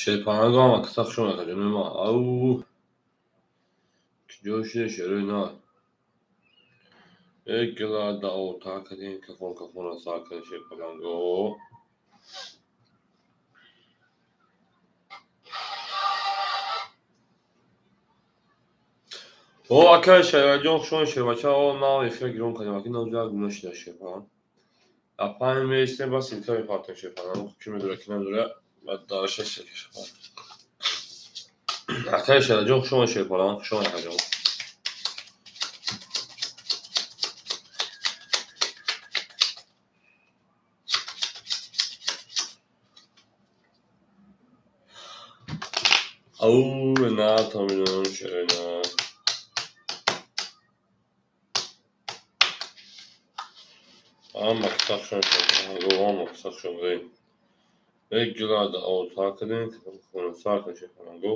Шерпананго ҳама каса хуш омад, ҷонои ма. Ау! Киҷо шиде шерои на? Эгла дао та кардем, кафон кафона сар кардем шерпаланго. О, акай Шерваҷон, хуш омад Шербача. О, нав эфира гирон кардем, аки нав ҷа гуна шида шерпаланг. Апан меистем, ба силка мепартем шерпаланг. Чӣ медора, ки надора, баъд дараша силка шерпаланг. Акай Шерваҷон, хуш омад шерпаланг, хуш омад акаҷон. Ау, на, таминам шерна. Ама касахшон шерпаланго, ама касахшон гей. Эгла дао та кардем, кафон сар кардем шерпаланго.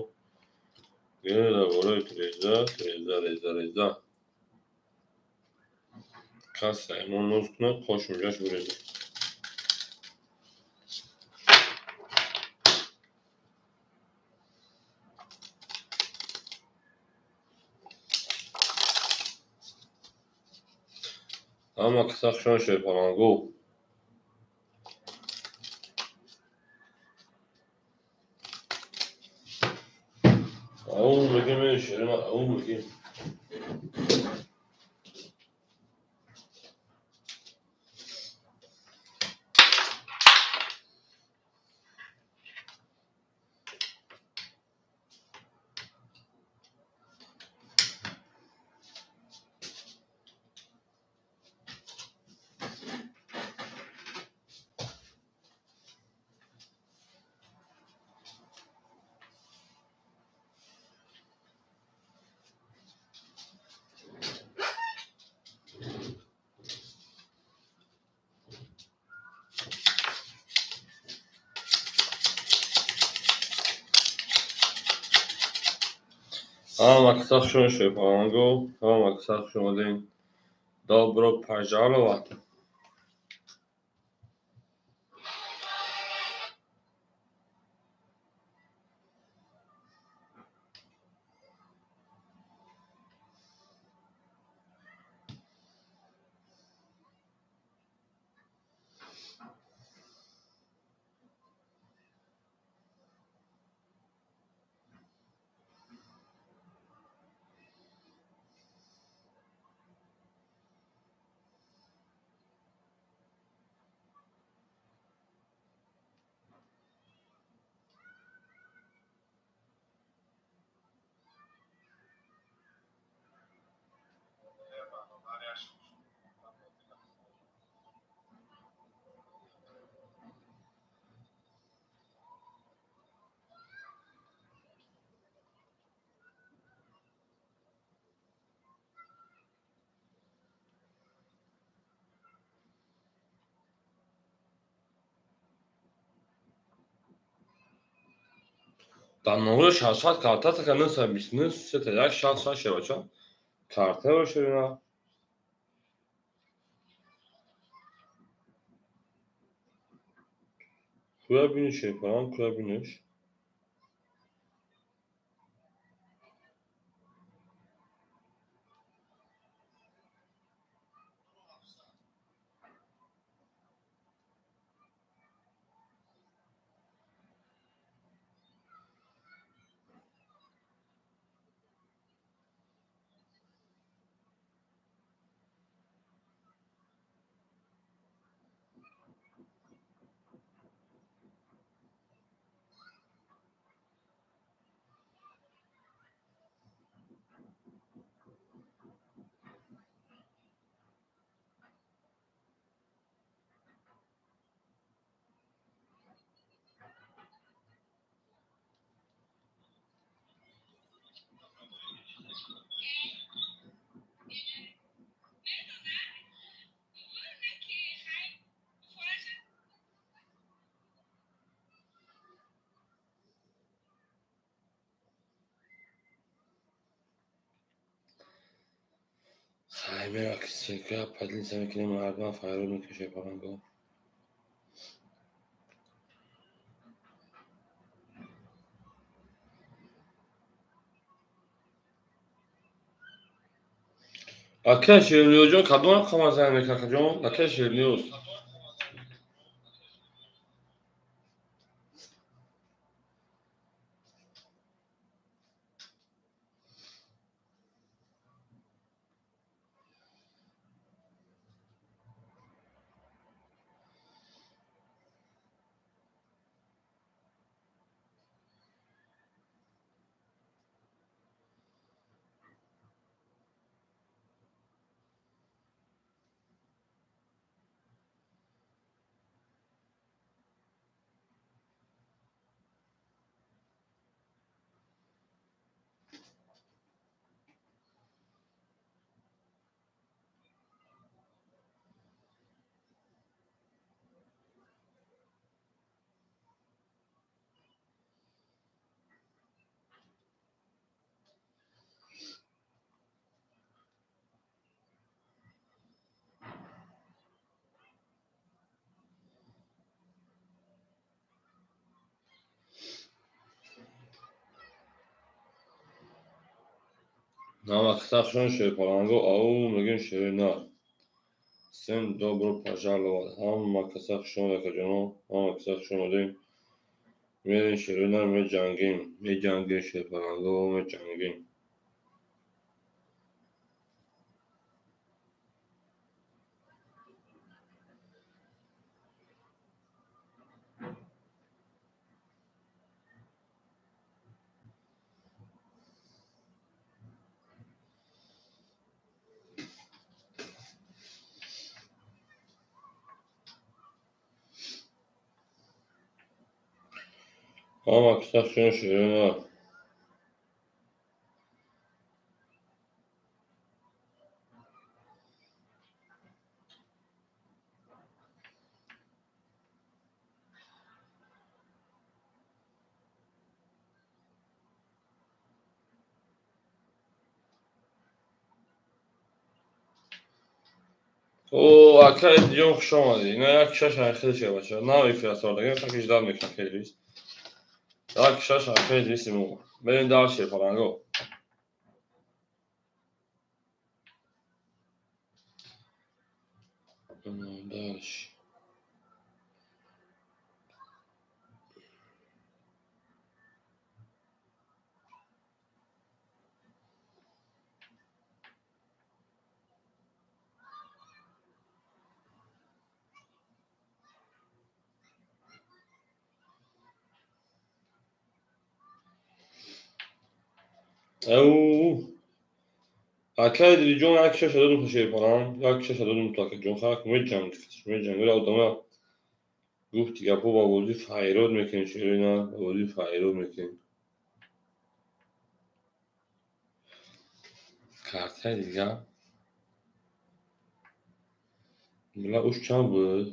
Гела борои треза, треза, реза, реза. Кас аймон ноз кунад, қош мужаш буреза. Ама касахшон шерпаланго. Ау, мегем, шерма, ау, мегем. Ама касахшон шерпаланго, ама касахшон омадем. Добро пожаловать. Дар номери 600 карта така 929 31 60 шербача. Картаро шерина. Куя бини шерпаланг, куя биниш. Хаймера кисека поделиться мекунем, мардум файрод мекунем шерпаланго. Ака Шерниёзҷон, кадом рақама занг мекунад, акаҷон? Ака Шерниёз. Намаксахшон шерпаланго ау мегӯем шери нар. Всем добро пожаловать. Ҳама каса хуш омад, акаҷоно. Ҳама каса хуш омадем. Мерем шери нар, меҷангем. Меҷангем шерпаланго, меҷангем. Ҳама каса хуш омад шери нар. О, ака Эдиҷон, хуш омадӣ. Ина як шаш айхел шуда, бача. Нав эфир сардагем, хаки ждать мекунам хеле. Як шаш айхел висимо. Мерем дальше, паланго. Дальше. Ау. Ака Эдиҷон, як шаш додум шерпалан, як шаш додум то акаҷон, хак меҷанг, меҷанг. Вале одама гуфти гапо ба бозӣ файрод мекунем, шери нар, ба бозӣ файрод мекунем. Картаи дига. Била уш чанд буд?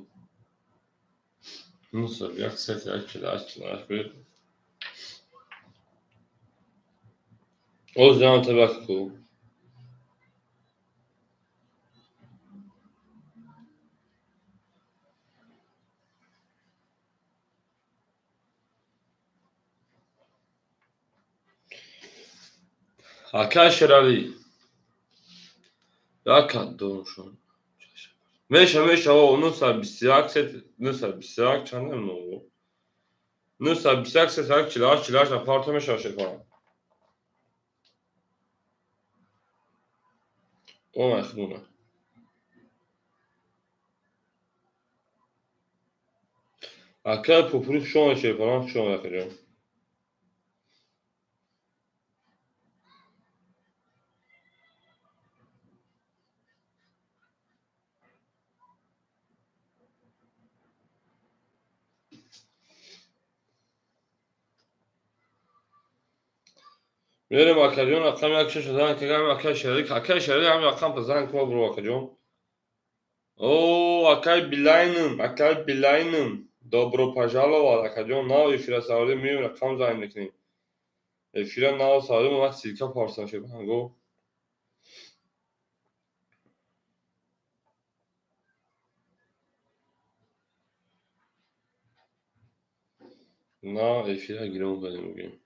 Нусад, як сет, як чил, як чил, як буд. Оз ҷамъ табак ку. Ака Шералӣ. Як доршон. Меша, меша, о, 921 сет, 921 чанд намно? 921 сет, як чил, ҳашт, чил, ҳашт, апарта меша шерпалан. О, махмуна. Ака Пупури, хуш омадӣ шерпалан, хуш омадӣ, акаҷон. Мерем акаҷон, рақами як шаш занг кардам, ака Шералӣ, ака Шералӣ ҳам рақам занг кун бро, акаҷон. О, акай Билайнм, акай Билайнм, добро пожаловать, акаҷон. Нав эфира саводем, меем рақам занг мекунем. Эфира нав саводем, ман силка парсам шерпаланго. На эфира гиром кардем, мегӯем.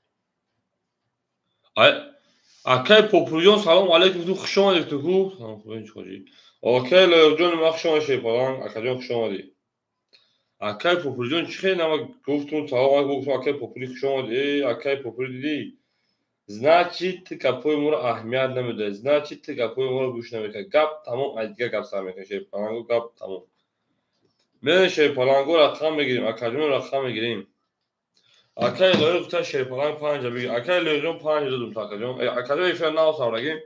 Акай Попурҷон, салом алейкум, ту хуш омадӣ, ту ку? Салом хуб, чӣ хоҷӣ? Акай Лоиқҷон, ма хуш омадӣ, Шерпаланг, акаҷон хуш омадӣ. Акай Попурҷон, чӣ хел нама гуфтум, салом алейкум, гуфтум, акай Попури хуш омадӣ. Э, акай Попури дидӣ? Значит, ту гапҳои моро аҳамият намедиҳӣ. Значит, ту гапҳои моро гӯш намекунӣ. Гап тамом, аз дигар гап сар мекунӣ, Шерпалангу, гап тамом. Мерем Шерпалангу рақам мегирем, акаҷон рақам мегирем. Акай Лоиқ гуфта Шерпаланг панҷа бигир. Акай Лоиқҷон панҷа додум то акаҷон. Акаҷон эфир нав саврагем.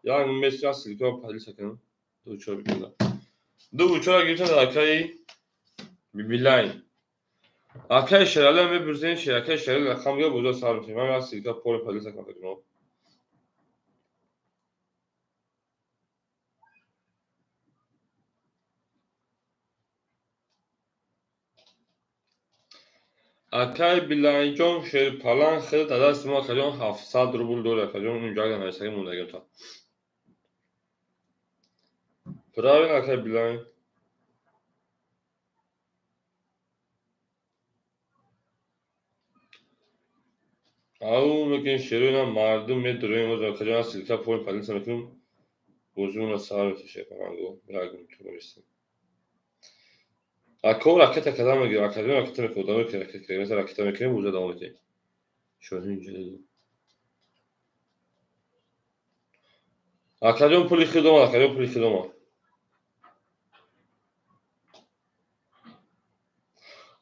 Як месяц ссылка поделиться кунем. Ду чор бигирда. Ду чор гирифтан дар акаи Бибилайн. Акаи Шерали мебурзем, акаи Шерали рақам гир бозор сар мекунем. Ман як ссылка поле поделиться кунам акаҷон. Акай Билайнҷон Шерпаланг хеле дар дасти мо акаҷон 700 рубл дори акаҷон, унҷо агар нависагӣ мондагиам та. Правильно, акай Билайн. Ау мекунем шерои на мардум медуроем, оз акаҷон ссылка поле поделиться мекунем. Бозимона сар мекунем Шерпалангу. Рагм туристем. Ако ракета кадам мегирем, акаҷон ракета мекунем, одам мекунем, ракета мекунем, ракета мекунем, боза давом медиҳем. Шоҳин ҷалил. Акаҷон пули хид омад, акаҷон пули хид омад.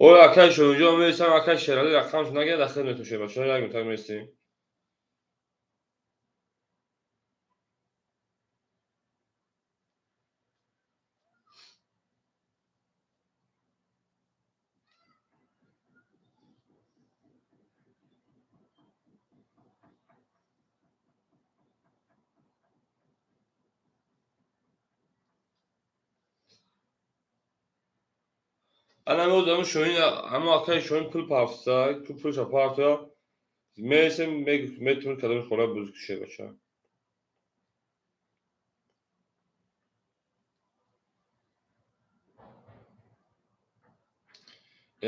Ой, акай Шоҳинҷон мересам, акай Шерали рақамшо нагирад, ахир метошед, бачаҳо як минутак мересем. Ана меозам Шоҳин, ҳама акаи Шоҳин пул пафса, ку пулша партоя, мересем, метавонем кадоми хона бузург кушед, бача.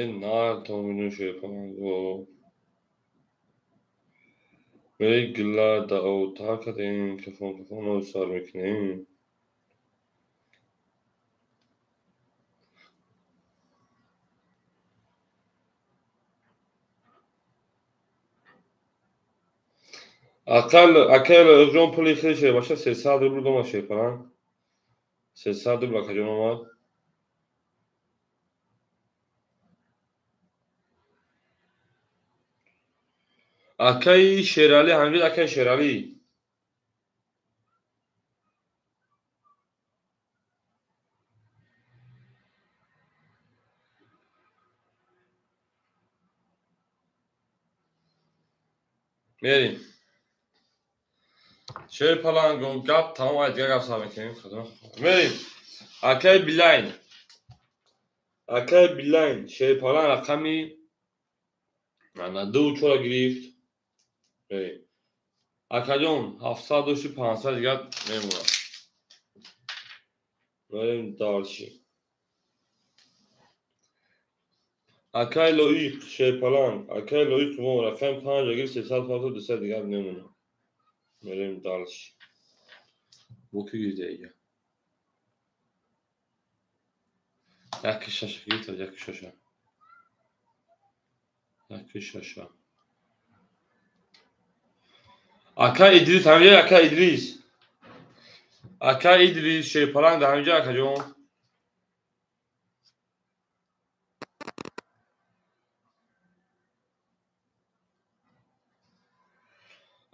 Э, на, томину Шерпаланго. Мегла да ота кадем, кафон кафон сар мекунем. Акай Лоиқҷон пули хеле шуда баша, 300 рубл дома Шерпаланг. 300 рубл акаҷон омад. Акаи Шерали, ҳамҷид акаи Шерали. Мерем. Шерпалангу гап тамом, ай дигар гап сар мекунем. Мерем. Акаи Билайн. Акаи Билайн Шерпаланг рақами ана ду чора гирифт. Мерем. Акаҷон 700 дошти, 500 дигар мемонад. Мерем дальше. Акаи Лоиқ Шерпаланг, акаи Лоиқ мо рақами 5 гирифт, 300 партофт, 200 дигар мемонад. Мерем дальше. Бо ки гирифта ига? Яки шаша гирифта, яки шаша. Яки шаша. Акай Идрис, ҳамҷа акай Идрис. Акай Идрис Шерпаланг дар ҳамҷа акаҷон.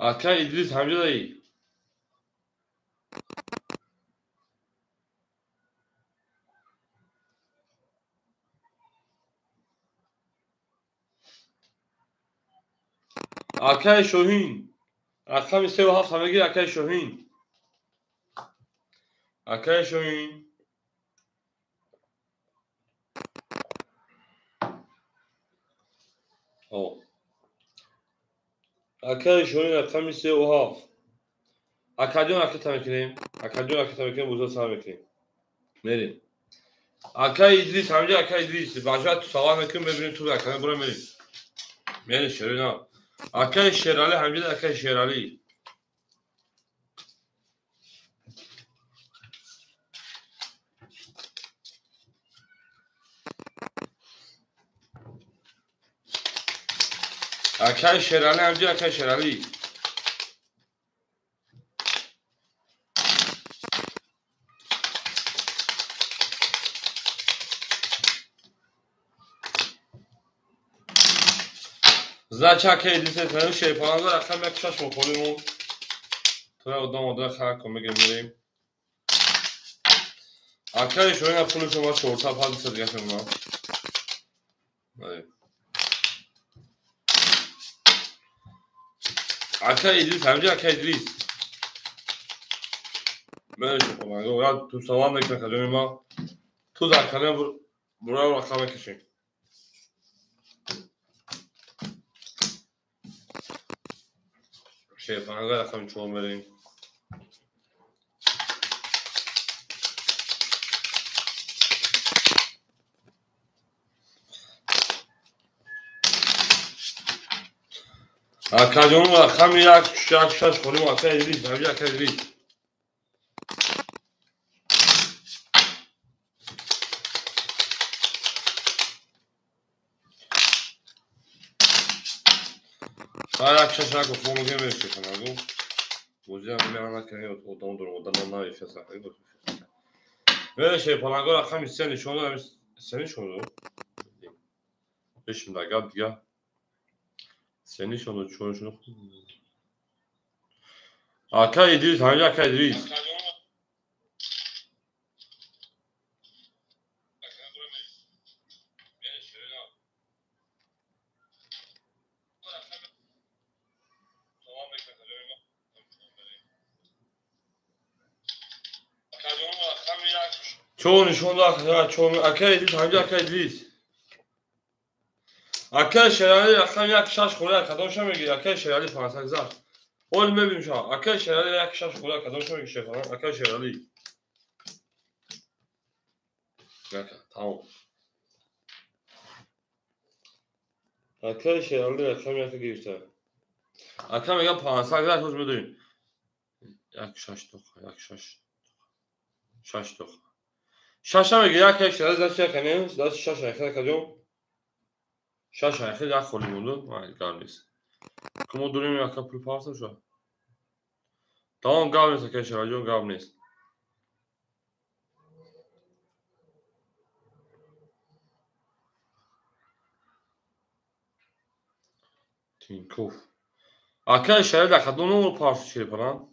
Акай Идрис ҳамҷа даи. Акай Шоҳин рақами 3 ва 7 мегир, акай Шоҳин. Акай Шоҳин. О. Акаи Шоҳин рақами 3 ва 7. Акаҷон ракета мекунем. Акаҷон ракета мекунем, бозор сар мекунем. Мерем. Акаи Идрис, ҳамҷа акаи Идрис, бача ту савол мекунем, мебинем ту акаи бура мерем. Мерем Шерина. Акаи Шерали, ҳамҷа акаи Шерали. Акай Шерали ҳамҷи, акай Шерали. Значит, акай Идрис шерпаланга рақам як шаш мухолиму. То я одам ода хак мегем мерем. Акай шоина пули шумо чорта панҷ дига шумо. Акай Идрис ҳамҷи, акай Идрис. Мен шерпаланга ту салам мекунам хаҷони ма. Ту закана бура рақам мекашем. Шерпаланга рақами чор мерем. Акаҷон рақами як шаш холим, акай Идрис, ҳамҷи, акай Идрис. Як шаш як хо мегем шерпаланго. Бозиам меана ки одам дорам, одам навишаса. Мере шерпаланго рақами се нишон дод, се нишон дод. Бешим да гап дига. Се нишон дод, чор нишон дод. Акай Идрис, ҳамҷи, акай Идрис. Чор нишон дод, чор. Акай Идрис, ҳамҷи, акай Идрис. Акай Шерали рақам як шаш хӯрда кадомша мегири? Акай Шерали 500 зар. Ҳол мебинем шумо. Акай Шерали як шаш хӯрда кадомша мегири шефана? Акай Шерали. Ака, тамом. Акай Шерали рақам як гирифта. Ака мегам 500 зар ҳоз медорим. Як шаш тоқа, як шаш шаш тоқа. Шаша мегири, акай Шерали дасти як не, дасти шаш айхел кадом? Шаш айхел як холи монду, гап нест. Мо дорем ака пул парса ша. Тамом, гап нест, акай Шералиҷон, гап нест. Тинков. Акай Шерали дар кадом номер парса шерпалан?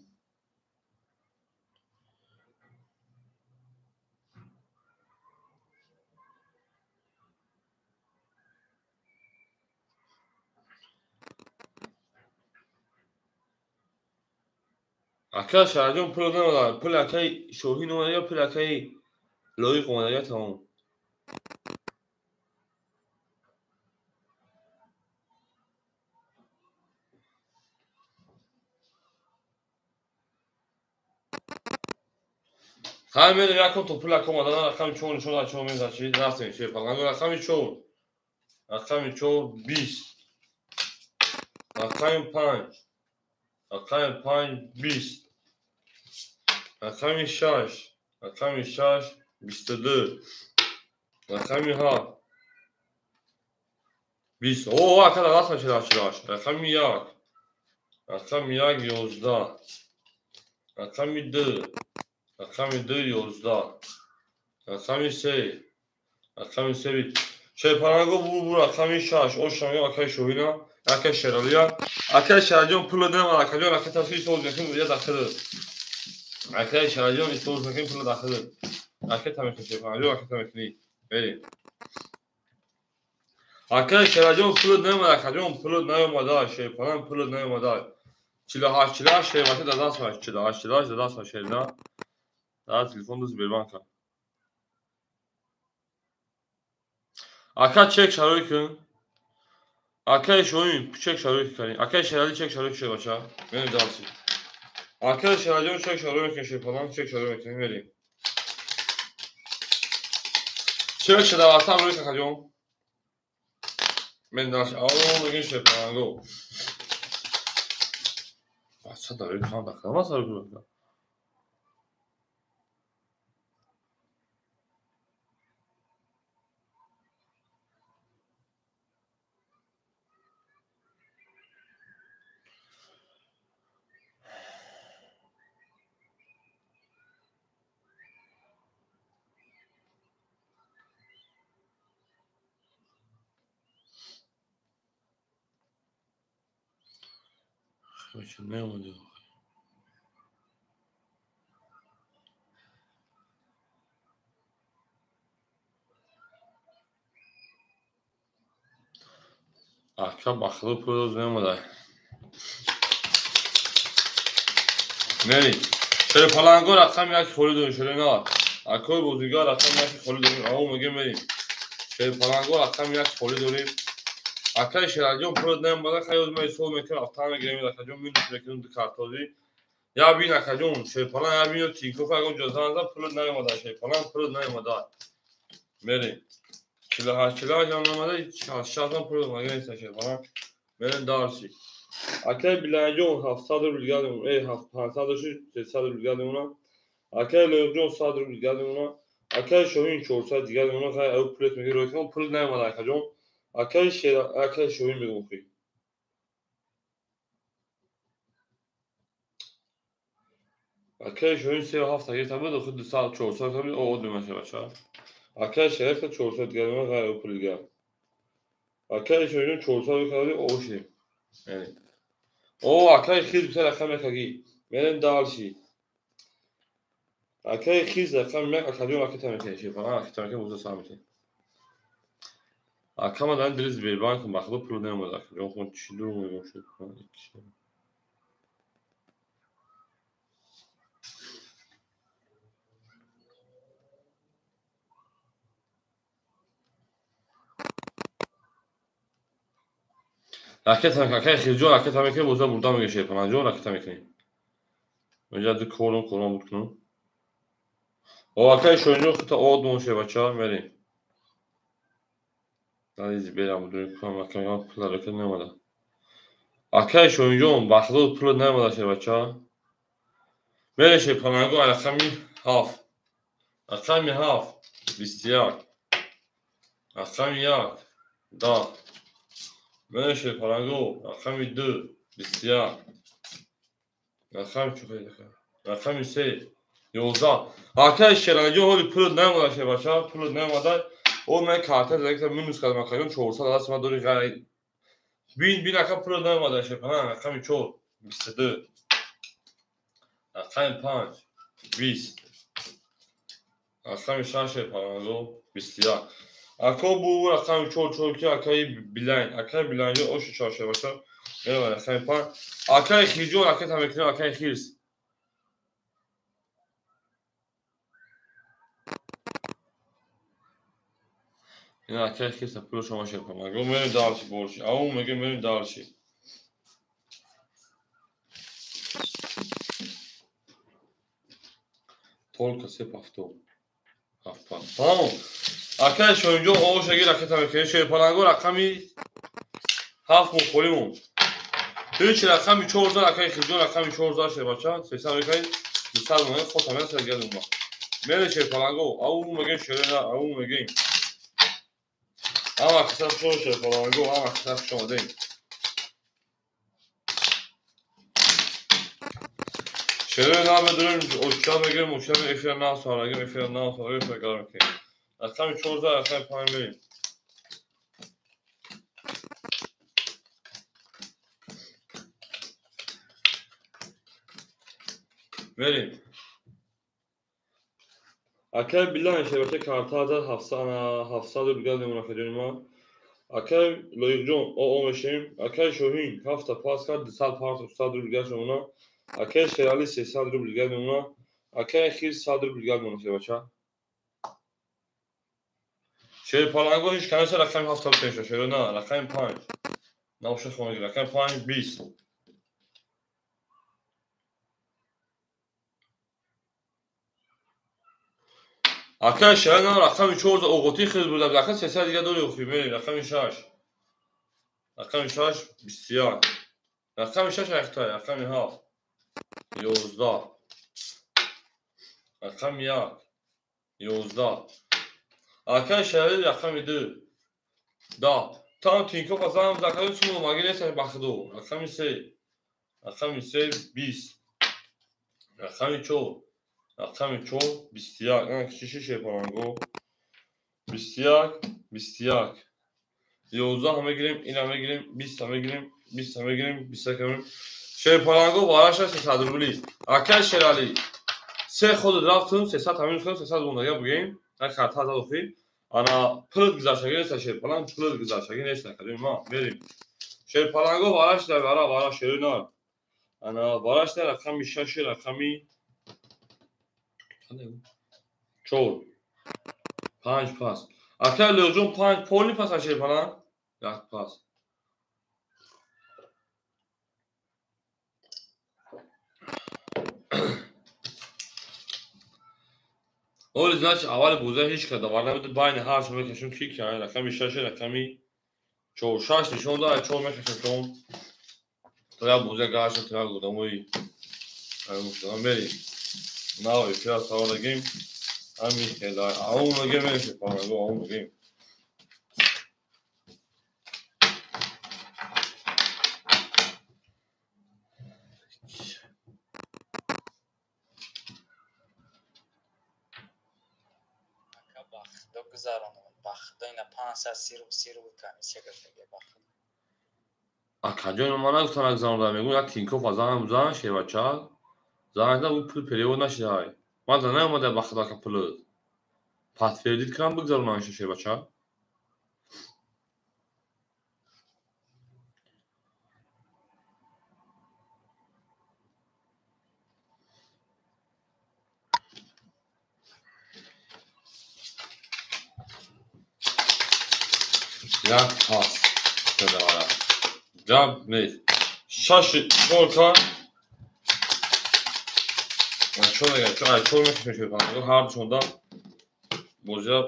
Ака Шаҳраҷон пул намедорад. Пул акаи Шоҳин омада ё пул акаи Лоиқ омада ё тамом. Хай мерем якум то пул ака омада, рақами чор нишон дад, чор мезад, чи рафтем шерпаланго рақами чор. Рақами чор бист. Рақами панҷ. Рақами панҷ бист. Рақами шаш. Рақами шаш бисту ду. Рақами ҳафт бист. О, ака дар дастам чилу ҳашт. Рақами як. Рақами як ёздаҳ. Рақами ду. Рақами ду ёздаҳ. Рақами се. Рақами се бист. Шерпаланго бур рақами шаш. Ошам ё акаи Шоҳина, акаи Шералия. Акаи Шералиҷон пул намад, акаҷон ака тасвир соз мекунем, я дахил. Акаи Шералиҷон соз мекунем, пул дахил. Ака тамекунем, шерпаланго ака тамекунем. Берем. Акаи Шералиҷон пул намад, акаҷон пул наомада, шерпалан пул наомада. 48 48 шербача дар даст ва 48 48 дар даст ва шерна. Дар телефон ду Сбербанка. Ака чек шарои кун. Акаи Шоҳин чек шарои кардем. Акаи Шерали чек шарои шербача. Мерем дарси. Акаи Шералиҷон чек шарои мекунем, шерпалан чек шарои мекунем, мерем. Чек шуда ватан рӯи какаҷон. Мерем дарси. Аввал мегем шерпаланго. Бача дар рӯи кам дахтам аст рӯи. Наомада. Ака бахло пулоз наомада. Мери. Шери паланго рақами як холӣ дорем, шери на. Акои бозигар рақами як холӣ дорем. Ао мегем мерим. Шери паланго рақами як холӣ дорем. Акаи Шералиҷон пулот наомада, хай оз ма ҳисоб мекунам, афтан мегирем, акаҷон минус мекунем ду картози. Я бин акаҷон, Шерпалан я бин Тинкоф ягон ҷо зан зад, пулот наомада, Шерпалан пулот наомада. Мерим. 48 48 ҳам наомада, 66 ҳам пулот омада нест Шерпалан. Мерим дарси. Акаи Биланҷон 700 рубл дигар 500 шуд, 300 рубл дигар мемонад. Акаи Лоиқҷон 100 рубл дигар мемонад. Акаи Шоҳин 400 дигар мемонад. Хай ав пулот мегирем, ройкан пул наомада акаҷон. Акаи Шер, акаи Шоҳин мегӯм хи. Акаи Шоҳин 37 гирифта буд, охир 200 400 буд, од мемаша бача. Акаи Шериф 400 дигар мемонад, хай ав пул дигар. Акаи Шоҳин 400 гирифта буд, оши. О, акаи Хиз бисар рақам якаги. Мерем дальше. Акаи Хиз рақам як, акаҷон ракета мекунем, шефа, ракета мекунем, буза сар мекунем. Акама дан дили Сбербанк бахло пул наомада. Акаҷон хон чӣ дурӯғ мегӯям шуд. Ракета мекунем, акаи Хизҷон ракета мекунем, боза бурда мегирем, Шерпаланҷон ракета мекунем. Инҷа ду корум корам буд кунам. О, акаи Шоҳинҷон хута од мон шебача, мерем. Дализи берам будури кунам, акаи пул ракета наомада. Акаи Шоҳинҷон бахло пул наомада шебача. Мерем Шерпаланго рақами 7. Рақами 7 21. Рақами 1 10. Мерем Шерпаланго рақами 2 21. Рақами чор, рақами 3 11. Акаи Шералиҷон ҳоли пул наомада шебача, пул наомада. О, ман карта задам, минус кардам, акаҷон 400 даст ман дори ғайр. Бин, бин, ака пул наомада шепана, рақами 4 22. Рақами 5 20. Рақами 6 шепананго 21. Ако бу рақами 4 4 ки акаи Билайн, акаи Билайнҷон оши 4 шебаша. Меравад рақами 5. Акаи Хиҷон ракета мекунем, акаи Хирс. Ина акаи Хирса пуло шумо шепананго. Мерем дальше больше. Ау мегем мерем дальше. Только се повтор. Ҳафт. Тамом. Акаи Шоҳинҷон ошаги ракета мекунем. Шерпаланго рақами 7 мо холӣ монд. Ҳеч рақами 4 акаи Хизҷон рақами 4 шебача. 300 мекунем. 200 монед, хотам яса дигар мемонад. Мерем Шерпаланго. Ау мегем шерена, ау мегем. Ама киса шо Шерпаланго, ама киса шо омадем. Шерена медорем, оча мегирем, оча эфира на сарагем, эфира на сарагем, эфира гарм мекунем. Рақами 14, рақами 5 мерем. Мерем. Акаи Билан шебача карта зад 700 рубл дигар мемонад акаҷони ман. Акаи Лоиқҷон оо мешавем. Акаи Шоҳин 7 пас кард, 200 парт 100 рубл дигар мемонад. Акаи Шералӣ 300 рубл дигар мемонад. Акаи Хирс 100 рубл дигар мемонад шебача. Шерпаланго ҳеч канеса рақами 7 пеша, шеро на, рақами 5. Набоша хонагӣ, рақами 5 20. Акаи Шералӣ на рақами 4 оғотии хирс бурда, ака 300 дигар дори охи, мерем рақами 6. Рақами 6 21. Рақами 6 рақтай, рақами 7 11. Рақами 1 11. Акаи Шералӣ рақами 2 10. Там Тинкоф азам закари суму магиреса бахду. Рақами 3. Рақами 3 20. Рақами 4. Рақами 4 21. Ана кичиши Шерпаланго. 21 21. 11 мегирем, ина мегирем, 20 мегирем, 20 мегирем, 21 мегирем. Шерпаланго вараша 300 рубли. Акай Шерали. Се ход рафтум 300 ҳамин 300 мондага бугем. Як хата задохи. Ана пулт гузаштаги нест Шерпаланг, пулт гузаштаги нест академ ма мерим. Шерпаланго вараш да вара вара шерина. Ана вараш да рақами 6 рақами 4 5 пас. Акай Леоҷон 5 поли пас Шерпаланг. Як пас. Оли значит аввали боза ҳеҷ када вар набуд байни ҳар шо мекашем ки ки рақами 6 рақами 4 6 нишон дод 4 мекашем то то як боза гаша то як одамои мерим нав эфира савор дагем ҳами хела аун мегем мерем панаго аун мегем Акаҷон ман нагуфтам як зан мегӯм як Тинькофф аз занам зан шевача занг зад пул перевод нашидай. Ман за наомада ба худо ака пулут. Подтвердить кунам бигзаронам шевача. Як пас шудавара. Гап нест. Шаш чор ка. Чор мега, чор мекашем шерпаланго ҳар душонда бозия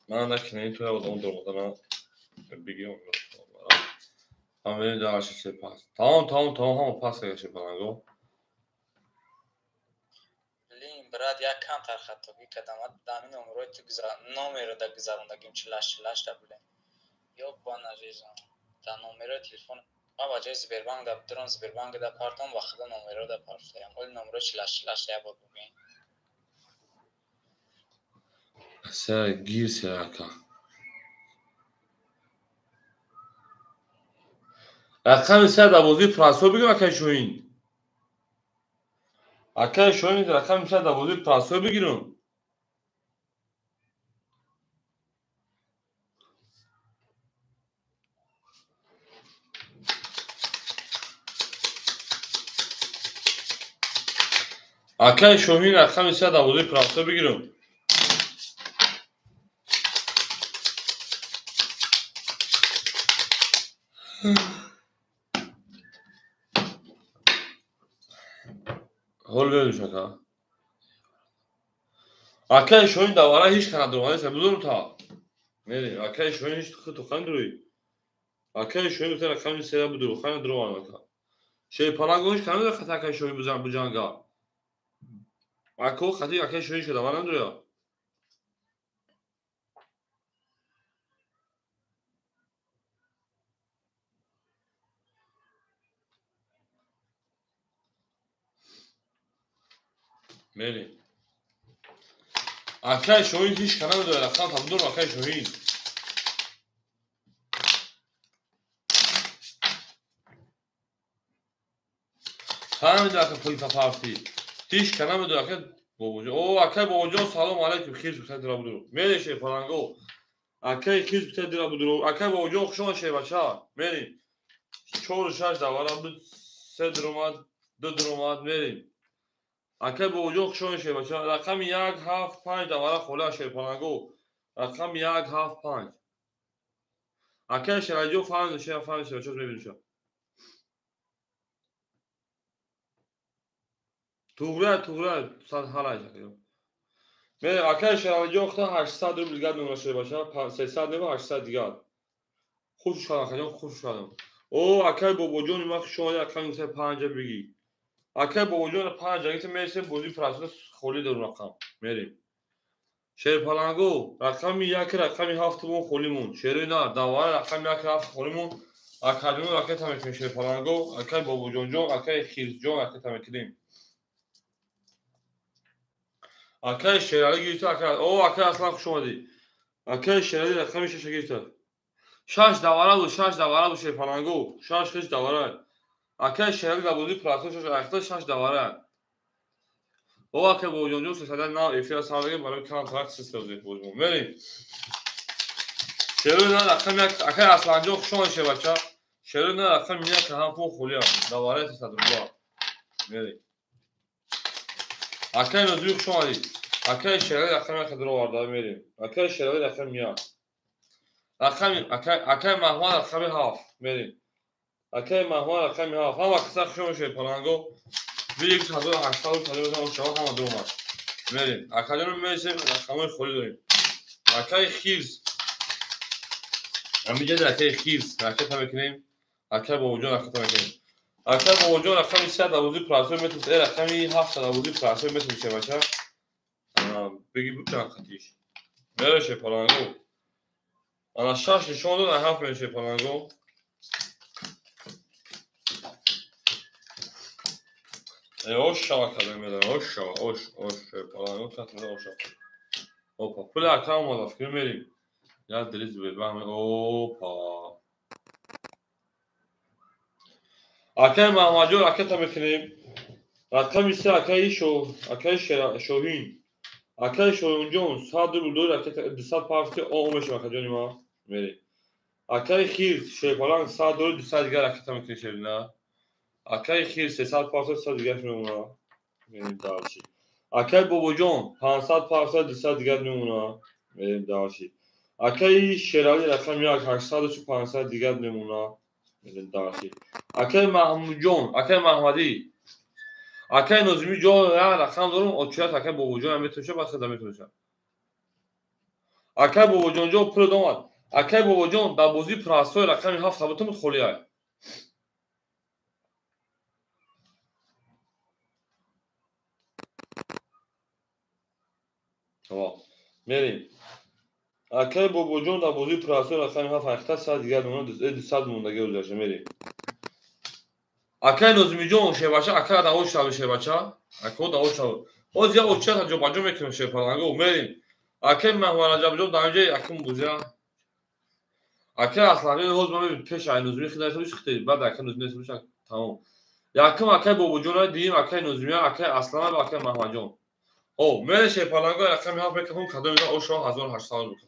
ман накунем то як одам дурмадана бигирам. Ҳамин дарши се пас. Тамом, тамом, тамом ҳама пас кага шерпаланго. Блин, брат, як камтар хатогӣ кардам. Дар ҳамин номерҳои ту номеро да гузарондагим 48 48 да блин. Ёбана жизнь. Да номерои телефон. Ма ба ҷои Сбербанк да дрон Сбербанк да партом ба худо номеро да партоям. Оли номеро 48 48 як бор бубин. Сера гир сера ака. Рақами се дар бозии прасо бигир акай Шоҳин. Акай Шоҳин рақами се дар бозии прасо бигирам. Акай Шоҳин рақами се дар бозии прасо бигирам. Ҳол бедуш ака. Акай Шоҳин дар вара ҳеҷ кана дуромадест, бузурм та. Мерем. Акай Шоҳин ҳеҷ худто хан дурои. Акай Шоҳин гуфта рақами сера будуру хан дуромад ака. Шерпаланго ҳеҷ кана надора хати акай Шоҳин бузан буҷанга. Ако хати акай Шоҳин шуда вара надороя. Мерем. Акай Шоҳин ҳеҷ кана надорад, рақам та будуру акай Шоҳин. Фаҳмида ака пул тафарти. Ҳеҷ кана надорад ака бобоҷон. О, акай бобоҷон салом алайкум, хиз гуфта дира будуру. Мерем Шерпаланго. Акай хиз гуфта дира будуру. Акай бобоҷон хуш омад шербача. Мерем. 4 6 давара буд, 3 дуромад, 2 дуромад, мерем. Акай бобоҷон хуш омад шербача. Рақами 1 7 5 давара хола Шерпаланго. Рақами 1 7 5. Акай Шераҷон фаҳмид, шер фаҳмид, шербача мебинем. Туғра, туғра, сад ҳалай шакл. Мерем, акай Шераҷон худо 800 рубл дигар мемонад шербача, 300 нема 800 дигар. Хуш шудам акаҷон, хуш шудам. О, акай бобоҷони ман хуш омадӣ, рақами 5 бигӣ. Акай бобоҷон 5 гирифта мерасем бозии прасо холӣ дорум рақам. Мерем. Шерпаланго рақами 1 рақами 7 мон холӣ мон. Шерои на, давара рақами 1 7 холӣ мон. Акаҷон ракета мекунем Шерпаланго, акай бобоҷонҷон, акай Хирсҷон ракета мекунем. Акай Шерали гирифта, акай, о, акай Аслан хуш омадӣ. Акай Шерали рақами 6 гирифта. 6 давара буд, 6 давара буд Шерпаланго. 6 хеш давара. Акай Шерали дар бозии простой шаш айхта шаш давара. О акай Бобоҷонҷон сесада нав эфира сар барои контракт сисозед бозмо. Мерим. Шерои на рақами як акай Асланҷон хуш омадед шербача. Шерои на рақами як ҳам пул холия. Давараи 300 рубла. Мерим. Акай Нозими хуш омадед. Акай Шерали рақами як дароварда мерим. Акай Шерали рақами як. Рақами акай Маҳмад рақами 7 мерим. Акай Маҳмад рақами 7. Ҳама каса хуш омадед паланго. 1800 тажрибаи шава ҳама дуромад. Мерим. Акаҷоно мересем рақамҳои холӣ дорем. Акай Хирс. Ҳамиҷа акай Хирс ракета мекунем. Акай Бобоҷон ракета мекунем. Акай Бобоҷон рақами 3 дар бозии простой метавонад, рақами 7 дар бозии простой метавонад шебача. Беги бучан хатиш. Мереше паланго. Ана 6 нишон дод, 7 мереше паланго. Ошава кардем медонем, ошава, ош, ош, паланго катмеда ошава. Опа, пули ака омада, фикр мерим. Я дриз бебам, опа. Акай Маҳмадҷон ракета мекунем. Рақами 3 акаи акаи Шоҳин. Акаи Шоҳинҷон 100 рубл дори ракета 200 пафти о мешава акаҷони ма. Мерим. Акаи Хирс шерпаланг 100 дори 200 дигар ракета мекунем шерина. Акаи Хир 300 парса 300 дигар мемона. Мерим дальше. Акаи Бобоҷон 500 парса 200 дигар мемона. Мерим дальше. Акаи Шерали рақами 1 800 500 дигар мемона. Мерим дальше. Акаи Маҳмудҷон, акаи Маҳмадӣ. Акаи Нозимӣ ҷон рақам дорум, очият акаи Бобоҷон ҳам метавонад, баъд худа метавонад. Акаи Бобоҷонҷон пул омад. Акаи Бобоҷон дар бозии простой рақами 7 табутум холӣ ай. Мерим. Акаи Бобоҷон дар бозии простой рақами 7 ҳақиқат 100 дигар мемонад, 200 мондаги гузашта. Мерим. Акаи Нозимиҷон шербача, ака даво шава шербача, ака даво шава. Ҳоз як очият ҷобаҷо мекунем шерпаланго. Мерим. Акаи Маҳмадраҷабҷон дар инҷа якум бозия. Акаи Асланҷон ҳоз ма пеш ай Нозими хида хите, баъд акаи Нозими хида тамом. Якум акаи Бобоҷон дуюм акаи Нозимия, акаи Аслан ва акаи Маҳмадҷон. О, мере шерпаланго рақами 7 мекунем, кадом ина ошо 1800 рубл.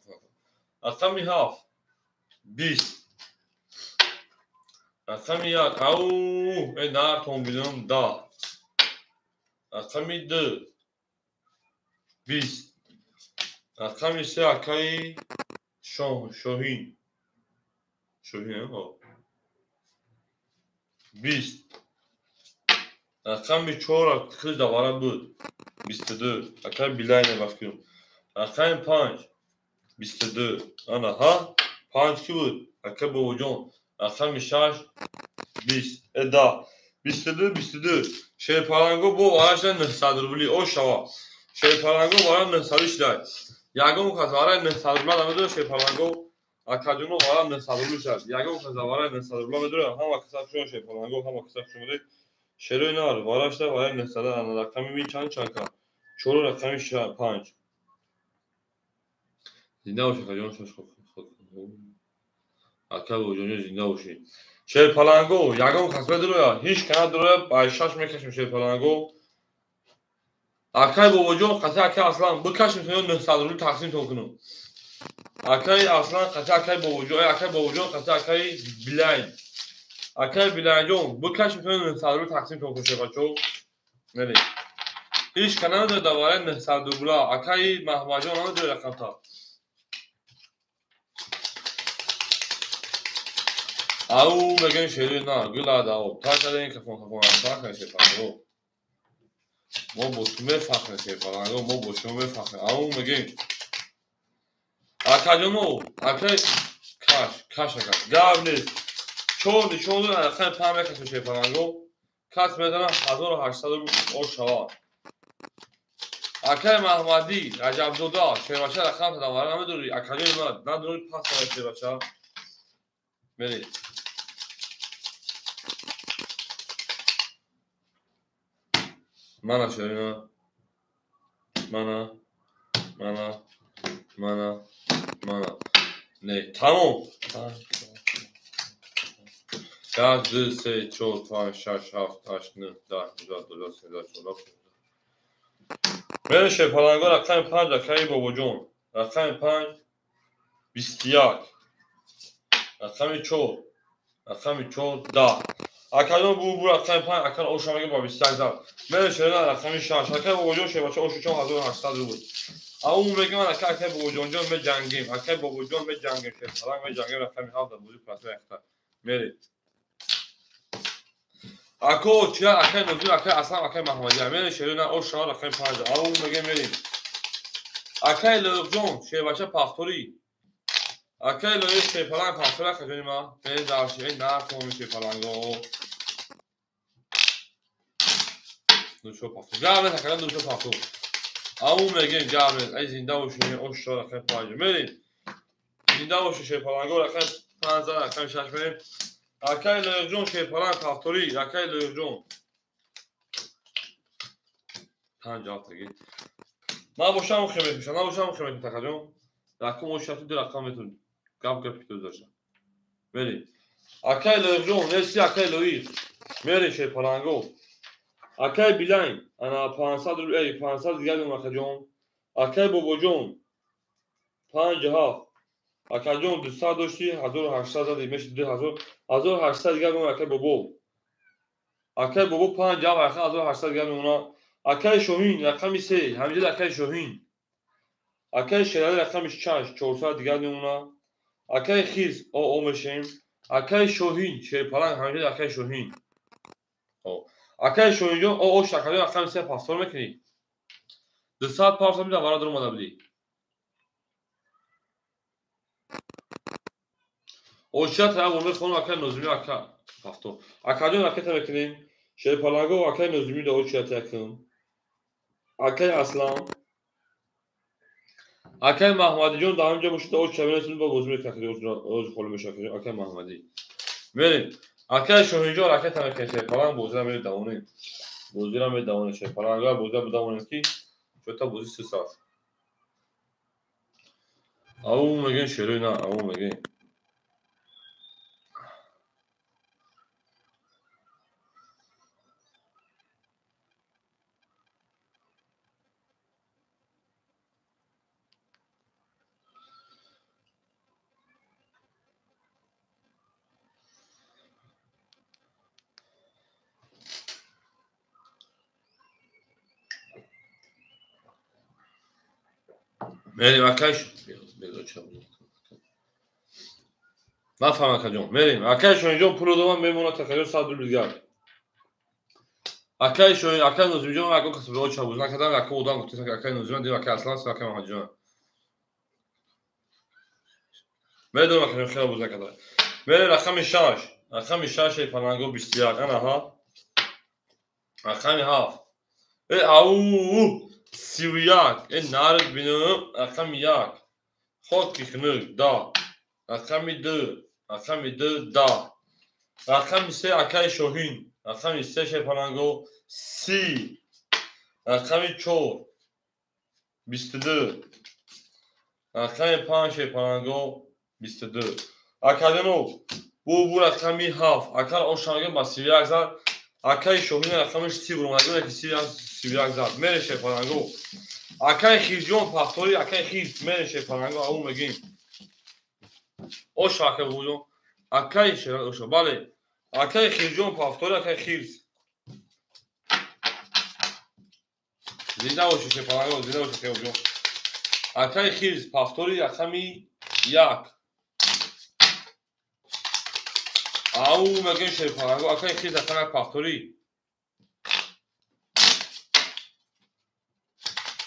Рақами 7 20. Рақами 1 ау, нартон билам 10. Рақами 2 20. Рақами 3 акаи Шоҳин. Шоҳин, о. 20. Рақами 4 хиз давара буд. 22. Акаи Билайне бафкирум. Рақами 5 22. Ана, ҳа? 5 ки буд? Акаи Бобоҷон. Рақами 6 20. 10. 22 22. Шерпаланго бо варашда 900 рубли. Ошава. Шерпаланго вара 900 шидай. Ягон кас вараи 900 рубла намедорад шерпаланго. Акаҷоно вара 900 рубли шуд. Ягон кас вараи 900 рубла медорад. Ҳама каса хуш шерпаланго, ҳама каса хуш омадед. Шерои нар варашда вараи 900 ана рақами ми чанд чанд ка? 4 рақами 5. Зинда бошед акаҷон, шаш хуб. Ака Бобоҷонҷон зинда бошед. Шерпаланго ягон кас медорояд, ҳеҷ ка надорояд, ба шаш мекашем шерпаланго. Акаи Бобоҷон қати акаи Аслан бикашем то 900 рубл тақсимтон кунем. Акаи Аслан қати акаи Бобоҷон, акаи Бобоҷон қати акаи Билайн. Акаи Билайнҷон бикашем то 900 рубл тақсимтон кунем шербачо. Мерем. Ҳеҷ ка намедорад дар барои 900 рубла. Акаи Маҳмадҷон намедорад рақамта. Ау мегӯем шерои на, гула дао. Та кардем кафон кафон, та кардем шерпаланго. Мо бо ту мефахрем шерпаланго, мо бо шумо мефахрем. Ау мегӯем. Акаҷоно, акаи каш, каш ака. Гап нест. 4 нишон дод, рақами 5 мекашем шерпаланго. Кас медонам 1800 рубл ошава. Акаи Маҳмадӣ Раҷабзода шербача рақам давара намедорӣ. Акаҷони ман надорӣ пас давай шербача. Мерем. Мана шерина. Мана. Мана. Мана. Мана. Не, тамом. 1, 2, 3, 4, 5, 6, 7, 8, 9, 10, 11, 12, 13, 14, 15. Мерем шерпаланго рақами 5 акаи Бобоҷон. Рақами 5 21. Рақами 4. Рақами 4 10. Акаҷон бу рақами 5 акар оша мегем ба 21 зад. Мерем шерна рақами 6. Акаи Бобоҷон шербача ошу 4800 рубл. Ау мегем ака акаи Бобоҷонҷон меҷангем. Акаи Бобоҷон меҷангем. Шерпаланг меҷангем рақами 7 дар бозӣ прасо якта. Мерем. Ако чия акаи Нозир, акаи Аслам, акаи Маҳмадия. Мерем шерна оша рақами 5. Ау мегем мерем. Акаи Лоиқҷон шербача пахторӣ. Акаи Лоиқ шерпаланг пахторӣ акаҷони ма. Мерем дарши, эй нархоми шерпаланго. Душо пахтор. Гаврет акаҷон душо пахтор. Ау мегем гаврет. Эй зинда боши, оша рақами 5. Мерем. Зинда боши шерпаланго рақами 5 рақами 6 мерем. Акаи Лоиқҷон шерпаланг пахторӣ, акаи Лоиқҷон. 5 7 таги. Ман бошам хе мепӯшам, ман бошам хе мепӯшам акаҷон. Рақам ошату ду рақам метун. Гап гап киту дошта. Мерем. Акаи Лоиқҷон, мерси акаи Лоиқ. Мерем шерпаланго. Акаи Билайн, ана 500 рубл, эй 500 дигар дум акаҷон. Акаи Бобоҷон 5 7. Акаҷон 200 дошти, 1800 зади, меши 2000, 1800 дигар дум акаи Бобо. Акаи Бобо 5 7, 1800 дигар мемона. Акаи Шоҳин рақами 3, ҳамҷа акаи Шоҳин. Акаи Шерали рақами 6, 400 дигар мемона. Акаи Хирс о мешем. Акаи Шоҳин шерпаланг ҳамҷа акаи Шоҳин. Акаи Шоҳинҷон о шакаҷон рақами 3 пафтор мекунӣ. 200 пафтор мида вара дур омада будӣ. Оча тая бор мехонам акаи Нозимӣ ака пафтор. Акаҷон ракета мекунем. Шерпаланго акаи Нозимӣ да оча тая кун. Акаи Аслам. Акаи Маҳмадиҷон дар ҳамҷа бошед оча менасем ба бозӣ мекунем оз холӣ мешавад акаи Маҳмадӣ. Мерем. Акаи Шоҳинҷон ракета мекунем шерпаланг бозира медавонем. Бозира медавонем шерпаланг бозира бидавонем ки чота бозӣ сисаф. Ау мегем шерои на, ау мегем. Мерем акай нафаҳм акаҷон. Мерем акай Шоҳинҷон пуло доман мемонад акаҷон 100 рубл дигар. Акаи Шоҳин, акаи Нозимҷон ако кас бо ча буз накардам, ако одам гуфт акаи Нозимҷон дим акаи Аслан акаи Маҳмадҷон. Медонам акаҷон хеле буз накардам. Мерем рақами 6, рақами 6 паланго 21 ана ҳа. Рақами 7. Э ау 31, э нард бинам, рақами 1. Хоки хунук 10. Рақами 2, рақами 2 10. Рақами 3 акаи Шоҳин, рақами 3 шерпаланго 30. Рақами 4 22. Рақами 5 шерпаланго 22. Акаҷонов бу рақами 7. Акар ошанга ба 31 зад. Акаи Шоҳин рақамиш 30 бурмадагӣ ки 31 зад. Мере шерпаланго. Акаи Хирҷон пахторӣ, акаи Хирс мере шерпаланго ау мегем. Оша акаи Бобоҷон, акаи Шерали оша. Бале. Акаи Хирҷон пахторӣ, акаи Хирс. Зинда боши шерпаланго, зинда боши акаи Бобоҷон. Акаи Хирс пахторӣ рақами 1. Ау мегем шерпаланго, акаи Хирс рақами пахторӣ.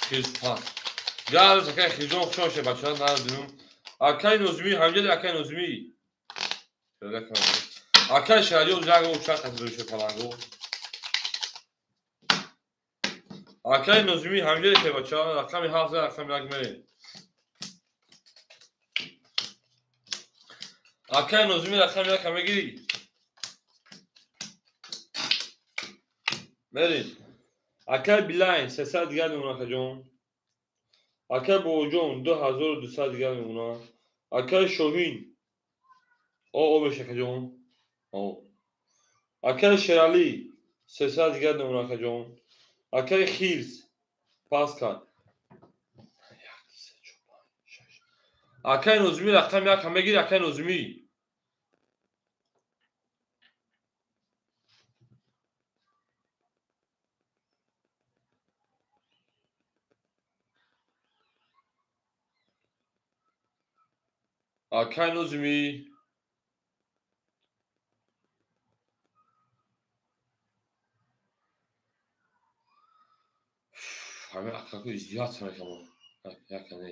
Хирс пас. Газ акаи Хирҷон хуш омадед бачаҳо наздинум. Акаи Нозимӣ ҳамҷа акаи Нозимӣ. Акаи Шерали узаг уча қатидо шерпаланго. Акаи Нозимӣ ҳамҷа бачаҳо рақами 7 рақами 1 мерем. Акаи Нозимӣ рақами 1 мегирӣ. Мерем. Акаи Билайн 300 дигар мемонад акаҷон. Акаи Бобоҷон 2200 дигар мемонад. Акаи Шоҳин о меша акаҷон. О. Акаи Шералӣ 300 дигар мемонад, акаҷон. Акаи Хирс пас кард. Акаи Нозимӣ рақами якам мегирӣ, акаи Нозимӣ. Акаи Нозимӣ. Ҳамин акаку издиёдат мекунам. Якане.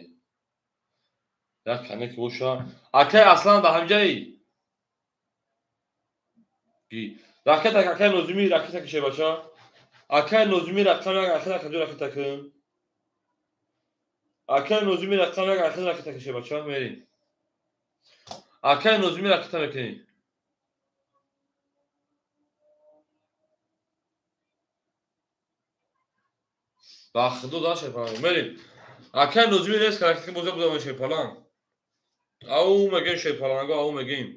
Якане ки боша. Акаи Аслан да ҳамҷаи. Ги. Ракета акаи Нозимӣ ракета ки шебача. Акаи Нозимӣ рақам як ахир акаҷо ракета кун. Акаи Нозимӣ рақам як ахир ракета ки шебача мерим. Акаи Нозимӣ ракета мекунем. Ба худо да шепаланг. Мерим. Акаи Нозимӣ рез ракета боза буда шепаланг. Ау мегем шепаланго, ау мегем.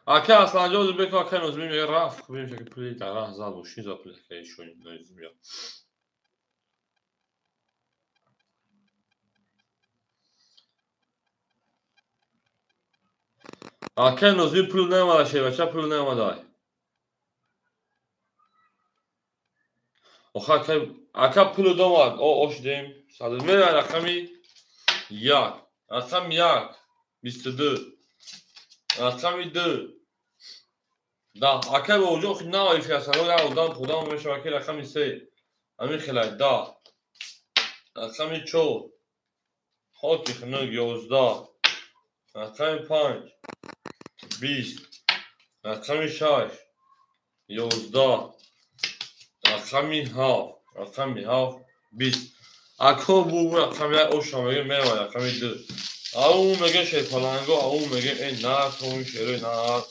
Акаи Асланҷон Узбеков, акаи Нозимӣ мега рафт. Бибинем шаки пули дар раҳ зад бошин за пули акаи Шоҳин Нозимӣ. Акаи Нозимӣ пул наомада шебача, пул наомада. Оха ака пул домад. О ошидем. Садр мера рақами 1. Рақами 1 22. Рақами 2. Да, акаи Бобоҷон хи наваи фиасаро як одам худам мешава ки рақами 3. Ҳамин хелай 10. Рақами 4. Хоки хунук 11. Рақами 5 20. Рақами 6 11. Рақами 7. Рақами 7 20. Ако бу рақами 1 оша мега мерава рақами 2. Ау мега шерпаланго, ау мега э на тон шерои на.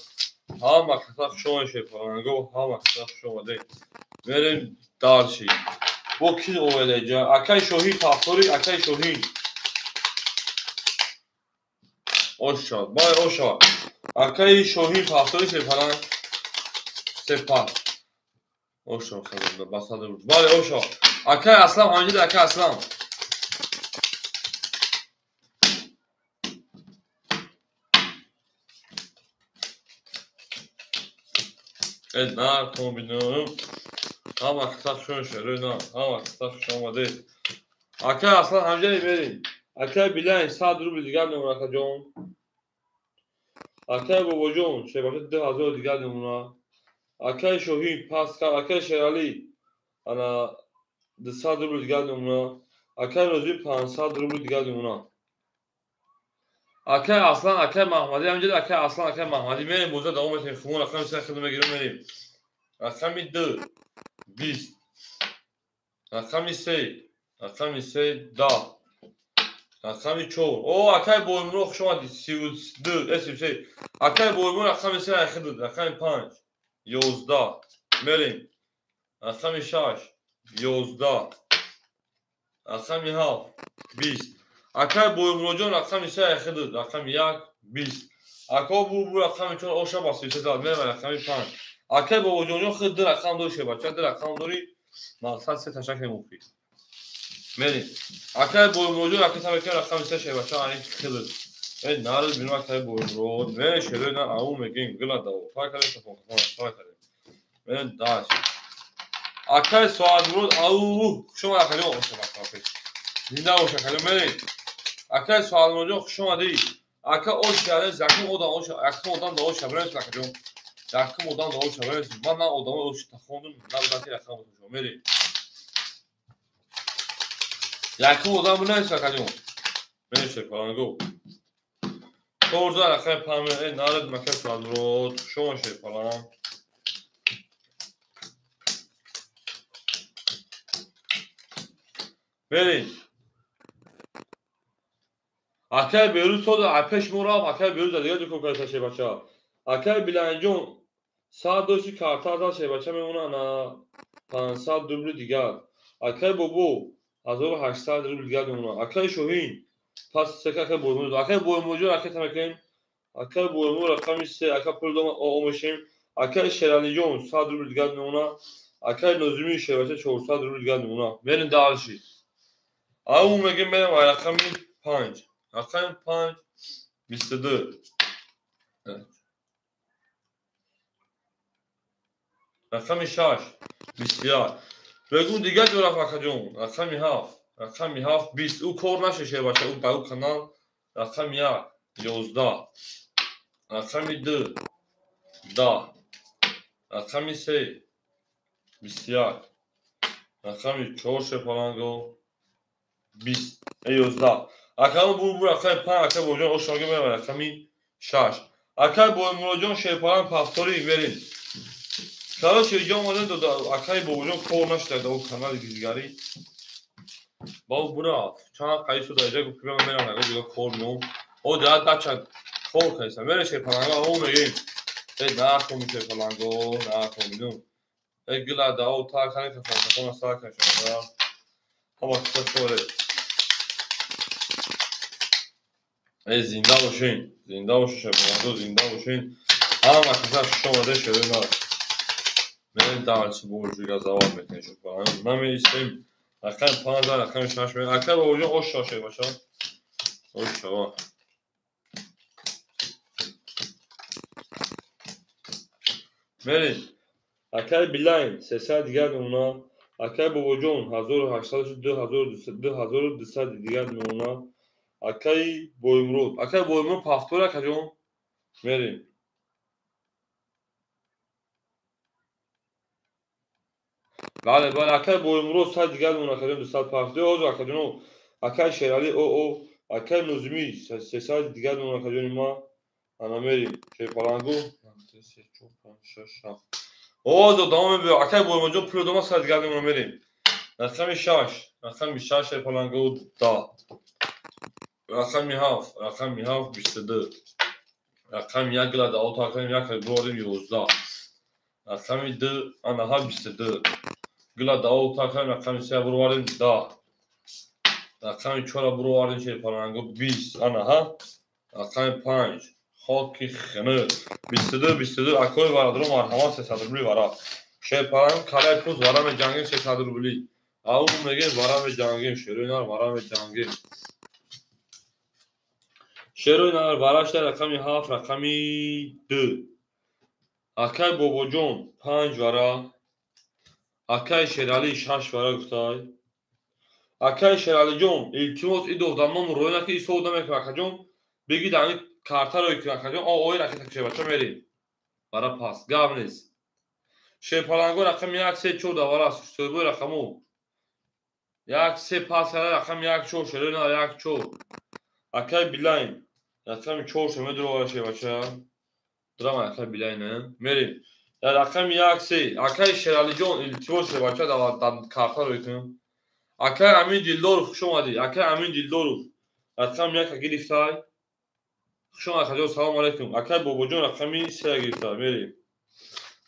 Ҳама каса хуш омадед шерпаланго, ҳама каса хуш омадед. Мерем дарши. Бо ки омада ҷа? Акаи Шоҳин Пахтори, акаи Шоҳин. Оша, бай оша. Акаи Шоҳин Пахтори шерпаланг. Сепар. Оша, садр, ба садр. Бале, оша. Акаи Аслам, ҳамҷида акаи Аслам. Э, на, то бинам. Ҳама каса хуш омадед, на, ҳама каса хуш омадед. Акаи Аслам ҳамҷида мерем. Акаи Билайн 100 рубл дигар мемонад, акаҷон. Акаи Бобоҷон шебаша 2000 дигар мемонад. Акаи Шоҳин пас кард, акаи Шералӣ ана 200 рубл дигар мемонад. Акаи Нозимӣ 500 рубл дигар мемонад. Акаи Аслан, акаи Маҳмадӣ ҳамҷида, акаи Аслан, акаи Маҳмадӣ мерем, боза давом метем. Хумон рақами 3 хидм мегирем, мерем. Рақами 2 20. Рақами 3, рақами 3 10. Рақами 4. О, акаи Боимуро хуш омадед. 32, 33. Акаи Боимуро рақами 3 ахид, рақами 5 11. Мерем. Рақами 6 11. Рақами 7 20. Акаи Боимуроҷон рақами 3 ахид, рақами 1 20. Ако бу рақами 4 оша ба 33 зад, мерем рақами 5. Акаи Бобоҷонҷон худ 2 рақам дори шебача, 2 рақам дори, мақсад 3 ташаккур муфид. Мерем. Акаи Боимуроҷон ракета мекунем рақами 3 шебача, ани хидд. Э, нард бинем акаи Боимурод. Мерем шерои на ау мегем, гила дао. Пай кардем, тафон кардем, пай кардем. Мерем даш. Акаи Соатмурод ау, хуш омад акаҷон, хуш омад акаҷон. Зинда бош акаҷон, мерем. Акаи Соатмуродҷон хуш омадӣ. Ака ош яре, якум одам ош, якум одам да ош шабрем акаҷон. Якум одам да ош шабрем. Ман на одамо ош тахондум, на баки рақам бошам. Мерем. Якум одам бинавис акаҷон. Мерем шерпаланго. Торза рақами панҷ, э, нард мака Соатмурод, хуш омад шерпаланг. Мерем. Акаи Берӯз сода пеш мо рафт, акаи Берӯз дар дигар ҷо кор карда шебача. Акаи Биланҷон 100 дошти карта зад шебача мемонад на 500 рубли дигар. Акаи Бобо 1800 рубли дигар мемонад. Акаи Шоҳин Пас се акай Боймурод. Акай Боймуродҷон ракета мекунем. Акай Боймурод рақами 3, ака пул дома о мешем. Акай Шералиҷон 100 рубл дигар мемона. Акай Нозимии Шербача 400 рубл дигар мемона. Мерем дальше. Ау мегем мерем рақами 5. Рақами 5 22. Рақами 6 21. Бегу дигар ҷо рафт акаҷон. Рақами 7. Рақами 7 20. Ӯ кор наше Шербача, ӯ ба ӯ канал. Рақами 1 11. Рақами 2 10. Рақами 3 21. Рақами 4 Шерпаланго 20. 11. Акамо бур рақами 5 акай Бобоҷон ошноги мерам рақами 6. Акай Боймуродҷон Шерпаланг пафтори мерем. Короче, иҷо омадем дода акай Бобоҷон кор нашуда дар он канали гизгарӣ. Ба ӯ бурафт. Чанд қаи шуда иҷа гуфт ки мерам ага дига кор меом. О да дача кор кайса. Мере Шерпаланго о мегем. Э нахоми Шерпаланго, нахомидум. Э гила да о та кани кафон кафон сар кашона. Ҳама киса шоре. Э зинда бошин, зинда бошин Шерпаланго, зинда бошин. Ҳама киса шомаде шерина. Мерем дальше больше газовать мекунем Шерпаланго. Намеистем. Рақами 5 рақами 6 мерем. Акай Бобоҷон ош шава Шербача. Ош шава. Мерем. Акай Билайн 300 дигар мемона. Акай Бобоҷон 1800 2200 дигар мемона. Акай Боймурод. Акай Боймурод пафтор акаҷон. Мерем. Бале, бале, акай Боймурод 100 дигар мемона акаҷон 250. Ҳозир акаҷоно акай Шерали о акай Нозимӣ 300 дигар мемона акаҷони ма. Ана мерем. Шерпалангу 1 2 3 4 5 6 7. Ҳозир давом мебиёр. Акай Боймуродҷон пул дома 100 дигар мемона мерем. Рақами 6, рақами 6 Шерпалангу 10. Рақами 7, рақами 7 22. Рақами 1 гила да ота рақами 1 бурдем 11. Рақами 2 ана 22. Гила да ота рақами 3 бурдем 10. Рақами 4 бурдем Шерпалангу 20 ана ҳа. Рақами 5 хоки хинӣ 22 22 акои варадро марҳамат 300 рубли вара. Шерпаланг калай пуз вара меҷангем 300 рубли. Ау мегем вара меҷангем шерои нар вара меҷангем. Шерои нар варашта рақами 7 рақами 2. Акай Бобоҷон 5 вара. Акай Шерали 6 вара гуфтай. Акай Шералиҷон илтимос идов дар ном рӯй наки исо намекунад акаҷон. Бигид ами картаро кунад акаҷон. О ой ракета шебача мерем. Вара пас гап нест. Шерпаланго рақами 1 3 4 да вара соҳибои рақамо. 1 3 пас кара рақами 1 4 шерои нар 1 4. Акай Билайн рақами 4 шемедро шебача. Драма акай Билайн мерем. Рақами 1 3 акай Шералиҷон илтимос шебача дар картаро кунад. Акай Амин Дилдоров хуш омадӣ. Акай Амин Дилдоров рақами 1 гирифтай. Хуш омад акаҷон, салом алейкум. Акай Бобоҷон рақами 3 гирифтай. Мерем.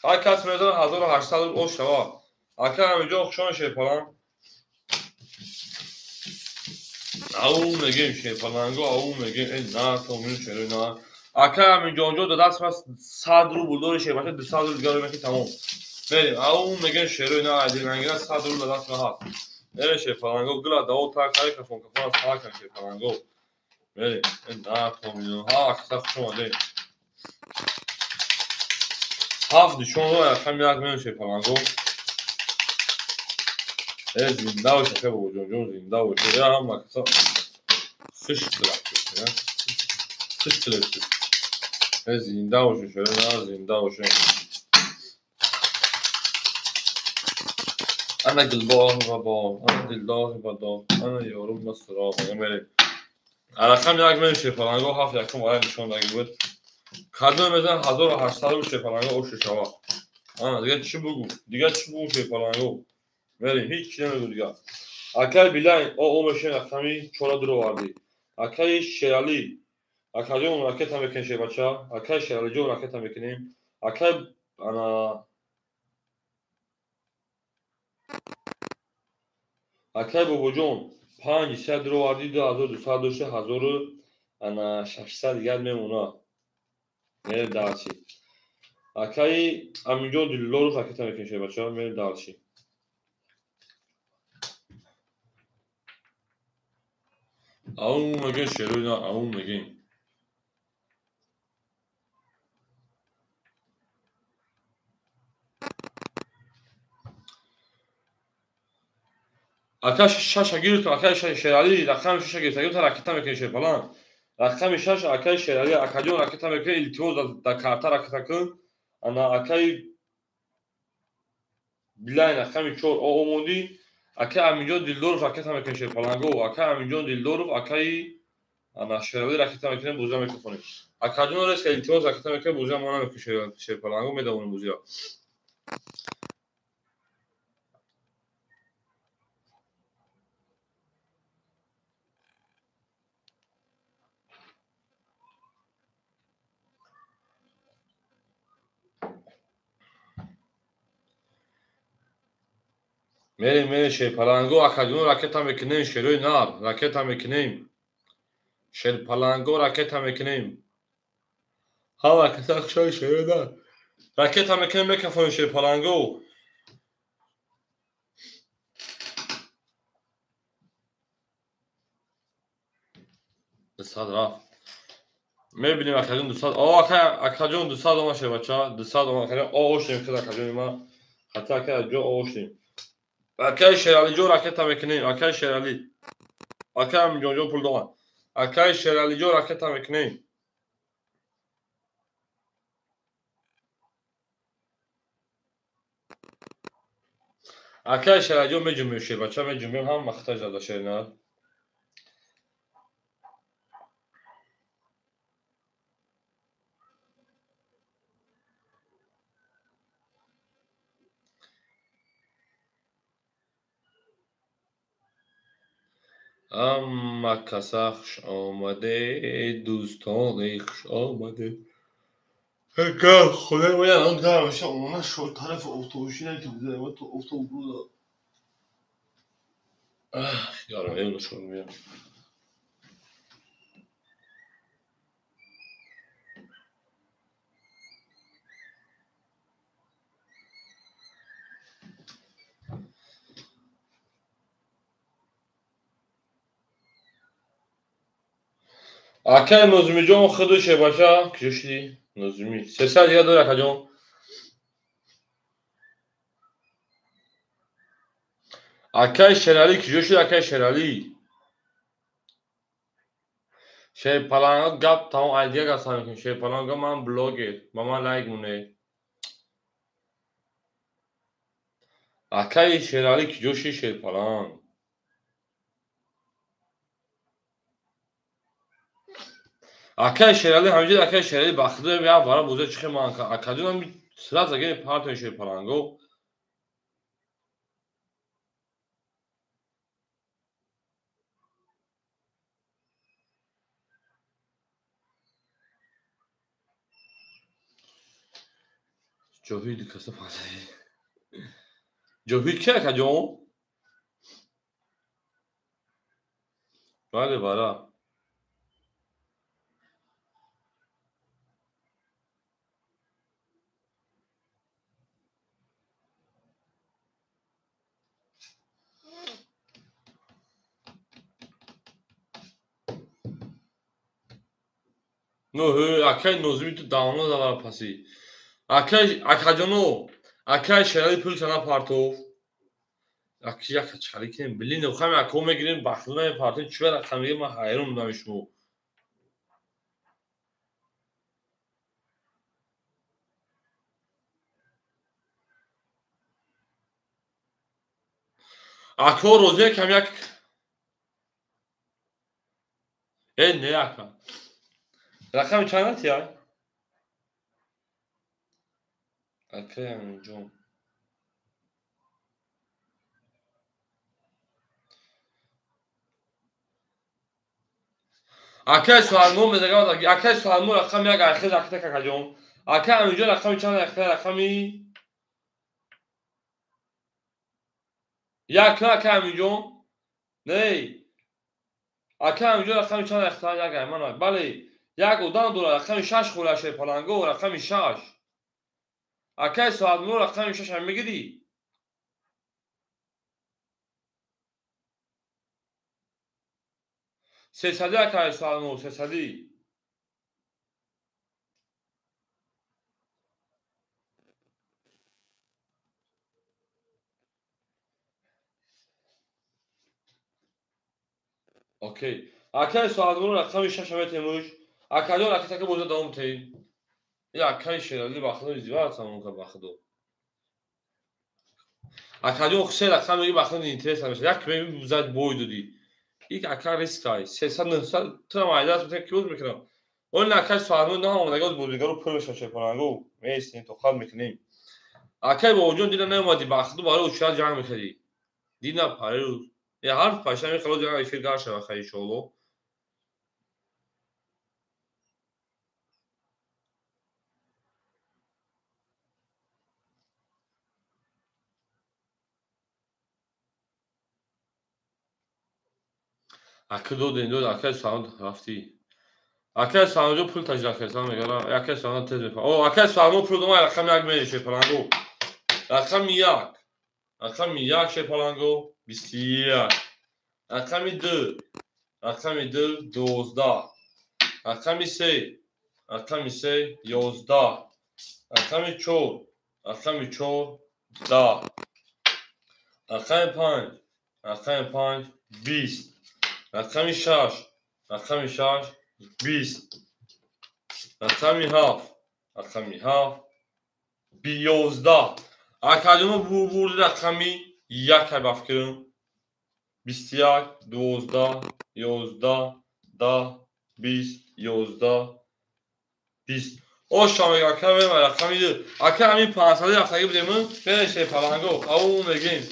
Ҳар кас мезанад 1800 рубл ош шава. Акай Аминҷон хуш омад Шерпаланг. Ау мегем Шерпаланго, ау мегем. Э на томин шерои на. Акай Аминҷонҷо да даст мас 100 рубл дори Шербача 200 рубл дигар меки тамом. Мерем. Ау мегем шерои на айдинангира 100 рубл да даст ма ҳаст. Мерем Шерпаланго гила да о та кай кафон кафон сар кан Шерпаланго. Мерем. Э на томин. Ҳа акса хуш омадед. 7 нишонро рақами 1 мерем Шерпаланго. Э зинда бош акай Бобоҷонҷон, зинда бош. Э ҳама каса хишк рафт. Хишк рафт. Э зинда бош шерои на зинда бош. Ана гилбоҳ ва боғ, ана дилдоҳ ва доғ, ана ёрум ва суроғ. Мерем. Рақами 1 мерем Шерпаланго 7 якум вара нишон даги буд. Кадом мезанад 1800 рубл Шерпаланго ош шава. Ана дигар чӣ бугу? Дигар чӣ бугу Шерпаланго? Мерем, ҳеҷ чӣ намегу дигар. Акай Билайн о мешин рақами 4 дуровардӣ. Акай Шерали акаҷон ракета мекунем Шербача. Акай Шералиҷон ракета мекунем. Акай ана акай Бобоҷон 500 дироварди 2200 дошта 1600 дигар мемонад. Мерем дальше. Акаи Аминҷон Дилдоров ракета мекунем шербачаҳо, мерем дальше. Аун мегем шерои на, аун мегем. Ака шаша гирифтам, акаи Шералӣ рақами шаша гирифта, гирифта ракета мекунем шерпалан. Рақами шаш акаи Шералӣ, акаҷон ракета мекунем, илтимос дар карта ракета кун. Ана акаи Билайн рақами 4 омодӣ. Акаи Аминҷон Дилдоров ракета мекунем шерпаланго. Акаи Аминҷон Дилдоров, акаи ана Шералӣ ракета мекунем, бозиа мекунем. Акаҷон резка илтимос ракета мекунем, бозиа мо намекунем шерпаланго, медавонем бозиа. Мерем, мерем шерпаланго, акаҷон ракета мекунем, шерои нар, ракета мекунем. Шерпаланго ракета мекунем. Ҳама каса хушои шерои нар. Ракета мекунем, мекафонем шерпаланго. Дусад рафт. Мебинем акаҷон 200. О, акаҷон 200 омад шербача, 200 омад акаҷон. О, оштем хел акаҷони ма. Хата акаҷон оштем. Акаи Шералиҷон ракета мекунем, акаи Шералӣ. Акаи Аминҷонҷон пул дорад. Акаи Шералиҷон ракета мекунем. Акаи Шералиҷон меҷумбем шербача, меҷумбем ҳама хата зада шернар. Амма каса хуш омадед, дӯстоне хуш омадед. Худои моя, он гарм шуд, она шуд тарафи офтобшина ки буда, то офтоб буда. Гарм, эвно шуд мия. Акаи Нозимиҷон худу шербача куҷо шудӣ? Нозимӣ. 300 дигар дорӣ акаҷон. Акаи Шералӣ куҷо шуд? Акаи Шералӣ. Шерпаланго гап тамом, ай дигар гап сар мекунем. Шерпаланго ман блогер, ба ман лайк монед. Акаи Шералӣ куҷо шуд шерпаланг? Акаи Шералӣ ҳаминҷо, акаи Шералӣ ба худо як вара бозиа чихе ман акаҷон ҳами сразу гире партои шерпаланго. Ҷовид каса панҷаи. Ҷовид ки акаҷон? Бале бара. Ну, акаи Нозими ту давно завара пасӣ. Акаи акаҷоно, акаи Шералӣ пулша напартов. Аки яка чалӣ кинем, блин, хами ако мегирем, бахтона мепартем, чӣ рақам мегирем, ман ҳайрон будам шумо. Ако розия кам як не ака. Рақами чанд аст я? Акаи Аминҷон. Акаи Суҳайлмон мезагад, акаи Суҳайлмон рақами як айхез ракета какаҷон. Акаи Аминҷон рақами чанд ракета рақами як на акаи Аминҷон? Не. Ака ҳаминҷо рақами чанд яхта як айман. Бале, як одам дорад рақами 6 хӯра Шерпаланго, рақами 6. Акай Соатмуро рақами 6 ҳам мегирӣ? Сесади акай Соатмуро, сесади. Окей. Акай Соатмуро рақами 6 метемуш. Акаҷон ракетака боза давом теҳ. Акай Шерали бахудо издеваться мумкин бахудо. Акаҷон се рақам меги бахудо интерес намешад. Як меги зад бой додӣ. Ик ака рискай. 300 900 тра майдас мекунам ки боз мекунам. Он акай Соатмуро на омадагӣ бозигаро пур мешавад Шерпаланго. Меистем тоқат мекунем. Акай Бобоҷон дина наомадӣ бахудо барои учрат ҷанг мекардӣ. Дина парерӯз. Я ҳар панҷшанбе халос ҷанг эфир гар шава хай иншоалло. Ака додем дод акай Соатмуро рафтӣ. Акай Соатмуро пул таҷриба кардам мегӯям. Акай Соатмуро тез мефаҳмам. О, акай Соатмуро пул дома рақами 1 мере Шерпаланго. Рақами 1. Рақами 1 Шерпаланго 21. Рақами 2. Рақами 2 12. Рақами 3. Рақами 3 11. Рақами 4. Рақами 4 10. Рақами 5. Рақами 5 20. Рақами 6. Рақами 6 20. Рақами 7. Рақами 7 11. Акаҷоно бурди рақами 1 ба фикрам. 21 12 11 10 20 11 20. Оша мега ака мема рақами 2. Ака ҳамин 500 рафтагӣ будем, берем Шерпаланго. Ау мегем.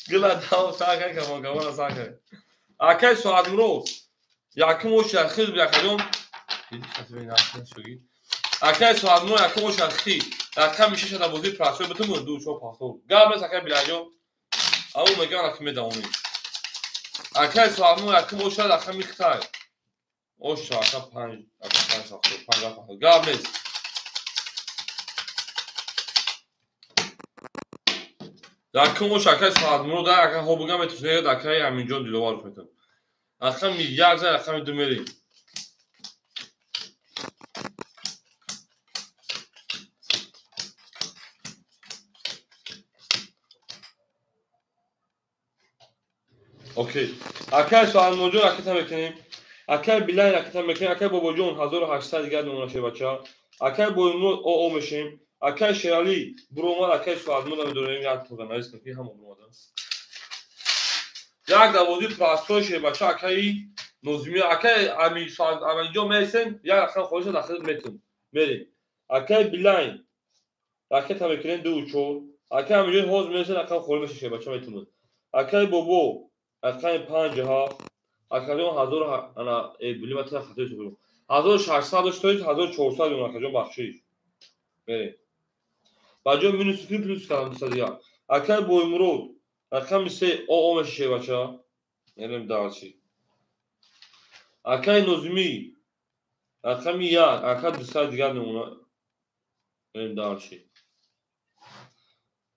Гила дав сакай камон камон сакай. Акай Соатмуро якум оша хил акаҷон. Акай Соатмуро якум оша хил. Рақами 6 да бозии прасой бутум 2 4 5. Гап нест акай Билаҷон. Ау мегам рақами медавонем. Акай Соатмуро якум оша рақами хитай. Оша ака 5 ака 5 7 5 7. Гап нест. Якум оша акай Соатмуро да ака хобуга метусунед акай Аминҷон Диловаров метам. Рақами 1 за рақами 2 мерем. Окей. Акай Соатмуроҷон ракета мекунем. Акай Билай ракета мекунем. Акай Бобоҷон 1800 дигар мемонад шербача. Акай Боимурод ОО мешем. Акай Шерали буромад, акай Соатмуро медорем як тоза навис ки ҳама буромадан. Як давози простой шербача акай Нозими акай Аминҷон мересем, як рақам холиша дахил метум. Мерем. Акай Билайн ракета мекунем 2 4. Акай Аминҷон ҳозир мересем рақам холи меша шербача метумад. Акай Бобо рақами 5 7. Акаҷон 1000 ана билима та хато ҳисоб кунем. 1600 доштоид 1400 мемонад акаҷон бахшиш. Мерем. Ба ҷои минус кунем плюс кардам 201. Акай Боимурод рақами 3 ОО меша шербача. Мерем дальше. Акай Нозими рақами 1 ака 200 дигар мемонад. Мерем дальше.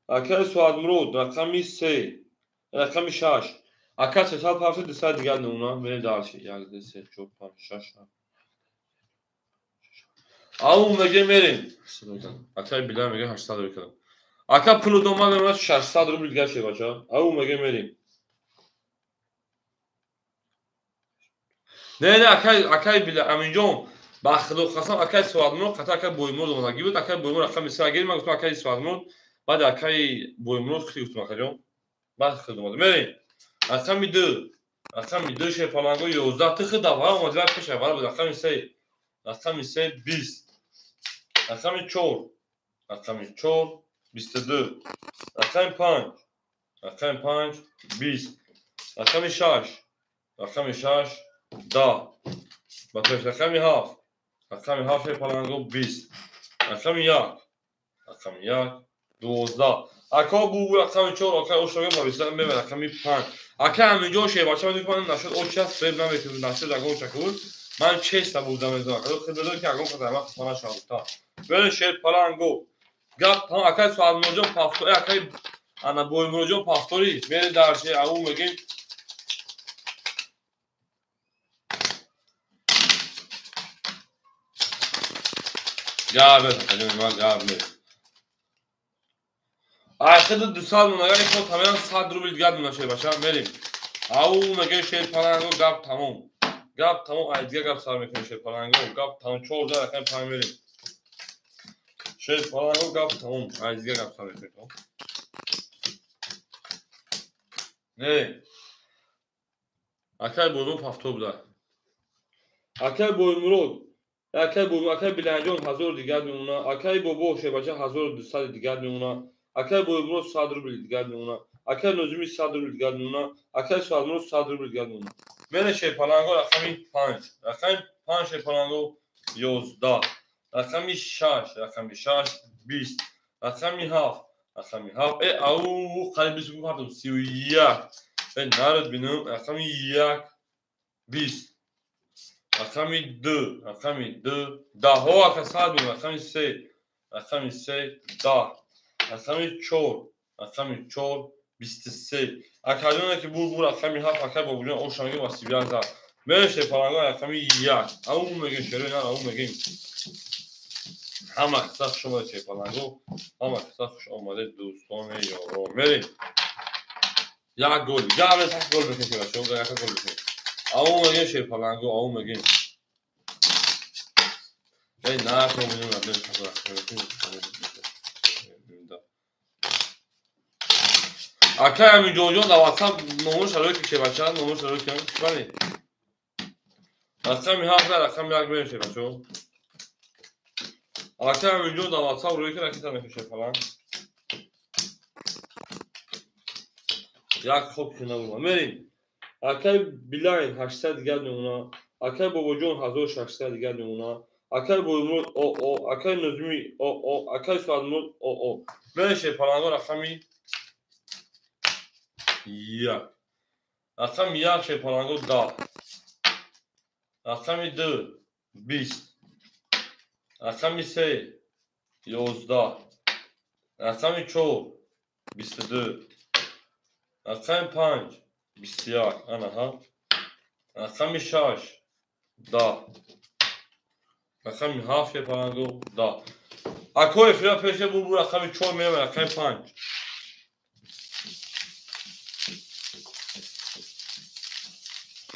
Акай Соатмурод рақами 3 рақами 6 ака 350 200 дигар мемонад. Мерем дальше. 1 2 3 4 5 6 7. Ау меге мерем. Акай Билай меге 800 рубл кардам. Ака пулу дома мемонад 600 рубл дигар шербача. Ау меге мерем. Не не акай акай Билай Аминҷон ба худо қасам акай Соатмуро қата акай Боимурод омадагӣ буд. Акай Боимурод рақами 3 гирифт. Ман гуфтам акай Соатмурод баъд акай Боимурод хит гуфтам акаҷон. Баъд хит омад. Мерем. Рақами 2. Рақами 2 Шерпаланго 11 тихи давра омад ва пеш аввал буд. Рақами 3. Рақами 3 20. Рақами 4. Рақами 4 22. Рақами 5. Рақами 5 20. Рақами 6. Рақами 6 10. Ба пеш рақами 7. Рақами 7 Шерпаланго 20. Рақами 1. Рақами 1 12. Ака бу рақами 4, ака ошага бависа мева рақами 5. Ака ҳаминҷо шербача мекунам, нашуд оча фреб намекунам, нашуд ягон шакул. Ман честа бурдам эзо. Ака хидмат ки ягон қадар вақт хона шавта. Бери шер паланго. Гап там ака Суалмурҷон пафтори, ака ана Боймурҷон пафтори. Бери дар шер ау мегим. Гап нест, ман гап нест. Айхида 200 мон, агар ин тамоман 100 рубл дигар мона шер баша, мерим. Ау меге шер паланго гап тамом. Гап тамом, ай дигар гап сар мекунем шер паланго, гап тамом 14 рақам 5 мерим. Шер паланго гап тамом, ай дигар гап сар мекунем. Не. Акай Боймурод пафтор буда. Акай Боймурод, акай Боймурод, акай Биланҷон 1000 дигар мемона, акай Бобо шербача 1200 дигар мемона. Акай Боймурод 100 рубл дигар мемона, акай Нозими 100 рубл дигар мемона, акай Суалмурод 100 рубл дигар мемона. Мене шерпаланго рақами 5, рақами 5 шерпаланго 11, рақами 6, рақами 6 20, рақами 7, рақами 7, ау қариб 20 гуфтам 31. Народ бинам, рақами 1 20, рақами 2, рақами 2 10, ака 100 бинам, рақами 3, рақами 3 10, рақами 4, рақами 4 23. Акаҷоне ки бур бур рақами 7, акай Бобоҷон ошанги ва 31 зад. Мерем шерпаланго рақами 1. Ау мегем шерои нар, ау мегем. Ҳама қисса хуш омадед шерпаланго, ҳама қисса хуш омадед дӯстони ёро. Мерем. Як гол, гап нест, як гол бикунем шербачаҳо, як гол бикунем. Ау мегем шерпаланго, ау мегем. Эй, на, коминем, на, акай Аминҷонҷон дар WhatsApp номер шароит ки шербача, номер шароит ки бале. Рақами 7 рақами 1 мерем шербачаҳо. Акай Аминҷон дар WhatsApp рӯи ки ракета мекушед фалан. Як хоб ки набуд. Мерем. Акай Билайн 800 дигар мемона, акай Бобоҷон 1600 дигар мемона, акай Боймурод ОО, акай Нозими ОО, акай Суалмурод ОО. Мерем шерпаланго рақами 1. Рақами 1 шерпаланго 10. Рақами 2 20. Рақами 3 11. Рақами 4 22. Рақами 5 21. Анаҳа. Рақами 6 10. Рақами 7 шерпаланго 10. Акои фира пеше бур бур рақами 4 мерем рақами 5.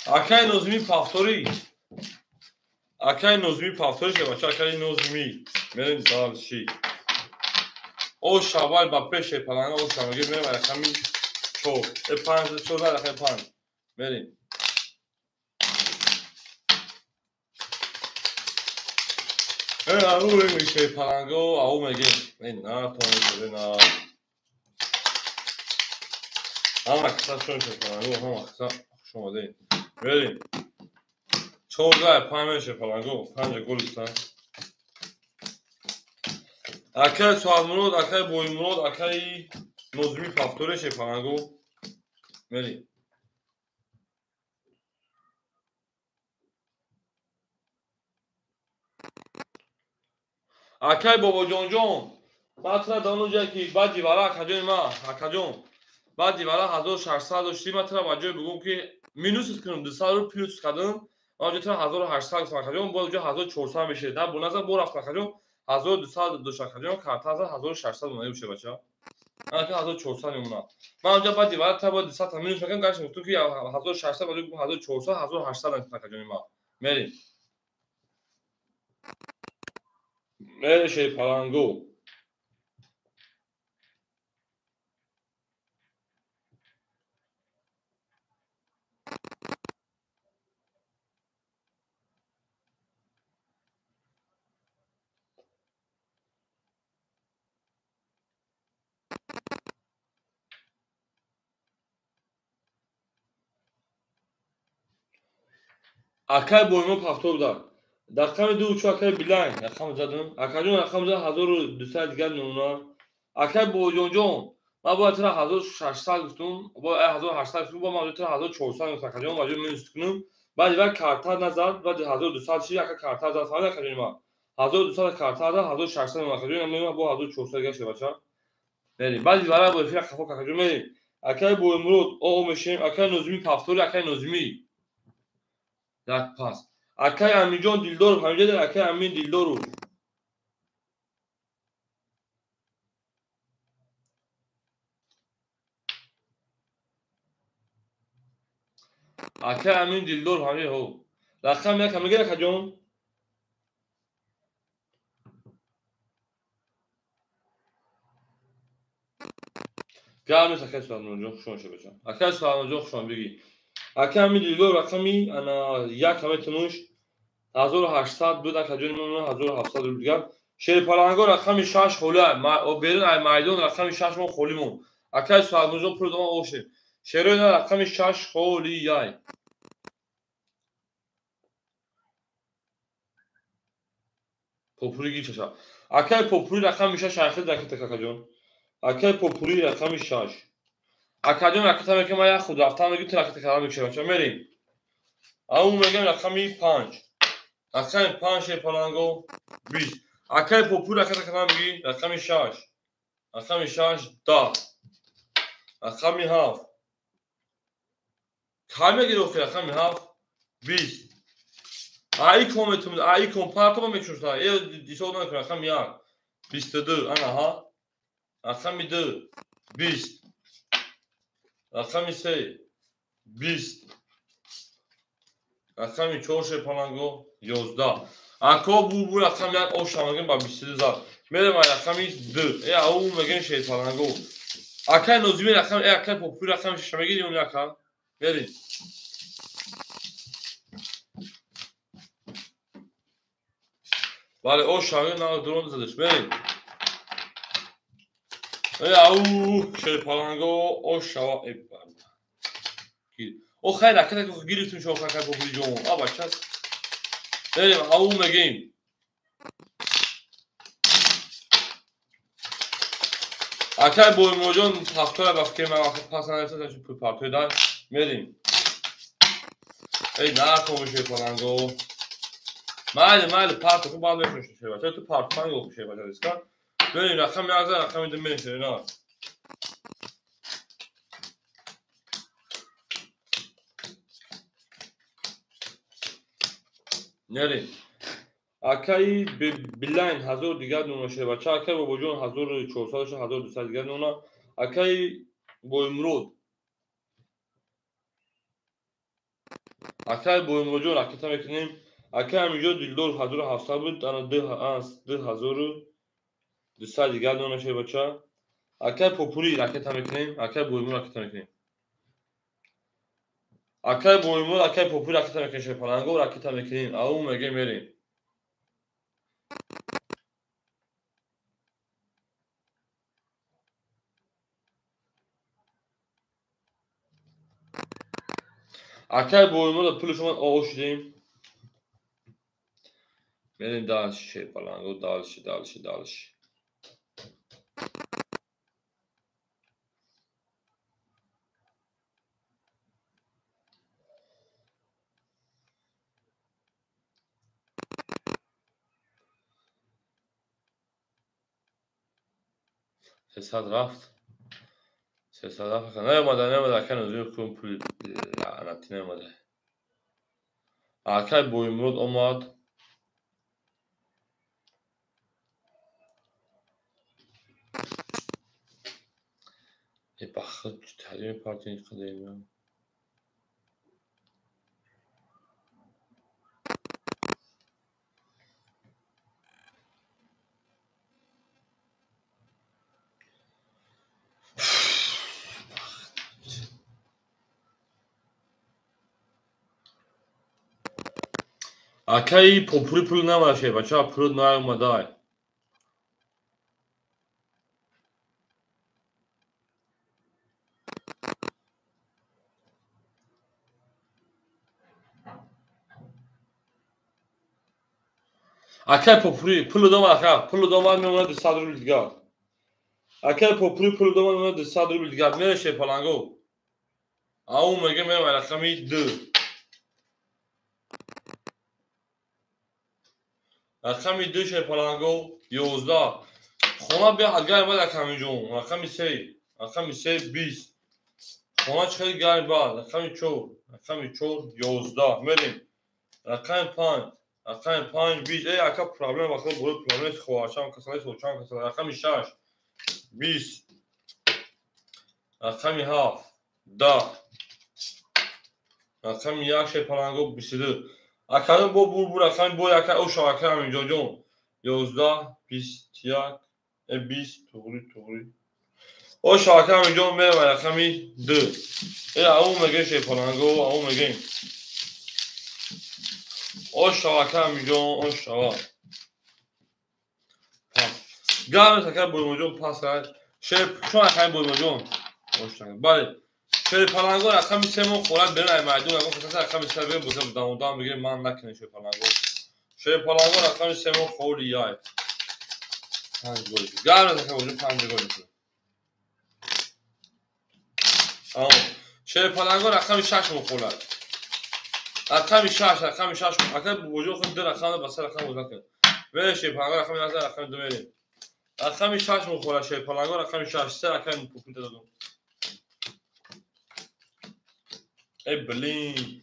Акай Нозими пафтори. Акай Нозими пафтори шербача, акай Нозими. Мерем дальше. О шавал ба пеш шерпаланга, о шаваги мерем рақами 4. 5 4 рақами 5. Мерем. Ау мегем шерпаланго, ау мегем. На, то на. Ҳама қисса шон шерпаланго, ҳама қисса хуш омадед. Мерем. 14 5 шерпаланго, 5 гол зад. Акай Суалмурод, акай Боймурод, акай Нозими пафтори шерпаланго. Мерем. Акай Бобоҷонҷон, ман тура дар он ҷое ки баъди вара акаҷони ма, акаҷон, баъди вара 1600 доштӣ, ман тура ба ҷое бигӯм ки минусит кунам, 200 рубл плюс кардам, ман ҷо тура 1800 гуфтам акаҷон, боз ҷо 1400 мешавад. На, бо назар бо рафт акаҷон, 1200 дошт акаҷон, карта 1600 монда мешавад бача. Ман ака 1400 мемонад. Ман онҷо баъди вара тура бояд 200 минус мекунам, гарчи гуфтам ки 1600 ба ҷои 1400, 1800 мешавад акаҷони ма. Мерем. Мерем шерпаланго. Акай Боймо пафтор буда. Рақами 2 чу акай Билайн рақам задам. Акаҷон рақам зад 1200 дигар мемона. Акай Бобоҷонҷон, Ман бояд тура 1600 гуфтум, бояд 1800 гуфтум, бо ман тура 1400 гуфтам, акаҷон, маҷбур минус кунам. Баъди вай карта назад, баъди 1200 шид, яка карта зад, фаҳмид, акаҷони ман? 1200 карта зад, 1600 мемонад, акаҷон, мемонад бо 1400 дигар шед, бача. Мерем. Баъди вара бо эфира қафо, акаҷон, мерем. Акай Боимурод, о мешем, акай Нозимӣ Пафтори, акай Нозимӣ. Як пас. Акай Аминҷон Дилдоров, ҳаминҷа акай Амин Дилдоров. Акай Амин Дилдоров, ҳамин ҳо. Рақам як ҳамига, акаҷон? Гап нест, акай Суҳайнурҷон, хуш омадед, бача. Акай Суҳайнурҷон, хуш омад, бигӣ. Акай Амин Дилдоров рақами ана як ҳамаи тунуш 1800 буд, акаҷони ман 1700 рубл дигар. Шерпаланго рақами 6 холӣ, берун ай майдон рақами 6 мо холӣ мон. Акай Суҳайнурҷон пул дома ошем. Шерои на рақами 6 холӣ яй. Попури гир чаша. Акай Попури рақами 6 айхел ракета, акаҷон. Акай Попури рақами 6. Акаҷон ракета мекунам, ман як худ рафтам, мегӯ ту ракета кардан мекушам, бача, мерем. Ау мегӯям рақами 5. Рақами 5 шерпаланго 20. Акай Попури ракета кардан мегӣ рақами 6. Рақами 6 10. Рақами 7. Кай мегири охир рақами 7 20. Ай ком метум, ай ком партома мекушам. Э ҳисоб намекунам, рақами 1 22, ана ҳа. Рақами 2 20. Рақами 3 20. Рақами 4 шерпаланго 11. Ако бу рақами 1 оша мегӯем ба 22 зад. Мерем ай рақами 2. Э ау мегӯем шерпаланго. Акай Нозими рақами, э акай Попури рақами 6 мегирӣ он ака? Мерем. Бале, оша мегӯем, на дрон задаш. Мерем. Э ау шерпаланго оша э о хайр, ракета гирифтем шо акай Попури ҷон. А бача. Мерем, ау мегӯем. Акай Боимуродҷон ҳафтора ба фикри ман вақт пас нарасад, чун пул партои дар мерем. Эй накун шерпаланго. Майли, майли, парто ку баъд мекунем шербача. Ту партофанг охи шербача диска. Мерем рақами як зад, рақами ду мерем шерна. Мерем. Акаи Билайн 1000 дигар нуна шербача, акаи Бобоҷон 1400 1200 дигар нуна, акаи Боимурод. Акаи Боимуродҷон ракета мекунем. Акаи Аминҷон Дилдор 1700 буд, ана 2200 дигар нуна шербача. Акаи Попури ракета мекунем, акаи Боимурод ракета мекунем. Акаи Боимурод, акаи Попури ракета мекунем, шерпаланго ракета мекунем. Ау мегӯем мерем. Акай Боимурод пули шумо о шудем. Мерем дальше, шерпаланго, дальше, дальше, дальше. Сесад рафт. Сесад рафт. Наомада, наомада, акай Нозир кун пули лаънатӣ наомада. Акай Боимурод омад. Э бахт таълими партия қадаем. Акаи Попури пул наомада шербача, пул наомада. Акай Попури пул домад, ака, пул домад мемонад 200 рубл дигар. Акай попури пул доман мена 200 рубл дигар мере шерпаланго. Ау меге мерам рақами 2. Рақами 2 шерпаланго 11. Хона беҳад гарм бад акамиҷон. Рақами 3. Рақами 3 20. Хона чӣ хеле гарм бад. Рақами 4. Рақами 4 11. Мерем. Рақами 5. Рақами 5 20. Эй ака проблема вақт буд проблема хоҳарчам касале сочам касале. Рақами 6 20. Рақами 7 10. Рақами 1 шерпаланго 22. Академ бо бур рақами бо яка о шабака ҳаминҷоҷон. 11 21 20 туғри туғри. О шабака ҳаминҷон мерам рақами 2. Ау мегем шерпаланго, ау мегем. О шабака ҳаминҷон, о шаба. Пас. Гарм ака боймоҷон пас кард. Шер чон рақами боймоҷон. Бале. Шерпаланго рақами 3 мо хӯрад берун ай майдон ягон каса рақами 3 бигем боза дамодам бигем ман накунем шерпаланго. Шерпаланго рақами 3 мо холи яй. 5 гол. Гарм ака боймоҷон 5 гол. Ау. Шерпаланго рақами 6 мо хӯрад. Рақами 6, рақами 6. Ака боймоҷон худ ду рақам ба се рақам боза кунед. Мере шерпаланго рақами 9 рақами 2 мерем. Рақами 6 мо хӯрад шерпаланго рақами 6 се рақами пупита додум. Эй блин.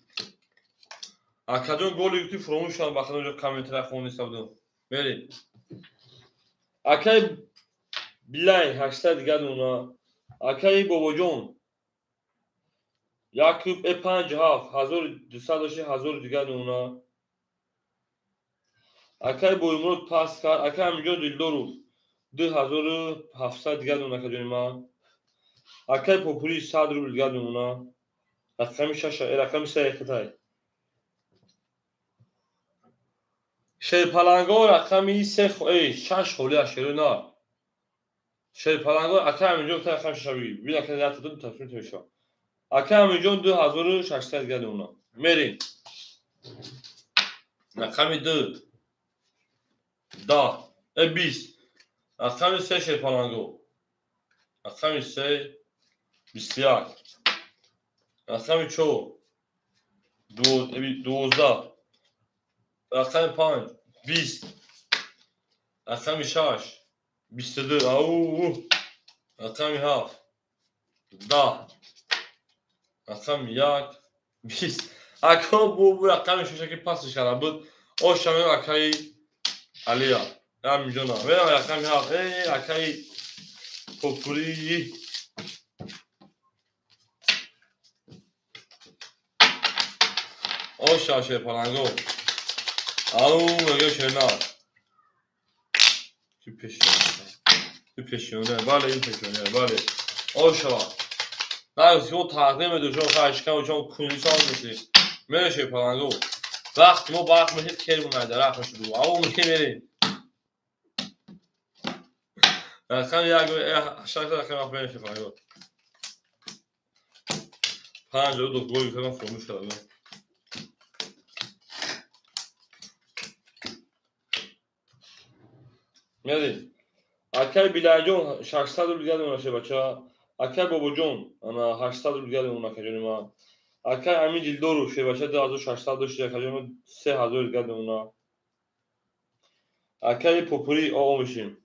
Акаҷон голи гуфти фуромӯш шудам бахтам ҷо комментария хонда будам. Мерем. Акай Билай 800 дигар дона. Акай Бобоҷон 1 5 7 1200 дошти 1000 дигар дона. Акай Боймурод пас кард. Акай Амиҷон Дилдоров 2700 дигар дона акаҷони ман. Акай Попури 100 рубл дигар дона. Рақами 6, рақами 3 хитай. Шерпаланго рақами 3, эй 6 холи ашеро на. Шерпаланго ака Амиҷон та рақами 6 бигир. Бин ака як ду тасвир меша. Ака Амиҷон 2600 дигар дона. Мерем. Рақами 2 10, 20. Рақами 3 шерпаланго. Рақами 3 21. Рақами 4 12. Рақами 5 20. Рақами 6 22. Ау. Рақами 7 10. Рақами 1 20. Ака бу рақами 6 ки пасиш карда буд. Ошам акаи Алия. Амиҷона. Мерам рақами 7. Эй акаи Попури. Оша шерпаланго. Ау меге шерна. Ки пешона. Ки пешона. Бале ин пешона. Бале. Оша. На ё тақдим медошон хашкам чон кунисон меши. Мере шерпаланго. Вақт мо барқ мешид кермон дарахт мешид. Ау меге мерем. Рақами 1 6 рақами 7 мере шерпаланго. 5 ду гол кардам фуромӯш кардам. Мерем. Акай Билайҷон 600 рубл дигар дона шебача. Акай Бобоҷон ана 800 рубл дигар дона акаҷони ман. Акай Амин Дилдоров шебача 2600 дошти акаҷони ман 3000 дигар дона. Акай Попури оғо мешим.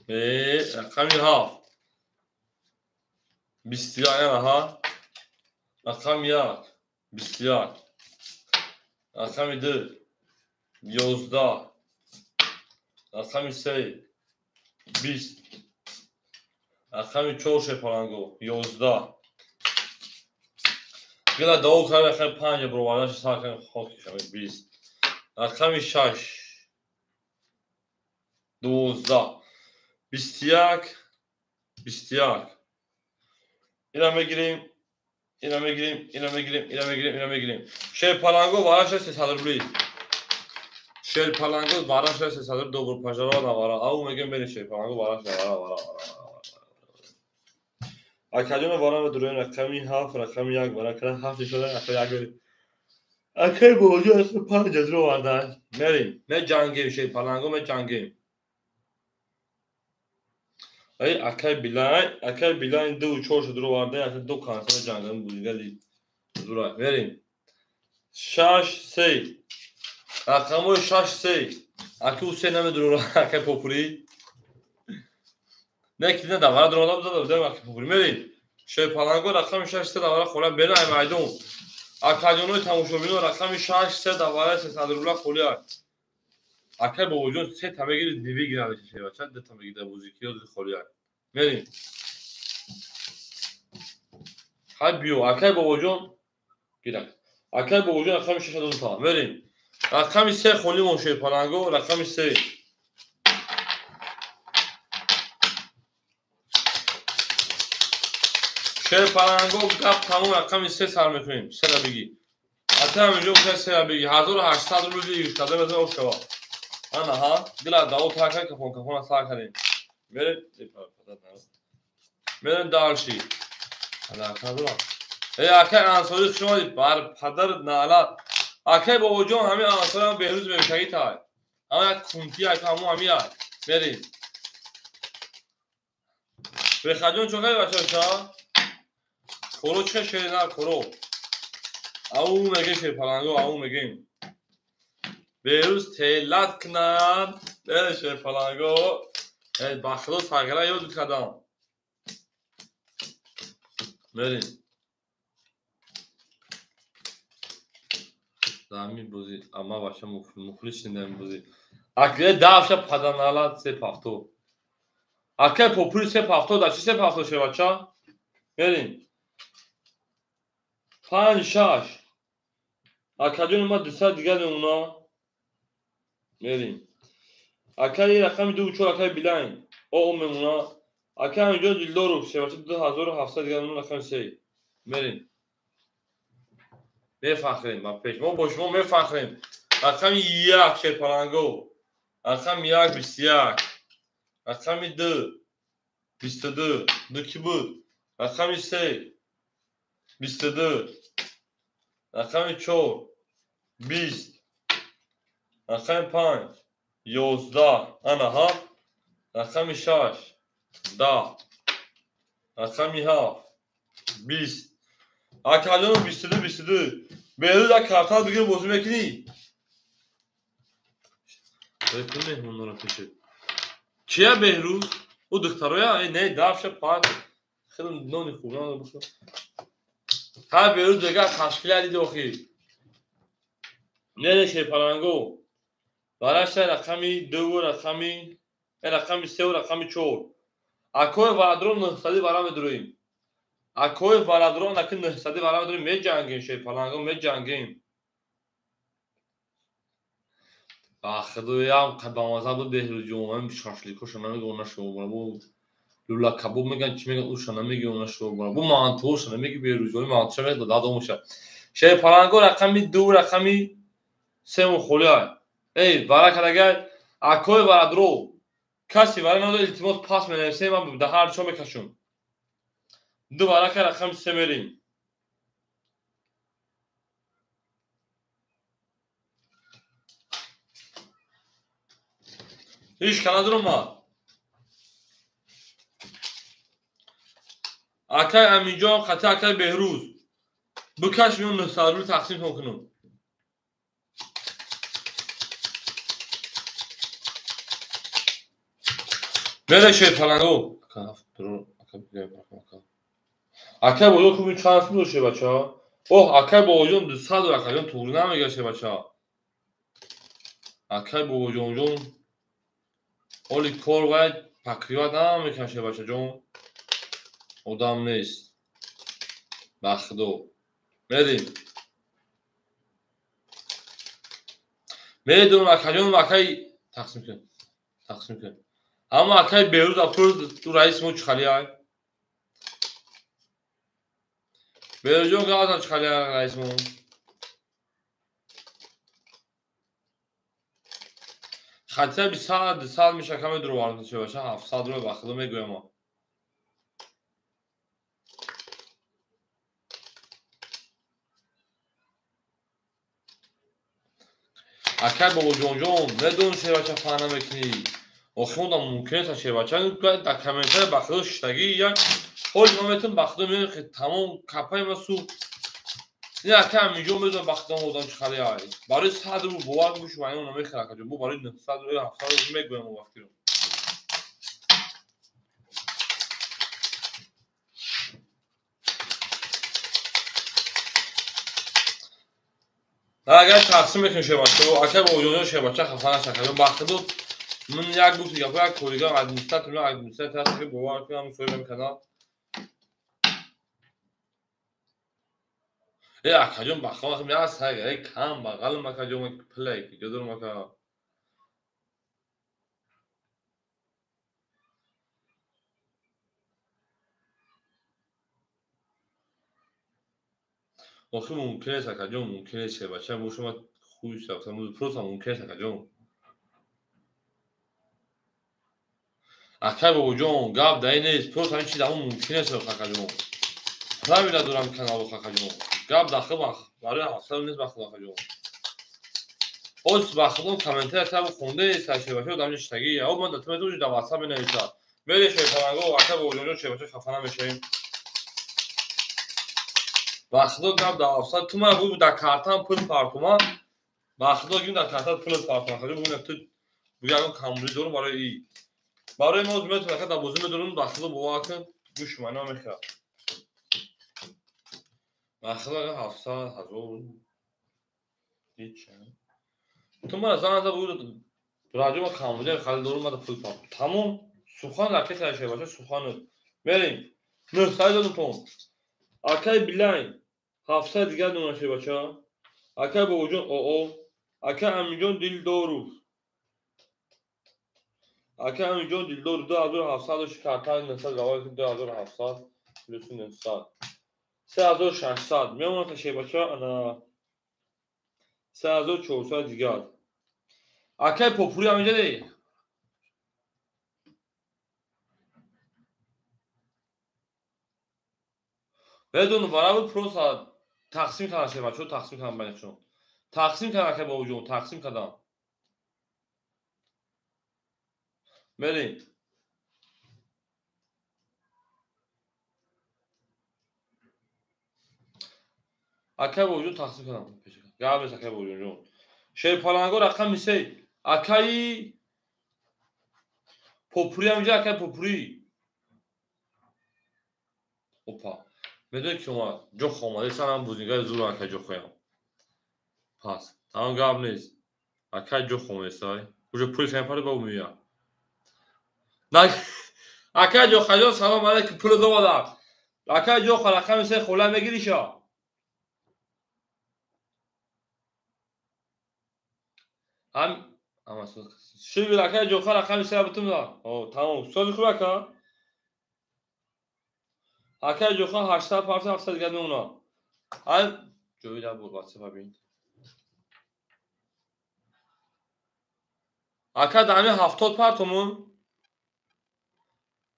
Рақами 7 21 аҳа. Рақами 1 21. Рақами 2 11. Рақами 3 20. Рақами 4 шерпаланго 11. Гила даво кард рақами 5 бароварданаш сар кардем хоки шавад 20. Рақами 6 12. 21 21. Ина мегирем, ина мегирем, ина мегирем, ина мегирем, ина мегирем. Шерпаланго вараш 300 рубли. Шерпаланго вараш 300 рубли добро пожаловать на вара. Ау мегем мерем шерпаланго вараш вара вара вара. Акаҷон вара ва дуроин рақами 7, рақами 1 вара кара 7 шуда рақами 1. Акай бобоҷон 5 ҳазор оварда. Мерем, меҷангем, шерпаланго, меҷангем. Ай, акай Билайн, акай Билайн ду чор шуд оварда, ака ду канса меҷангем, бузигали зура. Мерем. 6 3. Рақамҳои 6 3. Аки у се намедурора, акай Попури. Не ки не давара дурода бузада будем, акай Попури. Мерем. Шерпаланго, рақами 6 3 давара хола бена ай майдон. Акаҷонои тамошобино, рақами 6 3 давара 300 рубла холӣ. Акай бобоҷон се та мегири, невигира мешавад, чанд та мегида бозӣ ки ёзи холӣ. Мерем. Ҳай биё, акай бобоҷон гирак. Акай бобоҷон рақами 6 дон та. Мерем. Рақами 3 холӣ мон, шерпаланго, рақами 3. Шерпаланго, гап тамом, рақами 3 сар мекунем. Сера бигӣ. Ата ҳаминҷо гуфта сера бигӣ. 1800 рубл бигӣ, када мезана шава. Ана ҳа, дила даво така кафон кафона сар кардем. Мерем, мерем дальше. Ана кадура. Эй, акай Ансори, хуш омадӣ, бар падар наалат. Акай бобоҷон, ҳамин Ансори ҳам Беҳрӯз мемшагӣ тай. Ҳама як кунти як ҳаму ҳами як. Мерем. Бехаҷон чо кардӣ, бачаша? Коро чӣ шери на коро. Ау мегем, шерпаланго, ау мегем. Беҳрӯз телат кунад. Э, шерпаланго. Э, ба худо сагра ёд кардам. Мерем. Дар бозӣ ама бача мухлис шидам бозӣ. Акре давша паданалат се пафто. Акай Попури се пафто, да чи се пафто ше, бача? Мерем. 5 6. Акаҷон ма 200 дигар мемона. Мерем. Акай рақами 2 4, акай Билайн. О мемона. Акай ҳаминҷо Дилдоров шебача 2700 дигар мемона, рақами 3. Мерем. Мефахрем ба пеш. Мо бо шумо мефахрем. Рақами 1, шерпаланго. Рақами 1 21. Рақами 2 22. Ду ки буд? Рақами 3 22. Рақами 4 20. Рақами 5 11. Ана ҳа. Рақами 6 10. Рақами 7 20. Акаҷон 22 22. Беҳрӯз як картал бигир, бозӣ мекунӣ? Кун меҳмонро пешед. Кия Беҳрӯз? Ӯ духтароя? Э, не, давша пад. Хеле нони хуб бухӯр. Ҳа, Беҳрӯз дега ташкила диди охи. Не, не, шерпаланго. Бараша рақами 2 рақами рақами 3 рақами 4. Акои варадро 900 вара медуроем. Акои варадро наки 900 вара медуроем, меҷангем, шерпаланго, меҷангем. Ба худоям бамаза буд, Беҳрӯзҷон, ҳамин шашликоша намеги, она шобара. Бу лула кабоб меган, чӣ меган, уша намеги, она шобара. Бу мантуоша намеги, Беҳрӯзҷон, мантуша меги дадомуша. Шерпаланго, рақами 2 рақами 3 мухолиай. Эй, вара кардагай, акои варадро каси вара надо, илтимос, пас менависем, ман да ҳар чо мекашум. Ду варака, рақами 3 мерем. Ҳеҷ ка надуромад. Акай Аминҷон қати акай Беҳрӯз бикаш, миён 900 рубл тақсим кунам. Мере, шерпаланго. Акай бобоҷон хуб чанд сум доште, бача? Оҳ, акай бобоҷон 200 акаҷон туғри намегаште, бача. Акай бобоҷонҷон оли кор вай покрывать намекаше, бачаҷон. Одам нест. Ба худо. Мерем. Медонам, акаҷон, акай тақсим кун. Тақсим кун. Аммо акай Беҳрӯз апурс, ту раиси мо чӣ хали ай? Беҳрӯзҷон, гап чӣ хали ай раиси мо? Хотя бы 100 200 меша каме дуроварда шава, 700 рубл, ба худо мегӯям. Акай бобоҷонҷон, медонӣ шербача фаҳм намекунӣ. Охи онда мумкин нест шербача дар комментария ба худо шиштагӣ як ҳоли ман метавонам ба худо мегӯям ки тамом капаи ма су. Ин акай Аминҷон медонам ба худо одам чӣ хали ай. Барои 100 рубл бовар гӯш ва ин намехӯрад акаҷон. Бо барои 900 рубл 700 рубл мегӯям он вақтиро. Агар тақсим мекунем шербачаро, акай бобоҷонҷон шербача хафа нашавад. Ба худо ман як гуфти гапо як коригар администратор, администратор ҳаст ки бовар кунам соҳиби канал. Э акаҷон ба худо як саг, э кам бағалам акаҷон плей ки ҷо дорам ака. Охи мумкин нест акаҷон, мумкин нест шербача бошам хуй сафтам, просто мумкин нест акаҷон. Акай бобоҷон, гап дар ин нест, просто ҳамин чиз ҳамон мумкин нест акаҷон. Правила дорам каналу акаҷон. Гап дар хуб барои 700 нест ба худо акаҷон. Ҳоз ба худо комментария таб хонда нест шербача дар ҳамин шиштагӣ. Ё ман дар ту дар WhatsApp менависам. Мере шерпаланго, акай бобоҷонҷон шербача хафа намешавем. Ба худо гап дар 700 ту ман буд дар картам пул партума. Ба худо гим дар картат пул партума. Акаҷон бубинам ту бугам камбули дорум барои и. Барои мо метавонам ака дар бозӣ медорам ба худо бовар кун гӯш ман намехӯрад. Ба худо 700 ҳазор ҳеч. Ту ман занг зад буд раҷо камбули халид дорум ман пул партум. Тамом сухан дар кеса шербача сухан. Мерем 900 додум тон. Акай Билайн 700 дигар дона шербача. Акай бобоҷон оо. Акай Аминҷон Дилдоров. Акай Аминҷон Дилдоров 2700 карта 900 гавай 2700 плюс 900. 3600 мемонад шербача ана 3400 дигар. Акай Попури ҳаминҷа де. Медонам барабар просто тақсим кардам шербачаро, тақсим кардам байнашон. Тақсим кардам акай бобоҷон, тақсим кардам. Мерем. Акай бобоҷон тақсим кардам. Гап нест акай бобоҷонҷон. Шерпаланго рақами 3. Акаи Попури ҳаминҷа акай Попури. Опа. Медонӣ ки омад? Ҷох омад. Эсан бузингари зур акай ҷохоям. Пас. Тамом гап нест. Акай ҷох омадесай. Уже пули ками пари ба меояд. Акай ҷохаҷон салом алейкум пул довада. Акай ҷоха рақами 3 хола мегириша. Ҳам шибил акай ҷоха рақами 3 бутум да. О, тамом. Сози хуб ака? Акай ҷоха 800 парса 700 дигар мемонад. Ай ҷои дар буд WhatsApp бин. Ака дар ҳамин 70 партумун.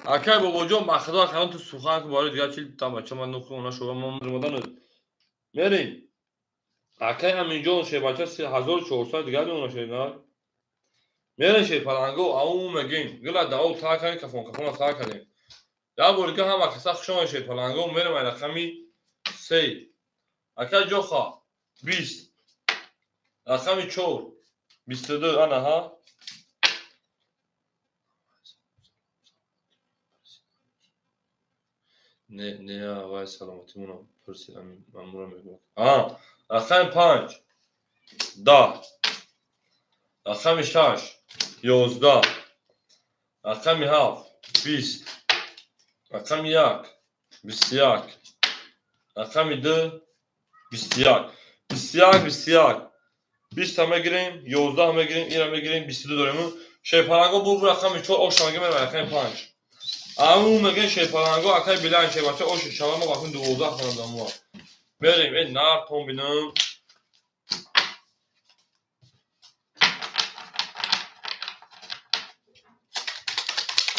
Акай бобоҷон ба худо акарон ту сухан кун барои дигар чи там бача ман нухи она шоба ман омадан. Мерем. Акай Аминҷон шербача 1400 дигар мемонад шерна. Мерем шерпаланго ау мегем. Гила дао та кардем кафон кафона та кардем. Як бори ки ҳама каса хуш омад шерпаланго мерем ай рақами 3. Акай ҷоха 20. Рақами 4 22 ана ҳа. Не, не, вай саломатимона пурсидам, мамура мегӯяд. А, рақами 5 10. Рақами 6 11. Рақами 7 20. Рақами 1 21. Рақами 2 21. 21 21. 20 мегирем, 11 мегирем, ира мегирем, 22 дорем. Шерпаланго бу рақами 4 ош мегирем, рақами 5. Аму мегем шерпаланго акай билан шербача ош шава мо вақти 12 хонадам мо. Мерем, э нар тон бинам.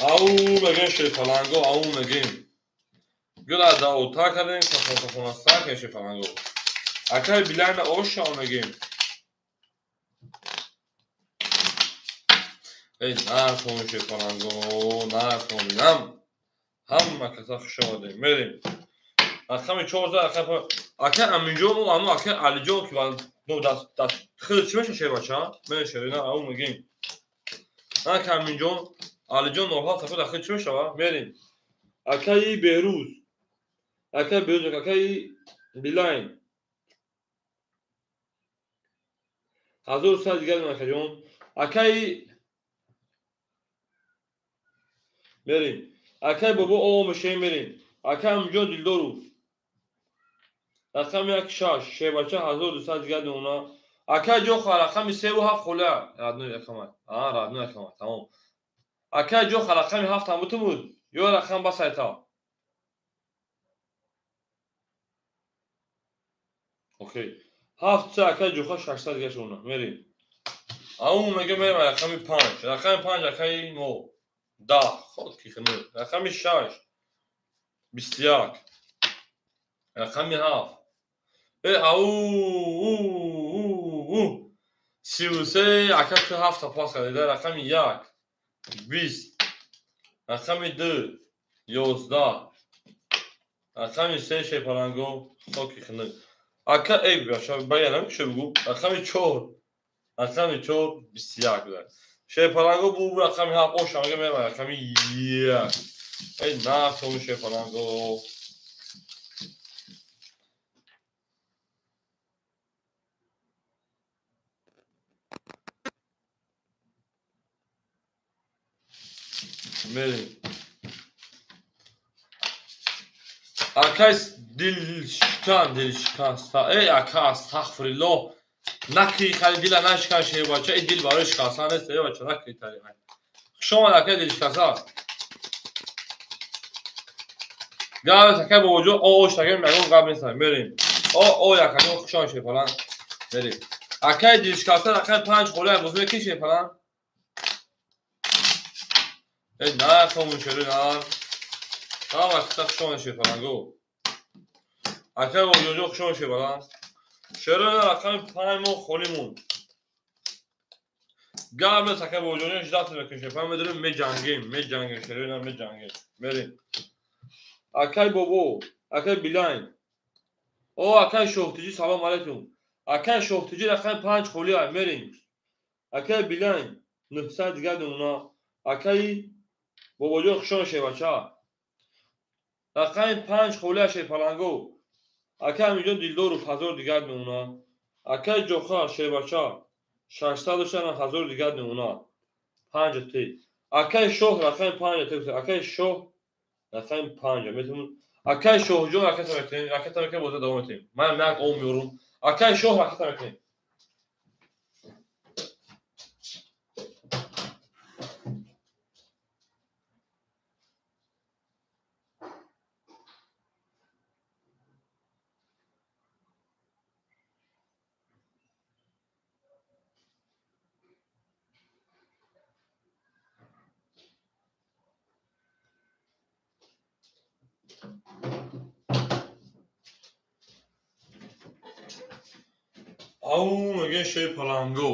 Ау мегем шерпаланго, ау мегем. Гула даота кардем, кафон кафона сар кардем шерпаланго. Акай билан ош шава мегем. Эй, накун шерпаланго, накун. Ҳама каса хуш омадем. Мерем. Рақами 14 ака ака Аминҷон ва ану ака Алиҷон ки ну даст даст хел чӣ меша шербача? Мен шерина ау мегим. Ака Аминҷон, Алиҷон 07 ака дахил чӣ мешава? Мерем. Акаи Беҳрӯз. Акаи Беҳрӯз, акаи Билайн. 1100 дигар акаҷон. Акаи мерем. Акаи бобо о мешем мерем. Акаи Аминҷон Дилдоров. Рақами 1 6 шербача 1200 дигар дона. Акаи Ҷоха рақами 3 ва 7 хола. Родной рақама. А, родной рақама. Тамом. Акаи Ҷоха рақами 7 ҳам бутун ё рақам бас айта. Окей. 7 се акаи Ҷоха 600 дигар шуна. Мерем. Ау мега мерем рақами 5. Рақами 5 акаи мо. 10. Ход ки хну. Рақами 6. 21. Рақами 7. Э ау у у 33 ака ту 7 пас карда. Рақами 1 20. Рақами 2 11. Рақами 3 шерпаланго хоки хну. Ака эй баша баянам шо бугу. Рақами 4. Рақами 4 21 буда. Шерпаланго бу рақами 7 оша мега мерам рақами 1. Эй на том шерпаланго. Мерем. Акай дилшикан, дилшикан. Эй ака астағфируллоҳ. Накри хали дила нашикан шербача. Эй дил барои шикастан нест, эй бача накри тари. Хуш омад акай дилшикаста. Гап акай бобоҷон, о ош такем ягон гап нест. Мерем. О о акаҷон хуш омад шерпалан. Мерем. Акай дилшикаста рақами 5 хола боз мекӣ шерпалан. Эй на хомӯш на. Ҳама киса хуш омад шерпаланго. Акай бобоҷон хуш омад шерпалан. Шерона рақами 5 мо холӣ монд. Гап нест акай бобоҷон, ждат мекунем шерпалан, медонем меҷангем, меҷангем шерона меҷангем. Мерем. Акай бобо, акай Билайн. О акай Шоҳтиҷӣ салом алайкум. Акай Шоҳтиҷӣ рақами 5 холӣ ай мерем. Акай Билайн 900 дигар дона. Акай бобоҷон хуш омад шербача. Рақами 5 холӣ ай шерпаланго. Акай Аминҷон Дилдоров 1000 дигар мемона. Акай Ҷоха шербача 600 дошта 1000 дигар мемона. 5 т. Акай Шоҳ рақами 5 т. Акай Шоҳ рақами 5 метавон. Акай Шоҳҷон ракета мекунем, ракета мекунем, боз давом метем. Ман як ом меорум. Акай Шоҳ ракета мекунем. Ау меге шерпаланго.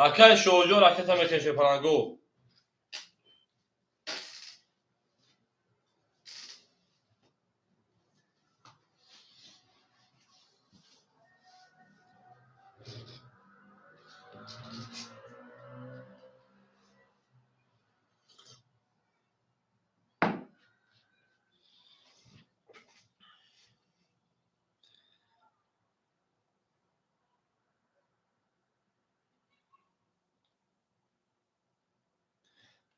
Акай Шоҳҷон ракета мекунем шерпаланго.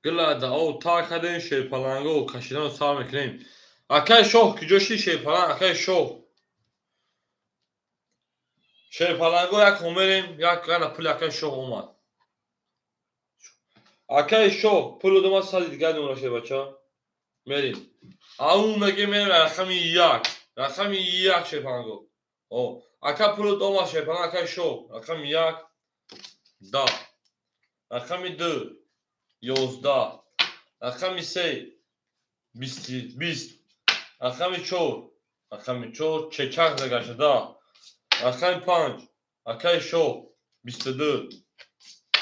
Гила о та кардем шерпаланго кашидан сар мекунем. Акай Шоҳ куҷо ши шерпаланг? Акай Шоҳ. Шерпаланго як омерем, як гана пули акай Шоҳ омад. Акай Шоҳ пул додам 100 дигар дона шербача. Мерем. Ау меге мерем рақами 1. Рақами 1 шерпаланго. О, ака пул додам шерпаланг акай Шоҳ. Рақами 1 10. Рақами 2 11. Рақами 3 20. Рақами 4. Рақами 4 чечак загашта. Рақами 5 акай Шоҳ 22.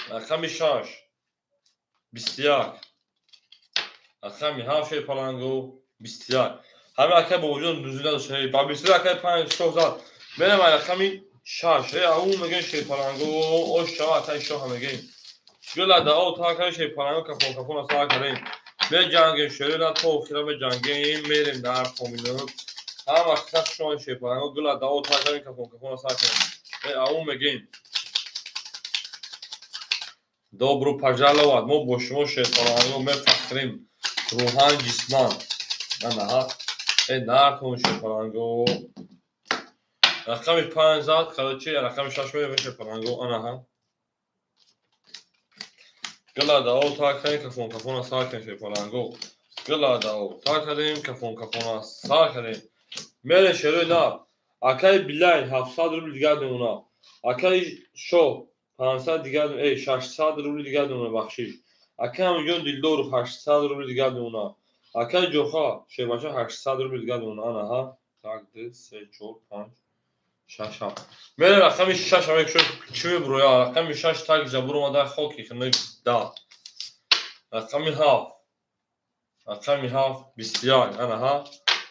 Рақами 6 21. Рақами 7 шерпаланго 21. Ҳама акай бобоҷон дузина дошта. Ба 23 акай 5 шоҳ зад. Мерам рақами 6. Ау мегӯем шерпаланго, ош шава акай шоҳ мегӯем. Гула дао та акай шерпаланго кафон кафон сар кардем. Меҷангем шерина то охира меҷангем, мерем дар поминут. Ҳама каса шоҳ шерпаланго гула дао та акай кафон кафон сар кардем. Ау мегӯем. Добро пожаловать. Мо бо шумо шерпаланго мефахрем. Рӯҳан ҷисман. Анаҳа. Нартон шерпаланго. Рақами 5 зад, короче, рақами 6 мерем шерпаланго. Анаҳа. Гула дао та кардем, кафон кафона сар кардем шерпаланго. Гула дао та кардем, кафон кафона сар кардем. Мерем шерои нар. Акай Билай 700 рубл дигар мемонад. Акай Шоҳ 500 дигар, 600 рубл дигар мемонад, бахшиш. Акай Амиҷон Дилдоров 800 рубл дигар мемонад. Акай Ҷоха Шербача 800 рубл дигар мемонад. Анаҳа. 1 2 3 4 5 6 7. Мерем рақами 6 мекушем, чӣ мебуроя? Рақами 6 так ҷабур омада хоки хинак 10. Рақами 7. Рақами 7 21. Анаҳа.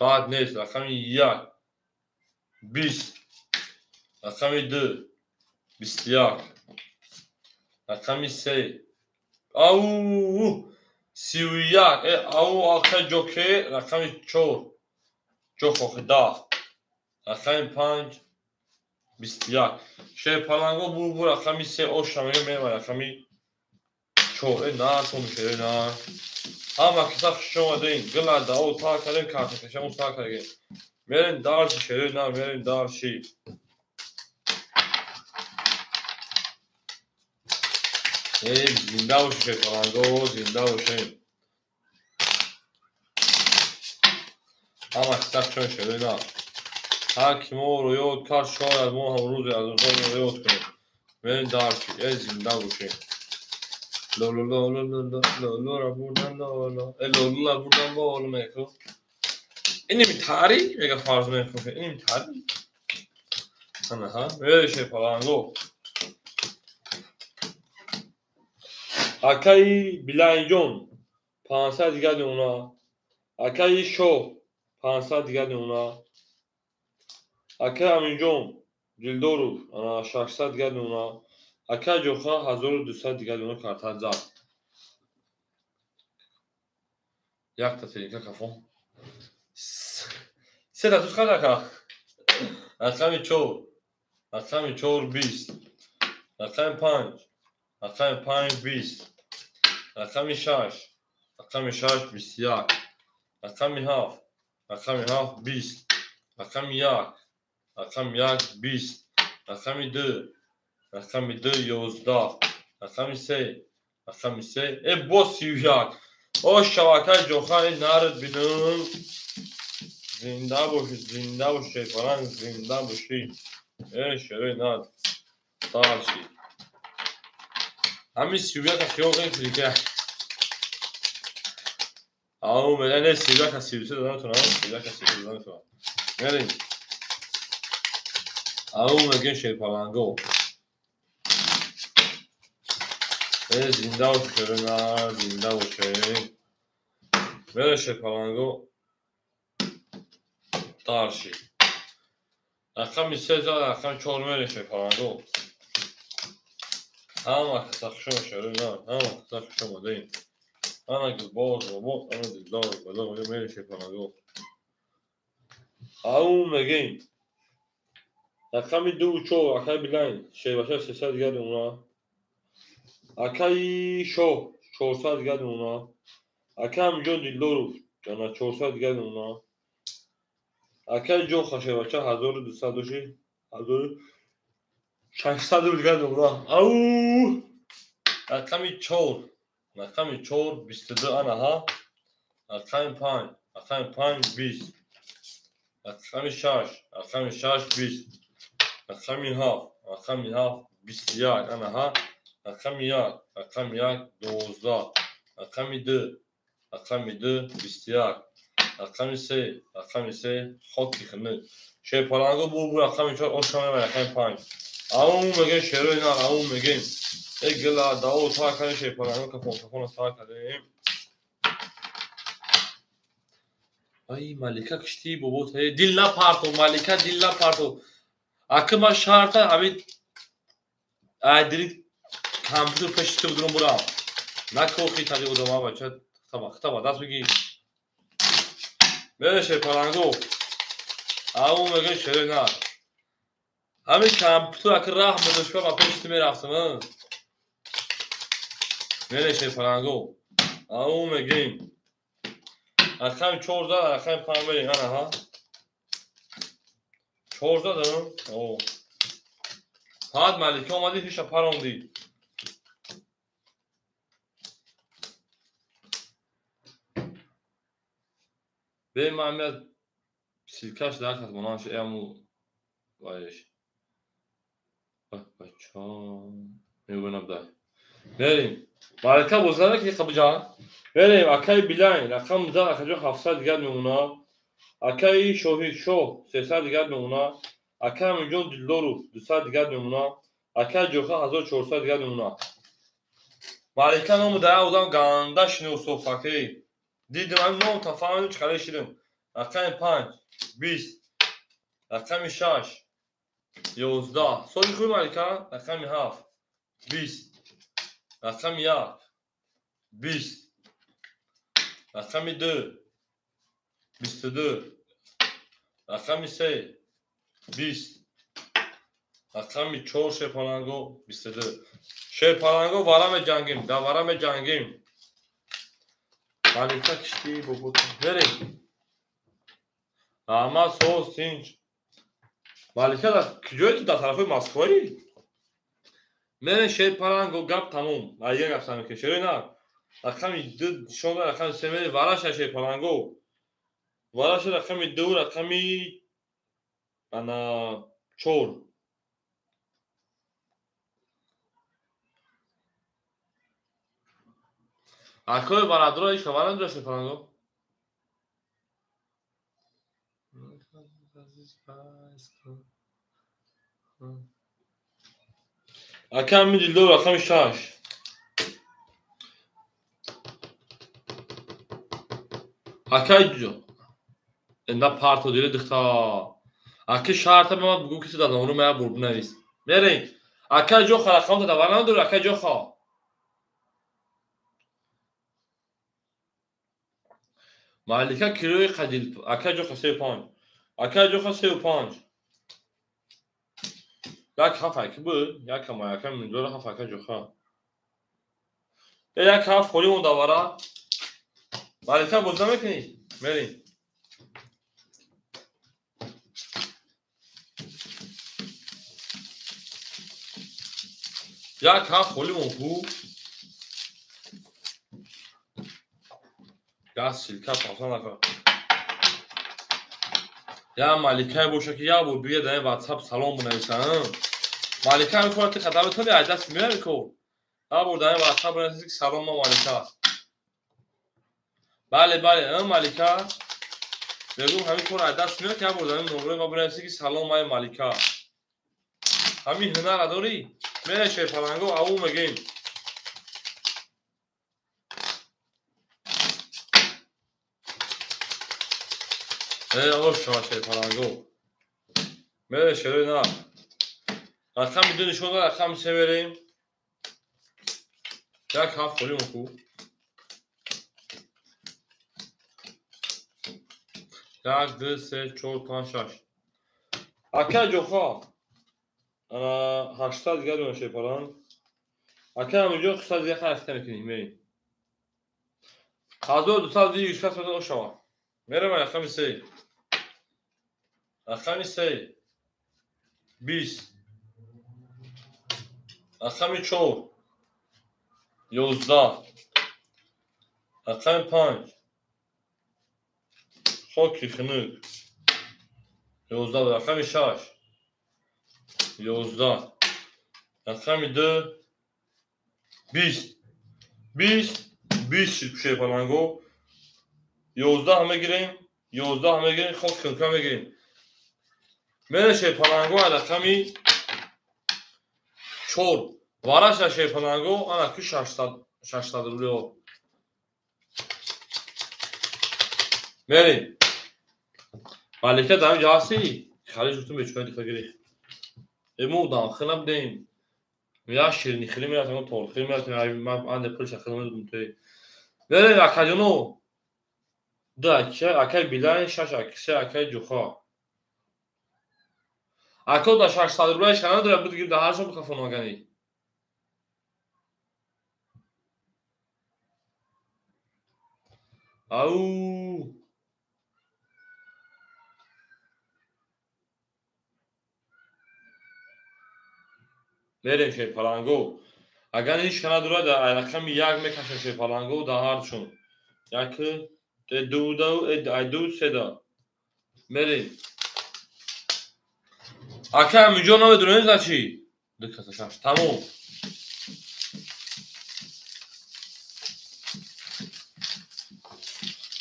Баъд нест. Рақами 1 20. Рақами 2 21. Рақами 3 ау 31. Ау акай ҷоке. Рақами 4 ҷохохи 10. Рақами 5 21. Шерпаланго бурбур рақами 3 оша мегӯем, мерем рақами 4. Нартон шерои нар. Ҳама каса хуш омадем. Гула дао та кардем, картакашамон сар кардем. Мерем дарши шерои нар, мерем дарши. Зинда бошед шерпаланго, зинда бошед. Ҳама каса хуш омадем шерои нар. Ҳар ки моро ёд кард, шояд мо ҳам рӯзе аз онҳоро ёд кунем. Мерем дарши. Зинда бошед. Лоло бурдан лоло. Лоло бурдан боло мекун. Иними тари мега фарз мекун. Иними тари. Анаҳа. Мерем шерпаланго. Акаи Билайҷон 500 дигар мемонад. Акаи Шоҳ 500 дигар мемонад. Акаи Аминҷон Дилдоров 600 дигар мемонад. Акаи Ҷоха 1200 дигар мемонад карта зад. Якта телека кафон. Сета туз қад ака? Рақами 4. Рақами 4 20. Рақами 5. Рақами 5 20. Рақами 6. Рақами 6 21. Рақами 7. Рақами 7 20. Рақами 1. Рақами 1 20. Рақами 2. Рақами 2 11. Рақами 3. Рақами 3. Боз 31. О шабакаи Ҷоха нард бинам. Зинда бошед, зинда бошед, шерпаланг, зинда бошед. Шерои нар. Дарши. Ҳамин 31 хиёл кунед ки ау мега не 31 33 дода метавонам, 31 33 дода метавонам. Мерем. Ау мегӯем шерпаланго. Зинда бошед, шерои нар, зинда бошед. Мерем шерпаланго. Дарши. Рақами 3 зад, рақами 4 мерем шерпаланго. Ҳама каса хуш омад шерои нар, ҳама каса хуш омадем. Ана Гулбоз бобо, ана Дилдор бало мерем шерпаланго. Ау мегӯем. Рақами 2 4 акай Билайн, шербача 300 дигар мемонад. Акаи Шоҳ 400 дигар мемонад. Акаи Амиҷон Дилдоров 400 дигар мемонад. Акаи Ҷоха шербача 1200 доши, 1600 рубл дигар мемонад. Ау! Рақами 4. Рақами 4 22 анаҳа. Рақами 5. Рақами 5 20. Рақами 6. Рақами 6 20. Рақами 7. Рақами 7 21 анаҳа. Рақами 1. Рақами 1 12. Рақами 2. Рақами 2 21. Рақами 3. Рақами 3 хоки хинак. Шерпаланго бурбур рақами 4 оша мева рақами 5. Ау мегем шерои нар, ау мегем. Эй гила дао сар кардем шерпаланго кафон кафона сар кардем. Ай Малика кишти бобо дил напарто, Малика дил напарто. Аки ман шарта ҳамин ай дили компютер пеши ту будурум бурам. Накохи тади одама бача хитаба, хитаба даст бигир. Мере шерпаланго. Ау мегем шерои нар. Ҳамин компютер аки раҳ медошт ба пеши ту мерафтам. Мере шерпаланго. Ау мегем. Рақами 4 зад, рақами 5 мерем, ана ҳа. 4 задам? О. Фақат Малика омадӣ ҳиша парондӣ. Бе ман меяд силкаш дар кас монанд шуд, яму вайш. Бача, мебинам дай. Мерем. Малика бозӣ намекунӣ қабиҷан? Мерем, акаи Билайн, рақам зад, акаҷон 700 дигар мемонад. Акаи Шоҳидшоҳ 300 дигар мемонад. Акаи Аминҷон Дилдоров 200 дигар мемонад. Акаи Ҷоха 1400 дигар мемонад. Малика ному дар як одам ганда шинософт, акаи. Дидим ҳамин ном тафаҳмидим чӣ қадар шидим. Рақами 5, 20, рақами 6, 11. Соли хуби Малика? Рақами 7, 20, рақами 1, 20, рақами 2, 22, рақами 3, 20, рақами 4 шерпаланго 22. Шерпаланго вара меҷангем, дар вара меҷангем. Малика кишти бобо. Мерем. Раҳмат, соз, тинч. Малика дар куҷое ту? Дар тарафи Москваи? Мерем шерпаланго, гап тамом. Айга гап сар мекунем. Шерои нар. Рақами 2 нишон дод, рақами 3 мерем. Вараша шерпаланго. Вараша рақами 2, рақами ана 4. Акои барадро ҳеҷ хабар надошт шерпаланго? Ака ҳамин Дилдор рақами 6. Акай энда парто дили дихта. Аки шарта ба ман бугӯ ки ту дар номру мая бур бинавис. Мерем. Акай Ҷоха рақамта давар надори, акай Ҷоха. Малика кирои қадил. Акай Ҷоха 35. Акай Ҷоха 35. Як ҳафт аки буд, як ҳама ака миқдори ҳафт ака Ҷоха. Як ҳафт холӣ монда вара. Малика бозӣ намекунӣ? Мерем. Як ҳафт холӣ монд ку. Як силка пафта накар. Як Маликае боша ки як бор бия дар ин WhatsApp салом бинависа. Малика ҳамин кора ти хатар метавонӣ аз даст меояд кор. Як бор дар ин WhatsApp бинависа ки салом ма Малика. Бале, бале, Малика. Мегӯм ҳамин кор аз даст меояд ки як бор дар ин номрои ма бинависа ки салом май Малика. Ҳамин ҳунарра дорӣ? Мере шерпаланго, ау мегем. Ош шава шерпаланго. Мере шерои нар. Рақами 2 нишон дод, рақами 3 мерем. Як ҳафт холӣ мон ку. 1, 2, 3, 4, 5, 6. Акай Ҷоха. Ана 800 дигар меояд шерпаланг. Акай Аминҷон 300 дигар харифта мекунем, мерем. 1200 дигар 600 метр ош шава. Мерем рақами 3. Рақами 3. 20. Рақами 4. 11. Рақами 5. Хоки хунук. 11. Рақами 6. 11. Рақами 2. 20. 20. 20 шуд шерпаланго. 11 мегирем, 11 мегирем, хок хунука мегирем. Мере шерпаланго рақами 4 вараша шерпаланго ана ки 600 рублиҳо. Мерем. Малика дар инҷо ҳастӣ? Халиш гуфтум бечора дихта гирифт. Мо дамхел набудем. Я ширинихелӣ мерафтем, торхелӣ мерафтем, ман анде пулша хеле медодум то. Мерем акаҷоно. Ду акай Билайн, шаш се акай Ҷуха. Ако да 600 рублия шана надорад, буд гир да ҳаршон бихафон магани. Ау! Мерем шерпаланго. Агар ҳеҷ ка надорад, рақами як мекашам шерпаланго да ҳарчун. Як, ду, ду, се да. Мерем. Ака ҳаминҷо намедонем за чӣ? Ду каса шаш. Тамом.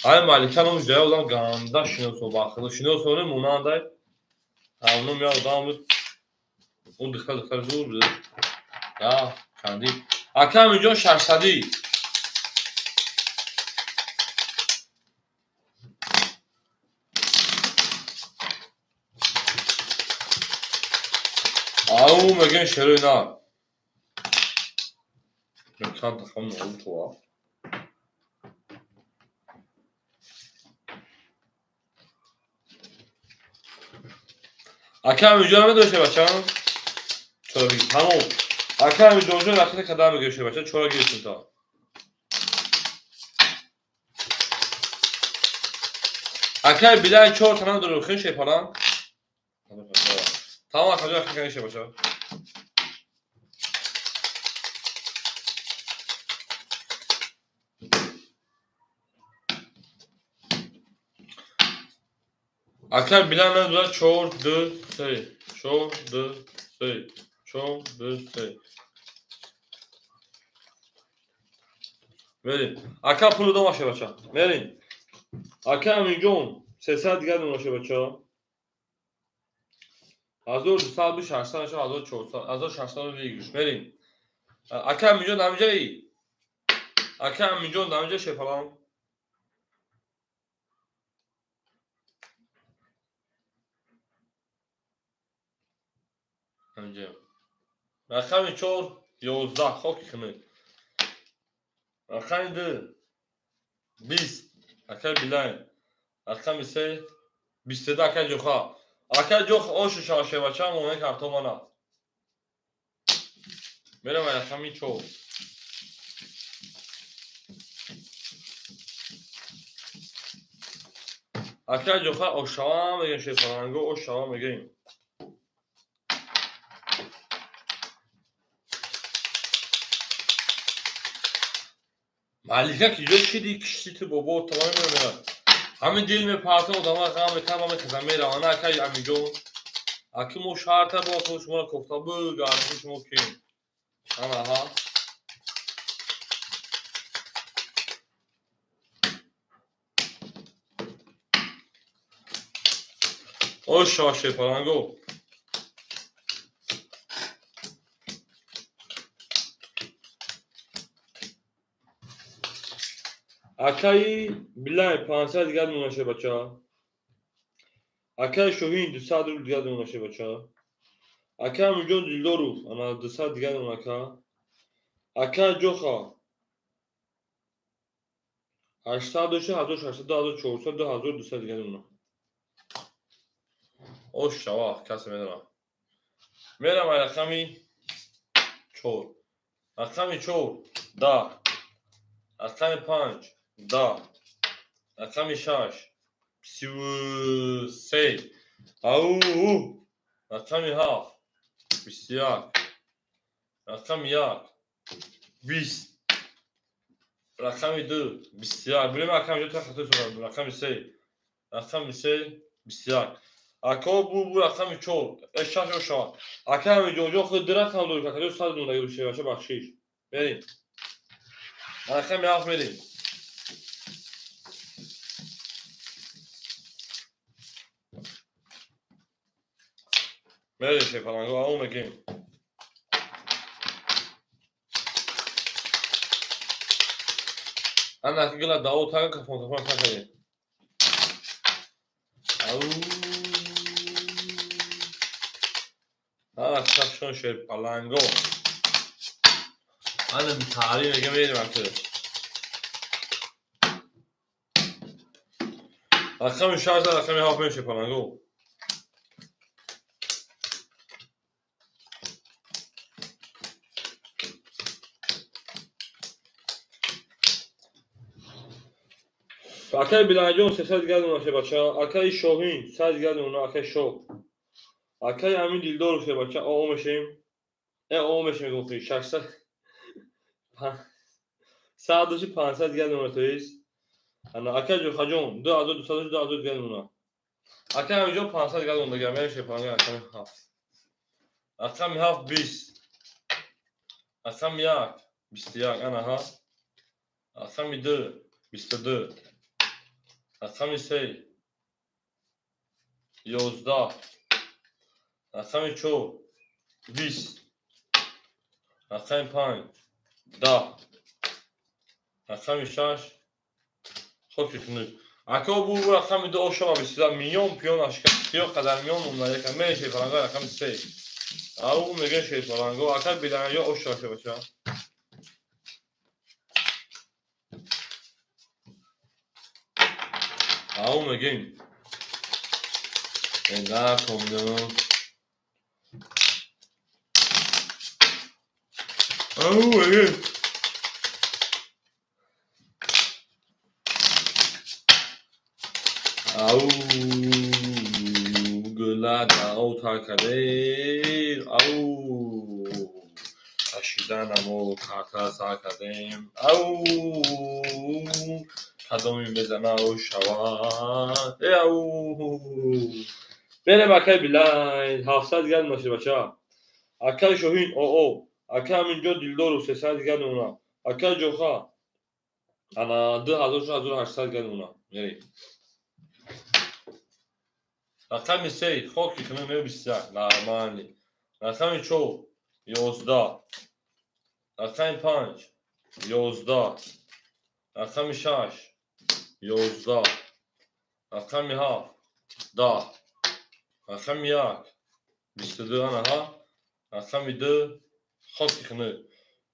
Ай Малика номи ҷая одам ганда шиносо бахило. Шиносо не монандай. Ҳамном я одам буд. Он духтар духтар зур буд. Я чанди. Ака ҳаминҷо 600. Ау мегӯем шерои нар. Чанд хон туа. Ака ҳаминҷо намедонӣ бача? Чора бигир. Тамом. Ака ҳаминҷо рақита кадам мегирӣ бача, чора гирифтем та. Ака Билай чор та надорӣ, хел шепалан. Тамом акаҷо рақита кадам бача. Ака Билай надорад 4 2 3 4 2 3 4 2 3. Мерем. Ака пулу домаше бача. Мерем. Ака Аминҷон 300 дигар домаше бача. 1200 600 1400 1600 выигрыш. Мерем. Ака Аминҷон дамҷаи. Ака Аминҷон дамҷа шепалам. Аминҷа. Рақами 4 11 хоки хунук. Рақами 2 20 акай Билайн. Рақами 3 22 акай Ҷоха. Акай Ҷох ошу шавашевача монай картомана. Мерам рақами 4. Акай Ҷоха ошава мегӯем шефаранго ошава мегӯем. Малика ки ҷо шиди кишти ту бобо тамоми мемирад. Ҳамин дил мепарта одама ғам метаба мехеза мерава. На акай Аминҷон. Аки мо шаҳрта бо шуморо кофта бугарди шумо кем. Анаҳа. Ош шава шерпаланго. Акаи Билай 500 дигар монаше бача. Акаи Шоҳин 200 рубл дигар монаше бача. Акаи Аминҷон Дилдоров ана 200 дигар монака. Акаи Ҷоха 800 дошта 1600 1400 2200 дигар мона. Ош шава касе медонам. Мерам ай рақами 4. Рақами 4 10. Рақами 5 10. Рақами 6 33. Ау! Рақами 7 21. Рақами 1 20. Рақами 2 21. Билем рақами ҷо та хато сурам. Рақами 3. Рақами 3 21. Ако бу рақами 4 6 ошава. Ака ҳаминҷо худ ду рақам дорӣ, акаҷо 100 мондаги бошад, бахшиш. Мерем. Рақами 7 мерем. Мерем шефаланго, ау мегем. Ана гила дао тага кафон кафон сакаде. Ау. Ана сакшон шер паланго. Ана митари мега мерим акы. Рақами 6 рақами 7 меше паланго. Акай Биланҷон 300 градус ше бача, акай Шоҳин 100 градус, акай Шоҳ. Акай Амин Дилдоров ше бача, о мешем. О мешем гуфти 600 100 500 градус то есть. Ана акай Ҷохаҷон 2200 2000 градус. Акай Аминҷон 500 градус дагар меше панга акай 7. Рақами 7 20. Рақами 1 21 ана ҳа. Рақами 2 22. Рақами 3 11. Рақами 4 20. Рақами 5 10. Рақами 6 хоки хунук. Ако бу рақами 2 ошома 22 миён пиён ашка. Ё қадар миён умна меше фаланга рақами 3. Ау меге шер фаланго ака биланҷо ошома бача. Ау мегем. Да, помню. Ау мегем. Ау гула дао такадем. Ау кашиданамо карта сар кардем. Ау кадоми мезана шавад. Ау берем акай Билайн 700 градус наша бача. Акай Шоҳин оо. Акай Аминҷон Дилдоров 300 градус. Акай Ҷоха ана 2800 градус. Мерем. Рақами 3 хоки хунук 21 нормально. Рақами 4 11. Рақами 5 11. Рақами 6 11. Рақами 7 10. Рақами 1 22 ана ҳа. Рақами 2 хоки хунук.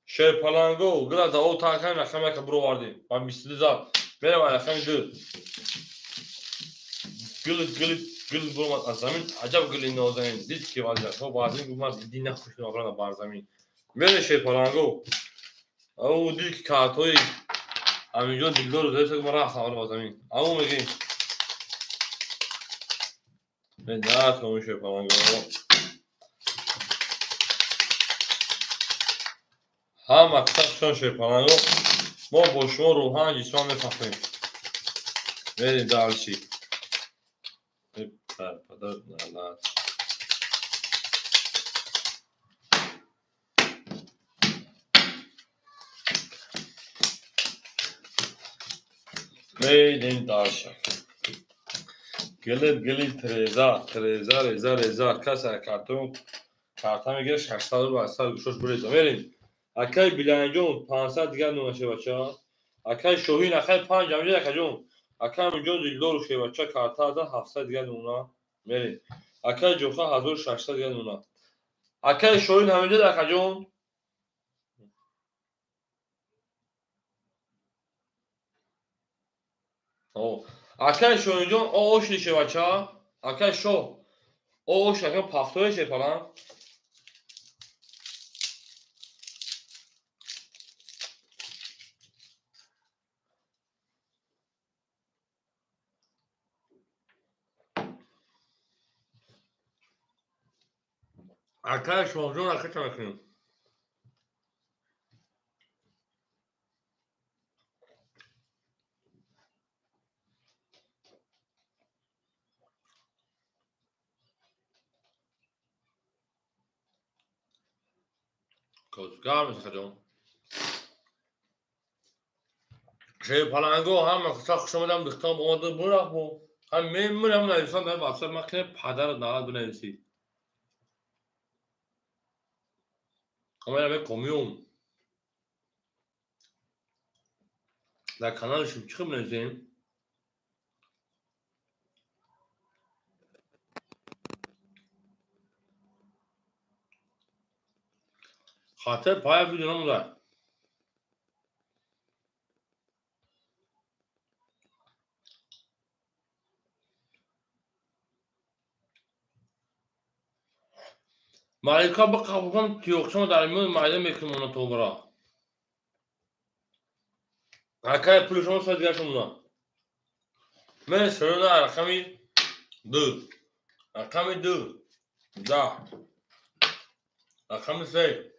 Шерпаланго гила дао такан рақами 1 буровардем. Ба 22 зад. Мерем рақами 2. Гил гил гил буромад аз замин, аҷаб гили нозанин. Дид ки вазиятҳо баъзин гуфт ман дидӣ нахуши набрана бар замин. Мере шерпаланго. Ау дид ки картҳои Аминҷон Дилдоров зада гуфт ман рафтам ба замин. Ау мегем. Да, тому шерпаланго. Ҳама китоб шерпаланго. Мо бо шумо рӯҳан ҷисман мефахрем. Мерем дальше. Мерем дальше. Гили гили треза, треза, реза, реза. Каса картон карта мегирад 600 рубл аз сар гӯшош буреза. Мерем. Акай Биланҷон 500 дигар нунаше бача. Акай Шоҳин акай 5 амҷад акаҷон. Акай Аминҷон Дилдоров шебача карта аза 700 дигар нуна. Мерем. Акай Ҷоха 1600 дигар нуна. Акай Шоҳин ҳаминҷад акаҷон. Акай Шоҳинҷон ошли шебача. Акай Шоҳ. Ош акай пафтое шепалан. Акай Шоҳҷон ака ча мекунем? Гарм ака-ҷон. Шерпаланго ҳама хуш омадам, духтарам омада бурафт. Ҳам мемирам нависам дар ватсап ман кине падарат навад бинависӣ. Ҳамаи комиём. Дар канали шумо чӣ менависем? Хатар пая видео намуда. Малика бақабукам тиёқчама дар миён майда мекунем она тобра. Акай пули шумо соат дигар шумона. Мен шӯна рақами 2. Рақами 2. 10. Рақами 3.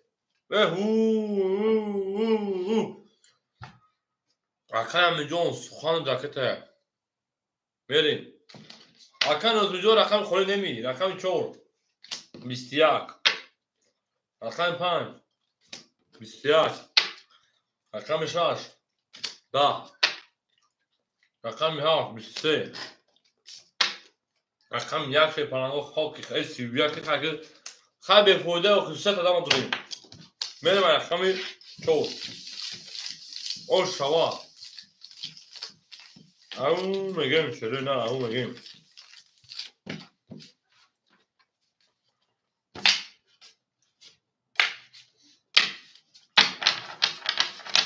Акай Амиҷон сухан ракета. Мерем. Акай Нозмиҷон рақами холӣ неми, рақами 4. 21. Рақами 5. 21. Рақами 6. 10. Рақами 7. 23. Рақами 1 паланго хоки 31 хаки хай бефоида хусусият одам дорем. Мерем рақами 4. Ош шава. Ау мегем шере на ау мегем.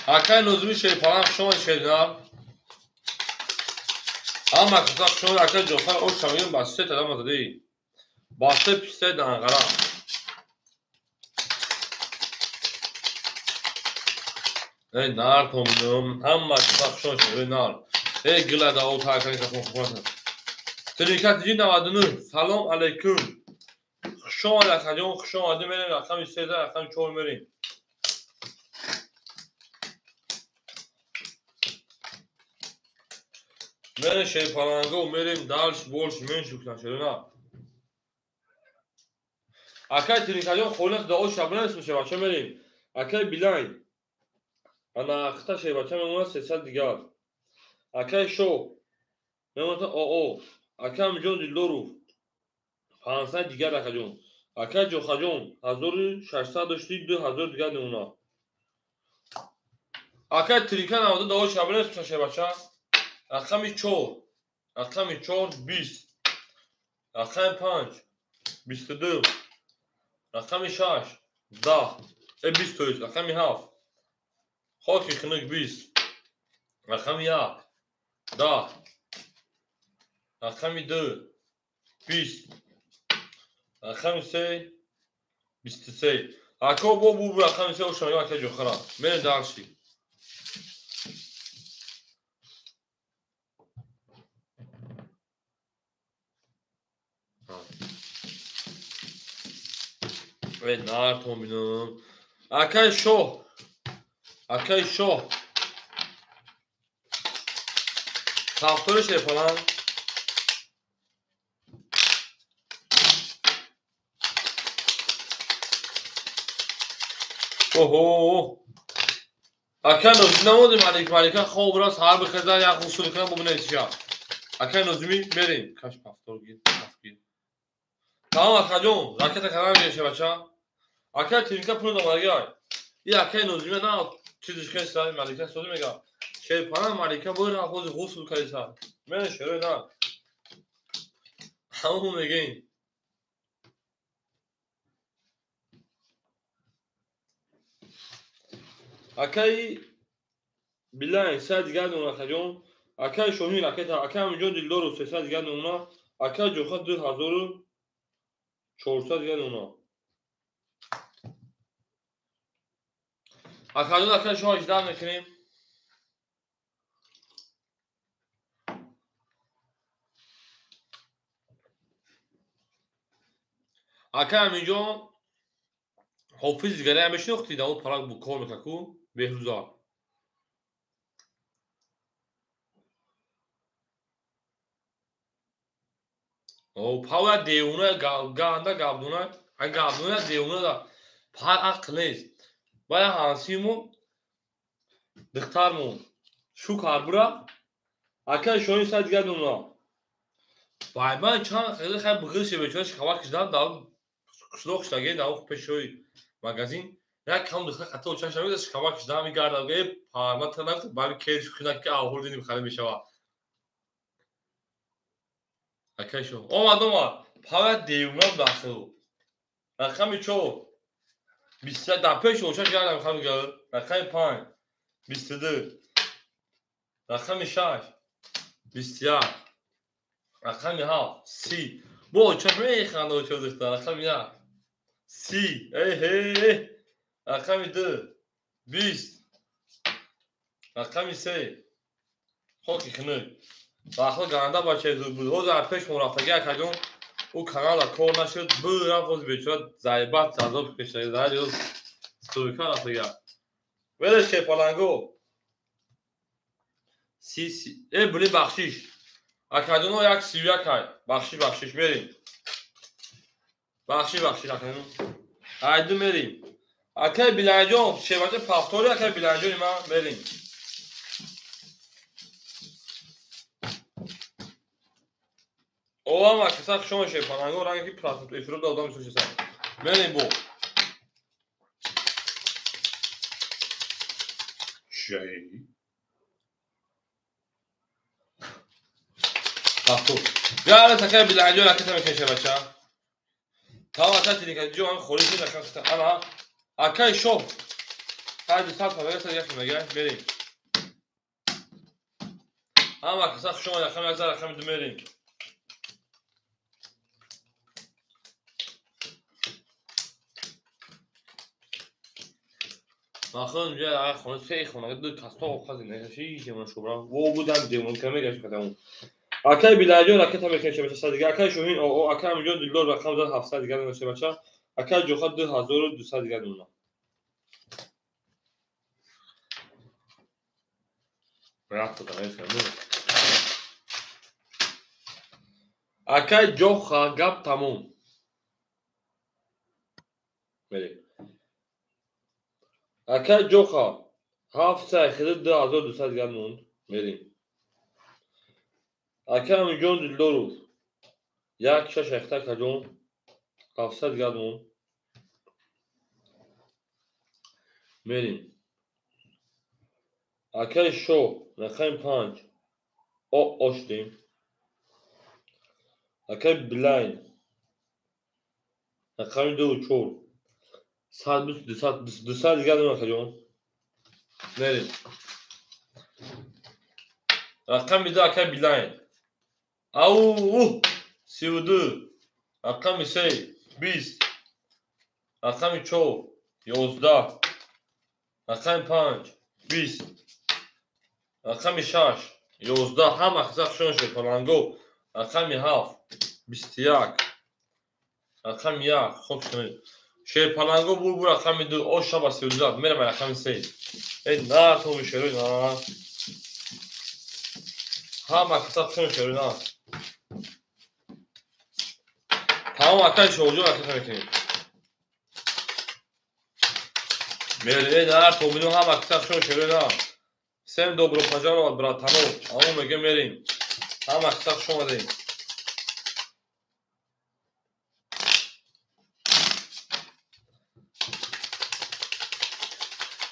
Акай Нозими шерпалан шумо шернар. Ама каса шумо акай Ҷофар ош шавем ба се тадам задаи. Ба се писте данғара. Эй нар томдум, ҳама каса шумо шернар. Эй гила да о такай касон хуб. Трикат 99. Салом алейкум. Хуш омадед акаҷон, хуш омадед. Мерем рақами 3, рақами 4 мерем. Мерем шерпаланго, мерем дальше, больше, меньше кутан шерена. Акай Трикаҷон холиқ да ош шабнес мешава, мерем. Акай Билайн. Ана ахта шербача мемонад 300 дигар. Акай Шо мемонад ОО. Акай Амиҷон Дилдоров 500 дигар акаҷон. Акай Ҷохаҷон 1600 дошти 2000 дигар мемонад. Акай Трика 90 да ош шабнес мешава шербача. Рақами 4, рақами 4 20, рақами 5 22, рақами 6 10, 20 то есть, рақами 7 хоки хунук 20, рақами 1 10, рақами 2 20, рақами 3 23. Ако бо бу рақами 3 ошам ака ҷохара. Мерем дарси. Эй нартон бинам. Акай Шоҳ. Акай Шоҳ. Тафтори шерпалан. Оҳо. Акай Нозими намодем Малик Малика хоб раст ҳар бихеза як ғусул кунам бубинед чия. Акай Нозими мерем. Каш пафтор гир, пафгир. Тамом акаҷон, ракета кардан мешава бача. Акай Тринка пул домадагиай. И акай Нозими на чизиш хеста Малика соди мега. Шерпалан Малика бояд ҳози ғусл кардиса. Мерем шерои на. Ҳамон мегем. Акай Билайн 300 дигар мемонад акаҷон. Акай Шоҳин ракета, акай Амиҷон Дилдоров 300 дигар мемонад. Акай Ҷоха 2400 дигар мемонад. Акаҷон акай шумо 18 мекунем. Акай Амиҷон ҳофиз дигаре ҳам мешинохтӣ, дар он парак бу кор мекард ку Беҳрӯза. О, пава девона ганда габдуна, а габдуна девона да пар ақл нест. Бая ҳансиму духтармон шу карбура акай Шоҳин сад дигар мемонад. Байман чанд хеле хай бигир шебечора шикавар кишдан дар қишлоқ шидаги дар пешои магазин Як кам духта хато чаш намеда шикамакш намегардад. Э парма танак баби кеш хунак ки авҳур диним хари мешава. Акай шо. Омад омад. Пава девунам дахил. Рақами 4. 21 дар пеш очаш гардам хам гар. Рақами 5. 22. Рақами 6. 21. Рақами 7. 30. Бо очаш механда оча духта. Рақами 1. 30. Эй ҳей. Рақами 2. 20. Рақами 3. Хоки хунук. Бахл ганда бачаи зуд буд. Ҳозир аз пеш мо рафтаги акаҷон ӯ канала кор нашуд. Бирам ҳозир бечора зайбат азоб кашида. Стройка рафтага. Велеш шерпаланго. Си си. Э були бахшиш. Акаҷоно 1:31 ай. Бахшиш бахшиш мерим. Бахшиш бахшиш акаҷон. Айду мерим. Акай Биланҷон, шевача пафтори акай Биланҷони ман мерим. Олам акаса хушома шерпаланго ранги ки просмотр эфиро да одам бисёр. Мерим бо. Чай. Пафтор. Яра такай Биланҷон акаса мекеше бача. Тава акай теликаҷо ҳам холис акаса. Ана акай шоҳ. Ҳар ду сад павеса як мега мерим. Ҳам акаса хушома рақами 1 рақами 2 мерим. Махын ҷа хона се хона ду касто охази нагаши демон шубра. Во будам демон каме гаш кадам. Акай Биланҷон ракета мекеше бача сад дига. Акай Шоҳин о акай Амиҷон Дилдор рақам зад 700 дига мекеше бача. Акай Ҷоха 2200 дига мемона. Рафта да Акай Ҷоха гап тамом. Мерем. Акай Ҷоха 700 хиди 2200 дига монд. Мерем. Акай Амиҷон Дилдоров 1.6 ахта акаҷон 700 дига монд. Мерем. Акай Шоҳ рақами 5. О оштем. Акай Билайн рақами 2 4. 120 200 200 дига монд акаҷон. Мерем. Рақами 2 акай Билайн. Ау 32. Рақами 3 20. Рақами 4 11. Рақами 5 20. Рақами 6 11. Ҳама қисса хушон шуд паланго. Рақами 7 21. Рақами 1 хок шуд. Шерпаланго бур бур рақами 2 ош шаба 32. Мерам рақами 3. Эй на то шерои на. Ҳама қисса хушон шерои на. Тамом акай шоҳҷон ракета мекунем. Мерем на то бинем ҳама қисса хушон шерои на. Всем добро пожаловать, братанов. Амо меге мерим. Ҳама қисса хуш омадем.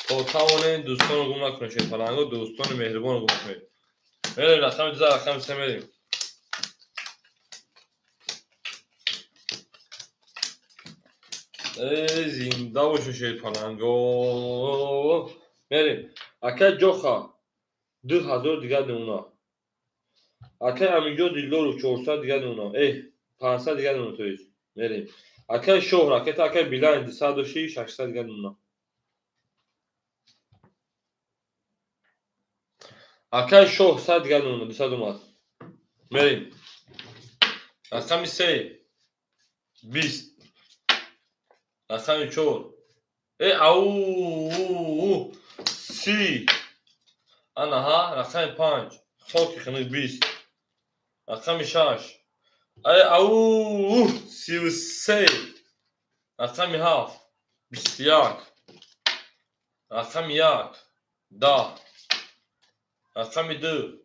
То тавонем дӯстонро гум накунем, шерпаланго дӯстони меҳрибонро гум накунем. Мерем рақами 2 рақами 3 мерем. Эй зинда бошед шерпаланго. Мерем. Акай Ҷоха 2000 дига мемона. Акай Амиҷон Дилдоров 400 дига мемона. Э 500 дига мемона то есть. Мерем. Акай Шоҳ ракета акай Билайн 206 600 дига мемона. Акай Шоҳ 100 дига мемона 200 омад. Мерем. Рақами 3 20. Рақами 4. Э ау 30. Анаҳа рақами 5. Хоки хунук 20. Рақами 6. Ай ау 33. Рақами 7. 21. Рақами 1. 10. Рақами 2.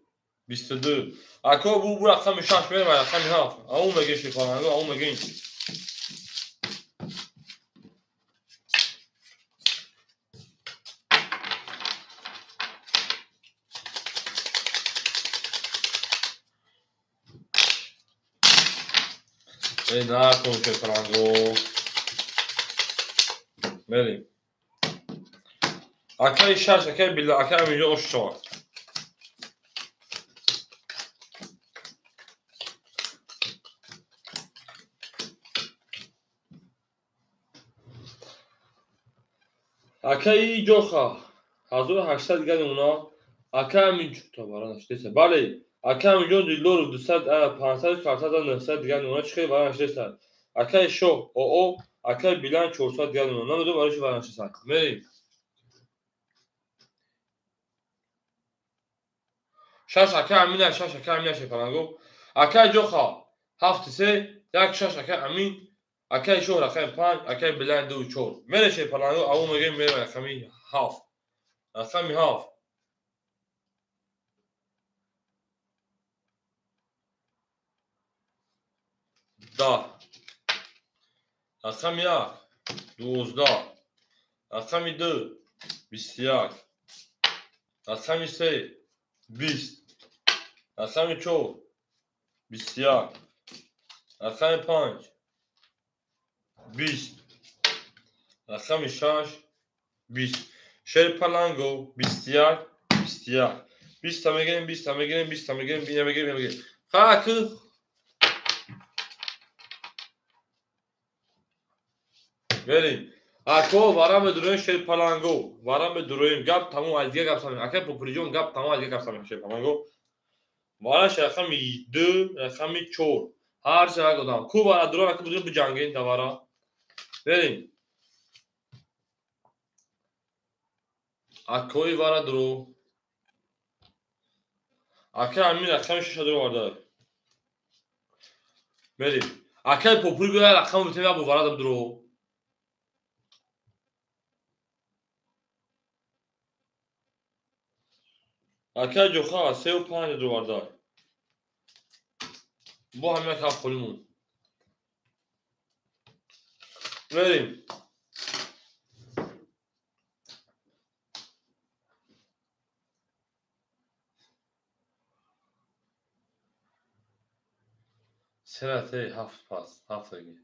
22. Ако бу бу рақами 6 мерем рақами 7. Ау меге шифаланго ау меге. Эй, накун шерпаланго. Мерем. Акаи шаш, акаи билла, акаи Аминҷон ош шавад. Акаи Ҷоха 1800 дигар намуна. Акаи Аминҷон то вара наштеса. Бале, акаи Аминҷон Дилдоров 200, 500, 400, 900 дигар намуна. Чӣ хел вара наштеса? Акаи Шоҳ ОО, акаи Билан 400 дигар намуна. Намедонам барои чӣ вара наштеса. Мерем. Шаш акаи Амина, шаш акаи Амина шерпаланго. Акаи Ҷоха 7 3, 1 6 акаи Амин, акаи Шоҳ рақами 5, акаи Билан 2 4. Мерем шерпаланго, аввал мегӯем мерем рақами 7. Рақами 7. 10. Рақами 1 12. Рақами 2 21. Рақами 3 20. Рақами 4 21. Рақами 5 20. Рақами 6 20. Шерпаланго 21 21. 20 та мегирем, 20 та мегирем, 20 та мегирем, 20 мегирем, мегирем. Хак. Мерем. Ако вара медуроем шерпаланго, вара медуроем, гап тамом, аз дигар гап самем. Ака Попуриҷон гап тамом, аз дигар гап самем шерпаланго. Вара рақами 2, рақами 4. Ҳар се як одам. Ку вара дурон, ака будем биҷангем да вара. Мерем. Акои вара дуро. Ака Амин рақами 6 дуро варда. Мерем. Акаи Попури биёя рақами битем як бо вара дуро. Акаи Ҷоха 3 5 дуро варда. Бо ҳамин як ҳафт холӣ монд. Мерем. Сенате ҳафт пас, ҳафтаги.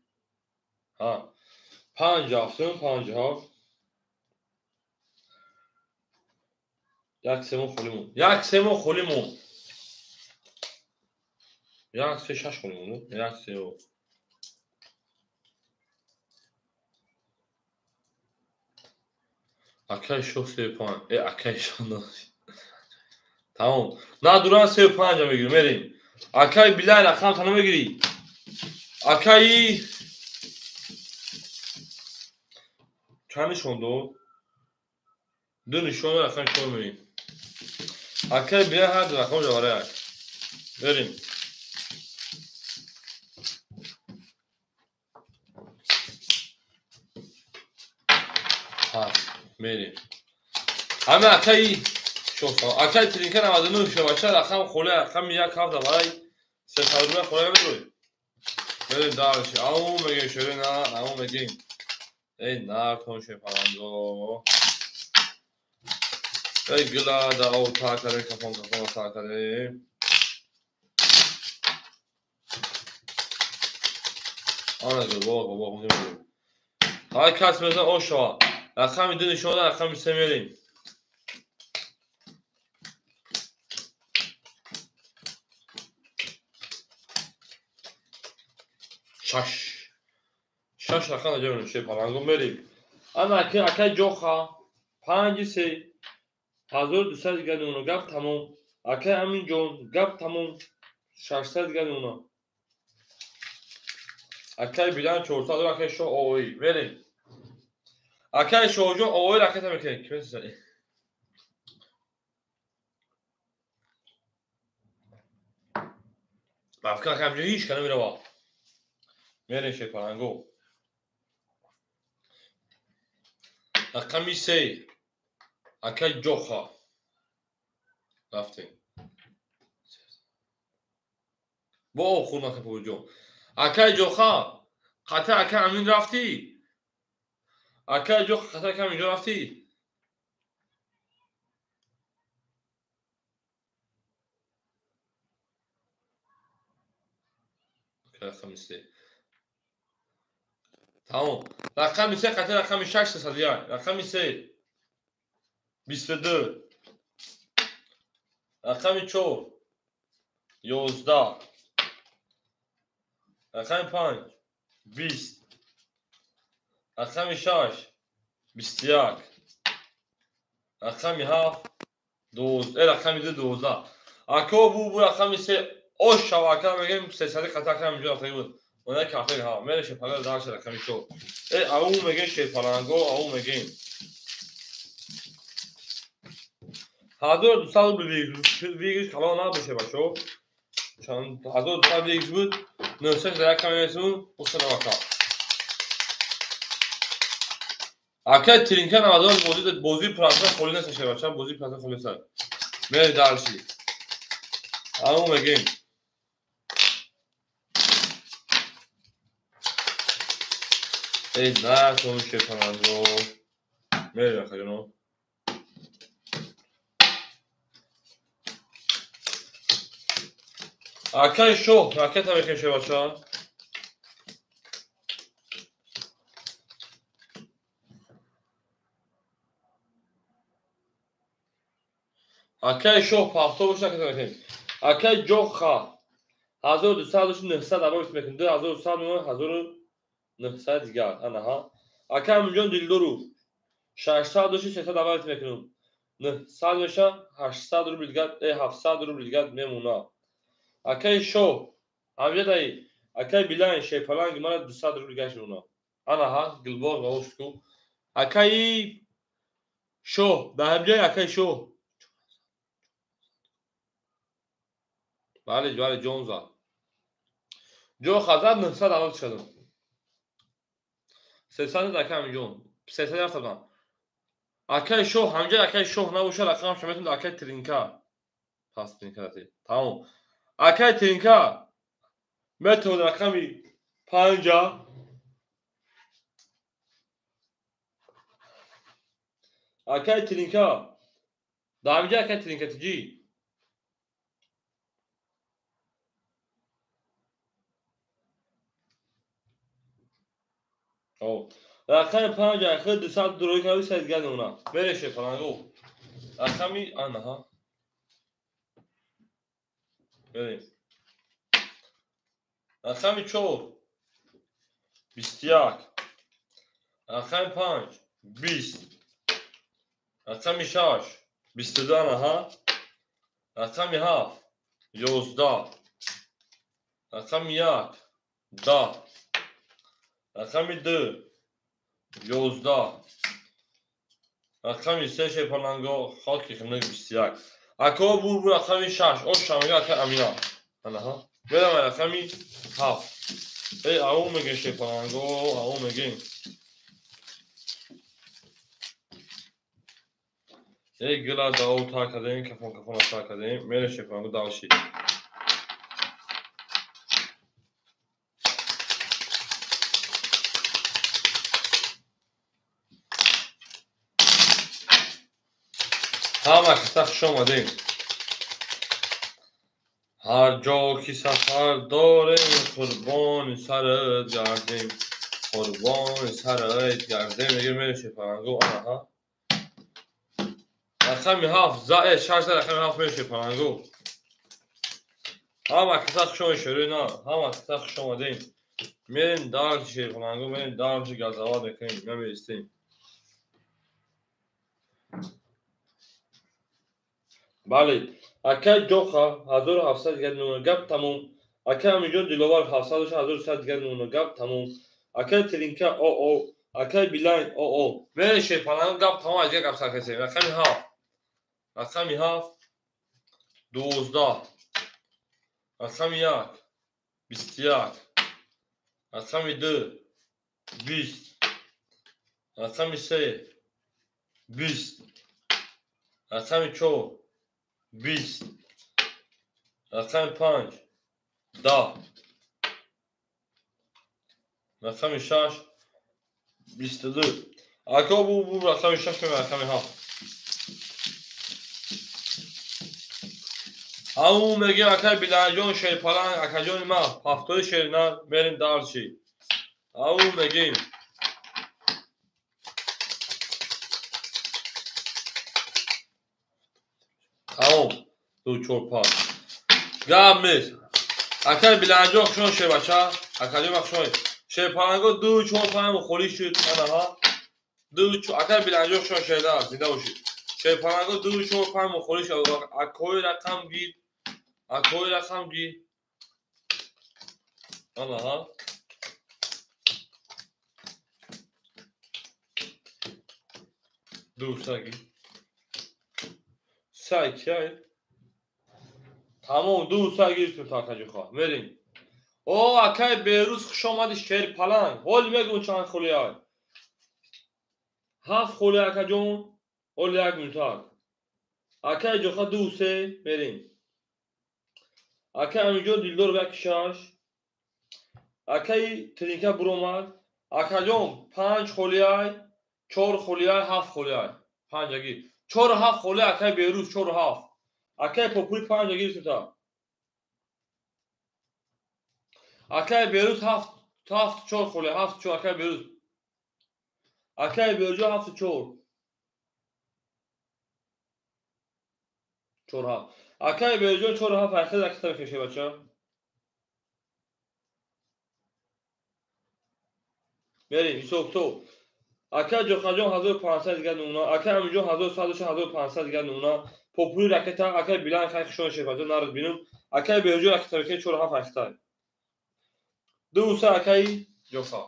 Ҳа. 5 ҳафтум, 5 ҳафт. Як семо холӣ монд. Як семо холӣ монд. 1 3 6 холӣ монд. 1 3. Акаи Шоҳ 3 5. Акаи Шоҳ тамом. На дуран 3 5 мегирем, мерем. Акаи Билал рақам та намегирӣ. Акаи чанд нишон дод? 2 нишон рақам 4 мерем. Акаи Билал ҳар ду рақам ҷавара як. Мерем. Ҳаст, мерем. Ҳама акаи Шоҳ, акаи Тринка 99 шавача рақам холӣ, рақами 1 7 барои 300 рубля холӣ медрои. Мерем дальше. Ау мегем шере на, ау мегем. Эй накун шерпаланго. Эй гила да ау та карем кафон кафон та карем. Ана гул бо бо мегем. Ҳар кас мезан ош шава. Рақами 2 нишон дод, рақами 3 мерем. 6. 6 рақам ҷо шерпаланго мерем. Ана акаи Ҷоха 5 3 1200 дигар намуна, гап тамом. Акаи Аминҷон гап тамом, 600 дигар намуна. Акаи Билан 400, акаи Шоҳ ООИ. Мерем. Акаи Шоҳҷон ООИ ракета мекунем. Кӣ месозад? Бафка акаи Аминҷон ҳеҷ ка намерава. Мерем шерпаланго. Рақами 3 акаи Ҷоха. Рафтем. Бо охур нака Попуриҷон. Акаи Ҷоха, қатъи акаи Амин рафтӣ? Акаи Ҷоха, қатъи акаи Аминҷон рафтӣ? Рақами 3. Тамом. Рақами 3 қати рақами 6 301. Рақами 3 22. Рақами 4 11. Рақами 5 20. Рақами 6 21. Рақами 7 12. Рақами 2 12. Ако бу рақами 3 ош шава ака мегем 300 қата ака ҳаминҷо рафтагӣ буд. Она кафе ҳа мере шепаланг дарш рақами 4. Ау мегем шепаланго, ау мегем. 1200 рубл выигрыш калон набоше бачо. Чанд 1200 выигрыш буд. 900 за як камерасун, усана. Ака тринка 90 бозӣ процент холӣ нест шебача, бозӣ процент холӣ нест. Мере дарши. Ау мегем. Эй, на, сон шепаланго. Мере акаҷоно. Акай шоҳ, ракета мекунем шебача. Акай шоҳ пафто боша ракета мекунем. Акай ҷоха 1200 900 абош мекунем. 2200 1900 дигар. Анаҳа. Акай Аминҷон Дилдоров 600 300 абош мекунем. 900 меша 800 рубл дигар, 700 рубл дигар мемона. Акай шоҳ, ҳамҷадаи акай Билайн шепаланг мара 200 рубл дигар мемона. Анаҳа, гилбоғ ва Акаи шоҳ, дар ҳамҷаи акаи шоҳ. Бале, бале, ҷон зад. Ҷо хазад 900 аввал чиқадам. 300 ака Аминҷон. 300 рафтам. Акаи шоҳ, ҳамҷаи акаи шоҳ набошад, рақамаш метавонад акаи Тринка. Пас Тринка дати. Тамом. Акаи Тринка метавонад рақами 5. Акаи Тринка. Дар ҳамҷаи акаи Тринка тиҷӣ. Рақами 5 ахир 200 дурои карди сад дигар мемона. Мере шепаланго. Рақами анаҳа. Мерем. Рақами 4 21. Рақами 5 20. Рақами 6 22 анаҳа. Рақами 7 11. Рақами 1 10. Рақами 2 11. Рақами 3 шепаланго хоки хунук 21. Ако бу рақами 6 ош шамига ака Амина. Анаҳа. Мерам рақами 7. Ау мегем шепаланго, ау мегем. Гила дао та кардем, кафон кафон та кардем. Мере шепаланго далши. Ҳама каса хуш омадем. Ҳар ҷо ки сафар дорем, қурбони сарат гардем. Қурбони сарат гардем. Мегем мере шепаланго. Анаҳа. Рақами 7 6 рақами 7 мере шепаланго. Ҳама каса хуш омадем шерои на. Ҳама каса хуш омадем. Мерем дарши шепаланго, мерем дарши газават мекунем, намеистем. Бале, акай ҷоха 1700 дигар мемона, гап тамом. Акай Аминҷон Диловар 700 1100 дигар мемона, гап тамом. Акай Тринка ОО, акай Билайн ОО. Мере шепаланго гап тамом, аз дигар гап сар кардем. Рақами 7. Рақами 7 12. Рақами 1 21. Рақами 2 20. Рақами 3 20. Рақами 4 20. Рақами 5 10. Рақами 6 22. Ако бу рақами 6 рақами 7. Ау мегем акай Билалҷон шерпаланг, акаҷони ман, ҳафтои шернар, мерем дарши. Ау мегем. Тамом. 2 4 5. Гап нест. Акай Биланҷон хушон шебача. Акаҷон хушон. Шерпаланго 2 4 5 холӣ шуд. Анаҳа. 2 4 акай Биланҷон хушон шеда, зинда бошед. Шерпаланго 2 4 5 холӣ шуд. Акои рақам гир. Акои рақам гир. Анаҳа. Ду саги. Сай кияй? Тамом, ду саг гирифтем то акаҷон. Мерем. О, акай Берӯз хуш омадӣ шерпаланг. Ҳол мегӯм чанд холиай. 7 холи акаҷон. Ҳол як минутак. Акай ҷоха 2 3 мерем. Акай Амиҷон Дилдор 1 6. Акай Тринка буромад. Акаҷон 5 холиай, 4 холиай, 7 холиай. 5 аги. 4 7 холи акай Берӯз 4 7. Акай Попури 5 гирифтем та. Акай Берӯз 7 7 4 холи 7 4 акай Берӯз. Акай Берӯҷон 7 4. 4 7. Акай Берӯҷон 4 7 ҳақиқат акта мекаше бача. Мерем ҳисоб то. Акай Ҷохаҷон 1500 дигар намуна, акай Амиҷон 1100 1500 дигар намуна. Попури ракета, акай Билан хай хушон шефаҷон нарад бинум. Акай Берӯҷон ракета мекунем 4 7 ҳақиқат. 2 3 акай Ҷоха.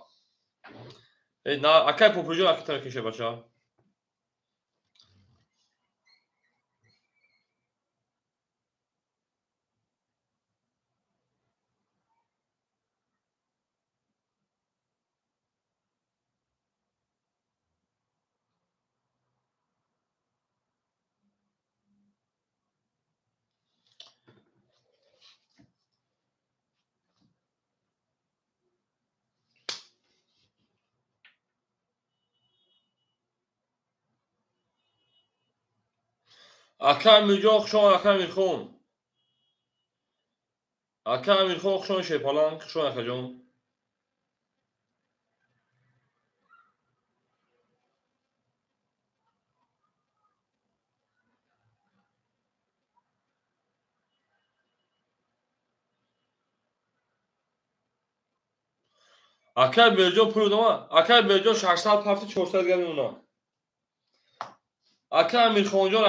На, акай Попуриҷон ракета мекунем шефаҷон. Акай Амирҷон хушон, акай Амирхон. Акай Амирхон хушон шерпаланг, хушон акаҷон. Акай Берӯҷон пул дома. Акай Берӯҷон 600 ҳафти 400 дигар мемона. Ака Амирхонҷон,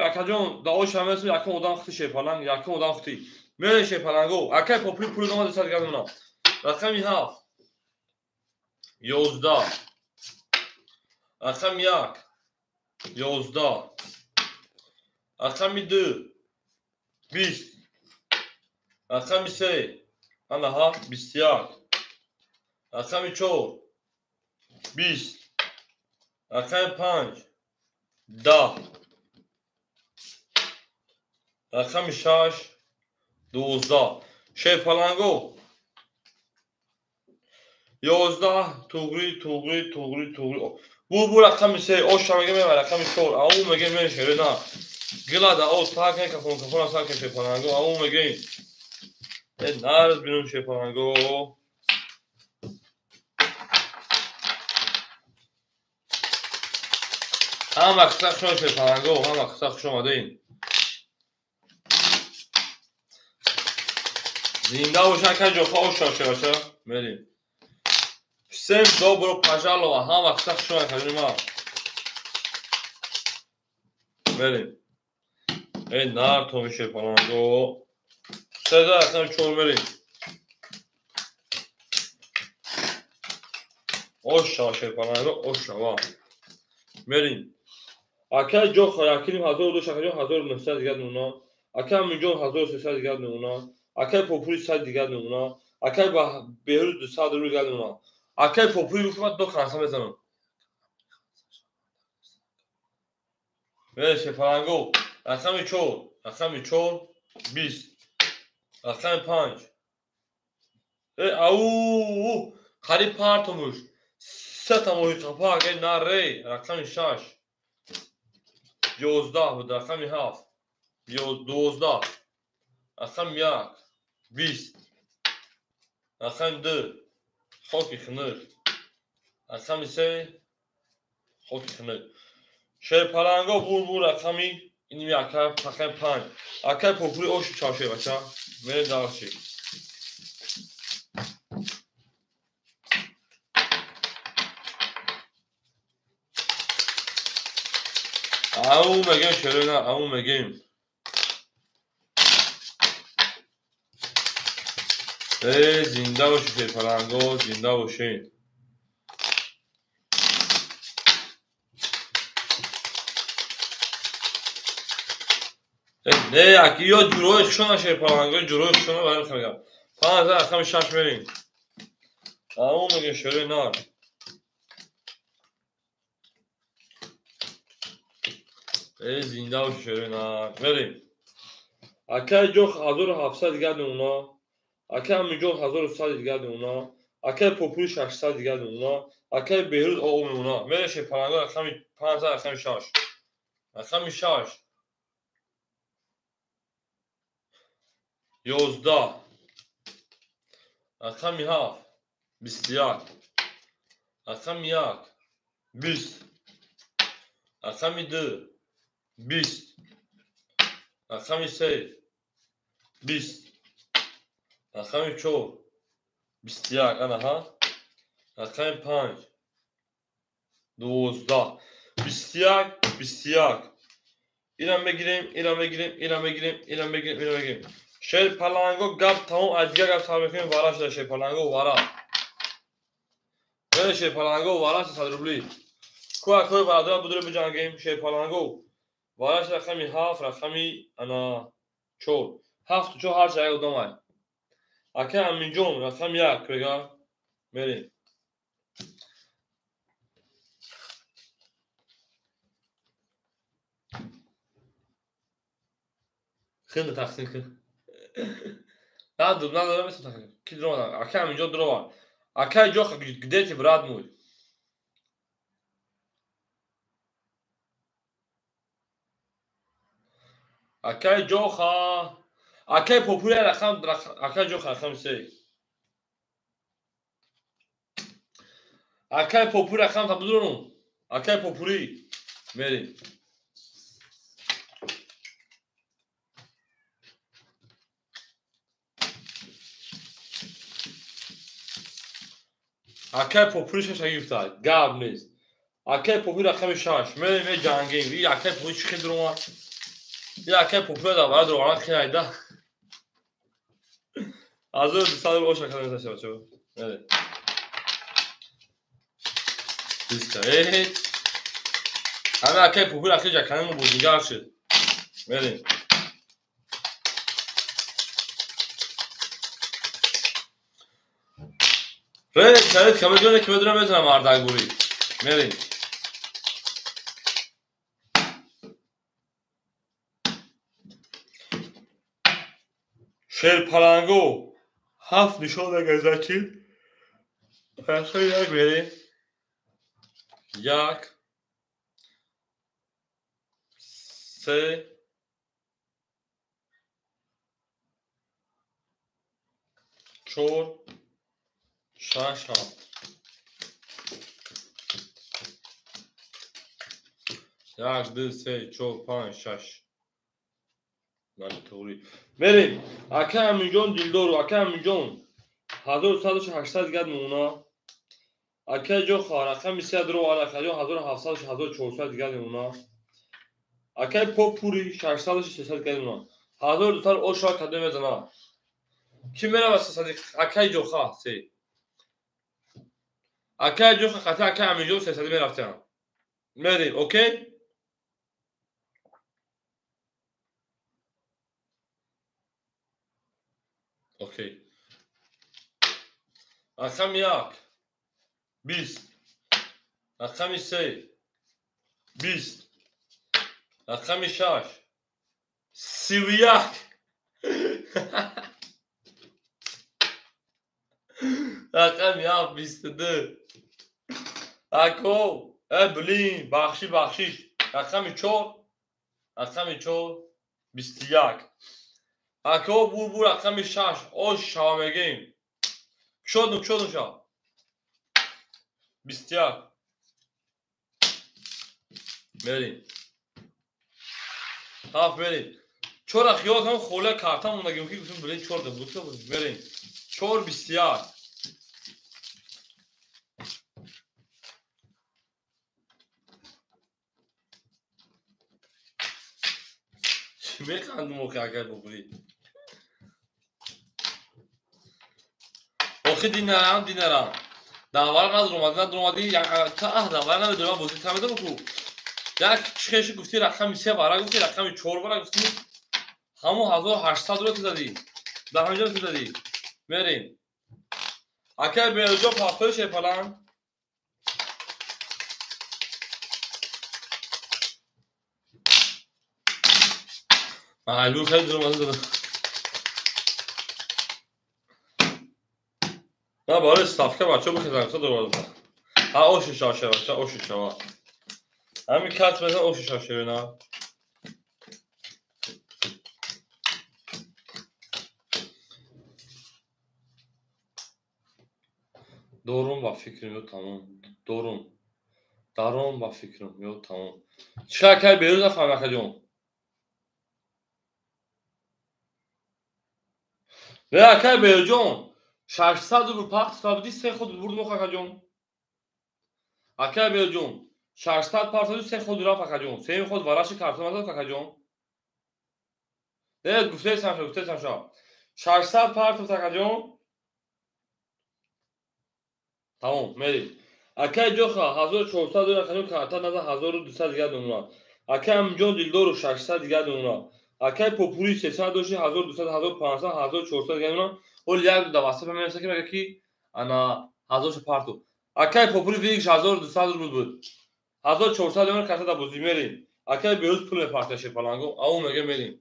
акаҷон, даош ҳамесу якум одам хути шерпаланг, якум одам хути. Мере шерпаланго, акай Попури пул дома 200 дигар мемона. Рақами 7 11 рақами 1 11 рақами 2 20 рақами 3 анаҳа 21 рақами 4 20 рақами 5 10 рақами 6 12 шерпаланго 11 туғри туғри туғри туғри бу рақами 3 оша мега мева рақами 4 ау мега ме шерена гилада о так кафон кафон аса ке шерпаланго ау мега э нарз бинум шерпаланго ҳама қисса хушон шерпаланго, ҳама қисса хуш омадед. Зинда боша ака ҷоха оша шеваша. Мерем. Всем добро пожаловать. Ҳама қисса хуш омадед акаҷони ман. Мерем. Эй нар томи шерпаланго. Седа рақами 4 мерем. Оша шерпаланго, оша ва. Мерем. Акай Ҷоха якиним 1200 акаҷон 1900 дигар намуна. Акай Амиҷон 1300 дигар намуна. Акай Попури 100 дигар намуна. Акай Беҳрӯз 200 рубл дигар намуна. Акай Попури гуфт ман 2 канса мезанам. Мере шерпаланго. Рақами 4, рақами 4 20 рақами 5. Э ау, қариб партомуш. Сета моҳи қапак, э наре, рақами 6 11 буд, рақами 7 12 рақами 1 20 рақами 2 хоки хунук, рақами 3 хоки хунук. Шерпаланго бур рақами Инми акай рақами 5. Акай попури ош чавше бача. Мерем дальше. Ау мегем шерена, ау мегем. Эй, зинда бошед паланго, зинда бошед. Не, аки ё ҷурои хушона шерпаланго, ҷурои хушона барем хагам. 5 рақами 6 мерем. Ау мегем шерена. Эй, зинда бошед шерена. Мерем. Акай ҷо 1700 дигар мемона. Акай Аминҷон 1100 дигар мемона. Акай Попури 600 дигар мемона. Акай Беҳрӯз ОО мемона. Мерем шерпаланго рақами 5 рақами 6. Рақами 6. 11. Рақами 7. 21. Рақами 1. 20. Рақами 2. 20. Рақами 3. 20. Рақами 4. 21. Анаҳа. Рақами 5. 12. 21. 21. Инам мегирем, инам мегирем, инам мегирем, инам мегирем, инам мегирем. Шерпаланго гап тамом, аз дигар гап сар мекунем, вара шуда шерпаланго вара. Мере шерпаланго вара 100 рубли. Ку акои бародарам будуре биҷангем шерпаланго. Вара шуда рақами 7, рақами ана 4. 7 4 ҳар як одамай. Акай Аминҷон рақами 1 бега. Мерем. Хеле тақсим кун. Надо, надо, надо, ки дрова, акай Аминҷон дрова. Акай ҷоха, где ты, брат мой? Акай ҷоха, акай Попури рақам, акай ҷоха рақами 3. Акай Попури рақам та бидурум. Акай Попури мерем. Акай Попури 6 гирифта, гап нест. Акай Попури рақами 6. Мерем меҷангем. И акай Попури чӣ хел дурума? И акай Попури да вара дурума хел айда. 1200 рубл оша кардем ташава чо. Мерем. Диска. Э. Ана акай Попури акай ҷаканем бозигар шуд. Мерем. Ред, ред, камедоне ки медонам мезанам мардакбурӣ. Мерем. Шерпаланго 7 нишон газакӣ. Рақами 1 мерем. 1 3 4 6 7. 1 2 3 4 5 6. Ман туғри. Мерем. Акай Аминҷон Дилдору, акай Аминҷон 1180 дигар мемона. Акай ҷоха рақами 3 дрова, акай ҷо 1700 1400 дигар мемона. Акай Попури 600 600 дигар мемона. 1200 оша кадом мезана. Ки мерава 300 акай ҷоха 3. Акай ҷоха қати акай Аминҷон 300 мерафтам. Мерем, окей? Окей. Рақами 1 20. Рақами 3 20. Рақами 6 31. Рақами 7 22. Ако, блин, бахшиш, бахшиш. Рақами 4, рақами 4 21. Ако бур бур рақами 6 ош шава мегем. Кушодум, кушодум шав. 21. Мерем. Ҳафт мерем. Чора хиёл кардам, холия карта мондагим ки гуфтам, блин, чор да буд, мерем. 4,21. Чӣ механдум охи, агар бубурӣ? Охи динарам, динарам. Давара надуромадӣ, надуромадӣ, давара намедонам, бозӣ намедонам ку. Як чихеши гуфтӣ рақами се вара гуфтӣ, рақами чор вара гуфтӣ. Ҳамон 1800 ро ту задӣ. Дар ҳаминҷо ту задӣ. Мерем. Акай Беруҷон пахтои шепалан. Маҷбур хеле дуромадӣ додам. На барои ставка бачаҳо бихезам, гуфта дуромадам. Ҳа, оши шава, бача, оши шава. Ҳамин кат мезан оши шава шевена. Дорум ба фикрам ё тамом. Дорум. Даром ба фикрам ё тамом. Чӣ акай Берӯз нафаҳмӣ, акаҷон? Не, акай Берӯҷон, 600 рубл пахт сабди се худ бурд мох, акаҷон. Акай Берӯҷон, 600 партаду се худ рафт, акаҷон. Сеюм худ вараши картон назад, акаҷон. Не, гуфтесам ша, гуфтесам ша. 600 партуд, акаҷон. Тамом, мерем. Акай Ҷоха, 1400 дорад, акаҷон, карта назад 1200 дигар мемонад. Акай Аминҷон Дилдору 600 дигар мемонад. Акай Попури 300 дошти 1200, 1500, 1400 дигар мемонад. Ҳоли як ду даваса мемеса ки мега ки ана 1000 парту. Акай Попури видиш 1200 рубл буд. 1400 мемонад карта дар бозӣ, мерем. Акай Берӯз пул мепартояд шепаланго, ау мега мерем.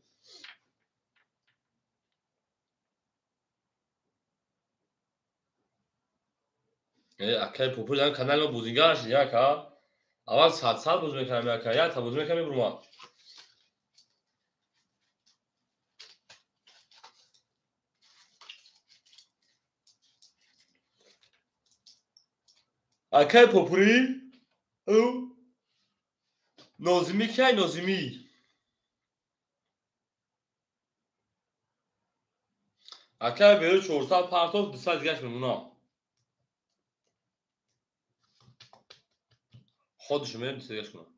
Акай Попури дар канали мо бозингар шид, як а. Аввал сад боз мекардам, ака, як та боз мекардам, мебурмад. Акай Попури, Нозимӣ кай Нозимӣ? Акай Берӯз 400 партов, 200 дигаш мемонад. Ходишо мерем, 200 дигаш кунам.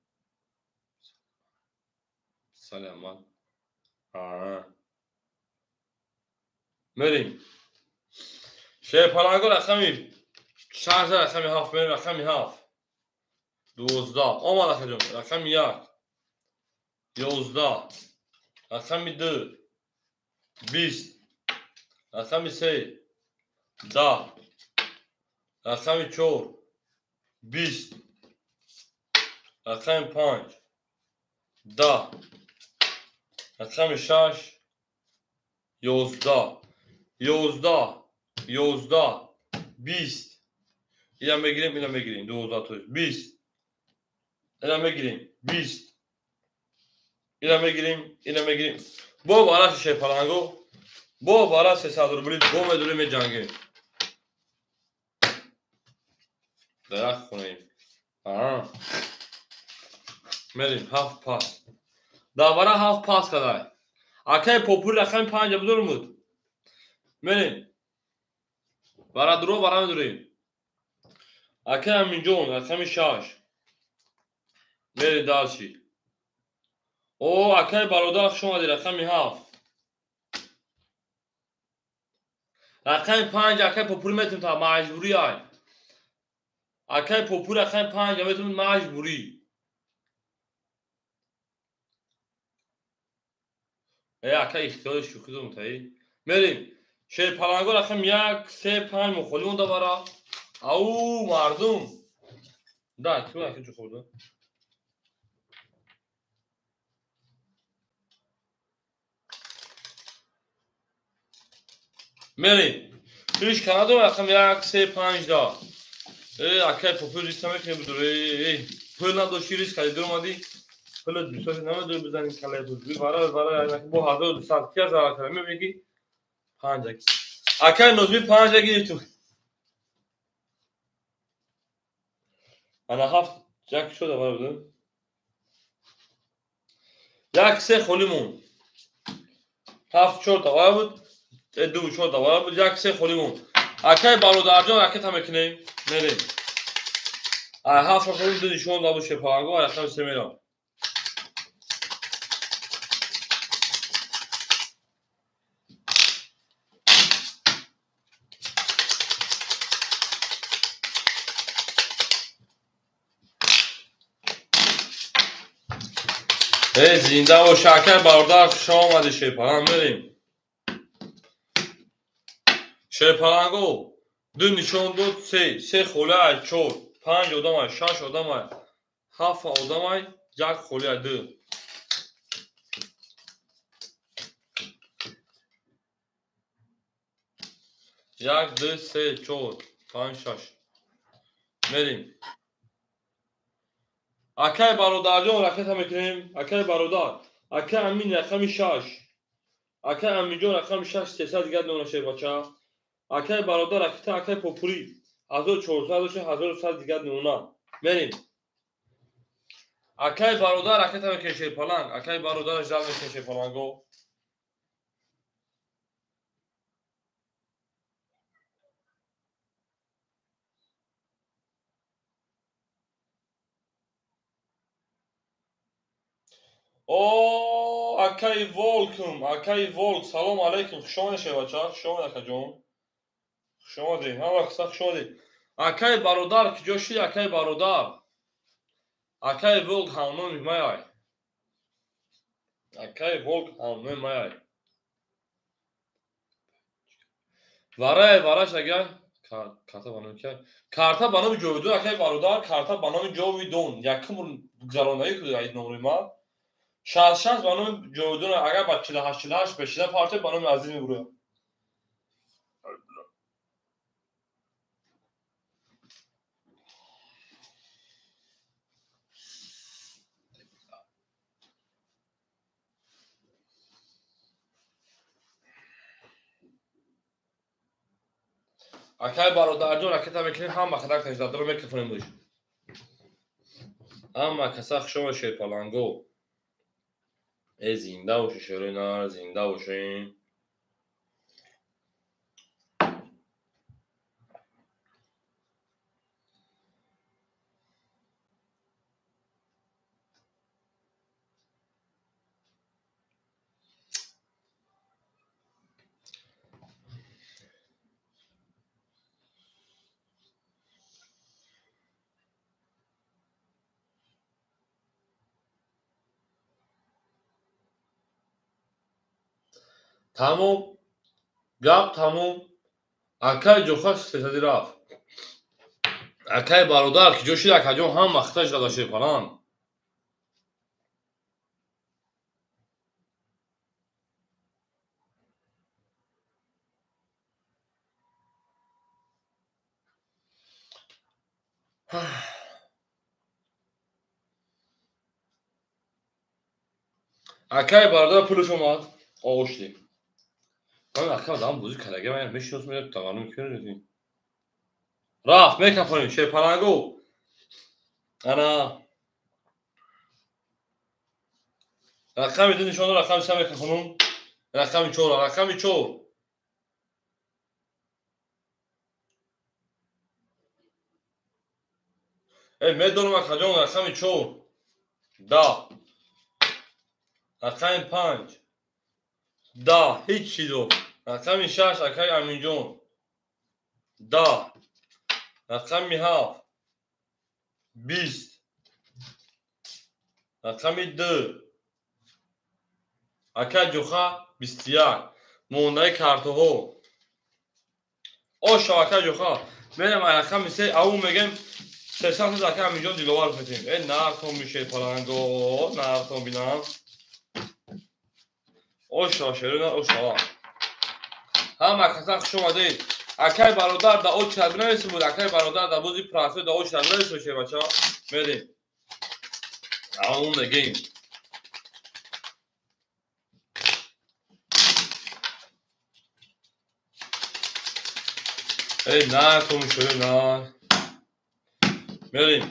Саломат. Мерем. Шерпаланго рақами шаш, рақами ҳафт мерем, рақами ҳафт. 12. Омад, акаҷон, рақами як. 11. Рақами ду. 20. Рақами се. 10. Рақами чор. 20. Рақами панҷ. 10. Рақами шаш. 11. 11. 11. 20. Ина мегирем, ина мегирем. 12 то 20. Ина мегирем. 20. Ина мегирем, ина мегирем. Бо вараши шепаланго. Бо вара 300 рубли, бо медурем, меҷангем. Дарахт хонаем. Аа. Мерем, ҳафт пас. Дар вара ҳафт пас кадай. Акай Попури рақами панҷа будурмуд. Мерем. Вара дуро, вара медурем. Акай Аминҷон, рақами шаш. Мерем дальше. О, акай бародар, хуш омадӣ, рақами ҳафт. Рақами панҷ, акай Попури метавонем та маҷбурӣ ай. Акай Попури рақами панҷ метавонем маҷбурӣ. Акай ихтиёри шӯхӣ дорум таи. Мерем. Шерпаланго рақами як, се, панҷ мухолӣ монда бара. Ау, мардум. Да, ки буд ака ҷо хӯрда? Мерем. Ҳеҷ ка надорам рақами як, се, панҷ да. Акай Попури риск намекунӣ будур. Пул надошти, риск кардӣ, дуромадӣ. Пулат бисёр намедорӣ бизанӣ калаи буд. Вара, вара, бо 1200 кия зарар карда. Мебинӣ ки панҷ. Акай Нозимӣ панҷ гирифту. Ана ҳафт як шуда вара будем. Як се холӣ монд. Ҳафт чор тавара буд, ду чор тавара буд, як се холӣ монд. Акай бародарҷон ракета мекунем, мерем. Ай ҳафт шаш ду нишон дабуд шерпаланго, ай рақами се мерам. Эй зинда бош акай бародар, хуш омадӣ шерпаланг, мерем. Шерпаланго ду нишон дод, се, се холӣ ай чор, панҷ одам ай, шаш одам ай, ҳафт одам ай, як холӣ ай ду. Як, ду, се, чор, панҷ, шаш. Мерем. Акай бародарҷон ракета мекунем. Акай бародар. Акай Амин рақами шаш. Акай Аминҷон рақами шаш, сесад дигар дона шербача. Акай бародар ракета, акай Попури 1400 дошта, 1100 дигар дона. Мерем. Акай бародар ракета мекунем шерпаланг. Акай бародар ждал мекунем шерпаланго. О, акай Волкум, акай Волк, салом алейкум, хуш омадед шербача, хуш омадед акаҷон. Хуш омадед, ҳама каса хуш омадед. Акай бародар куҷо шуд, акай бародар? Акай Волк ҳамноми маяй. Акай Волк ҳамноми маяй. Варай, вараш агар карта ба номи кай? Карта ба номи Ҷовидон, акай бародар, карта ба номи Ҷовидон. Якум гузарондагӣ куд аид номри ман. Шаст шаст ба номи Ҷовидон, агар ба 48 48 бешида партия ба номи Азиз мебурӯяд. Акай бародарҷон ракета мекунем, ҳама хадак таҷдадро мекафонем буш. Ҳама каса хуш омад шерпаланго. Э зинда бошед шерои нар, зинда бошед. Тамом, гап тамом. Акай ҷохаш сесади рафт. Акай бародар куҷо шуд, акаҷон ҳама хиташ дада шерпаланг. Акай бародар пулаш омад, оғӯшти. Ман акай одам бозӣ кардаги, ман мешиносам, меояд таваллуд мекунем. Рафт, мекафонем шерпаланго. Ана рақами ду нишон, рақами се мекафонум. Рақами чор, рақами чор. Эй, медонам акаҷон, рақами чор. Да. Рақами панҷ. Да, ҳеҷ чизо. Рақами шаш, акай Аминҷон. Да. Рақами ҳафт. 20. Рақами ду. Акай Ҷоха 21. Мондаи картоҳо. Ошо акай Ҷоха. Мерем ай рақами се, аву мегем сесад сез акай Аминҷон диловар метем. Э нархтон мишерпаланго, нархтон бинам. Ошо шерона ошо. Ҳама каса хуш омадед. Акай бародар да очрад бинависем буд, акай бародар да бози прасо да очрад бинависем шербача. Мерем. Аву мегем. Эй, нархтон мишерона. Мерем.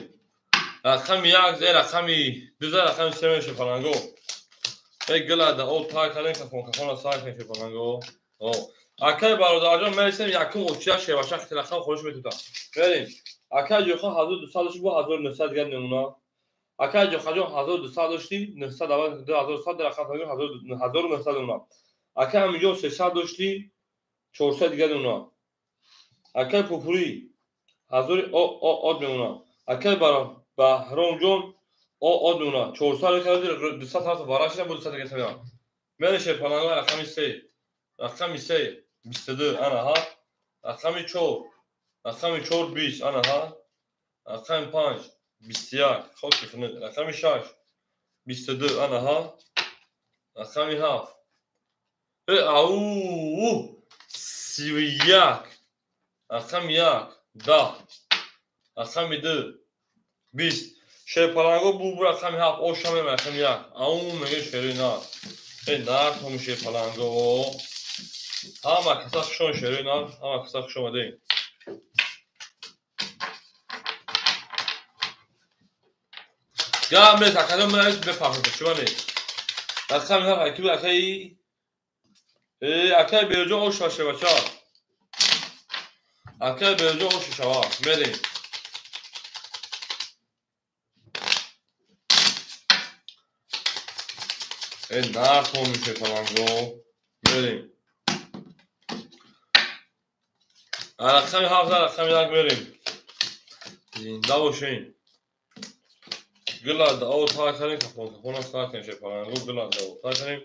Рақами як, рақами ду, рақами се мешерпаланго. Эй гила да о та кардем кафон кафона сар кардем шерпаланго. О. Акай бародарҷон мерасем якум очия шербача хитилахам хӯриш метута. Мерем. Акай ҷоха 1200 дошти бо 1900 дигар намуна. Акай ҷохаҷон 1200 дошти 900 аввал 2100 рақам 1900 намуна. Акай Аминҷон 300 дошти 400 дигар намуна. Акай Пупури 1000 од мемона. Акай Баҳромҷон од мемона. 400 дигар 200 тараф варашина бо 200 дигар мемона. Мерем шерпаланго рақами 3. Рақами 3 22 ана ҳа. Рақами 4 рақами 4 20 ана ҳа. Рақами 5 21 хоки хунук. Рақами 6 22 ана ҳа. Рақами 7 ау 31. Рақами 1 10. Рақами 2 20. Шерпаланго бу рақами 7 оша мема рақами 1. Ау меге шери нар. Эй нар тому шерпаланго. Ҳама каса хушон шери нар, ҳама каса хуш омадем. Гап нест, академ менавис бепахта, чиба нест. Рақами 7 аки акаи акаи Берҷон оша шебача. Акаи Берҷон оша шава. Мерем. Эй нархон мешепаланго. Мерем. Рақами 7 рақами 1 мерем. Зинда бошем. Гила да о та кардем кафон кафона сар кардем шерпаланго. Гила да о та кардем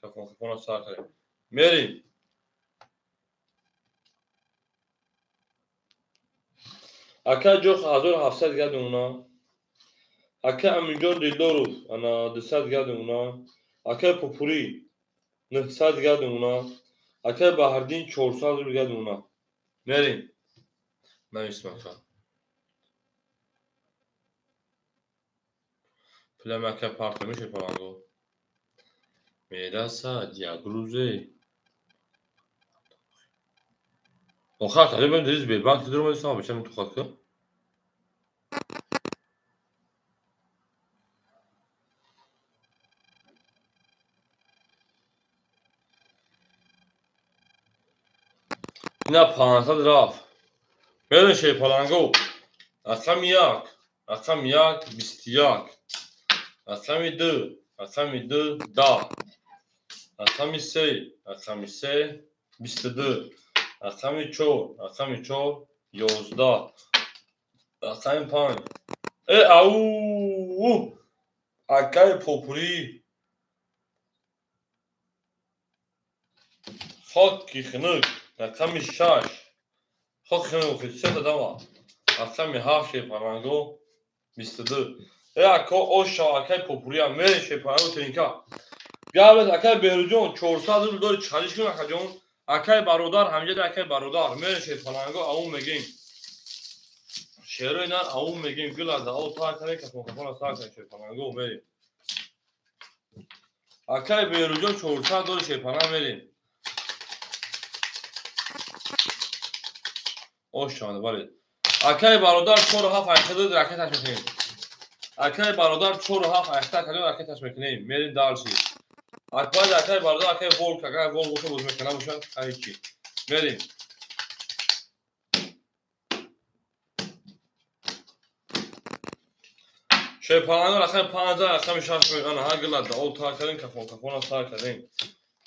кафон кафона сар кардем. Мерем. Акай ҷох 1700 дигар мемона. Акай Аминҷон Дилдоров ана 200 дигар мемона. Акай Пупури 900 дигар мемона. Акай Баҳриддин 400 дигар мемона. Мерем. Нависм ака. Пулам акай парта мешепаланго. Мерасад як рӯзе. Охар тақрибан дриз Сбербанк дурмади сама бачам ту хатка. Ина 500 рафт. Мерем шерпаланго. Рақами 1, рақами 1 21. Рақами 2, рақами 2 10. Рақами 3, рақами 3 22. Рақами 4, рақами 4 11. Рақами 5. Ау! Акай Попури. Хоки хунук. Рақами 6. Хоки хунук се дадама. Рақами 7 шерпаланго 22. Ако оша акай Попури мерем шерпаланго тринка. Гап акай Беҳрӯҷон 400 рубл дори чалиш кун акаҷон. Акай бародар ҳамҷада акай бародар мерем шерпаланго аун мегем. Шерои нар аун мегем. Гила да о та кардем кафон кафона сар кардем шерпаланго мерем. Акай Беҳрӯҷон 400 дори шерпаланг мерем. Ош шаванда бале. Акай бародар 4 7 айхта ракеташ мекунем. Акай бародар 4 7 айхта кардем ракеташ мекунем. Мерем дальше. Акбар акай бародар акай волк акай волк боша боз мекунам боша ҳеҷи. Мерем. Шерпаланго рақами 5 рақами 6 мегана ҳа гила да о та кардем кафон кафона сар кардем.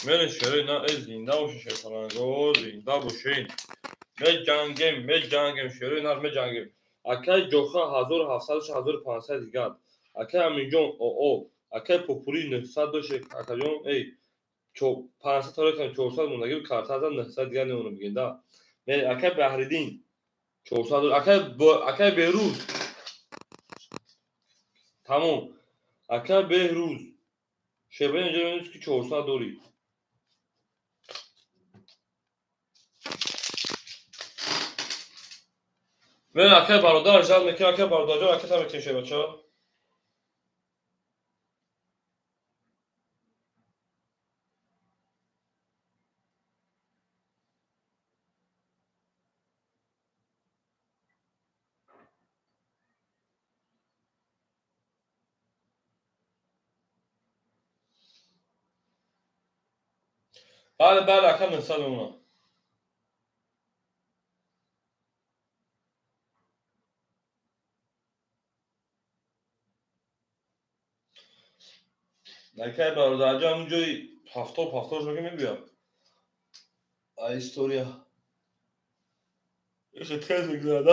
Мерем шерои на э зинда бошен шерпаланго зинда бошен. Меҷангем, меҷангем, шерои нар меҷангем. Акай ҷоха 1700 1500 дигар. Акай Аминҷон оо акай Попури 900 дошт акаҷон эй 500 таро кардем 400 мондагӣ карта зад 900 дигар намонам бигем да. Мерем акай Баҳриддин 400 акай акай Беҳрӯз тамом. Акай Беҳрӯз шербани инҷо мебинед ки 400 дорӣ. Мерем акай бародар жал мекунем акай бародарҷон ракета мекунем шербача. Бале, бале, ака 900 мемона. Акай бародарҷон, ҳамун ҷои ҳафтор пафтор шо ки мебиям. А история. Ише тез мегузарад,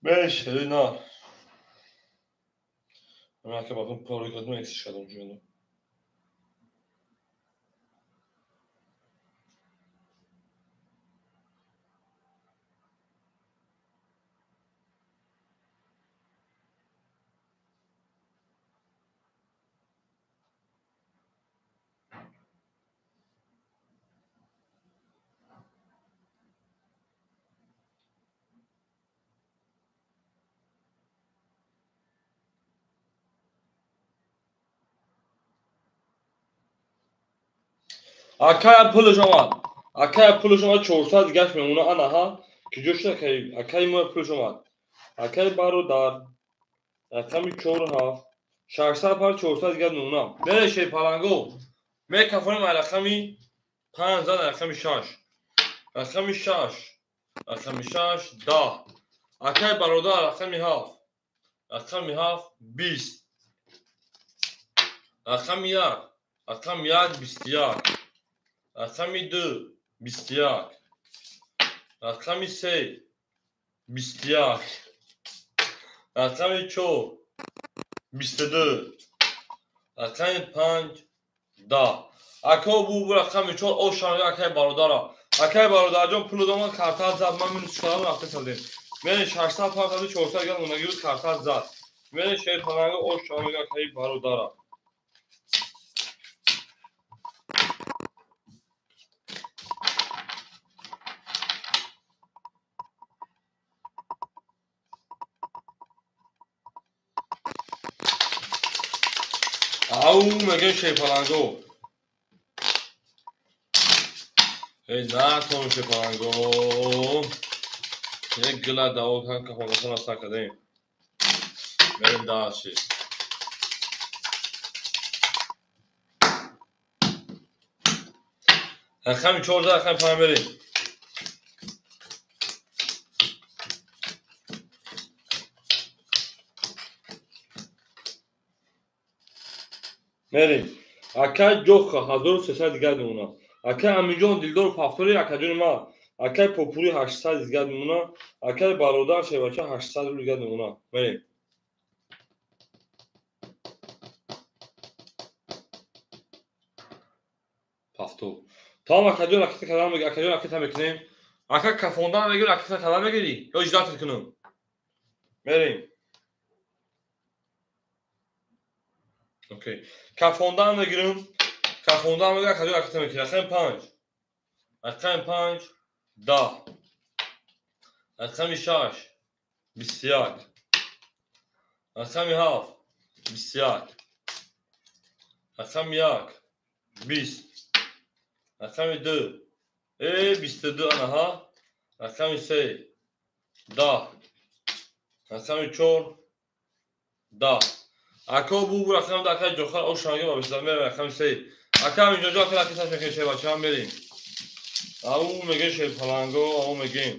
беш, на. Ман ака бахум пори кардам, эксиш кардам ҷоно. Акай пулаш омад. Акай пулаш омад 400 дигаш мемона анаҳа. Ки ҷо шуд акай? Акай мо пулаш омад. Акай бародар. Рақами 4 7 600 пар 400 дигар мемона. Бере шерпаланго. Мекафонем ай рақами 5 зад рақами 6. Рақами 6. Рақами 6 10. Акай бародар рақами 7. Рақами 7 20. Рақами 1. Рақами 1 21. Рақами 2 21. Рақами 3 21. Рақами 4 22. Рақами 5 10. Ака бу рақами 4 ошанга акай бародара. Акай бародарҷон пул домад картат зад. Ман минус кардам рафта садем. Мен 600 500 400 гал онаги буд картат зад. Мен шерпаланга ошанга акай бародара. Ау мегӯем шерпаланго. Эй накун шерпаланго. Як гила даво кан кафонасан аста кардем. Мерем дальше. Рақами 4 рақами 5 мерем. Мерем. Акай Ҷоха 1300 дигар мемона. Акай Аминҷон Дилдоров ҳафтори акаҷони ман. Акай Попури 800 дигар мемона. Акай бародар Шевача 800 рубл дигар мемона. Мерем. Ҳафтор. Тамом акаҷон ракета кардан мегирӣ, акаҷон ракета мекунем. Ака кафондан мегирӣ, ракета кардан мегирӣ? Ё иҷозат кунам? Мерем. Окей. Кафондан мегирам. Кафондан мегирам, акаҷон ракета мекунем. Рақами 5. Рақами 5 10. Рақами 6 21. Рақами 7 21. Рақами 1 20. Рақами 2 22 анаҳа. Рақами 3 10. Рақами 4 10. Ака бу рақами да акай Ҷохар ошанга ва бисла мерем рақами 3. Ака ҳаминҷо ака ракета мекунем шербачаам мерем. Ау мегӯем шерпаланго, ау мегӯем.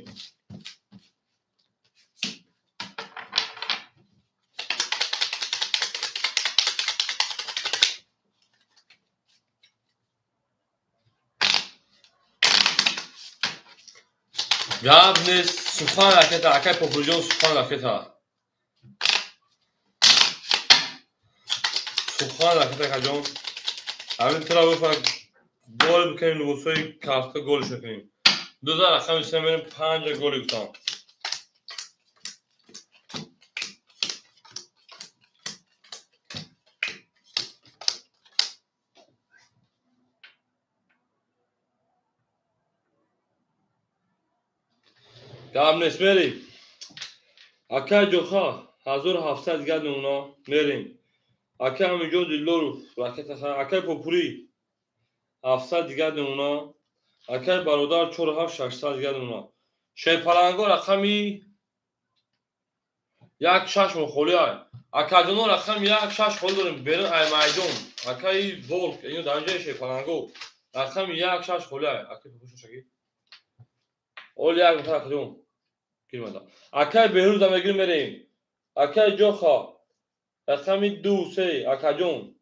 Гап нест, сухан ракета, акай Попуриҷон сухан ракета. Сухан ракета акаҷон. Ҳамин тура бифар гол бикунем, либосҳои карта голиш мекунем. 2 рақами 3 мерем, 5 голи гуфтам. Гап нест, мерем. Акай Ҷоха 1700 дигар мемона, мерем. Акай Аминҷон Дилдоров ракета, акай Попури 700 дигар мемона. Акай бародар 4 7 600 дигар мемона. Шерпаланго рақами 1 6 мо холӣ ай. Акаҷоно рақами 1 6 холӣ дорем берун ай майдон. Акаи Волк, ино дар инҷои шерпаланго. Рақами як шаш холия. Акай пухуш шаги. Оли як нафар акаҷон. Гирмада. Акай Беҳрӯза мегирим мерем. Акай Ҷоха. Рақами ду се акаҷон.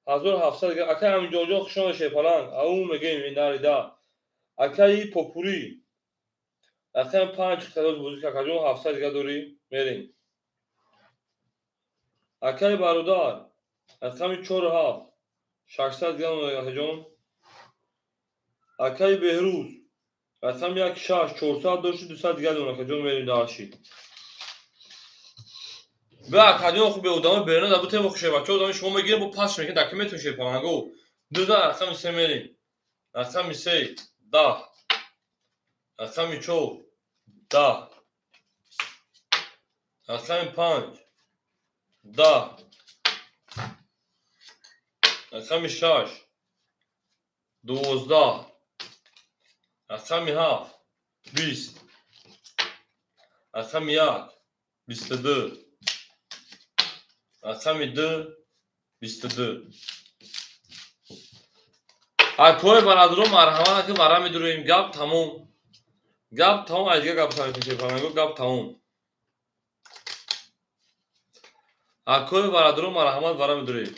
1700 грамм. Акай Аминҷонҷон хушон шерпаланг. Ау мегем инарида. Акаи Попурӣ. Рақами панҷ хитадоз бузик акаҷон 700 дига дорӣ мерем. Акаи бародар. Рақами чору ҳафт. 600 грамм акаҷон. Акаи Беҳрӯз. Рақами як шаш 400 дошти 200 дига дорем акаҷон мерем дарши. Бе акаҷон хуб бе одама берна да бутем хушебачо одами шумо мегирем бо пас мекунем даки метун шерпаланго. Дуза рақами се мерем. Рақами се 10. Рақами чор 10. Рақами панҷ 10. Рақами шаш 12. Рақами ҳафт 20. Рақами як 22. Рақами ду 22. Акои бародарон марҳамат аки вара медуроем. Гап тамом. Гап тамом. Аз дига гап шерпаланго гап тамом. Акои бародарон марҳамат вара медуроем.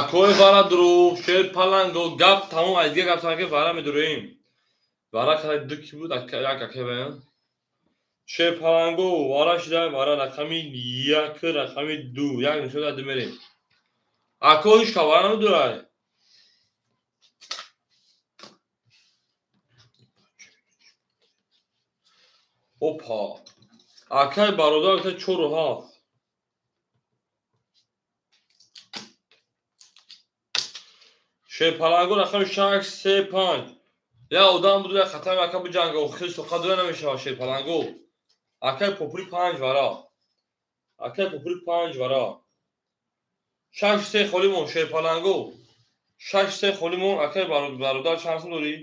Акои бародару шерпаланго гап тамом. Аз дига гап санаки вара медуроем. Вара кара ду ки буд як акай баян. Шерпаланго вара шида вара рақами як рақами ду як нишон дади мерем. Ако ҳеч ка вара намедурай. Опа. Акай бародар гуфта чору ҳафт. Шерпаланго рақами шаш се панҷ. Я одам буду як хатар ака биҷанга охири суха дура намешавад шерпаланго. Акай Попури панҷ вара. Акай Попури панҷ вара. Шаш се холӣ мон шерпаланго. Шаш се холӣ мон. Акай бародар чанд сум дорӣ?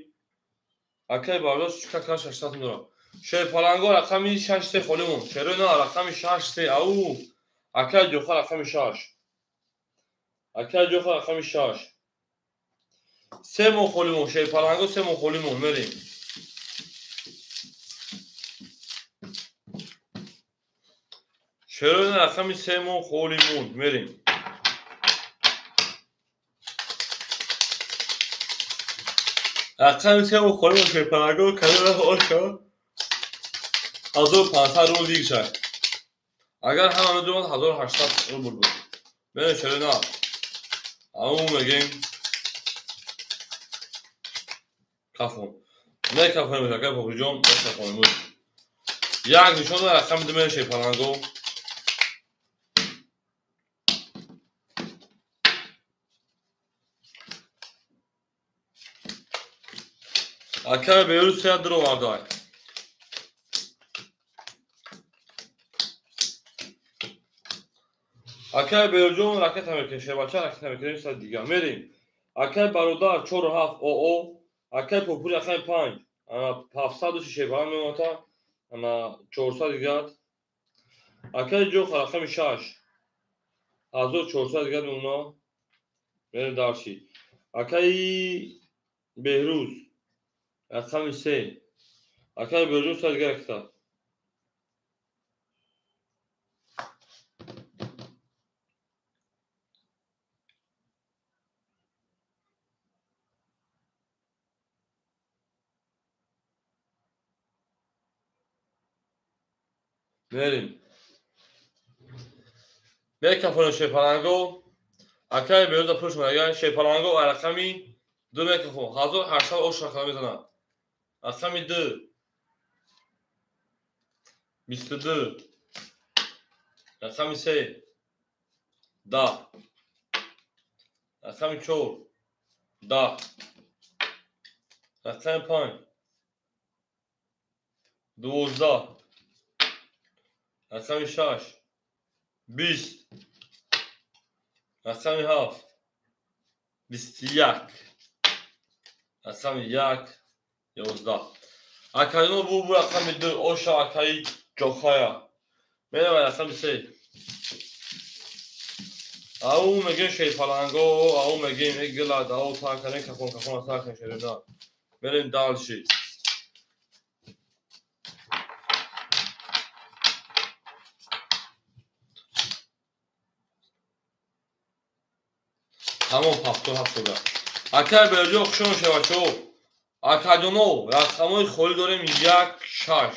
Акай бародар чика 600 сум дорам. Шерпаланго рақами шаш се холӣ мон. Шерои на рақами шаш се. Ау. Акай Ҷоха рақами шаш. Акай Ҷоха рақами шаш. Се моҳ холӣ мон шерпаланго се моҳ холӣ мон мерем. Шерои рақами се моҳ холӣ мон мерем. Рақами се моҳ холӣ мон шерпаланго кадом оша 1500 рубл дигшай. Агар ҳама медонад 1800 рубл буд. Мерем шерои на. Ау мегем. Кафон. Не кафон мешавад, акай Попуриҷон, не кафон муд. Як нишон рақами ду мерем шерпаланго. Акай Беҳрӯз сея дур овардай. Акай Беҳрӯзҷон ракета мекунем, шербача ракета мекунем, сад дига. Мерем. Акай бародар чору ҳафт оо. Акай Попури рақами панҷ. Ана 700 шерпаланг мемоната. Ана 400 дигар. Акай Ҷоха рақами шаш. 1400 дигар мемона. Мерем дарши. Акаи Беҳрӯз рақами се. Акаи Беҳрӯз сад дигар ракета. Мерем. Мекафонем шерпаланго. Акаи Беҳрӯза пуш меган шерпаланго рақами ду мекафон. 1800 ош рақам мезанад. Рақами ду 22. Рақами се 10. Рақами чор 10. Рақами панҷ 12. Рақами шаш 20. Рақами ҳафт 21. Рақами як 11. Акаҷон бу рақами 2 оша акаи ҷохая. Меравад рақами 3. Ау мегем шерпаланго, ау мегем эгила дао такане кафон кафон такан шерина. Мерем дальше. Тамом 77 шуда. Акай берҷо хушон шавачо. Акаҷоно рақамҳои холӣ дорем 1 6.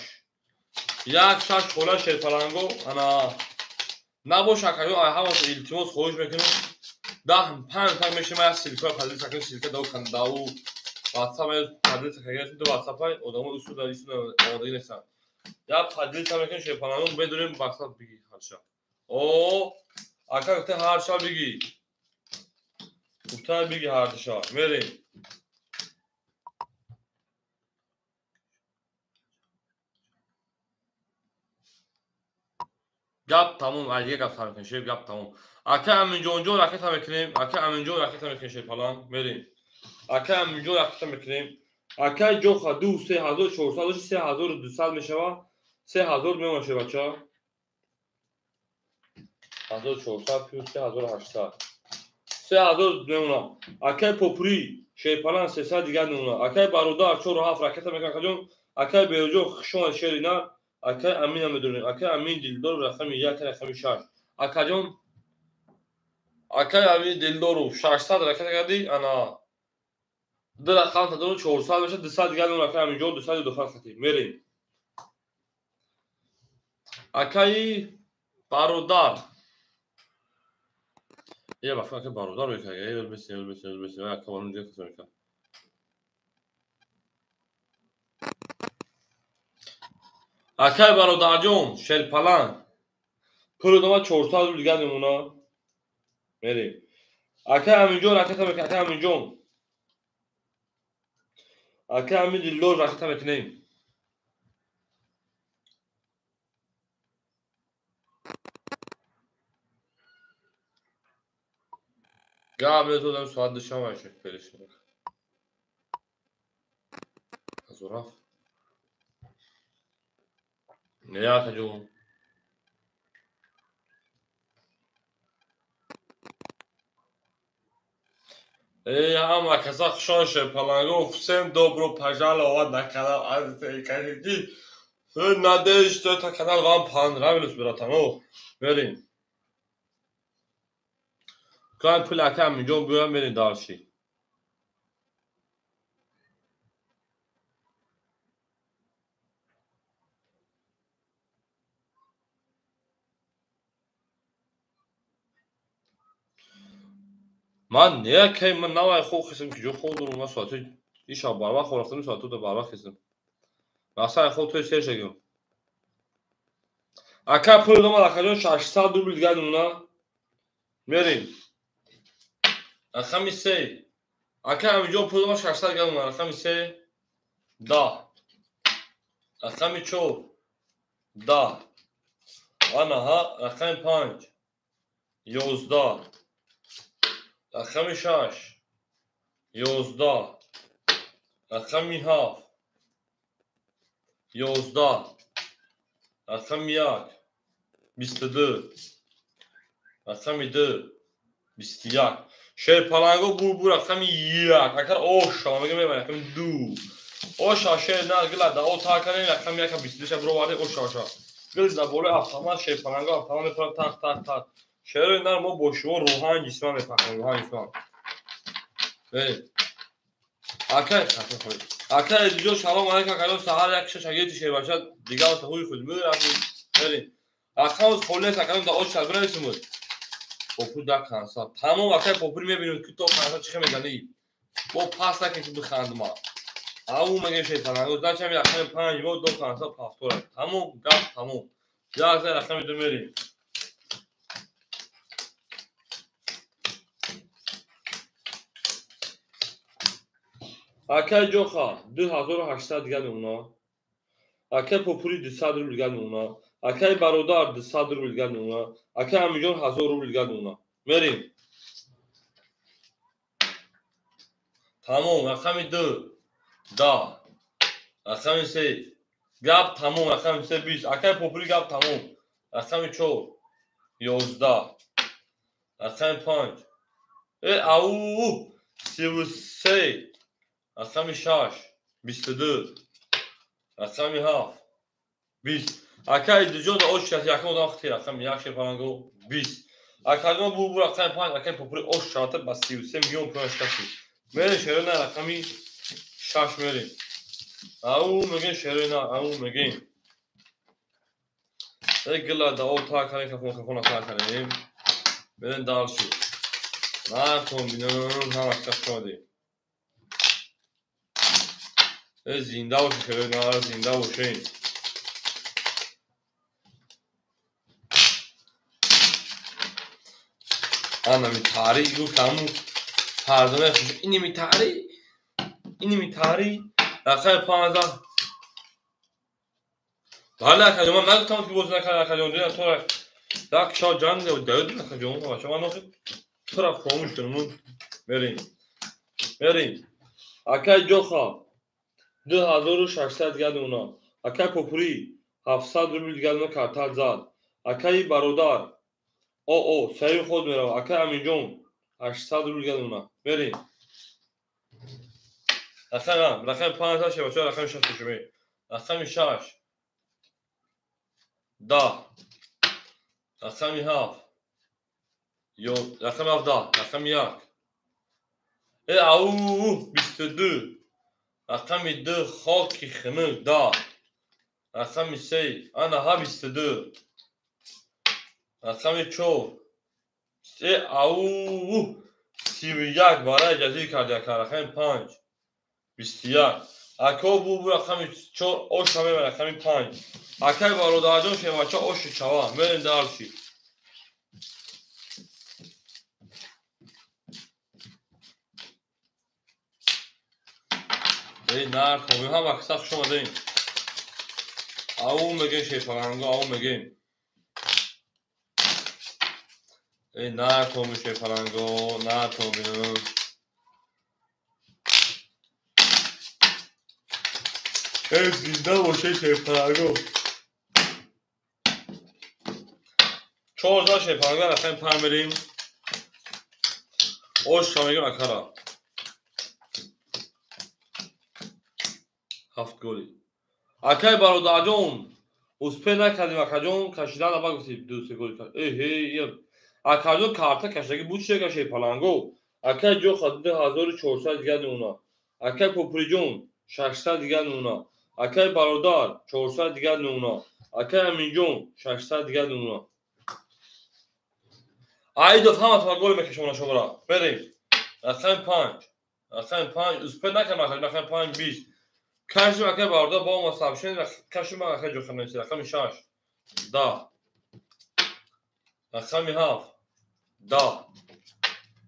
1 6 хола шерпаланго ана набош акаҷон ай ҳамаро илтимос хоҳиш мекунем. 10 5 так мешем як ссылка поделиться кунем, ссылка дау кандау WhatsApp поделиться кардем, ду WhatsApp одамо усул дар исм омодагӣ нестанд. Як поделиться мекунем шерпаланго медонем WhatsApp биги ҳар шаб. О ака гуфта ҳар шаб биги. Гуфта биги ҳар шаб. Мерем. Гап тамом, ай дига гап сар мекунем, шер гап тамом. Ака Аминҷонҷон ракета мекунем, ака Аминҷон ракета мекунем шерпаланг, мерем. Ака Аминҷон ракета мекунем. Ака ҷоха 2 3400 3200 мешава. 3000 мемонад шербача. 1400 плюс 3800. 3000 мемонад. Акай Попури шерпаланг 300 дигар мемонад. Акай Бародар 4 7 ракета мекунем акаҷон. Акай Берҷон хушон шерина. Акай Амина медонем. Акай Амин Дилдор рақами 1 рақами 6. Акаҷон акай Амин Дилдоров 600 ракета кардӣ, ана ду рақам тадору 400 мешавад, 200 дигар мемонад. Акай Аминҷон 200 200 хати. Мерем. Акаи Бародар. Е баф акай Бародар мекунад. Е бес бес бес ака барон дигар касо мекунад. Акай бародарҷон шерпаланг пули дома 400 рубл дигар мемонад. Мерем. Акай Аминҷон ракета мекунем. Акай Аминҷон. Акай Амин Дилдор ракета мекунем. Гап методам соат душанбе шуд перешин. Ҳазор Не, акаҷон. Эй, ҳама каса хушон шерпаланго. Всем добро пожаловать на канал Азия Калики. Надеюсь, что этот канал вам понравился, братанов. Мерем. Кай пул ака Аминҷон биёям мерем дальше. Ман не кай ман навай хоб хестам ки ҷо хоб дорум, ман соати ишаб барвақт хоб рафтам, соату да барвақт хестам. Мақсад хоб той сер шагим. Ака пул домад акаҷон 600 рубл дигар мемонад. Мерем. Рақами 3. Ака Аминҷон пул домад 600 дигар мемонад. Рақами 3 10. Рақами 4 10. Анаҳа рақами 5 11. Рақами 6 11. Рақами 7 11. Рақами 1 22. Рақами 2 21. Шерпаланго бу рақами 1. Акар оша мегем рақами 2. Оша шер на гила да о такане рақами 1 22 ша бироварде оша оша. Гил да болои автомат шерпаланго автомат мепарад тақ тақ тақ. Шерои нар мо бо шумо рӯҳан ҷисман мефаҳмем, рӯҳан ҷисман. Мерем. Акай акай Эдиҷон салом алайкум акаҷон, саҳар як шагирди шербача дигар ҳуи худ мерафтем. Мерем. Рақамоз холӣ нест акаҷон, да оч бинависем. Попур да канса. Тамом акай Попур мебинем ки то канса чӣ мезанӣ. Бо пас накун ки бихандма. Ау мегем шерпаланго, значит ҳами рақами 5 мо до канса повтора. Тамом гап тамом. Як за рақами 2 мерем. Акай ҷоха 2800 дигар мемонад. Акай Попури 200 рубл дигар мемонад. Акай Бародар 200 рубл дигар мемонад. Акай Аминҷон 1000 рубл дигар мемонад. Мерем. Тамом рақами 2 10. Рақами се гап тамом. Рақами се 20. Акай Попури гап тамом. Рақами 4 11. Рақами 5 ау 33. Рақами 6 22. Рақами 7 20. Акай Идриҷон ош шад якум одам хати рақами 1 Шерпаланго 20. Акаҷон бу рақами 5 акай Попури ош шавата ба 33 миллион пул шикасти. Мерем шерои на рақами 6 мерем. Ау мегем шерои на, ау мегем. Эй гила да о та карем кафон кафон та карем. Мерем дальше. На комбинам ҳама кас шоди. Эй зинда бошед шерои на, зинда бошед. Ана ми тари гуфт ҳамун фарзона ини ми тари, ини ми тари. Рақами 15. Бале акаҷон, ман нагуфтам ки бозӣ накард акаҷон. Дина тора як шо ҷанг давид акаҷон. Бача ман охир тура хомӯш кунам. Мерем. Мерем. Акай Ҷоха 2600 дигар дуна. Акай Попури 700 рубл дигар дуна картал зад. Акаи бародар о сари худ мерава. Акай Аминҷон 800 рубл дигар дуна. Мерем. Рақами 5 шебача, рақами 6 шуме. Рақами 6 10. Рақами 7 ё рақами 7 10. Рақами 1 ау 22. Рақами 2 хоки хунук 10. Рақами 3 ана ҳа 22. Рақами 4 ау 31 барои ҷазир кард яка. Рақами 5 21. Ако бу рақами 4 оша мебарад рақами 5. Акай бародарҷон шевача оши чава. Мерем дарси. Эй нар хобим ҳама каса хуш омадем. Ау мегем Шерпаланго, ау мегем. Эй нар томи Шерпаланго, нар томинам. Эй зинда боше Шерпаланго. 14 Шерпаланго рақами 5 мерем. Ош мегем акара. 7 голи. Акай бародарҷон, успе накардем акаҷон, кашидан аба гуфтем 2-3 голи. Эй ҳей, акаҷон карта кашидаги буд чега Шерпаланго. Акай Ҷоха 2400 дигар дуна. Акай Попуриҷон 600 дигар дуна. Акай бародар 400 дигар дуна. Акай Аминҷон 600 дигар дуна. Айдов ҳама та гол мекашона шуморо. Мерем. Рақами 5. Рақами 5 успе накардем акаҷон, рақами 5 20. Кашим акай бародар бо ма сообщение кашим акай Ҷоха нависед. Рақами 6 10. Рақами 7 10.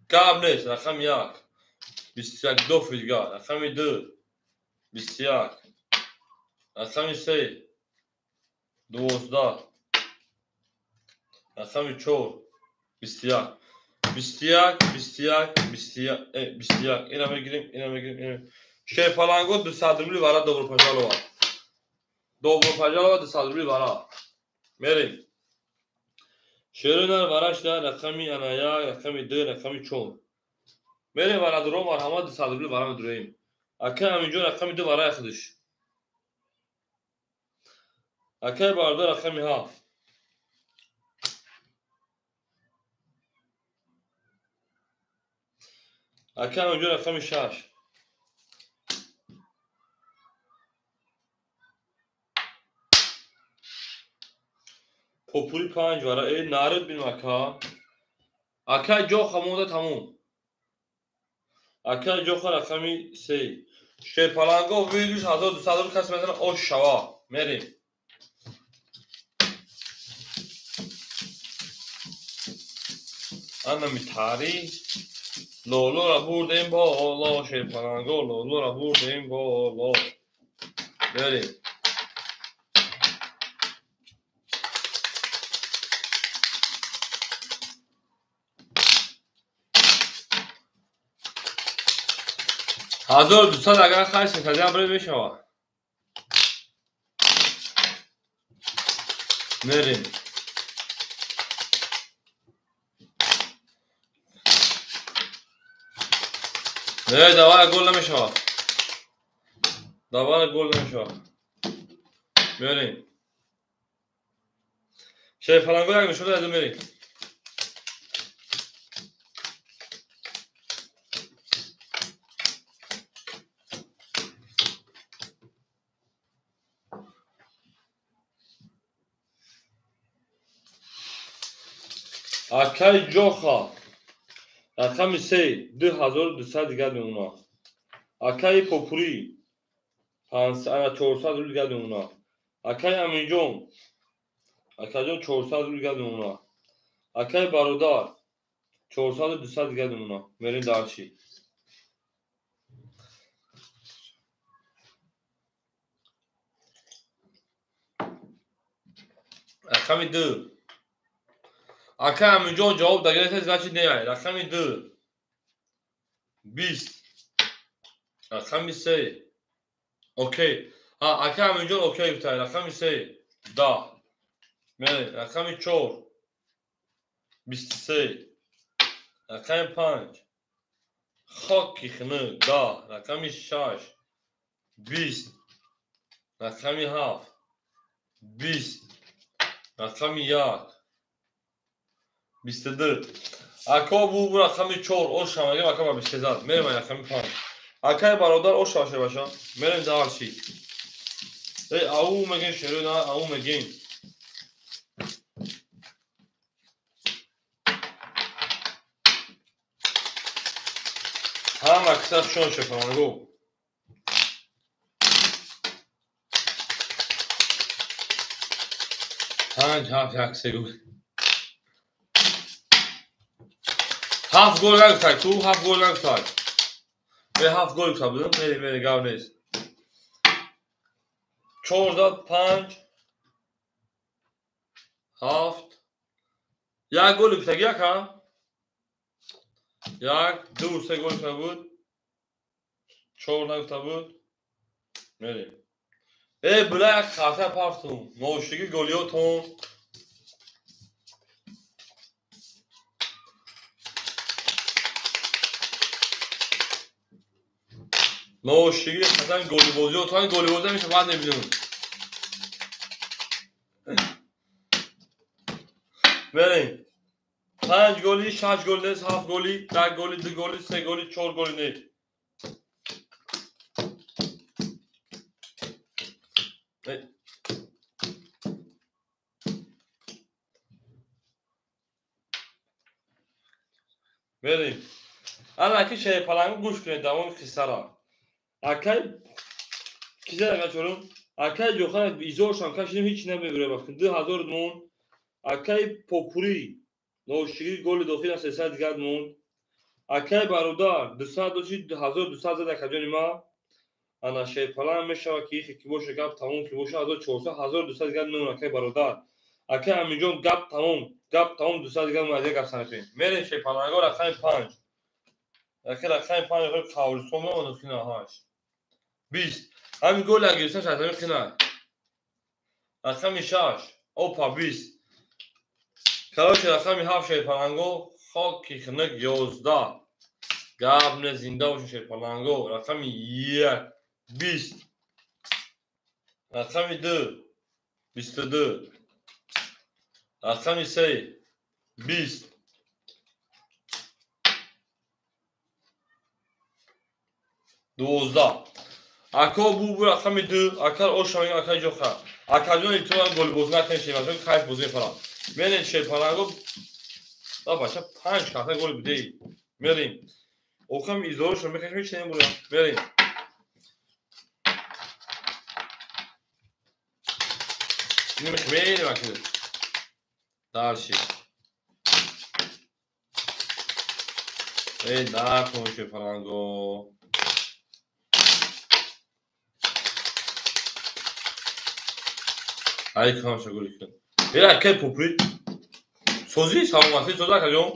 Гап нест. Рақами 1 21 ду филга. Рақами 2 21. Рақами 3 12. Рақами 4 21. 21 21 21 21. Ина мегирем, ина мегирем. Шерпаланго 200 рубли вара добро пожаловать. Добро пожаловать 200 рубли вара. Мерем. Шеринар варашда рақами ана 1, рақами 2, рақами 4. Мерем вара дуро марҳамат 200 рубли вара медуроем. Акай Аминҷон рақами 2 вара худиш. Акай бародар рақами 7. Акай Аминҷон рақами 6. Попури 5 вара. Эй нарид бинем ака. Акай Ҷоха монда тамом. Акай Ҷоха рақами 3. Шерпаланго вирус 1200 рубл кас мезанад ош шава. Мерем. Ана ми тари. Лолора бурдем боло Шерпаланго, лолора бурдем боло. Мерем. 1200 агар хайр сентябр мешавад. Мерем. Не, давай гол намешавад. Давай гол намешавад. Мерем. Шерпаланго як нишон дад, мерем. Акай Ҷоха рақами 3 2200 дигар мемонад. Акаи Попурӣ 400 рубл дигар мемонад. Акаи Аминҷон, акаҷон 400 рубл дигар мемонад. Акаи Бародар 400 200 дигар мемонад. Мерем дарчи. Рақами 2. Акай Аминҷон ҷавоб дагиред, значит не. Рақами 2 20. Рақами 3 окей. Акай Аминҷон окей гуфта. Рақами 3 10. Мерем. Рақами 4 23. Рақами 5 хоки хунук 10. Рақами 6 20. Рақами 7 20. Рақами 1 22. Ако бу рақами 4 ош шамагим, ака ба 23 зад. Мерем рақами 5. Акай бародар ош шаваше баша. Мерем дарчи. Эй, ау мегин шеро на, ау мегин. Ҳама киса шон шефамангу. Панҷ, ҳафт, як, се гул. Ҳафт гол нагуфтай, ту ҳафт гол нагуфтай. Ме ҳафт гол гуфта будам, мери, мери, гап нест. 4 зад, 5 7 як гол гуфтаги, як ҳа? 1 2 3 гол гуфта буд. 4 нагуфта буд. Мерем. Э, била як хафта пафтум. Ношиги голиётон. Ношиги хатан голибозиётон, голибозӣ меша баъд мебинем. Мерем. 5 голи, 6 гол нест, 7 голи, 1 голи, 2 голи, 3 голи, 4 голи нест. Мерем. Ана ки Шерпалангу гӯш кунед давоми қиссаро. Акай кизе рақам чорум? Акай Ҷохан изоршам кашидим, ҳеч намебуре вақт. 2000 мон. Акай Попурӣ ношиги голи дохил 300 дигар монд. Акай Бародар 200 доши 1200 зад акаҷони ма. Ана Шерпаланг мешавад ки ихе ки боша гап тамом ки боша 1400 1200 дигар мемон акай Бародар. Акай Аминҷон гап тамом, гап тамом 200 дигар мон, аз гап санахем. Мерем Шерпаланго рақами 5. Акай рақами 5 охир қаврисон мемонад хина 8. 20. Ҳамин гол гирифтан шартами хина. Рақами 6. Опа 20. Короче, рақами 7 Шерпаланго хоки хунук 11. Гап не, зинда бошед Шерпаланго. Рақами 1 20. Рақами 2 22. Рақами 3 20. 12. Ако бу рақами 2, акар ошамин, акай ҷоха. Акаҷон илтимос голбозӣ накунед, шерпаланго кайф бозӣ мефарад. Мерем Шерпаланго. Да бача 5 карта гол бидеи. Мерем. Охам изорашро мекашем, ҳеч намебурам. Мерем. Мерем акида. Дарши. Эй, накун Шерпаланго. Ай камша гули кун. Э, акай Попурӣ. Созӣ, саломатӣ, созӣ акаҷон.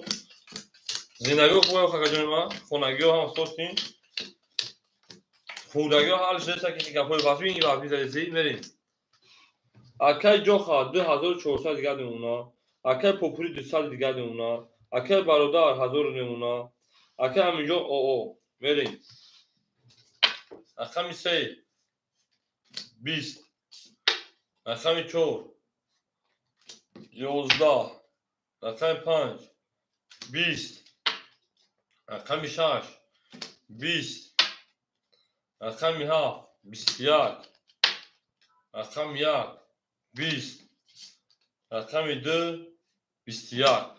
Зиндагиҳо хуб акаҷони ман, хонагиҳо ҳам созтин. Хурдагиҳо ҳалш нест, ки гапҳои вафӣ, ин вафӣ задеси, мерем. Акай Ҷоха 2400 дигар мемона. Акай Попури 200 дигар мемона. Акай Бародар 1000 мемона. Акай Аминҷон ОО. Мерем. Рақами 3 20. Рақами 4 11. Рақами 5 20. Рақами 6 20. Рақами 7 21. Рақами 1 20. Рақами 2 21.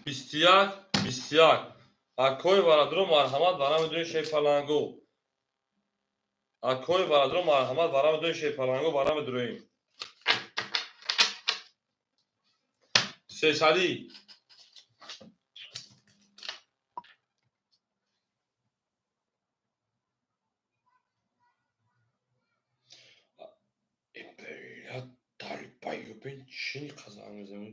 21 21. Акои бародаро марҳамат барами дуи Шерпаланго. Акои бародаро марҳамат барами дуи Шерпаланго барами дуроим. Сесади. Чӣ қаза мезанӣ?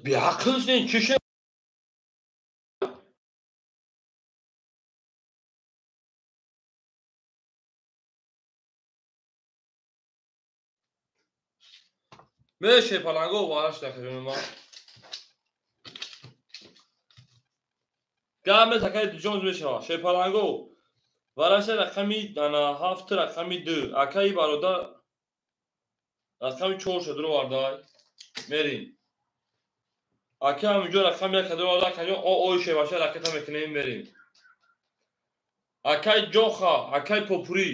Беақл сен чӣ шуд? Мере Шерпаланго вараш дахима. Гап акай ҷон мешава. Шерпаланго вараша рақами 7 рақами 2. Акаи бародар рақами 4 шуд овардай. Мерим. Ака ҳаминҷо рақами 1 кадро оварда, акаҷон ОО шеваша ракета мекунем, мерим. Акай Ҷоха, акай Попури.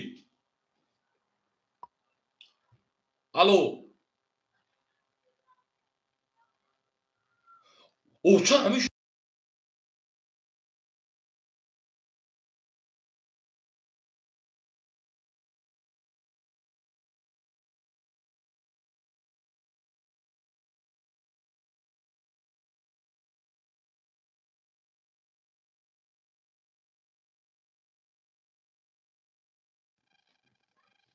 Алло. Оча ҳамин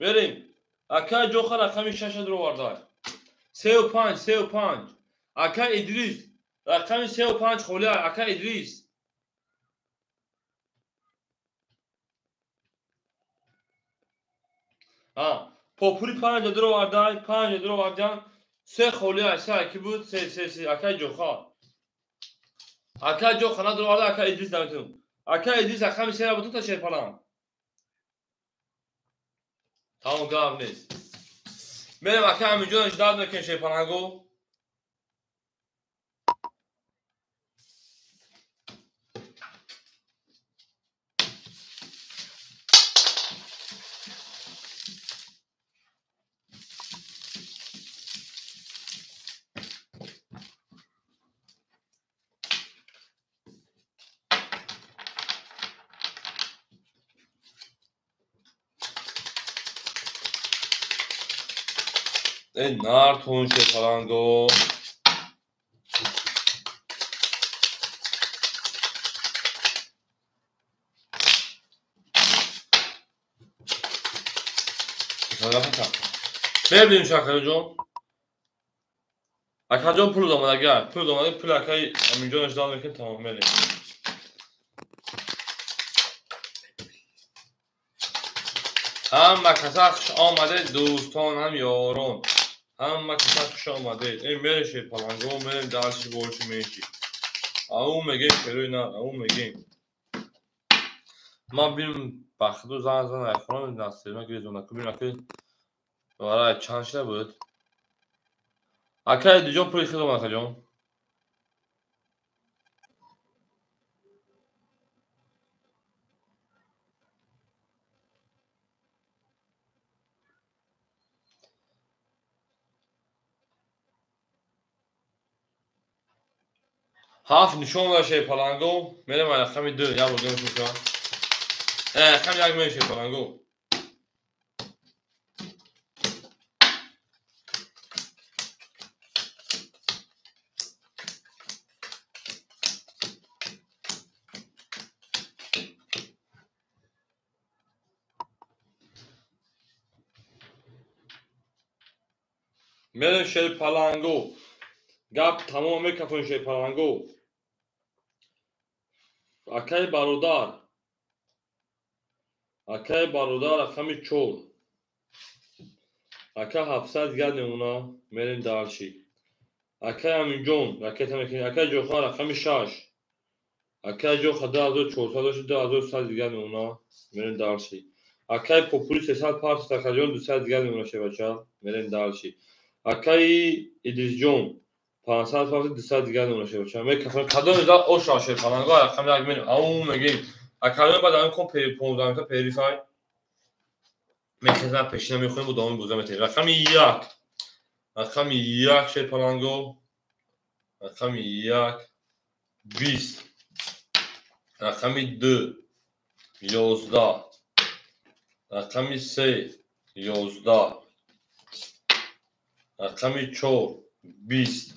Мерим. Акай Ҷоха рақами 6 оварда. 35 35. Акай Идрис рақами 35 холӣ. Акай Идрис. Попури 5 оварда, 5 овардан. 3 холӣ, 3 аки буд, 3 3 3. Акай Ҷоха. Акай Ҷоха надоварда, акай Идрис наметунам. Акай Идрис рақами 3 буд та Шерпаланг. Тамом гап нест. Мерем ака ҳаминҷо ждат мекунем Шерпаланго. Нартон Шерпаланго. Бебинем Шакарҷон. Акаҷон пул омад, агар пул омад, пул акаи Аминҷон ждал мекунем, тамом мерем. Ҳама каса хуш омадед, дӯстон, ҳам ёрон. Ҳама каса хуш омадед. Эй мерем Шерпаланго, мерем дарсиш больше меньше. Ау мегем шерои нар, ау мегем. Ман бинам бахту зан зан айхона насима гирезона кубин аки вара чанд шуда буд. Акай Диҷон пули хел омад, акаҷон. 7 нишон дошт Шерпаланго. Мерем рақами 2, як бор дигар мешавад. Рақами 1 мерем Шерпаланго. Мерем Шерпаланго. Гап тамом мекафонем Шерпаланго. Акаи бародар. Акаи бародар рақами 4. Ака 700 дигар мемона. Мерем дальше. Акаи Аминҷон ракета мекунем. Акаи Ҷоха рақами 6. Акаи Ҷоха 2400 дошт, 2100 дигар мемона. Мерем дальше. Акаи Попури 300 партис, Акаҷон 200 дигар мемона шебача. Мерем дальше. Акаи Идрисҷон 500 партис, 200 дигар мемона шебача. Мекафем кадом иза оша шепаланго рақами 1 мерем. Ау мегем. Акаҷон баъд ҳамин кон 15 минута перифай. Мехезам пешина мехоҳем бо давоми боза метавем. Рақами 1. Рақами 1 шепаланго. Рақами 1 20. Рақами 2 11. Рақами 3 11. Рақами 4 20.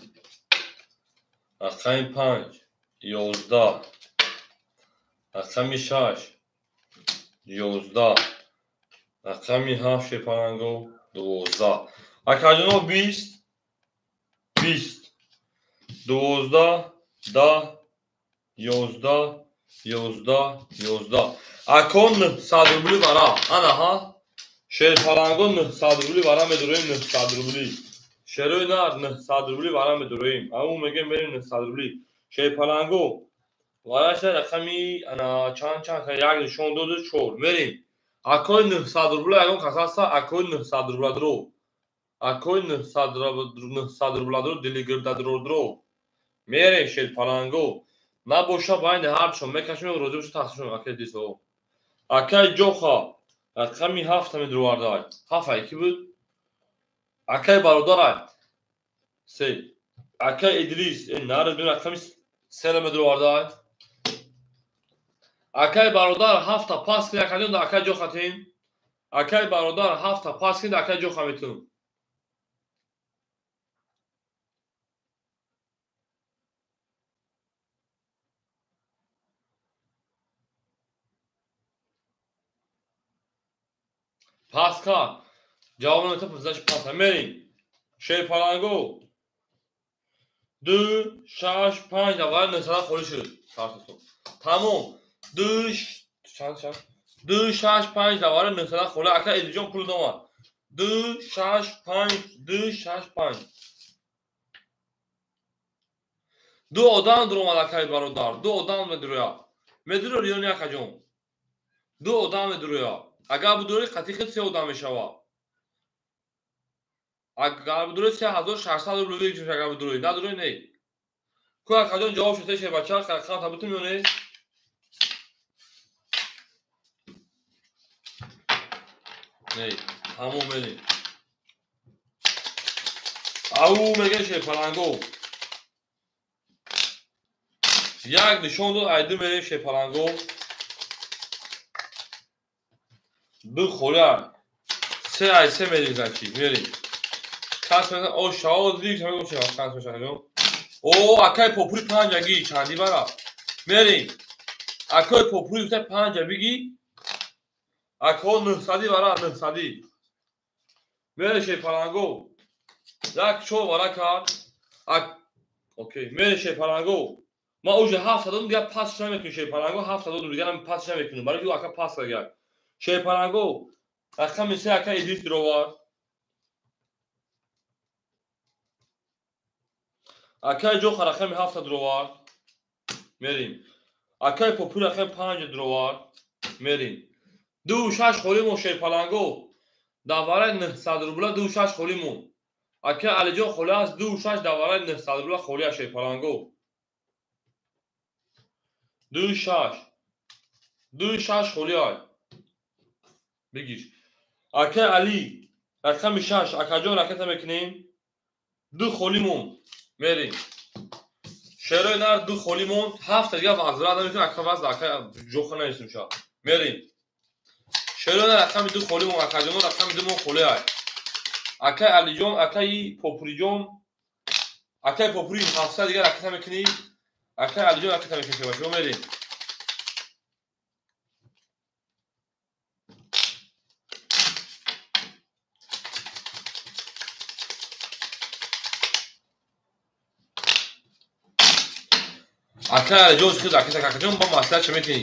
Рақами 5 11. Рақами 6 11. Рақами 7 шепаланго 12. Акаҷоно 20 20 12 10 11 11 11. Ако 900 рубли вара. Ана ҳа. Шерпаланго 900 рубли вара медуроем 900 рубли. Шерои нар 900 рубли вара медуроем. Ау мегем мерем 900 рубли. Шерпаланго вараша рақами ана чанд чанд як нишон доду 4. Мерем. Акои 900 рубли ягон кас ҳаста? Акои 900 рубла дро. Акои 900 рубла дро дилигирдадро дро. Мерем шерпаланго. Набоша байни ҳарчон мекашем розӣ боша тақсим шавем акаи Дисо. Акаи Ҷоха рақами 7 медуровардай. 7 ай ки буд? Акаи бародарай. 3. Акаи Идрис нар рақами 3 медуровардай. Акаи бародар 7 пас кин акаҷон да акаи Ҷоха тин. Акаи бародар 7 пас кин да акаи Ҷоха метун. Паска. Ҷавоб намета, значит паска. Мерем. Шерпаланго. 2 6 5 давай 900 холӣ шуд. Тамом. 2 чанд чанд 2 6 5 давай 900 холӣ. Ака Идрисҷон пул домад. 2 6 5 2 6 5. Ду одам дуромад акаи бародар. Ду одам медурояд. Медурор ё не акаҷон? Ду одам медурояд. Агар будурӣ қатъи хел 3 одам мешавад. Агар будурӣ 3600 рубл мегирӣ агар будурӣ. Надурӣ не. Ку акаҷон ҷавоб шуда шебача қанта бутум ё не? Не, ҳамон мерем. Ау мегӯ шепаланго. Як нишон дод айду мерем шепаланго. 2 холӣ. 3 ай 3 мерем значит, мерем. Кас мезан о шао диг шао чӣ кас мешавад. О акаи Попури 5 аги чанди бара. Мерем. Акаи Попури 5 биги. Ако 900 бара 900. Мере шепаланго. Як 4 вара кард. Окей, мере шепаланго. Ма уже 7 додам дигар пас намекунем шепаланго 7 додам дигар пас намекунем. Барои ки ака пас кард. Шерпаланго рақами 3 ака Идрис дуровард. Акаи Ҷоха рақами 7 дуровард. Мерем. Акаи Попури рақами 5 дуровард. Мерем. 2 6 холӣ мон шерпаланго. Давараи 900 рубла 2 6 холӣ мон. Акаи Алиҷон холӣ аст 2 6 давараи 900 рубла холӣ аст шерпаланго. 2 6 2 6 холӣ аст. Бигир. Акаи Али рақами 6 акаҷон ракета мекунем. 2 холӣ мон. Мерем. Шерои нар 2 холӣ мон. 7 дигар вазрат намекунем. Ака вазр ака Ҷоха нависем ша. Мерем. Шерои нар рақами 2 холӣ мон. Акаҷон рақами 2 мон холӣ аст. Акаи Алиҷон, акаи Попуриҷон, акаи Попури 7 дигар ракета мекунӣ. Акаи Алиҷон ракета мекунем. Шумо мерем. Акай Алиҷон хел акаҷон бо маслиҳат чӣ мекунӣ?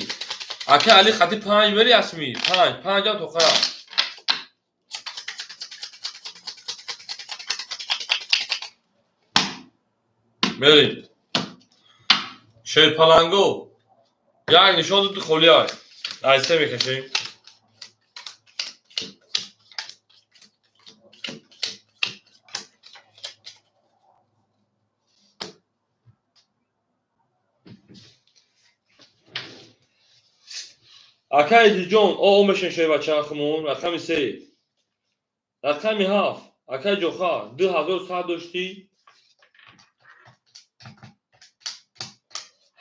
Акай Али хати 5 мери асми 5 5 ам тоқая. Мерим. Шерпаланго як нишон дуди холиай. Айсе мекашем. Акай Идрисҷон о мешен шербачахмон рақами 3. Рақами 7 акай Ҷоха 2100 доштӣ.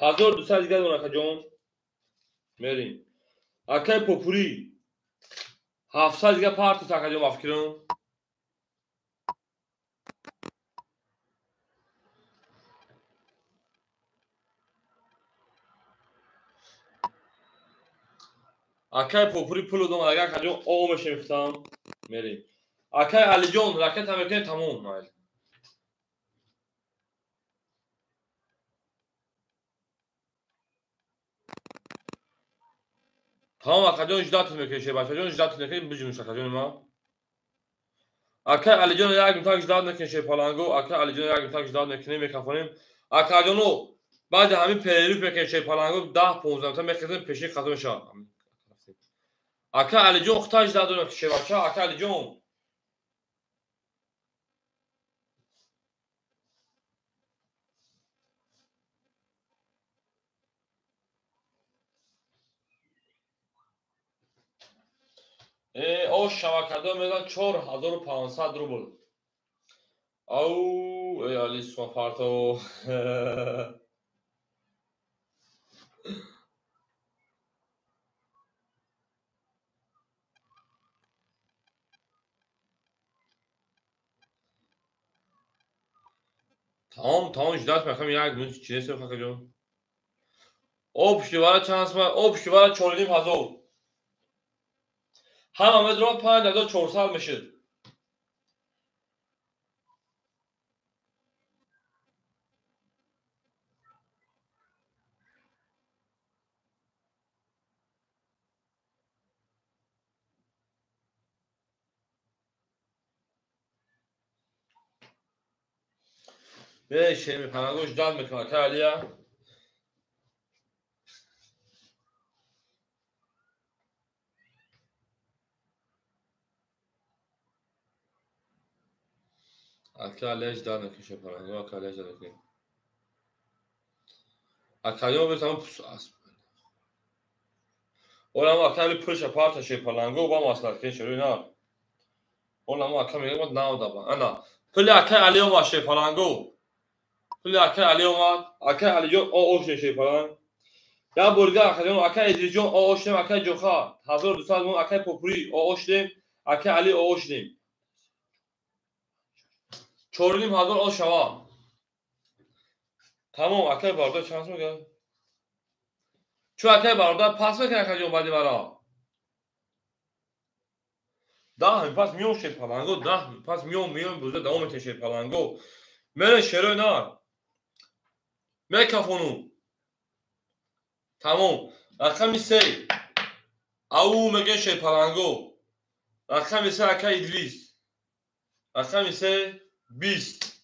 1200 дигар дон акаҷон. Мерим. Акай Попурӣ 700 дигар партис акаҷон ба фикрам. Акай Попурӣ пул дон агар акаҷон о мешем мефтам. Мерим. Акай Алиҷон ракета мекунем тамом. Майли. Тамом акаҷон ждатон мекунем шербачаҷон ждатон мекунем биҷунуш акаҷони ман. Акай Алиҷон як минутак ждат мекунем шерпаланго. Акай Алиҷон як минутак ждат мекунем мекафонем. Акаҷоно баъди ҳамин перерыв мекунем шерпаланго 10-15 минута мехезем пеши хато мешавад. Акай Алиҷон хута ждат дорем шербача. Акай Алиҷон о шабакадо мезан 4500 рубл. Ау, али суфарто. Тамом, тамом ждать мехам як минут чи нест акаҷон. Об шивара чанд сма, об шивара 4500. Ҳама медонам 5400 мешид. Шеми панагош ждат мекунад акай Алия. Акай Алия ждат мекунад шерпаланго. Акай Алия ждат мекунад. Акаҷон бетам пус асп. Олам акай Али пулша парта шерпаланго ба маслиҳат кунед шерои нар. Олам ака мегӯяд нав даба. Ана пули акай Али омад шерпаланго. Пули акай Али омад. Акай Алиҷон о ошне шерпаланг. Як бор дигар акаҷон акай Идрисҷон о ошнем акай Ҷоха 1200 мон акай Попурӣ о ошнем акай Али о ошнем. 4500 о шава. Тамом акай бародар чанд сум мегӯяд? Чун акай бародар пас мекунад акаҷон баъди мара. 10 мин пас миём шерпаланго, 10 мин пас миём миём буза давом метем шерпаланго. Мерен шерои нар. Мекафону. Тамом. Рақами 3. Ау мегӯяд шерпаланго. Рақами 3 акай Идрис. Рақами 3 20.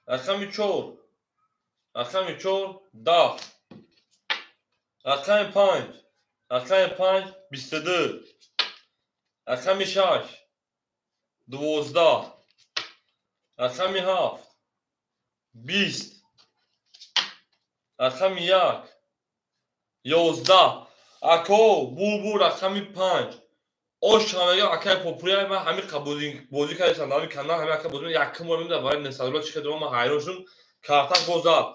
Рақами 4. Рақами 4 10. Рақами 5. Рақами 5 22. Рақами 6 12. Рақами 7 20. Рақами 1 11. Ако бу рақами 5. Ош мегӯям акай Попурӣ ман ҳамин бозӣ кардам дар канал ҳамин ака бозӣ якум бор мебинам барои несадулло чӣ хел ман ҳайрон шудам. Карта гузад.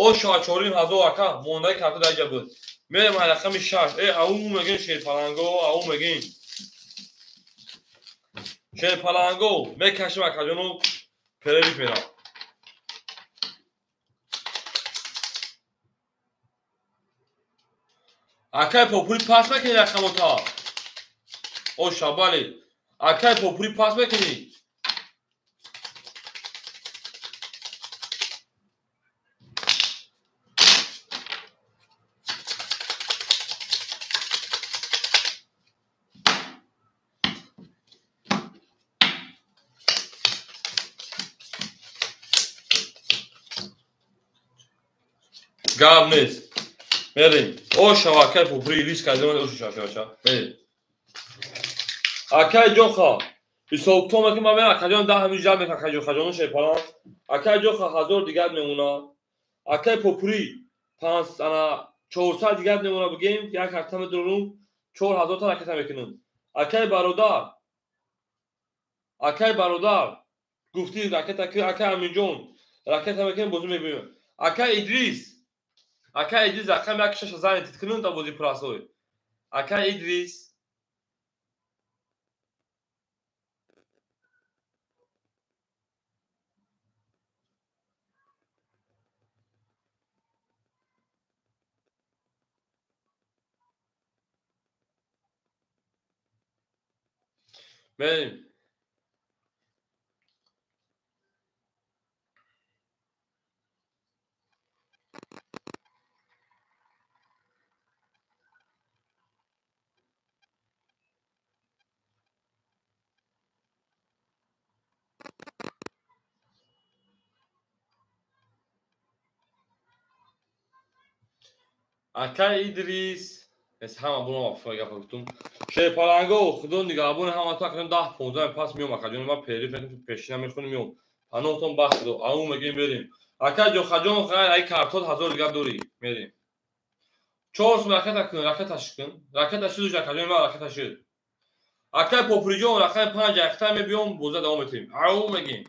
Ош 4500 ака мондаи карта дар инҷа буд. Мерем рақами 6. Ау мегӯем шерпаланго, ау мегӯем. Шерпаланго мекашем акаҷону перерыв мерам. Акай Попурӣ пас мекунӣ рақамота. Оша бале. Акай Попурӣ пас мекунӣ. Гап нест. Мерем. О шава акай Попури риск кардем, ош шава. Мерем. Акай Ҷоха. Ҳисобкитоб мекунам, ман мерам акаҷон 10 ҳамин ҷамъ мекунам акай Ҷохаҷону Шерпаланг. Акай Ҷоха 1000 дигар мемона. Акай Попури 5 ана 400 дигар мемона бигем, як ҳафта медорум, 4000 та ракета мекунам. Акай бародар. Акай бародар. Гуфти ракета ки акай Аминҷон ракета мекунем, бозӣ мебинем. Акай Идрис. Акай Идрис рақам 16 занг кунем та бозӣ прасой. Акай Идрис. Мерем. Акай Идрис, эс ҳама буно гапа гуфтум. Шерпаланго, худо нигаҳбони ҳама то акнун 10-15 пас меом акаҷон, ман периф мекунам, пешина мехонам меом. Паноҳтон ба худо, ау мегем мерем. Акай Ҷохаҷон, хайр, ай картот 1000 дигар дорӣ, мерем. 4 сум ракета кун, ракета шикун. Ракета шуд, акаҷон, ман ракета шуд. Акай Попуриҷон, рақами 5 якта мебиём, боза давом метем. Ау мегем.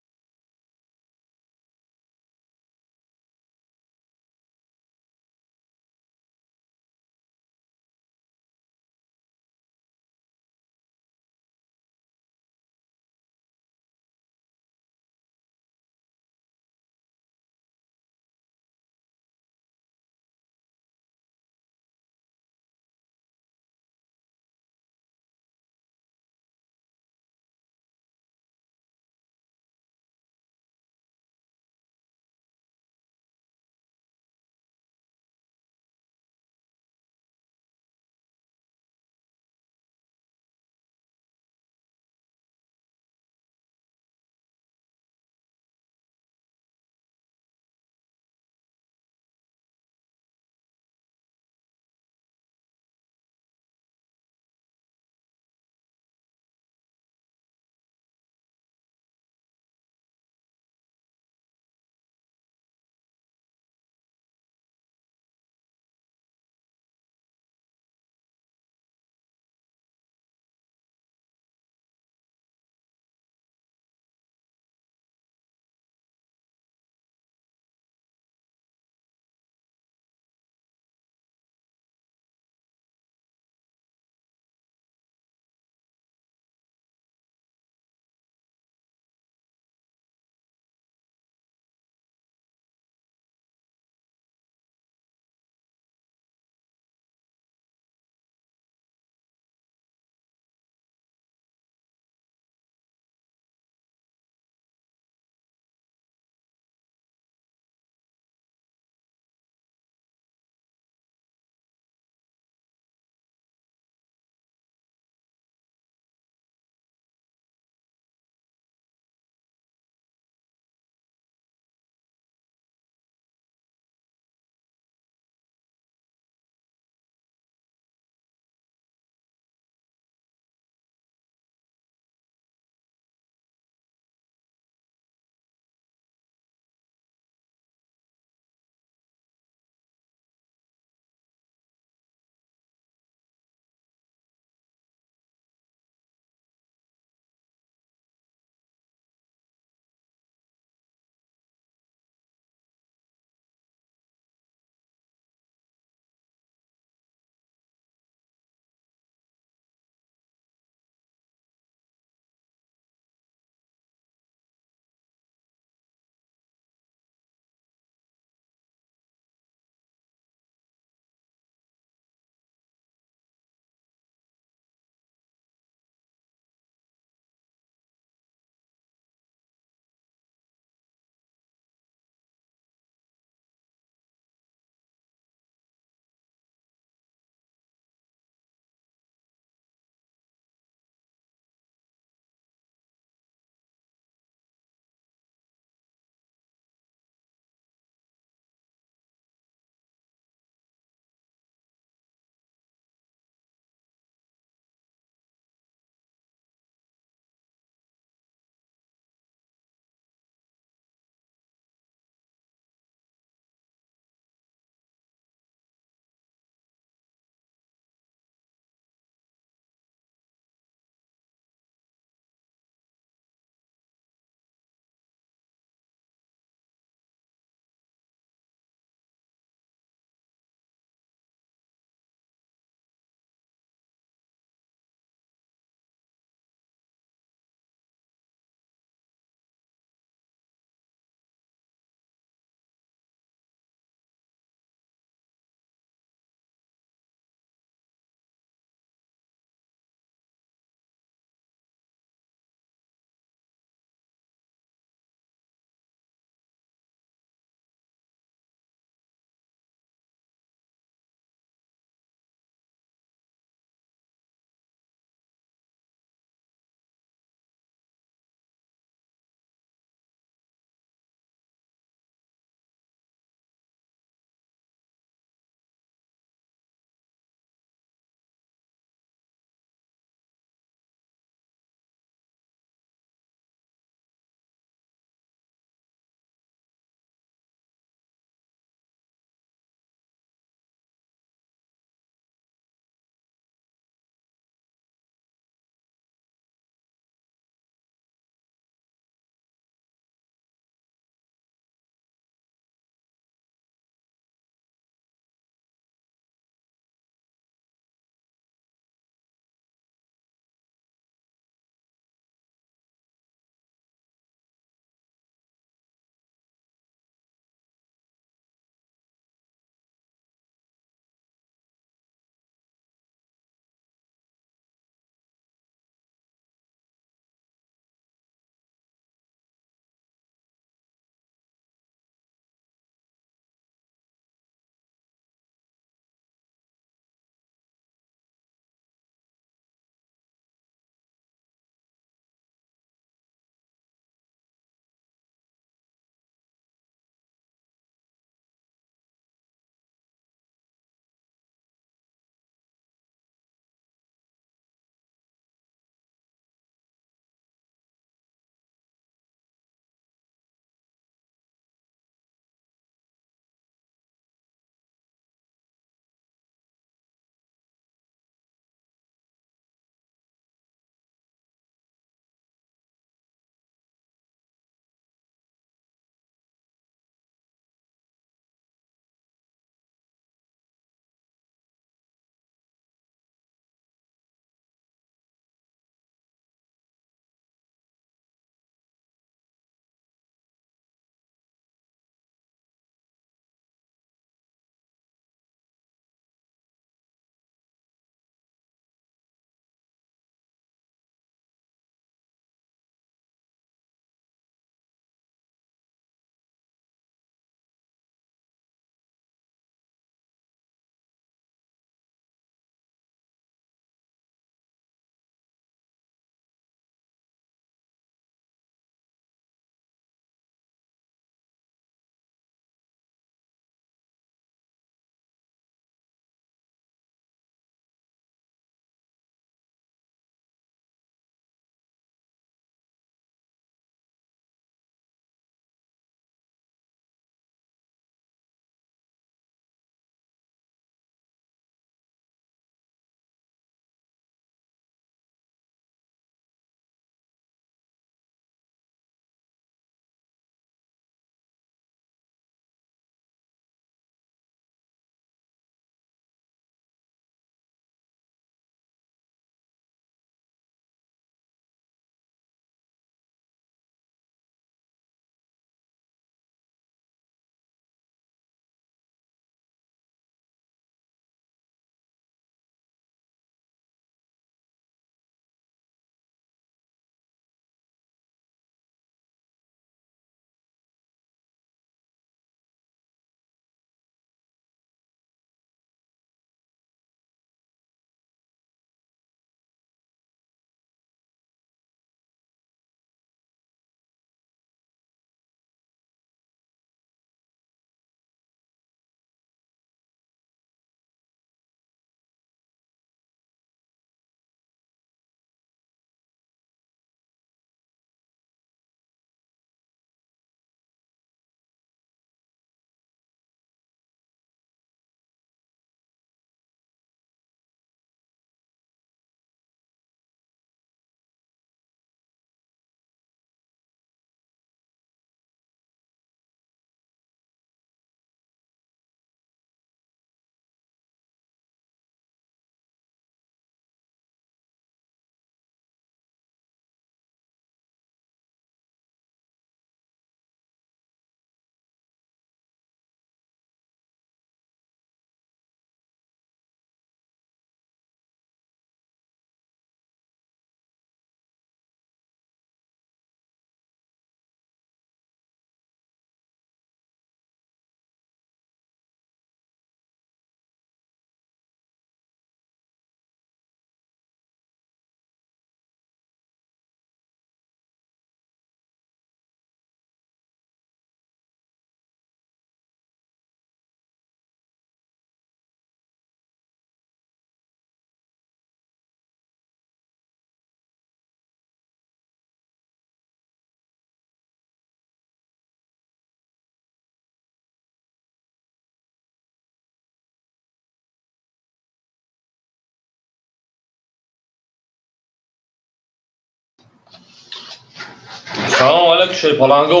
Салом алейкум шерпаланго.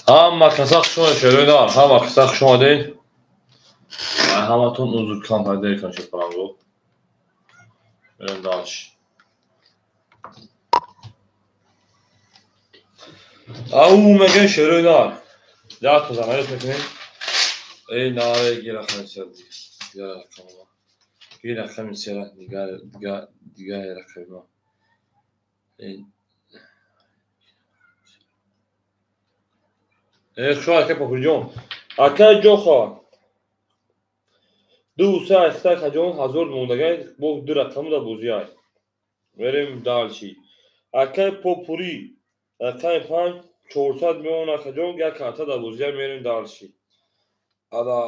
Ҳама каса хуш омадед шерои нар, ҳама каса хуш омадед. Ҳаматон узр кам пайдо кунед шерпаланго. Мерем дальше. Ау мегӯем шерои нар. Як то занаёт мекунем. Эй наре гира хамисера дигар рақама. Гира хамисера дигар дигар дигар рақама. Эй хуш акай Попурҷон. Акай Ҷоха. 2 3 8 акаҷон 1000 мондагай бо ду рақаму да бозиай. Мерем дальше. Акай Попури рақами 5 400 меон акаҷон як карта да бозиай мерем дальше. Ада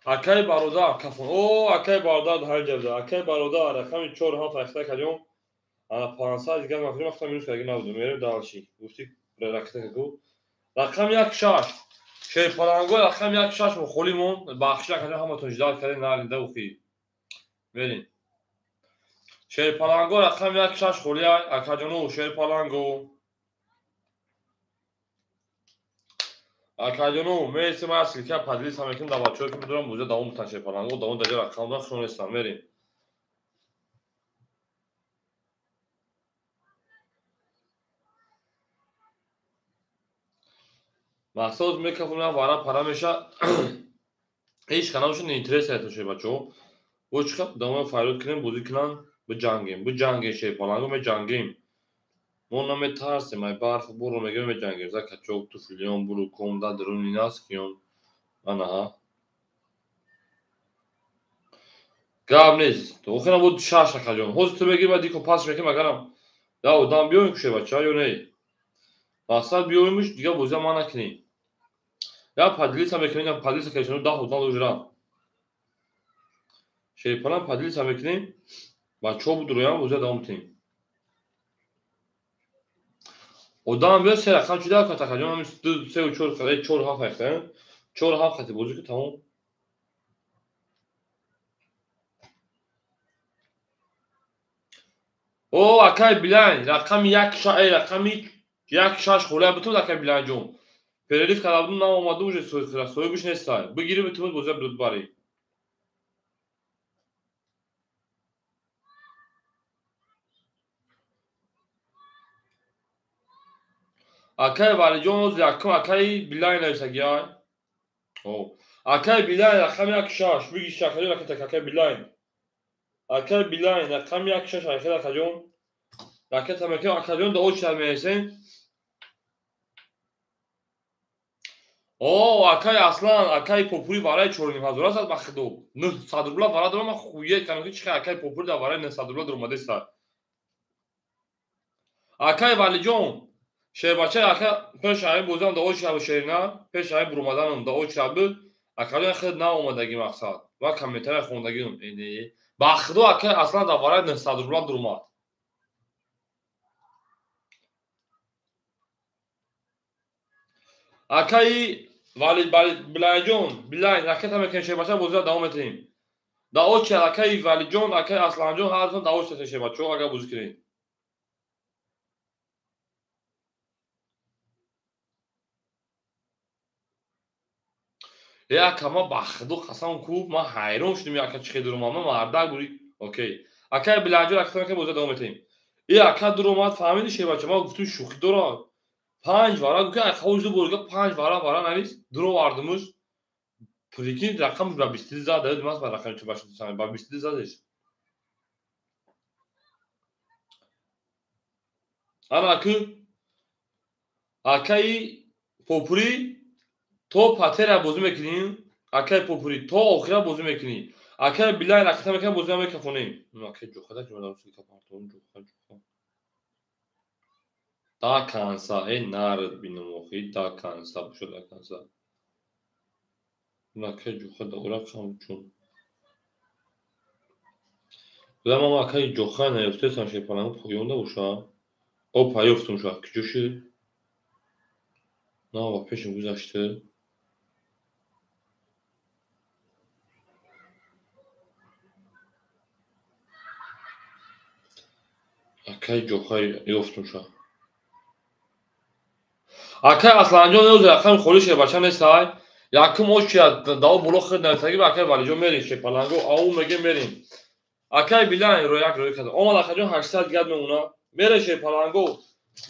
акай бародар кафон. О акай бародар ҳанҷа буда. Акай бародар рақами 4 7 8 акаҷон. Ана 500 дигар мафрим вақта минус кардаги набуд. Мерем дальше. Гуфти ракета ку. Рақами 1 6. Шерпаланго рақами 1 6 мо холӣ мон. Бахши акаҷон ҳаматон ждал кардем налида ухи. Мерем. Шерпаланго рақами 1 6 холӣ акаҷону шерпаланго. Акаҷону мерсим аз ссылка поделиться мекунем дар бачаҳое ки медонам бозиа давом бутан шерпаланго давом дар рақам да хушон нестам. Мерем. Мақсад мекафонам вара пара меша. Ҳеҷ каналшо неинтерес ҳаят шербачаҳо. Бо чӣ қадр давом файрод кунем, бозӣ кунан, биҷангем. Биҷангем шерпаланго меҷангем. Мо наметарсем, ай барфу борро мегирем меҷангем. За качок, туфлиён, буруком, да дуруни наскиён. Анаҳа. Гап нест. Охирам буд 6 акаҷон. Ҳозир ту мегири, баъд дико пас мекунем, агарам да одам биёем ку шербача ё не. Мақсад биёемш, дигар бозиа ман накунем. Я поделиться мекунем, поделиться кардем, 10 одам дожира. Шерпалан поделиться мекунем, бачаҳо будроям бозиа давом метем. Одам биё се рақам чида кунад акаҷон, ҳамин 2 3 4 4 7 ҳафта, 4 7 хати бозӣ ку тамом. О акай Билайн, рақами 1 6, рақами 1 6 холия бутун акай Билайнҷон. Перерыв карда будум, наомада уже соҳибаш нестай. Бигирӣ битунед бозиа барӣ. Акай Валиҷон ҳозир якум акай Билайн нависагиай. О, акай Билайн рақами 1 6 бигир шакаҷон ракета акай Билайн. Акай Билайн рақами 1 6 айхел акаҷон. Ракета мекунем акаҷон да очередь менависем. О, акай Аслан, акай Попури вараи 4500 аст ба худо. 900 рубла вара дорам, ман хуе кардам ки чӣ хел акай Попури дар вараи 900 рубла дуромадеста. Акай Валиҷон, шербача ака пеш ҳамин бозиам да очередь шерина, пеш ҳамин буромаданам да очередь буд. Акаҷон хел наомадаги мақсад. Ва комментария хондагиам. Ба худо акай Аслан дар вараи 900 рубла дуромад. Акай Вали Билайнҷон, Билайн ракета мекунем шербача бозиа давом метиҳем. Да очередь акай Валиҷон, акай Асланҷон ҳар да очередь шербачаҳо агар бозӣ кунем. Э ака ма ба худо қасам ку, ман ҳайрон шудам ака чӣ хел дуромад, ман мардак бури. Окей. Акай Билайнҷон ракета мекунем бозиа давом метиҳем. Э ака дуромад, фаҳмидӣ шербача, ман гуфтум шӯхӣ дорад. 5 вара гуфт, ай хавош ду бор гуфт, 5 вара вара навис, дуровардимуш. Прикинь, рақам ба 22 зад, дад мас ба рақами ту башид сами, ба 22 задеш. Ана ку акай Попури то патера бозӣ мекунӣ, акай Попури то охира бозӣ мекунӣ. Акай Билайн ракета мекунем, бозӣ мекафонем. Акай ҷоха да ҷода силка партон ҷоха ҷоха. Да канса, э нарад бинам охи, да канса, бошад да канса. Акай ҷоха да ора кам чун. Гулам ама акай ҷоха наёфтесам шерпаланго поён да боша. Опа ёфтум ша, куҷо шуд? На, ва пешим гузашта. Акай ҷохай ёфтум ша. Акай Асланҷон ёз рақами холи шербача нестай. Якум очия дао боло хид нависаги ба акай Валиҷон мерим шерпаланго, ау меге мерим. Акай Билан ро як рӯй када. Омад акаҷон 800 дигар мемона. Мере шерпаланго.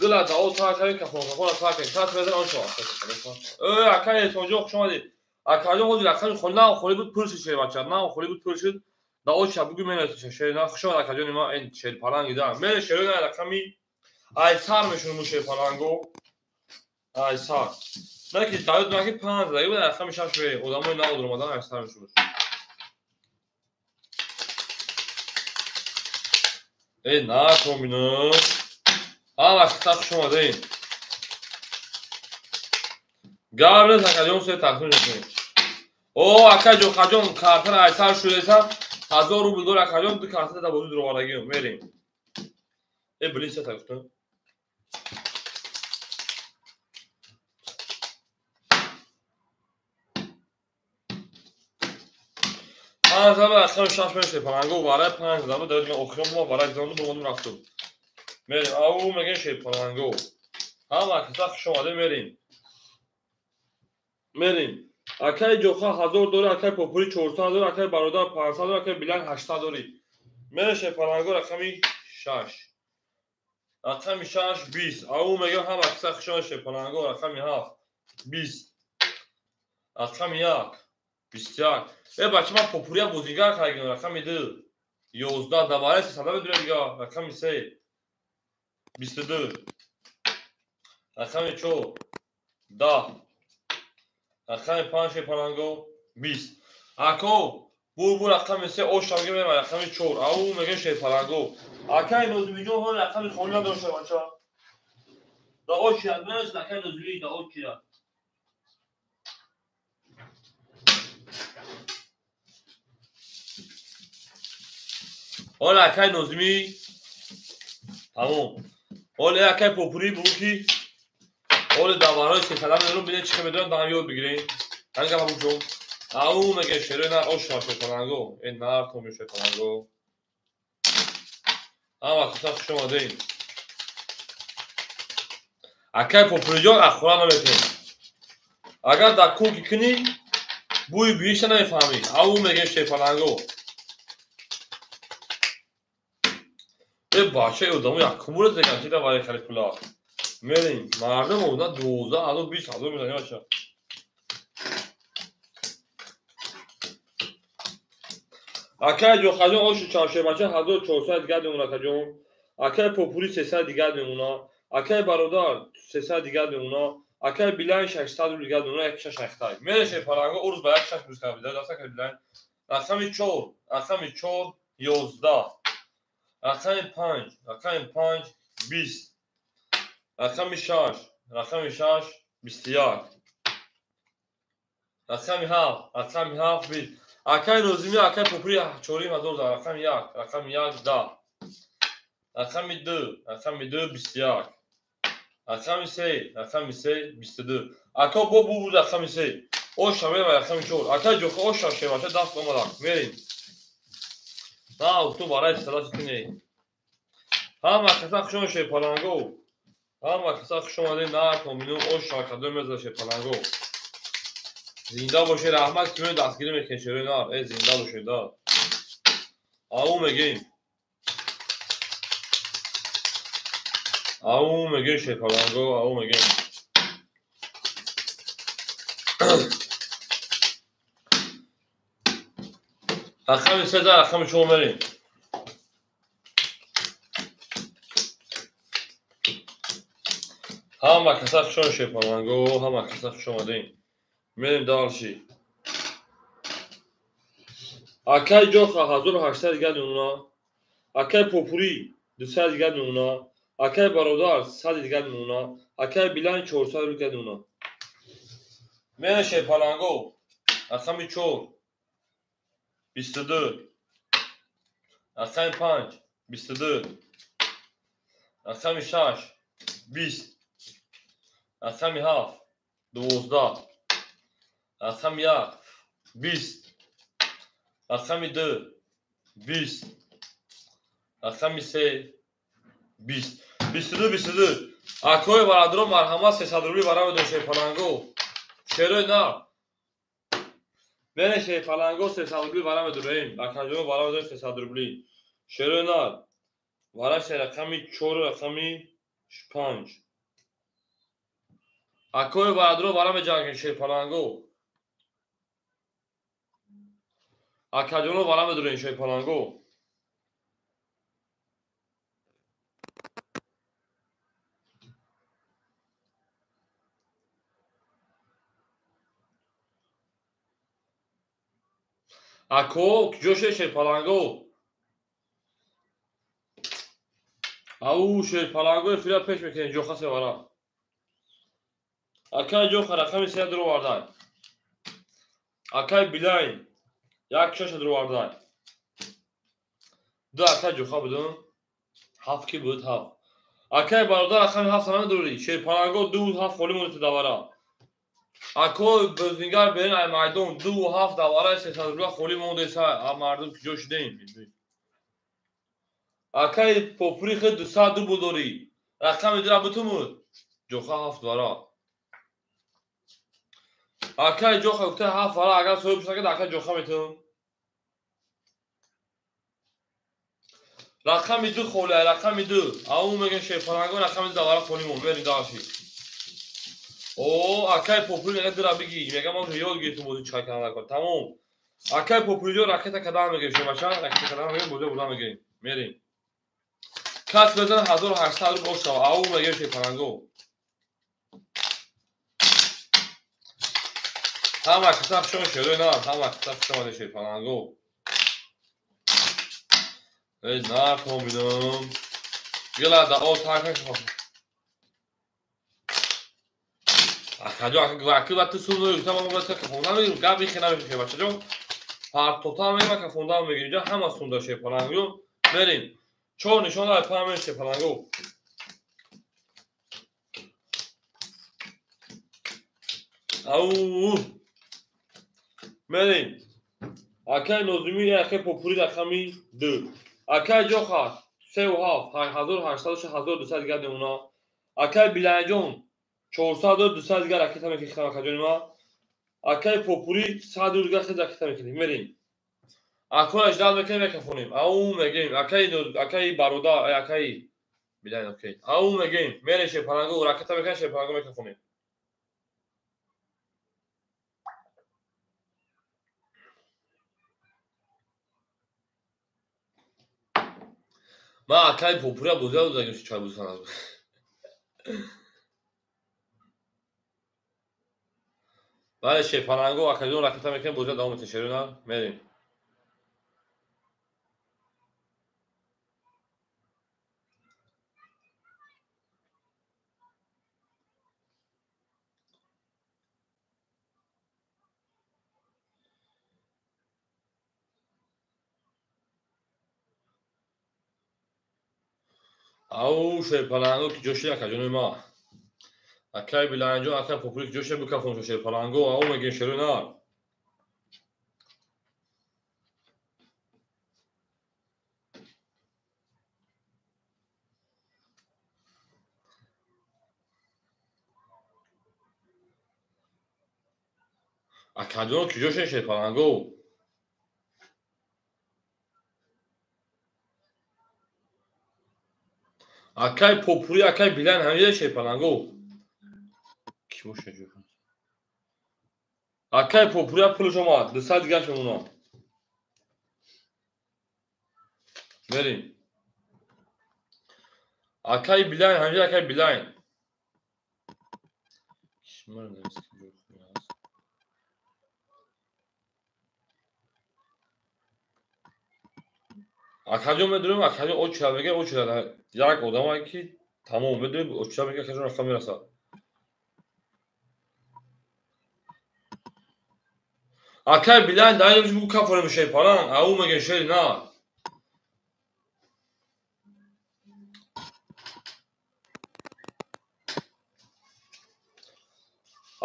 Дила дао та кави кафон кафон та кави. Та мезан он шо. Э акай Эсонҷон хуш омадед. Акаҷон ҳозир рақами холи на холи буд пур шуд шербача. На холи буд пур шуд. Дао ча бугу менависа шер на хуш омад акаҷони ма ин шерпаланги да. Мере шерои на рақами ай сар мешунум шерпаланго. Ай сар. На ки давид на ки 5 даги буд рақами 6 бе. Одамои нав омадан ай сар мешунум. Э на комбино. Ама хата хуш омадед. Гап нест акаҷон се тақсим мекунем. О акаҷон Ҷохаҷон картара ай сар шудеса 1000 рубл дор акаҷон ду карта да бозӣ дуровардагием мерем. Э блин се тақсим. Панҷ заба рақами 6 мешавад паланго барои 5 заба дод ма охирон мо барои занду бомадум рафтум. Мерем ау мегем шед паланго. Ҳама каса хуш омадед мерем. Мерем. Акай Ҷоха 1000 дори, акай Попури 400 дори, акай Бародар 500 дори, акай Билан 800 дори. Мерем шед паланго рақами 6. Рақами 6 20. Ау мегем ҳама каса хуш омадед шед паланго рақами 7 20. Рақами 1 21. Э бача ман Попурия бозигар кардем рақами 2 11 даваре 300 медурем дига рақами 3 22 рақами 4 10 рақами 5 паланго 20. Ако бур рақами 3 ошам гем рақами 4 ау мегем шер паланго. Акай Нозимиҷон ҳол рақами холи надошта бача. Да очия нест акай Нозими да очия. Ҳол акай Нозимӣ тамом. Ҳол акай Попурӣ бугӯ ки ҳол даварҳои сесада медорум бинед чӣ хел медорам даҳам ёд бигирем. Ҳамин гапа бугӯ. Ау меге шерои на оша шерпаланго. Э нар томи шерпаланго. Ҳама каса хуш омадед. Акай Попуриҷон ахӯра наметем. Агар дар кунки кунӣ бӯи биҳишта намефаҳмӣ. Ау мегем шерпаланго. Э бача одамо якумура зеган чи давари хали пула. Мерем мардум ода 12 ҳазор 20 ҳазор мезанӣ бача. Акай Ҷохаҷон ошу чаршебача 1400 дигар мемона акаҷон. Акай Попури 300 дигар мемона. Акай Бародар 300 дигар мемона. Акай Билан 600 рубл дигар мемона, 16 шахтай. Мерем шерпаланго урус ба 16 рӯз кабида даста акай Билан. Рақами 4, рақами 4 11. Рақами 5, рақами 5 20. Рақами 6, рақами 6 21. Рақами 7, рақами 7 20. Акай Нозимӣ, акай Попури 4500 зад. Рақами 1, рақами 1 10. Рақами 2, рақами 2 21. Рақами 3, рақами 3 22. Ака бо буд рақами 3. Оша мерем рақами 4. Акай Ҷоха оша шевача даст омадак. Мерем. На, ту барои сада чӣ Ҳама каса хуш омадед шерпаланго. Ҳама каса хуш омадед на комину оша кадом меза шерпаланго. Зинда бошед, раҳмат ки меоед дастгирӣ мекунед шерои нар. Э зинда бошед да. Ау мегем. Ау мегем шерпаланго, ау мегем. Рақами 3 рақами 4 мерем. Ҳама каса хуш омадед шерпаланго, ҳама каса хуш омадед. Мерем дальше. Акай Ҷоха 1800 дигар мемона. Акай Попурӣ 200 дигар мемона. Акай Бародар 100 дигар мемона. Акай Билан 400 рубл дигар мемона. Мерем шерпаланго. Рақами 4 22. Рақами 5 22. Рақами 6 20. Рақами 7 12. Рақами 1 20. Рақами 2 20. Рақами 3 20 22 22. Акои бародаро марҳамат 300 рубли вара медорем шерпаланго. Шерои нар. Бере шерпаланго 300 рубли вара медорем. Акаҷоно вара медорем 300 рубли. Шерои нар. Вара ше рақами 4 рақами 5. Акои бародаро вара меҷангем шерпаланго. Акаҷоно вара медорем шерпаланго. Ако куҷо шуд шерпаланго? Ау шерпаланго эфира пеш мекунем ҷоха севара. Акай ҷоха рақами се дуровардай. Акай Билайн як шаша дуровардай. Ду акай ҷоха будум. Ҳафт ки буд ҳафт. Акай бародар рақами ҳафт намедурӣ. Шерпаланго ду ҳафт холӣ монед давара. Ако бозингар берин ай майдон ду ҳафт давараи 300 рубла холӣ мондеса. А мардум куҷо шудем? Акай попури худ 200 рубл дорӣ. Рақами дура бутумуд. Ҷоха ҳафт вара. Акай ҷоха гуфта ҳафт вара агар соҳиб шуда акай ҷоха метум. Рақами ду холӣ, рақами ду. Ау мегӯям шерпаланго рақами ду давара холӣ монд. Берин даши. О, акай попури мега дура бигӣ. Мега ман уже ёд гирифтум бозӣ чиқар кардан накор. Тамом. Акай попуриҷо ракета кадан мегирем шемача, ракета кадан мегирем, бозиро бурдан мегирем. Мерем. Кас безан 1800 рубл шава. Ау мегирем шерпаланго. Ҳама киса хушон шерои нар, ҳама киса хушон омаде шерпаланго. Эй нар коминам. Гила да о така Акаҷо ака ва ту сум дорӣ, гуфтам ман бояд кафонда мегирам, гап ихе намешавад бачаҷон. Партофта мегирам, кафонда мегирам. Инҷа ҳама сум дошт шерпаланго. Мерем. Чор нишон дорад паҳам мерем шерпаланго. Ау. Мерем. Акай Нозимӣ акай попури рақами 2. Акай ҷоха 3 7 1800 1200 дигар мемона. Акай Билайнҷон 400 200 дигар ракета мекунем акаҷони ман. Акай попури 100 дигар хел ракета мекунем. Мерем. Акояш ждал мекунем мекафонем. Ау мегем. Акай бародар, акай Билайн окей. Ау мегем. Мерем шерпаланго ракета мекунем шерпаланго мекафонем. Ман акай попурия бозиа додагим чай бозикан. Бале шерпаланго акаҷон ракета мекунем бозиа давом метем шерона мерем. Ау шерпаланго ки ҷо шуд акаҷони ма. Акай Билайнҷон акай попури ки ҷо шуд бикафон шерпаланго. Ау мегем шерои нар. Акаҷон ки ҷо шуд шерпаланго. Акай попури акай Билайн ҳамида шерпаланго. Ки боша ҷо? Акай попури пулаш омад, 200 дигар мемонад. Мерем. Акай Билайн ҳамида акай Билайн. Акаҷон медонем, акаҷон очира мегӯяд, очира як одамае ки тамом медонем, очира мегӯяд, акаҷон рақам мерасад. Акай Билайн дар ин ҷо кафонем шерпаланг, ау мегӯем шери нар.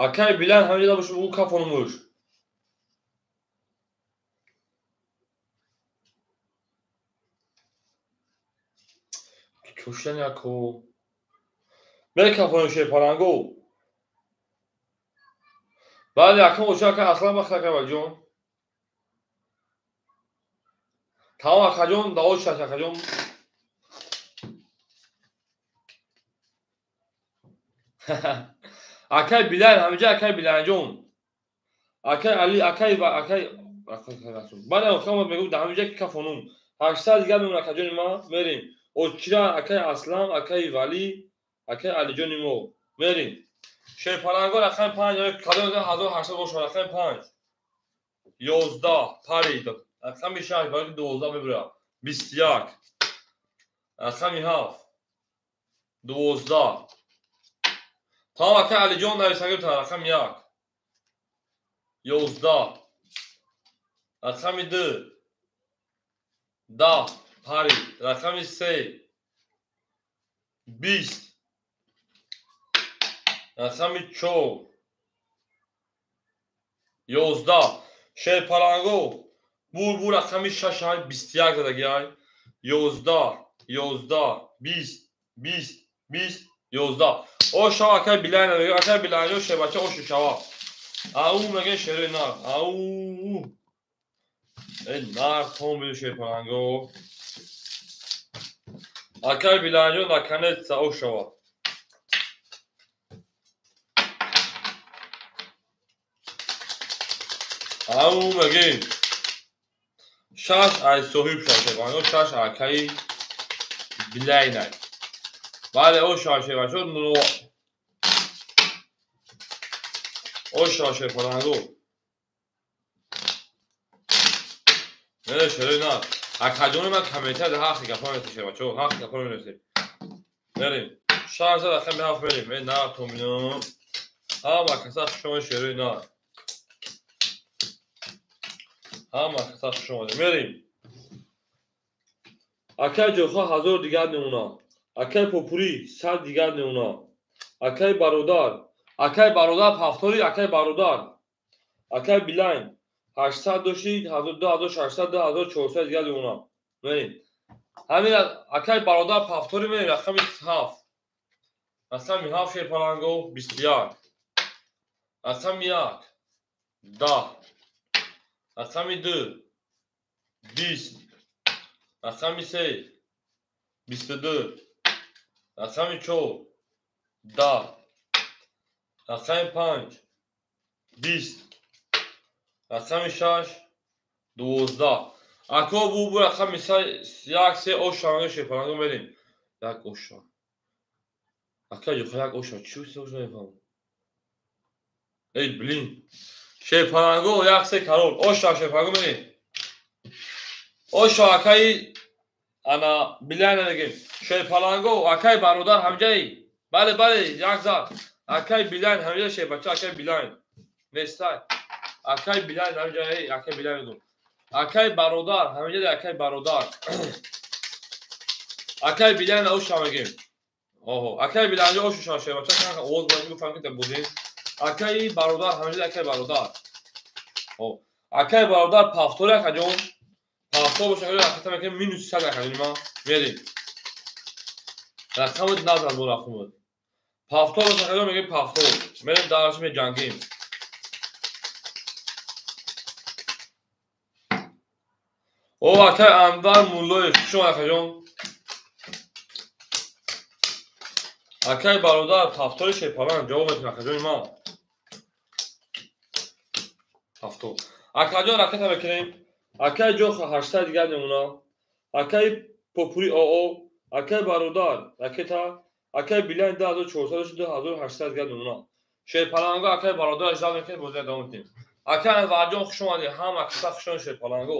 Акай Билайн ҳамин ҷо бошад, ӯ кафонемуш. Кушан яко. Мекафонем шерпаланго. Бале, акам оша ака Аслан бахт ака Валиҷон. Тамом акаҷон, даво шаш акаҷон. Акай Билал, ҳамиҷа акай Билалҷон. Акай Али, акай ва акай бале, охама мегӯм, ҳамиҷа ки кафонум. 800 дигар мемон акаҷони ма, мерем. Очира акай Аслам, акай Вали, акай Алиҷони мо. Мерем. Шерпаланго рақами 5, кадом 1800 бошад, рақами 5. 11 парид. Рақами 6 барои 12 мебурад. 21. Рақами 7. 12. Тамом акай Алиҷон нависагӣ та рақами 1. 11. Рақами 2. 10 парид. Рақами 3. 20. Рақами 4. 11. Шерпаланго бур рақами 6 ай 21 задаги ай. 11 11 20 20 20 11. О шава акай Билайна мега, акай Билайна шербача ошу шава. Ау мега шерои нар. Ау. Эй нар том биду шерпаланго. Акай Билайна наконец-то о шава. Ау меги. 6 ай соҳиб шашебанго, 6 акаи Билайна. Бале, о шашебачо но. О шашепаланго. Не шерои нар. Акаҷони ман комментар ҳақи гапа менависед бачо, ҳақи гапа менависед. Мерем. 6 рақами 7 мерем. Э нар томино. Ҳама каса шумо шерои нар. Ҳама каса шумо мерем. Акай ҷоха 1000 дигар мемона. Акай Попури 100 дигар мемона. Акай бародар, акай бародар пафтори, акай бародар. Акай Билайн 800 дошти, 2600, 2400 дигар мемона. Мерем. Ҳамин акай бародар пафтори мерем рақами 7. Рақами 7 шерпаланго 21. Рақами 1 10. Рақами 2 20. Рақами 3 22. Рақами 4 10. Рақами 5 20. Рақами 6 12. Ако бу рақами 1 3 оша шерпаланго мерем. Як оша. Ака ҷо як оша чӣ оша намефаҳмам. Эй блин. Шерпаланго 1 3 карол. Оша шерпаланго мерем. Оша акаи ана Билайна мегем. Шерпаланго акаи бародар ҳамҷаи. Бале, бале, як зад. Акаи Билайн ҳамҷа шербача акаи Билайн. Нестай. Акаи Билайн ҳамҷаи, акаи Билайн мегум. Акаи бародар ҳамҷа акаи бародар. Акаи Билайн оша мегем. Оҳо, акаи Билайн ошу шава шербача канка овоз бояд гуфтам ки бозем. Акаи бародар ҳамҷа акаи бародар. О, акаи бародар пафтори акаҷон. Пафтор боша акаҷон рақам мекунем минус 100 акаҷон ма мерем. Рақамот назан бо рақамот. Пафтор боша акаҷон мегем пафтор. Мерем дараш меҷангем. О акаи Анвар Муллоев шумо акаҷон. Акаи бародар пафтори шерпаланг ҷавоб метавон акаҷони ма. Пафтор. Акаҷон ракета мекунем. Акаи ҷоха 800 дигар мемона. Акаи Попури ОО, акаи бародар ракета, акаи Билайн 2400 2800 дигар мемона. Шерпаланго акаи бародар ждал мекунем, бозия давом метем. Акаи Анварҷон хуш омадед, ҳама каса хуш омадед шерпаланго.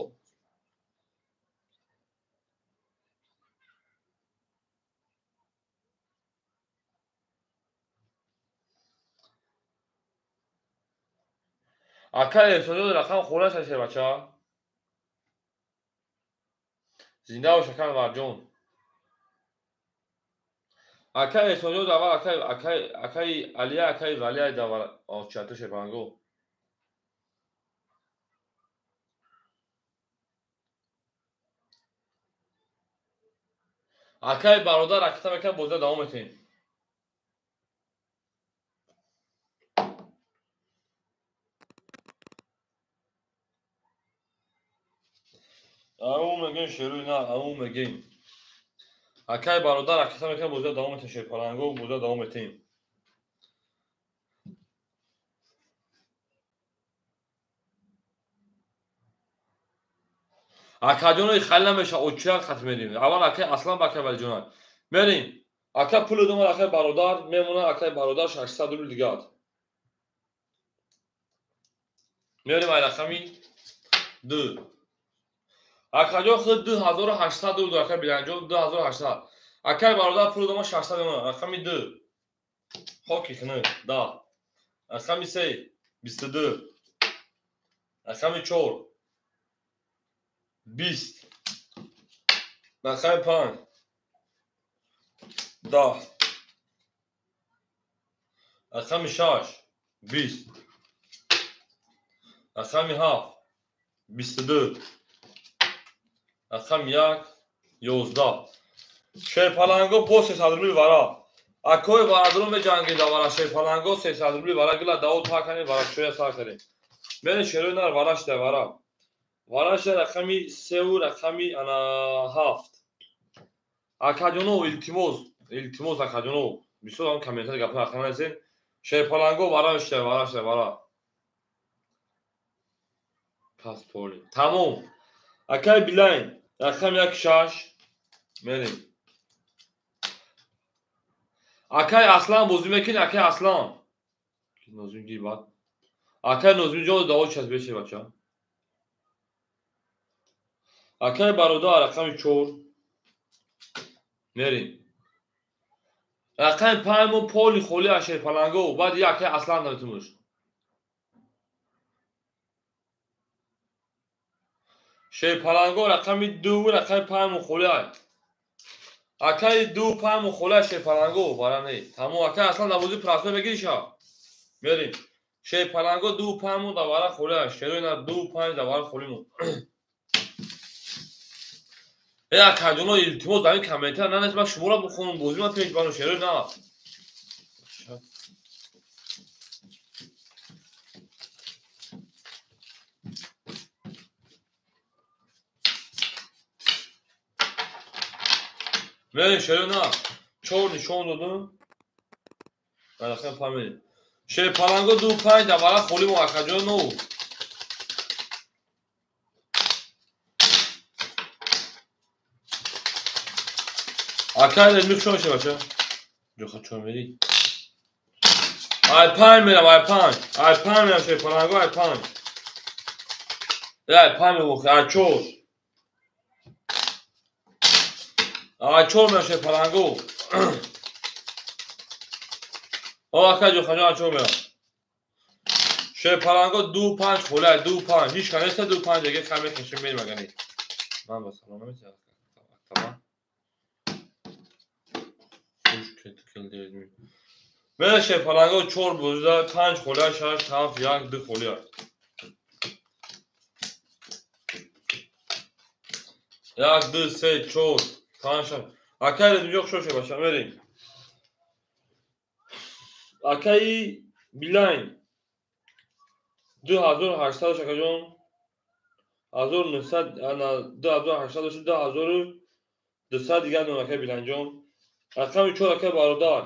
Акаи Эҳсонҷон рақам хӯра шад шербача. Зинда бош акаи Анварҷон. Акаи Эҳсонҷон аввал акаи Алия, акаи Валия давар очату шерпаланго. Акай бародар ракета мекунад, бозиро давом метиҳем. Ау мегӯем шеруи на, ау мегӯем. Акай бародар ракета мекунад, бозиро давом метиҳем. Шерпаланго бозиро давом метиҳем. Акаҷонои хали намеша, очияр хат мерим. Аввал акай Аслан ба акай Валиҷонак. Мерим. Ака пули домад, акай бародар мемонад, акай бародар 600 рубл дигар. Мерим ай рақами 2. Акаҷон худ 2800 рубл, акай Биланҷон 2800. Акай бародар пули домад 600 мемонад. Рақами 2. Хоки хунук, 10. Рақами 3 22. Рақами 4 20. Рақами 5 10. Рақами 6 20. Рақами 7 22. Рақами 1 11. Шерпаланго бо 300 рубли вара. Акои варадро меҷангида вара шерпаланго 300 рубли вара гила даво та кани вара чоя сар кардем. Мере шерои нар вара шуда вара. Вараша рақами 3 рақами ана 7. Акаҷоно илтимос, илтимос акаҷоно. Бисёр ҳам комментар гапа рақам нависед. Шерпаланго вара шуда, вара шуда, вара. Пас поли. Тамом. Акай Билайн рақами 1 6 мерем. Акай Аслан бозӣ мекунӣ, акай Аслан. Нозим гир бад. Акай Нозим ҷон даво час беше бача. Акай бародар рақами 4 мерем. Рақами 5 мо поли холи аз шерпаланго, баъд я акай Аслан наметумуш. Шерпаланго рақами 2 рақами 5 мо холи ай. Акай 2 5 мо холи аз шерпаланго вара не. Тамом акай Аслан дар бозӣ прасой мегириша. Мерем. Шерпаланго 2 5 мо дар вара холи ай. Шерои на 2 5 дар вара холи мо. Э акаҷоно илтимос дар ин комментар нанес, ман шуморо бихонам, бозӣ ман пеш барам, шерои на. Мерем шерои на. 4 нишон додам. Рақами 5 мерем. Шерпаланго 2 5 дар вара холи мо акаҷоно. Акай Редмик шо меша бача? Ҷоха чо мери? Ай 5 мерам, ай 5. Ай 5 мерам шерпаланго, ай 5. Ай 5 мерам, ай 4. Ай 4 мерам шерпаланго. О акай ҷоха ҷо ай 4 мерам. Шерпаланго 2 5 холи ай 2 5. Ҳеч кас неста 2 5 деге хай мекашем мерим агани. Ман ба салом намесам. Тамом. Мере шерпаланго 4 бозида 5 холи 6 7 1 2 холи. 1 2 3 4 5 6. Акай Редмиҷон хуш омадед бача, мерем. Акаи Билайн 2800 акаҷон 1900 ана 2800 2200 дигар дон акаи Билайнҷон. Рақами 4 акаи бародар.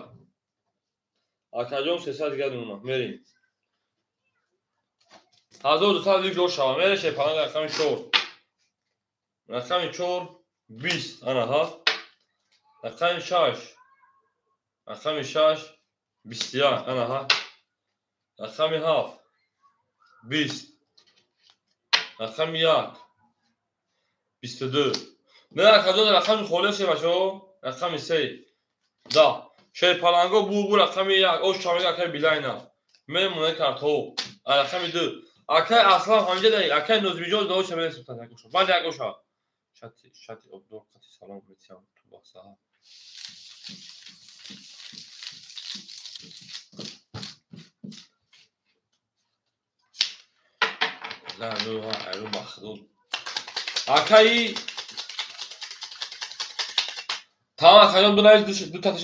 Акаҷон 300 дигар дона. Мерем. 1200 дигар ҷо шава. Мере шерпаланг рақами 4. Рақами 4 20 ана ҳа. Рақами 6. Рақами 6 21 ана ҳа. Рақами 7 20. Рақами 1 22. Не акаҷон рақами холӣ ше бачаҳо. Рақами 3 10. Шерпаланго бу рақами 1. Ош чамега акай Билайна. Мемоне картҳо. Рақами 2. Акай Аслан ҳамҷа дай, акай Нозимиҷон даво чамега сутан якоша. Баъд якоша. Шати шати обдор қати салом метиям ту баса. ла ну айру махдум. Акаи Тамом акаҷон, бинавис, ду тата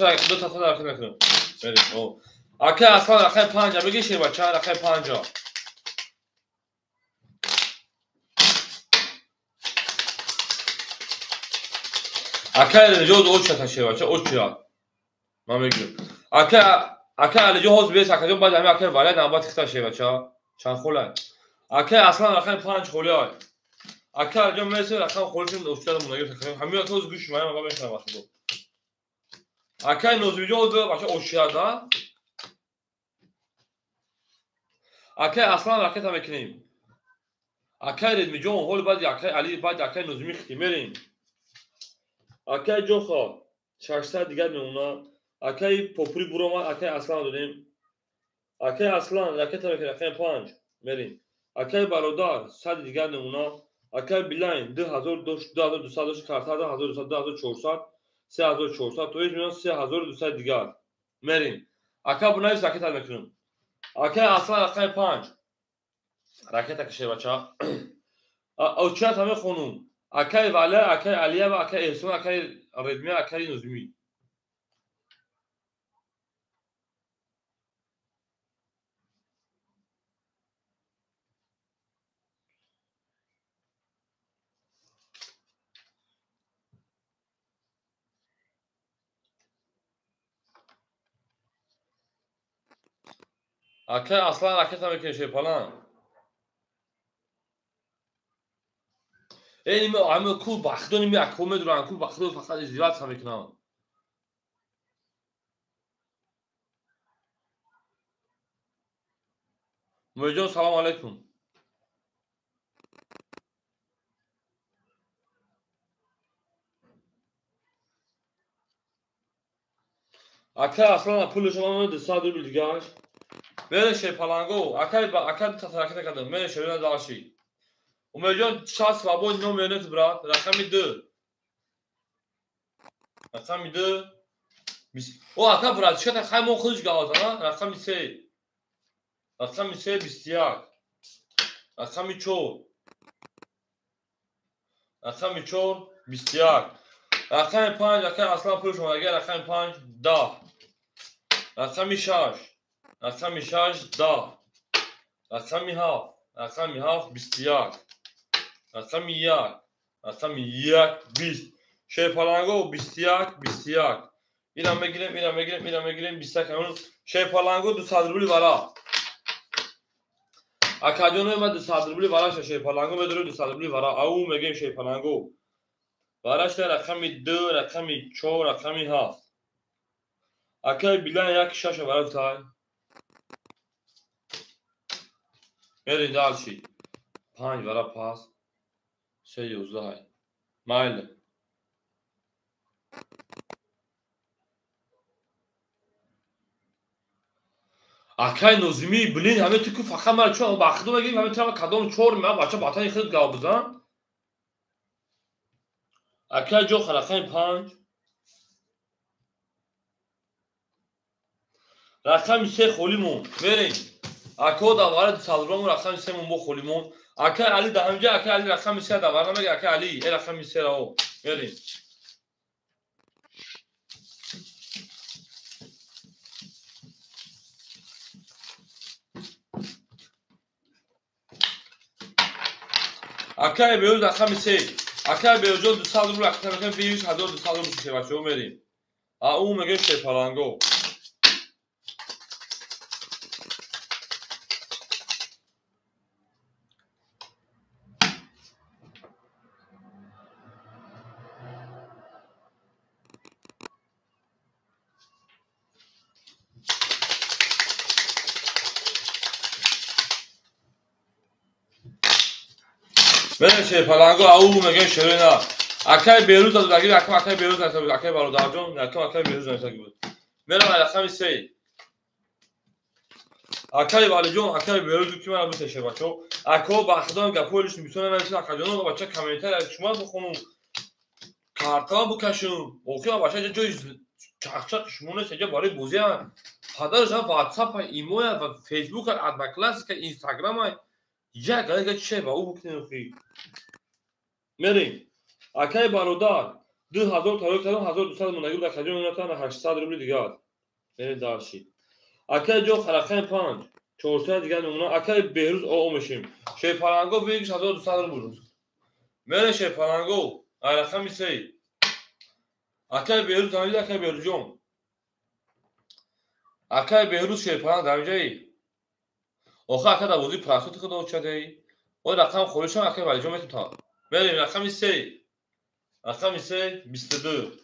ракета мекунем. Мерем. Акай Аслан рақами панҷа бигир, шербача, рақами панҷа. Акай Алиҷон очата, шербача, оча. Ман мегирам. Акай Алиҷон ҳозир бес, акаҷон, баъд ҳами акай Валия навбат хита, шербача. Чанд холай? Акай Аслан рақами панҷ холиай. Акай Алиҷон мерасем, рақам холишим очата мондаги. Ҳамин ҳозир гӯш маям, ва мешавам вақтидо. Акай Нозимиҷон ҳозир бача очада. Акай Аслан ракета мекунем. Акай Редмиҷон ҳоли баъди акай Али, баъди акай Нозимӣ хити мерем. Акай Ҷоха 600 дигар мемона. Акай Попури буромад, акай Аслан додем. Акай Аслан ракета мекунем, рақами панҷ мерем. Акай Бародар 100 дигар мемона. Акай Билайн 2200 дошт, карта 1200, 2400, 3400, то есть мемона 3200 дигар. Мерем. Ака бунавис, ракета мекунем. Акай Аслан рақами панҷ. Ракета каше, бача. Очият ҳаме хонум. Акай Валя, акай Алиява, акай Эҳсон, акай Редмия, акай Нозимӣ. Акай Аслан ракета мекунем, шерпалан. Эй, ами ку бахдо ними ако медуран, ку бахдо фақат издиваться мекунам. Муҷон, салом алейкум. Акай Аслан пули шумо 200 рубл дигаш. Мере шерпаланго, акай акай ду та ракета кардам. Мере шерина даши. Умерҷон, шаст свободный номер нет, брат. Рақами ду. Рақами ду. О, ака брат, чиқа хай мо худиш гавазана? Рақами се. Рақами се 21. Рақами чор. Рақами чор 21. Рақами панҷ, акай Аслан пул шумо агар рақами панҷ 10. Рақами шаш. Рақами шаш 10. Рақами ҳафт. Рақами ҳафт 21. Рақами як. Рақами як 20. Шерпаланго 21 21. Ина мегирем, ина мегирем, ина мегирем 21. Шерпаланго 200 рубли вара. Акаҷонои ма 200 рубли вара шерпаланго медорем, 200 рубли вара. Ау мегем шерпаланго. Варашта рақами ду, рақами чор, рақами ҳафт. Акай Билан як шаша вара тай. Мерем дальше. Панҷ вара пас. Се ёздаҳ. Майли. Акай Нозимӣ, блин, ҳаме ту ку фақат мара чун бахдо мегирим, ҳаме ту кадом чор ма бача батани худ гав бизан. Акай Ҷоха рақами панҷ. Рақами се холӣ монд. Мерем. Ако давара дусалброн рақами се мон бо холӣ монд. Акай Али да ҳамҷа, акай Али рақами се давара намега, акай Али, э рақами се рао. Мерем. Акай Беҳрӯз рақами се. Акай Беҳрӯзҷон 200 рубл ракета мекунем, беҳрӯз 1200 рубл шуд, бачаҳо, мерем. А ӯ мегӯяд шерпаланго. Мерем шерпаланго, ау мегӯем шерина. Акай Беҳрӯз додагӣ, акам акай Беҳрӯз нависта буд, акай бародарҷон, акам акай Беҳрӯз нависта буд. Мерам рақами се. Акай Валиҷон, акай Беҳрӯз ки мара битеше, бачаҳо. Ако ба худо гапҳои лишни бисёр нависед, акаҷоно, бача комментария шумо бихонум. Карта бикашум. Охир бача ҷои чақчақи шумо нест, инҷа барои бозия. Падараш WhatsApp, Имо ва Facebook, Одноклассника, Instagram як ага че ба ӯ бикунем охи. Мерем. Акай бародар, 2000 тарои кардам, 1200 мондаги буд, акаҷон мемонатан 800 рубли дигар. Мерем дарши. Акаи ҷо рақами 5, 400 дигар мемонад. Акаи Беҳрӯз оо мешем. Шерпаланго выигрыш 1200 рубл. Мерем Шерпаланго, рақами 3. Акаи Беҳрӯз дамиҷа, акаи Беҳрӯзҷон. Акаи Беҳрӯз Шерпаланг дамиҷаи. Охир ака дар бозии прасоти худо чадаи. Ой рақам холишам акаи Валиҷон метутам. Мерем рақами 3. Рақами 3 22.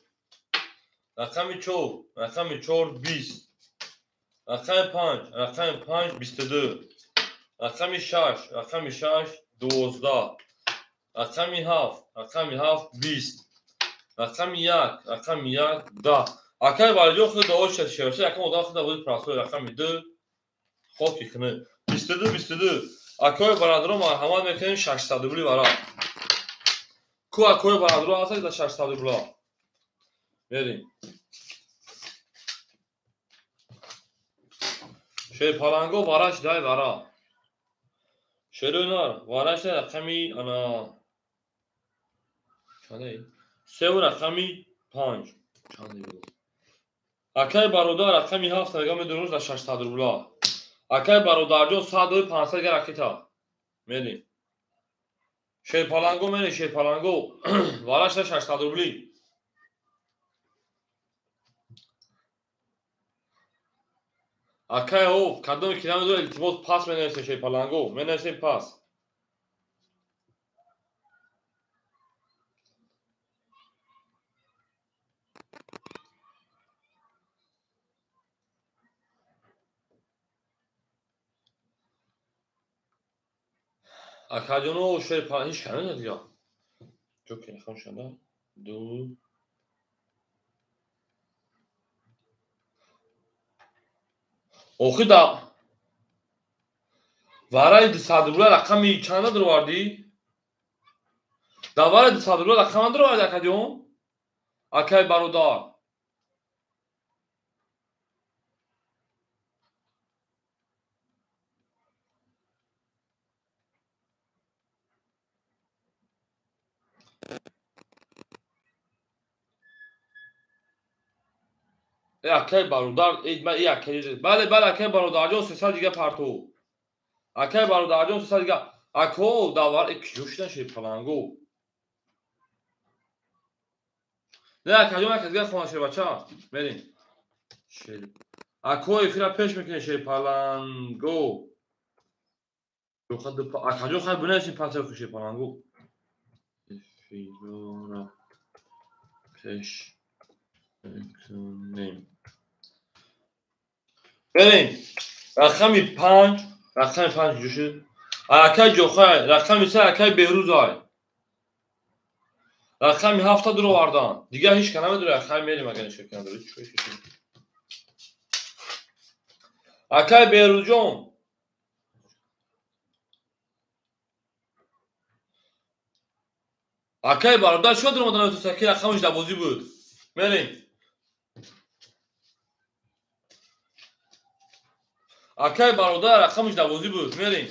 Рақами 4, рақами 4 20. Рақами 5, рақами 5 22. Рақами 6, рақами 6 12. Рақами 7, рақами 7 20. Рақами 1, рақами 1 10. Акаи Валиҷон худ довод шад шерша, якам одам худ бозии прасои рақами 2 хоки хунук. 22 22. Акои бародаро марҳамат мекунем 600 рубли вара. Ку акои бародаро ҳастад дар 600 рубла. Мерем. Шерпаланго вараш дай вара. Шерӯнар вараш дай рақами ана чанде? 3 рақами 5. Чанде буд? Акаи бародар рақами 7 нага медонуш дар 600 рубла. Акаи бародарҷон 100 500 гар ракета. Мерем. Шерпаланго мерем, Шерпаланго. Вараш дай 600 рубли. Акай о, кадоме ки намедонад илтимос пас менависем Шерпаланго, менависем пас. Акаҷоно Шерпаланг ҳеч кам намедонад дигар. Ҷо ки рақам шанда 2 Охир да вараи 200 рубла рақами чанда даровардӣ? Дар вараи 200 рубла рақам даровардӣ акаҷон? Акаи бародар. Акаи бародар, акаи бале, бале, акаи бародарҷон 300 дига партов. Акаи бародарҷон 300 дига. Ако давар киҷо шидан Шерпаланго. Не, акаҷон ака дига хона шербача. Мерем. Ако эфира пеш мекунем Шерпаланго. Акаҷон хай бинависем пас Шерпаланго. Эфира пеш мекунем. Берем. Рақами 5, рақами 5 ҷо шуд. Акаи Ҷохай, рақами 3 акаи Беҳрӯзай. Рақами 7 даровардан. Дигар ҳеч ка намедонад, хай мерем агар нишон кунам. Акаи Беҳрӯзҷон. Акаи бародар чӣ даромадан наметавонист, ки рақамаш дар бозӣ буд. Мерем. Акаи бародар рақамаш дар бозӣ буд. Мерем.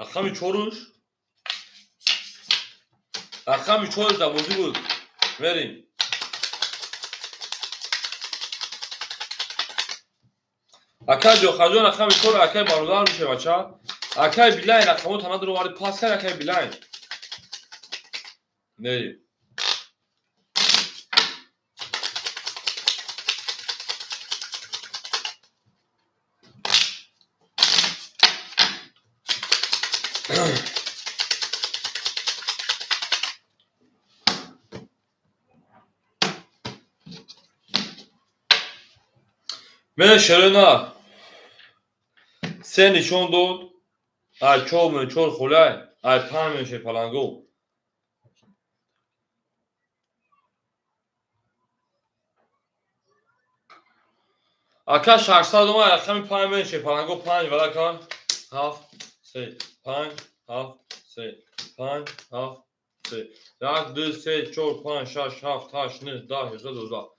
Рақами 4-ш. Рақами 4-ш дар бозӣ буд. Мерем. Акаи Ҷохаҷон рақами 4 акаи бародар мешавад бача. Акаи Билайн рақамо тана даровард пас кард акаи Билайн. Мерем. Мерем Шерӯнар. 3 нишон дод. Ай 4 мин 4 хулай, ай 5 мин Шерпаланго. Ака 600 омад, рақами 5 мин Шерпаланго 5 вара кард. 7 3 5 7 3 5 7 3 1 2 3 4 5 6 7 8 9 10 11 12.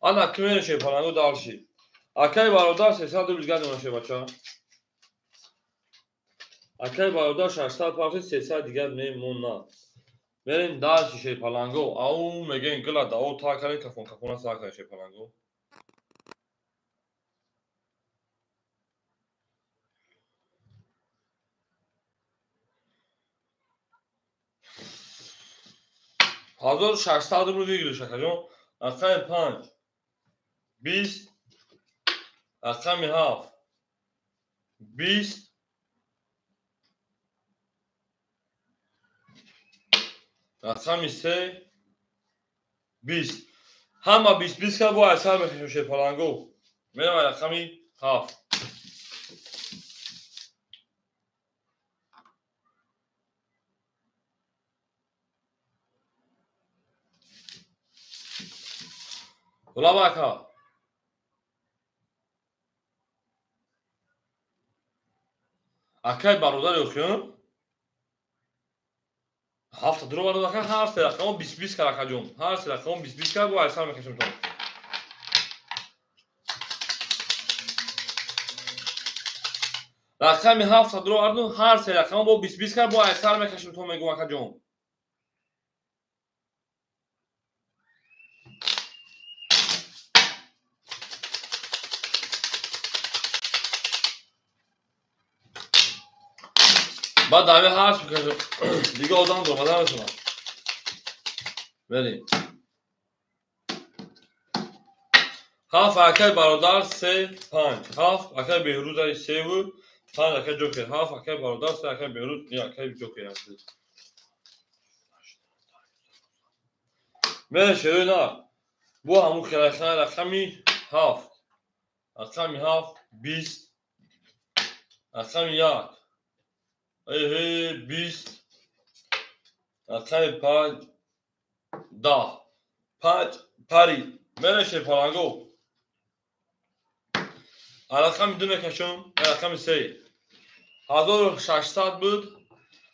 Ана ки мерем Шерпаланго дарши. Акай бародар 300 рубл дигар мемонад, шербача. Акай бародар 600 пафти 300 дигар мемонад. Мерем дальше, шерпаланго. Ау мегӯем гила дао та кардем, кафон кафона сар кардем, шерпаланго. 1600 рубл выигрыш, акаҷон. Рақами 5 20, рақами 7 20, рақами 3 20. Ҳама 20 20 кард, бо айсар мекашем, шерпаланго. Мерам рақами 7. Лаба ака. Акай бародар ёхиён? Ҳафта дуро бародар ака, ҳар се рақамо 20 20 кард, акаҷон. Ҳар се рақамо 20 20 кард, бо айсар мекашем то. Рақами ҳафта дуро арду ҳар се рақамо бо 20 20 кард, бо айсар мекашем то, мегӯм, акаҷон. Баъд ҳами ҳарф мекашам. Дига одам дуромада наметавонад. Мерем. 7 акай бародар 3 5. 7 акай Беҳрӯз ай 3 5 акай Ҷокер. 7 акай бародар 3 акай Беҳрӯз, акай Ҷокер. Мерем шерои нар. Бо ҳамун хелайхана рақами 7. Рақами 7 20. Рақами 1 эҳе 20, рақами 5 10. 5 пари. Мерем шерпаланго. Рақами 2 мекашам, рақами 3. 1600 буд.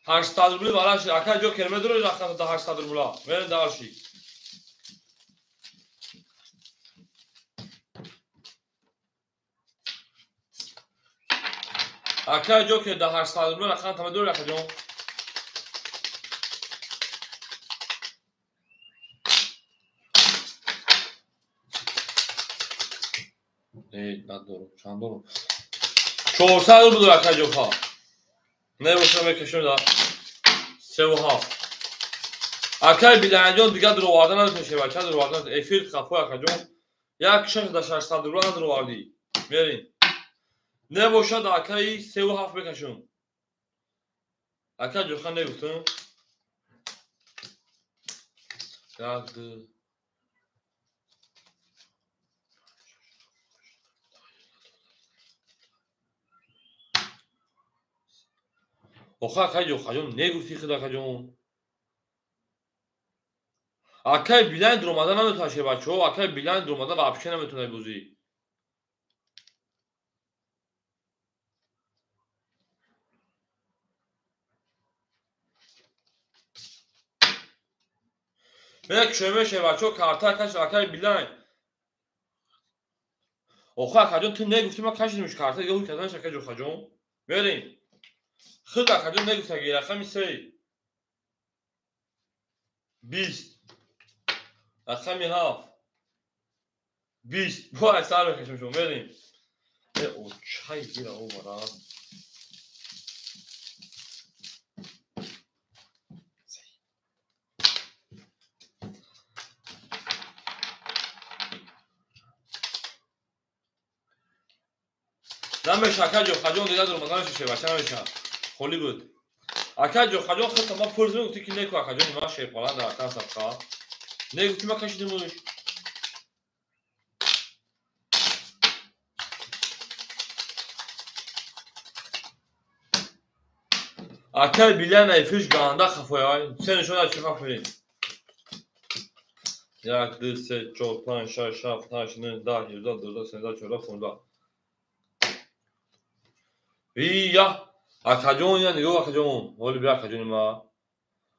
800 рубли вараши. Акай Ҷокер медурои рақам 800 рубла. Мерем дальше. Акай Ҷокер да 800 рубла рақам та медурои, акаҷон. Не, надорам, чанд дорам? 400 рубл дорам, акай Ҷока. Небошам мекашем да 3 ва 7. Акай Биланҷон дигар дуроварда наметавонад, бача дуроварда. Эфир хафо, акаҷон. Як шаш да 600 рубла надуровардӣ. Мерем. Небошад акаи 3 ва 7 мекашем. Акай Ҷока негуфтам. 1 2 Охо акай Ҷохаҷон негуфти худ, акаҷон. Акай Билайн дуромада наметавонад, шербачаҳо. Акай Билайн дуромада вообще наметавонад бозӣ. Мекушем, шербачаҳо, карта каш акай Билайн. Охо акаҷон, ту негуфти, ман кашидимш карта, дига ҳуй карданаш, акай Ҷохаҷон. Мерем. Худ акаҷон негуфтаги, рақами 3 20, рақами 7 20. Бо айсар мекашем шумо. Мерем. Э, очай гира омара. Намеша, акай Ҷохаҷон, дига дуромада намеша, шербача намеша. Холӣ буд. Акай Ҷохаҷон, худта ман пурсидам, гуфтӣ ки неку, акаҷон, ман шерпалан дар акан садқа. Не гуфтӣ, ман кашидимуш. Акай Билан эфирш ганда хафояй. Се нишон чи хафои. 1 2 3 4 5 6 7 8 9 10 11 12 13 14 15. Ия, акаҷон, я нигоҳ, акаҷон. Ҳоли бия, акаҷони ма.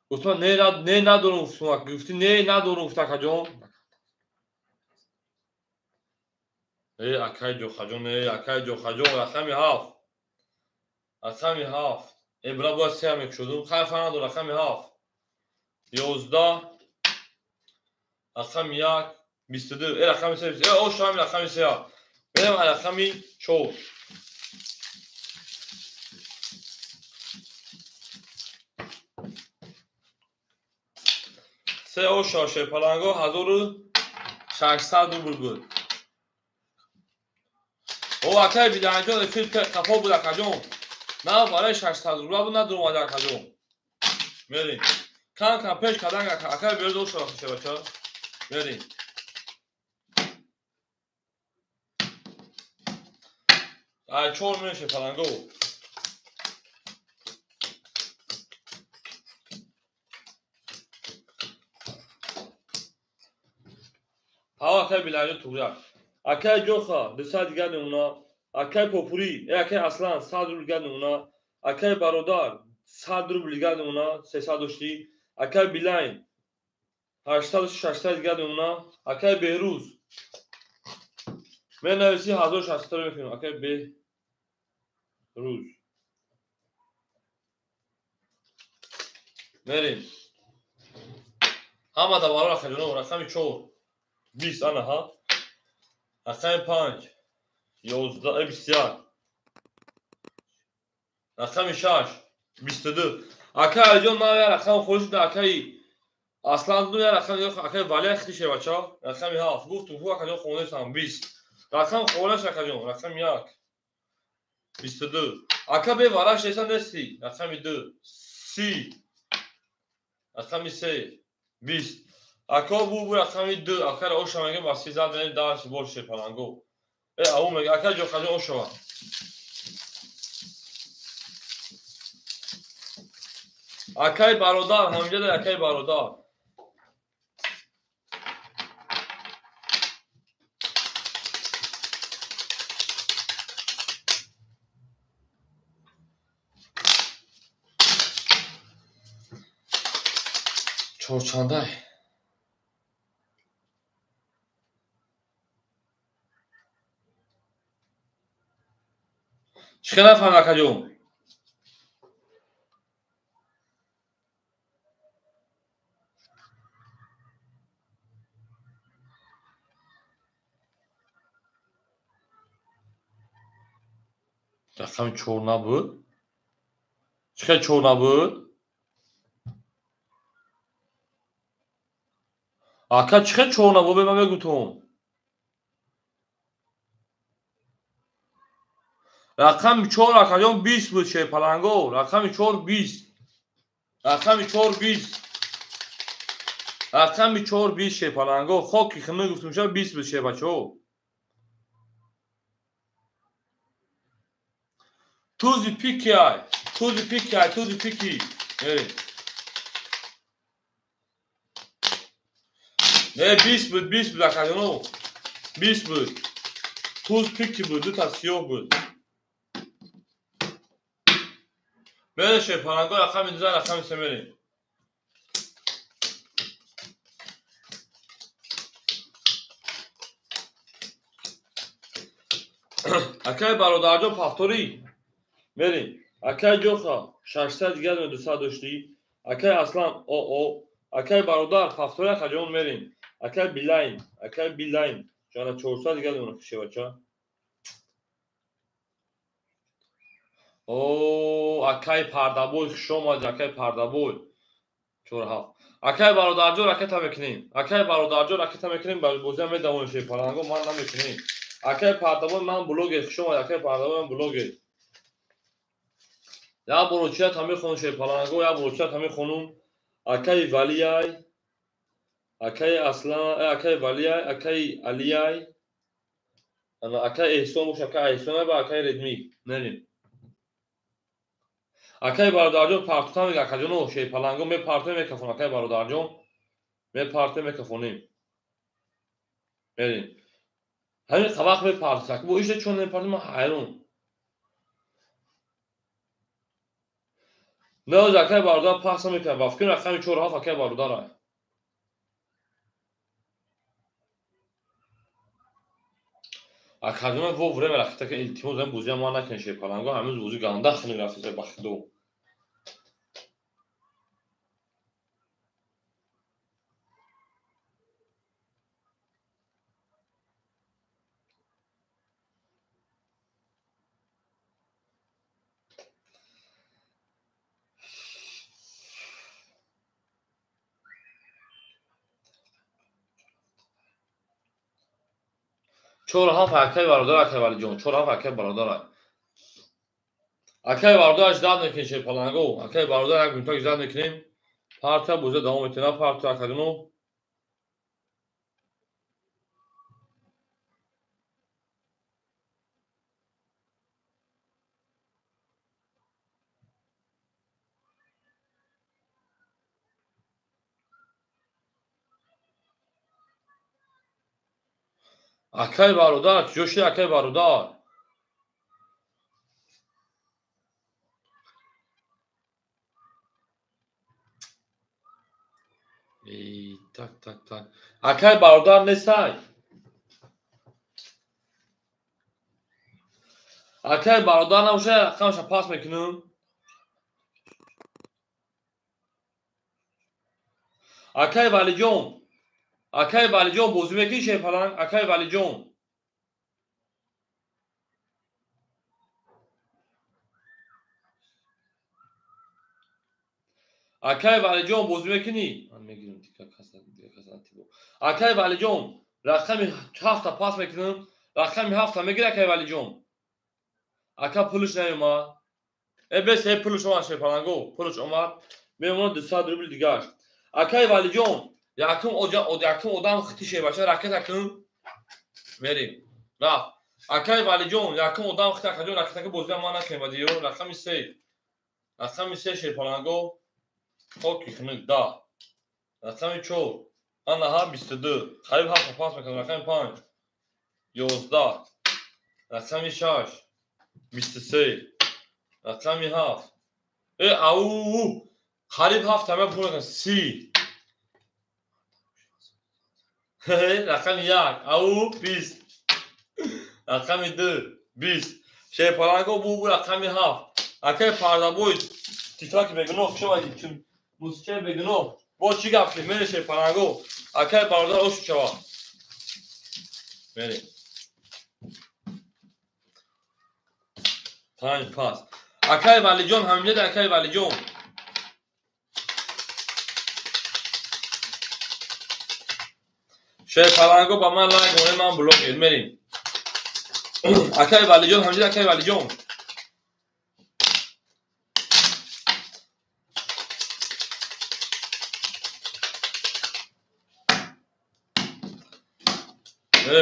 Гуфтам не, не надорам, гуфтам, гуфти не надорам, гуфт акаҷон. Акай Ҷохаҷон, акай Ҷохаҷон, рақами 7. Рақами 7. Бра бояд 3 мекушодум. Хайр, фарқ надорад, рақами 7. 11. Рақами 1, 22. Рақами 3. Ош ҳамин рақами 3. Мерем рақами 4. Се оша шерпаланго 1600 рубл буд. О, акай Биланҷон, эфир қафо буд, акаҷон. На барои 600 рубла буд, на дуромада, акаҷон. Мерем. Кам кам пеш кардан, акай берд оша шебача. Мерем. Ай 4 мерем шерпаланго. Ҳаво акай Биланҷон туғрак. Акай Ҷоха 200 дигар намуна. Акай Попурӣ, акай Аслан 100 рубл дигар намуна. Акай Бародар 100 рубл дигар намуна, 300 доштӣ. Акай Билайн 800 600 дигар намуна. Акай Беҳрӯз менависӣ 1600 мекунем. Акай Беҳрӯз. Мерем. Ҳама даваро акаҷоно, рақами 4. 20 ана ҳа. Рақами 5 11 21. Рақами 6 22. Акай Алиҷон, ман як рақам холӣ шуда, акай Аслан ду як рақам, акай Валия хити шевача. Рақами 7 гуфтум, ку акаҷон хонесам 20. Рақам холаш акаҷон, рақами 1 22. Ака бе вараш несан нести. Рақами 2 30. Рақами 3 20. Ака бу рақами 2, акара оша мегем, ба 30 мерем дарси бор шерпаланго. Ау мега, ака Ҷохаҷон ошава. Акай бародар, ҳамҷада акай бародар. Чорчандай. Чӣ хел нафаҳмид, акаҷон? Рақами 4 набуд? Чӣ хел 4 набуд? Ака, чӣ хел 4 набуд? Ман мегӯтум. Рақами 4 акаҷон 20 буд, шерпаланго. Рақами 4 20. Рақами 4 20. Рақами 4 20 шерпаланго. Хоки химӣ гуфтум, ша 20 буд, шербачаҳо. Тузи пики ай. Тузи пики ай, тузи пики. Мерем. Не, 20 буд, 20 буд, акаҷоно. 20 буд. Туз пики буд, дута сиёҳ буд. Мерем шерпаланго, рақами 2, рақами 3 мерем. Акай бародарҷон повторӣ. Мерем. Акай Ҷоха 600 дигар 200 доштӣ. Акай Аслан ОО. Акай бародар повторӣ, акаҷон мерем. Акай Билайн, акай Билайн. Ҷана 400 дигар мемонад шевача. О, акай Пардабой, хуш омадӣ, акай Пардабой. 4 7. Акай бародарҷон ракета мекунем. Акай бародарҷон ракета мекунем, бозиам медавонем шерпаланго, ман намекунем. Акай Пардабой, ман блогер, хуш омадӣ, акай Пардабой, ман блогер. Як борочият ҳам мехонум шерпаланго, як борочият ҳам мехонум. Акай Валияй, акай Аслан, акай Валияй, акай Алияй, ана акай Эҳсон бош, акай Эҳсон ба акай Редми. Мерем. Акай бародарҷон партута мега, акаҷоно, шерпаланго мепартоем мекафонем, акай бародарҷон мепартоем мекафонем. Мерем. Ҳамин вақт мепартоем. Бо ишта чон мепартоем, ман ҳайрон. Не, акай бародар пахс намекунад. Ба фикр рақами 4 7 акай бародар. Акаҷон во время ракета ки илтимос ам бозиам ма накунед шерпаланго, ҳамин бози ганда хунук рафтеса ба худо. Чор ҳафт акай бародар, акай Валиҷон, чор ҳафт акай бародар. Акай бародар ждат мекунем шерпаланго, акай бародар як минута ждат мекунем. Партия бозия давом метена, партия акаҷоно. Акай бародар, куҷо шуди акай бародар? Эй, так, так, так. Акай бародар нестай. Акай бародар набоша, рақамаша пас мекунам. Акай Валиҷон, акай Валиҷон бозӣ мекунӣ шерпаланг? Акай Валиҷон. Акай Валиҷон бозӣ мекунӣ? Ман мегирам дигар каса, дигар каса тибо. Акай Валиҷон, рақами ҳафта пас мекунам. Рақами ҳафта мегири акай Валиҷон? Ака пулш наёмад. Э бес, э пулш омад шерпаланго, пулш омад. Мемонад 200 рубл дигаш. Акай Валиҷон, якум якум одам хити шербача ракета кун. Мерим. Рафт. Акай Валиҷон, якум одам хити акаҷон ракета ки бозиам ман накунем бадиё. Рақами се. Рақами се шерпаланго. Хоки хунук 10. Рақами 4. Ана ҳа 22. Қариб ҳафта пас мекунам. Рақами 5. 11. Рақами 6. 23. Рақами 7. Э ау! Қариб ҳафта ма пул мекунам. 30. Рақами 1. Ау 20. Рақами 2. 20. Шерпаланго бу рақами 7. Акай пардабой титлаки бегуноҳ шавад чун мусиқии бегуноҳ. Бо чӣ гап шуд? Мере шерпаланго. Акай бародар ошу шава. Мере. 5 пас. Акай Валиҷон ҳаминҷа акай Валиҷон. Шерпаланго ба ман лайк монед, ман блогер. Мерем. Акай Валиҷон ҳаминҷа акай Валиҷон.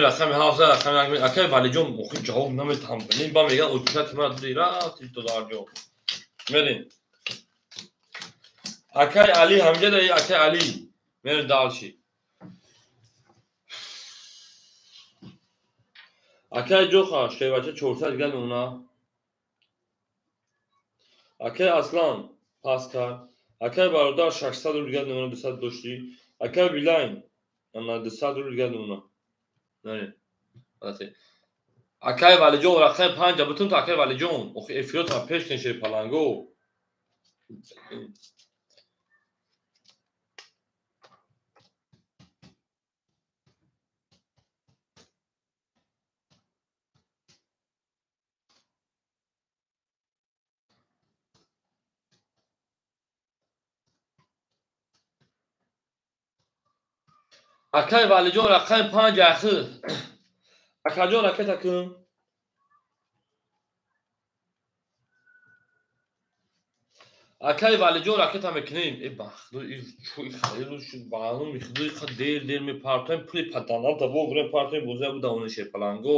Рақами ҳафт, рақами як. Акай Валиҷон охи ҷавоб наметаҳам. Блин, ба меган оҷушати ман диди рафти то дар ҷо. Мерем. Акай Али ҳаминҷа даи акай Али. Мерем дальше. Акай Ҷоха, шевача 400 дигар мемона. Акай Аслан пас кард. Акай бародар 600 рубл дигар мемона, 200 доштӣ. Акай Билайн ана 200 рубл дигар мемона. Акай Валиҷон рақами 5 бутун то акай Валиҷон. Охи эфиротро пеш кун шерпаланго. Акай Валиҷон рақами 5 ахи. Акаҷон ракета кун. Акай Валиҷон ракета мекунем. Э бахто чӯи халил шуд маълум худо қа дер дер мепартоем пули паданалта во гурем партоем бозия буда он шерпаланго.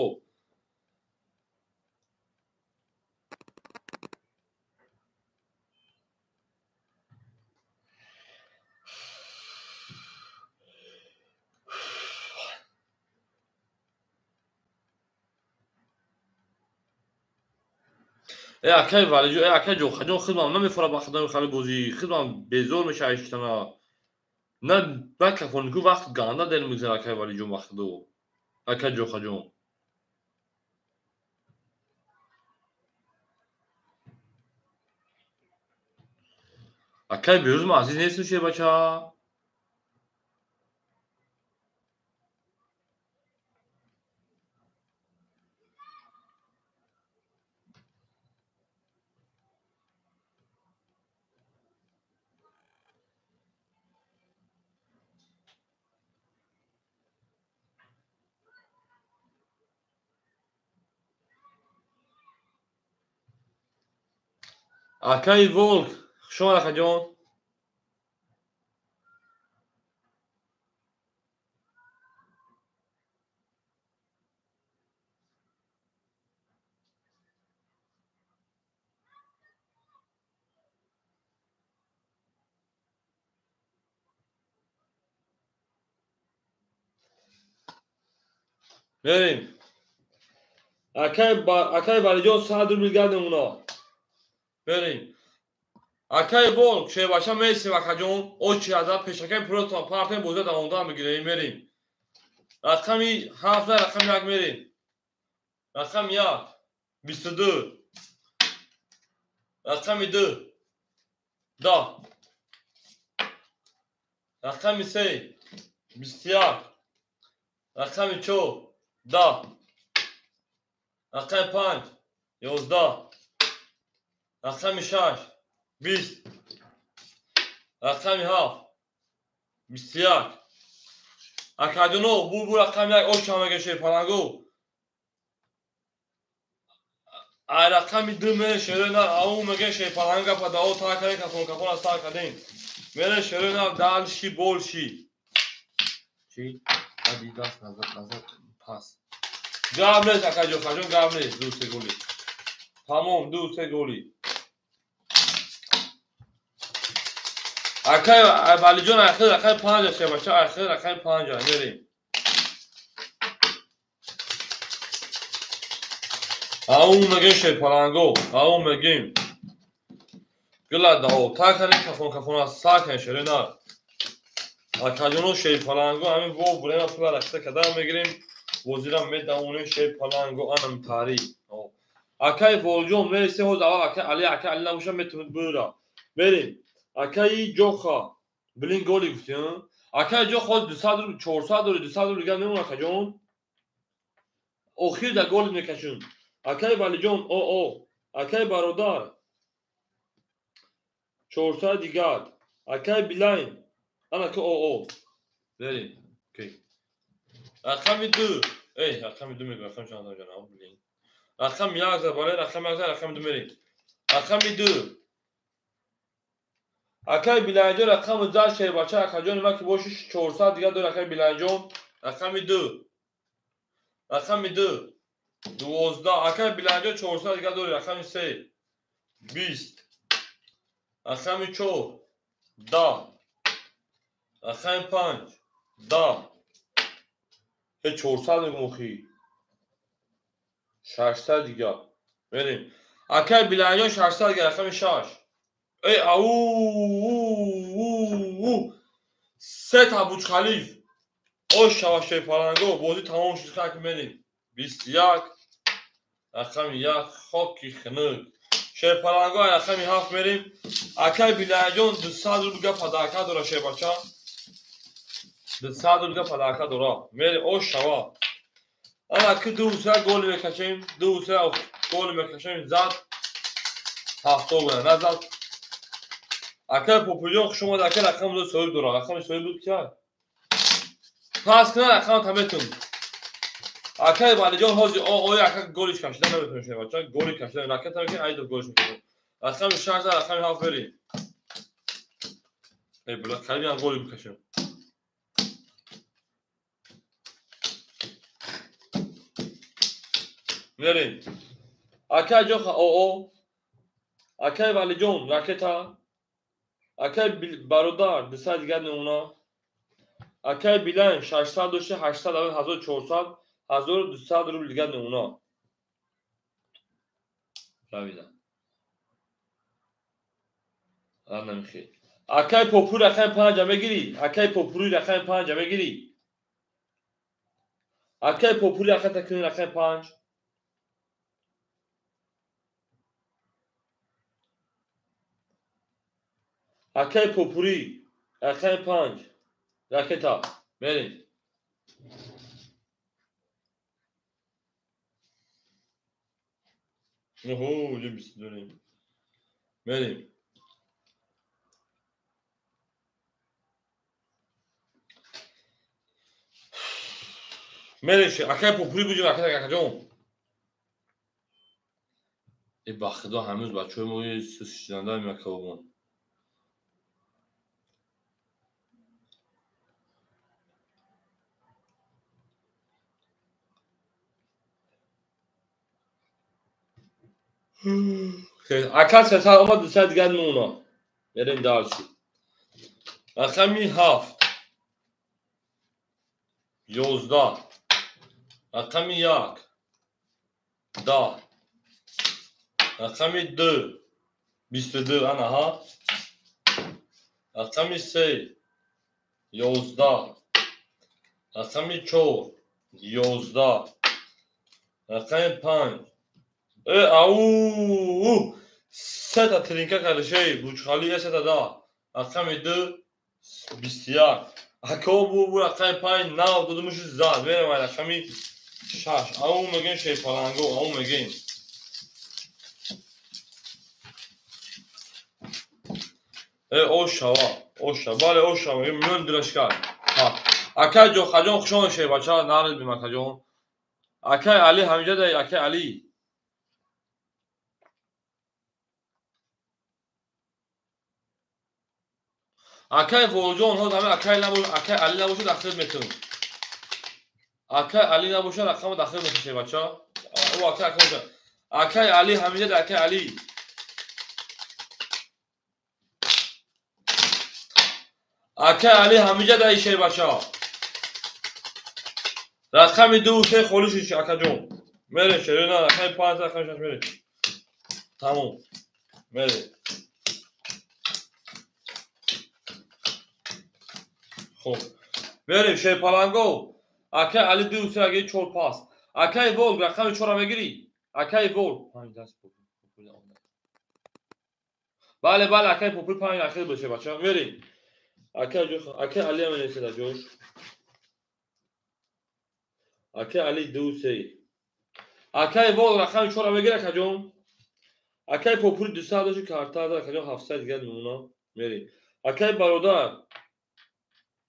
Э акай Валиҷон, э акай Ҷохаҷон хидмам намефора ба худои хали бозӣ, хидмам безор меша айштана. На ба кафонику вақт ганда дер мегузара акай Валиҷон ба худо. Акай Ҷохаҷон. Акай Беҳрӯз ман азиз нестам шербача. Акай Волк, хуш омад акаҷон. Мерем. Акай Валиҷон 100 рубл гардем уно. Мерем. Акай Волк, шербача месем акаҷон. Очи аза пешакаи пулотон партем бозия давомдор мегирем. Мерем. Рақами 7 рақами 1 мерем. Рақами 1 22. Рақами 2 10. Рақами 3 21. Рақами 4 10. Рақами 5 11. Рақами 6 20. Рақами 7 21. Акаҷоно бу рақами 1 оча мега шерпаланго. Ай рақами 2 мере шерои нар ау мега шерпаланга падао та кардем кафон кафон аз та кардем. Мере шерои нар дальше больше. Чи? Адидас назад назад пас. Гап нест акаҷон, хаҷон гап нест. 2 3 голи. Тамом 2 3 голи. Акай Валиҷон ахир рақами 5 шебача ахир рақами 5 мерем. Ау мегем шерпаланго, ау мегем. Гила дао, та кардем кафон кафон аз са кардем шерои нар. Акаҷоно шерпаланго ҳамин во бурема пула ракита кардан мегирем. Бозира медавонем шерпаланго анам таърих. Акай Волҷон мересем ҳоз аввал акай Али, акай Али набоша метавонед бура. Мерем. Акаи Ҷоха, блин голи гуфтем. Акаи Ҷоха ҳоз 200 рубл, 400 рубл, 200 рубл дигар мемонад акаҷон. Охир да голи мекашем. Акаи Валиҷон, о. Акаи бародар 400 дигар. Акаи Билайн, ана ки о. Мерем. Окей. Рақами 2. Эй, рақами 2 мегӯям, рақами чанд ҷаноб, блин. Рақами 1 за бале, рақами 1 за рақами 2 мерем. Рақами 2. Акай Билайнҷон рақами 10 шербача акаҷони ман ки боши 400 дигар дор акай Билайнҷон. Рақами 2. Рақами 2. 12. Акай Билайнҷон 400 дигар дори. Рақами 3 20. Рақами 4 10. Рақами 5 10. Ҳе 400 мегӯм охи. 600 дигар. Мерем. Акай Билайнҷон 600 дигар рақами 6. Эй, ау, у, се та Бурҷ-Халиф. Ош шава шерпаланго, бозӣ тамом шуд, хак мерем. 21 рақами 1 хоки хунук. Шерпаланго рақами 7 мерем. Акай Билайнҷон 200 рубл га падарка дора шербача. 200 рубл га падарка дора. Мерем, ош шава. Ана ки 2 3 гол мекашем, 2 3 гол мекашем, зад 70 гол назад. Акай Популён хуш омад, акай рақам 2 соҳиб дора. Рақами соҳиб буд ки? Пас кна рақам таметун. Акай Валиҷон ҳозир оя ака голиш кашида наметавонем шербача, голи кашида ракета мекунем, айдо голиш мекунем. Рақами 6 рақами 7 мерем. Эй, бла, қариб ям голи бикашем. Мерем. Акай Ҷоха о. Акай Валиҷон ракета. Акай бародар 200 дигар намуна. Акай Билайн 600 дошта 800 1400 1200 рубл дигар намуна. Равида. Ана михе. Акай Попури рақами 5 мегирӣ. Акай Попури рақами 5 мегирӣ. Акай Попури рақами такни рақами 5. Акай Попурӣ, рақами 5, ракета. Мерем. Оҳо, ҷо 22. Мерем. Мерем, акай Попурӣ буҷем, акай акаҷон. Э ба худо ҳанӯз бачаҳои мо сусшинанда мекабобон. Ака сесад омад, 200 дигар мемонад. Мерем дальше. Рақами 7, 11, рақами 1, 10, рақами 2, 22, анаҳа, рақами 3, 11, рақами 4, 11, рақами 5. Э, ау, сета тринка кардашей, бучхали сета да. Рақами 2, 21. Ако бу рақами 5 нав додумушу зад. Мерем ай рақами 6. Ау мегем шейпаланго, ау мегем. Э, ошава, оша, бале оша, мегем миён дилашкар. Ҳа. Акай ҷохаҷон хуш омадед, бача, нарид бим акаҷон. Акай Али ҳамиҷа дай, акай Али. Акай Волҷон, ҳоз ҳамин акай набошад, акай Али набошад, дахил метавон. Акай Али набошад, рақамро дахил мекашед, бача. О, акай, акай бошад. Акай Али ҳамиҷа дай, акай Али. Акай Али ҳамиҷа дай, шер бача. Рақами 2 3 холӣ шуд, акаҷон. Мерем, шер, на, рақами 5, рақами 6 мерем. Тамом. Мерем. Хоб. Мерем, шерпаланго. Акай Али 2 3 аги 4 пас. Акай Волк, рақами 4-ро мегирӣ? Акай Волк 5 даст. Бале, бале, акай Попури 5 ахир боше, бача. Мерем. Акай ҷо, акай Али ҳам менависад ҷош. Акай Али 2 3. Акай Волк рақами 4-ро мегирӣ, акаҷон? Акай Попури 200 доши карта дор, акаҷон 700 дигар мемонад. Мерем. Акай бародар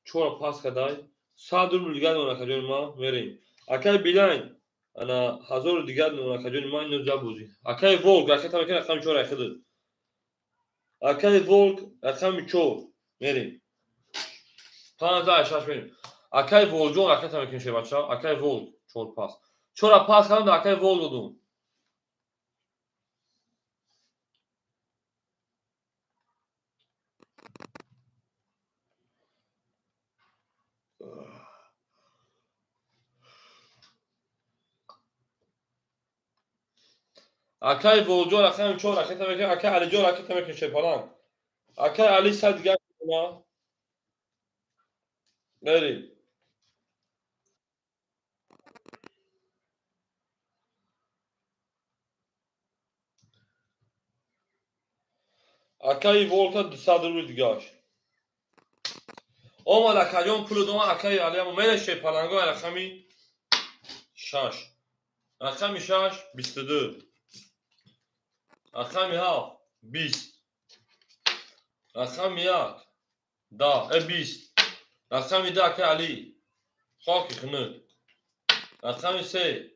4 пас кадай, 100 рубл дигар мемонад, акаҷони ман. Мерем. Акай Билайн ана 1000 дигар мемонад, акаҷони ман, ино ҷа бозӣ. Акай Волк ракета мекунад, рақами 4 ахир. Акай Волк рақами 4. Мерем. 5 6 мерем. Акай Волҷон ракета мекунад, шер бача. Акай Волк 4 пас. 4 пас кардам, акай Волк додум. Акай Волҷон рақами 4 ракета мекунад, акай Алиҷон ракета мекунад, шерпаланг. Акай Али 100 дигар мемонад. Мерем. Акай Волка 200 рубл дигаш. Омад акаҷон пул додам, акай Али ҳам мере, шерпаланго рақами 6. Рақами 6 22. Рақами 7 20. Рақами 1 10, 20. Рақами 2 акай Али. Хоки хунук. Рақами 3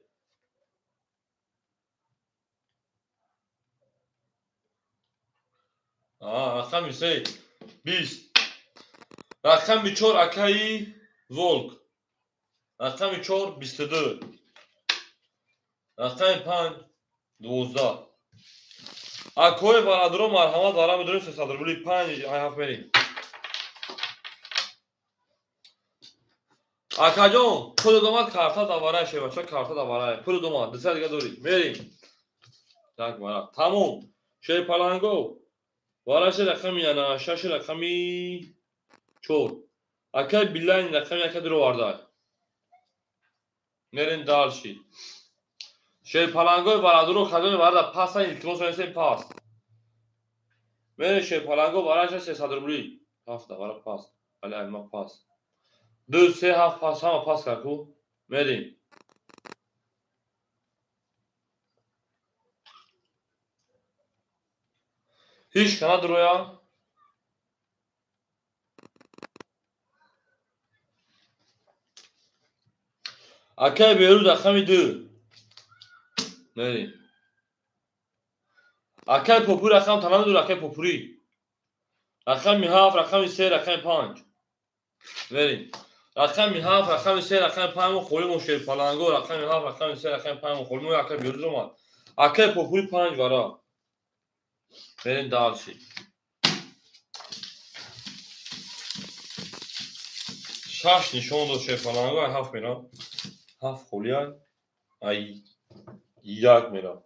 рақами 3 20. Рақами 4 акаи Волк. Рақами 4 22. Рақами 5 12. Акои бародаро марҳамат, вара медорем 300 рубли 5 7 мерем. Акаҷон, пул домад, карта даварай, шебача, карта даварай. Пул домад, 200 дигар дорӣ. Мерем. Так, вара. Тамом. Шерпаланго. Вараши рақами ана 6 рақами 4. Акай Билайн рақами 1 дуровардай. Мерем дальше. Шерпалангои бародаро кадоми варда паса, илтимос менависем пас. Мерем шерпаланго вараша 300 рубли. Ҳафта вара пас. Али айма пас. 2 3 7 пас ҳама пас кард ку. Мерем. Ҳеҷ кана дуроя. Акай Берӯз рақами 2. Мерем. Акай Попури рақам та намедур акай Попури. Рақами 7, рақами 3, рақами 5. Мерем. Рақами 7, рақами 3, рақами 5 мо холӣ мо шерпаланго, рақами 7, рақами 3, рақами 5 мо холӣ мо акай Берӯз омад. Акай Попури 5 вара. Мерем дальше. 6 нишон дод шерпаланго, ай 7 мерам. 7 холӣ ай 1 мерам.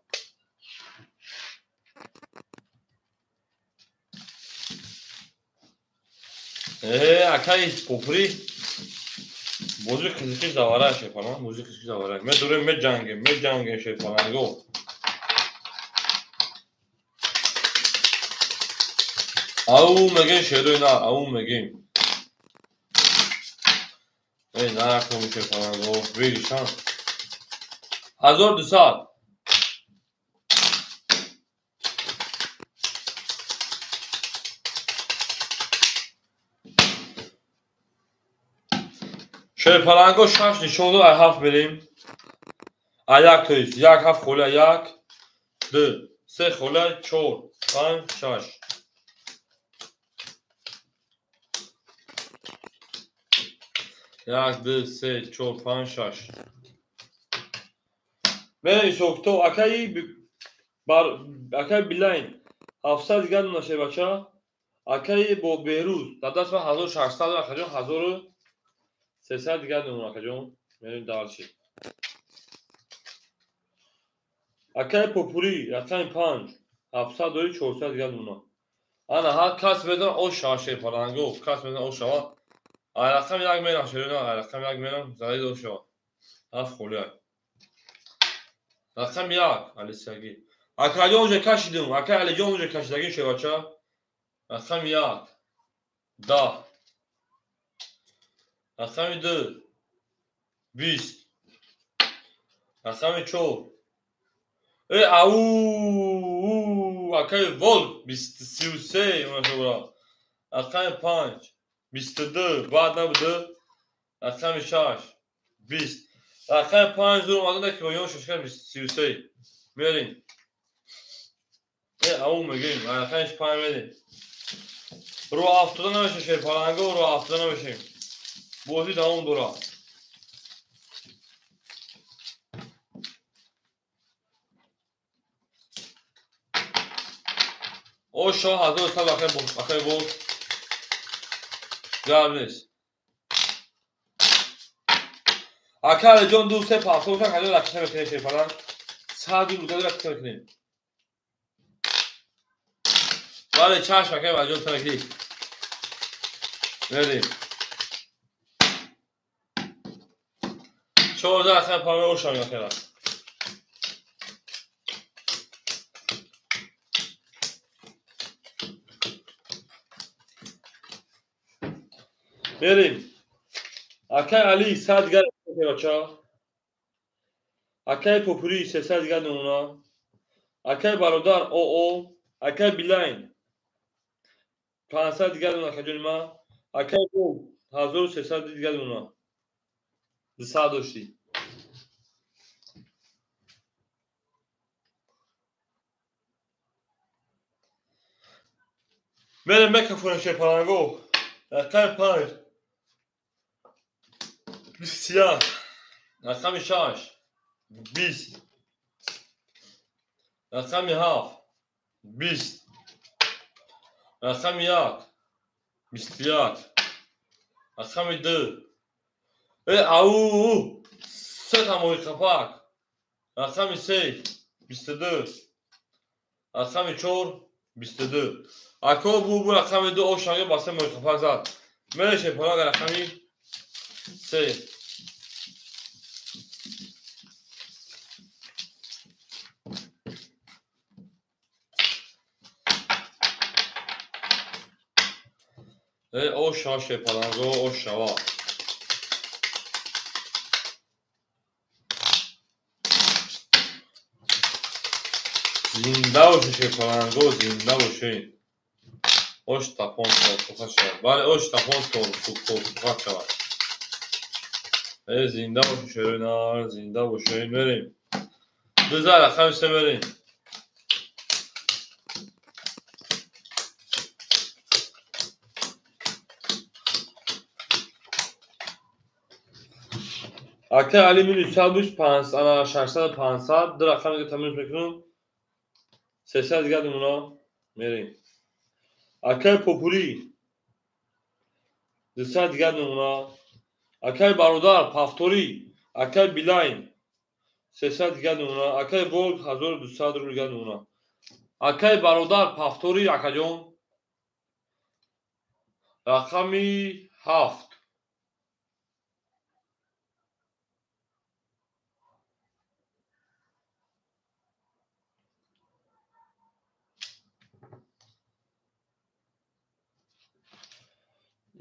Акай Попури бозии қизиқиш давара шерпаланг, бозии қизиқиш давара. Медурем, меҷангем, меҷангем шерпаланго. Ау мегем шерои на, ау мегем. Эй, накун шерпаланго, бигишан. 1200. Шерпаланго 6 нишон дод, ай 7 мерем. Ай 1 то есть 1 7 холи 1 2 3 холи 4 5 6. 1 2 3 4 5 6. Мерем исокто акай бар акай Билайн 700 дигар нуна шербача. Акай бо Берӯз дар даст ман 1600 акаҷон 1300 дигар нуна акаҷон. Мерем дальше. Акай Попури рақами 5 700 дори 400 дигар нуна. Ана ҳар кас медонад ош шава шерпаланго, кас медонад ош шава. Ай рақами 1 мерам шерона, ай рақами 1 мерам зарид ош шава. 7 холӣ ай. Рақами 1 Алисиягӣ. Акаҷон уже кашидим, акай Алиҷон уже кашидагӣ шербача. Рақами 1 10. Рақами 2 20. Рақами 4 ау акай Волк 33 машобра. Рақами 5 22 баъд набуд. Рақами 6 20. Рақами 5 зур омада ки оён шашка 33. Мерем. Ау мегем, рақами 5 мерем. Рӯ афтода намешем шерпаланго, рӯ афтода намешем. Бозӣ давом дорад. Ошо 1100 акай бо гап нест. Акай Алиҷон 2 3 5 акаҷон ракита мекунем шерпаланг. 100 рӯза ракита мекунем. Бале чашм акай Алиҷон таракӣ. Мерем. 14 акай паме ошам акай. Мерем. Акай Али 100 дигар бача. Акай Попури 300 дигар нуна. Акай бародар ОО, акай Билайн 500 дигар нуна акаҷони ман. Акай Боб 1300 дигар нуна. 200 доштӣ. Мерем мекафонем шерпаланго. Рақами 5 21. Рақами 6 20. Рақами 7 20. Рақами 1 21. Рақами 2 ау се та моҳи қапак. Рақами 3 22. Рақами 4 22. Ако бу рақами 2 ошанге ба се моҳи қапак зад. Мерем шерпаланг рақами 3. Ош шава шерпаланго, ош шава. Зинда бошед шерпаланго, зинда бошед. Ош тапон торпуха шавад. Бале, ош тапон торпуха шавад. Зинда бошед шерои нар, зинда бошед. Мерем. Дуза рақами се мерем. Ака Али минус 120, 600, 500, ду рақами дига тамрин мекунам. 300 дига намуна мерем. Акай Попури 200 дига намуна. Акай Бародар Павторӣ, Акай Билайн 300 дига намуна. Акай Волк 1200 рубл дига намуна. Акай Бародар Павторӣ, акаҷон, рақами 7.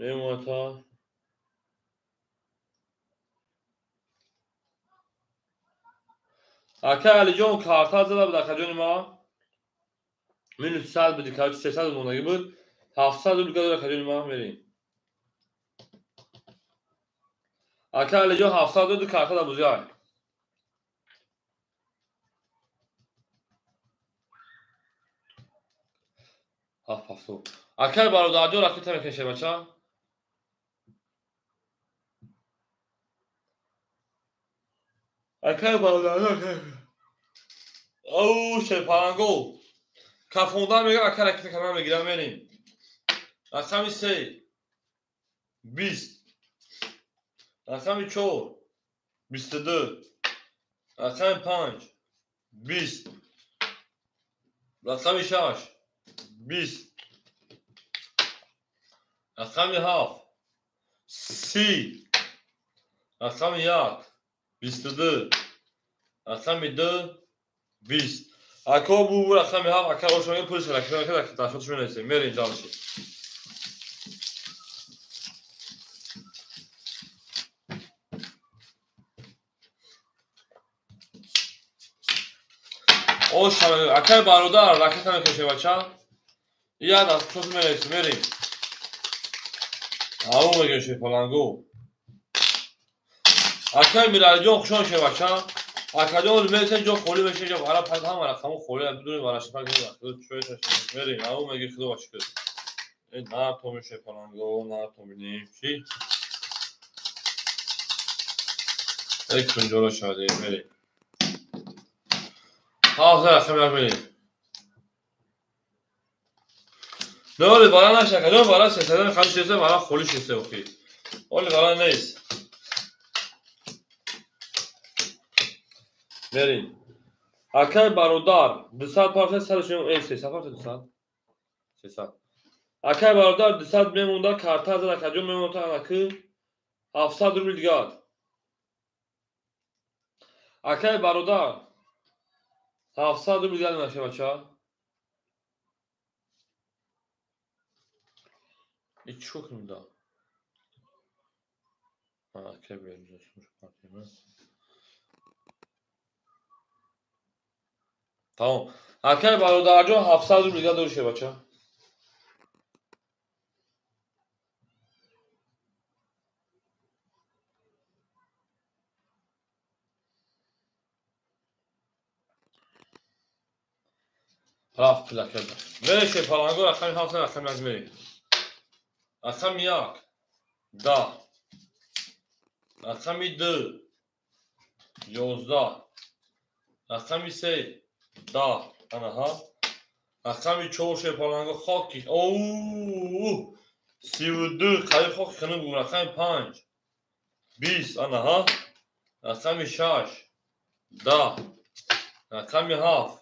Мемонад. Акай Алиҷон карта зада буд, акаҷони ма. Минус 100 буди, короче 300 мондагӣ буд. 700 рубл дод акаҷони ма, мерем. Акай Алиҷон 700 доду карта да бузяй. Ҳафт ҳафту. Акай бародарҷон ракета мекашед, бача. Акай бародарҷон. Оу, шерпаланго. Кафонда мега, акай ракета кана мегирам, мерем. Рақами 3 20. Рақами 4 22. Рақами 5 20. Рақами 6 20. Рақами 7 30. Рақами 1 22. Рақами 2 20. Ако бу рақами 7, ака ошони пулиш ракета мекард, дашотш менависем. Мерем ҷамъши. Ош акай бародар ракета мекашед, бача. Я дастшот менависем, мерем. Ау мегӯем шерпаланго. Акай Миралиҷон хушон шед, бача. Акаҷон мересем, ҷо холӣ мешавад, ҷо вара пай ҳама рақаму холӣ, бидуни вара шифа мерем. Ау меги худо ба шукр. На томи шерпаланго, на томи чӣ. Як пунҷора шавад, мерем. Ҳафт рақам як мерем. Ноле вара наша, акаҷон вара сесадан хаҷ шеста, вара холӣ шеста охи. Оли вара нест. Мерем. Акай бародар 200 парса 100 300 парса 200 300. Акай бародар 200 мемонда карта зад, акаҷон мемонда анаки 700 рубл дигар. Акай бародар 700 рубл дигар наша, бача. И чӣ кунем да? Акай берем. Тамом. Акай бародарҷон 700 рубл дигар дорӣ, бача. Рафт плакада. Мере шерпаланго, рақами 7 рақами 1 мерем. Рақами 1 10. Рақами 2 11. Рақами 3 10. Анаҳа. Рақами 4 шерпаланго хоки. Оу! 32 қариб хоки хунук буд. Рақами 5 20. Анаҳа. Рақами 6 10. Рақами 7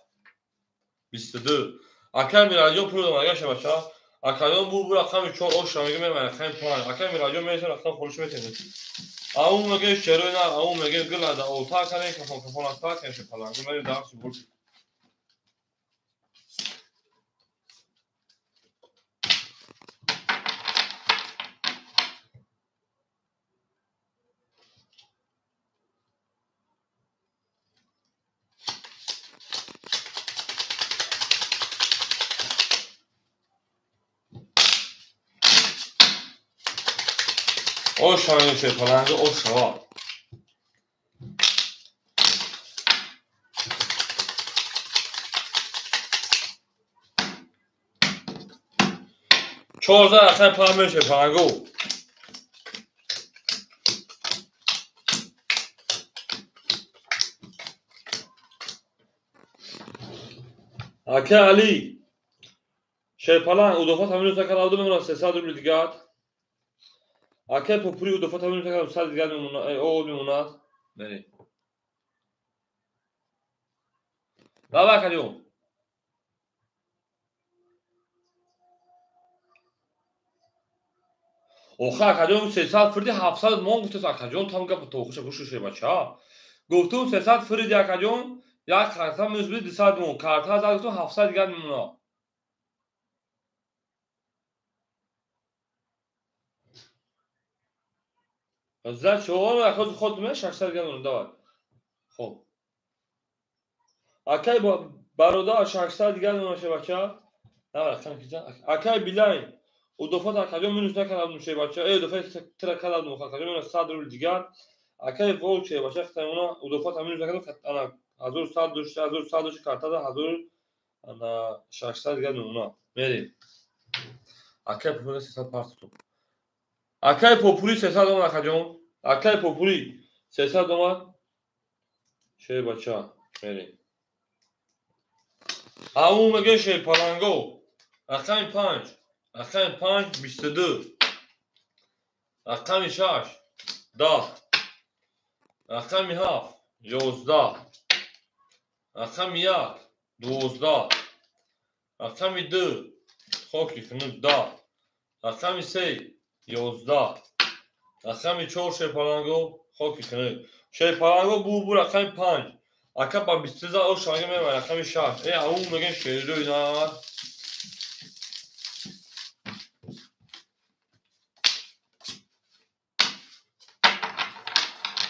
22. Акай Миралиҷон пул додам, агаша бача. Акаҷон бу рақами 4 оша мега мерам рақами 5. Акай Миралиҷон мерасем рақам холиш метавонем. Ау мега шерои нар, ау мега гилада ота кане кафон кафон аста кане шерпаланго мерем дарси буд. Ош шава шерпаланго, ош шава. Чорза рақами панҷ мерем шерпаланго. Ака Али шерпаланг удофат ҳамин рӯз мемонад 300 рубли дигар. Ака Попури удофат ҳамин рӯз 100 дигар мемонад. Мерем. Давай акаҷон. Охе акаҷон 300 фирди 700 мон гуфтас акаҷон там гап то охиша гӯш шуд бача. Гуфтум 300 фирди акаҷон як карта минус 200 мон, карта зад гуфтум 700 дигар мемонад. За чор акоз худ ме 600 дигар мемонад давай. Хоб. Акай бародар 600 дигар мемонад бача. Давай рақам киҷа. Акай Билайн удофат акаҷон минус накардам шебача. Удофат тира кардам акаҷон минус 100 рубл дигар. Акай Волк шебача хитамона удофат минус накардам ана 1100 дошт 1100 дошт карта да 1600 дигар мемонад. Мерем. Акай Попури 300 парту. Акай Попури 300 омад акаҷон. Акай Попури 300 омад. Шебача мерем. Ау меге шерпаланго. Рақами 5. Рақами 5 22. Рақами 6 10. Рақами 7 11. Рақами 1 12. Рақами 2 хоки хунук 10. Рақами 3 11. Рақами 4 шерпаланго хоки хунук. Шерпаланго бу рақами 5. Ака ба 23 за ош шанга мебарад рақами 6. Ау мегӯем шерӯй на.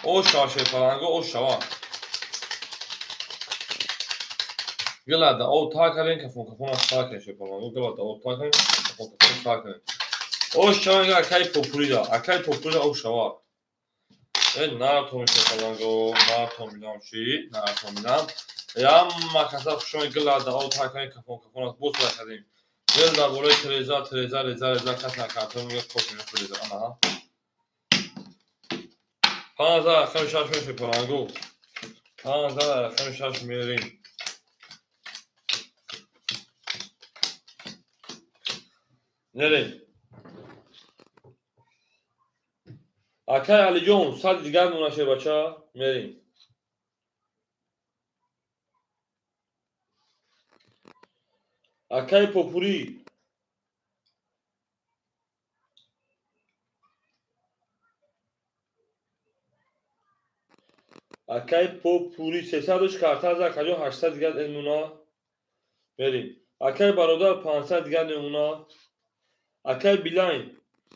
Ош шава шерпаланго, ош шава. Гилада о та кардем кафон кафон аз та кардем шерпаланго. Гилада о та кардем кафон кафон та кардем. Ош шава мега акай Попурида, акай Попурида ош шава. Наратом шерпаланго, наратом билам чи, наратом билам. Ямма каса хушои гилада о та кардем кафон кафон аз боз та кардем. Гил дар болои тереза, тереза, реза, реза кас накардем мега кофе мехӯреза. Ана. 5 рақами 6 мерем шерпаланго. 5 рақами 6 мерем. Мерем. Акай Алиҷон 100 дигар мемонад шербача. Мерем. Акай Попури Акай Попури 300 дошт карта аз акаҷон 800 дигар мемонад. Мерем. Акай бародар 500 дигар мемонад. Акай Билайн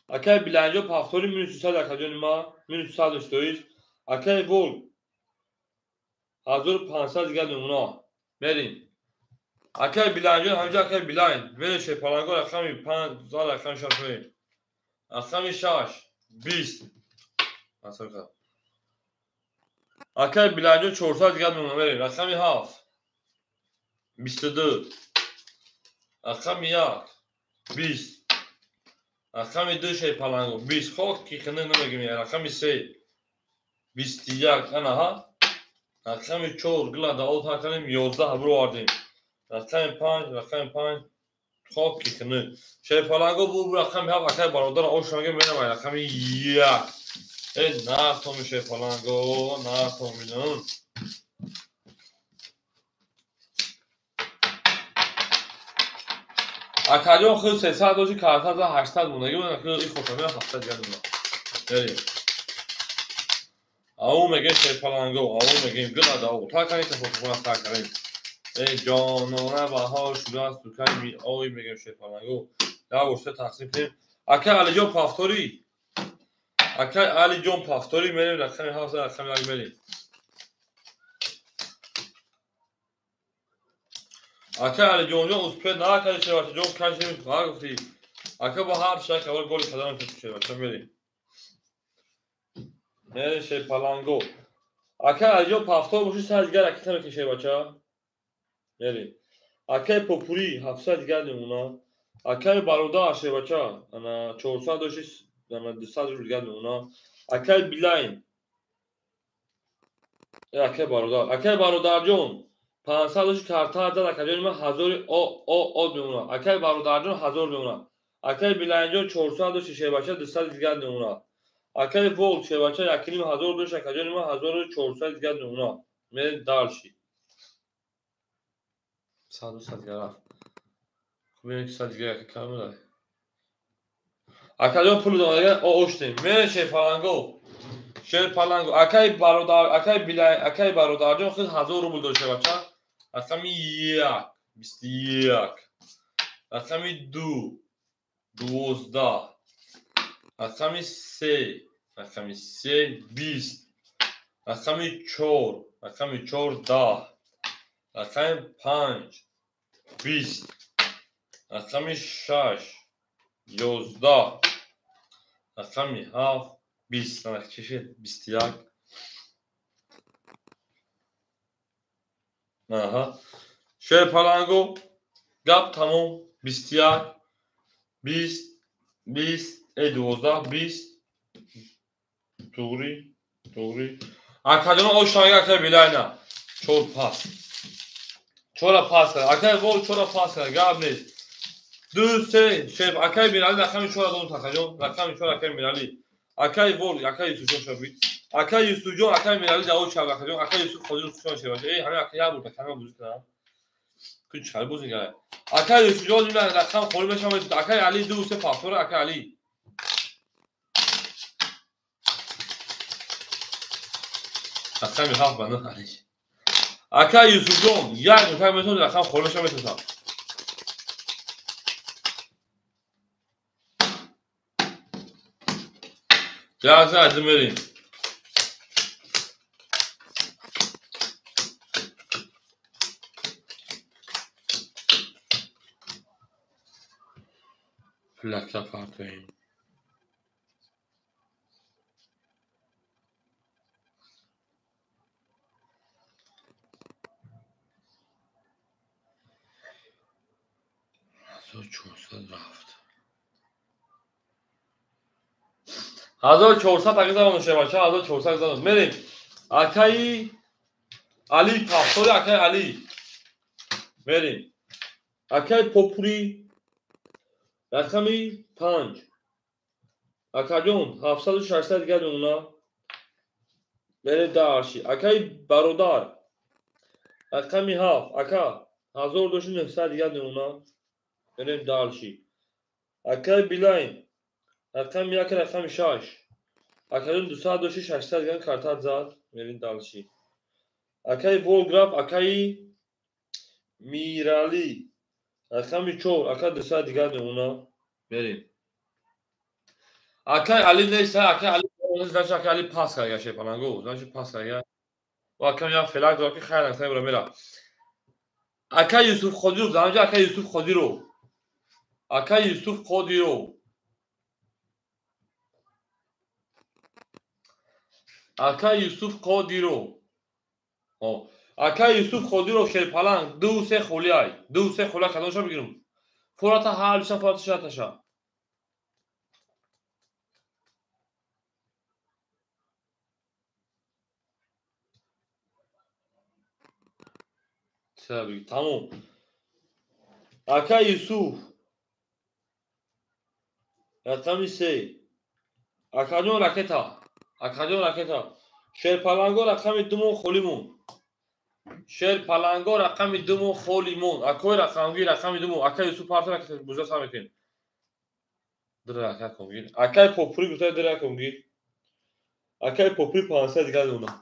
Акай Билайнҷо пафтори минус 300 акаҷони ма, минус 100 доштоиш. Акай Волк 1500 дигар мемонад. Мерем. Акай Билайнҷо ҳамҷа акай Билайн мерем шерпаланго рақами 5 за рақами 6 мерем. Рақами 6 20. Акай Билайнҷо 400 дигар мемонад мерем. Рақами 7 22. Рақами 1 20. Рақами 2 шерпаланго 20. Хок ки хинак намегим. Рақами 3 21. Анаҳа. Рақами 4 гила да о та кардем 11 бировардем. Рақами 5, рақами 5 хок ки хинак. Шерпаланго бу рақами 7 акай бародар ош мега мерам рақами 1. Нафтоми шерпаланго, нафтоминун. Акаҷон худ 300 дошти карта за 800 мондаги буд, и хошамеа 700 дигар мемонад. Мерем. Ау мегем шерпаланго, ау мегем гилада о та кардем кафон та кардем. Ҷонона баҳор шудааст дукани миой мегем шерпаланго. Як бор се тақсим кунем. Акай Алиҷон пафтори. Акай Алиҷон пафтори мерем рақами 7 рақами 1 мерем. Акай Алиҷонҷон успед накарди шербачаҷон кашем гуфти. Ака бо ҳар шак аввал голи падарам шуд шербача мерем. Мерем Шерпаланго. Акай Алиҷон пафтор боши, сар дигар ракета мекашед, бача. Мерем. Акай Попурӣ 700 дигар мемонад. Акай Бародар шербача ана 400 доши, ана 200 рубл дигар мемонад. Акай Билайн. Акай Бародар. Акай Бародарҷон 500 доши карта зад, акаҷони ман 1000 о мемонад. Акай Бародарҷон 1000 мемонад. Акай Билайнҷон 400 доши шербача 200 дигар мемонад. Акай Волк шербача 1500 дошт, акаҷони ман 1400 дигар мемонад. Мерем дальше. 100 дигар рафт. Хуб, 100 дигар яка кам медай. Акаҷон пул додаган оштем. Мерем Шерпаланго. Шерпаланго. Акай Бародар, акай Билай, акай Бародарҷон худ 1000 рубл дошт шербача. Рақами 1 21. Рақами 2 12. Рақами 3, рақами 3 20. Рақами 4, рақами 4 10. Рақами 5 20. Рақами 6 11. Рақами 7 20. Ана чӣ шуд? 21. Аҳа. Шерпаланго гап тамом. 21 20 20 12 20. Туғри, туғри. Акаҷон оштага акай Билайна. 4 пас. 4 пас кард. Акай Вол 4 пас кард. Гап нест. 2 3 шеф акай Мирали рақами 4 дод акаҷон. Рақами 4 акай Мирали. Акай Вол, акай Юсуфҷон шабид. Акай Юсуфҷон, акай Мирали ҷавоб шаб акаҷон. Акай Юсуф Қодиров хушон шабад. Эй, ҳамин акай як буд, акай бузӣ кардам. Ку чӣ бузӣ кард? Акай Юсуфҷон ин рақам холӣ мешавад. Акай Али 2 3 пафтор акай Али. Рақами 7 ба 9 Али. Акай Юсуфҷон як нукта метавонад рақам холӣ мешавад метавонад. Лаҳза аз мерем. Плака партоем. Ҳазор чорсад рафт. 1400 ака замон шебача, 1400 замон. Мерем. Акаи Али пафтори акаи Али. Мерем. Акаи Попури рақами 5. Акаҷон 700 дигар мемонад. Мерем дальше. Акаи Бародар рақами 7. Ака 1900 дигар мемонад. Мерем дальше. Акаи Билайн рақами 1 рақами 6. Акаҷон 200 дошти 600 дигар карта зад. Мерем дальше. Акаи Волграф, акаи Мирали рақами 4. Ака 200 дигар мемонад. Мерем. Акаи Али нест, акаи Али, значит акаи Али пас кард Шерпаланго, значит пас кард. Ва акам як флаг дорад ки хайр накард бара мера. Акаи Юсуф Қодиров, замҷа акаи Юсуф Қодиров. Акаи Юсуф Қодиров. Акаи Юсуф Қодиров. Акаи Юсуф Қодиров Шерпаланг 2 3 холӣ ай. 2 3 холӣ кадомша бигирам? Фурата ҳар душа фурата шаташа. Тамом. Акаи Юсуф рақами 3. Акаҷон ракета. Акаҷон ракета. Шерпаланго рақами 2 мон холӣ мон. Шерпаланго рақами 2 мон холӣ мон. Акои рақамгир рақами 2 мон. Акаи Юсуф парта ракета буза сар мекунем. Ду ракет кун гир. Акаи Попури гуфта ду ракет кун гир. Акаи Попури 500 дигар мемонад.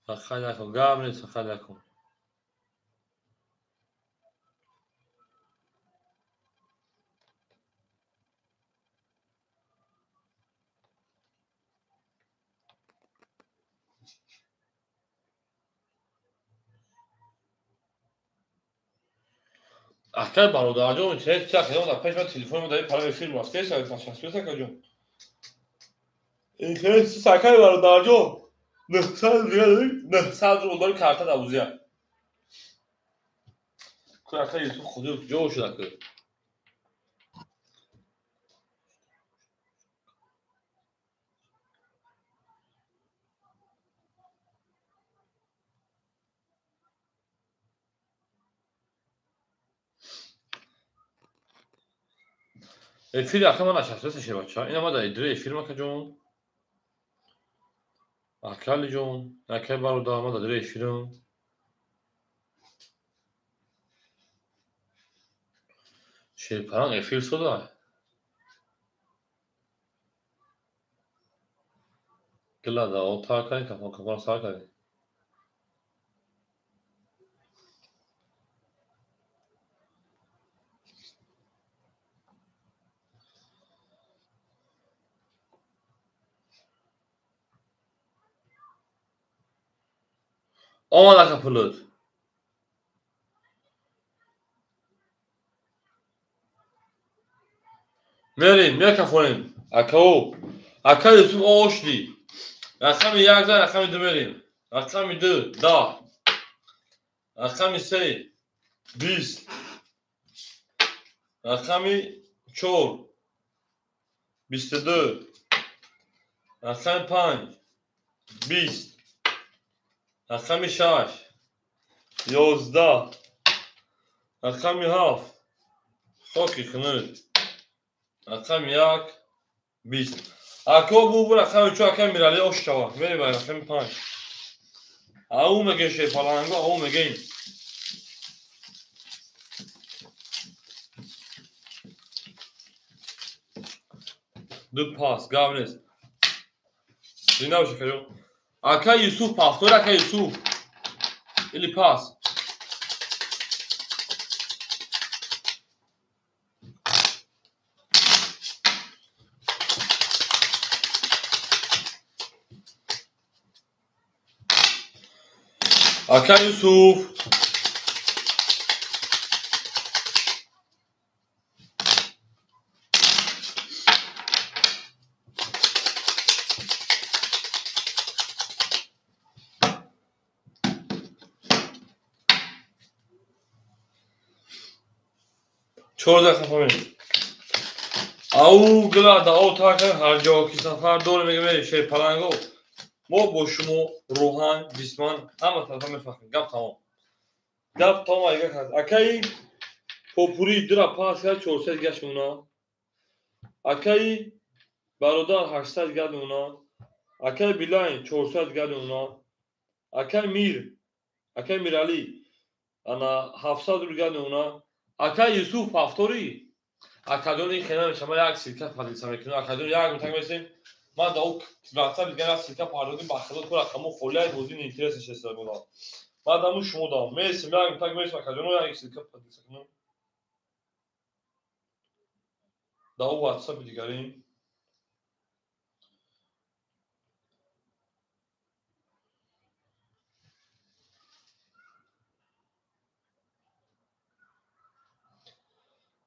Фақат накун, гап нест, фақат накун. Акай бародарҷон, интернет ча хело дар пеш ман телефон дар пара эфир рафтеса, нашаспеса акаҷон. Интернет чиз акай бародарҷон. 900 дига 900 рубл дори карта дар бузия. Ку акай Юсуф худи ҷо шуда ку. Эфири ака ман нашаспеса шебача. Ина ма дар идри эфир макаҷон. Акалиҷон, акай бародар, ма дар дили эфирам. Шерпаранг эфир сода. Гила да о тар кардем, кафон кафон сар кардем. Омад ака пулут. Мерем, мекафонем. Акао. Ака Юсуф ошди. Рақами як за, рақами ду мерем. Рақами ду, 10. Рақами се, 20. Рақами чор, 22. Рақами панҷ, 20. Рақами шаш, 11. Рақами ҳафт, хоки хунук. Рақами як, 20. Ако бу рақами чор, ака Мирали ош шава. Мерем ба рақами панҷ. Ау мегем шерпаланго, ау мегем. Ду пас, гап нест. Зинда бошед, акаҷон. Ака Юсуф пас, ака Юсуф. Или пас. Ака Юсуф. Чорда хафа. Ау гила да ау така ҳар ҷо ки сафар дорем мегӯем шерпаланго. Мо бо шумо рӯҳан, ҷисман ҳама тарафа мефахрем. Гап тамом. Гап тамом айга кас. Акаи попури дура пас кард 400 гаш мемона. Акаи бародар 800 гаш мемона. Акаи Билайн 400 гаш мемона. Акаи Мир, акаи Мирали ана 700 рубл гаш мемона. Акаи Юсуф ҳафтори. Акаҷон ин хела мешава, ман як силка падиса мекунам. Акаҷон як мутак месем. Ман да ӯ ватсап дигар як силка пардозим, ба худо ту рақамо холиай бозӣ неинтерес нишаста будам. Баъд аму шумо дам. Месем, як мутак месем, акаҷон як силка падиса кунам. Да ӯ ватсапи дигарим.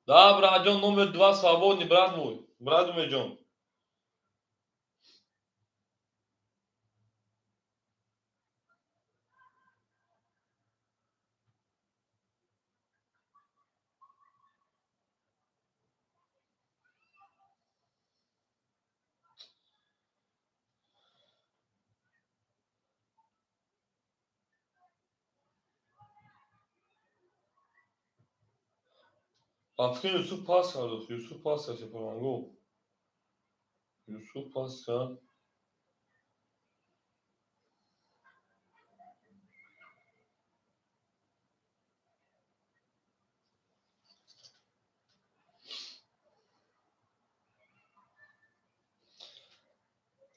Да, братҷон, номер 2 свободный, брат мой. Брат Умеджон. Африн Юсуф пас кард. Юсуф пас кард шерпаланго. Юсуф пас кард.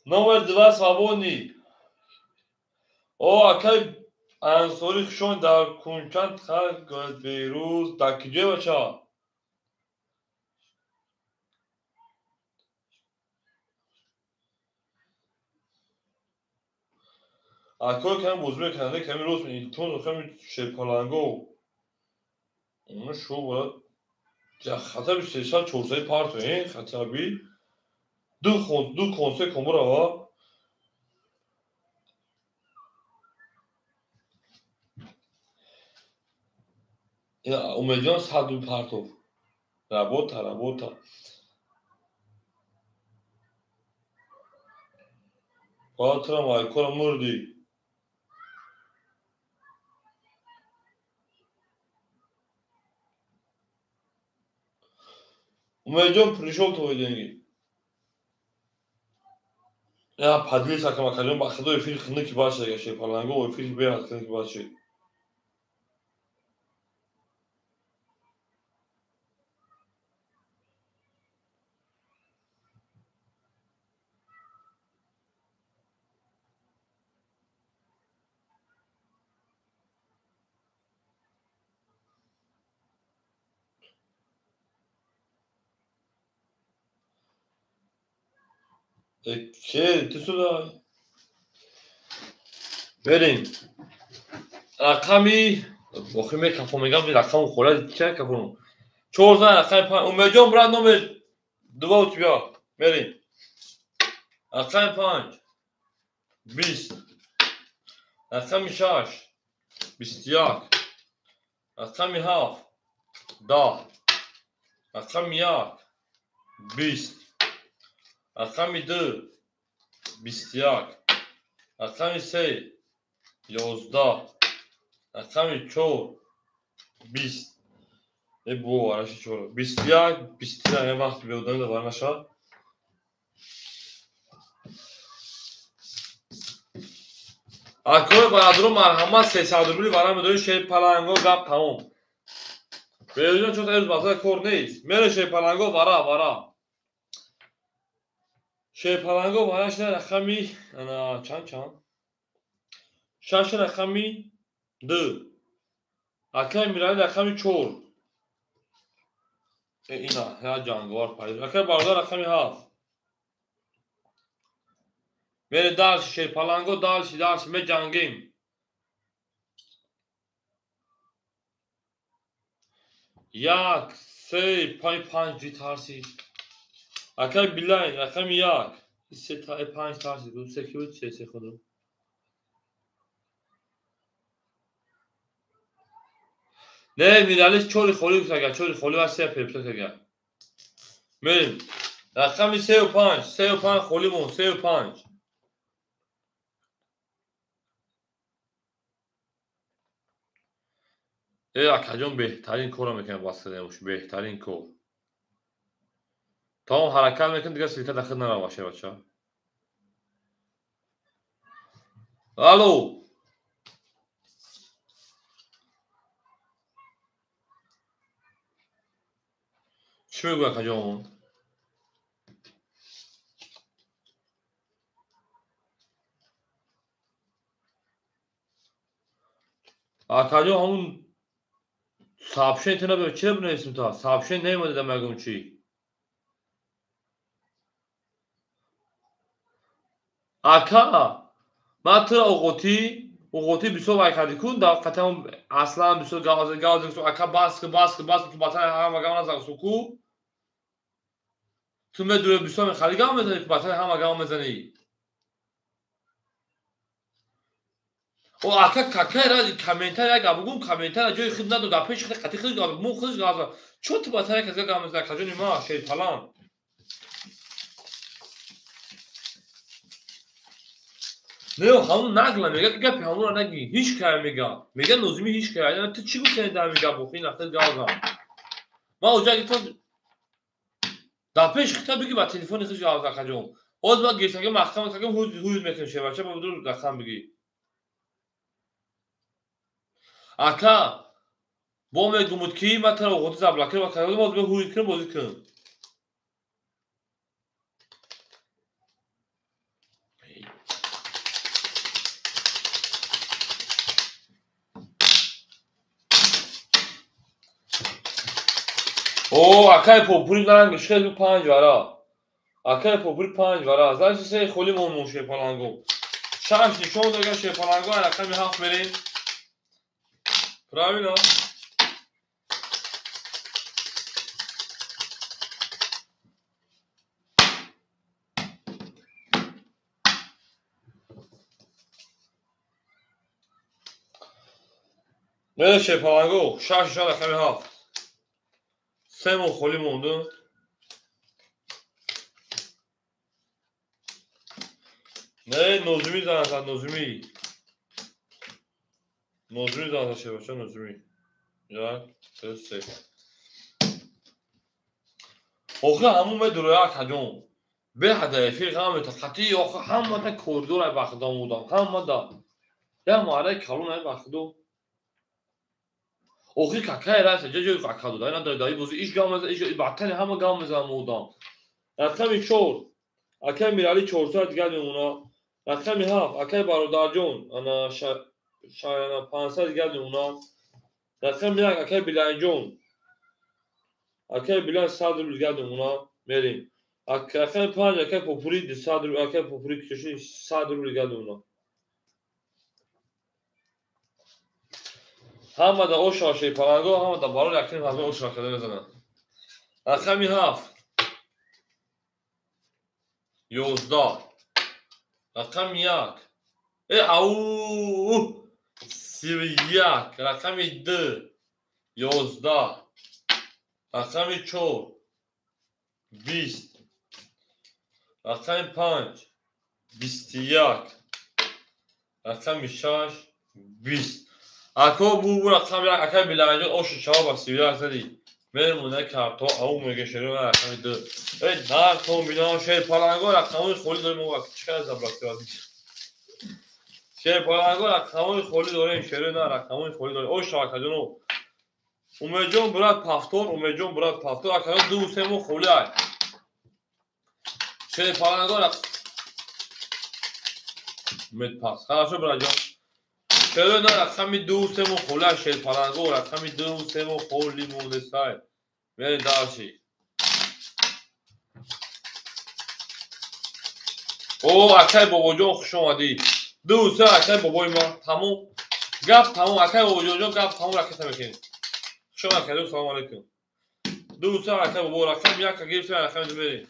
Номер 2 свободный. О, акай Ансори хушон дар кунчанд халқ Берӯз дар киҷое бача? Акой ками бозӣ мекунанда, ками рост илтимос, ками шерпаланго. Она шо брат, хотя бы сесад чорсади парту, хотя бы ду консе кон бирава. Умедҷон 100 партов. Работа, работа. Патрам айкора мурдӣ. Умедҷон, пришёл твои деньги. Я поделись акам, акаҷон, ба худо эфири хунуки бад шуда шерпаланго, эфири беҳад хунуки бад шуд. Ке, ты сюда. Берем. Рақами охи мекафон мегам, рақаму хӯрад ча кафон. Чор зан рақами панҷ. Умедҷон, брат, номер два у тебя. Берем. Рақами 5. 20. Рақами 6. 21. Рақами 7. 10. Рақами 1. 20. Рақами 2. 21. Рақами 3. 11. Рақами 4. 20. Э бо араши 4. 21, 21 я вақти беодани давар наша. Акои бародаро, марҳамат, 300 рубли вара медорӣ шерпаланго, гап тамом. Берӯҷон, чун имрӯз масъала кор нест. Мере шерпаланго вара, вара. Шерпаланго вара шуда рақами ана чанд чанд? 6 рақами 2. Акай Мирали рақами 4. Ина, я ҷанговар пайдо. Акай бародар рақами 7. Мере дальше шерпаланго, дальше, дальше меҷангем. 1, 3, 5, 5 ҷи тарси. Акай Билайн рақами 1. 3 та 5 тарси. 2 3 ки буд? 3 3 худо. Не, Мирали 4 холи гуфт, ага 4 холи ва 3 пепса ага. Мерем. Рақами 3 ва 5, 3 ва 5 холи мон, 3 ва 5. Э, акаҷон, беҳтарин корро мекунем, баста беҳтарин кор. Тамом ҳаракат мекунем, дигар ссылка дахил нарава, шербача. Алло. Чӣ мегӯяд акаҷон? Акаҷон, ҳамун сообщение ту наб чира бинависем та? Сообщение наёмада дам ягон чӣ. Ака, ман туро оғотӣ, оғотӣ бисёр вай кардӣ кун, дар қатъан аслан бисёр гап гап ака, бас ку, бас ку, бас ку, батан ҳама гап назан ку. Ту медури бисёр мехали гап мезанӣ, батан ҳама гап мезанӣ. О, ака, какая ради комментарий як гап бугум, комментарий ҷои худ надод, дар пеши худ қатъи худ гап мо худ гап. Чо ту батан як гап мезанӣ, акаҷони ма, шерпалан? Не, ҳамун нагла мега, гапи ҳамунро нагӣ, ҳеҷ кай мега. Мега нозими ҳеҷ кай. Ту чӣ гуфтани дар ҳамин гап охи, ин ахир гап зан. Ман оҷа гуфтам дар пеши худ бигӣ ба телефони худ гап зан, акаҷон. Ҳозир ман гирифтагӣ маҳкама кардам, ҳуд мекунем шербача, ба дур рақам бигӣ. Ака, бо мегумуд ки ман туро оғоти заблокир кардам, ҳозир бе ҳуд кунем, бозӣ кунем. О, акай попури наранг шел панҷ вара. Акай попури панҷ вара. Значит, се холи мон шерпаланго. Шаш нишон дага шерпаланго, рақами 7 мерем. Правильно? Мере шерпаланго, шаш нишон рақами 7. Се моҳ холӣ монду. Не, нозими занаса, нозими. Нозими занаса шербача, нозими. Як, ду, се. Охир ҳамун медуроя акаҷон. Беҳада эфир ғам метақатӣ, охир ҳамада коридор ай бахудо мудам, ҳамада. Як маҳаллаи калон ай бахудо. Охир какая разница, ҷа ҷои кака дода, ина даи бозӣ иш гам меза, иш бадтари ҳама гам мезанам одам. Рақами 4, акай Мирали 400 дигар мемона. Рақами 7, акай Бародарҷон, ана 500 дигар мемона. Рақами 1, акай Биланҷон, акай Билан 100 рубл дигар мемона. Мерем. Рақами 5, акай Попури 200 рубл, акай Попури киши 100 рубл дигар мемона. Ҳамада ошо шерпаланго, ҳамада барои якним ҳазор ошо карда мезанад. Рақами 7, 11, рақами 1, ау, 31, рақами 2, 11, рақами 4, 20, рақами 5, 21, рақами 6, 20. Ако бу рақами 1, акай Биланҷон ошо чава ба 31 зади. Мемона карто, ау мега шеро рақами 2. Эй, наркон бино шерпаланго рақамои холӣ дорем мо чӣ қадар заблокировать. Шерпаланго рақамои холӣ дорем, шеро на рақамои холӣ дорем. Ошо акаҷоно. Умедҷон брат пафтор, Умедҷон брат пафтор, акаҷон 2 3 мо холӣ ай. Шерпаланго Умед пас. Хорошо, братҷон. Шеро на рақами 2 3 мо холӣ ай, шерпаланго рақами 2 3 мо холӣ мондесай. Мерем дальше. О, акай бобоҷон хуш омадӣ. 2 3 акай бобои ман тамом. Гап тамом, акай бобоҷонҷон гап тамом ракета мекунем. Хуш омад акаҷон, салом алейкум. 2 3 акай бобо рақами 1 гирифтем, рақами 2 мерем.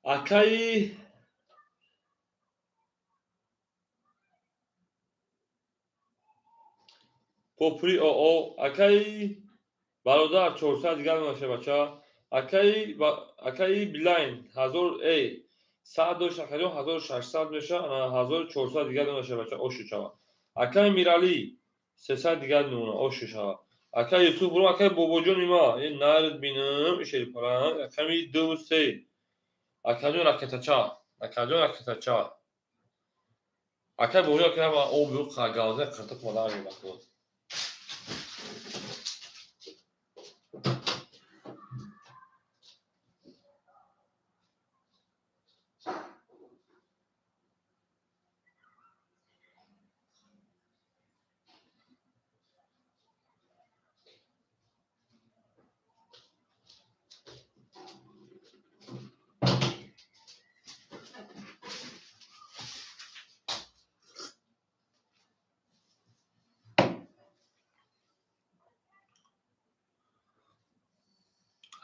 Акаи Попури ОО, акаи бародар 400 дигар мемоша бача. Акаи Билайн 1000 100 дошт акаҷон 1600 меша, 1400 дигар мемоша бача, ошу шава. Акаи Мирали 300 дигар мемона, ошу шава. Акаи Юсуф буру, акаи бобоҷони ма, нард бинам, шерпаланг, рақами 2 3. Акаҷон ракетача, акаҷон ракетача. Акаи бобоҷон акаи ма об ю қагавза қиртиқ мадар мебаход.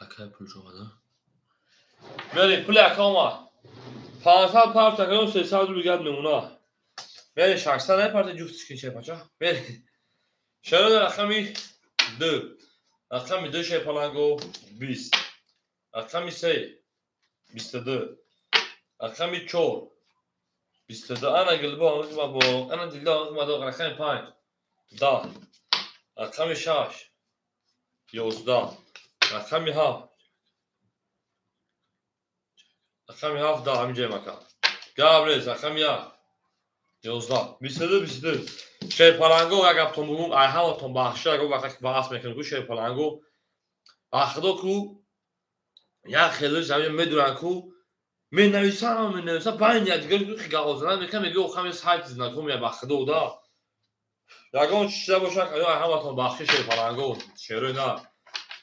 Акай пул омада. Мерем, пули ака омад. 500 парта акаҷон 300 рубл дигар мемона. Мерем, 600 непарта ҷуфтиш кин шерпача. Мерем. Шеро рақами 2. Рақами 2 шерпаланго 20. Рақами 3 22. Рақами 4 22. Ана гилбо омад бо, ана дилда омад рақами 5 10. Рақами 6 11. Рақами 7. Рақами 7 да ҳамин ҷои макан. Гап нест, рақами 1 11 22 22. Шерпаланго як гаптон бугум, ай ҳаматон бахшида, ягон вақте ки баҳс мекунем ку шерпаланго. Бахудо ку як хелиш ҳамин медуранд ку Менависам, менависам, байн якдигар гаҳозана мекунам, мегӯ охам сайти знакомия ба худо да. Ягон чиза бошад, ҳаматон бахши Шерпаланго, шерои на.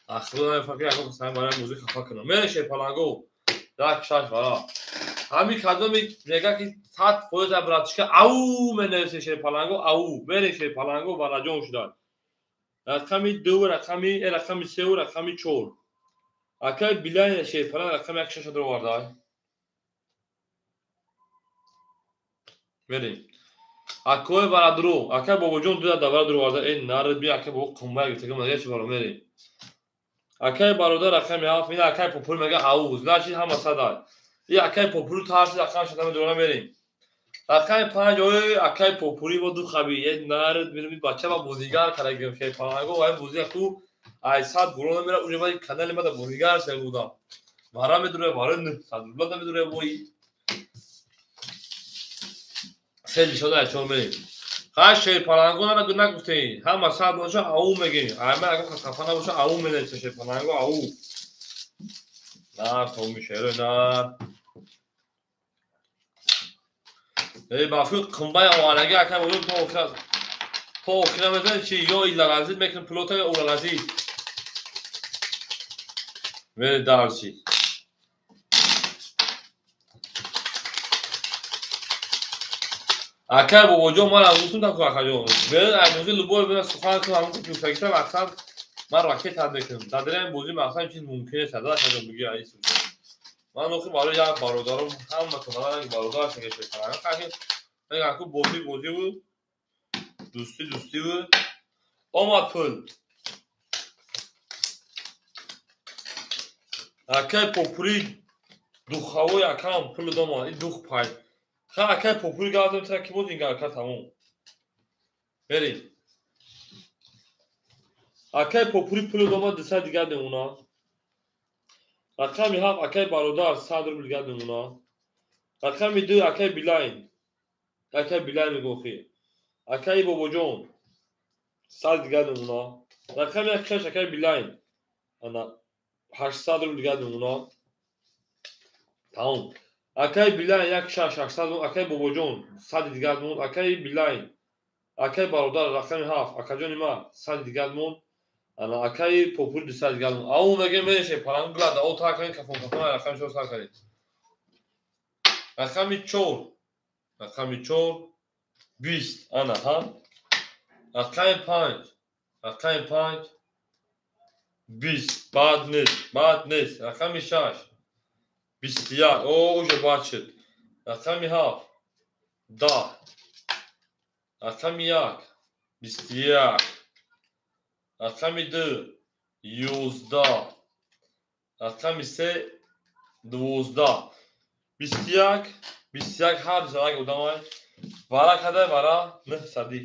Ахло намефаҳм, ки ягон касами барои музик хафа кунам. Мере Шерпаланго, як шаш вара. Ҳамин кадоми мега ки 100% братишка ау менависе Шерпаланго, ау. Мере Шерпаланго вараҷон шудад. Рақами ду, рақами рақами сеу, рақами чор. Акай Билайн Шерпаланг рақами як шаша дароварда. Мерем. Акои варадро, акай Бобоҷон ду давра дароварда. Эй нард би акай бобо қумбай гирифта, мага чи баро мерем. Акай бародар рақами ҳафт, ин акай Попури мега ау, значит ҳама садай. И акай Попури тарси рақам шада медора мерем. Рақами панҷ, ой акай Попури бо ду хаби, е нард мерем бача ба бозигар кара гирифт Шерпаланго, ва бозига ку ай сад буро намера, уже ба канали мада бозигар шуда будам. Вара медура, вара 900 рубла намедура бои. Се нишода ай чор мерем. Ха Шерпаланго нагуфтем, ҳама сад боша ау мегем. Ай ман агар хафа набоша ау менависа Шерпаланго ау. На томи шеро на. Эй бафи қумбай овараги акай бозур то охира. То охира мезани чи ё илалазид мекунем пулота ё уралазид. Мере дарси. Акай Бобоҷон ман аз гуфтум таку акаҷон. Берун аз бозӣ любой бина сухан кун ҳамон ки гуфтагита мақсад ман ракета мекунам. Дар дили бозӣ мақсад чиз мумкин нест. Акаҷон бигӣ ай сухан. Ман охи барои як бародарам ҳаматон як бародар шага шекарам. Хаки мегӯям ку бозӣ бозӣ буд, дӯстӣ дӯстӣ буд. Омад пул. Акай Попури духавои акам пул домад. Ин дух пай. Ха акай Попури гап зад, ки боз ин ака тамом. Мерем. Акай Попури пул домад, 200 дигар мемонад. Рақами ҳафт акай бародар 100 рубл дигар мемонад. Рақами ду акай Билайн. Акай Билайн мегӯхи. Акай Бобоҷон 100 дигар мемонад. Рақами як шаш акай Билайн. Ана 800 рубл дигар мемонад. Тамом. Акай Билайн як шаш 800 рубл, акай Бобоҷон 100 дигар мемонад. Акай Билайн, акай бародар рақами ҳафт, акаҷони ман 100 дигар мемонад. Ана акай Попури 200 дигар мемонад. Ау меге мереше паланг глада, о та кунед кафон кафон рақами чор сар кунед. Рақами чор, рақами чор бист, ана ҳа. Рақами панҷ, рақами панҷ бист, бад нест, бад нест. Рақами шаш бисту як, о уже бад шуд. Рақами ҳафт даҳ, рақами як бисту як, рақами ду ёздаҳ, рақами се дувоздаҳ. Бисту як, бисту як ҳар як одамай вара кадай вара нӯҳсадӣ.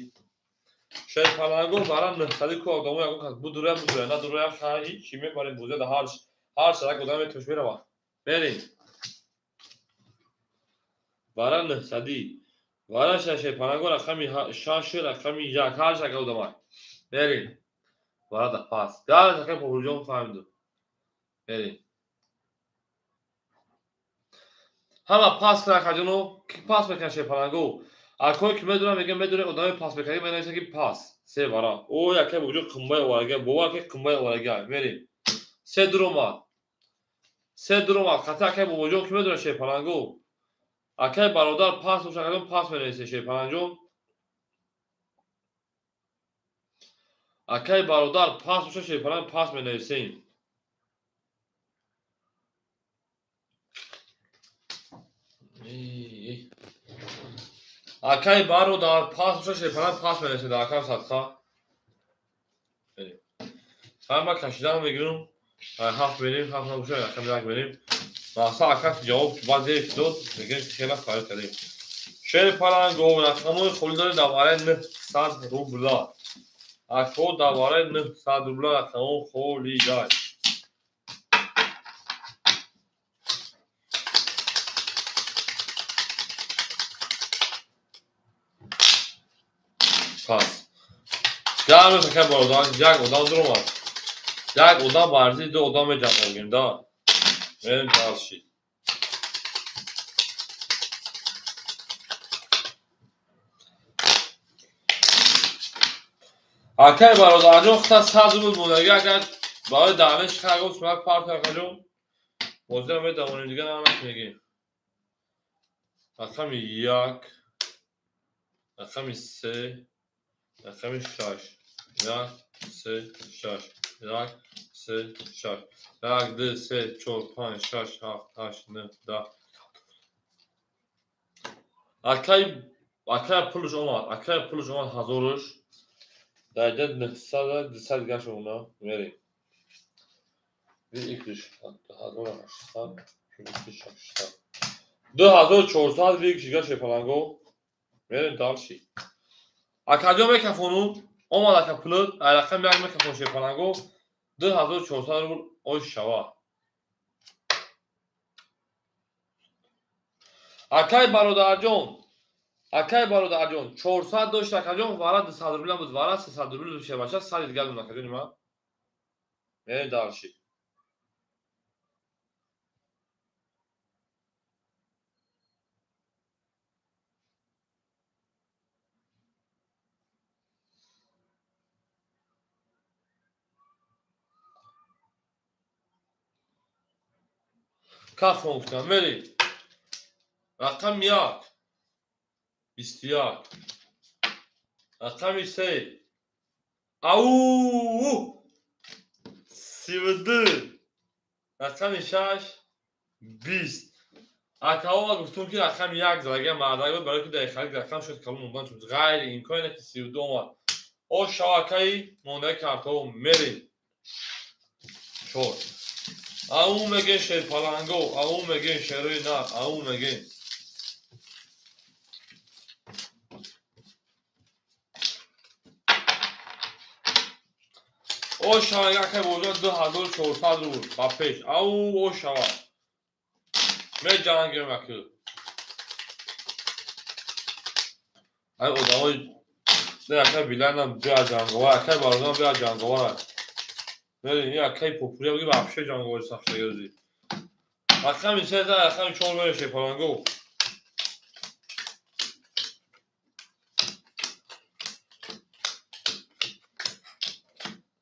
Шерпаланго вара нӯҳсадӣ ку одамо ягон кас будура будура надура ха ҳичи мебарем бозида ҳар як одам метош мерава. Мерем. Вара нӯҳсадӣ. Вара Шерпаланго рақами шаш рақами як ҳар як одамай. Мерем. Вара да пас. Гар акай Попуриҷон фаҳмиду. Мерем. Ҳама пас кунад акаҷоно, ки пас мекунад Шерпаланго. Акое ки медонам мегӯям медонем одаме пас мекунад, менависад ки пас. Се вара. Ой акай Бобоҷон қумбай оварага, бовар ки қумбай оварага. Мерем. Се дуромад. Се дуромад. Хата акай Бобоҷон ки медонад Шерпаланго. Акай бародар пас бошад, акаҷон пас менависед Шерпаланҷон. Акай бародар пас бошад, Шерпаланг пас менависем. Акай бародар пас бошад, Шерпаланг пас менависед. Акам садқа. Ҳама кашидан мегирам. Ҳафт мерем, ҳафт набошад, рақами як мерем. Мақсад ака ҷавоб баъд зери дод, мегӯем ки хеле харид кардем. Шерпаланго рақамҳои холӣ дорем дар барои 900 рубла. Ако дар барои 900 рубла рақамҳо холӣ дай. Пас. Гарм акай бародар, як одам дуромад. Як одам ба арзи ду одам меҷанг мегирем, да. Мерем дальше. Акай бародарҷон, хита 100 рубл мондагӣ, агар барои давеш хагом сумак парто акаҷон. Бозиро медавонем, дига намегӣ. Рақами 1, рақами 3, рақами 6. 1, 3, 6. 1, 3, 6. 1, 2, 3, 4, 5, 6, 7, 8, 9, 10. Акай пулш омад, акай пулш омад 1000-ш. Дар 900 200 гаш она мерем. Икш 1800 600. 2400 викш гаш паланго. Мерем дальше. Акаҷон мекафону омад ака пулот, ай рақам як мекафон шепаланго 2400 рубл ош шава. Акай бародарҷон, акай бародарҷон 400 дошт акаҷон, вара 200 рубл буд, вара 300 рубл буд, шебаша 100 дигар дон акаҷон ма. Мерем дальше. Кафон кунам, мерем. Рақами 1, 21. Рақами 3, ау, 32. Рақами 6, 20. Акаҳо гуфтум ки рақами 1 задага мардак буд, барои ки дар харид рақам шуд калон мондан чун ғайри имкон ки 32 омад. О шавакаи мондаи картҳо мерем. 4. Ау мегем шерпаланго, ау мегем шерои нар, ау мегем. О шава акай бозор 2400 рубл ба пеш. Ау о шава. Меҷангем аки. Ай одамои не акай биланам бия ҷанговар, акай бародарам бия ҷанговар. Мерем, ин акай попурия буги вообще ҷанговари сахтагирӯзи. Рақами 3, рақами 4 мерем шепаланго.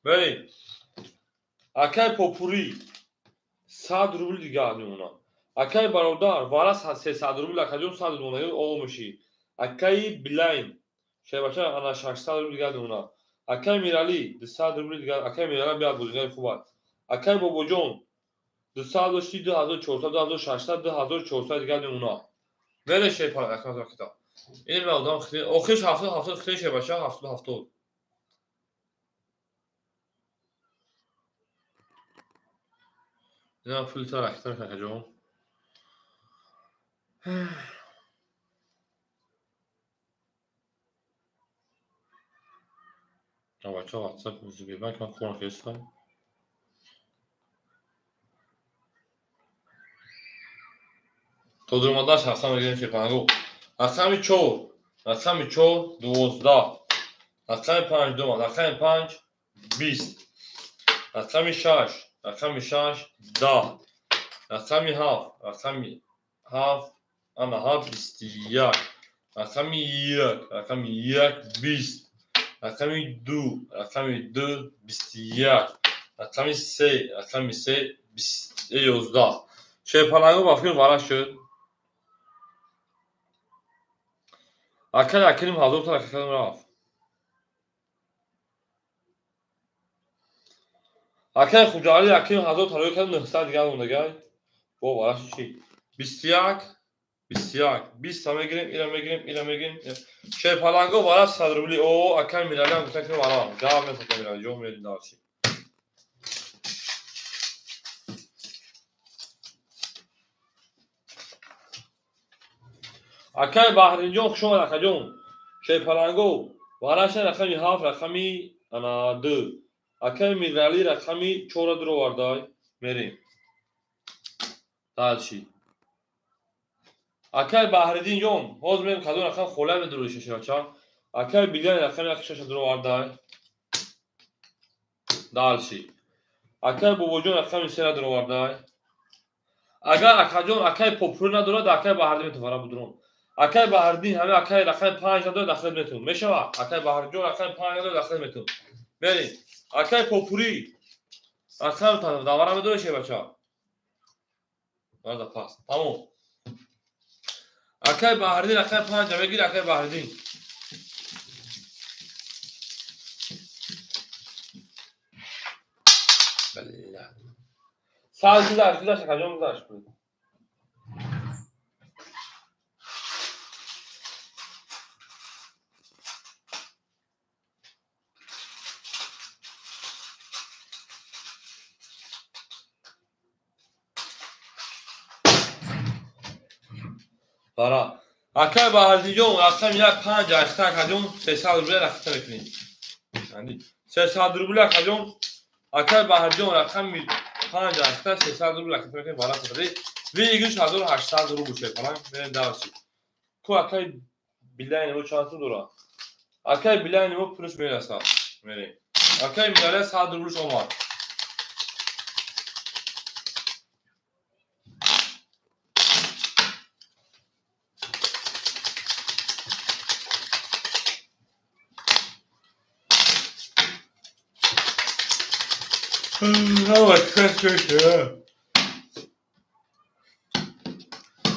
Мерем. Акай попури 100 рубл дигар мемонад. Акай бародар вара 300 рубл акаҷон 100 рубл монад, о меши. Акай билайн шебача ана 600 рубл дигар мемонад. Акай Мирали 200 рубл дигар, акай Мирали биёд бозигари хуб аст. Акай Бобоҷон 200 дошти, 2400, 2600, 2400 дигар мемонад. Мере шепаланг акай ракета. Ин одам хеле охирш 70 70 хеле шебача 70 70. Ина пулта ракета акаҷон. Бача WhatsApp Сбербанк ман кор кардам. То дуромадаш ҳастам мегирем шепанго. Рақами 4, рақами 4 12, рақами 5 2, рақами 5 20, рақами 6, рақами 6 10, рақами 7, рақами 7 ана 7 21, рақами 1, рақами 1 20, рақами 2, рақами 2 21, рақами 3, рақами 3 11. Шепаланго ба фикр вара шуд. Акай акилим 1000 та ракетам рафт. Акай Хуҷаали акилим 1000 та рӯй кард, 900 дигар мондагай. Бо вара шуд чи? 21, 21, 20 та мегирем, ира мегирем, ира мегирем. Шерпаланго вара 100 рубли. О, акай Мирали ҳам гуфтан ки вара. Гап нест акай Мирали, ҷо мерим дарси. Акай Баҳринҷон хуш омад акаҷон. Шерпаланго вараша рақами 7, рақами ана 2. Акай Мирали рақами 4 дуровардай. Мерем. Дальше. Акай Баҳриддинҷон, ҳозир мерем кадом рақам холия медурои шашача. Акай Билян рақами 6 дуровардай. Дальше. Акай Бобоҷон рақами 3 дуровардай. Агар акаҷон акай попури надорад, акай Баҳриддин метавонад вара будурон. Акай Баҳриддин ҳама акай рақами 5 надорад, дахл метавон. Мешавад? Акай Баҳридҷон рақами 5 надорад, дахл метавон. Мерем. Акай Попури. Рақам давара медорӣ шебача? Бада пас. Тамом. Акай Баҳриддин рақами 5 мегир, акай Баҳриддин. Сал гузашт, гузашт, акаҷон гузашт. Бара. Акай Баҳриддинҷон, рақами 1 5 ахта акаҷон, 300 рубля рахта мекунем. 300 рубля акаҷон. Акай Баҳриддинҷон рақами 5 ахта 300 рубля рахта мекунем, бара сафари. Выигрыш 1800 рубл шед, фалан мерем дарси. Ку акай билайн мо чанд сум дора? Акай билайн мо пулш мерасад. Мерем. Акай милале 100 рублш омад.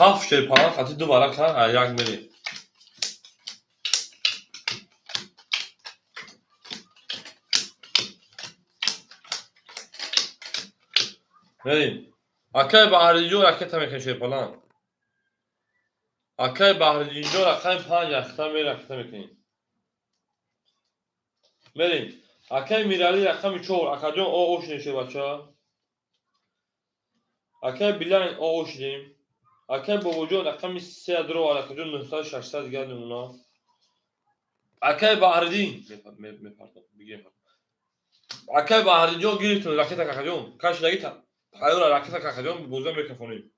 Ҳафт шерпалан хати ду варақ як мерем. Мерем. Акай Баҳриддинҷон ракета мекунем шерпалан. Акай Баҳриддинҷон рақами 5 ахта ракета мекунем. Мерем. Акай Мирали рақами 4. Акаҷон о шудем шербача. Акай Билайн о шудем. Акай Бобоҷон рақами 3 дро, акаҷон 900 600 дигар намуна. Акай Баҳриддин мепартам, бигирем. Акай Баҳриддинҷон гирифтем ракета акаҷон. Кашидаги тайёра ракета акаҷон боза микрофонем.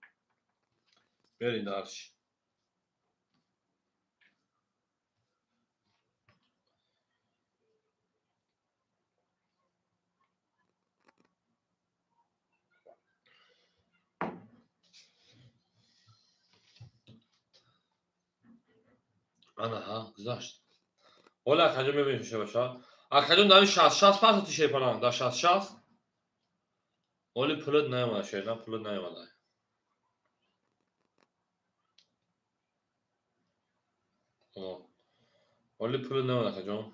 Мерем дарси. Ана ҳа, гузашт. Ола акаҷон мебинем шебаша. Акаҷон дар 60 60 пас шерпалан, дар 60 60. Оли пулат наомада, шердан пулат наомада. Оли пулат наомада, акаҷон.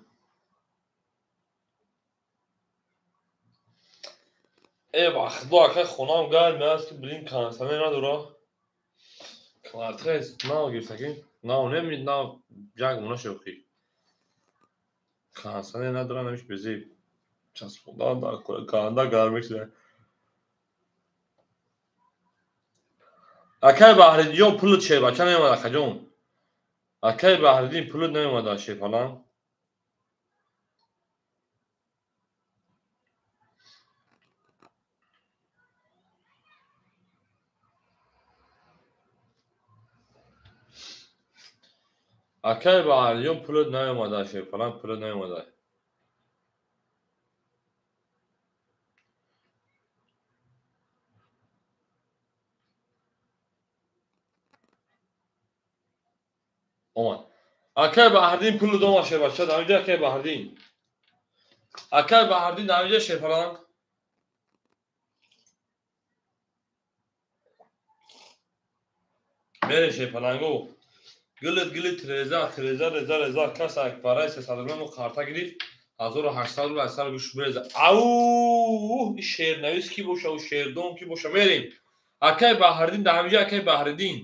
Э ба худо акай хонам гарм аст ки блин кондитсионер надора. Квартира нав гирифтагӣ. Нав неми нав як мона шӯхӣ. Кондитсионер надора, намиш безеб. Часпондан дар канда гарм шуда. Акай Баҳриддинҷон пулат шербача наомад акаҷон. Акай Баҳриддин пулат наомада шерпалан. Акай Баҳриддинҷон пулат наомада шерпалан, пулат наомада. Омад. Акай Баҳриддин пулат омад шербача, дар инҷа акай Баҳриддин. Акай Баҳриддин дар инҷа шерпалан. Мере шерпаланго. Гилит гилит реза, реза реза реза кас барои 300 рубля мо карта гирифт. 1800 рубля аз сар гӯш бреза. Ау, шернавис ки боша, у шердон ки боша, мерем. Акай Баҳриддин дар ҳаминҷа акай Баҳриддин.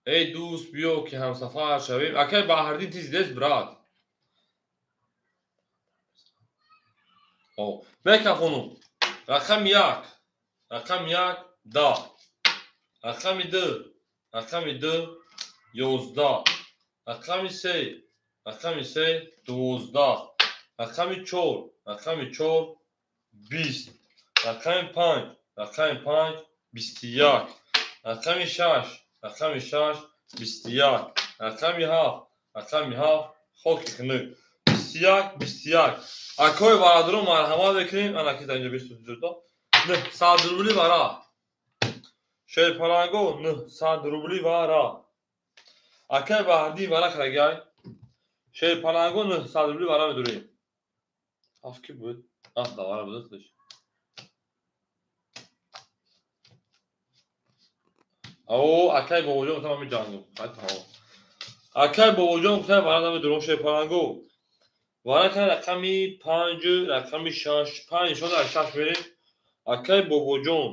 Эй дӯст, биё ки ҳамсафар шавем. Акай Баҳриддин тез дез брат. О, микрофону. Рақами 1, рақами 1 10. Рақами 2, рақами 2 11. Рақами 3, рақами 3 12. Рақами 4, рақами 4 20. Рақами 5, рақами 5 21. Рақами 6, рақами 6 21. Рақами 7, рақами 7 хоки хунук. 21 21. Акои бародарон марҳамат мекунем. Ана ки дар инҷо 22 900 рубли вара. Шерпаланго 900 рубли вара. Акай Баҳриддин вара карагай. Шерпаланго 900 рубли вара медурем. Ҳафт ки буд? Ҳафт давара буд худаш. О, акай бобоҷон гуфтам ҳамин ҷангум. Хай тамом. Акай бобоҷон гуфтам вара намедурам шерпаланго. Вара кан рақами 5, рақами 6, 5 нишон дар 6 мерем. Акай бобоҷон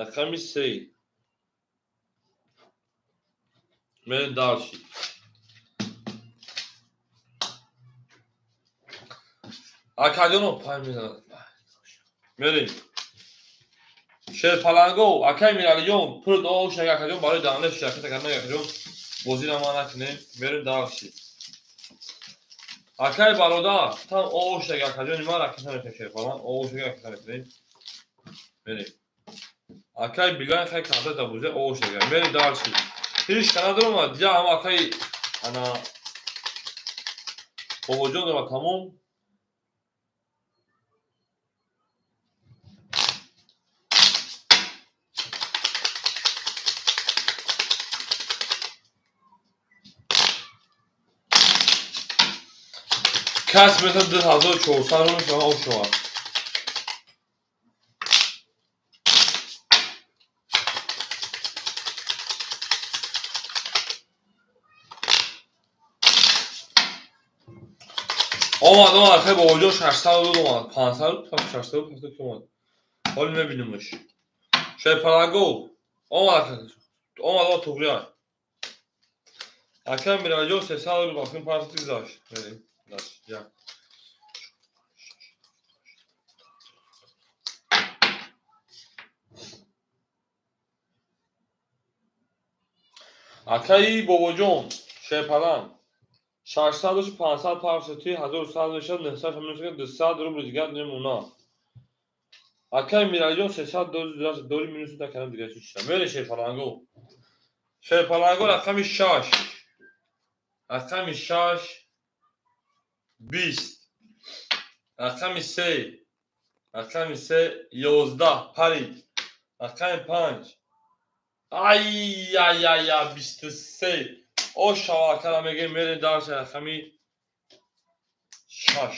рақами 3. Мерем дальше. Акаҷоно 5 мезанад. Мерем. Шерпаланго, акай Миралиҷон, пул дуо шага акаҷон барои данле ширкат кардан акаҷон бозиро ма накунем. Мерем дальше. Акай бародар, там о шага акаҷони ман ракета мекунем шерпаланг, о шага ракета мекунем. Мерем. Акай Билан хай карта да бузе о шага. Мерем дальше. Ҳеҷ кана даромад, дия ҳама акай ана бобоҷон дора тамом. Кас метавонад 2400 рубл шава об шавад. Омад, омад, хеле бобоҷон 600 рубл омад, 500 рубл, 600 рубл, 500 омад. Ҳоло мебинемш. Шерпаланго омад, омад, омад туғри. Акай Миралиҷон 300 рубл бахтин 500 гузашт. Мерем. Акаи бобоҷон шерпаланг 600 дошт, 500 500 1100 мешавад, 900 мешавад, 200 рубл дигар намона. Акаи Миралиҷон 300 дошт, дори минус накардам дигар чӣ шуд. Мере шерпаланго. Шерпаланго рақами 6. Рақами 6 20, рақами 3, рақами 3 11 парид, рақами 5 ай ай ай ай 23. О шава акара мегем мерем дарси рақами 6.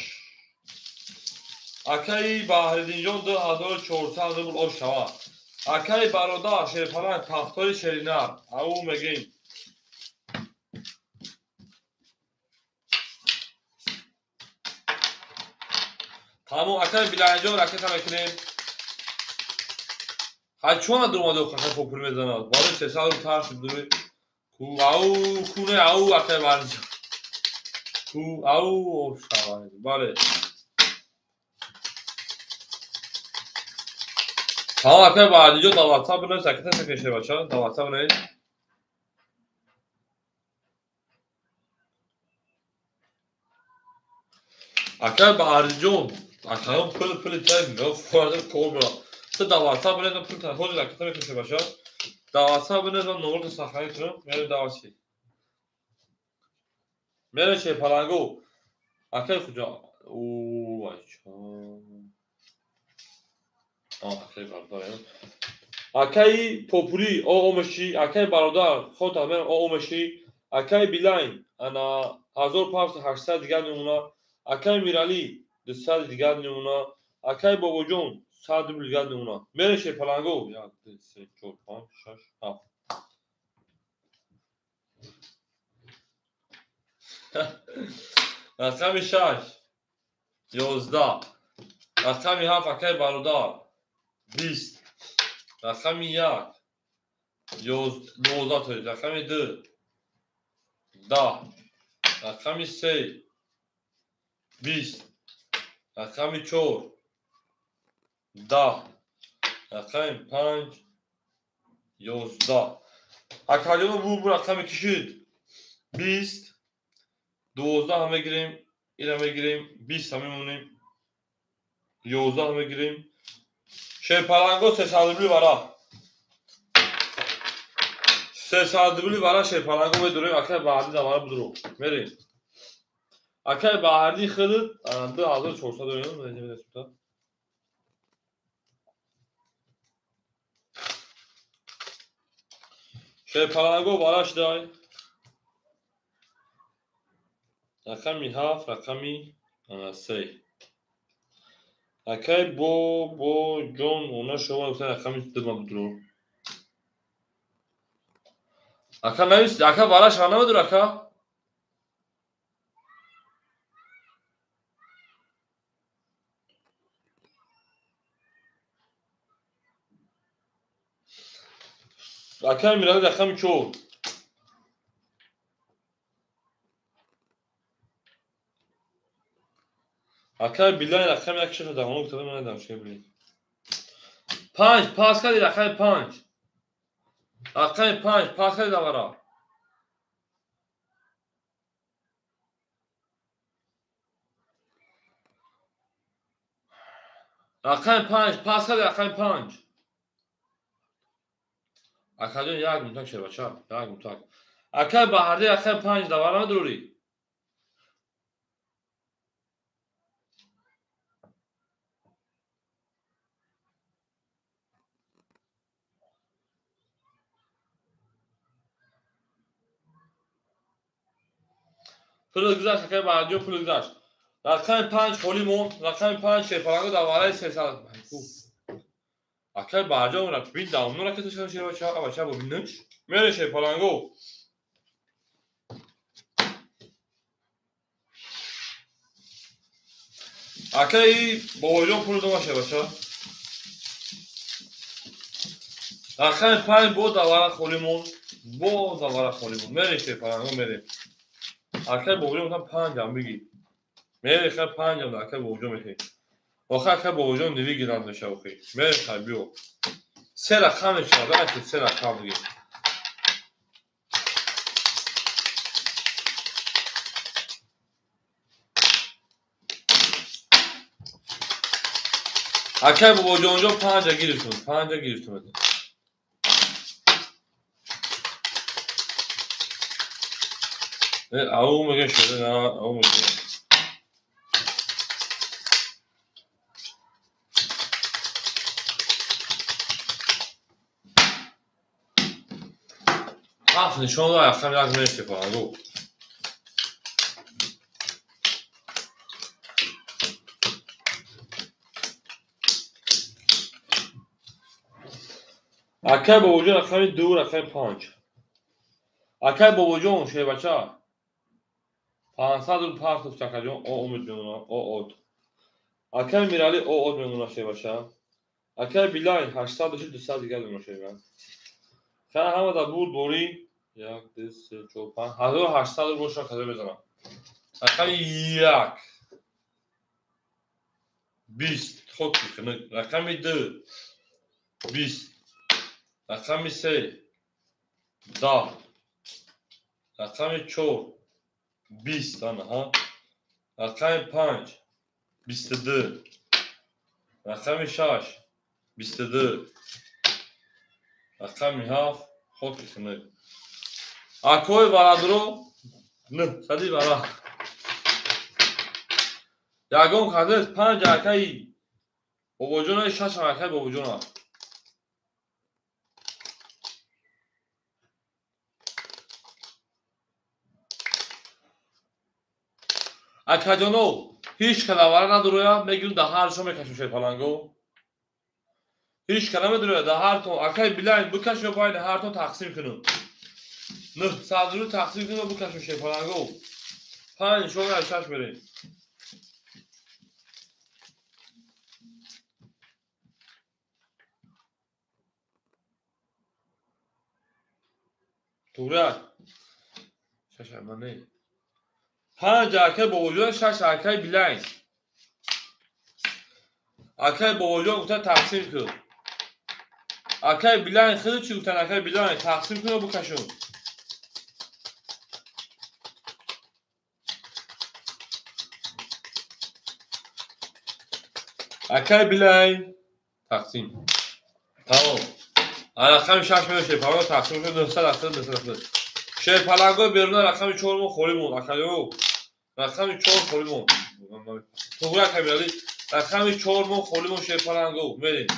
Акаи Баҳриддинҷон 2400 рубл о шава. Акаи бародар шерпаланг тахтори шеринар ау мегем. Тамом, акай Биланҷон ракета мекунем. Ҳай чун надуромаду хахай пул мезанад. Барои 300 рубл тар шуд дури. Ку ау куне ау акай Баҳриддинҷон. Ку ау шава. Бале. Тамом, акай Баҳриддинҷон дар WhatsApp бинавис, ракета мекунем бача, дар WhatsApp бинавис. Акай Баҳриддинҷон, акаён пул пули тай мефорда кор мера. Ту дар WhatsApp бинавис, пул тай ҳозир ракета мекунем бача. Дар WhatsApp бинавис, ман номерро сохранӣ кунам, мерем дар WhatsApp. Мерем шерпаланго. Акай хуҷа. О, бача. Акай бародар. Акаи Попули о омеши, акаи бародар, хотам мерам о омеши, акаи Билайн ана 1500 дигар намуна. Акаи Миралӣ 200 дигар намуна. Акаи бобоҷон 100 рубл дигар намуна. Мерем шерпаланго. 1 2 3 4 5 6 7. Рақами 6 11. Рақами 7 акаи бародар 20. Рақами 1 12. Рақами 2 10. Рақами 3 20. Рақами 4 10. Рақами 5 11. Акаҷоно бу рақами кишид 20 12 мегирем, ира мегирем, 20 мемонем, 11 мегирем. Шерпаланго 300 рубли вара. 300 рубли вара шерпаланго медурем, акай баъди давара будуру. Мерем. Акай баъди худат 2400 дорем. Шерпаланго вара шудай. Рақами 7, рақами 3. Акай бо ҷон она шумо гуфтан рақами 2 ма будро. Ака навис, ака вараш намедур ака? Ака Мирали рақами 4. Ака Билай рақами 1 шаша дағоно гуфта ман надам шука билин. 5 пас кади рақами 5. Рақами 5 пас кади давара. Рақами 5 пас кади рақами 5. Акаҷон як мутак шербача, як мутак. Ака Баҳарди рақами 5 давара надурӣ. Пул гузашт, акай Баҳардиён пул гузашт. Рақами 5 холӣ монд, рақами 5 шерпаланго дар вараи 300. Акай Баҳарҷон бин давно ракета шуда шербача, абача бо бинуш. Мере шерпаланго. Акай бобоҷон пул дома шербача. Рақами 5 бо давара холӣ монд, бо давара холӣ монд. Мере шерпаланго мере. Акай бобоҷон гуфтам 5-ам бигир. Мере хай 5-ам да акай бобоҷон мехӯрӣ. Охир акай бобоҷон ниви гиранд мешава охир. Мере хай биё. 3 рақам мешавад, аки 3 рақам бигир. Акай бобоҷонҷон 5-а гирифтум, 5-а гирифтум. Ау мегӯяд шуда, на, ау мегӯяд. Ҳафт нишон дод, рақами 1 мешепаланго. Акай бобоҷон рақами 2, рақами 5. Акай бобоҷон шербача. 500 рубл партофт акаҷон, о мемонад, о от. Акай Мирали о от мемонад шербача. Акай Билай 800 дошт, 200 дигар мемонад шербача. Хай ҳама дар бурд борӣ 1 2 3 4 5 1800 рубл бошад казо мезанам. Рақами 1 20 хок хинак. Рақами 2 20. Рақами 3 10. Рақами 4 20 ана ҳа. Рақами 5 22. Рақами 6 22. Рақами 7 хоки хинак. Акои барадро 900 бара. Ягон кадес 5 акаи бобоҷона 6 акаи бобоҷона. Акаҷоно ҳеҷ калавара надуроя, мегирем да ҳар шо мекашем шерпаланго. Ҳеҷ кала медуроя да ҳартон акай Билайн бикашем байни ҳартон тақсим кунем. 900 рубл тақсим кунем бикашем шерпаланго. 5 нишон 6 мерем. Туғри 6 ман не. 5 акай бобоҷон, 6 акай Билайн. Акай бобоҷон гуфтан тақсим кун. Акай Билайн хеле чӣ гуфтан акай Билайн тақсим кун ва бикашун. Акай Билайн тақсим. Тамом. Рақами 6 меояд шерпаланго тақсим кун 980 980. Шерпаланго беруна рақами 4 мо холӣ монд акаё. Рақами 4 холӣ монд. Туғри акай Мирали рақами 4 мо холӣ монд шерпаланго. Мерем.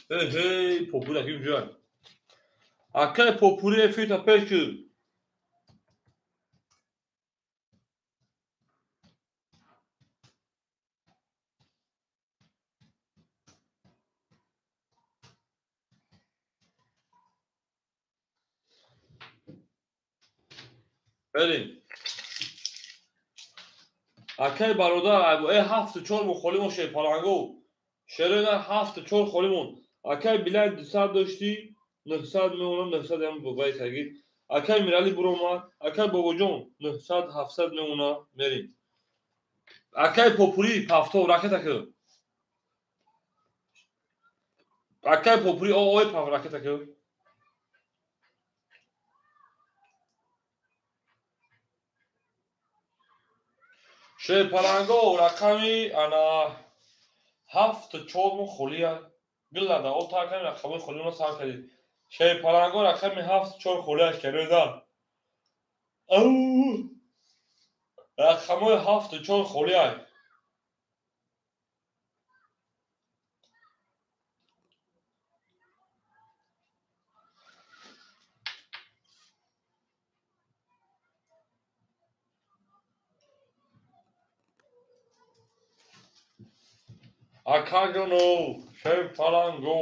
Эй, попури аким ҷон. Акай попури эфирта пеш ки. Берем. Акай бародар, э 7-4 мо холӣ мо шерпаланго. Шерена 7-4 холӣ мон. Акай билай 200 доштӣ, 900 меонам, 900 ям бобаи кагид. Акай Мирали буромад, акай Бобоҷон 900 700 меона, мерем. Акай Попури пафто ракета ки. Акай Попури ой паф ракета ки. Шерпаланго рақами ана 7-4 мо холия. Гиллада о таркани рақамои холиро сар кардид. Шерпаланго рақами 7-4 холияш кереда. Ау! Рақамои 7-4 холияй. Акаҷоно, шерпаланго.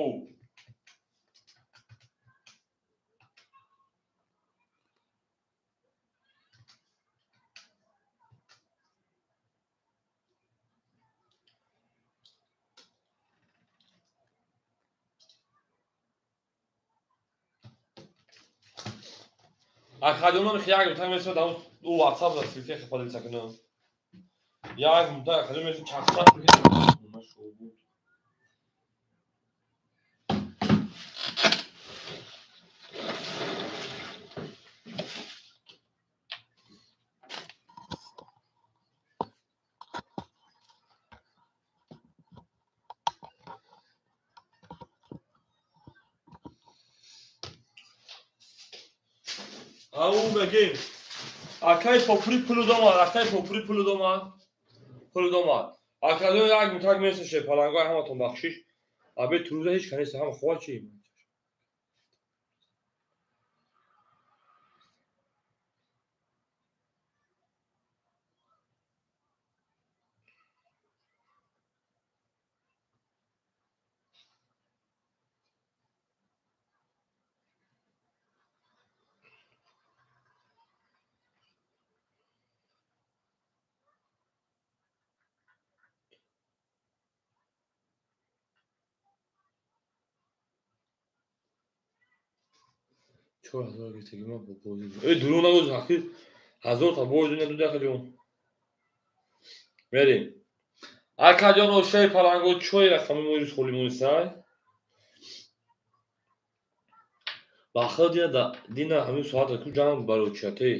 Акаҷоно як мутак месад ӯ WhatsApp да ссылка поделиться кунам. Як мутак акаҷон месад чақчақ буд. Ау мегем. Акай попури пулу домад, акай попури пулу домад. Пулу домад. Акадо як мутак месаше палангои ҳаматон бахшиш. Абе туруза ҳеч канест ҳама хова чи? Чор ҳазор гирифтагӣ ман бо бозӣ. Э дурӯғ нагӯз ҳақиқ ҳазор та боз дуня дуда акаҷон. Мерем. Акаҷон ошаи паланго чой рақами мо рӯз холӣ монисай? Бахо дина дина ҳамин соат ку ҷанг барои чиате?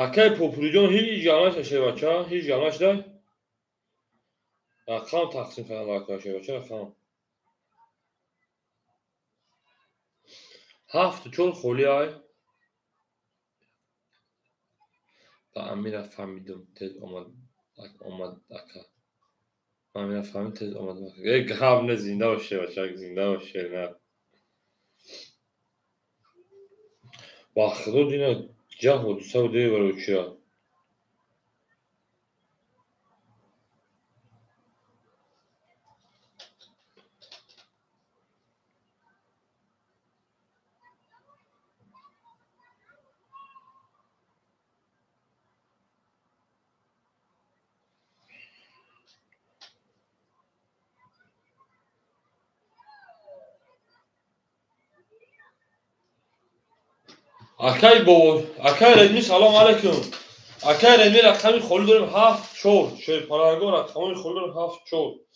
Акай Попуриҷон ҳеҷ гап нашуда шербача, ҳеҷ гап нашуда. Рақам тақсим кардам акай шербача, рақам. 7-4 холӣ ай. Ба Амира фаҳмидум, тез омад омад ака. Амира фаҳмид, тез омад ака. Э гап не, зинда бош шербача, зинда бош шер. Ба худо дина ҷа ҳодиса буде барои чия? Акай бобо, акай Редми салом алейкум. Акай Редми рақами холӣ дорем 7-4. Шерпаланго рақамои холӣ дорем 7-4.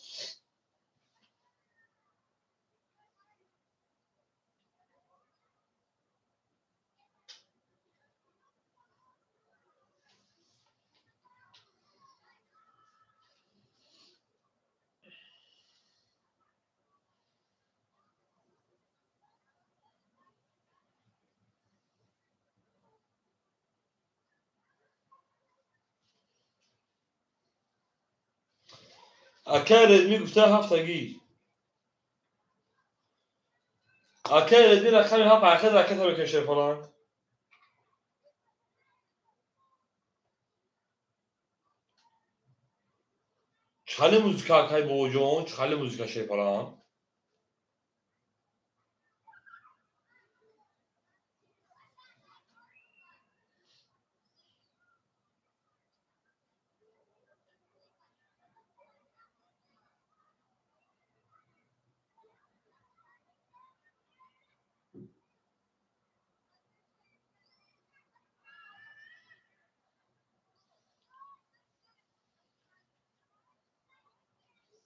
Акай Редми гуфта ҳафтагӣ. Акай Редми рақами ҳафт ахир ракета мекунад Шерпаланг. Чхали музыка акай бобоҷон, чхали музыка Шерпаланг.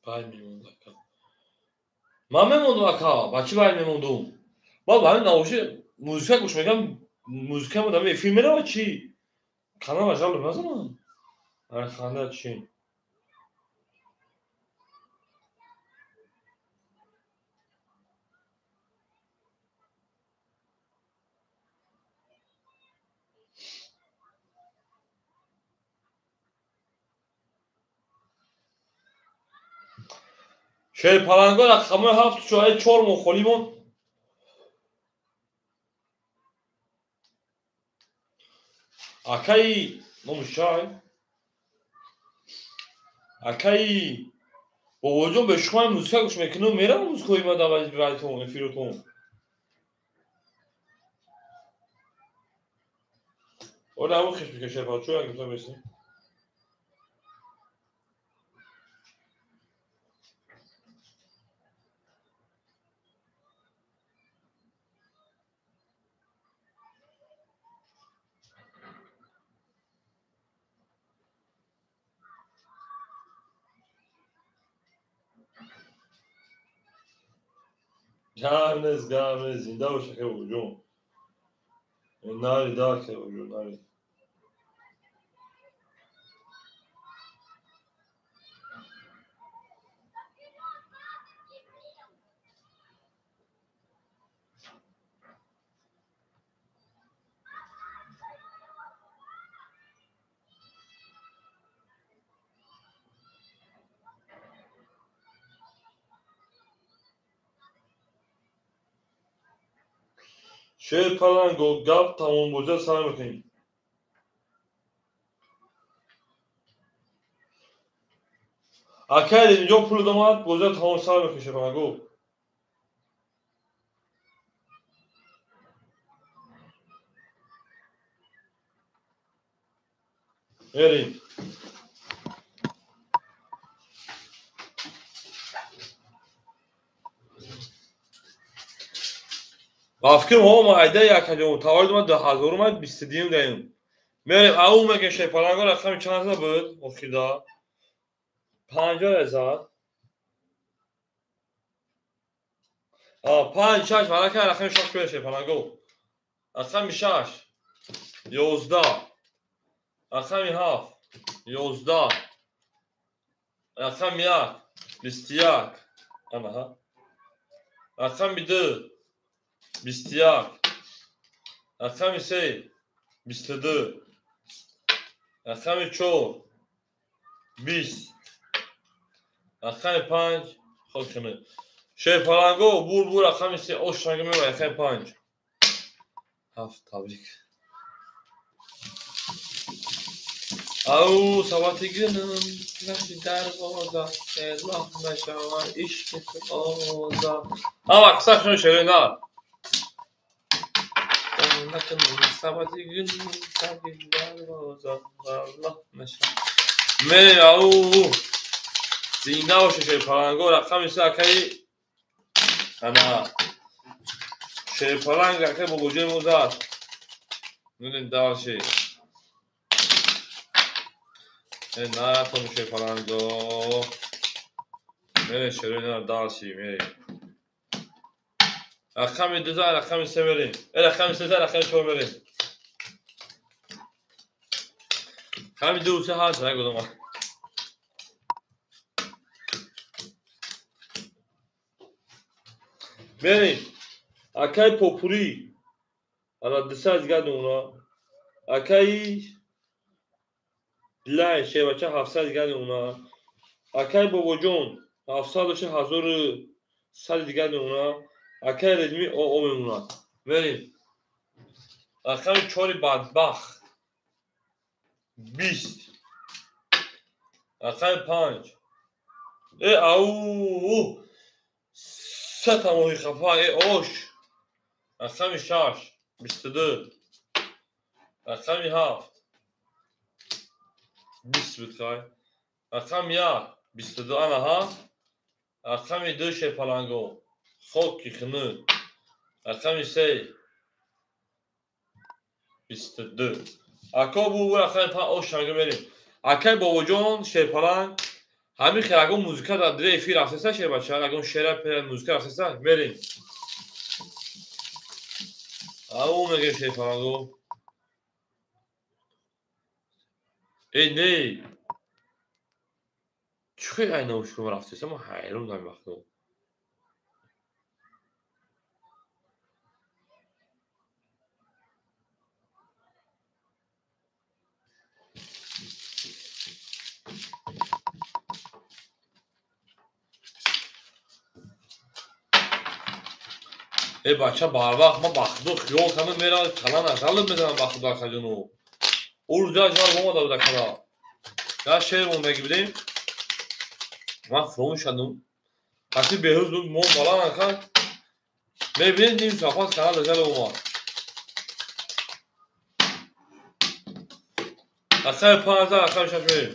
Бай мемонд ака. Ман мемондум ака, ба чӣ бай мемондум? Ман ба ҳамин навоши музыка гӯш мекунам, музыка мо дар эфир меравад чӣ? Канала жалоб назанам. Ай ханда чӣ? Шерпаланго рақамҳои ҳафту чор чор моҳ холӣ монд. Акаи номаш чай? Акаи бобоҷон бе шумо музыка гӯш мекунам, меравам музыкаҳои ма дар вайтон эфиротон. Оля ҳамон хеш мекунад Шерпаланг, чӯ як гуфта месӣ? Гап нест, гап нест, зинда бош акай бобоҷон. Нари да акай бобоҷон, нари. Шерпаланго гап тамом бозиро сар мекунем. Акай Редмиҷон пул домад, бозиро тамом сар мекунем Шерпаланго. Мерем. Ба фикрам ҳо ма айда якаҷон таваллуд ма 2000 ма 22 даем. Мерем ау мегем Шерпаланго рақами чанд зада буд охирда? 50 зад. 5 6 валака рақами 6 бер Шерпаланго. Рақами 6 11 рақами 7 11 рақами 1 21 анаҳа рақами 2 21 рақами 3 22 рақами 4 20 рақами 5 хоб кунед. Шерпаланго бур бур рақами 3 ош ранги мебарад рақами 5 7 табрик. Ау сабати гунам наши дарвоза элоҳ нашавад ишқи тоза. Ама қисса шуни шерои нар. Сабати гунам таги дарвоза аллоҳ нашавад. Мерем ау зинда боше Шерпаланго рақами се акаи ана Шерпаланг акаи бобоҷои мо зад. Нудем дальше. Натон Шерпаланго. Мерем шерои нар дальше мерем. Рақами 2 зад, рақами 3 мерем. Рақами 3 зад, рақами 4 мерем. Рақами 2 3 ҳаст, нагудам. Мерем. Акай Попури. Ана 200 дигар нуна. Акаи Дилай Шербача 700 дигар нуна. Акай Бобоҷон 700 боша 1100 дигар мемонад. Акай Редми ОО мемонад. Мерем. Рақами 4 бадбахт 20. Рақами 5. Э ау! Сета моҳи хафа, э ош. Рақами 6 22. Рақами 7 20 буд хай. Рақами 1 22 ана ҳа. Рақами 2 шерпаланго. Хоки хунук. Рақами 3 22. Ако бу рақами 5 ош шанга мерем. Акай Бобоҷон шерпаланг ҳамин хел ягон музыка дар дили эфир рафтеса шербача, ягон шера пера музыка рафтеса мерем. Ау мегем шерпаланго. Э не. Чӣ хел ай наушникам рафтеса, ман ҳайрон дар вақто. Э бача барвақт ман ба худо хиёл кардам меравам калан ажалам мезанам ба худо акаҷону. Ӯ рӯзи ажал омада буд акала. Як шер мондагӣ будем. Ман фуромӯш кардам. Қати Беҳрӯз буд, мо баланд ака. Мебинед ним соат пас канал ажал омад. Рақами 5 рақами 6 мерем.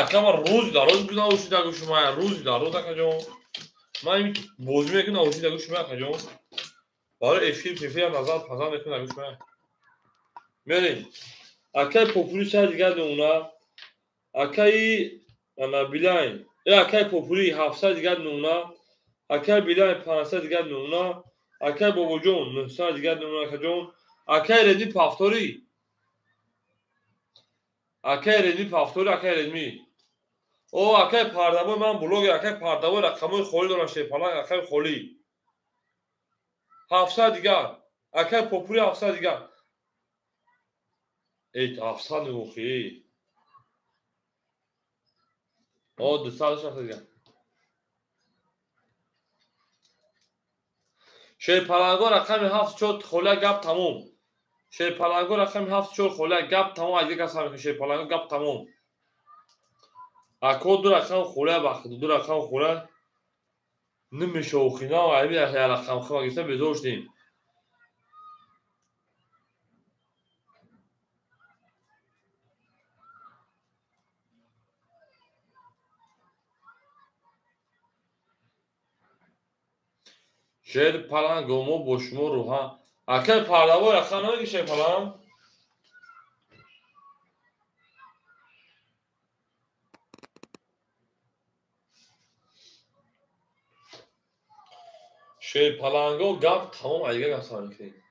Ака ман рӯзи дар рӯз буд наушник дар гӯши ман, рӯзи дар рӯз акаҷон. Ман ин бозӣ мекунам наушник дар гӯши ман акаҷон. Барои эфир пефирам назар пазар мекунам дар гӯши ман. Мерем. Акаи Попури сар дигар мемонад. Акаи ана Билайн. Э акаи Попури 700 дигар мемонад. Акаи Билайн 500 дигар мемонад. Акаи Бобоҷон 900 дигар мемонад акаҷон. Акаи Редми Пафтори. Акаи Редми Пафтори, акаи Редми. О, акаи Пардавой, ман блогер, акаи Пардавой рақамҳои холӣ дорам, шерпаланг, акаи холӣ. 700 дигар. Акаи Попури 700 дигар. Э, 700 мегӯхӣ. О, 260 дигар. Шерпаланго рақами 74 холия гап тамом. Шерпаланго рақами 74 холия гап тамом. Аз дигар сар мекунем шерпаланго гап тамом. Ако ду рақам холия бахт, ду рақам холия намешохина, ами як рақам холия гирифта безор шудем. Шерпаланго мо бо шумо рӯҳан. Акаи Пардавой рақам намегӣ шерпаланг? Шерпаланго гап тамом, аз дигар гап сар мекунем.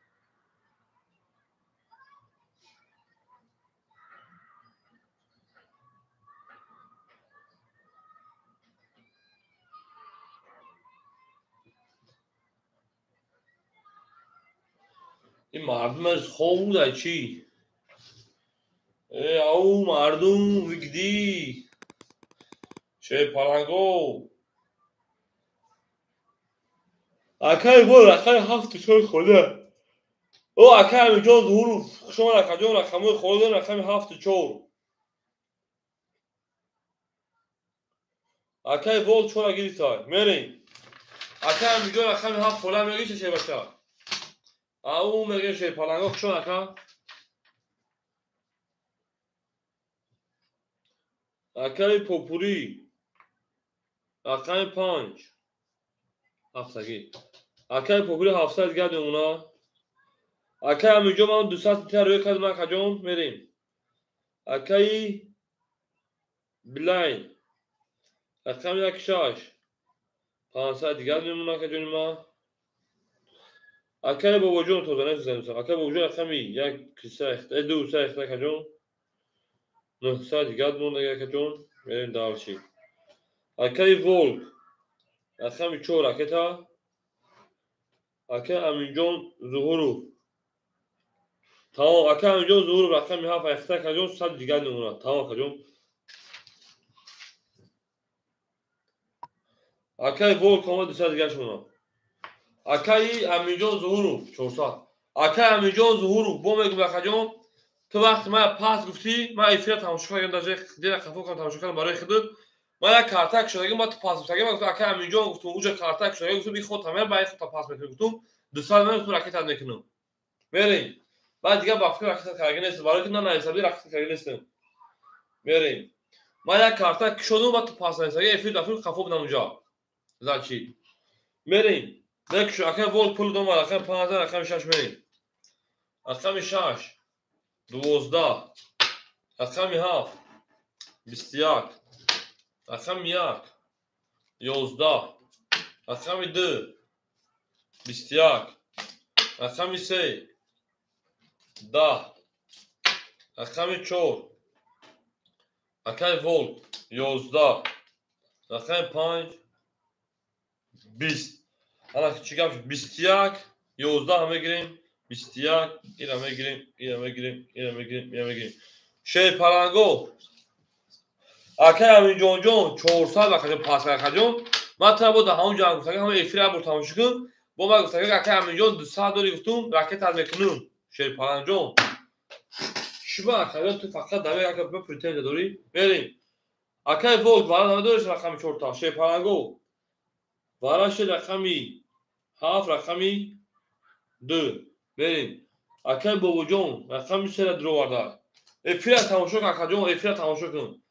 Ин мардум аз хоб буда чӣ? Э ау мардум вигдӣ. Шерпаланго. Акаи бо рақами 74 холия. О акаи Амиҷон Зуҳуров, хуш омад акаҷон, рақамҳои холӣ дорем, рақами 74. Акаи Вол чора гирифтай. Мерем. Акаи Амиҷон рақами 7 холия мегӣ чӣ шербача? Ау мегӯем шерпаланго, хуш омад ака. Акаи Попурӣ рақами 5. Ҳафтагӣ. Акаи Попурӣ 700 дигар мемонад. Акаи Амиҷон ман 200 тира рӯй кардам акаҷон, мерем. Акаи Билайн рақами 16 500 дигар мемонад акаҷони ман. Акаи Бобоҷон тоза несозам. Акаи Бобоҷон рақами 1 3 2 3 акаҷон. 900 дигар монда акаҷон. Мерем дальше. Акаи Волк рақами 4 ракета. Акаи Аминҷон Зуҳуров Тамом, ака Аминҷон Зуҳуров рақами 7 айхта акаҷон 100 дигар мемонад. Тамом акаҷон. Акаи Волк омад 200 дигар шумонад. Акаи Аминҷон Зуҳуров 400. Акаи Аминҷон Зуҳуров бо мегӯм акаҷон, ту вақти ман пас гуфтӣ, ман эфира тамошо кардам, даже дера хафо кардам тамошо кардам барои худат. Ман як карта кушодагим, ман ту пас гуфтагим, ман гуфтам акаи Аминҷон гуфтум, уҷа карта кушодагим, гуфтум и ход тамер, ба и ход пас мекунам, гуфтум 200 ман гуфтум ракета мекунам. Мерем. Баъд дигар ба фикр ракета карда нестам, барои ки на нависабди ракета карда нестам. Мерем. Ман як карта кушодам, баъд ту пас нависагим, эфир дафир хафо будам уҷа. Зачи. Мерем. Мекушо, акаи Волк пул домад, рақами 5, рақами 6 мерем. Рақами 6 12, рақами 7 21, рақами 1 11, рақами 2 21, рақами 3 10, рақами 4 акаи Волк 11, рақами 5 20. Ана чӣ гап шуд? 21 11 мегирем, 21 ира мегирем, ира мегирем, ира мегирем, ира мегирем. Шерпаланго акаи Аминҷонҷон 400 акаҷон пас акаҷон. Ман тра бо ҳамон ҷанг гуфтагам, ҳама эфира бур тамошо кун. Бо ман гуфтагам акаи Аминҷон 200 дори гуфтум, ракета мекунам. Шерпаланҷон. Чӣ ба акаҷон ту фақат даме ака ба претензия дорӣ? Мерем. Акаи Волк вара намедориш рақами 4 та. Шерпаланго. Вараши рақами 7, рақами 2. Мерем. Акаи Бобоҷон рақами 3 дуроварда. Эфира тамошо кун акаҷон, эфира тамошо кун.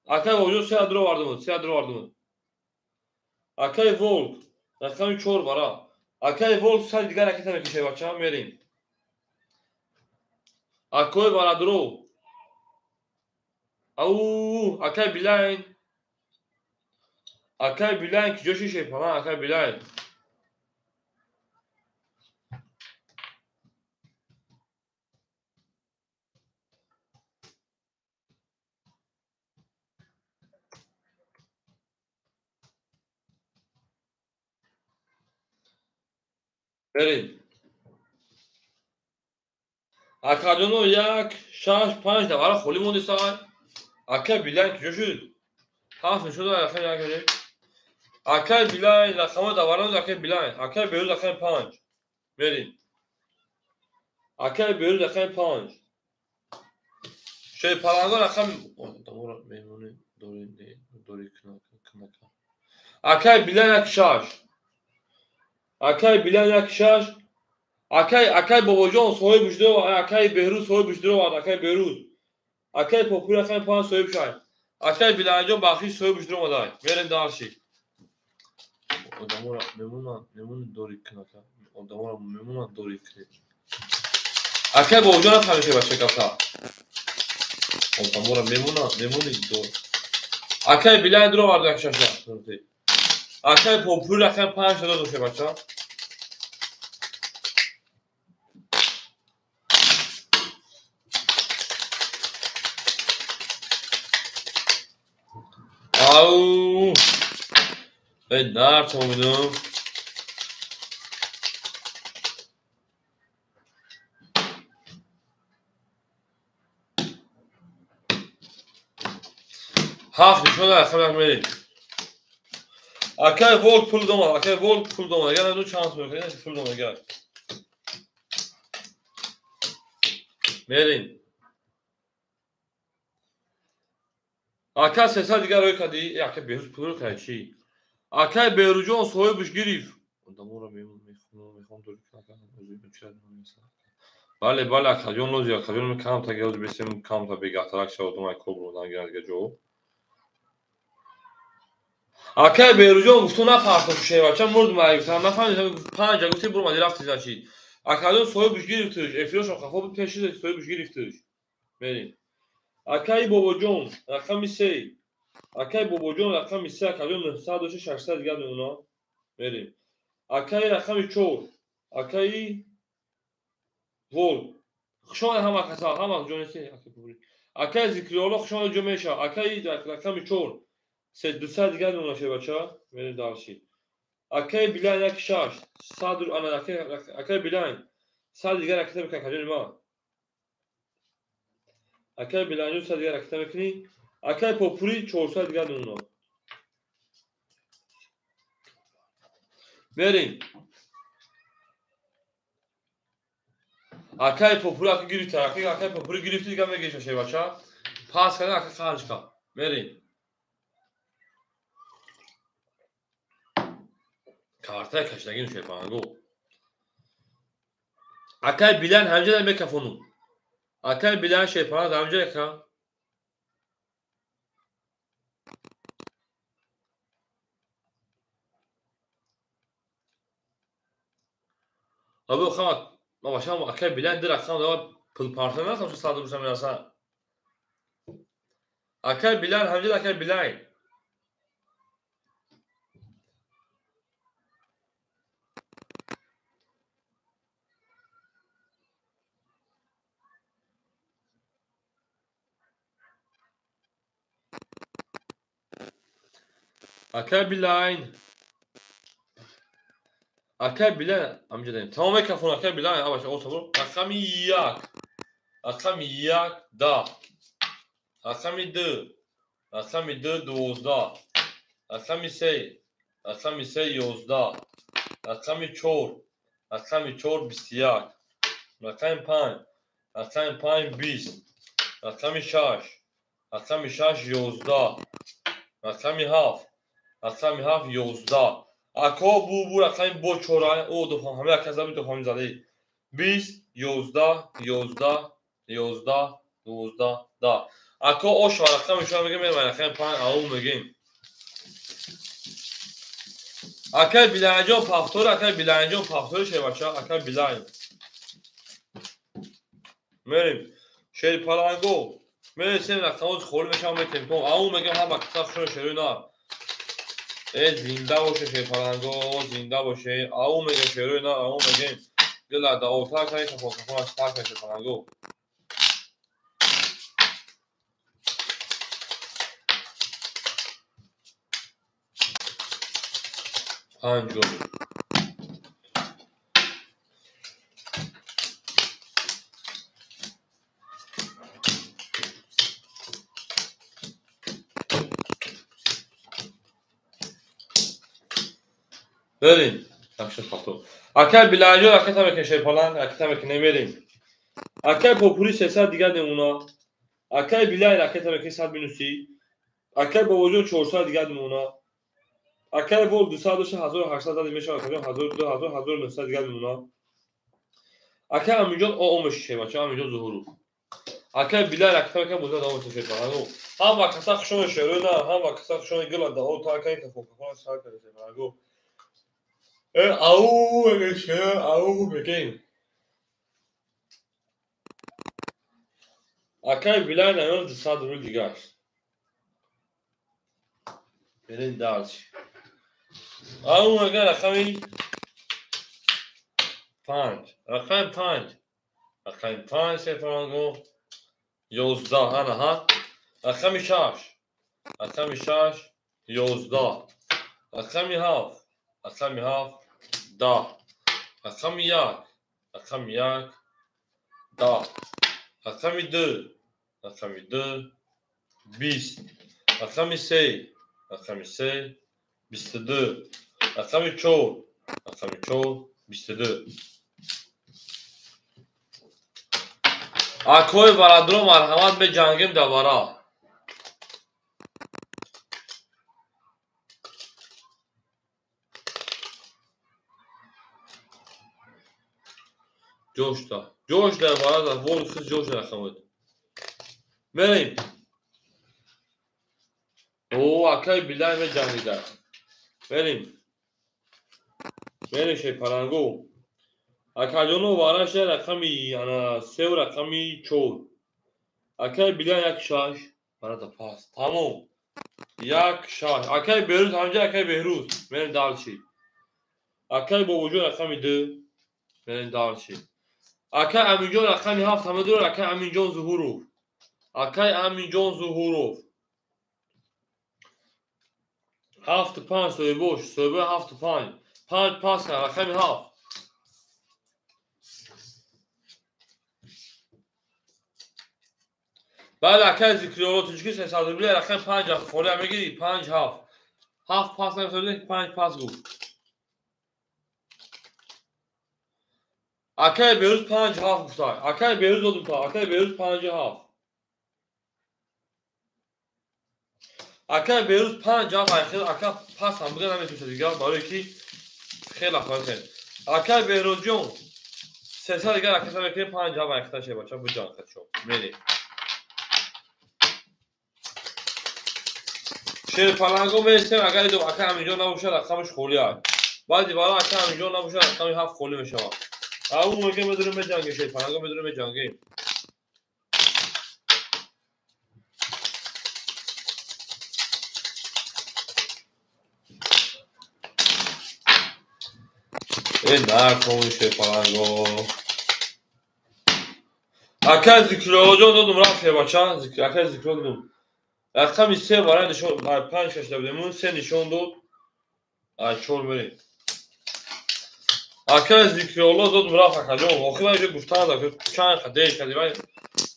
Акаи Бобоҷон 3 дуровардум, 3 дуровардум. Акаи Волк рақами 4 бара. Акаи Волк 100 дигар ракета мекушад бача, мерем. Акои Барадуров. Ау, акаи Билайн. Акаи Билайн ки ҷоши шепана, акаи Билайн. Мерем. Акаҷоно 1 6 5 давара холӣ мондисай. Акаи Билайн куҷо шуд? 7 нишон дод, рақами 1 мерем. Акаи Билайн рақамҳои давара монд, акаи Билайн. Акаи Беҳрӯз рақами 5. Мерем. Акаи Беҳрӯз рақами 5. Шерпаланго рақами одаморо меҳмонӣ дорӣ дорӣ кунака. Акаи Билайн 1 6. Акаи Билайн 1 6. Акаи Бобоҷон соҳиб шудо, акаи Беҳрӯз соҳиб шудо, акаи Беҳрӯз. Акаи Попур рақами 5 соҳиб шуд. Акаи Билайнҷон бахшиш соҳиб шудо омадай. Мерем дарши. Одаморо мемонанд, мемонӣ дорӣ кунака. Одаморо мемонанд дорӣ кунед. Акаи Бобоҷон нафаҳмише бача гапта. Одаморо мемонанд, мемонӣ дор. Акаи Билайн дуровард як шаша. Акаи Попур рақами 5 шуда доше бача. Ау! Эй, нарт омидум. Ҳафт нишон дод, рақами 1 мерем. Акаи Волк пул домад, акаи Волк пул домад. Агар наду чанд сум мекунед, пул домад агар. Мерем. Ака 300 дигар рӯй кардӣ, акаи Беҳрӯз пул рӯй кард чӣ? Акаи Беҳрӯҷон соҳибаш гирифт. Одаморо мехоҳам дорӣ кунакам. Бале, бале, акаҷон лози, акаҷон камта гирад, бесем камта бегаҳтарак шавад, одам ай кор бурдан гирад дигар ҷо. Акаи Беҳрӯҷон гуфту нафарто шевача мурд май гуфтам, нафаҳмидам, 5 гуфти бурмади рафти значит. Акаҷон соҳибаш гирифтуш, эфирошон хафо буд пеши соҳибаш гирифтуш. Мерем. Акаи Бобоҷон рақами 3. Акаи Бобоҷон рақами 3, акаҷон 900 дошта 600 дигар мемонад. Мерем. Акаи рақами 4. Акаи Волк. Хушомад ҳама каса, ҳама ҷонеси акаи Пубри. Акаи Зикриёлло хушомад ҷо мешавад. Акаи рақами 4. 200 дигар мемонад шебача. Мерем дарши. Акаи Билайн 1 6. 100 ана акаи Билайн 100 дигар ракета мекунӣ, акаҷони ман. Акай Биланҷон 100 дигар ракета мекунӣ. Акай Попури 400 дигар мемонад. Мерем. Акай Попури ака гирифта, акай Попури гирифти дигар мегирифта шербача. Пас кардан ака қанҷ ка. Мерем. Картаи кашидагим шерпаланго. Акай Билан ҳамҷа мекафонум. Акай Билан шерпаланг ҳамҷа ка. Абу хама ма башам акай Билан ди рақам дава пулпарта насам шу сад рубша мераса. Акай Билан ҳамҷа акай Билан. Акай Билайн. Акай Билайн ҳамҷа дорем. Тамом микрофон акай Билайн абаша осабр. Рақами 1. Рақами 1 10. Рақами 2. Рақами 2 12. Рақами 3. Рақами 3 11. Рақами 4. Рақами 4 21. Рақами 5. Рақами 5 20. Рақами 6. Рақами 6 11. Рақами 7. Рақами 7 11. Ако бу рақами бо 4 о ду ҳама як заби ду ҳам зади. 20 11 11 11 12 10. Ако ош рақами шумо мегем, рақами 5 ау мегем. Акай Биланҷон пафтор, акай Биланҷон пафтор шербача, акай Билан. Мерем. Шерпаланго. Мересем рақамоз холӣ мешавам метем. Ау мегем ҳама каса шумо шеруй на. Э зинда боше шерпаланго, зинда боше. Ау мегем шеруй на, ау мегем. Гила да ота кай кафо кафо так шерпаланго. Панҷ гол. Берем. Акшин пахто. Акай Биланҷон ака тамекен шерпаланг, ака тамекен намерем. Акай Попури 300 дигар намуна. Акай Билайн ака тамекен 100 минуси. Акай Бобоҷон 400 дигар намуна. Акай Вол 200 дошта 1800 дад мешавад, акаҷон 1000 2000 1900 дигар намуна. Акай Аминҷон о меши шербача, Аминҷон Зуҳуров. Акай Билайн ака тамекен боза давом мешава шерпаланг. Ҳама каса хушон шеруна, ҳама каса хушон гила да о та акай кафо кафо сар карда шерпаланг. Ау мегем, ау мегем. Акай Билайн наён 200 рубл дигар. Берин дальше. Ау мегем рақами 5. Рақами 5. Рақами 5 шерпаланго. 11 ана ҳа. Рақами 6. Рақами 6 11. Рақами 7. Рақами 7 10. Рақами 1. Рақами 1 10. Рақами 2. Рақами 2 20. Рақами 3. Рақами 3 22. Рақами 4. Рақами 4 22. Акои барадро марҳамат меҷангем давара. Ҷошта. Ҷошта барада, вол хиз ҷошта рақамот. Мерем. О, акай Билай меҷангида. Мерем. Мерем шерпаланго. Акаҷоно вараша рақами ана 3 рақами 4. Акай Билай 1 6 барада пас. Тамом. 1 6. Акай Беҳрӯз ҳамҷа акай Беҳрӯз. Мерем дальше. Акай Бобоҷон рақами 2. Мерем дальше. Акай Аминҷон рақами 7 ҳама дорад. Акай Аминҷон Зуҳуров. Акай Аминҷон Зуҳуров. 7 5 соҳибош, соҳибои 7 5. 5 пас кард рақами 7. Баъд акай Зикриёло тоҷики 300 рубли рақами 5 7 холия мегирӣ 5 7. 7 пас намесозӣ 5 пас гуфт. Акай Берӯз 5 7 гуфта. Акай Берӯз додум та. Акай Берӯз 5 7. Акай Берӯз 5 7 айхел ака пас ҳам бига наметӯша дигар барои ки хеле хел. Акай Беҳрозҷон 300 дигар акаса мекунем 5 7 айхта ше бача буҷан хачо. Мерем. Шерпаланго мересем агар идо ака ҳаминҷо набошад рақамаш холӣ аст. Баъди бара ака ҳаминҷо набошад рақами 7 холӣ мешавад. Ау мега медурем меҷангем шерпаланго медурем меҷангем. Э накун шерпаланго. Ака Зикрилоҷон додум рафт шербача, ака Зикрило додум. Рақами 3 барои нишон 5 кашида будем. 3 нишон дод. 4 мерем. Ака Зикрило додум рафт акаҷон. Охир ман инҷо гуфтан дод чанд қадей кардем.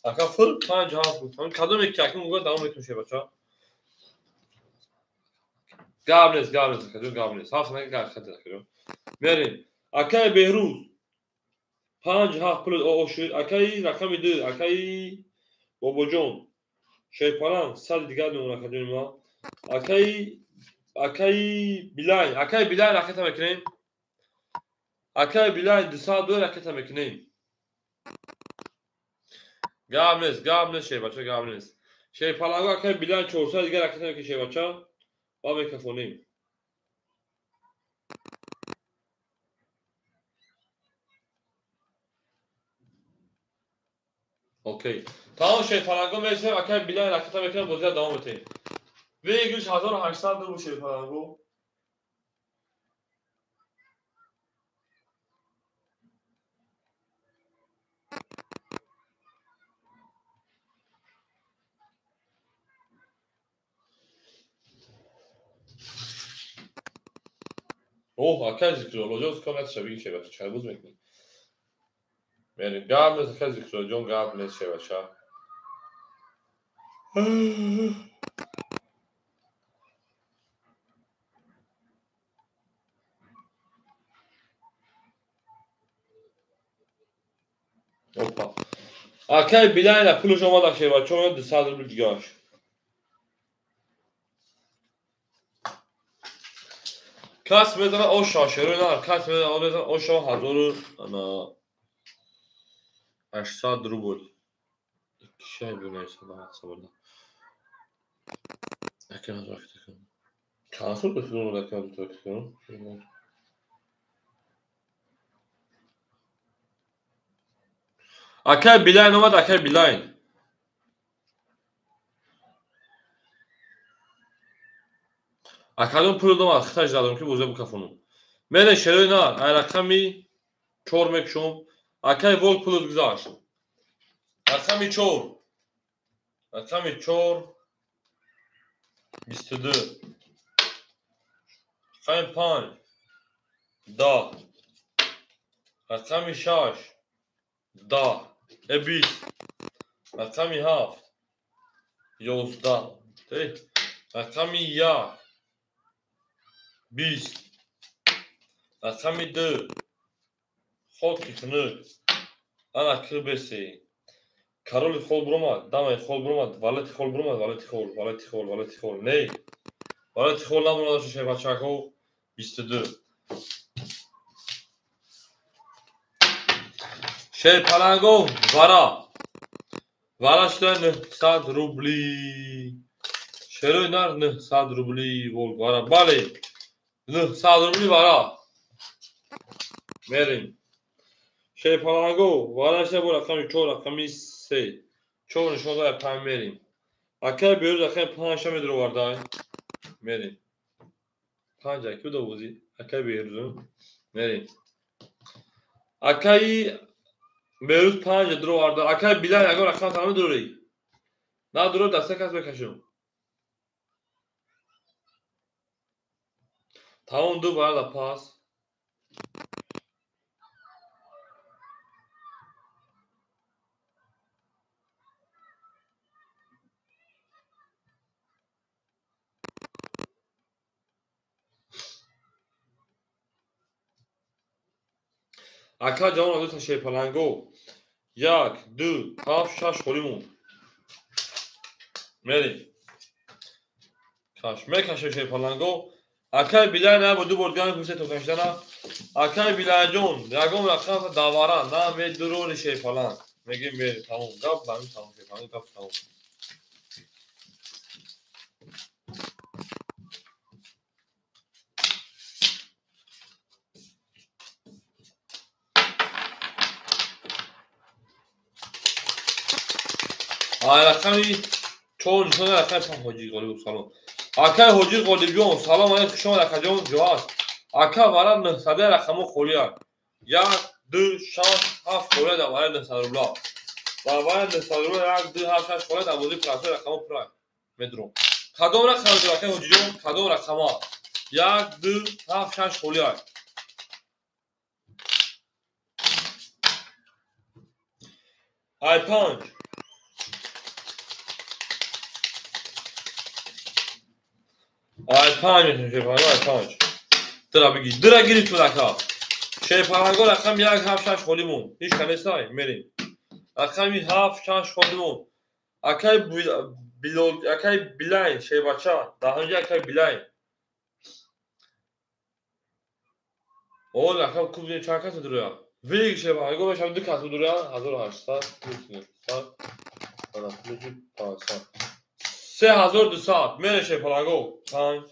Ака фур 5 7 гуфтам. Кадоме ки акин гуфт давом мекунем шербача. Гап нест, гап нест акаҷон, гап нест. 7 нака гап хат акаҷон. Мерем. Акаи Беҳрӯз 5 7 пул ошуд. Акаи рақами 2, акаи Бобоҷон. Шерпаланг 100 дигар мемонад акаҷони ман. Акаи Билайн, акаи Билайн ракета мекунем. Акаи Билайн 202 ракета мекунем. Гап нест, гап нест шербача, гап нест. Шерпаланго акаи Билайн 400 дигар ракета мекунем шербача. Ва мекафонем. Окей. Тамом шерпаланго мересем, акаи Билайн ракета мекунем, бозия давом метем. Выигрыш 1800 рубл шерпаланго. Оҳ, акаи Зикрилоҷон сконат шабиги шебача, чай буз мекунӣ. Мерем. Гап нест, акаи Зикрилоҷон, гап нест шебача. Опа. Акаи Билайна пулаш омада шебача, 200 рубл дигараш. Кас мезанад оша шерои нар, кас мезанад оша 1800 рубл. Кишай бунайсад ака назар кунам. Чанд сол бихӯрам ака назар кунам? Акай Билайн омад, акай Билайн. Акадон пул додам, хиташ задам ки бозия бикафонам. Мере шерои нар, ай рақами 4 мекушом. Акай Волк пулот гузашт. Рақами 4. Рақами 4 22. Рақами 5 10. Рақами 6 10. 20. Рақами 7 11. Рақами 1 20. Рақами 2 хоки хунук. Ана кирбесе. Кароли хол буромад, дамаи хол буромад, валети хол буромад, валети хол, валети хол, валети хол. Не. Валети хол набуромад шербачако 22. Шерпаланго вара. Вара шуда 900 рубли. Шерои нар 900 рубли волк вара. Бале. 900 рубли вара. Мерем. Шерпаланго вара шуда бо рақами 4, рақами 3. 4 нишон дод 5 мерем. Акаи Берӯз рақами 5 ша медуровардай. Мерем. 5 аки буда бозӣ. Акаи Берӯз. Мерем. Акаи Берӯз 5 дуроварда. Акаи Билайн ягон рақам та намедурорӣ? Надурор даста кас мекашам. Тамом 2 варда пас. Ака ҷавон адута шерпаланго. 1, 2, 7, 6 холӣ монд. Мерем. Каш мекашем шерпаланго. Акай Билай на бо ду бор дигар мепурсед то кашидана. Акай Билайҷон, ягон рақам давара на медурони шерпаланг. Мегем мерем, тамом. Гап ҳамин тамом, шерпаланг гап тамом. Рақами 4 нишона рақами 5 Ҳоҷи Ғолибов салом. Акай Ҳоҷи Ғолибҷон салом алейкум, хуш омад акаҷон, ҷо ҳаст. Ака вара 900 рақамо холия. 1, 2, 6, 7 холия дар вараи 900 рубла. Дар вараи 900 рубла 1, 2, 7, 6 холия дар бозии простой рақамо пура медурам. Кадом рақам медурам акай Ҳоҷиҷон? Кадом рақама? 1, 2, 7, 6 холия. Ай 5. Ай 5 метем шерпаланго, ай 5. Дира бигир, дира гирифт буд ака. Шерпаланго рақами 1, 7, 6 холӣ монд. Ҳеҷ ка нестай, мерем. Рақами 7, 6 холӣ монд. Акай Билол, акай Билай, шербача, дар ҳамҷа акай Билай. Ол ака куб чанд кас дуруя? Виг шерпаланго мешавад 2 кас дуруя, 1800 плюс 900, ана плюс 500. 3200 мере шерпаланго. 5,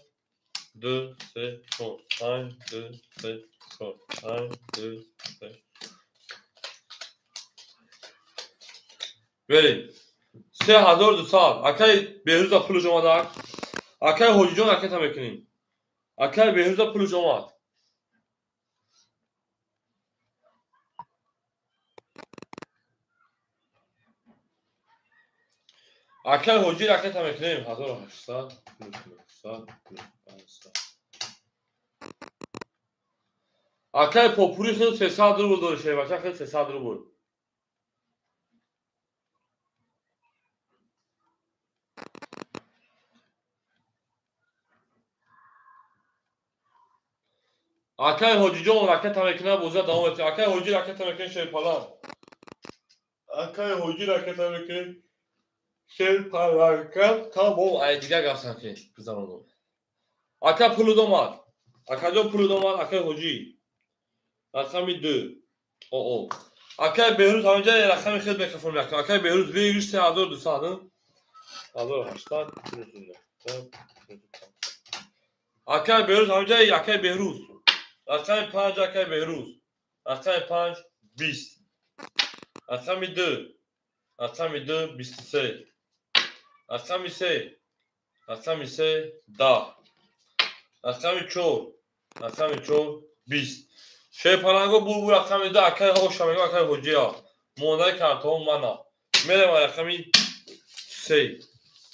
2, 3, 4, 5, 2, 3, 4, 5, 2, 3. Мерем. 3200. Акай Беҳрӯза пулш омадак. Акай Ҳоҷиҷон ракета мекунем. Акай Беҳрӯза пулш омад. Акай Ҳоҷи ракета мекунем. 1800 плюс 900 плюс 500. Акай Попури хел 300 рубл дори шербача, хел 300 рубл. Акай Ҳоҷиҷон ракета мекунад, бозия давом метиҳад. Акай Ҳоҷи ракета мекунад шерпаланг. Акай Ҳоҷи ракета мекунад шерпаланга. Тамом, ай дигар гафтан ки гузарондум. Ака пулуд омад. Акаҷон пулуд омад, акай Ҳоҷи. Рақами 2. О. Акай Беҳрӯз ҳаминҷа рақами хел микрофон мекунад. Акай Беҳрӯз выигрыш 3200. 1800 плюс 900. Акай Беҳрӯз ҳаминҷа акай Беҳрӯз. Рақами 5 акай Беҳрӯз. Рақами 5 20. Рақами 2. Рақами 2 23. Рақами 3. Рақами 3 10. Рақами 4. Рақами 4 20. Шерпаланго булбул рақами 2 акай Ҳоша мегӯ акай Ҳоҷия. Мондаи картаҳо мана. Мерем рақами 3.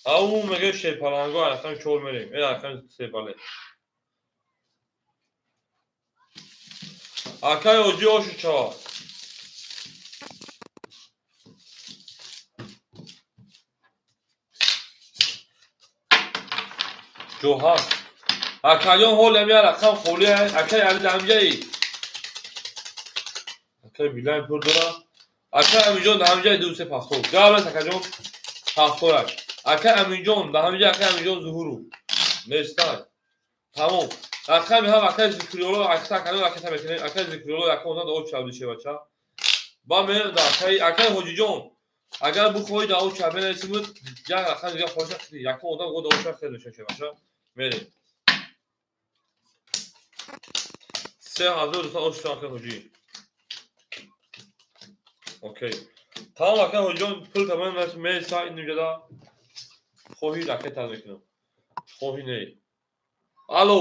Ау мегӯ шерпаланго рақами 4 мерем. Э рақами 3 бале. Акай Ҳоҷи ошу чава. Ҷо ҳаст. Акаҷон ҳолам я рақам холӣ. Акай Али ҳамҷаи. Акай Билай пур дора. Акай Аминҷон дар ҳамҷаи 2 3 70. Гап нест акаҷон. 70. Акай Аминҷон дар ҳамҷаи акай Аминҷон Зуҳуру. Нестай. Тамом. Рақами ҳам акай Зикрулло, акай акаҷон ракета мекунем. Акай Зикрулло яка онда да очаб дишебача. Ба мерем да акай Ҳоҷиҷон. Агар бухоҳӣ да очаб менависӣ буд, як рақам дигар хоҳиша хеле. Яка одам го да очаб хеле мешавад, мерем. 3200 очаб акай Ҳоҷи. Окей. Тамом акай Ҳоҷиҷон пул тамом мерса ин ҷода. Хоҳӣ ракета мекунам. Хоҳӣ не. Алло.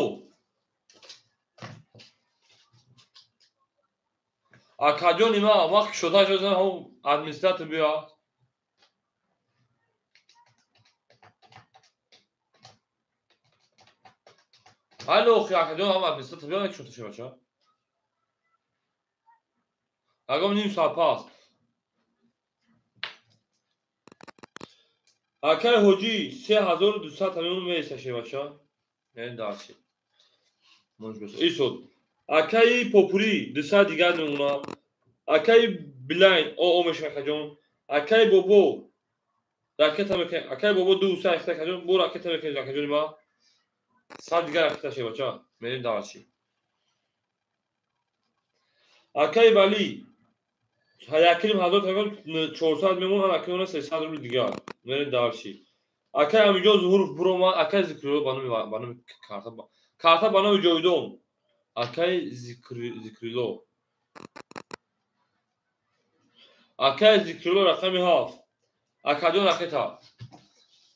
Акаҷони ман вақт шуда шуда ҳам администратор биё. Алло, акаҷон ҳам администратор биё, шуда шуда бача. Агом ним соат пас. Акай Ҳоҷи 3200 тамом мераса шебача. Яъне дарси. Исод. Акаи Попури 200 дигар мемонад. Акаи Билайн ОО мешавад акаҷон. Акаи Бобо ракета мекунем. Акаи Бобо 2 3 акаҷон, бо ракета мекунем акаҷони ма. 100 дигар ракета шед бача. Мерем даваши. Акаи Вали 1500 акаҷон 400 мемон, акаи 300 рубл дигар. Мерем даваши. Акаи Амиҷон Зуҳуров буромад, акаи Зикрило ба номи карта, карта ба номи Ҷовидон. Акаи Зикрило. Акаи Зикрило рақами 7. Акаҷон ракета.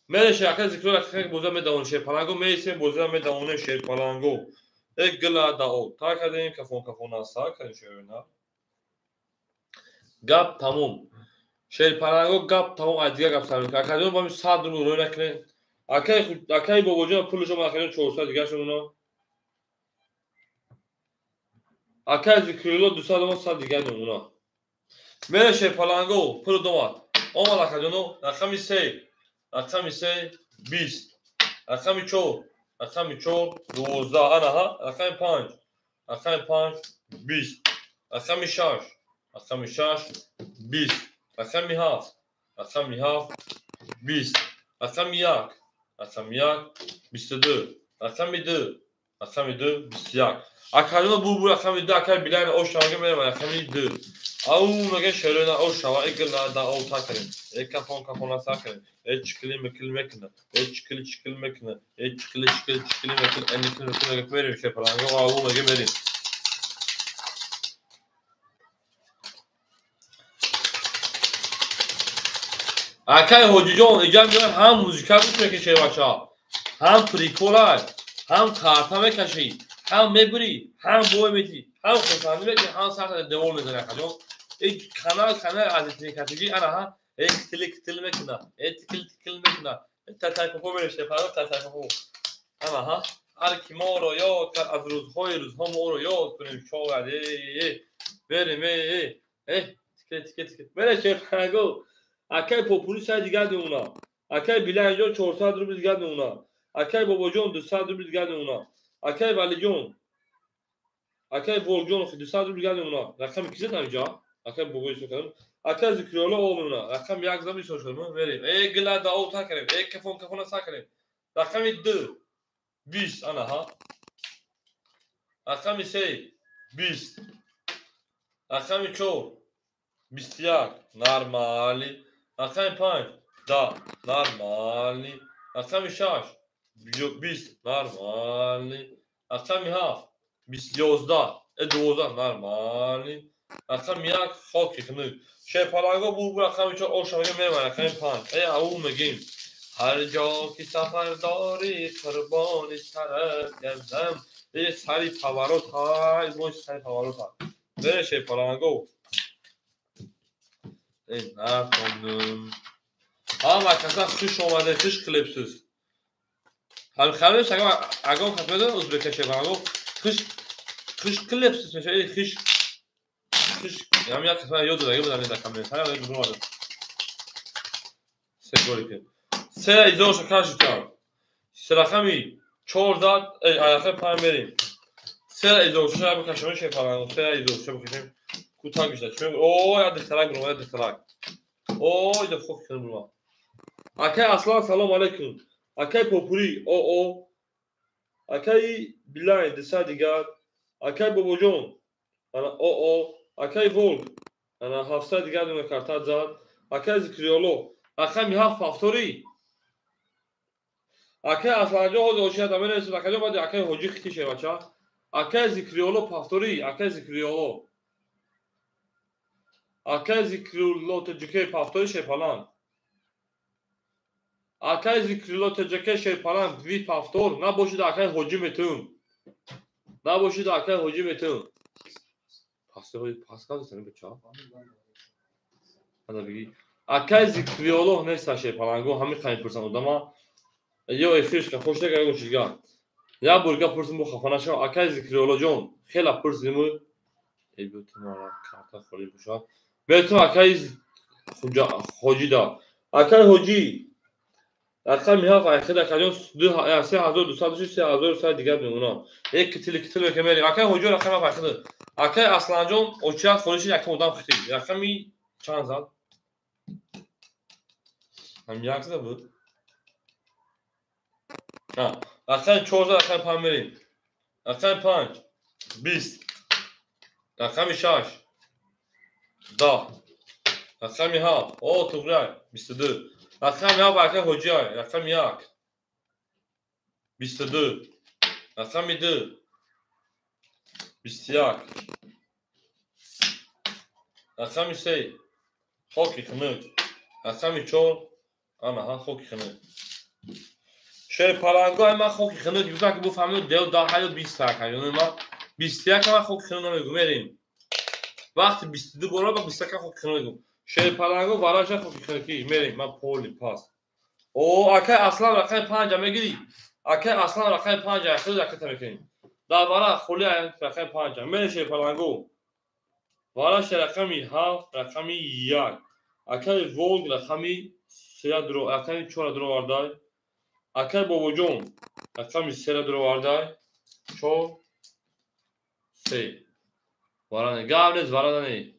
Мереше акаи Зикрило ракета боза медавонем шерпаланго, мересем боза медавонем шерпаланго. Э гила дао. Та кардем кафон кафона са кардем шерна. Гап тамом. Шерпаланго гап тамом, аз дигар гап сар мекунем. Акаҷон ба ми 100 рубл рӯй накунед. Акаи Бобоҷон пулашо ма акаҷон 400 дигаршон. Акаи Зикрило 200 омад, 100 дигар мемона. Мере шерпаланго пул домад. Омад акаҷоно рақами 3, рақами 3 20, рақами 4, рақами 4 12, анаҳа, рақами 5, рақами 5 20, рақами 6, рақами 6 20, рақами 7, рақами 7 20, рақами 1, рақами 1 22, рақами 2, рақами 2 21. Акаҷоно бу рақами 2 акаи Билайн ош шавага мерем рақами 2. Ау мега шерона ош шава игла да о та кардем. Э кафон кафона са кардем. Э чикили микил мекна. Э чикили чикил мекна. Э чикили чикил чикили мекна. Э никил микил мега мерем шерпаланго ау мега мерем. Акаи Ҳоҷиҷон иҷа меояд ҳам музика гӯш мекашӣ бача, ҳам прикола, ҳам карта мекашӣ, ҳам мебурӣ, ҳам бой метӣ, ҳам хурсандӣ мекунӣ, ҳам сарта девор мезанӣ акаҷон. Ин канал канал азиятникашигӣ анаҳа, э китили китил мекуна, э тикил тикил мекуна, э татайпопо мереште, фаро татайпопо. Анаҳа, ҳар ки моро ёд кард аз рӯзҳои рӯзҳо моро ёд кунем, шояд э берем э тикил тикил тикил. Бере шерпаланго. Акаи Попури 100 дигар мемона. Акаи Билайнҷон 400 рубл дигар мемона. Акаи Бобоҷон 200 рубл дигар мемона. Акаи Валиҷон, акаи Волҷон 200 рубл дигар мемона. Рақами ки задам инҷа? Акаи Бобои ҳисоб кардам. Акаи Зикрило о мемона. Рақами 1 задам ҳисоб шудам. Мерем. Э гила да о та кардем. Э кафон кафона са кардем. Рақами 2 20 анаҳа. Рақами 3 20. Рақами 4 21 нормали. Рақами 5 10 нормали. Рақами 6 20 нормали. Рақами 7 11 12 нормали. Рақами 1 хоки хунук. Шерпаланго бу рақами 4 ош мегем мерем рақами 5. Э ау мегем. Ҳар ҷо ки сафар дорӣ қурбони сарат гардам. Э сари поворот ҳай, бо сари поворот ҳай. Бере шерпаланго. Э нахонум. Ҳама каса хуш омадед, хуш қилибсиз. Ҳами хамеш агон кас медонад ӯзбекча шерпаланго хуш хуш қилибсиз мешавад. Э хуш хуш ҳам як қисмат ёд додаги будам дар комментария ёд бурмадам. Се бори ки. Се изоша кашидам. Се рақами 4 зад, рақами 5 мерем. Се изоша бикашем шерпаланго, се изоша бикашем. Кӯтоҳ гишта. Чӣ мегӯ? О, як духтарак бурма, як духтарак. О, ида хок кунем бурма. Акаи Аслан салом алейкум. Акаи Попури ОО. Акаи Билайн 200 дигар. Акаи Бобоҷон ана ОО. Акаи Волк ана 700 дигар дона карта зад. Акаи Зикриёло рақами 7 повтори. Акаи Асланҷон ҳозир ошият аменависад. Акаҷон баъди акаи Ҳоҷӣ хити шевача. Акаи Зикриёло повтори. Акаи Зикриёло. Акаи Зикрулло ТҶК повтори шерпаланг. Акаи Зикрулло ТҶК шерпаланг ви повтор. Набошид акаи Ҳоҷӣ метун. Набошид акаи Ҳоҷӣ метун. Пас кардисани бача? Ана биги. Акаи Зикриёло неста шерпаланго, ҳамин қайм пурсан одама. Ё эфиршка хош нага ягон чизга. Як бор гап пурсим бо хафа нашав. Акаи Зикриёлоҷон, хела пурсиму. Эй бутимара карта холӣ бошад. Метун акаи Ҳоҷида. Акаи Ҳоҷӣ Рақами ҳафт айхид акаҷон 3200 3100 дигар мемонам. Як китили китили ки мерем. Акай ҳоҷо рақами ҳафт айхид. Акай Асланҷон очият холиши якум одам хитид. Рақами чанд зад? Ҳам як зада буд? Рақами чор зад, рақами панҷ мерем. Рақами панҷ 20. Рақами шаш 10. Рақами ҳафт о туғрай 22. Рақами ҳафт акай ҳоҷиай. Рақами як 22. Рақами ду 21. Рақами се хоки хунук. Рақами чор анаҳа хоки хунук. Шерпалангои ман хоки хунук гуфтам ки буфаҳмед дев даҳ ё бист акаёни ман 21 ман хоки хунук намегӯм. Мерем. Вақти 22 бора ба 21 хоки хунук мегӯм. Шерпаланго вараша хоки хунукӣ. Мерем ман поли пас. О акай Аслан рақами панҷа мегирӣ? Акай Аслан рақами панҷа хеле ракета мекунем. Дар вара холи рақами панҷа. Мерем шерпаланго. Вараша рақами ҳафт, рақами як. Акай Волг рақами сея дуро, рақами чора дуро овардай. Акай Бобоҷон рақами сера дуро овардай. Чор, се. Вара не, гап нест, вара не.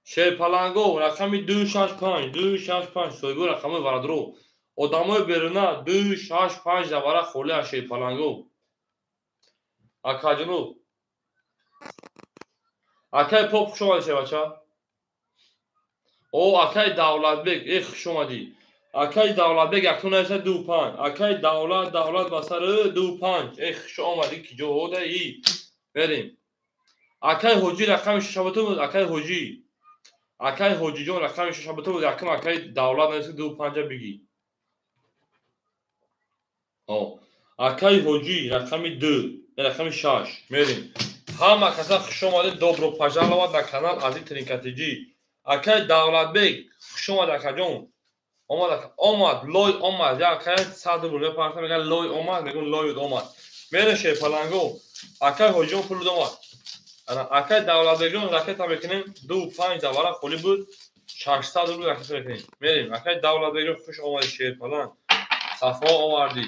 Шерпаланго рақами 2 6 5, 2 6 5 соҳиби рақамои варадро. Одамои беруна 2 6 5 дар вара холи аз шерпаланго. Акаҷону. Акай Поп хуш омадӣ шербача. О акай Давлатбек, э хуш омадӣ. Акай Давлатбек якум нависа 2 5. Акай Давлат, Давлат ба сар 2 5. Э хуш омадӣ ки ҷо одаи. Мерем. Акай Ҳоҷӣ рақами шашабату буд, акай Ҳоҷӣ. Акай Ҳоҷиҷон рақами шашабату буд, якум акай Давлат нависа 2 5 бигӣ. О, акай Ҳоҷӣ рақами 2, рақами 6. Мерем. Ҳама каса хуш омадед, добро пожаловать на канал Азиз Тринкатиҷӣ. Акай Давлатбек хуш омад акаҷон. Омад, омад, лой омад. Я акай 100 рубл мепартам, мегӯяд лой омад, мегӯям лой омад. Мерем шерпаланго. Акай Ҳоҷиҷон пул омад. Ана акай Давлатбекҷон ракета мекунем 2 5 дар вара холи буд 600 рубл ракета мекунем. Мерем. Акай Давлатбекҷон хуш омадӣ шерпаланг. Сафо овардӣ.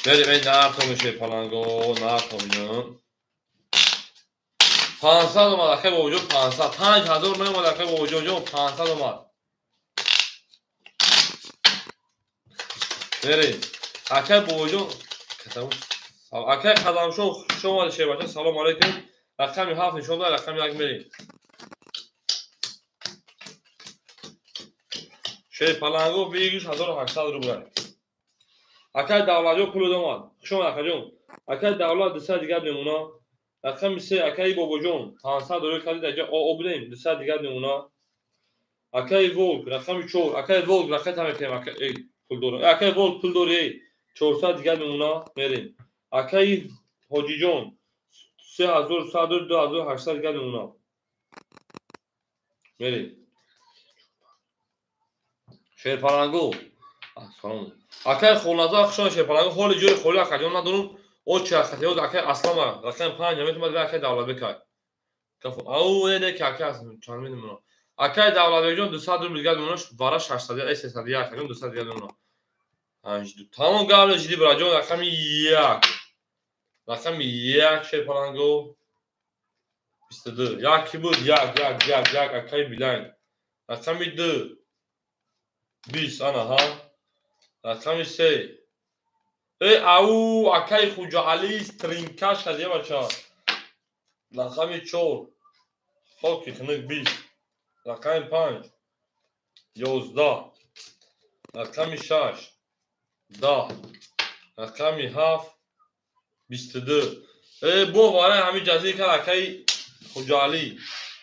Мерем эй нартоми шерпаланго, нартомиён. 500 омад акай Бобоҷон 500. 5000 меомад акай Бобоҷон ҷон 500 омад. Мерем. Акай Бобоҷон акай Қадамшоҳ хуш омадӣ шербача. Салом алейкум. Рақами ҳафт нишон дод, рақами як мерем. Шерпаланго бигиш 1800 рубл. Акай Давлатҷон пул омад. Хуш омад акаҷон. Акай Давлат 200 дигар мемона. Рақами се акай Бобоҷон 500 рубл кардид, аҷа о будем 200 дигар мемона. Акай Волк рақами 4, акай Волк ракета мекунем, акай пул дор. Акай Волк пул дори, 400 дигар мемона, мерем. Акай Ҳоҷиҷон 3100 2800 дигар мемона. Мерем. Шерпаланго. Салом. Акай Холназар хуш омад шерпаланго. Ҳоли ҷои холи акаҷон надорум. О чи акатиёз акай Аслама рақами 5 метавонад ва акай Давлатбек ай. Кафо. Ау э не ки акай Аслам чанд мемона. Акай Давлатбекҷон 200 рубл дигар мемона, вара 600 э 301 акаҷон 200 дигар мемона. 5 2. Тамом гап нест, ҷиддӣ бираҷон рақами 1. Рақами 1 шерпаланго 22. Як ки буд? 1 1 1 1 акай Билайн. Рақами 2 20 ана ҳа. Рақами 3 э ау акай Хуҷаалӣ стринкаш кардия бача. Рақами 4 хоки хунук 20. Рақами 5 11. Рақами 6 10. Рақами 7 22. Э бо вараи ҳамин ҷазир кард акай Хуҷаалӣ.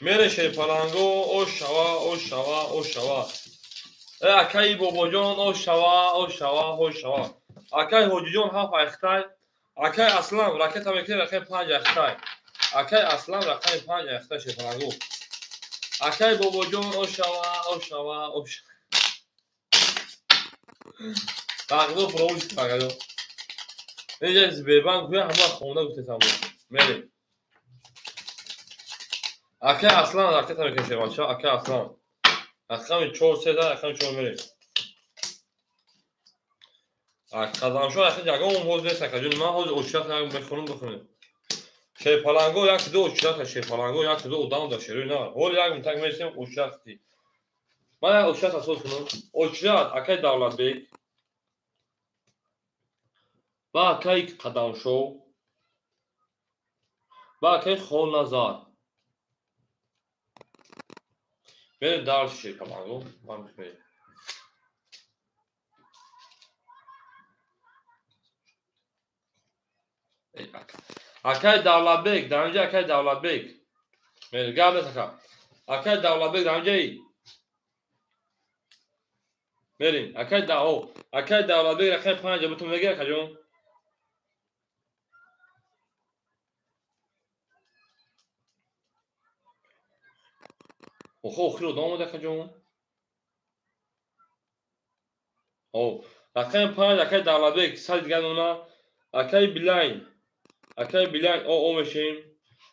Мере шерпаланго о шава, о шава, о шава. Э акай Бобоҷон о шава, о шава, о шава. Акай Ҳоҷиҷон 7 айхтай. Акай Аслам ракета мекунем рақами 5 айхтай. Акай Аслам рақами 5 айхтай шерпаланго. Акай Бобоҷон о шава, о шава, о шава. Тақдо фуромӯш акаҷон. Инҷа Сбербанк гӯя ҳама хонда гуфтесам. Мерем. Акай Аслан ракета мекунем шербача, акай Аслан. Рақами 4 се да, рақами 4 мерем. Қадамшо ахи ягон ҳоз нест акаҷон. Ман ҳоз очрат мехонам бихонем. Шерпаланго як ду очрат, шерпаланго як ду одам да шерои на. Ҳол як митак мересем очрат. Ман як очрат асос кунам. Очрат акай Давлатбек ва акай Қадамшо ва акай Хонназар. Мерем дарси шерпаланго. Ман мехмерем. Акай Давлатбек, дар инҷа акай Давлатбек. Гап нест ака. Акай Давлатбек дар инҷаи. Мерем. Акай Дао, акай Давлатбек рақами 5 бутун мегир акаҷон. Охо охир одам омад акаҷон. О, рақами 5 акай Давлатбек, сад дигар нона. Акай Билайн. Акай Билайн о мешем.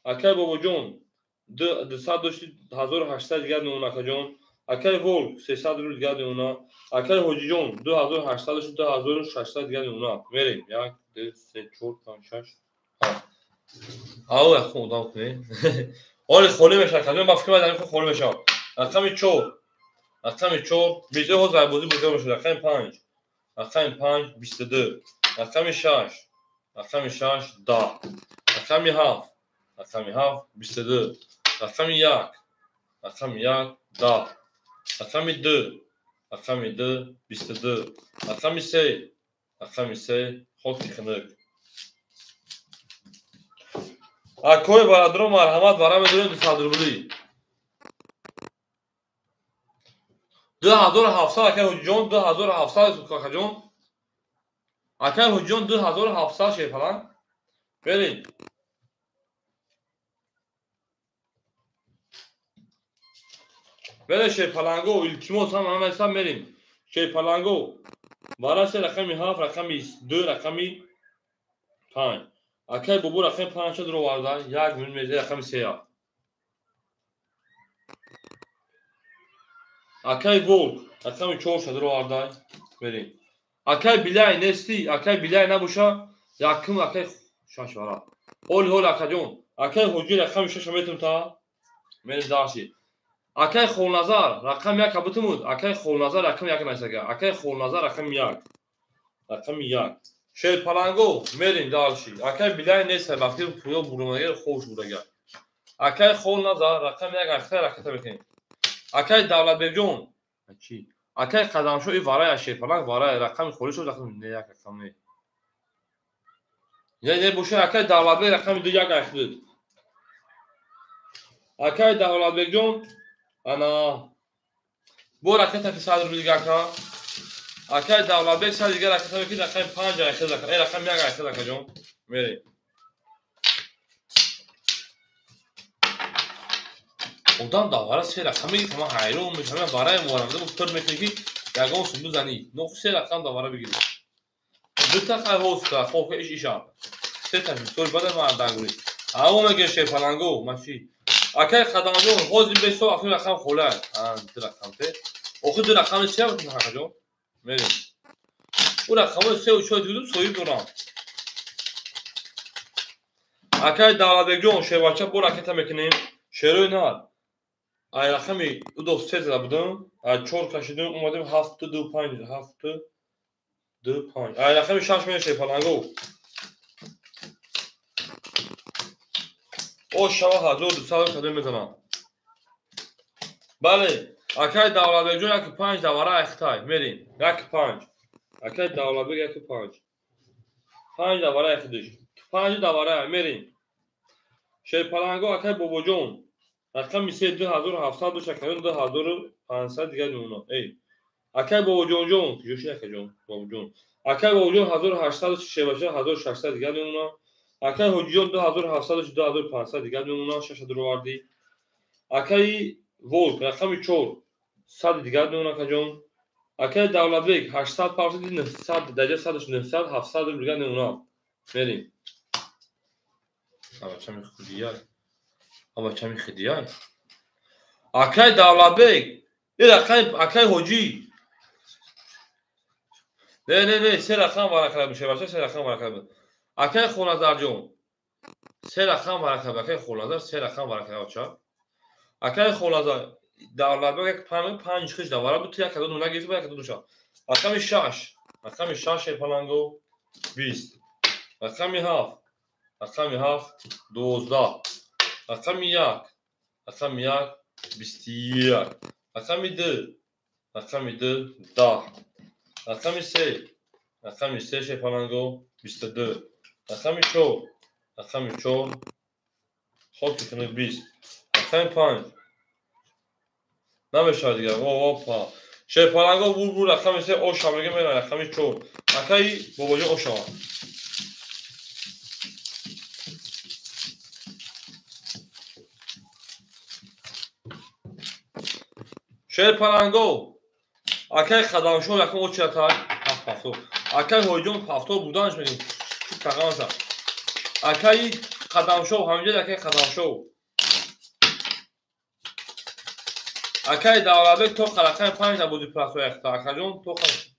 Акай Бобоҷон 200 дошти 1800 дигар мемона акаҷон. Акай Волк 300 рубл дигар мемона. Акай Ҳоҷиҷон 2800 дошти 2600 дигар мемона. Мерем. 1 2 3 4 5 6 7. Ау яхун одам кунӣ. Оли холӣ мешавад акаҷон, ба фикр ман холӣ мешавад. Рақами 4. Рақами 4 бизо ҳоз бозӣ бозӣ мешавад. Рақами 5. Рақами 5 22. Рақами 6. Рақами 6 10. Рақами 7. Рақами 7 22. Рақами 1. Рақами 1 10. Рақами 2. Рақами 2 22. Рақами 3. Рақами 3 хоки хунук. Акои бародаро марҳамат вара медорем 200 рублӣ. 2700 акай Ҳоҷиҷон, 2700 акаҷон. Акай Ҳоҷиҷон 2700 шерпаланг. Берем. Берем шерпаланго, илтимос ҳам ҳама ҳисоб мерем. Шерпаланго. Варасе рақами 7, рақами 2, рақами 5. Акай бобо рақами 5 шуд роварда, 1 минут мезе рақами 3. Акай Волк рақами 4 шуд роварда, мерем. Акай Билай нести, акай Билай набоша, якум акай 6 вара. Ҳол ҳол акаҷон, акай Ҳоҷи рақами 6 метум та мерем дарси. Акай Холназар рақами 1 бутумуд, акай Холназар рақами 1 насага, акай Холназар рақами 1. Рақами 1. Шерпаланго мерем дарси. Акай Билай нест, вақти пуё бурумагар хош будага. Акай Холназар рақами 1 ахта ракета мекунем. Акай Давлатбекҷон, чи? Акай Қадамшо и варай шерпаланг варай рақами холӣ шуд, рақами не як рақам не. Не не боша акай Давлатбек рақами 2 як ахт. Акай Давлатбекҷон ана бо ракета 100 рубл дигар ка. Акай Давлатбек 100 дигар ракета мекунад, рақами 5 ахт рақам, рақами 1 ахт акаҷон. Мерем. Одам давара се рақам мегирад, ман ҳайрон мешавам, вараи муаррада муфтор мекунӣ ки ягон сум бизанӣ. Ноху се рақам давара бигирӣ. Дута хай ҳоста, хок иш иша. Се та мисол бада ман дангурӣ. Аво меге шерпаланго, маши. Акай Қадамҷон, ҳозир бесо ахир рақам хола. А, ду рақам те. Охир ду рақами се бутун акаҷон. Мерем. У рақамҳои се ва чор дидум соҳиб дорам. Акай Давлатбекҷон, шербача бо ракета мекунем. Шерои нар. Ай рақами 2 3 зада будам, ай 4 кашидам, омадем 7 2 5, 7 2 5. Ай рақами 6 мешавад шерпаланго. О шава 1200 кадом мезанам. Бале, акай Давлатбекҷон 1 5 давара айхтай, мерем. 1 5. Акай Давлатбек 1 5. 5 давара айхдиш. 5 давара мерем. Шерпаланго акай Бобоҷон рақами 3 2700 дошт, акаҷон 2500 дигар мемонад. Эй. Акай Бобоҷонҷон, куҷо шуд акаҷон? Бобоҷон. Акай Бобоҷон 1800 шербача 1600 дигар мемонад. Акай Ҳоҷиҷон 2700 дошт, 2500 дигар мемонад, 6 дуровардӣ. Акай Волк рақами 4 100 дигар мемонад акаҷон. Акай Давлатбек 800 павсиди 900 даҷа 100 900 700 рубл дигар мемонад. Мерем. Абачами худияй. Абачами хидияй. Акай Давлатбек, Акай ҳоҷӣ. Не, не, не, се рақам варақа мешавад, се рақам варақа. Акай Хоназарҷон. Се рақам варақа, акай Хоназар, се рақам варақа оча. Акай Хоназар давлатбек як панҷ хиш давара буд, як ду нагирифт, як ду ша. Рақами 6, рақами 6 шерпаланго 20. Рақами 7, рақами 7 12. Рақами 1, рақами 1 21. Рақами 2, рақами 2 10. Рақами 3, рақами 3 шерпаланго 22. Рақами 4, рақами 4 хоки кунед 20. Рақами 5 намешавад дигар. Опа. Шерпаланго бур рақами 3 оша мега мера рақами 4. Акаи бобоҷон ошава. Шерпаланго акаи Қадамшоҳ якум очиятар 7 акаи Ҳоҷиҷон 70 буданаш мегӯм. Чӣ тағамаша. Акаи Қадамшоҳ ҳаминҷо акаи Қадамшоҳ. Акаи Давлатбек то рақами 5 да бози прасояхта. Акаҷон то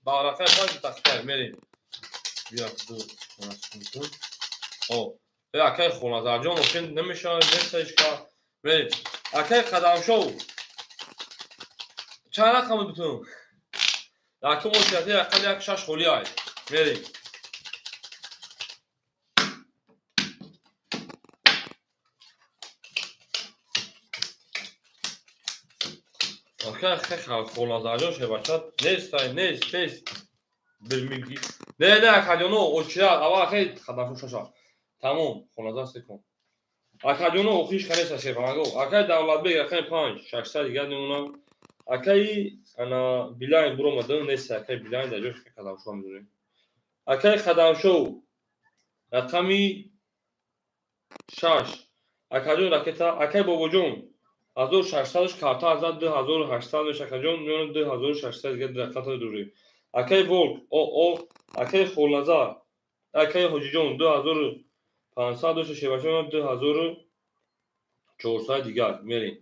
рақами 5 тахта мерем. Бия ду кун. О, акаи Хоназарҷон ошин намешавад, неста ҳеч кар. Мерем. Акаи Қадамшоҳ чанд рақам буд бутун? Якум очияти рақами 1 6 холӣ ай. Мерем. Хоназарҷон шебача нестай, нест, нест. Бирмиги. Не, не, акаҷоно, очият, аввал акаи Қадамшоҳ шаша. Тамом, Хоназар секун. Акаҷоно, охириш хареса шебанаго. Акаи Давлатбек рақами 5, 600 дигар намуна. Акаи ана Билайн буромада нест, акаи Билайн дар ҷош Қадамшоҳ медонем. Акаи Қадамшоҳ рақами 6. Акаҷон ракета, акаи Бобоҷон 1600 карта аз 2800 меша акаҷон, меёна 2600 дигар рақамта дурӣ. Акаи Волк, о, акаи Холназар, акаи Ҳоҷиҷон 2500 доша шебачон 2400 дигар мерем.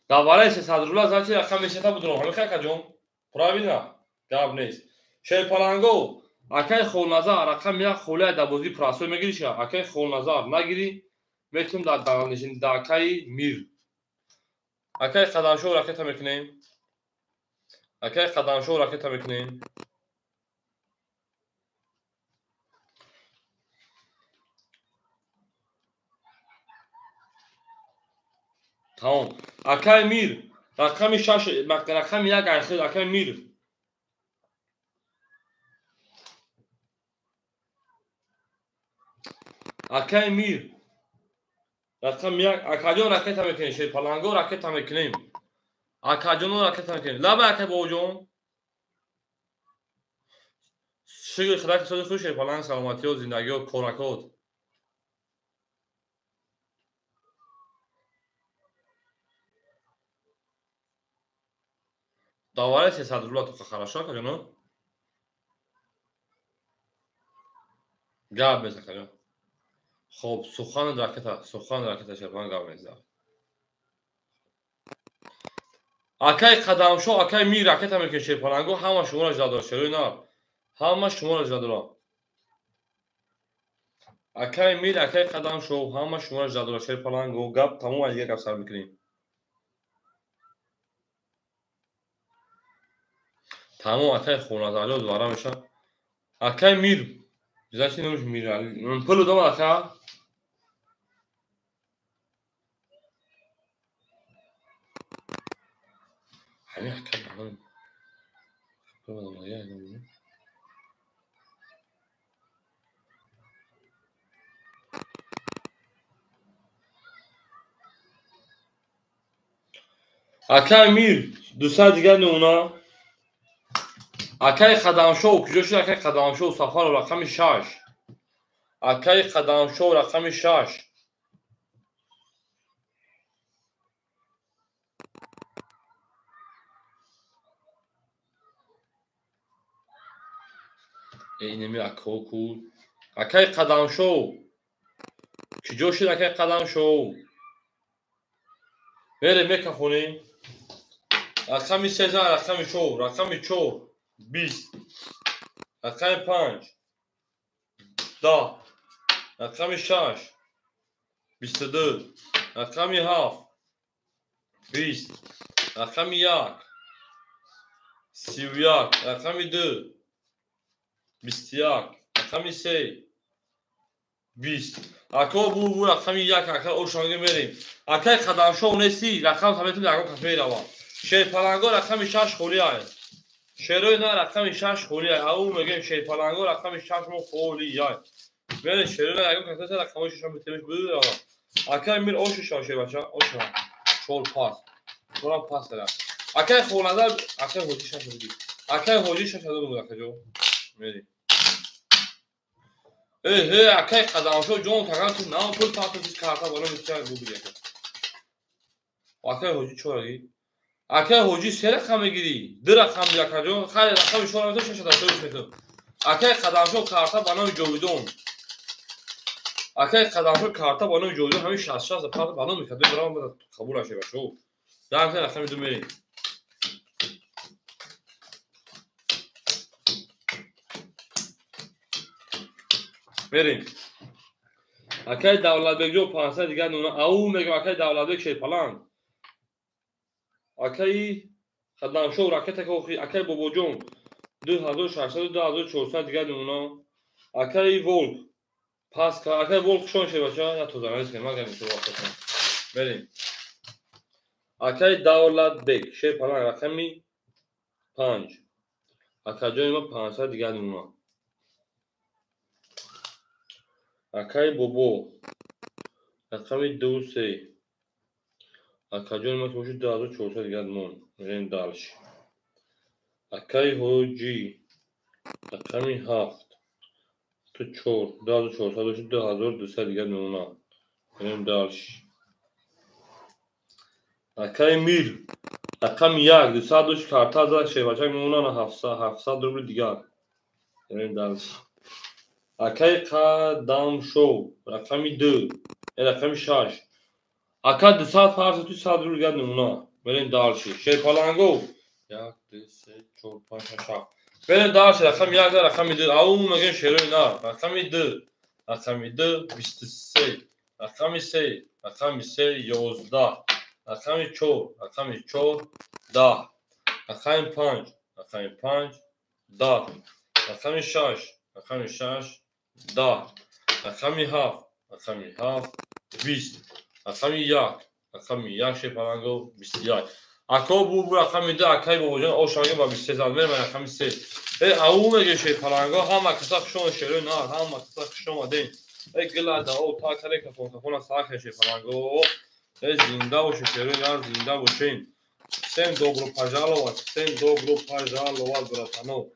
Давараи 300 рубла значит рақами сета будро. Ҳамин акаҷон? Правильно? Гап нест. Шерпаланго, акаи Холназар рақами 1 холия дар бозии прасой мегириша. Акаи Холназар нагирӣ, метавонем дар далнишин дар акаи Мир. Акаи Қадамшоҳ ракета мекунем. Акаи Қадамшоҳ ракета мекунем. Тамом. Акаи Мир рақами 6, рақами 1 айхел акаи Мир. Акаи Мир рақами 1, акаҷон ракета мекунем, шерпаланго ракета мекунем. Акаҷоно ракета мекунем. Лаба акаи бобоҷон. Шукр худо ки сози хуш шерпаланг, саломатиё, зиндагиё, коракот. Давараи 300 рубла тоқа хорошо, акаҷоно? Гап без акаҷон. Хоб, сухан ракета, сухан ракета шерпаланг гап мезанад. Акаи Қадамшоҳ, акаи Мир ракета мекунед шерпаланго, ҳама шуморо ҷалб дорад, шерои нар. Ҳама шуморо ҷалб дорад. Акаи Мир, акаи Қадамшоҳ, ҳама шуморо ҷалб дорад шерпаланго, гап тамом, аз дигар гап сар мекунем. Тамом, акаи Хоназарҷон двара мешавад. Акаи Мир, значит номаш Мир. Пул дом ака? Ҳамин ака ман. Акаи Мир, 200 дигар намуна. Акаи Қадамшоҳ, куҷо шуд акаи Қадамшоҳ? Сафаров рақами 6. Акаи Қадамшоҳ рақами 6. Инами ако ку. Акай Қадамшоу. Киҷо шид акай Қадамшоу? Мерем мекафонем. Рақами се зан, рақами чор, рақами чор, 20, рақами 5, 10, рақами 6, 22, рақами 7, 20, рақами 1, 31, рақами 2, 21, рақами 3, 20. Ако бу рақами 1, ака ошонга мерем. Акай Қадамшоу нести, рақам таметум ягон кас мерава. Шерпаланго рақами 6 холӣ ай. Шерои на рақами 6 холӣ ай. Ау мегем шерпаланго рақами 6 мо холӣ ай. Мерем шерои на ягон кас рақамои 6 метемеш бурава. Акай мир оши шав шербача, оша. 4 пас. 4 пас ара. Акай хонада, акай ҳоҷи 6 буди. Акай ҳоҷи 6 ҳазор буд акаҷо. Мерем. Э, акай Қадамшоу ҷон таган ту на пул патосис карта бало мисяр буди ака. Акай ҳоҷи чораги? Акай ҳоҷи се рақам мегирӣ, ду рақам би акаҷон, хайр рақами чор метон, шаш ҳазор метон. Акай Қадамшоу карта ба номи Ҷовидон. Акай Қадамшоу карта ба номи Ҷовидон ҳамин 66 парта ба номи кадом барам қабул аше бачо. Дар рақами ду мерем. Мерем. Акай Давлатбекҷон 500 дигар нуна. Ау мегам акай Давлатбек шерпаланг. Акай Қадамшоу ракета охи, акай Бобоҷон 2600 2400 дигар нуна. Акай Волк пас, акай Волк хушон шербача, я тоза анализ кунем, магар мисол вақт. Мерем. Акай Давлатбек шерпаланг рақами 5. Акаҷони ма 500 дигар нуна. Акай Бобо рақами 2 3. Акаҷони ма бошад 2400 дигар мон. Мерем дальше. Акай Ҳоҷӣ рақами 7 то 4 2400 бошад 2200 дигар мемона. Мерем дальше. Акай Мир рақами 1 200 дошт карта за шербачак мемона на 700 рубли дигар. Мерем дальше. Акай Қадамшоу рақами 2, рақами 6. Ака 200 фарз ту 100 рубли дигар мемона. Мерем дальше. Шерпаланго 1 2 3 4 5 6 7. Мерем дальше рақами 1 рақами 2. Ау мегем шерои на. Рақами 2. Рақами 2 23. Рақами 3. Рақами 3 11. Рақами 4. Рақами 4 10. Рақами 5. Рақами 5 10. Рақами 6. Рақами 6 10. Рақами 7. Рақами 7 20. Рақами 1. Рақами 1 шерпаланго 21. Ако бу рақами 2 акай Бобоҷон ошанга ба 23 зад мерем рақами 3. Э ау меге шерпаланго ҳама каса хушон шерои нар, ҳама каса хуш омадем. Э гила да о та каре кафон кафона сахе шерпаланго. Э зинда бошед шерои нар, зинда бошед. Всем добро пожаловать, всем добро пожаловать, братано.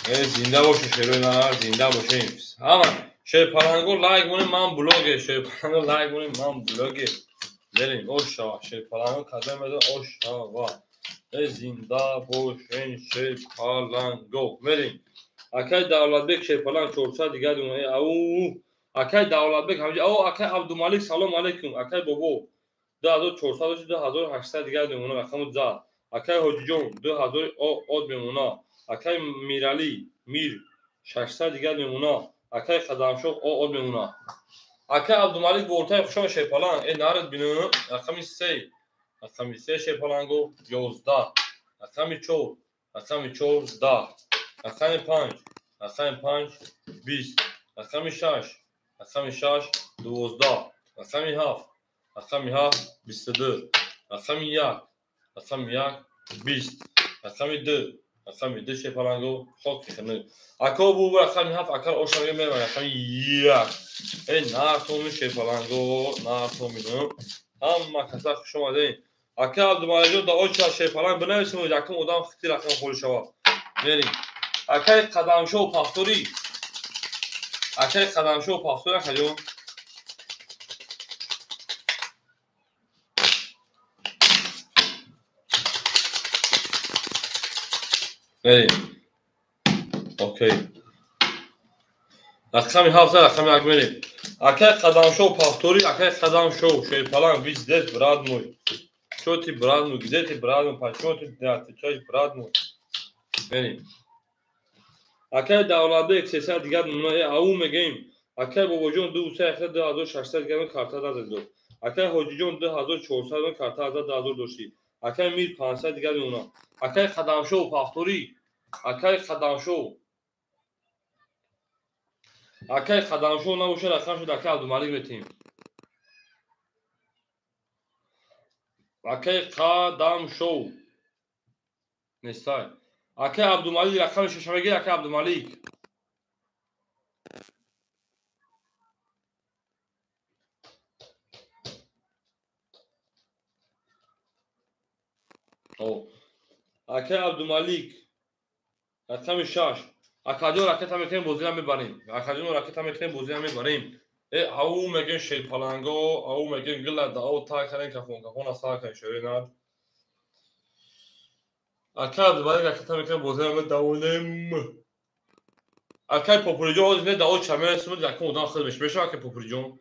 Зинда бошед шерои нар, зинда бошед. Ҳама шерпаланго лайк монем, ман блогер, шерпаланго лайк монем, ман блогер. Мерем, ошава, шерпаланго кадом медон, ошава. Зинда бошед шерпаланго. Мерем. Акай Давлатбек шерпаланг 400 дигар мемона. Ау, акай Давлатбек ҳамҷа, ау акай Абдумалик салом алейкум, акай Бобо 2400 2800 дигар мемона, рақаму зад. Акай Ҳоҷиҷон 2000 од мемона. Акай Мирали Мир 600 дигар мемона. Акай Қадамшоҳ од мемона. Акай Абдумалик Болтай хушон шерпаланг. Э нарад бину рақами 3. Рақами 3 шерпаланго 11. Рақами 4. Рақами 4 10. Рақами 5. Рақами 5 20. Рақами 6. Рақами 6 12. Рақами 7. Рақами 7 22. Рақами 1. Рақами 1 20. Рақами 2. Рақами 2 шерпаланго хоки хинук. Ако бу рақами 7 акар ошанга мерам рақами 1. Э нартоми шерпаланго, нартомину. Ҳама каса хуш омадем. Ака Абдумаликҷон да оча шерпаланг бинависем, якум одам хити рақам холӣ шавад. Мерем. Акай Қадамшоу Пахторӣ. Акай Қадамшоу Пахторӣ акаҷон. Мерем. Окей. Рақами 7 рақами 1 мерем. Акай Қадамшоу повтори, акай Қадамшоу, Шерпаланг, вы здесь, брат мой. Чё ты, брат мой, где ты, брат мой, почему ты не отвечаешь, брат мой? Мерем. Акай Давлатбек 300 дигар ау мегӯем. Акай Бобоҷон 2 2600 дигар карта назад дод. Акай Ҳоҷиҷон 2400 карта азад 2000 дошти. Акай Мир 500 дигар мемонад. Акай Қадамшоу повтори. Акай Қадамшоу. Акай Қадамшоу набошад, рақам шуд акай Абдумалик метиҳем. Акай Қадамшоу нестай. Акай Абдумалик рақами шаша мегир, акай Абдумалик. Акай Абдумалик рақами 6. Акаҷон ракета мекунем, бозира мебарем. Акаҷон ракета мекунем, бозира мебарем. Ау мегӯем Шерпаланго, ау мегӯем гила дао та кардем, кафон кафон сар кардем, шерои нар. Акай Абдумалик ракета мекунем, бозира медавонем. Акай Попуриҷон ҳозир не дао ча мерасонад, якум одам худ мешавад акай Попуриҷон.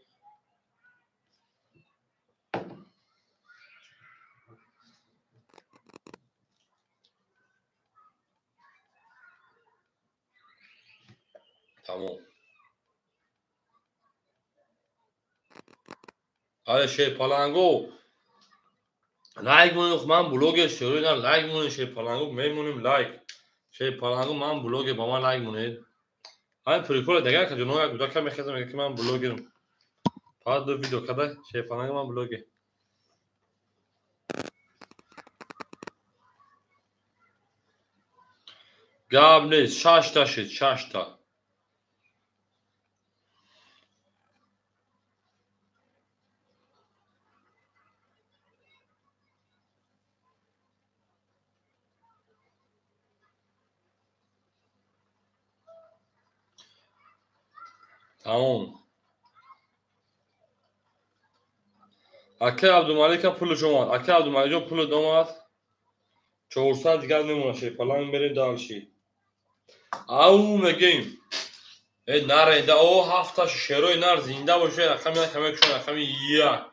Тамом. Аре Шерпаланго лайк монед, ман блогер шерои нар лайк монед, Шерпаланго мемонем лайк. Шерпаланго ман блогер, ба ман лайк монед. Ҳамин приколе дигар ка ҷоно як кӯдака мехезам, мегӯяд ки ман блогерам. Фақат ду видео када Шерпаланго ман блогер. Гап нест, 6та шид, 6та. Тамом. Акай Абдумалика пулаш омад. Акай Абдумаликҷон пулат омад. 400 дигар мемонад, Шерпаланг мерем дальше. Ау мегӯем. Наренда, о ҳафта шерои нар зинда бошед, рақами як ҳама кушон, рақами 1.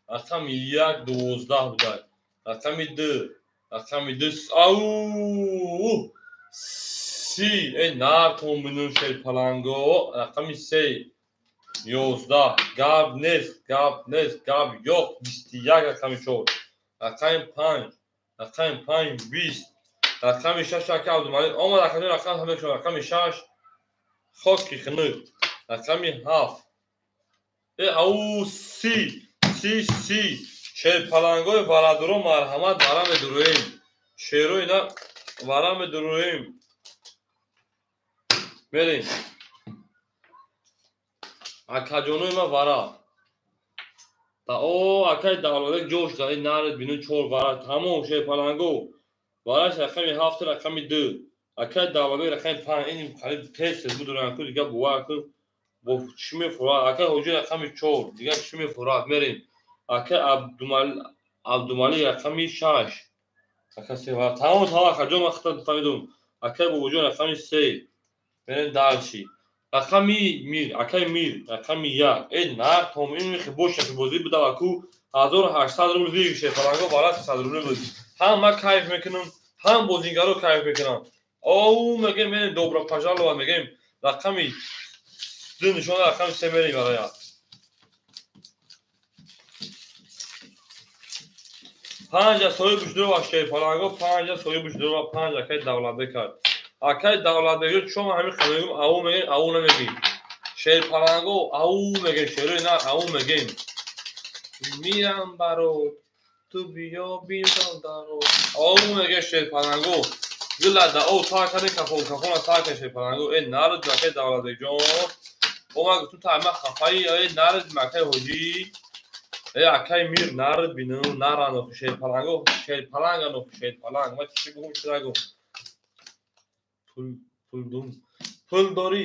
Рақами 1 12 будай. Рақами 2, рақами 2 ау 30. Нар томбинун Шерпаланго, рақами 3 11. Гап нест, гап нест, гап yo'q. 21 рақами 4, рақами 5, рақами 5 20, рақами 6 ака Абдумалик омад, акаҷон рақам ҳама кушон, рақами 6 хоки хунук, рақами 7. Ау 30, 30, 30. Шерпалангои варадуро марҳамат, вара медуроем. Шерои на вара медуроем. Мерем. Акаҷонои ма вара. О, акай Давлатбек ҷош зад, наред бину 4 вара. Тамом Шерпаланго. Вараш рақами 7, рақами 2. Акай Давлатбек рақами 5. Ин қариб тез тез будуран ку дигар бовар кун. Бо чӣ мефурад? Акай Ҳоҷӣ рақами 4. Дигар чӣ мефурад? Мерем. Акай Абдумалик рақами 6. Ака 3 вара. Тамом, тамом акаҷон, ман худам фаҳмидум. Акай Бобоҷон рақами 3. Мерем дальше. Рақами Мир, акай Мир, рақами 1. Нар том ин мехи боша ки бозӣ буда аку 1800 рубл выигрыш Шерпаланго вара 300 рубл буд. Ҳам ман кайф мекунам, ҳам бозингаро кайф мекунам. Оу мегӯем, мерем добро пожаловать мегӯем. Рақами 2 нишона, рақами 3 мерем бароя. 5 соҳиби шудро Шерпаланго, 5 соҳиби шудро 5 акай Давлатбек кард. Акай Давлатбек чун ҳамин қадр мегӯем, ау мегӯем, ау намегӯем. Шерпаланго ау мегӯем, шерои нар ау мегӯем. Мирам барот, ту биё биродаро. Ау мегӯем Шерпаланго. Гила да о та кардем, кафон кафон та кардем Шерпаланго. Наред акай Давлатбекҷон. О ман гуфтум та ман хафаи, наред акай Ҳоҷӣ. Акай Мир наред бину, наран охи Шерпаланго, Шерпаланган охи Шерпаланг. Ман чӣ бигӯм, чӣ нагӯм. Пул дум. Пул дорӣ.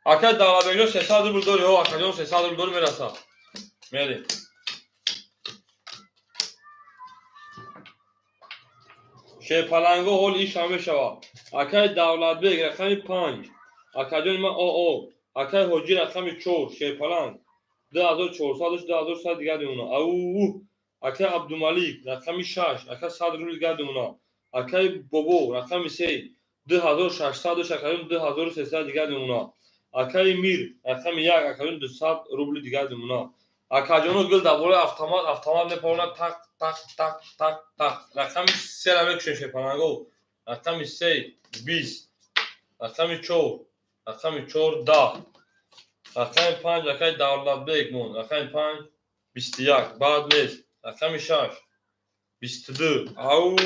Акай Давлатбекҷон 300 рубл дорӣ. Ҳо акаҷон 300 рубл дорӣ мерасад. Мерем. Шерпаланго ҳол иш ҳам мешавад. Акай Давлатбек рақами 5. Акаҷони ман ОО. Акай Ҳоҷӣ рақами 4 Шерпаланг 2400 2100 дигар мемонад. Ау акай Абдумалик рақами 6 ака 100 рубл дигар мемонад. Акай Бобо рақами 3 2600 акаҷон 2300 дигар мемонад. Акай Мир рақами 1 акаҷон 200 рубл дигар мемонад. Акаҷоно гул дар болои автомат автомат мепаронад тақ тақ тақ тақ тақ. Рақами 3 ра мекушем Шерпаланго. Рақами 3 20, рақами 4, рақами 4 10, рақами 5 акай Давлатбек мон, рақами 5 21, баъд нест, рақами 6 22, ау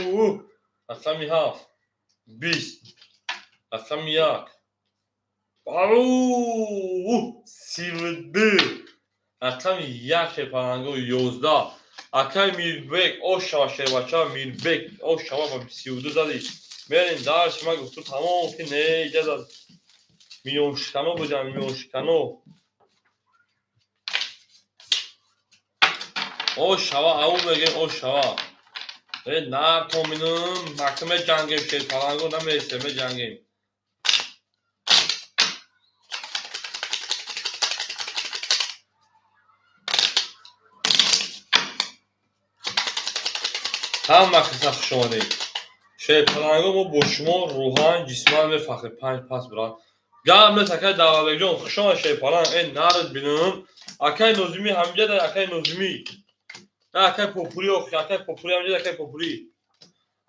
рақами 7 20, рақами 1 ау 32, рақами 1 Шерпаланго 11. Акай Мирбек ошава шербача Мирбек ошава ба 32 задӣ. Мерем дарс ма гуфту тамом ки не иҷаза миёншикано будам миёншикано. Ошава ау мегем ошава. Э нар то минум мака меҷангем Шерпаланго намересем меҷангем. Ҳама қисса хуш омадед. Шерпаланго мо бо шумо рӯҳан ҷисман мефахрем. 5 пас брат. Гап нест акай Давлатбекҷон, хуш омад Шерпаланг. Э нард бинам. Акай Нозимӣ ҳамҷа да акай Нозимӣ. На акай Попурӣ охи, акай Попурӣ ҳамҷа да акай Попурӣ.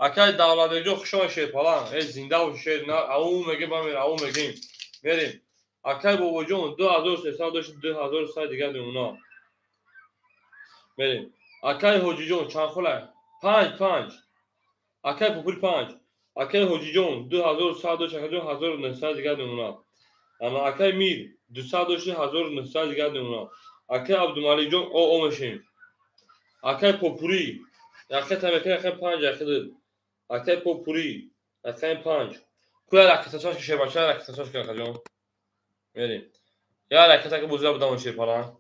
Акай Давлатбекҷон хуш омад Шерпаланг. Э зинда бош шер нар ау мегем бамер ау мегем. Мерем. Акай Бобоҷон 2300 дошт 2100 дигар мемонад. Мерем. Акай Ҳоҷиҷон чанд хола? 5 5. Акай Попури 5. Акай Ҳоҷиҷон 2100 дошт акаҷон 1900 дигар мемонад. Ана акай Мир 200 дошт 1900 дигар мемонад. Акай Абдумаликҷон ОО мешем. Акай Попури акай тамекай акай 5 акай 2. Акай Попури акай 5. Куя ракетачаш ки шербача ракетачаш ки акаҷон. Мерем. Я ракета ки бозира будам Шерпаланг.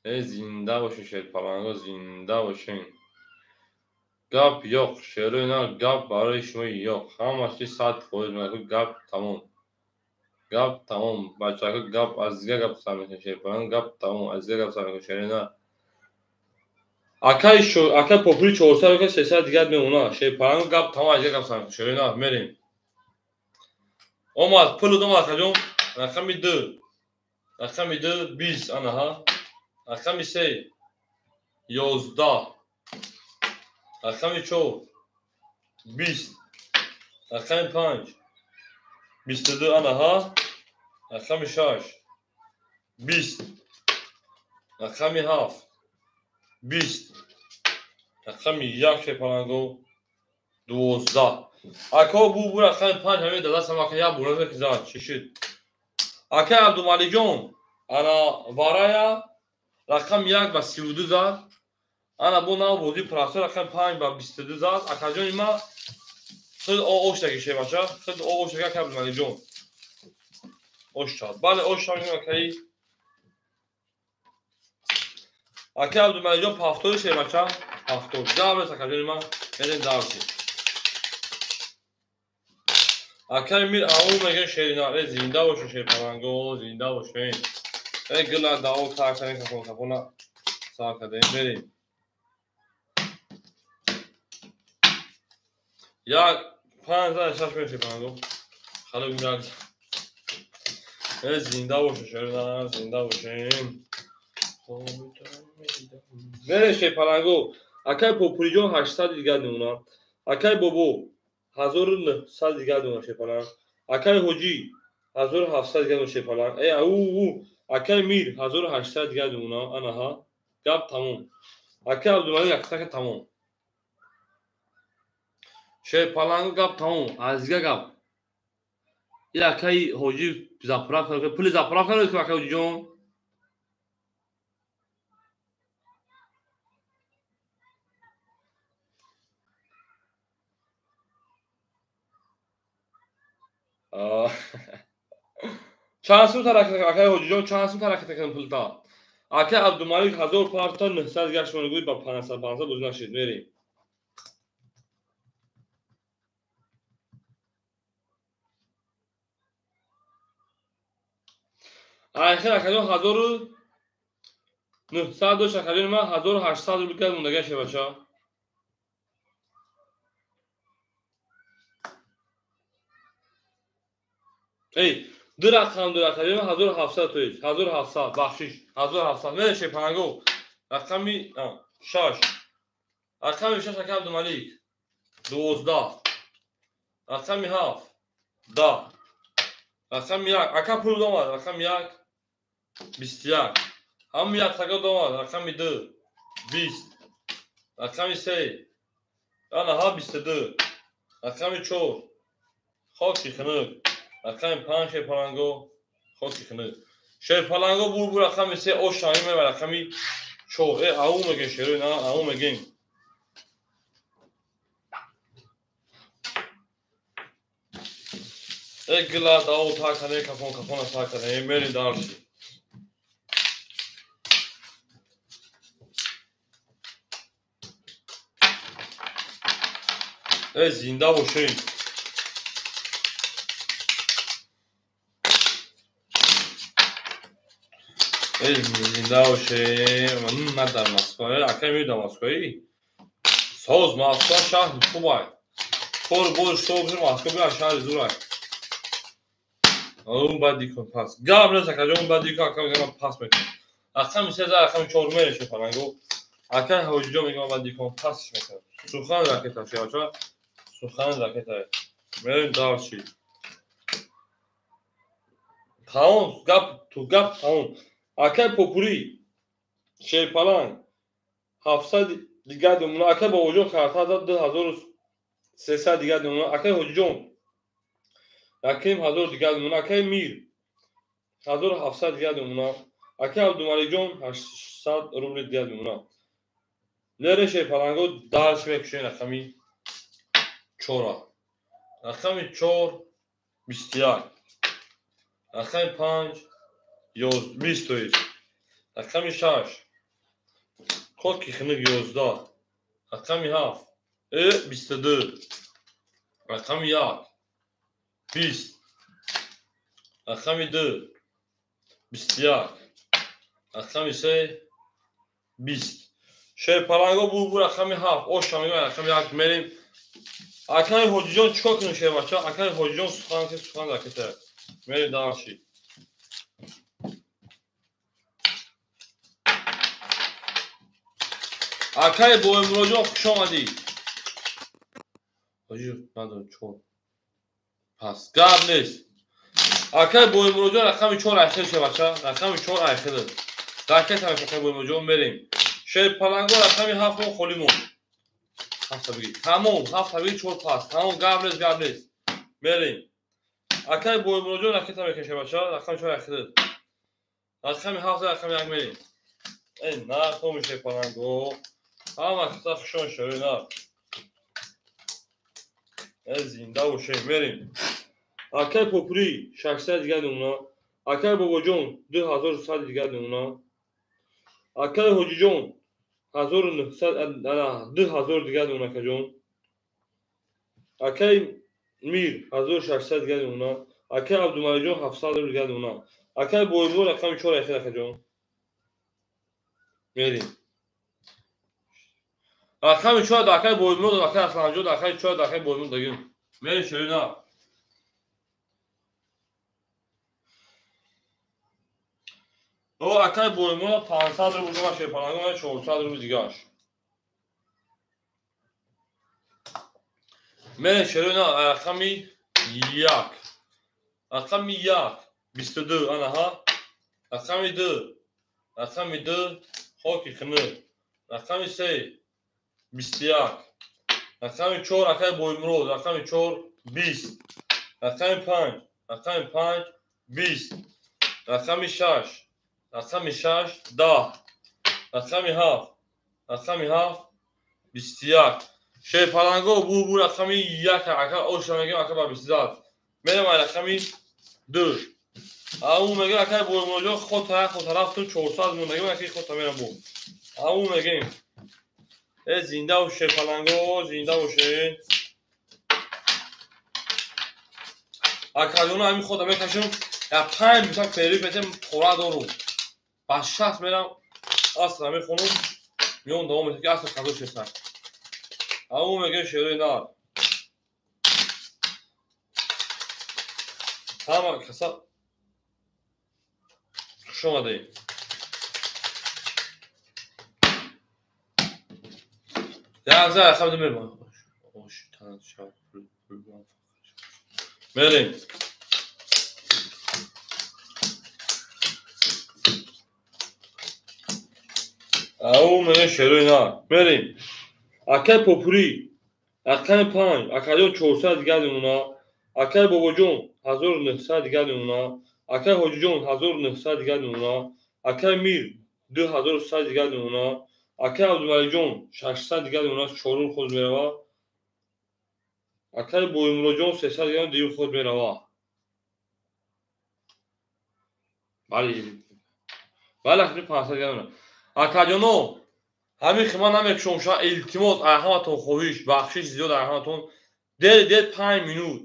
Э зинда бошед Шерпаланго, зинда бошед. Гап ёқ, шерои нар гап барои шумо ёқ. Ҳамаш чи 100% мегӯ гап тамом. Гап тамом. Бачаҳо гап аз дигар гап сар мекунад Шерпаланг, гап тамом аз дигар гап сар мекунад шерои нар. Акай акай Попури 400 акай 300 дигар мемонад. Шерпаланг гап тамом аз дигар гап сар мекунад шерои нар. Мерем. Омад пул омад акаҷон. Рақами 2. Рақами 2 20 анаҳа. Рақами 3 11, рақами 4 20, рақами 5 22 анаҳа, рақами 6 20, рақами 7 20, рақами 1 Шерпаланго 12. Ако бу рақами 5 ҳамин дадастам ака як бора ки зад чӣ шуд? Акай Абдумаликҷон ана варая рақами 1 ба 32 зад. Ана бо нав бозии прасо рақами 5 ба 22 зад. Акаҷони ма худ ОО шаги шербача, худ ОО шаги акай Абдумаликҷон. Ош шад. Бале ош шад акаи. Акай Абдумаликҷон пафтори шербача, пафтор. Гап нест акаҷони ма, мерем дарси. Акай Мир ау мегем шерина, э зинда бошед Шерпаланго, зинда бошед. Э гула дао кар кардем кафон кафона сар кардем мерем. Як 5 зад 6 меши Шерпаланго. Хало як. Э зинда бошед шерина, зинда бошед. Мерем Шерпаланго. Акай Попуриҷон 800 дигар мемонад. Акай Бобо 1900 дигар мемонад Шерпаланг. Акай Ҳоҷӣ 1700 дигар мемонад Шерпаланг. Э ау акай Мир 1800 дигар мемонад. Анаҳа гап тамом. Акай Абдумалик яксака тамом. Шерпаланг гап тамом. Аз дигар гап. И акай Ҳоҷӣ заправка, пули заправка надод акай Ҳоҷиҷон. Чанд сум таракат акай Ҳоҷиҷон, чанд сум таракат кардем пулта? Ака Абдумалик 1000 парта 900 гашт гӯй ба 500 500 боз нашид. Мерем. Айхир акаҷон 1900 дошт, акаҷони ман 1800 рубл кард мондага шебача. Эй, ду рақам ду рақам, 1700 то есть, 1700, бахшиш, 1700. Мере шепанго. Рақами 6. Рақами 6 ака Абдумалик. 12. Рақами 7. 10. Рақами 1. Ака пул домад, рақами 1. 21. Ҳамин як така домад, рақами 2. 20. Рақами 3. Ана ҳа 22. Рақами 4. Хоки хунук. Рақами 5 шерпаланго, хоки хунук. Шерпаланго бур рақами 3 ош шами мева рақами 4. Э, ау мегем шерои на, ау мегем. Э, гила дао та кане кафон кафона та кане мери дарши. Э, зинда бошем. Э, зинда бошем. Ман дар Москва, ака мери дар Москваи. Соз Москва шаҳри хубай. Кор бор шоб Москва бия шаҳри зурай. Он баъди кун пас. Гап нест акаҷон, баъди кун ака мегам пас мекунам. Рақами 3 рақами 4 мереше паланго. Ака ҳоҷиҷон мегам баъди кун пасш мекунам. Сухан ракета шиача. Сухан ракета. Мерем дарши. Тамом, гап ту гап тамом. Акай попури шерпаланг 700 дигар думуна. Акай бобоҷон карта зад 2300 дигар думуна. Акай ҳоҷиҷон яким 1000 дигар думуна. Акай Мир 1700 дигар думуна. Акай Абдумаликҷон 800 рубли дигар думуна. Лере шерпаланго дарш мекушем рақами 4. Рақами 4 21. Рақами 5 20 то есть. Рақами 6 хоки хунук 11. Рақами 7 22. Рақами 1 20. Рақами 2 21. Рақами 3 20. Шерпаланго бур рақами 7. Оша мегӯям рақами 1 мерем. Акаи ҳоҷиҷон чикор кунем шербача? Акаи ҳоҷиҷон сухан ки сухан ракета. Мерем дарши. Акаи Боимуроҷон хуш омадӣ. Ҳоҷи надорам 4. Пас гап нест. Акаи Боимуроҷон рақами 4 айхел шербача. Рақами 4 айхел. Ракета мешавад акаи Боимуроҷон мерем. Шерпаланго рақами 7 мо холӣ монд. 7 бигир. Тамом, 7 бигир 4 пас. Тамом, гап нест, гап нест. Мерем. Акаи Боимуроҷон ракета мекашад бача. Рақами 4 айхел. Рақами 7 рақами 1 мерем. Эй, на, томи шерпаланго. Ҳама хиса хушон шавед, на. Э, зинда бошем, мерем. Акаи Попури 600 дигар думуна. Акаи Бобоҷон 2100 дигар думуна. Акаи Ҳоҷиҷон 1900 2000 дигар думуна акаҷон. Акаи Мир 1600 дигар думуна. Акаи Абдумаликҷон 700 дигар думуна. Акаи Боимур рақами 4 айхел акаҷон. Мерем. Рақами 4 акаи Боимур, акаи Асланҷон, акаи 4 акаи Боимур дагим. Мерем шерина. О, акаи Боимур 500 рубл дигаш, шерпаланго 400 рубл дигаш. Мерем шерина рақами 1. Рақами 1 22 ана ҳа. Рақами 2. Рақами 2 хоки хунук. Рақами 3 21. Рақами 4 акаи Боимур, рақами 4 20. Рақами 5, рақами 5 20. Рақами 6, рақами 6 10. Рақами 7, рақами 7 21. Шерпаланго бур рақами 1 ака оша мегем ака ба 20 зад. Мерем рақами 2. Ау мегем акай Боимуроҷон хота хота рафтум 400 мондаги ман аки хота мерам бо. Ау мегем. Э зинда боше паланго, зинда боше. Акаҷона ҳамин хода мекашам, я 5 минута фериб метем пора дорум. Ба 60 мерам, асра мехонам, миён давом метем ки аср қазо шеста. Ау мегем шерои нар. Ҳама каса хуш омадед. Як зай хаб мерам. Ош тан шаб пул мерем. Ау мегем шерои нар. Мерем. Акай Попурӣ рақами 5, акаҷон 400 дигар мемона, акай Бобоҷон 1900 дигар мемона, акай Ҳоҷиҷон 1900 дигар мемона, акай Мир 2100 дигар мемона, акай Абдумаликҷон 600 дигар мемона, чорум худ мерава, акай Боимуроҷон 300 дигар дуюм худ мерава. Бале, бале, 500 дигар мемона. Акаҷоно, ҳамин хима намекушом ша, илтимос ай ҳаматон хоҳиш, бахшиш зиёд ай ҳаматон. Дер дер 5 минут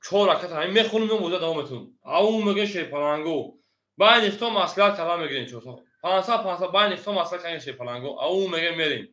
4 ракат ҳамин мехонем, меом боза давом метунем. Ау мегем шерпаланго. Байни хито маслиҳат карда мегирем 400. 500 500 байни хито маслиҳат кардем шерпаланго. Ау мегем мерем.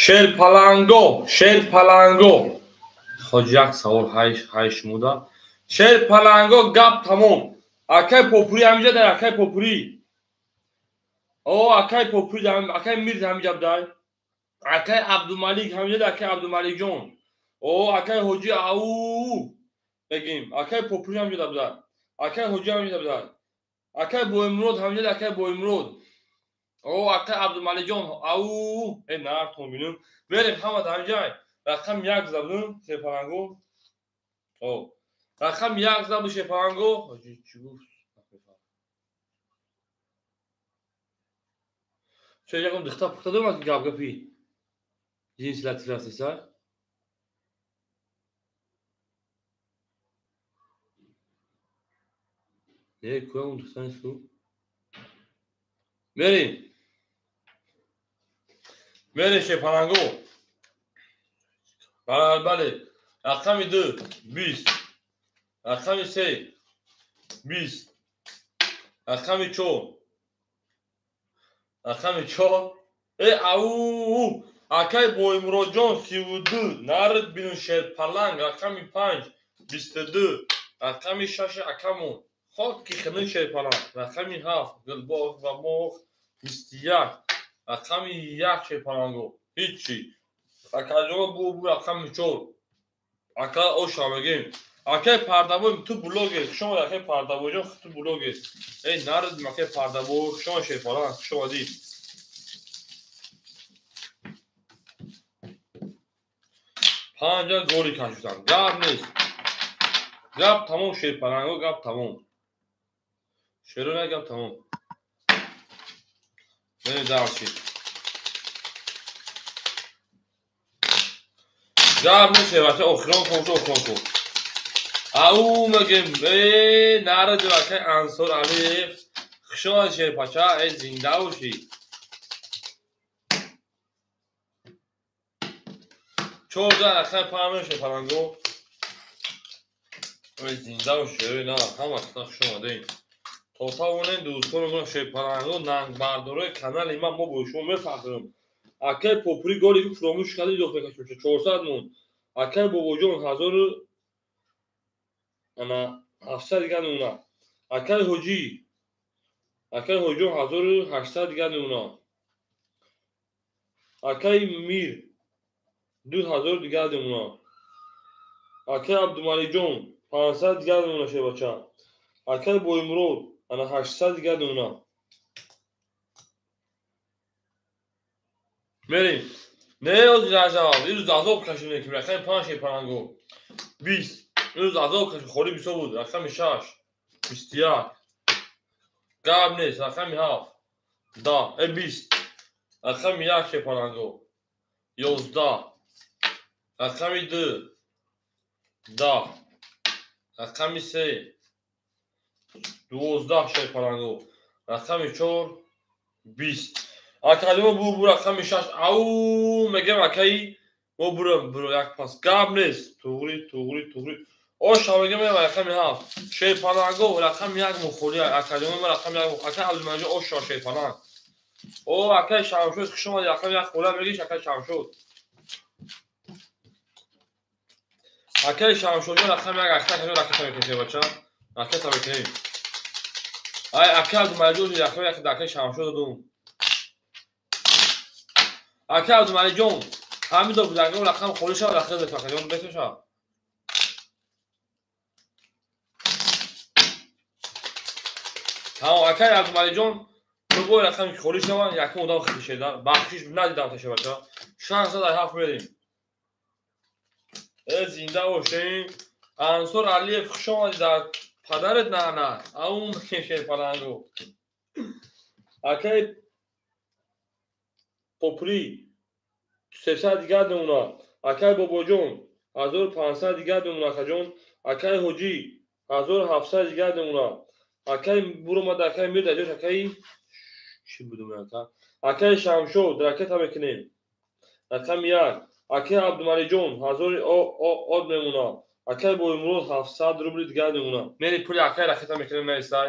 Шерпаланго, шерпаланго. Хоҷи як савол ҳай шумуда. Шерпаланго гап тамом. Акай Попури ҳамиҷа дар акай Попури. О, акай Попури, акай Мирз ҳамиҷа дар. Акай Абдумалик ҳамиҷа дар акай Абдумаликҷон. О, акай Ҳоҷи ау бегим. Акай Попури ҳамиҷа дар. Акай Ҳоҷи ҳамиҷа дар. Акай Боимурод ҳамиҷа дар акай Боимурод. О, акай Абдумаликҷон ау э нартон бинум. Берем ҳама дар ҳамиҷа. Рақам 1 забдум шерпаланго. О, рақам 1 забду шерпаланго. Ҳоҷи чӣ гуфт? Чо якум дихта пухта дорам ки гап гапи. Ҷинси латиф рафтеса? Не, куям духта нест ку? Мерем. Мерем шерпаланго. Бале, бале. Рақами 2 20. Рақами 3 20. Рақами 4. Рақами 4. Э, ау! Акай Боимуродҷон 32. Нарид бину шерпаланг. Рақами 5 22. Рақами 6 акамон. Хок ки хинин шерпаланг. Рақами 7 Гулбоғ ва Моғ 21. Рақами 1 шерпаланго. Ҳичи. Акаҷон бу рақами 4. Ака оша мегем. Акай Пардабой ту блогер. Хуш омадӣ акай Пардабойҷон, ту блогер. Эй нарид акай Пардабой, хуш омадӣ шерпаланг, хуш омадӣ. Панҷа голи кашидам. Гап нест. Гап тамом шерпаланго, гап тамом. Шерона гап тамом. Мерем дарси. Гап нест шербача, охирон кун, охирон кун. Ау мегем, э нарид акай Ансор Алиев. Хуш омадӣ шерпача, э зинда бошӣ. 14 рақами 5 шерпаланго. Ой зинда бошӣ, на ҳама хуш омадед. То тавонем дӯстони шерпаланго нангбардорои канали ман мо бо шумо мефахрем. Акай Попури голи ки фуромӯш карди илоф мекашем 400 мон. Акай Бобоҷон 1700 дигар мемонад. Акай Ҳоҷӣ, акай Ҳоҷиҷон 1800 дигар мемонад. Акай Мир 2000 дигар мемонад. Акай Абдумаликҷон 500 дигар мемонад шербача. Акай Боимурод ана 800 дигар мемонад. Мерем. Не ози Раҷаб, ирӯз азоб кашидем ки рақами 5 шерпаланго. 20. Ирӯз азоб кашид, холи бисёр буд. Рақами 6 21. Гап нест, рақами 7 10, 20. Рақами 1 шерпаланго. 11. Рақами 2 10. Рақами 3 12 шерпаланго. Рақами 4 20. Акаҷон бу рақами 6. Ау мегем акаи мо бурам буро як пас. Гап нест. Туғри, туғри, туғри. Оша мегем рақами 7. Шерпаланго рақами 1 мухоли. Акаҷон рақами 1. Акай Абдумаликҷон оша шерпаланг. О акай Шамшод хуш омадӣ. Рақами 1 хола мегиш акай Шамшод. Акай Шамшодҷон рақами 1 акай акаҷон ракета мекунем бача. Ракета мекунем. Ай акай Абдумаликҷон рақами 1 акай Шамшод додум. Акай Абдумаликҷон ҳамин до бузангон рақам холӣ шавад, рақам акаҷон бетошад. Тамом акай Абдумаликҷон любой рақаме ки холӣ шавад, якум одам хишеда. Бахшиш надидам таша бача. 607 мерем. Э зинда бошем. Ансор Алиев хуш омадӣ дар падарат на. Ау шерпаланго. Акай Попури 300 дигар мемонад. Акай Бобоҷон 1500 дигар мемонад акаҷон. Акай Ҳоҷӣ 1700 дигар мемонад. Акай буромад, акай Мир дар ҷош акай чӣ будум ака? Акай Шамшод ракета мекунем. Рақами 1. Акай Абдумаликҷон 1000 од мемонад. Акай Боимурод 700 рубли дигар мемонад. Мери пули акай ракета мекунем наисай.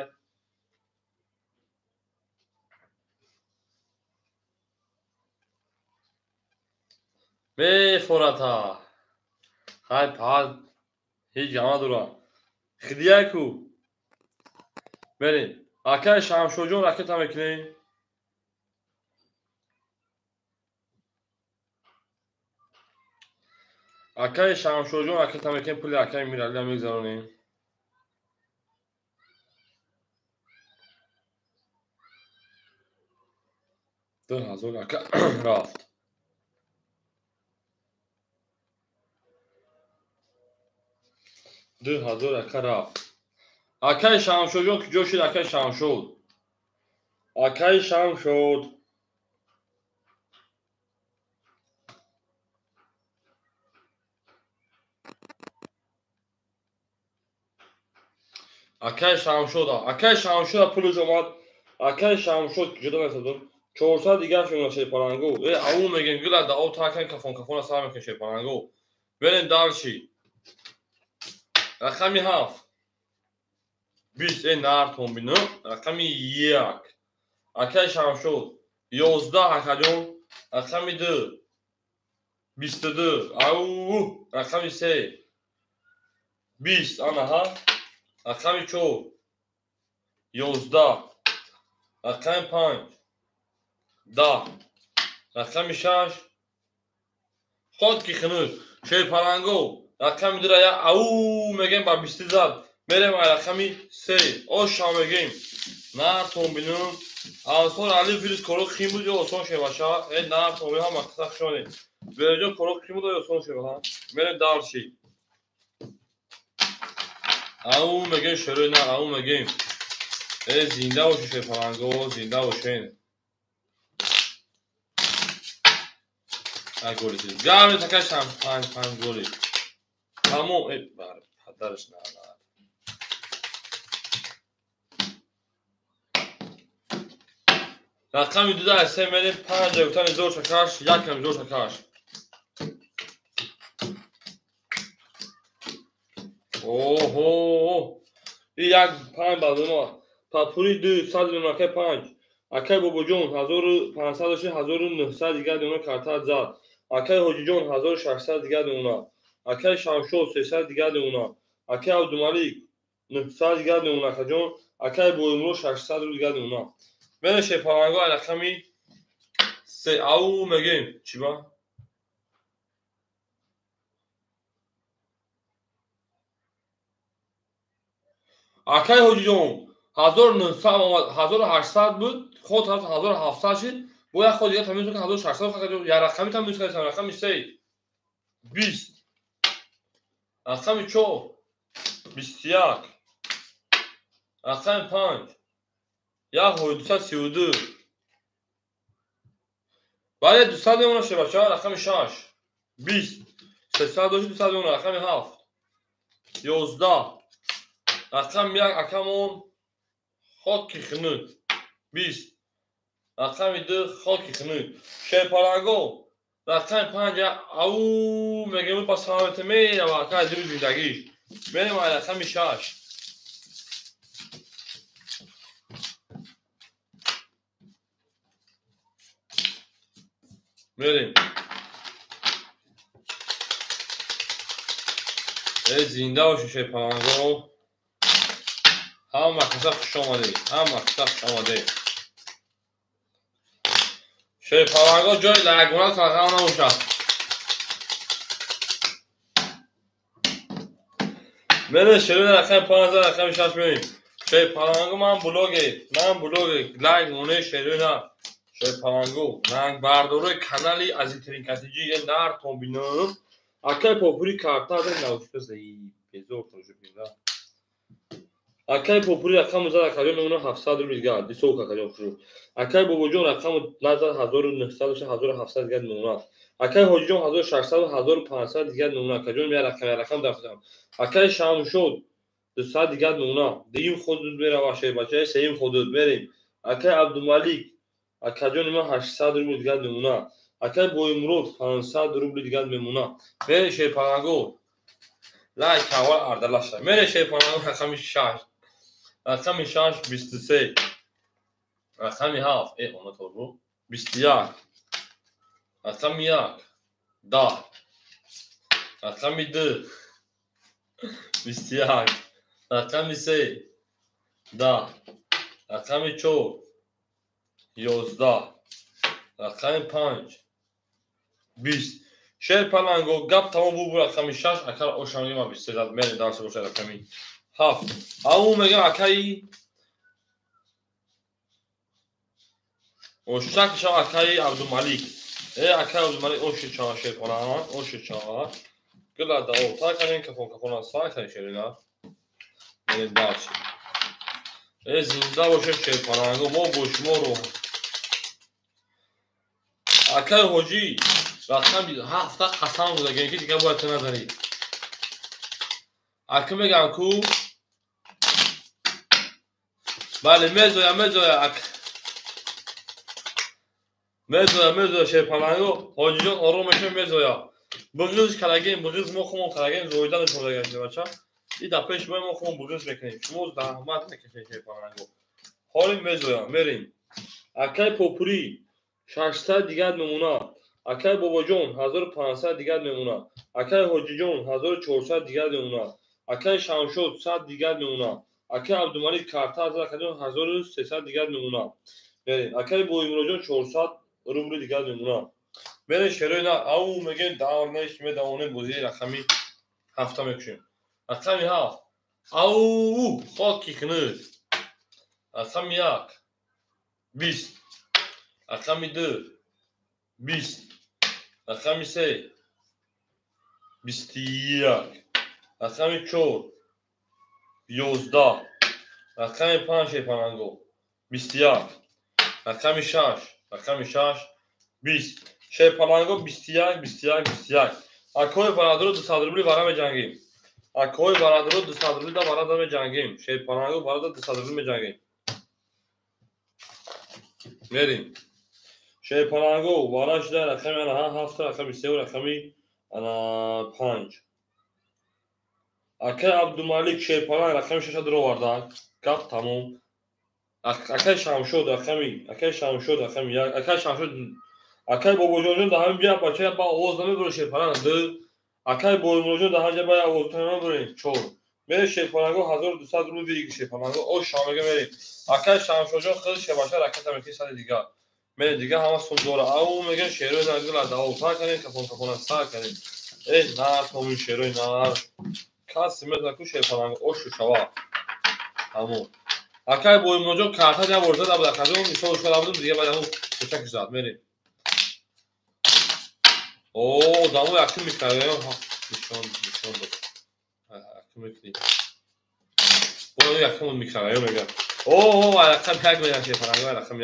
Мефората. Хай пад. Ҳеҷ гап надора. Хидия ку. Берем. Акай Шамшоҷон ракета мекунем. Акай Шамшоҷон ракета мекунем, пули акай Миралиам мегзаронем. 2000 ака рафт. 2000 ака рафт. Акай Шамшоҷон куҷо шуд? Акай Шамшод. Акай Шамшод. Акай Шамшод. Акай Шамшод пулаш омад. Акай Шамшод куҷо намесадум? 400 дигар шуд шерпалангу. Ау мегем гула да об такан кафон кафона сар мекунем шерпалангу. Берем дарши. Рақами 7. 20 нартон бину. Рақами 1. Акай Шамшод 11 акаҷон. Рақами 2. 22. Ау рақами 3. 20 анаҳа. Рақами 4. 11. Рақами 5. 10. Рақами 6. Ход ки хунук. Шерпалангу. Рақами 2 я ау мегем ба 20 зад. Мерем ай рақами 3. Оша мегем. Нартон бинум. Ансор Али вирус коро хим буд ё осон шеваша. Нартон бинум ҳама қисса хушонед. Бераҷон коро хим буд ё осон шева. Мерем дарши. Ау мегем шерои на ау мегем. Зинда бошед шерпалангу, зинда бошед. Голи. Гами такашам 5 голи. Тамом бар падараш на. Рақами 2 аз 3 мерем 5 гуфтан зор шакаш, якам зор шакаш. Оҳо. И як 5 базоно. Папури 2 100 миллион 5. Акай Бобоҷон 1500 1900 дигар дона карта зад. Акай Ҳоҷиҷон 1600 дигар дона. Акай Шамшод 300 дигар дона. Акай Абдумалик 900 дигар дона акаҷон. Акай Боимуро 600 рубл дигар дона. Берем шерпалангу ай рақами 3 ау мегем. Чӣ ба? Акай Ҳоҷиҷон 1900 омад, 1800 буд, ход 1700 шуд. Бо як ход дигар тамиз кунад 1600 фақат я рақами тамиз кунад, рақами 3 20, рақами 4 21, рақами 5 1232. Бале 200 мемонад шебача, рақами 6 20, 300 дошт 200 мемонад, рақами 7 11, рақами 1 акамон хоки хунук 20, рақами 2 хоки хунук. Шерпалангу рақами 5 ау мегем ба саломат мерава акай дуру зиндагиш. Мерем ай рақами 6. Мерем. Зинда бошед шерпалангу. Ҳама каса хуш омадед. Ҳама каса хуш омадед. Шерпалангу ҷои лайкмонад фақат набошад. Мерем шерои рақами 5 рақами 6 мерем. Шерпалангу ман блогер, лайк монед шерои на. Шерпалангу нангбардорои канали азизтарин катиҷи нартон бинам. Акай Попури карта навшта заи безор тожибинда. Акай Попури рақаму зад акаҷон мемонад 700 рубл дигар. Дисок акаҷон хушу. Акай Бобоҷон рақаму назад 1900 1700 дигар мемонад. Акай Ҳоҷиҷон 1600 1500 дигар мемонад. Акаҷон я рақам дафтам. Акай Шамшод 200 дигар мемонад. Дуюм худут мерава шербача, сеюм худут мерем. Акай Абдумалик акаҷони ман 800 рубл дигар мемонад. Акай Боимурод 500 рубл дигар мемонад. Мерем шерпалангу. Лайк аввал ардалаша. Мерем шерпалангу рақами 6. Рақами 6 23. Рақами 7 она торбу 21. Рақами 1 10, рақами 2 21, рақами 3 10, рақами 4 11, рақами 5 20. Шерпаланго гап тамом бу рақами 6 акар ошанги ма 23 мерем дарси боша рақами 7. Ау мегам акаи ошак ша акаи Абдумалик. Акаи Абдумалик оши чава шерпалан, оши чава. Гила да о та канен кафон кафона са кан шерина. Мерем дарси. Зинда боша шерпаланго мо бо шумо ро. Акаи ҳоҷӣ рақами 7 қасам гузагем ки дигар бояд ту назанӣ. Ака мегам ку бале мезоя мезоя мезоя мезоя шерпаланго ҳоҷиҷон ором мешава мезоя. Буғиз карагем буғиз мо хумон карагем зоида нишон дагем бача. И дар пеши мо хумон буғиз мекунем. Шумо заҳмат накашед шерпаланго. Ҳоли мезоя мерем. Акаи Попурӣ 600 дигар мемона. Акаи Бобоҷон 1500 дигар мемона. Акаи Ҳоҷиҷон 1400 дигар мемона. Акаи Шамшод 100 дигар мемона. Акаи Абдумалик карта 1300 дигар мемона. Мерем. Акаи Боимуроҷон 400 рубли дигар мемона. Мерем шерои на ау мегем давр неш медавонем бозии рақами 7 мекушем. Рақами 7 ау хоки кунуд. Рақами 1 20, рақами 2 20, рақами 3 21, рақами 4 11, рақами 5 шерпаланго 21, рақами 6, рақами 6 20. Шерпаланго 21 21 21. Акои бародаро 200 рубли вара меҷангем. Акои бародаро 200 рубли да вара меҷангем. Шерпаланго бародар 200 рубли меҷангем. Мерем. Шерпаланго вара шуда рақами ана 7, рақами 3, рақами ана 5. Акаи Абдумалик шерпаланг рақами 6 даровардан. Гап тамом. Акаи Шамшод рақами, акаи Шамшод рақами 1, акаи Шамшод, акаи Бобоҷонҷон дар ҳамин ҷа бача ба овоз намебурад шерпаланг 2, акаи Боимуроҷон дар ҳамин ҷа ба овоз намебурад 4. Мерем шерпаланго 1200 рубли виги шерпаланго ош шамега мерем. Акаи Шамшодҷон хеле шебаша ракета мекунӣ сари дигар. Мерем дигар ҳама сум дора. Ау мегем шерои нагила давота канем кафон кафона сар канем. Нар томин шерои нар. Каси мезана ку шерпаланго ошу шава. Тамом. Акаи Боимуроҷон карта я бор зада буд акаҷон мисол шуда будем дигар баъд ҳамон кӯчакаш зад. Мерем. О, дамо якум мекардем. Нишон нишон дод. Якум мекунӣ. О, якум мекардем мегам. О, рақам 1 мегам шерпаланго рақам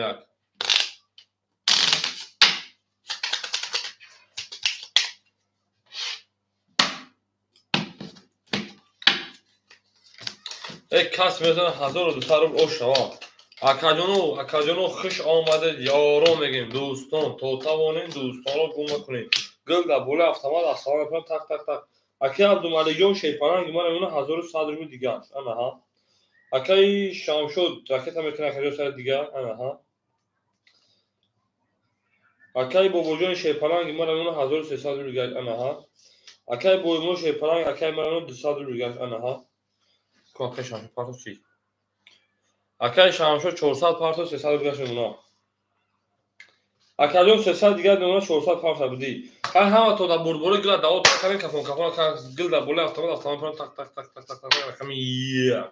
1. Кас мезана 1200 рубл ош шава. Акаҷоно, акаҷоно хуш омадед, ёро мегем, дӯстон, то тавонем дӯстонро гум накунем. Гул дар болои автомат ассалом мекунам так так так. Акаи Абдумаликҷон шерпаланг ман мемона 1100 рубл дигар. Ана ҳа. Акаи Шамшод ракета мекунад акаҷон сари дигар. Ана ҳа. Акаи Бобоҷон шерпаланг ман мемона 1300 рубл дигар. Ана ҳа. Акаи Боимуро шерпаланг акаи ман мемона 200 рубл дигар. Ана ҳа. Акаи Шамшод партов чи? Акаи Шамшод 400 партов 300 рубл мемона. Акаҷон 300 дигар мемона 400 партов будӣ. Ҳай ҳама то дар бурбури гила даво так кардем кафон кафон гил дар болои автомат автомат кунам так так так так так так рақами 1.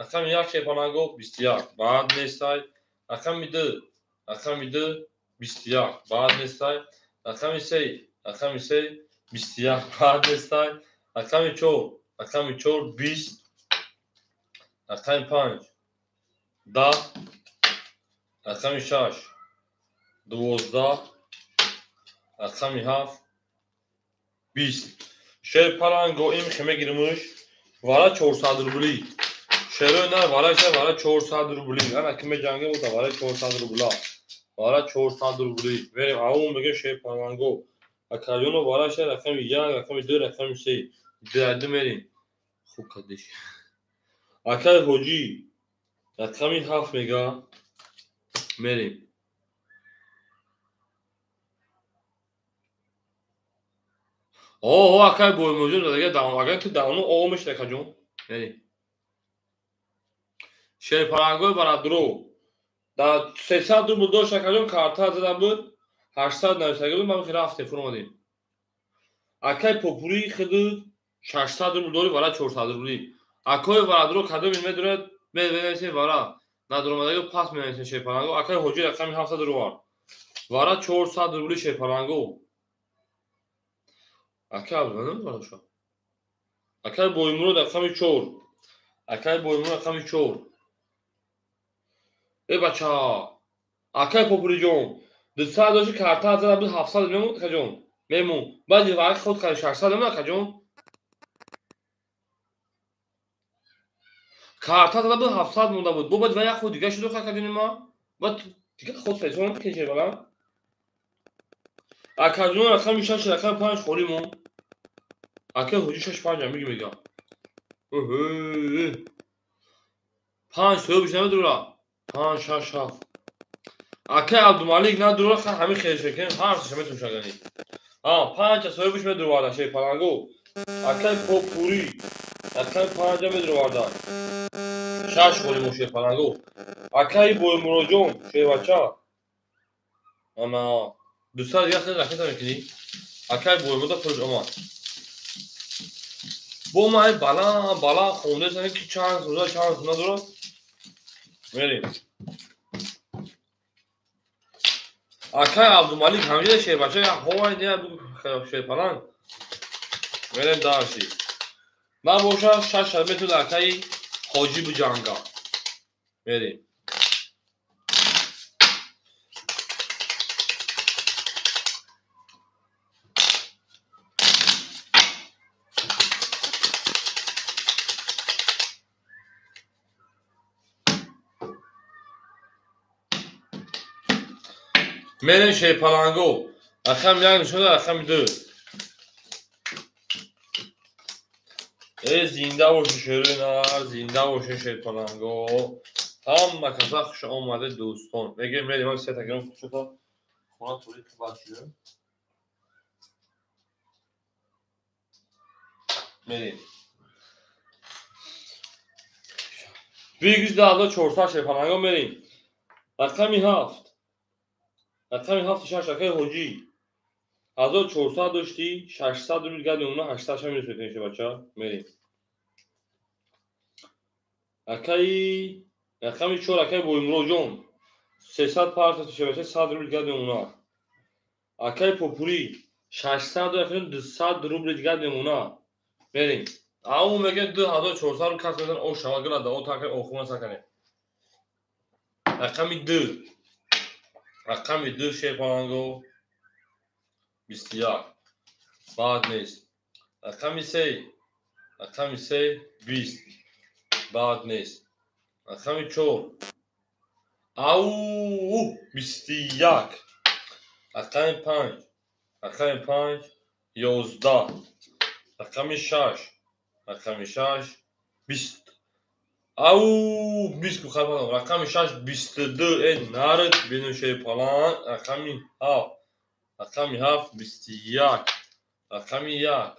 Рақами 1 шерпаланго 21. Баъд нестай. Рақами 2, рақами 2 21. Баъд нестай. Рақами 3, рақами 3 21. Баъд нестай. Рақами 4, рақами 4 20. Рақами 5 10, рақами 6 12, рақами 7 20. Шерпаланго им мегиримуш вара 400 рубли. Шерои на вара ша вара 400 рубли. Ана ки меҷангем буда вара 400 рубла. Вара 400 рубли. Мерем ау мегем шерпаланго. Акаҷоно вара ша рақами 1, рақами 2, рақами 3. Ду мерем. Хуб кадиш. Акаи Ҳоҷӣ рақами 7 мега. Мерем. О, акай Боймуродҷон дадага давом. Агар ту давону о мешид акаҷон. Яъне. Шерпалангои барадро. Дар 300 рубл дошт акаҷон, карта зада буд. 800 нависага буд, ман рафтем фуромадем. Акай Попури хиду 600 рубл дори вара 400 рубли. Акои барадро кадоми медорад, менависем вара. Надоромадаги пас менависем шерпаланго. Акай Ҳоҷи рақами 700 рубл. Вара 400 рубли шерпаланго. Акай Абдумалик вараша. Акай Боймурод рақами 4. Акай Боймурод рақами 4. Э бача. Акай Попуриҷон 200 дошти карта зада буд 700 мемон акаҷон. Мемон. Баъди вақт худ кард 600 мемон акаҷон. Карта зада буд 700 монда буд. Бо баъд ва як худ дига шуд акаҷони ма. Баъд дига худ файсон кече бала. Акаҷон рақами 6 рақами 5 холӣ мон. Акай Ҳоҷи 6 5 ам меги мега. 5 соҳибш намедура. 5 6 7. Акай Абдумалик надура, ҳамин хелшекем, ҳар сеша метушагани. 5 соҳибш медуроварда шерпаланго. Акай Попури, акай 5 медуроварда. 6 холӣ мо шерпаланго. Акай Боймуродҷон, шербача. Ана 200 дига хеле ракета мекунӣ. Акай Боймурод пулш омад. Бо ман баланд баланд хонда ки чанд сӯза чанд сӯза дорад. Мерем. Акай Абдумалик ҳамҷида шербача ҳовай не шерпаланг. Мерем дарши. Набоша 6 метр акаи Ҳоҷи биҷанга. Мерем. Мерем шерпаланго. Рақами 1 нишон рақами 2. Э зинда боши шерои нар, зинда боши шерпаланго. Ҳама каса хуш омаде дӯстон. Мегем мерем ман сета гирам хушта. Хона торик бачи. Мерем. Бигиз 2400 шерпаланго мерем. Рақами 7. Рақами 7 6 акай Ҳоҷӣ. 1400 дошти, 600 рубл гад мемона, 800 ша минус мекунем бача. Мерем. Акай рақами 4 акай Боймуродҷон. 300 парта бача 100 рубл гад мемона. Акай Попури 600 дошти, 200 рубл гад мемона. Мерем. Ау мегем 2400 рубл кас мезан о шава гила да о такай охуна сакане. Рақами 2. Рақами 2 шерпаланго 21. Бад нест. Рақами 3. Рақами 3 20. Бад нест. Рақами 4. Ау 21. Рақами 5. Рақами 5 11. Рақами 6. Рақами 6 20. Ау 20 бухармадам. Рақами 6 22. Э нард бину шерпаланг. Рақами 7. Рақами 7 21. Рақами 1.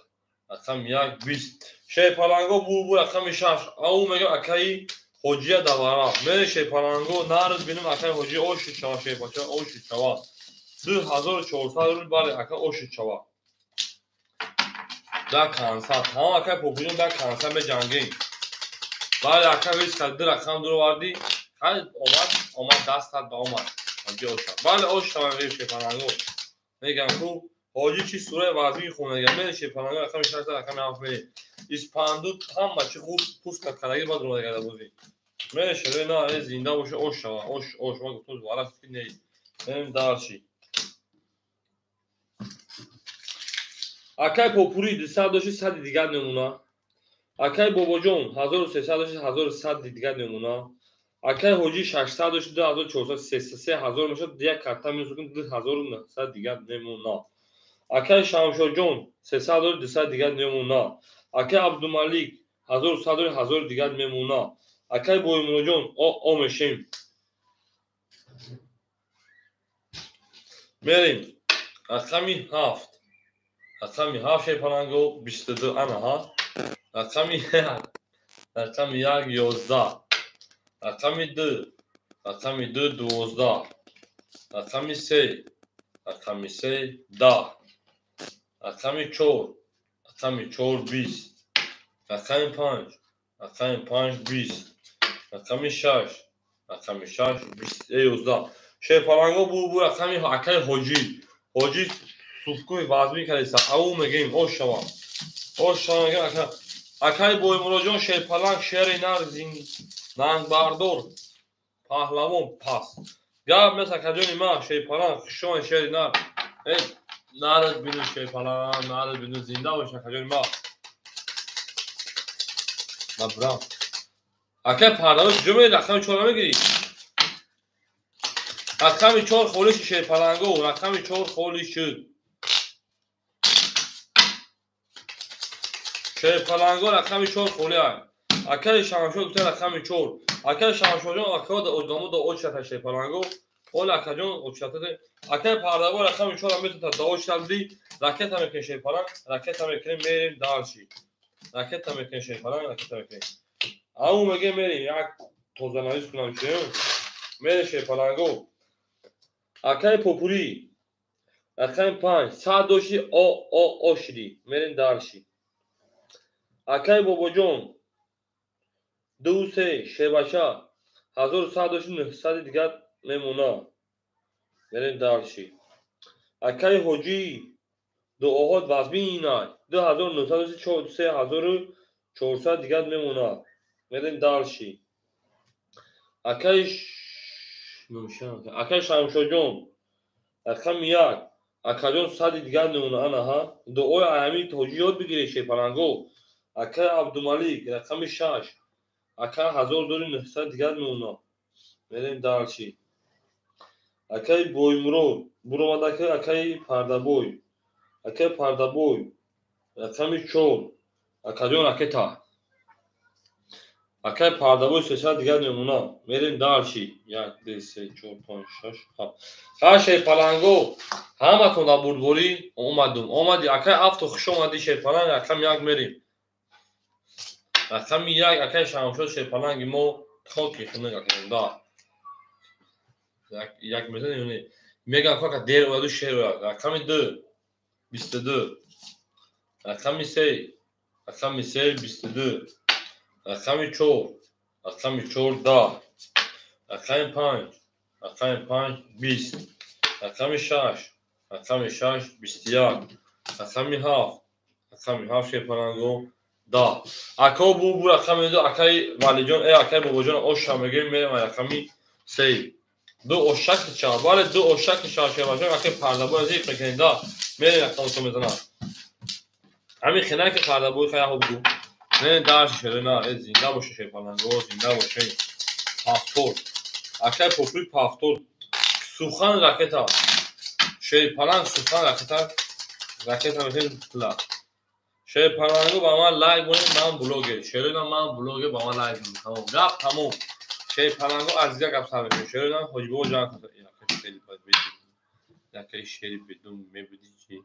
Рақами 1 20. Шерпаланго бу рақами 6. Ау мегам акаи Ҳоҷия давара. Мере шерпаланго нард бинум акаи Ҳоҷи оши чава шерпача оши чава. 2400 рубл бале ака оши чава. Да канса. Тамом акаи Попуриҷон да канса меҷангем. Бале ака вес кард ду рақам дуровардӣ. Хай омад, омад дастат ба омад. Ҳоҷи оша. Бале ош шава мегем шерпаланго. Мегам ку Ҳоҷи чи сураи вазмин хонда. Мере шерпаланго рақами 6 рақами 7 мере. Испанду ҳама чи хуб пуст кардаги баъд омада карда бозӣ. Мере шерои на э зинда боша ош шава. Ош ош ма гуфтам вара ки не. Мерем дарши. Акай Попури 200 дошти 100 дигар намуна. Акай Бобоҷон 1300 дошти 1100 дигар намуна. Акай Ҳоҷи 600 дошти 2400 3000 мешад як карта минус кун 2900 дигар намуна. Акай Шамшоҷон 300 дошти 200 дигар намуна. Акай Абдумалик 1100 дошти 1000 дигар мемуна. Акай Боймуродҷон о мешем. Мерем. Рақами 7. Рақами 7 шерпаланго 22 ана ҳа. Рақами 1, рақами 1 11. Рақами 2, рақами 2 12. Рақами 3, рақами 3 10. Рақами 4, рақами 4 20. Рақами 5, рақами 5 20. Рақами 6, рақами 6 20 11. Шерпаланго бу рақами акаи Ҳоҷӣ. Ҳоҷӣ суфкӯи вазмин кардиса. Ау мегӯем ош шавам. Ош шавам мегӯем ака. Акаи Боймуроҷон шерпаланг шери нар нангбардор паҳлавон пас. Гап нест акаҷони ман шерпаланг хушон шери нар. Э нарат бину шерпаланг, нарат бину зинда бош акаҷони ман. Ман. Акаи Пардавош куҷо мерӣ? Рақами 4 намегирӣ? Рақами 4 холӣ шуд шерпаланго, рақами 4 холӣ шуд. Шерпаланго рақами 4 холӣ ай. Акаи Шамшод гуфта рақами 4. Акаи Шамшодҷон акао да одамо да очата шерпаланго. Ола акаҷон очата. Акаи Пардавош рақами 4 метавонад да очата ди. Ракета мекунем шерпаланг, ракета мекунем мерем дальше. Ракета мекунем шерпаланг, ракета мекунем. Ау мегем мерем як тозанавис кунам чи. Мерем шерпаланго. Акаи Попурӣ рақами 5 100 дошти о о о шудӣ. Мерем дальше. Акаи Бобоҷон 2 3 шербача 1100 дошти 900 дигар мемона. Мерем дальше. Акаи Ҳоҷӣ дуоҳот вазмин ай 2900 дошти 3400 дигар мемона. Мерем дальше. Акаи Шамшодҷон рақами 1 акаҷон 100 дигар мемона. Ана ҳа дуои аями Ҳоҷӣ ёд бигиред шерпаланго. Акаи Абдумалик рақами 6 ака 1900 дигар мемона. Мерем дальше. Акаи Боймурод буромад акаи Пардабой. Акаи Пардабой рақами 4 акаҷон ракета. Акаи Пардабой 300 дигар мемона. Мерем дальше. 1 2 3 4 5 6 7. Ха шерпаланго ҳаматон дар бурдборӣ омадум. Омадӣ акаи Авто хуш омадӣ шерпаланг рақами 1 мерем. Рақами 1 акаи Шамшод шерпаланги мо хоки хунук акаҷон да. Як мезанем не. Мегам ка дер ояду шер ояд. Рақами 2 22. Рақами 3, рақами 3 22. Рақами 4, рақами 4 10. Рақами 5, рақами 5 20. Рақами 6, рақами 6 21. Рақами 7, рақами 7 шерпаланго 10. Ако бу рақами 2 акаи Валиҷон, акаи Бобоҷон оша мегӯем мерем рақами 3. Ду ошак ча, бале ду ошак ча шербачон акаи Пардабой зиқ мекунем да. Мерем рақамото мезанам. Ҳамин хина ки Пардабой хая хуб гу. Не дальше шерена, зинда боше шерпаланго, зинда боше. Пафтор. Акаи Попури пафтор. Сухан ракета. Шерпаланг сухан ракета. Ракета мекунем пла. Шерпаланго ба ман лайк монед, ман блогер. Шерена ман блогер ба ман лайк монед. Тамом. Гап тамом. Шерпаланго аз дигар гап сар мекунем. Шерена Ҳоҷибобо ҷанг кунад. Яка шери бад бедум. Яка шери бедум мебудӣ чи?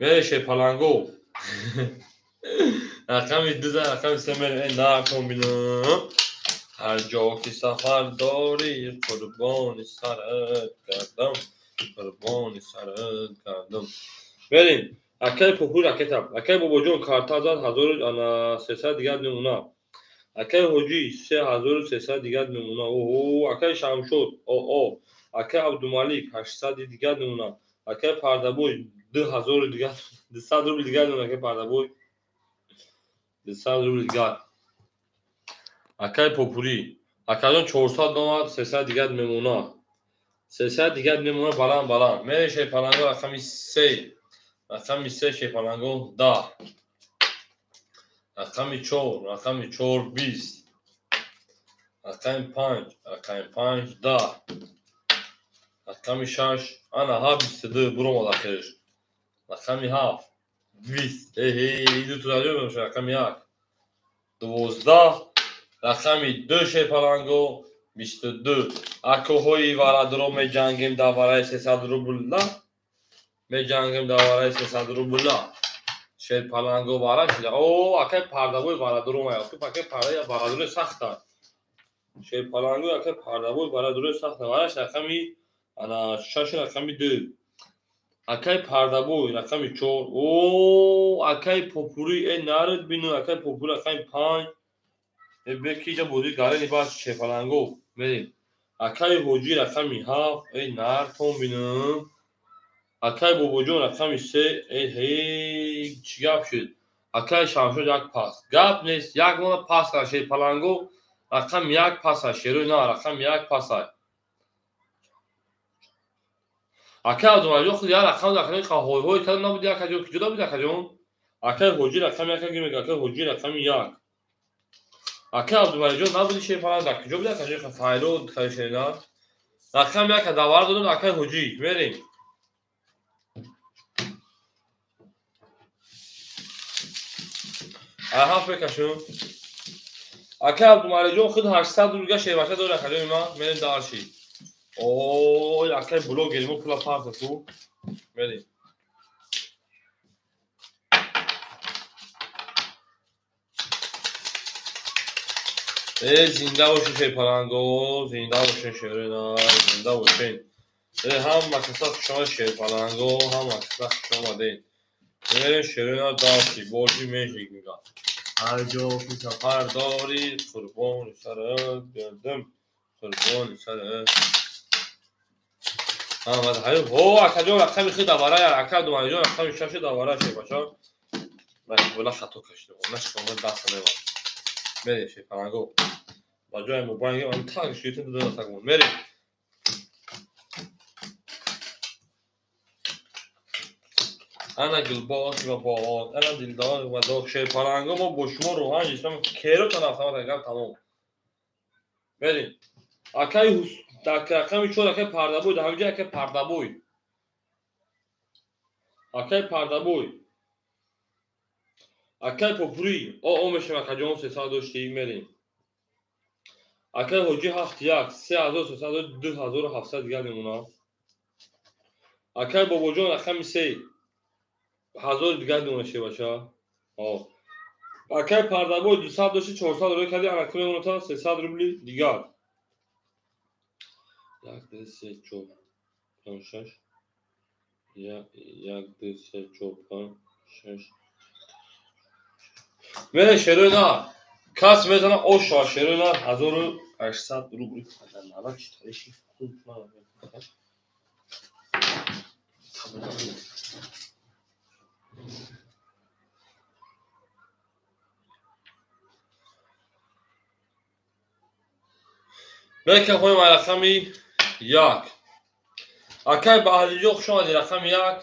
Мере шерпаланго. Рақами 2 зан, рақами 3 мере. Накун бинам. Ҳар ҷо ки сафар дорӣ қурбони сарат кардам. Қурбони сарат кардам. Мерем. Акаи Попури ракета. Акаи Бобоҷон карта зад 1300 дигар мемона. Акаи Ҳоҷӣ 3300 дигар мемона. Оҳо, акаи Шамшод, о. Акаи Абдумалик 800 дигар мемона. Акаи Пардабой 2000 дигар, 200 рубл дигар мемона. Акаи Пардабой 200 рубл дигар. Акаи Попурӣ, акаҷон 400 омад, 300 дигар мемона. 300 дигар мемона баланд баланд. Мере шерпаланго рақами 3. Рақами 3 шерпаланго 10. Рақами 4, рақами 4 20. Рақами 5, рақами 5 10. Рақами 6, ана ҳа 22 буромад ахираш. Рақами 7 20. Эҳе, ду тураҷо мебошад рақами 1. 12. Рақами 2 шерпаланго 22. Акоҳои варадро меҷангем дар вараи 300 рубл. Меҷангем давараи 300 рубла. Шерпаланго вара шуда. О, акай пардабой варадуро маяд. Акай парда варадуро сахта. Шерпаланго акай пардабой варадуро сахта. Вараш рақами ана 6 рақами 2. Акай пардабой рақами 4. О, акай попури э нард бину акай попури рақами 5. Э бекиҷа бози гарени баъд шерпаланго. Мерем. Акай ҳоҷӣ рақами 7. Э нартон бинум. Акай бобоҷон рақами 3. Э ҳей чӣ гап шуд? Акай Шамшод як пас. Гап нест, як мона пас кар шерпаланго рақами 1 пас ай. Шерои на рақами 1 пас ай. Акай Абдумалиҷон худ як рақам дар ҳойҳой карда набуд, як аҷо куҷо набуд акаҷон? Акай ҳоҷӣ рақами 1 гирем, акай ҳоҷӣ рақами 1. Акай Абдумалиҷон набуди шерпаланг дар куҷо буд акаҷон? Файло шерина. Рақами 1 давар додам акай ҳоҷӣ. Мерем. Ҳафт мекашум. Акай Абдумалиҷон худ 800 рубл шербача дорад акаҷони ман. Мерем дарши. Ой, акай блогери мо пула парта ту. Мерем. Э, зинда бошен шерпаланго, зинда бошен шерина, зинда бошен. Э, ҳама каса хуш омад шерпаланго, ҳама каса хуш омаден. Мерем шерина дарши, боши мешик мига. Ҳар ҷо ки сафар дорӣ, қурбони сарат гардам, қурбони сарат. Ҳо, акаҷон рақами худ давара, ака Абдумалиҷон рақами 6 давара шербача. Ман хато кашидам, нашкам, даста мебарам. Мерем шерпаланго. Ба ҷои мобайн ман так шитин ду так мерем. Ана гулбоғ ва боғ, ана дилдор ва доғ. Шерпаланго мо бо шумо роҳан ҷисм керо тараф гап тамом. Мерем. Акай рақами 4 акай пардабой, дар ҳаминҷо акай пардабой. Акай пардабой. Акай попури. О, о мешем акаҷон 300 доштӣ, мерем. Акай ҳоҷӣ 7 1 3300 2700 дигар мемонад. Акай бобоҷон рақами 3 1000 дигар мемонад шербача. О. Акай пардабой 200 дошти 400 рӯй кардӣ, анаку мемонад 300 рубли дигар. 1 2 3 4 5 6 1 2 3 4 5 6. Мере шерои на. Кас мезана ош шава шерои на 1800 рубли. Нала чи тариши хуб на. Мекахоем рақами 1. Акай Баҳалиҷон хуш омадӣ. Рақами 1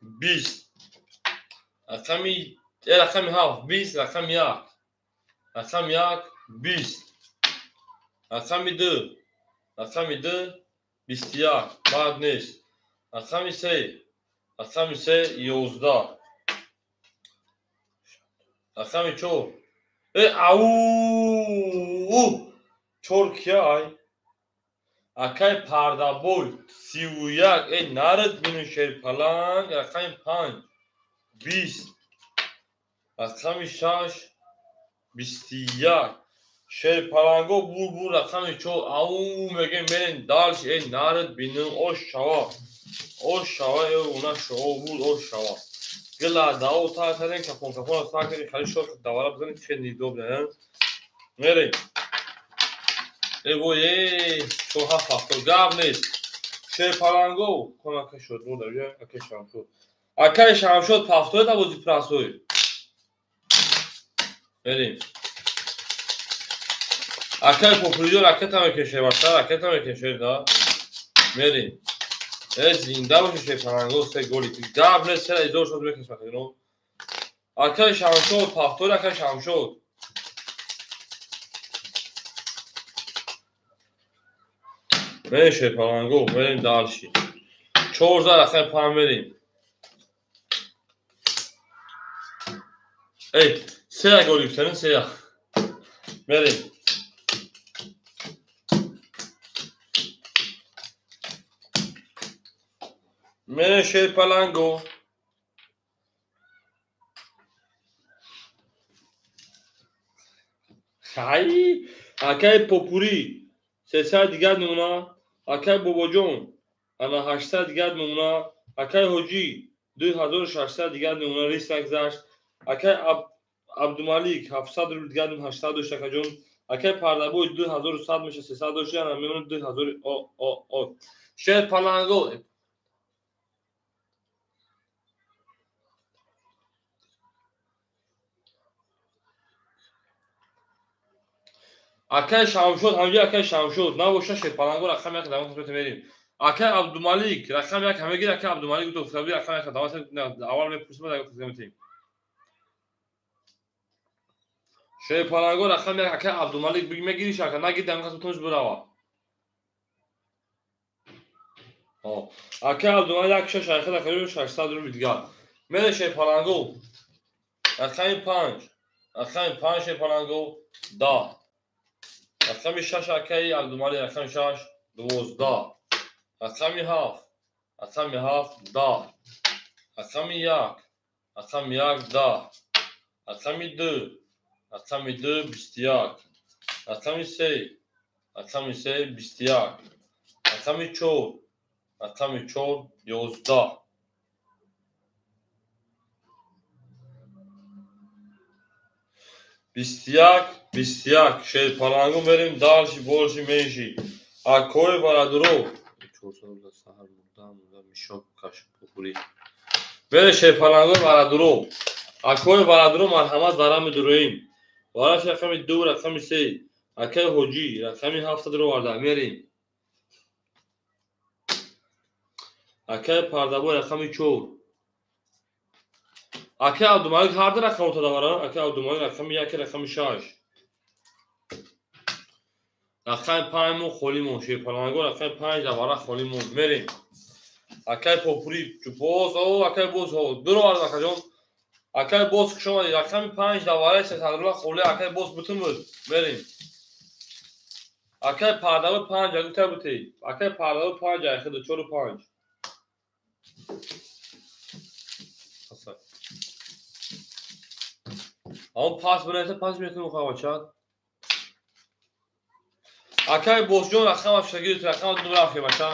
20. Рақами 7 20, рақами 1. Рақами 1 20. Рақами 2. Рақами 2 21. Баъд нест. Рақами 3. Рақами 3 11. Рақами 4. Э, ау! 4 кия ай? Акай пардабой 31. Э, нард бину шерпаланг. Рақами 5 20. Рақами 6 21. Шерпаланго бур рақами 4. Ау мегем мерем дальше. Э, нард бину ош шава. Ош шава, э, уна шава буд ош шава. Гила дао та кардем, кафон кафон сар кардем, хали шор давара бизанем, чӣ нидоб мерем. Э, вой, э, 4 7 7 гап нест. Шерпаланго кон акай шуд, мурда бия, акай Шамшод. Акай Шамшод пафтои табози прасой. Мерем. Акай попуриҷон ракета мекеше, бача, ракета мекеше, да. Мерем. Э, зинда боши шерпаланго, се голи. Гап нест, чера изор шуд мекеш акаҷон. Акай Шамшод, пафтои акай Шамшод. Мерем шерпаланго, мерем дальше. 14 рақами 5 мерем. Эй, се гол гирифтем, се. Мерем. Мерем шерпаланго. Ҳай, акай Попурӣ 300 дигар мемона, акай Бобоҷон ана 800 дигар мемона, акай Ҳоҷӣ 2600 дигар мемона, рис нагзашт. Акай Абдумалик 700 рубл дигар, 800 дошт акаҷон. Акай Пардабой 2100 меша, 300 дошт, ана мемона 2000. О о о. Шерпаланго. Акай Шамшод, ҳамҷа акай Шамшод, набоша шерпаланго рақам як давом хизмат мерим. Акай Абдумалик, рақам як ҳамегир, акай Абдумалик гуфт, рақам як давом аввал мепурсим, баъд хизмат метем. Шерпаланго рақам як акай Абдумалик мегириш, ака нагир давом хизмат бирава. Акай Абдумалик 6 шайхад акай 600 рубл дигар. Мере шерпаланго. Рақами 5. Рақами 5 шерпаланго 10. Рақами 6 акаи Абдумалик, рақами 6 12. Рақами 7, рақами 7 10. Рақами 1, рақами 1 10. Рақами 2, рақами 2 21. Рақами 3, рақами 3 21. Рақами 4, рақами 4 11. 21, 21 шерпаланго мерем дальше, больше, меньше. Акои барадуро. Мере шерпаланго барадуро. Акои барадуро марҳамат варами дуроим. Вараш рақами 2, рақами 3. Акаи Ҳоҷӣ рақами 7 ро варда мерем. Акаи Пардабой рақами 4. Акаи Абдумалик ҳар ду рақам отадавара. Акаи Абдумалик рақами 1, рақами 6. Рақами 5 мо холӣ мон. Шерпаланго рақами 5 давара холӣ мон. Мерем. Акаи Попурӣ боз, о акаи боз дуро аз акаҷон. Акаи боз хуш омадед. Рақами 5 давара 300 рубл холӣ. Акаи боз бутун буд. Мерем. Акаи Пардабой 5 агута бутей. Акаи Пардабой 5 айхиду 4 5. Ам пас бинависа, пас метавонем хавачад. Акай Босҷон рақам афшагир, рақам ду рафе бача.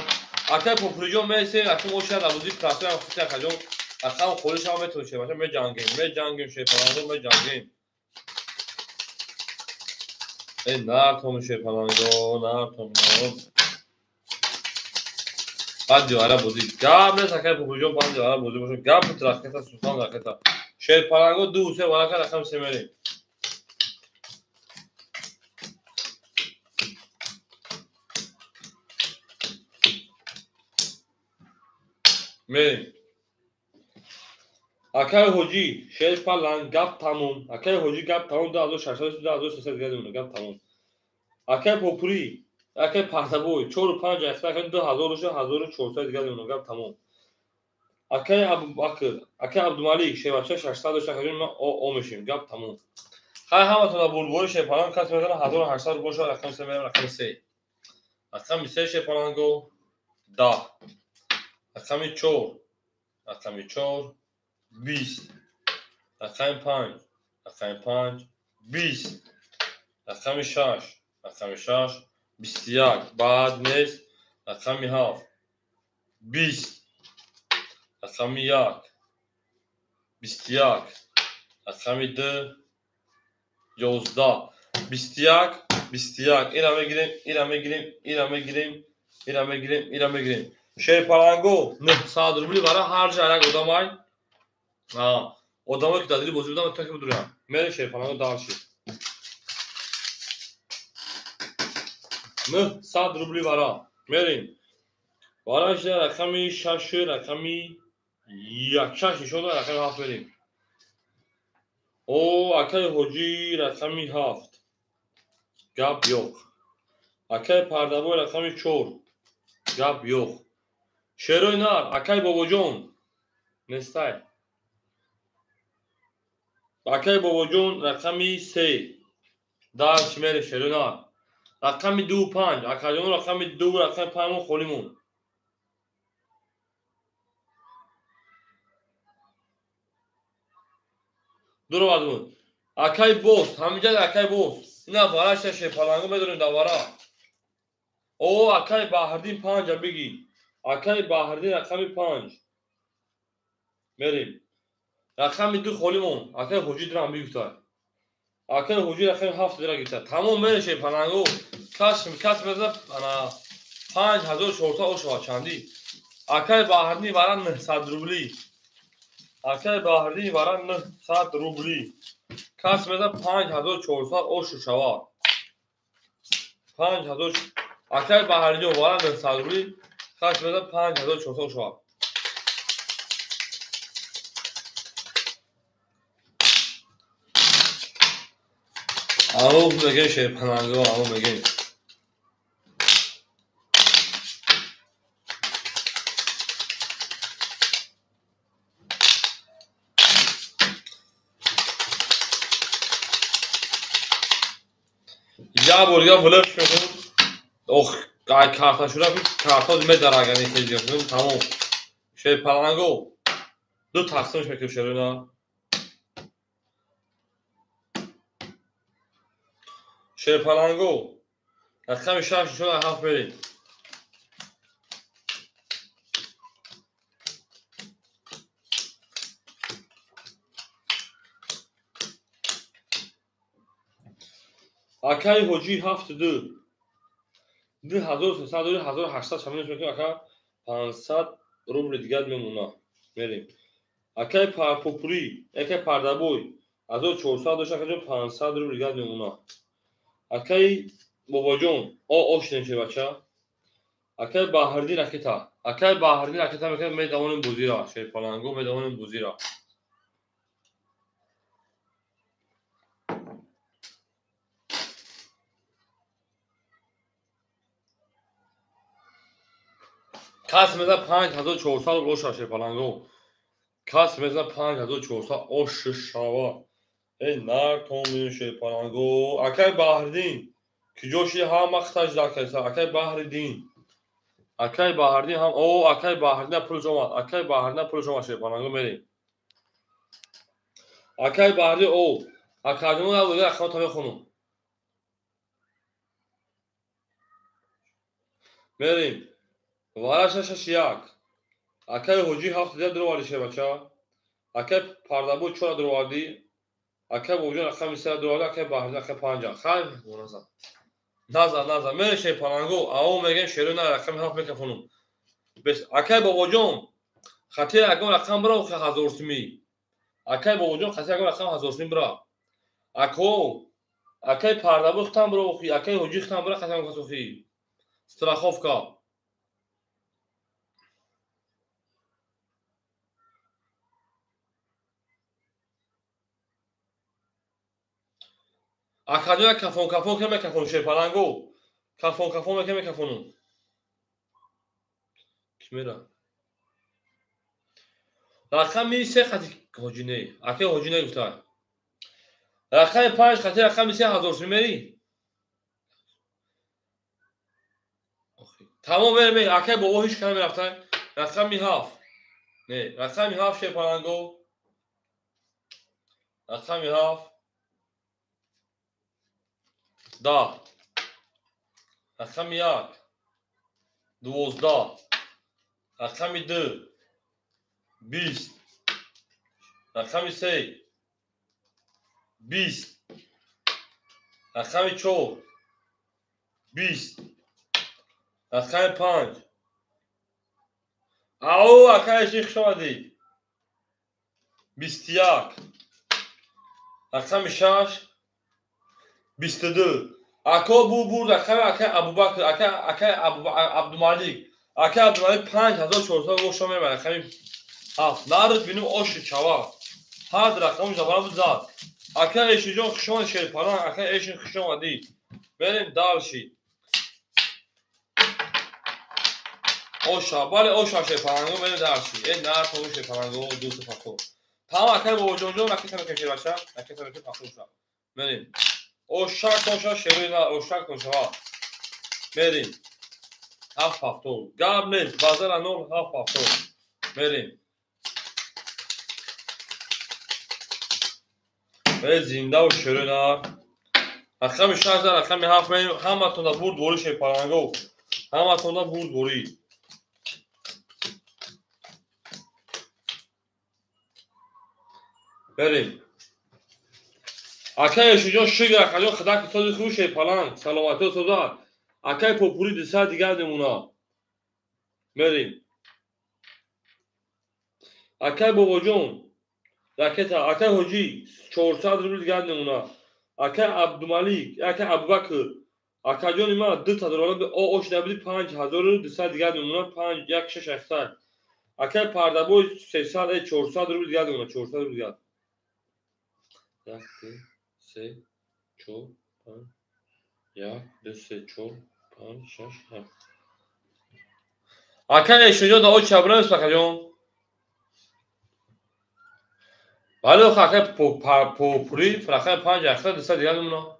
Акай Попуриҷон мересем, рақам оша рабузи красоям хуси акаҷон. Рақам холӣ шава метавонем бача, меҷангем, меҷангем, шерпаланго меҷангем. Э нартом шерпаланго, нартом. Баъди вара бозӣ. Гап нест акай Попуриҷон, баъди вара бозӣ бошад. Гап ракета, сухан ракета. Шерпаланго 2 3 варака рақам 3 мерем. Мерем. Акай Ҳоҷӣ шерпаланг гап тамом. Акай Ҳоҷӣ гап тамом 2600 2300 дигар мемонад гап тамом. Акай Попурӣ, акай Пардабой 4 5 акай 2000 1400 дигар мемонад гап тамом. Акай Абубакр, акай Абдумалик шербача 600 дошт, акаҷон ма о мешем, гап тамом. Хай ҳаматон бурдбори шерпаланг кас мезанад 1800 рубл шуд, рақами 3 мерем, рақами 3. Рақами 3 шерпаланго 10. Рақами 4, рақами 4 20. Рақами 5, рақами 5 20. Рақами 6, рақами 6 21. Баъд нест. Рақами 7 20. Рақами 1 21. Рақами 2 11. 21 21. Ира мегирем, ира мегирем, ира мегирем, ира мегирем, ира мегирем. Шерпаланго 900 рубли вара ҳар ҷа як одамай. Одамое ки дар дили бозӣ будам метавонанд ки бидурям. Мерем шерпаланго дальше. 900 рубли вара. Мерем. Вара шуда рақами 6, рақами 1, 6 нишон дод, рақами 7 мерем. О, акаи Ҳоҷӣ рақами 7. Гап yo'q. Акаи Пардабой рақами 4. Гап yo'q. Шерои нар, акаи Бобоҷон нестай. Акаи Бобоҷон рақами 3. Дарш мере шерои нар. Рақами 2 5. Акаҷон рақами 2, рақами 5 мо холӣ монд. Дуровардимон. Акай бос, ҳамиҷа акай бос. Ина вара шаше паланго медонем да вара. О, акай Баҳрдин 5 биги. Акай Баҳрдин рақами 5. Мерим. Рақами 2 холимон. Акай Ҳоҷи дирам бигуфта. Акай Ҳоҷи рақами 7 дира гирифта. Тамом мереше паланго. Кас меза ана 5400 ошава чандӣ. Акай Баҳрдин вара 900 рубли. Акай Баҳрдин вара 900 рубли. Кас меза 5400 ошу шава. 5000 акай Баҳрдин вара 900 рубли. Кас меза 5400 шава. Алло мегем шерпананго, алло мегем. Я бор дигар влеф мекунем. Ох, ай карта шуда карта медарагани хеле мекунем, тамом. Шерпаланго ду тақсимш мекунем шерона. Шерпаланго рақами 6 шуда 7 мерем. Акай Ҳоҷи 7 2 2300 дори 1800 шамилш мекунем, ака 500 рубли дигар мемона. Мерем. Акай Попури, акай Пардабой 1400 дошт, акаҷон 500 рубли дигар мемона. Акай Бобоҷон, о ошнем ше бача. Акай Баҳрдин ракета. Акай Баҳрдин ракета мекунем, медавонем бузира, шерпаланго медавонем бузира. Кас меза 5400 рубл оша шерпаланго. Кас меза 5400 ош шава. Эй нартон шерпаланго. Акай Баҳрдин киҷо ши ҳама хиташ закайса. Акай Баҳриддин. Акай Баҳрдин ҳам о акай Баҳрдин пулш омад. Акай Баҳрдин пулш омад шерпаланго мерем. Акай Баҳрдин о акаҷон я буда рақамата мехонум. Мерем. Вара 6 6 1. Акай Ҳоҷи 7 дира дуроварди шербача. Акай Пардабой 4 дуроварди. Акай Бобоҷон рақами 3 дуроварди. Акай Баҳрдин рақами 5. Хайр, назар. Назар, назар. Мерем шерпаланго. Ао мегем шеро на рақами 7 мекафонум. Бес акай Бобоҷон хати ягон рақам бира охи 1000 сумӣ. Акай Бобоҷон хати ягон рақам 1000 сумӣ бира. Ако акай Пардабой хитам бира охи, акай Ҳоҷи хитам бира хати ягон кас охи. Страховка. Акаҷон кафон кафон ке мекафон шерпаланго. Кафон кафон ке мекафонум. Ки мера? Рақами 3 хати Ҳоҷи не. Акай Ҳоҷи не гуфта. Рақами 5 хати рақами 3 1000 сум мери? Тамом мерем. Акай бобо ҳеч кара мерафта. Рақами 7. Не, рақами 7 шерпаланго. Рақами 7. 10. Рақами 1. 12. Рақами 2. 20. Рақами 3. 20. Рақами 4. 20. Рақами 5. Ау, акай ши хуш омадӣ. 21. Рақами 6. 22. Ако бу бурд акай акай Абубакр, акай акай Абдумалик. Акай Абдумалик 5400 ошо мебарад. Рақами 7. Нард бинум оши чава. Ҳар рақам забара буд зад. Акай Эшиҷон хуш омадӣ шерпалан, акай Эшин хуш омадӣ. Мерем дальше. Оша, бале оша шерпаланго мерем дальше. Э нар то шерпаланго дӯсту пахо. Тамом акай Бобоҷонҷон ракета мекунем шербача, ракета мекунем пахо ша. Мерем. Ошак тоша шерина, ошак тоша. Мерем. 7 7. Гап нест, базара 0 7 7. Мерем. Зинда ва ширина. Рақами 6 рақами 7 мерем. Ҳаматонда бурдборӣ шерпаланго. Ҳаматонда бурдборӣ. Берем. Акай Эшиҷон шукр акаҷон худак сози хуш шерпаланг. Саломатиё соза. Акай Попури 200 дигар намуна. Мерем. Акай Бобоҷон ракета. Акай Ҳоҷӣ 400 рубл дигар намуна. Акай Абдумалик, акай Абубакр, акаҷони ман 2 ҳазор ош набуди 5200 дигар намуна 5 1 6 800. Акай Пардабой 300 400 рубл дигар намуна 400 рубл дигар. 1 2 3 4 5 1 2 3 4 5 6 7. Акай Эшиҷон да о чабранес акаҷон. Бале акай Попури рақами 5 8 200 дигар намуна.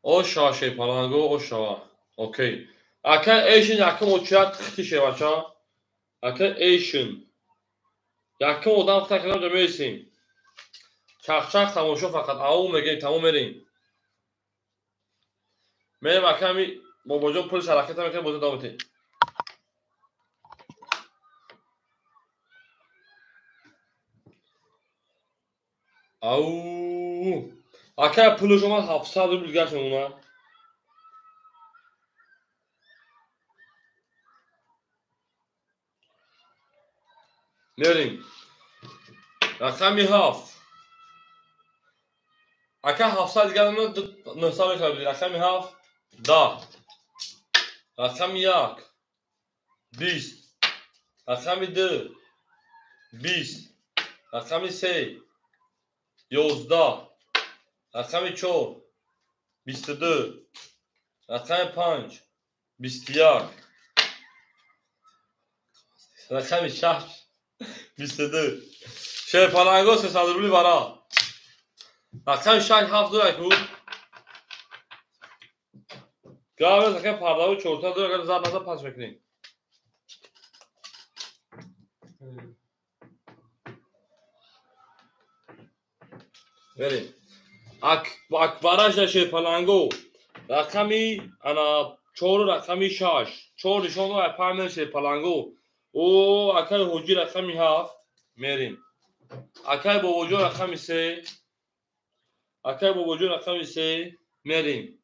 Оша шерпаланго оша. Окей. Акай Эшин якум очият хити шевача. Акай Эшин. Якум одам хита кардам ҷа мересем. Чахчах тамошо фақат ау мегем тамом мерем. Мерем акай ами Бобоҷон пулиш ҳараката мекунем бозӣ давом метем. Ау. Акай пулиш омад 700 рубл дигар шумона. Мерем. Рақами 7. Акай 700 дигар 900 мешавад. Рақами 7 10. Рақами 1 20. Рақами 2 20. Рақами 3 11. Рақами 4 22. Рақами 5 21. Рақами 6 22. Шерпаланго 300 рубли бара. Рақами 6 7 2 буд. Гавез акай Пардаву 400 2 агар зад назад пас мекунем. Берем. Акбараш шерпаланго рақами ана 4 рақами 6. 4 нишон дод 5 шерпаланго. О акай Ҳоҷӣ рақами 7 мерем. Акай Бобоҷон рақами 3. Акай Бобоҷон рақами 3 мерем.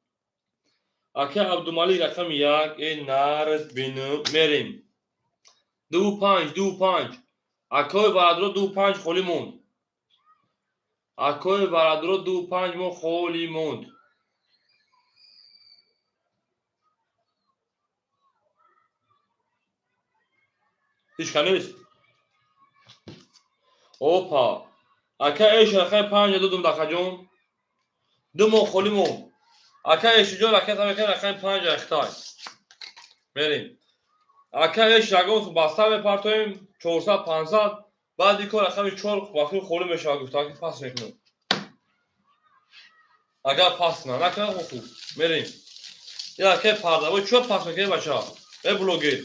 Акай Абдумалик рақами 1 э нард бину мерем. 2 5 2 5. Акой барадро 2 5 холӣ монд. Акой барадро 2 5 мо холӣ монд. Ҳеч ка нест. Опа. Акай Эш рақами 5 додум дақаҷон. 2 моҳ холӣ монд. Акай Эшиҷон ракета мекунем рақами 5 ахтай. Мерем. Акай Эш ягон баста мепартоем 400 500 баъд ин кор рақами 4 вақти холӣ мешавад гуфта ки пас мекунам. Агар пас накунад хуб. Мерем. Ин акай Пардабой чӣ пас мекунем бача? Э блогер.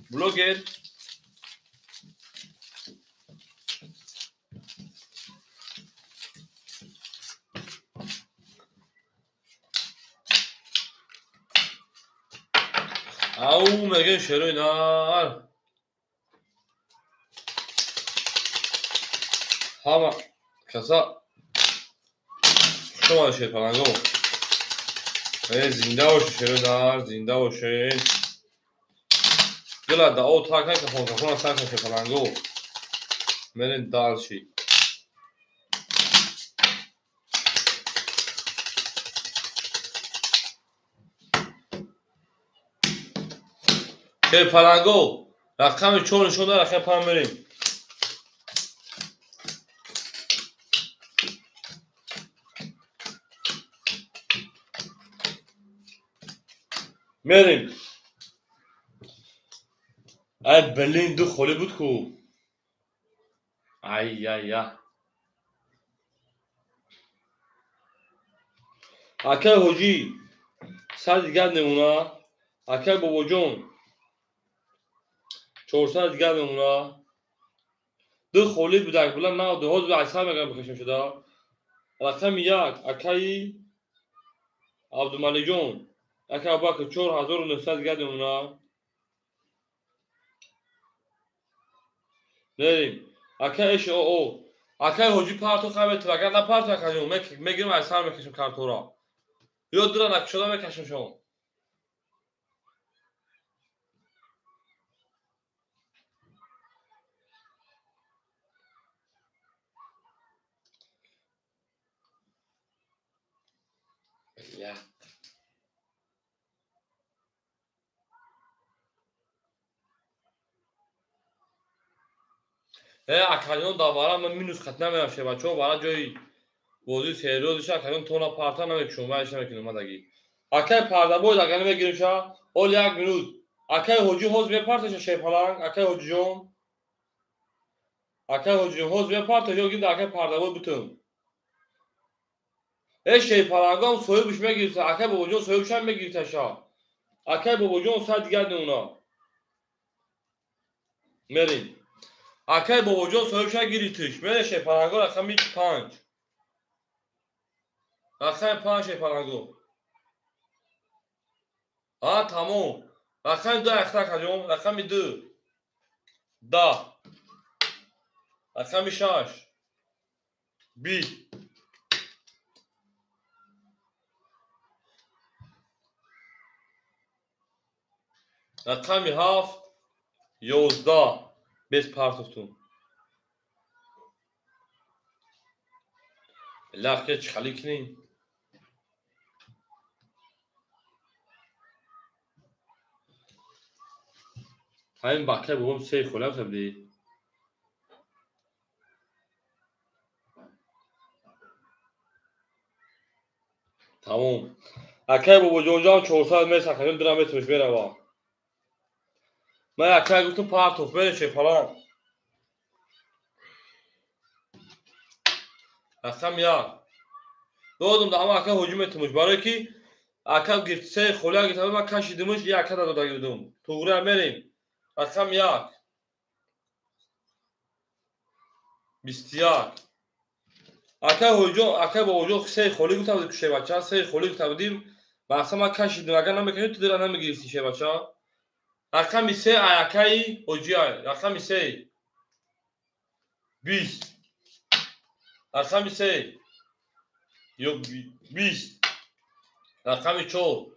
Блогер. Ау мегем шерои нар. Ҳама каса хуш омада шерпаланго. Э зинда бошед шерои нар, зинда бошед. Дила дао так накун, кафон сар кун шерпаланго. Мерем дальше. Шерпаланго рақами 4 нишон дод, рақами 5 мерем. Мерем. Ай блин, ду холӣ буд ку. Ай ай я. Акай Ҳоҷӣ 100 дигар намуна. Акай Бобоҷон 400 дигар мемона. Ду холӣ будак була нав ду ҳозир аксар мегам бикашем шуда. Рақами 1 акаи Абдумаликҷон, ака Абубакр 4900 дигар мемона. Мерем. Ака эш о акаи ҳоҷӣ парто қабе агар напарто акаҷон мегирем аксар мекашем картора. Ё дура накушода мекашем шон. Акаҷон дар вара ман минус хат намерам шебачо, вара ҷои бозии серьёзиша акаҷон тона парта намекушам, вайш намекунам мадаги. Акай пардабой агар намегирим ша, ҳол як минут. Акай ҳоҷӣ ҳоз мепарташа шерпаланг, акай ҳоҷиҷон. Акай ҳоҷиҷон ҳоз мепарта ё гирда акай пардабой бутун. Э шерпалангам соҳибш мегирифта, акай бобоҷон соҳибшам мегирифташа. Акай бобоҷон сад дигар мемона. Мерем. Акай бобоҷон соҳибша гирифтиш. Мере шерпаланго рақами 5. Рақами 5 шерпаланго. А тамом. Рақами 2 ахта акаҷон, рақами 2. 10. Рақами 6. 20. Рақами 7 11. Без партовтун. Лахке чӣ халӣ кунем? Ҳамин бакай бобом сей холӣ ҳам Тамом. Акай бобоҷонҷон 400 метр акаҷон дира метрш мерава. Ман акай гуфтам партов мере шепалан. Рақам 1. Додум да ҳама акай ҳоҷӣ метумуш, барое ки ака гирифт се холия гирифта, ман кашидимуш, я ака додага будум. Туғрия мерем. Рақам 1. 21. Акай ҳоҷиҷон, акай бобоҷон се холӣ гуфта буд шебача, се холӣ гуфта будим. Мақсад ман кашидим, агар намекашид ту дира намегирифти шебача. Рақами 3 ай акаи ҳоҷӣ ай. Рақами 3. 20. Рақами 3. Ё 20. Рақами 4.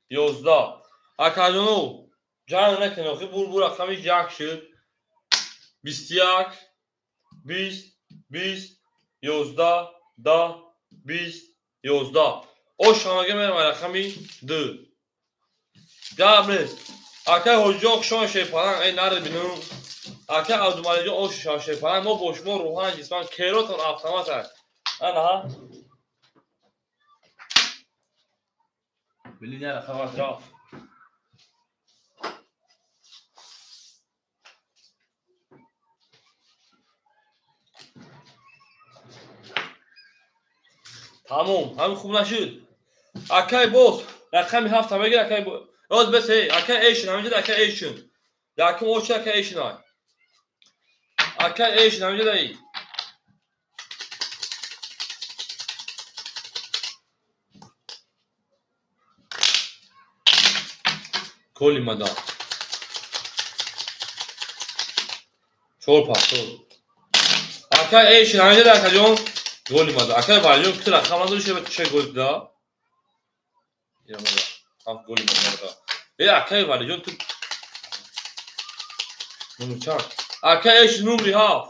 11. Акаҷоно, ҷанг накунед, охи бур рақами 1 шуд. 21, 20, 20, 11, 10, 20, 11. Ош ҳамага мерам рақами 2. Гап нест. Акай ҳоҷиҷон хушон шерпаланг, эй наре бинум. Акай Абдумаликҷон ош шерпаланг, мо бо шумо рӯҳан ҷисман керотон автомат аст. Ана. Билин яра хабар рафт. Тамом, ҳамин хуб нашуд. Акай боз рақами 7 мегир акай Оз бес эй, акай эйшин, ҳаминҷода акай эйшин. Якум очи акай эйшин ай. Акай эйшин ҳаминҷода эй. Коли мада. 4 пас, 4. Акай эйшин ҳаминҷода акаҷон. Голи мада. Акай валиҷон кути рақам надори шеба чӣ гол да? Я мада. Ҳафт голи мада. Э акай валиҷон ту номер чанд? Акай эш номери 7.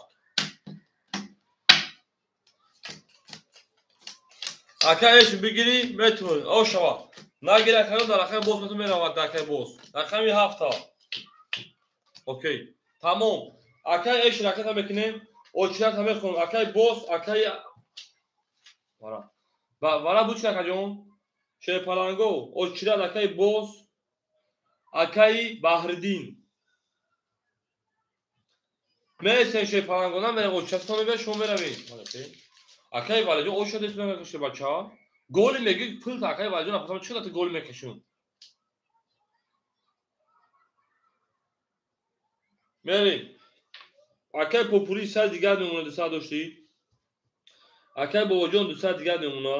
Акай эш бигирӣ метавонӣ. О шава. Нагири акаҷон дар рақами боз метавон меравад акай боз. Рақами 7. Окей. Тамом. Акай эш ракета мекунем. Очирата мехонем. Акай боз, акай вара. Вара буд чи акаҷон? Шерпаланго, очират акай боз, акаи Баҳриддин. Мересем шерпаланго, намерем очиратон мебиёд, шумо меравед. Акаи валиҷон очират эс мекаши бача. Голи мегӣ пул акаи валиҷон апасам чӣ қадар гол мекашум? Мерем. Акай Попури 100 дигар мемона 200 доштӣ. Акай Бобоҷон 200 дигар мемона.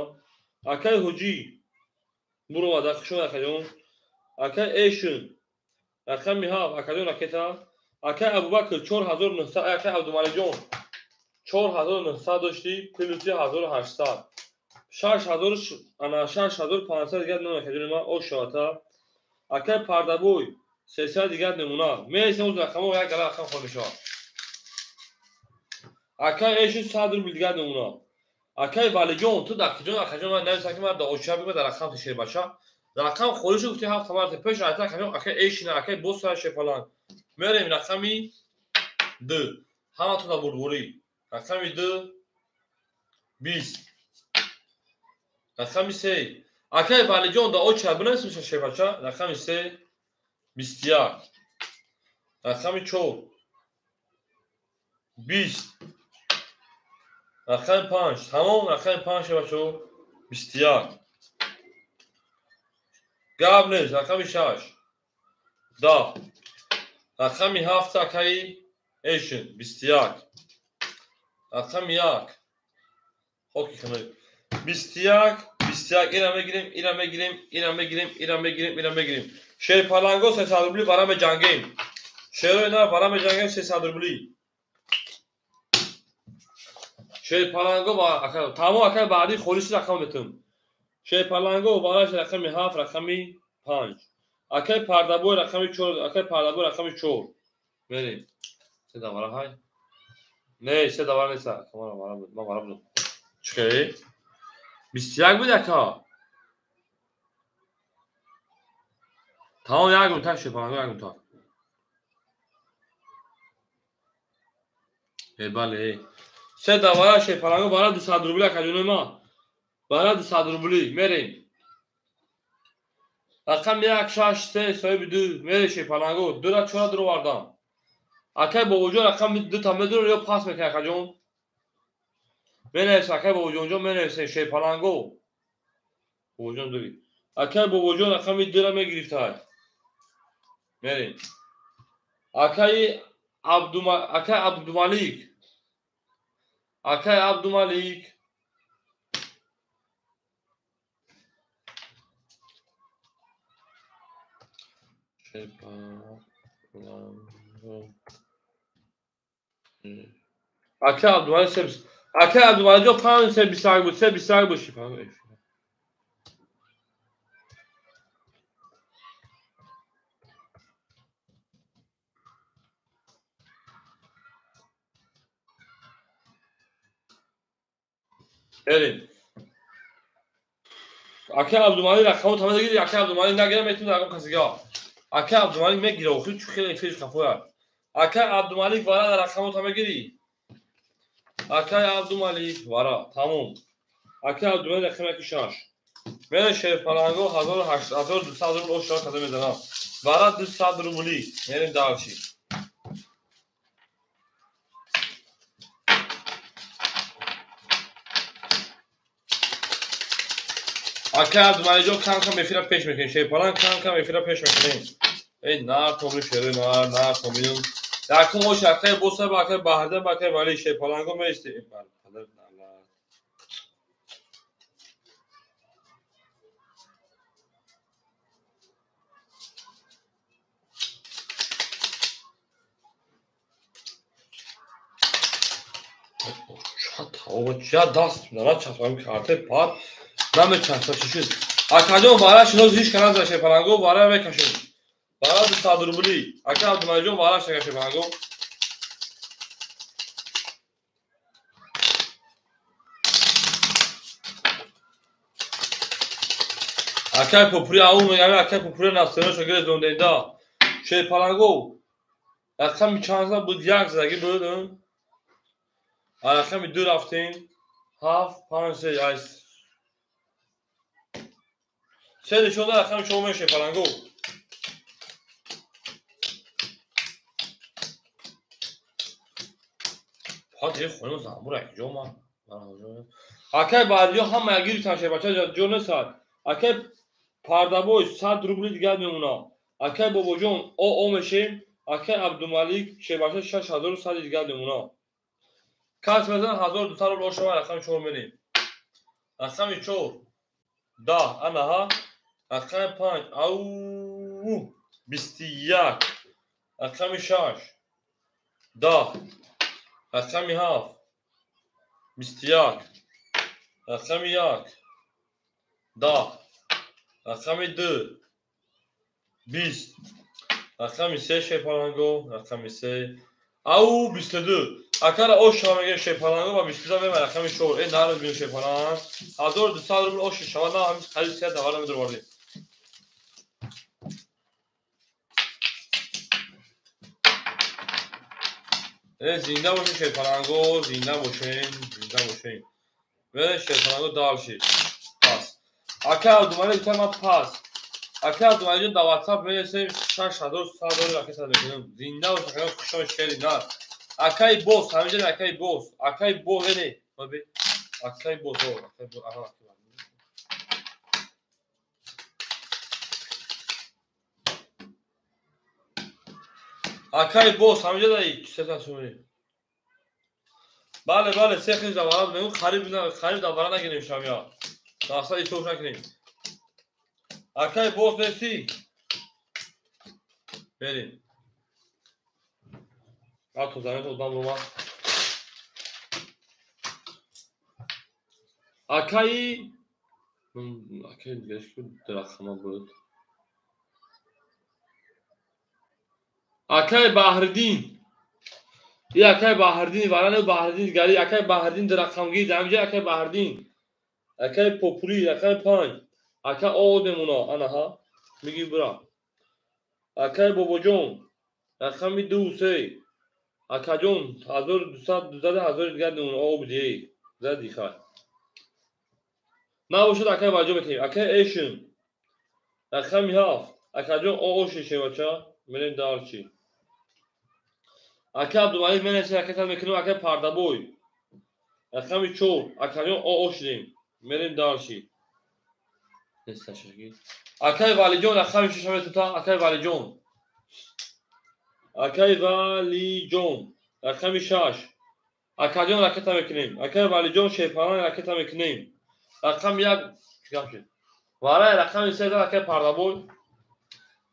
Акай Ҳоҷӣ буровада хушон акаҷон. Акай Эшн рақами 7 акаҷон ракета. Акай Абубакр 4900, акай Абдумаликҷон 4900 доштӣ плюси 1800. 6000 ана 6500 дигар мемона акаҷони ман ошавата. Акай Пардабой 300 дигар мемона. Мересем уз рақамҳо як гала рақам хол мешавад. Акай Эшн 100 рубл дигар мемона. Акай Валиҷон ту дар куҷо акаҷон ман нависам ки ман дар оча бигӯ дар рақам шербача. Рақам холӣ шуд гуфти 7 марта пеш айта акаҷон акай Эшн акай Боса Шепаланг. Мерем рақами 2. Ҳаматон дар бурдборӣ. Рақами 2 20. Рақами 3. Акай Валиҷон дар оча бинависем шербача. Рақами 3 21. Рақами 4 20. Рақами 5. Тамом рақами 5 шербачо 21. Гап нест. Рақами 6 10. Рақами 7 акаи Эшн 21. Рақами 1 хоки хунук 21 21. Ира мегирем, ира мегирем, ира мегирем, ира мегирем, ира мегирем. Шерпаланго 300 рубли вара меҷангем. Шерои нар вара меҷангем 300 рубли. Шерпаланго ва ака тамом акай баъди холиши рақам метум. Шерпаланго вараш рақами 7, рақами 5. Акай Пардабой рақами 4, акай Пардабой рақами 4. Мерем. Се давара ҳай? Не, се давара нест. Ман вара буд, ман вара будам. Чӣ? 21 буд ака. Тамом як мунтак Шерпаланго як мунтак. Э бале. Се давара Шерпаланго бара 200 рубли акаҷони ман. Бара 200 рубли. Мерем. Рақами 1 6 3 соҳиби 2 мерем Шерпаланго. 2 ра 4 дуровардам. Акай Бобоҷон рақами 2 та медурад ё пас мекунад акаҷон? Менавис акай Бобоҷонҷон менависем Шерпаланго. Бобоҷон дури. Акай Бобоҷон рақами 2 ра мегирифтай. Мерем. Акай Абдумалик. Акай Абдумалик. Акай Абдумалик себис. Акай Абдумаликҷон 5 се 21 буд, се 21 буд шипа. Мерем. Акай Абдумалик рақамро тамом гирифт, акай Абдумалик нагирам метавонад рақам касига. Акай Абдумалик мегира, охир чу хеле эфириш қафояд. Акай Абдумалик вара дар рақамро тамом гирӣ. Акай Абдумалик вара, тамом. Акай Абдумалик рақами 6. Мерем Шерпаланго 1200 рубл ошро каза мезанам. Вара 200 рубли. Мерем дальше. Акай Абдумаликҷон кам-кам эфира пеш мекунем. Шерпаланг кам-кам эфира пеш мекунем. Эй нар томри шерои нар, нар томрим. Якум ош акай Боса ба акай Баҳрда ба акай Вали Шерпаланго меистем. Ча даст нарачаспам карте пар намечаспа чӣ шуд? Акаҷон вара шинос ҳеҷ кана за Шерпаланго вара мекашем. Вара 200 рубли. Ака Абдумаликҷон вара шака Шерпаланго. Акай Попури аун мегӯям, акай Попури настероша гирезондеда. Шерпаланго рақами чанд буд? Як задагӣ буд. Рақами 2 рафтем. 7 5 3 8 се нишонда рақами 4 мешем Шерпаланго. Фақат е хоним замбур акҷо ман. Акай баъдиё ҳама гирифтан шербача ҷо несад. Акай Пардабой 100 рубли дигар мемонад. Акай Бобоҷон о мешем. Акай Абдумалик шербача 6100 дигар мемона. Кас мезан 1200 рубл ошава рақами 4 мерем. Рақами 4 10 анаҳа. Рақами 5 ау 21. Рақами 6 10. Рақами 7 21. Рақами 1 10. Рақами 2 20. Рақами 3 шерпаланго, рақами 3 ау 22. Акара ош шава мегем шерпаланго ва 22 мема рақами 4. Э народ бин шерпаланг. 1200 рубл ош шава на ҳамин қариб 3 давара медурвардем. Э зинда бошем шерпаланго, зинда бошем, зинда бошем. Вере шерпаланго дальше. Пас. Ака Абдумалик тама пас. Ака Абдумалик дар WhatsApp менависем 6100 доллар ракета мекунем. Зинда бош ака хушон шери нар. Акай бос, ҳаминҷа акай бос, акай бос эне. Акай бос, акай бос, аҳа. Акай бос, ҳаминҷа дай сета сумри. Бале, бале, се хел давара мегӯм, қариб қариб давара нагирем шамя. Мақсад итош накунем. Акай бос нести? Берем. Ато замин одам рома. Акай акай дигаш ку рақама буд. Акай Баҳриддин. И акай Баҳриддин варане Баҳриддин гари акай Баҳриддин рақамгир дамҷа акай Баҳриддин. Акай Попули акай 5. Акай Одемуна анаҳа миги бура. Акай Бобоҷон рақами 2 3. Акаҷон 1200 2000 дигар мемона об ди. Зади хай. Набошад акай ваҷо метем. Акай Эшин рақами 7. Акаҷон ооши шевача мерем дарчи. Акай Абдумалик менависем ракета мекунем акай Пардабой рақами 4. Акаҷон оошидем мерем дарчи. Акай Валиҷон рақами 6 метута. Акай Валиҷон. Акай Валиҷон рақами 6. Акаҷон ракета мекунем. Акай Валиҷон шерпалан ракета мекунем. Рақами 1 чӣ шуд? Варай рақами 3 зад акай Пардабой.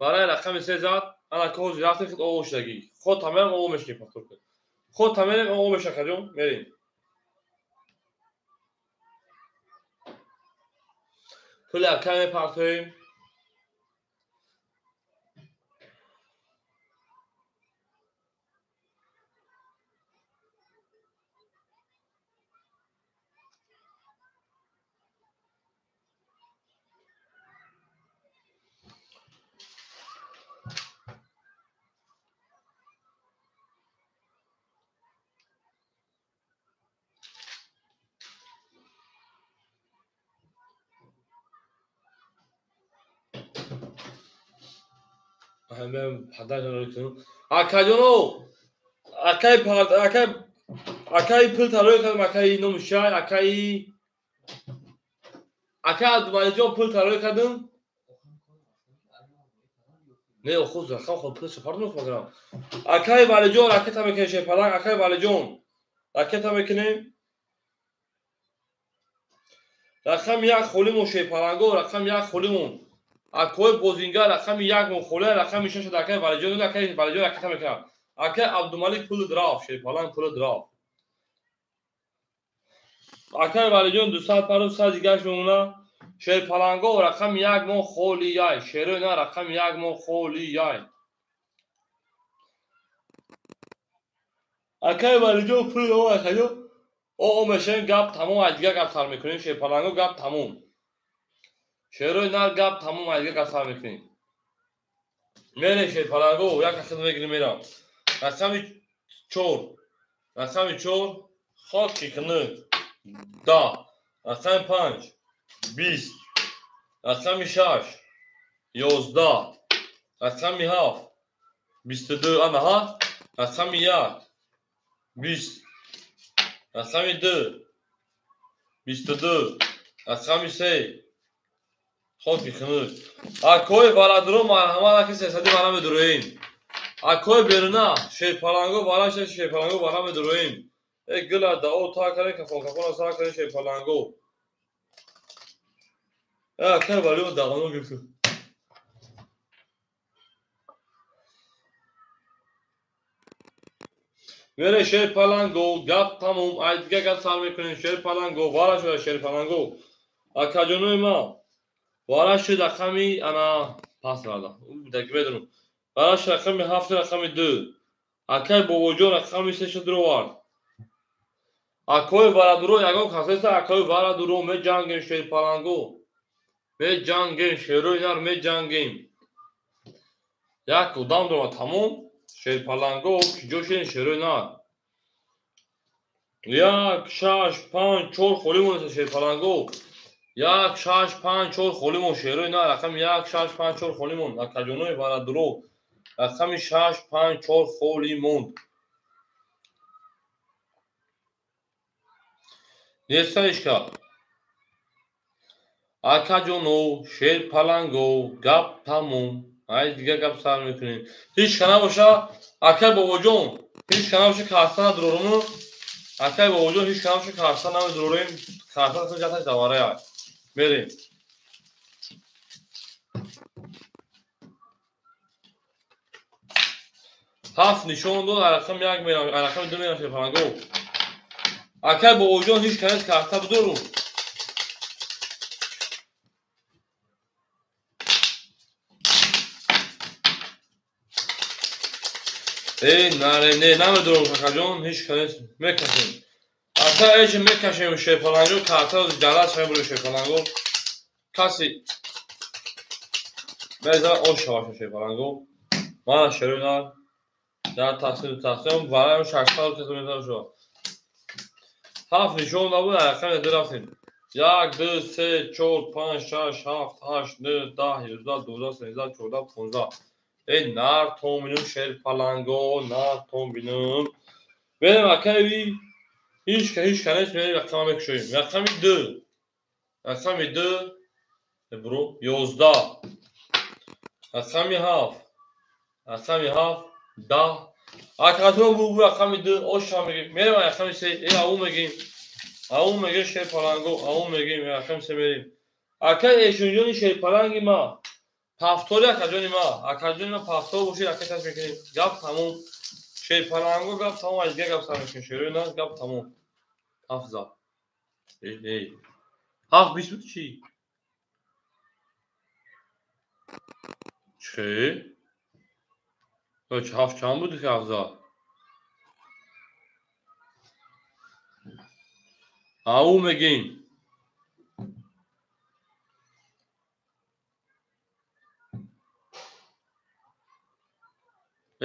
Варай рақами 3 зад. Ана кози рафтем худ оғоз шудагӣ. Худ тамерам оғоз мешунем повтор кун. Худ тамерам оғоз меша акаҷон мерем. Пули акай мепартоем. Акаҷоно, акай акай акай пул тарои кардам, акай номи шай, акай акай Абдумаликҷон пул тарои кардам. Не, хуз рақам ход пул шапар мекунам. Акай Валиҷон ракета мекунем шепаланг, акай Валиҷон ракета мекунем. Рақами 1 холимон шепаланго, рақами 1 холимон. Акои бозингар рақами 1 мон холия, рақами 6 акай Валиҷон, акай Валиҷон ракета мекунам. Акай Абдумалик пул драф, шерпаланг пул драф. Акай Валиҷон 200 пару 100 дигаш мемона. Шерпаланго рақами 1 мон холияй, шерои на рақами 1 мон холияй. Акай Валиҷон пул о акаҷон о мешавем гап тамом, ай дигар гап сар мекунем. Шерпаланго гап тамом. Шерои нар гап тамом, ай дигар гап сар мекунем. Мерем шерпаланго, як ахид мегирем мерам. Рақами 4. Рақами 4 хоки кунӣ 10. Рақами 5 20. Рақами 6 11. Рақами 7 22. Анаҳа. Рақами 1 20. Рақами 2 22. Рақами 3 хоки хунук. Акои бародарон марҳамат, аки сесади мана медуроем. Акои беруна шерпаланго вара шед, шерпаланго вара медуроем. Э гила да о та каре кафон кафона са каре шерпаланго. Э акай валио дағано гирифт. Мере шерпаланго гап тамом, ай дига гап сар мекунем. Шерпаланго вара шуда шерпаланго. Акаҷонои ма вара шуд рақами ана пас рада. Даки медонам. Вара шуд рақами 7 рақами 2. Акай бобоҷон рақами 3 шуд ровард. Акои варадуро ягон касеса акои варадуро меҷангем шерпаланго. Меҷангем шерои нар меҷангем. Як одам дорад тамом. Шерпаланго киҷо шудем шерои нар. 1 6 5 4 холӣ монеста шерпаланго. 1 6 5 4 холӣ мон шерои нар. Рақами 1 6 5 4 холӣ монд. Акаҷонои варадуро рақами 6 5 4 холӣ монд. Нестаишка. Акаҷоно шерпаланго гап тамом. Ай дига гап сар мекунем. Ҳеҷ ка набоша акай бобоҷон, ҳеҷ ка набоша карса надуроруму. Акай бобоҷон ҳеҷ ка набоша карса намедурорем. Карса ҷаташ даварая. Мерем. Ҳафт нишон дод, рақами 1 мерам, рақами 2 мерам шерпаланго. Акай бобоҷон ҳеҷ ка нест карса бидорум. Э, наре, не, намедонам какаҷон, ҳеҷ ка нест. Мекашем. Ака эч мекашем шерпаланго, карта ҷалас шавем шерпаланго. Каси мезара ош шавад шерпаланго. Мана шерои нар. Дар тақсим тақсим вараем 600 каса мезара шава. Ҳафт нишон набуд, рақами 2 рафтем. 1 2 3 4 5 6 7 8 9 10 11 12 13 14 15. Эй нар том бинум шерпаланго, нар том бинум. Берем акаи ҳеҷ ка нест, мерем рақама мекушоем. Рақами 2. Рақами 2 бро 11. Рақами 7. Рақами 7 10. Акатон бу рақами 2 оша мегим. Мерем рақами 3. Эй ау мегим. Ау мегим шерпаланго, ау мегим рақами 3 мерем. Акаи эшунҷони шерпаланги ма. Пафтори акаҷони ма, акаҷони ма пафтор бошед, ака таш мекунем. Гап тамом. Шерпаланго гап тамом, аз дига гап сар мекунем. Шерои нар гап тамом. Ҳафт зад. Эй. Ҳафт бист буд чӣ? Чӣ? Ҳафт чанд буд ки ҳафт зад? Ау мегим.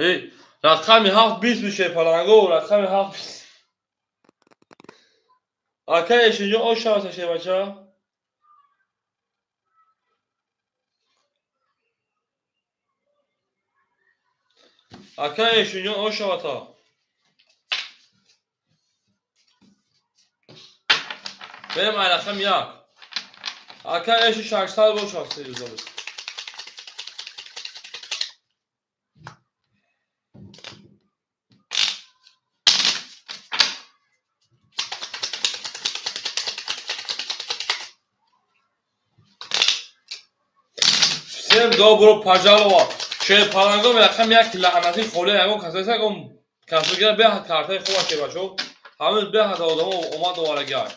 Эй, рақами 7 20 буд шерпаланго, рақами 7 20. Ака эшинҷо ош шавад шербача. Ака эшинҷо ош шавад. Берем ай рақами 1. Ака эши 600 бошад серьёзно. Всем добро пожаловать. Шерпаланго рақами 1 лаънатӣ холӣ ягон касеса ягон касогира беҳад картаи хуб аст шербачо. Ҳамин беҳад одамо омад оварагиай.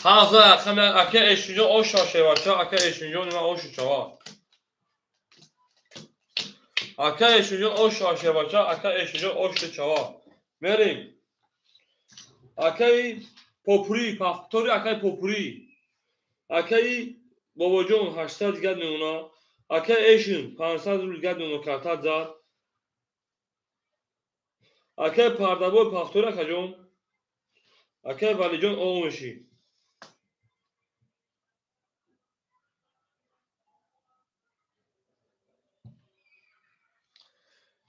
Ҳафт рақами 1 ака эшинҷон ош шава шербачо, ака эшинҷон ма ош шава. Ака эшинҷон ош шава шербачо, ака эшинҷон ош шава. Мерем. Акаи попури, пафтори акаи попури. Акаи бобоҷон 800 дигар мемона. Акаи эшин 500 рубл дигар мемона карта зад. Акаи пардабой пафтори акаҷон. Акаи валиҷон о мешӣ.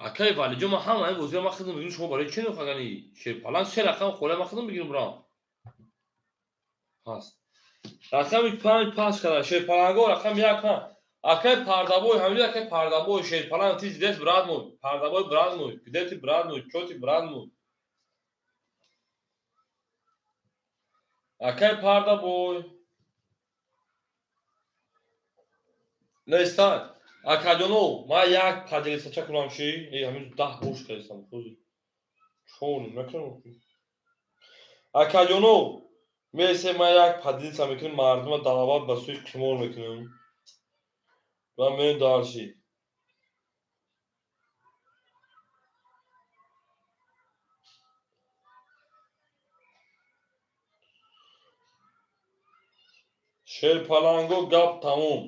Акаи валиҷон ман ҳама ин бозиро ман хидм мегирам, шумо барои чӣ нохагани шерпаланг се рақам холия ман хидм мегирам брам. Ҳаст. Рақами 5 пас карда. Шерпаланго рақами 1 5. Акай пардабой, ҳамин акай пардабой, шерпаланг ти здесь брат мой. Пардабой брат мой. Где ты брат мой? Чё ты брат мой? Акай пардабой. Нестан. Акаҷоно, ман як поделисача кунам ши? Ҳамин 10 бош кардам. Чор накунам. Акаҷоно, месе ман як поделиса мекунем, мардума даъват ба сӯи қимор мекунем. Ва мен дарши. Шерпаланго гап тамом.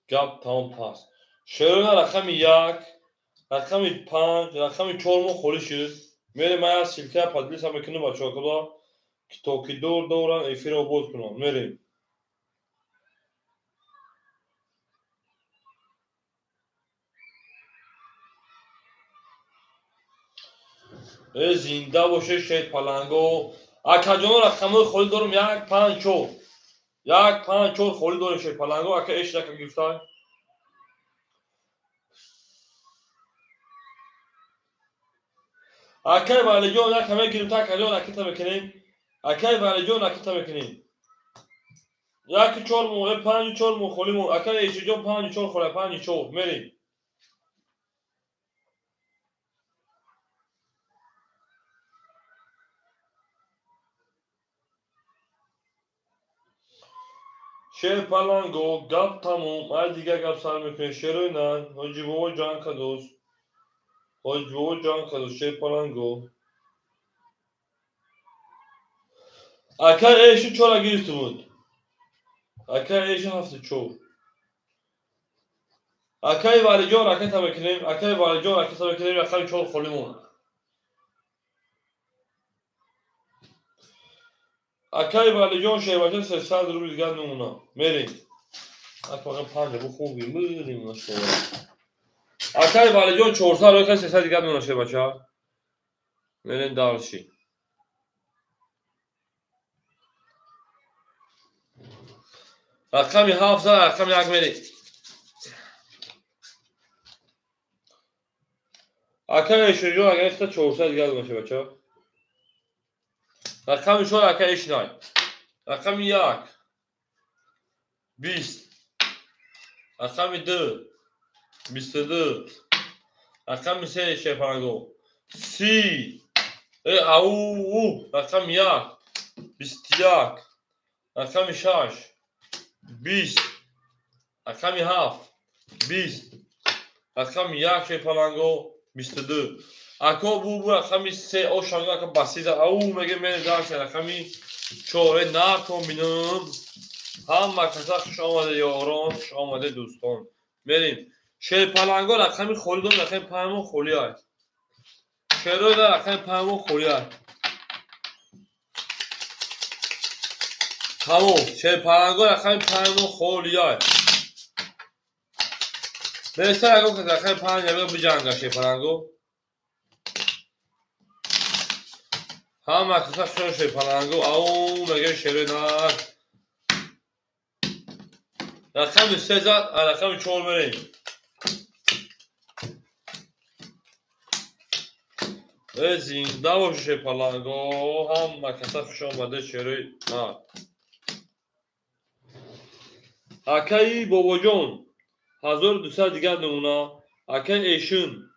Гап тамом пас. Шерона рақами 1, рақами 5, рақами 4 мо холӣ шуд. Мерем ман як ссылка поделиса мекунем бачаҳо, ки то ки дур доран эфирро боз кунам. Мерем. Зинда боше шерпаланго. Акаҷоно рақамҳои холӣ дорам 1 5 4. 1 5 4 холӣ дорем шерпаланго. Ака эш рака гирифтай. Акай Валиҷон як ҳама гирифта, акаҷон ракета мекунем. Акай Валиҷон ракета мекунем. 1 4 мо, 5 4 мо холӣ мо. Акай Эшиҷон 5 4 холӣ, 5 4 мерем. Шерпаланго гап тамом. Ай дигар гап сар мекунем. Шерои нан, Ҳоҷибобо ҷанг кадост. Ҳоҷибобо ҷанг кадост. Шерпаланго. Акай эши чора гирифта буд. Акай эши 7 4. Акай Валиҷон ракета мекунем. Акай Валиҷон ракета мекунем. Рақами 4 холӣ монд. Акай Валиҷон шербача 300 рубл дигар мемонад. Мерем. Ака 5 бу хуби мерем нашова. Акай Валиҷон 400 рубл 300 дигар мемонад шербача. Мерем дарши. Рақами 7 рақами 1 мерем. Акай Эшиҷон агар 400 дигар мемонад шербача. Рақами 4 ака Эшнай. Рақами 1 20. Рақами 2 22. Рақами 3 шерпаланго 30. Ау. Рақами 1 21. Рақами 6 20. Рақами 7 20. Рақами 1 шерпаланго 22. Ако бу рақами 3 ошанго ака басиза. Ау меге мен дарса рақами 4 накун бинам. Ҳама каса хуш омаде ёрон, хуш омаде дӯстон. Мерем. Шерпаланго рақами холӣ дорем, рақами 5 мо холӣ аст. Шерои рақами 5 мо холӣ аст. Тамом, шерпаланго рақами 5 мо холӣ аст. Мерса ягон кас рақами 5 ягон биҷанга шерпаланго. Ҳама каса шо шерпаланго. Ау меге шерои нар. Рақами 3 зад, рақами 4 мерем. Зинда боше шерпаланго. Ҳама каса хуш омаде шерои нар. Акаи Бобоҷон 1200 дигар мемона. Акаи Эшин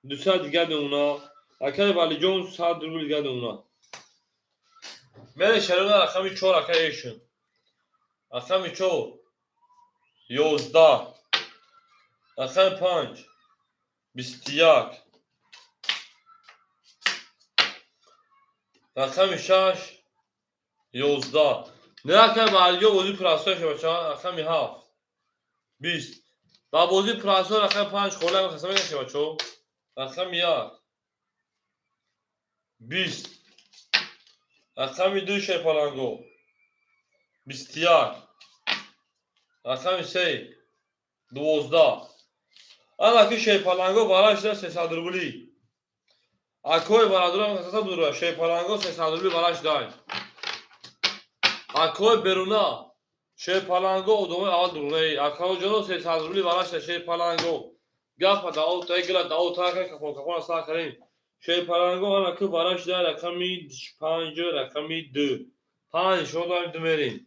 200 дигар мемона. Акаи Валиҷон 100 рубл дигар мемона. Мере шерона рақами 4 акаи Эшин. Рақами 4 11. Рақами 5 21. Рақами 6 11. Не акаи Валиҷон бозӣ простой шабача. Рақами 7 20. Ба бозӣ простой рақами 5 холӣ ҳам қасам мекашем бачо. Рақами 1 20. Рақами 2 шерпаланго 21. Рақами 3 12. Анаки шерпаланго бараш 300 рубли. Акои бародарам қасам дура шерпаланго 300 рубли бараш дай. Акои беруна шерпаланго одамои аввал дурунаи акаоҷоно 300 рубли варашта шерпаланго гапа дао тайгила дао така кафон кафона сар карем. Шерпаланго ана ку варашта рақами 5 рақами 2 5 шода ду мерем.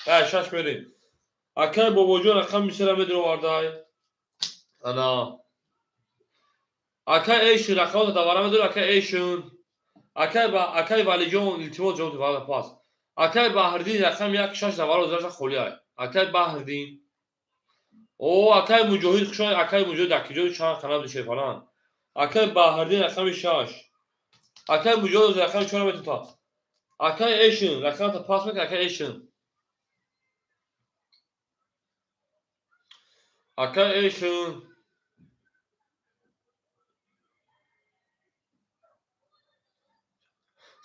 6 мерем. Акай бобоҷон рақами 3 медуровардай. Ана акай эшин рақамата давара медур акай эшин. Акай Валиҷон илтимос ҷавоб вара пас. Акай Баҳриддин рақами 1 6 давара озаша холиай. Акай Баҳриддин. О, акай Муҷоҳид хушои акай Муҷоҳид дакиҷои чанд қанаб шерпаланг. Акай Баҳриддин рақами 6. Акай Муҷоҳид рақами 4 метута. Акай эшин рақамата пас мек акай эшин. Акай эшин.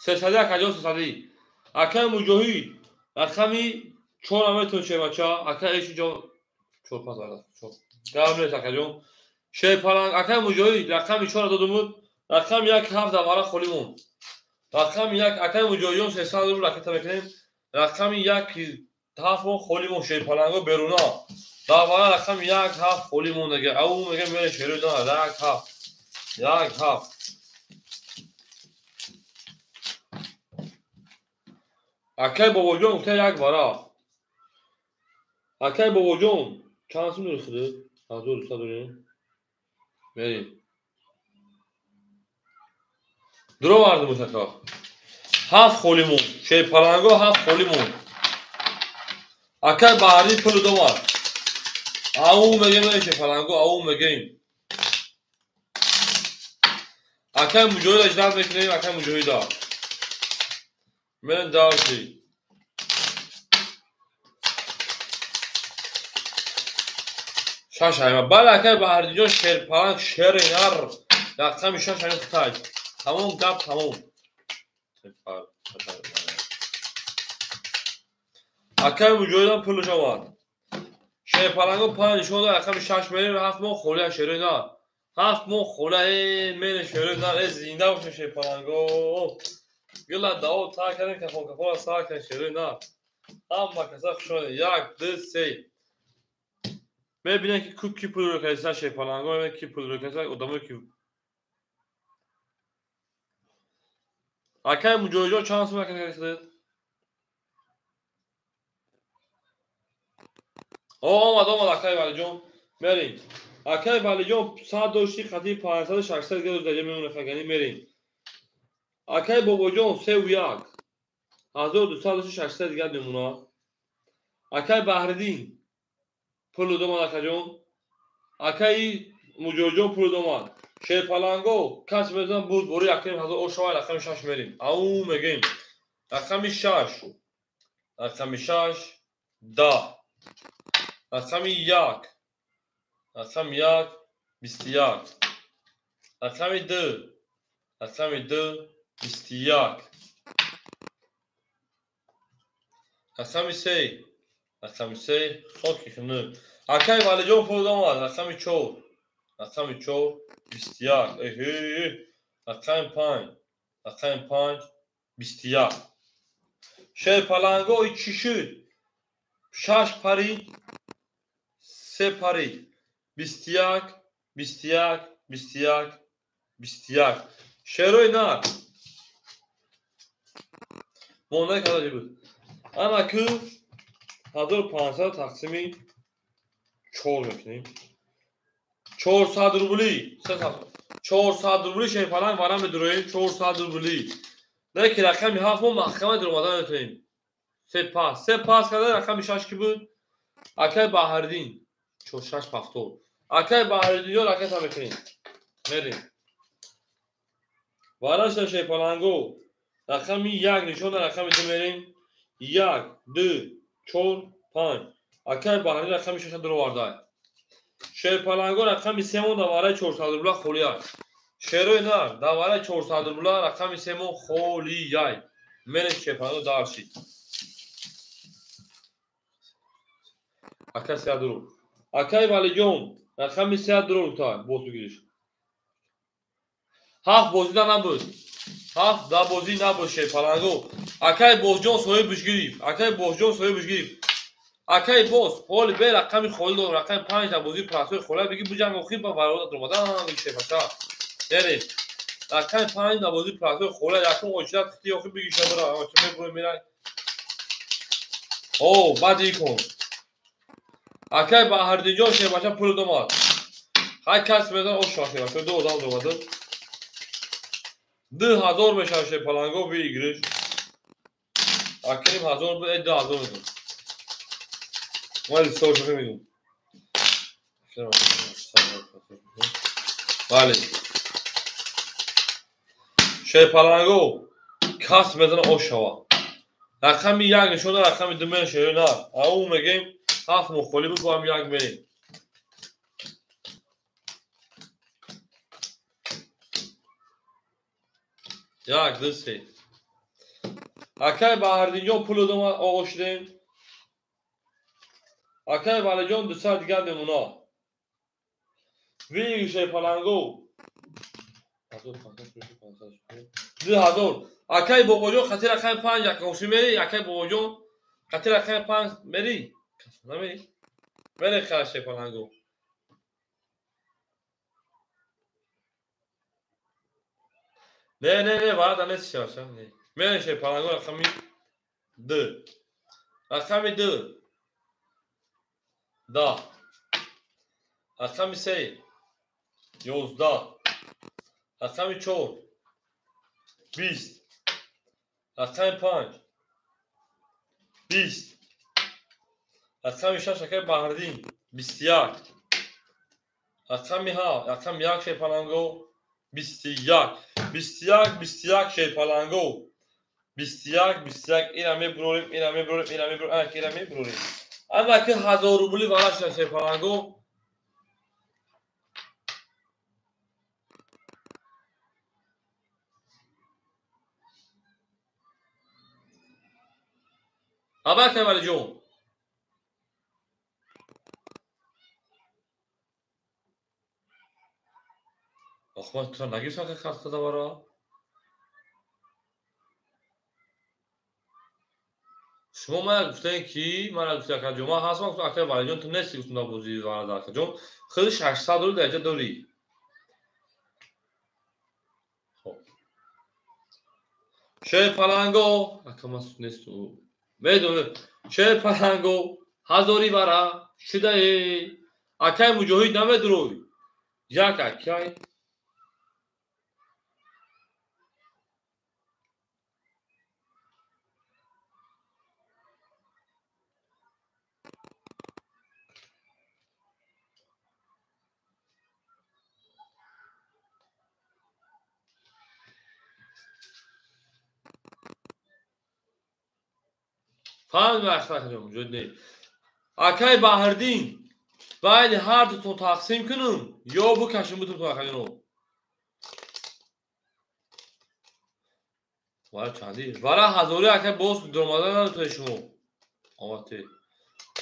Сесади акаҷон сесади. Акай Муҷоҳид рақами 4 метон шербача. Акай эшин ҷо 4 пас варда. 4. Гап нест акаҷон. Шерпаланг акай Муҷоҳид рақами 4 додумуд. Рақами 1 7 давара холӣ монд. Рақами 1 акай Муҷоҳидҷон 300 рубл ракета мекунем. Рақами 1 7 мо холӣ монд шерпаланго беруна. Давара рақами 1 7 холӣ монд ага. Ау мегам мере шерои на 1 7. 1 7. Акай бобоҷон гуфта як вара. Акай бобоҷон чанд сум дори худат? 1200 дорем. Мерем. Дуровардим мушака. 7 холӣ монд. Шерпаланго 7 холӣ монд. Акай Баҳриддин пулу довард. Ау мегем шерпаланго, ау мегем. Акай Муҷоҳида ждат мекунем, акай Муҷоҳида. Мерем дарси. Шаш айма. Бале акай Баҳриддинҷон шерпаланг шери нар рақами 6 ҳамин хитай. Тамом гап тамом. Акай Муҷоҳидам пулаш омад. Шерпаланго 5 нишон дод рақами 6 мерем 7 моҳ холия шерои нар. 7 моҳ холия мере шерои нар. Зинда боша шерпаланго. Гила дао та кардем кафон кафона сар кардем шерои нар. Ҳама каса хуш омадед. 1 2 3. Мебинем ки ку ки пул рӯ кардиса шерпаланго, мебинем ки пул рӯ кардиса одамое ки акай Муҷоҳидҷон чанд сум кардиса? О, омад, омад акай Валиҷон. Мерем. Акай Валиҷон 100 дошти хати 500 600 герӯз даҷа мемона хагани мерем. Акай бобоҷон 3 1 1200 дошти 600 дигар мемона. Акай Баҳриддин пулу домад акаҷон. Акай Муҷоҳидҷон пулу домад. Шерпаланго кас мезанам буд бори акаем 1000 ошавай рақами 6 мерем. Ау мегем. Рақами 6. Рақами 6 10. Рақами 1. Рақами 1 21. Рақами 2. Рақами 2 21. Рақами 3. Рақами 3 хоки хунук. Акай Валиҷон пул домад. Рақами 4. Рақами 4 21. Эҳе. Рақами 5. Рақами 5 21. Шерпаланго чӣ шуд? 6 парид 3 парид 21 21 21 21. Шерои нар монда кадаҷи буд. Ана ку 1500 тақсими 4 мекунем. 400 рубли 400 рубли шерпаланг вара медуроем. 400 рубли. Не ки рақами 7 мо маҳкама дуромада метавонем. 3 пас 3 пас карда рақами 6 ки буд? Акай Баҳриддин 4 6 70. Акай Баҳриддинҷон ракета мекунем. Мерем. Варашта шерпаланго рақами 1 нишон рақами 2 мерем. 1 2 4 5. Акай Баҳриддин рақами 6 дуроварда. Шерпаланго рақами 3 мон давараи 400 рубла холия. Шерои нар давараи 400 рубла рақами 3 мон холияй. Мерем шерпаланго дарши. Акай 3 рубл. Акай Валиҷон рақами 3 рубл та бозу гириш. 7 бозида набуд. 7 да бозӣ набуд шерпаланго. Акай Бозҷон соҳибаш гирифт. Акай Бозҷон соҳибаш гирифт. Акай Боз, ҳоли бе рақами холӣ дорам, рақами 5 дар бозии прасои холӣ бигӣ буҷанг охир ба вародат омадан шепаша. Яъне рақами 5 дар бозии прасои холӣ якум очират хити охир бигӣ шабара, ача мебурем мерай. О, баъди кун. Акай Баҳрдинҷон шепаша пул домад. Ҳар кас медон ош шепаша ду одам домад. 2000 мешавад шепаланго выигрыш. Акрим 1000 буд, 2000 мешавад. Ман листовро мегӯм. Бале. Шерпаланго кас мезана ош шава. Рақами 1 нишон дод, рақами 2 мешава на. Ау мегем 7 моҳ холӣ буд, бо ҳам 1 мерем. Як, ду, се. Акай Баҳрдинҷон пул домад, оғоз шудем. Акай Валиҷон 200 дигар мемона. Выигрыш Шерпаланго. 2000. Акай Бобоҷон хати рақами 5 якоси мери, акай Бобоҷон хати рақами 5 мери. Намери? Мери хай Шерпаланго. Не, не, не, варада нест шаша, не. Мери Шерпаланго рақами 2. Рақами 2. Да. Рақами 3. 11. Рақами 4. 20. Рақами 5. 20. Рақами 6 акай Баҳрдин 21. Рақами 7, рақами 1 Шерпаланго 21. 21, 21 Шерпаланго. 21, 21 ина мебурорем, ина мебурорем, ина мебурорем, ана ина мебурорем. Ана ки 1000 рубли вараш Шерпаланго. Абакай Валиҷон. Охмат тура нагирифтам ки хастада вара. Шумо мана гуфтем ки мана гуфтем акаҷон, ман ҳастам, гуфтам акай Валиҷон ту нести гуфтам дар бозии варада акаҷон. Худи 600 рубл дар инҷа дорӣ. Хоб. Шерпаланго, ака ман несту. Медонам, Шерпаланго ҳазори вара шудае. Акай Муҷоҳид намедурой. Як акай панҷ вақт акаҷон муҷоҳид не. Акай Баҳрдин байни ҳар дутон тақсим кунам ё бикашем бутон акаҷоно. Вара чанди? Вара ҳазори акай боз дуромада надотои шумо. Омадте.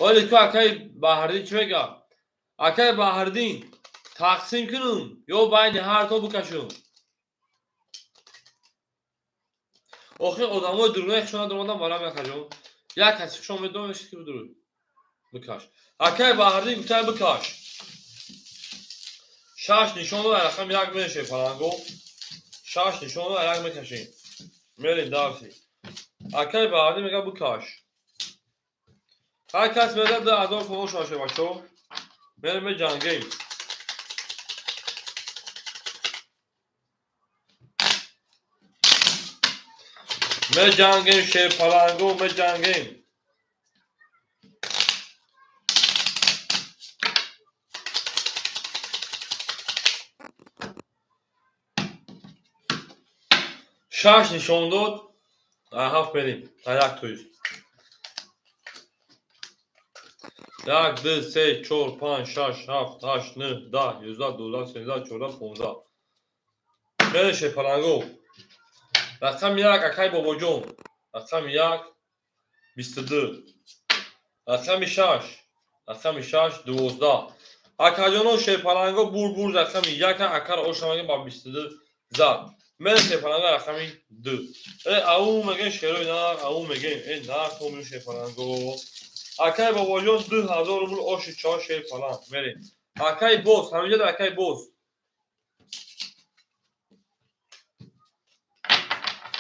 Оли ку акай Баҳрдин чӣ мега? Акай Баҳрдин тақсим кунам ё байни ҳар то бикашам? Охир одамои дурунаи хушон надуромадан барам акаҷон. Як каси хушон медонам ки бидуруй. Бикаш. Акай Баҳрдин гуфтай бикаш. 6 нишон дод, рақами 1 мешавем Паланго. 6 нишон дод, 1 мекашем. Мерем дарси. Акай Баҳрдин мега бикаш. Ҳар кас мега 2000 сомон шоше бачо. Мерем меҷангем. Меҷангем Шерпаланго, меҷангем. Шаш нишон дод, ҳафт мерем, як тоиз. 1, 2, 3, 4, 5, 6, 7, 8, 9, 10, 11, 12, 13, 14, 15. Мерем Шерпаланго. Рақами 1 акай Бобоҷон. Рақами 1 22. Рақами 6. Рақами 6 12. Акаҷоно Шерпаланго бур рақами 1 акар ошамаги ба 22 зад. Мерем шерпаланга рақами 2. Ау мегем шерои нар, ау мегем. Нар томин шерпаланго. Акай бобоҷон 2000 рубл оши чор шерпаланг. Мерем. Акай боз, ҳаминҷа акай боз.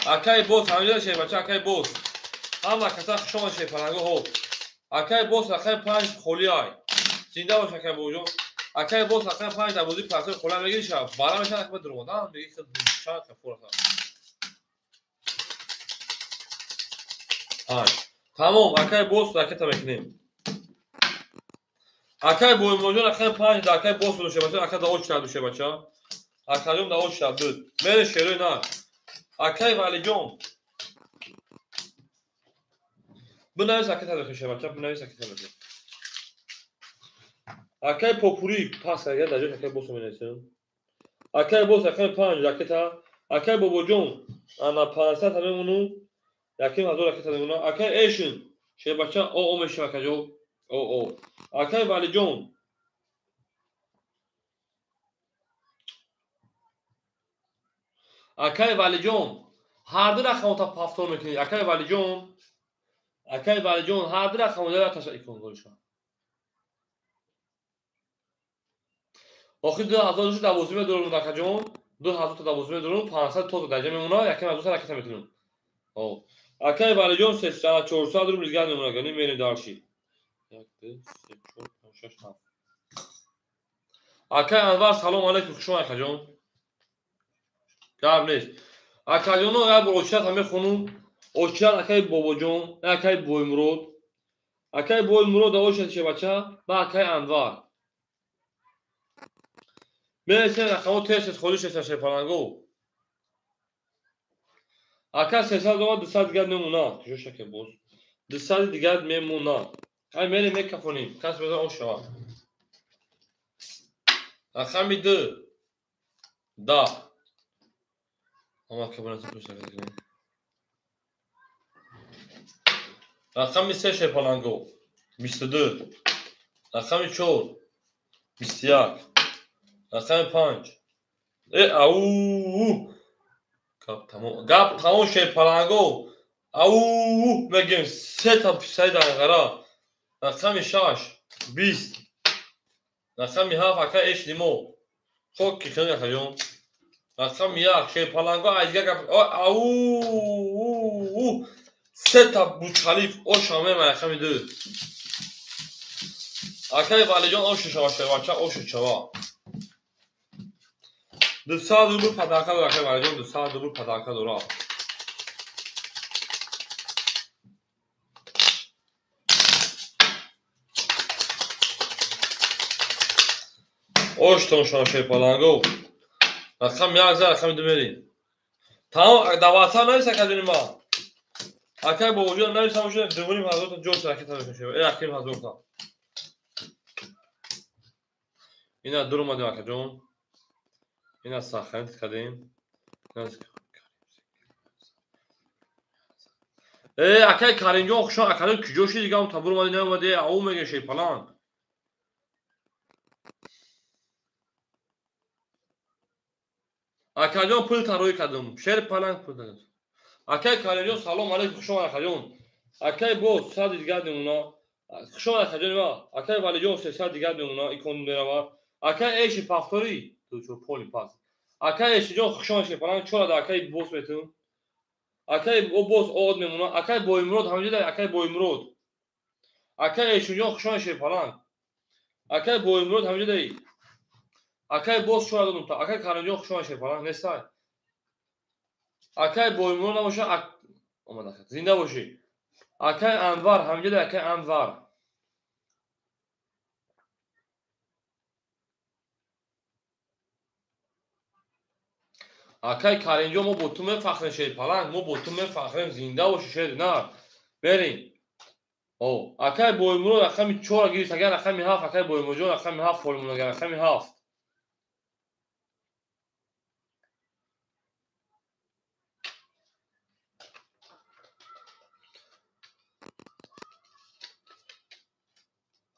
Акай боз, ҳаминҷа шербача, акай боз. Ҳама каса хушомад шерпаланго ҳо. Акай боз рақами 5 холӣ ай. Зинда бош акай бобоҷон. Акай боз рақами 5 дар бозии партои холӣ мегири шава. Бара мешавад акай дурӯғ. Меги хел чанд фурса. 5. Тамом, акай боз ракета мекунем. Акай боимроҷон рақами 5 дар акай боз шебача, ака да оч шаб шебача. Акаҷон да оч шаб буд. Мере шерои на. Акай Валиҷон. Бинавис акай та шебача, бинавис акай та. Акай попури пас агар дар ҷош акай боз менависем. Акай боз рақами 5 ракета. Акай бобоҷон ана 500 та мемону. Яким ҳазор ракета мемона. Акай Эшин шебача о мешава акаҷон. О. Акай Валиҷон. Акай Валиҷон ҳар ду рақамота пафтор мекунӣ. Акай Валиҷон. Акай Валиҷон ҳар ду рақамота таша икон голиша. Охир 2000 12 медорам акаҷон. 2000 та 12 медорам, 500 то даҷа мемона, яким ҳазор ракета мекунем. Акай Валиҷон 300 400 рубл дигар мемона, гани мерем дарши. 1 2 3 4 5 6 7. Акай Анвар салом алейкум, хуш омад акаҷон. Гап нест. Акаҷоно як бор очират ҳам мехонум. Очират акай бобоҷон, акай Боймурод. Акай Боймурод очират шебача ба акай Анвар. Мересем рақамо тез холӣ шеста шерпаланго. Ака 300 омад, 200 дигар мемона. Куҷо шаке боз? 200 дигар мемона. Ай мерем мекафонем. Кас беза ош шавад. Рақами 2. 10. Ама кабинати пӯшта. Рақами 3 шерпаланго. 22. Рақами 4. 21. Рақами 5. Ау! Гап тамом. Гап тамом шерпаланго. Ау! Мегем се та писаи данғара. Рақами 6. 20. Рақами 7 акай Эшлимо. Хок ки хеле акаҷон. Рақами 1 шерпаланго айдига гап. Ау! Се та Бурҷ-Халиф оша мема рақами 2. Акай Валиҷон ошу шава шербача, ошу шава. 200 рубл подарка дора, акай Валиҷон 200 рубл подарка дора. Оштон шумо шерпаланго. Рақами 1 за рақами 2 мерем. Тамом, даватар навис акаҷони ман. Акай бобоҷон навис ҳамошо 2,5 ҳазор та ҷош ракета мекашем. 1,5 ҳазор та. Ина дур омадем акаҷон. Ина сохранить кардем. Акай Каримҷон хушон, акаҷон куҷо шуди дигар табур омади наомади, ау мега шерпаланг. Акаҷон пул тароӣ кардам. Шерпаланг пул дадам. Акай Каримҷон салом алейкум, хушон акаҷон. Акай боз 100 дигар мемона. Хушон акаҷон ма. Акай Валиҷон 300 дигар мемона, икон мерава. Акай Эши пафторӣ, ду поли пас. Акай Эшиҷон хушон шерпаланг чора да акай боз метун. Акай боз од мемона. Акай Боймурод ҳаминҷа акай Боймурод. Акай Эшиҷон хушон шерпаланг. Акай Боймурод ҳаминҷа даи. Акай боз чора додум та. Акай Каримҷон хушон шерпаланг нестай. Акай Боймурод набоша, омад акай. Зинда бошӣ. Акай Анвар ҳаминҷа даи акай Анвар. Акай Каримҷон мо бо ту мефахрем шерпаланг, мо бо ту мефахрем, зинда бошӣ шер нар. Берем. Акай Боймурод рақами 4 гирифт, агар рақами 7, акай Боймуродҷон рақами 7 холимон, агар рақами 7.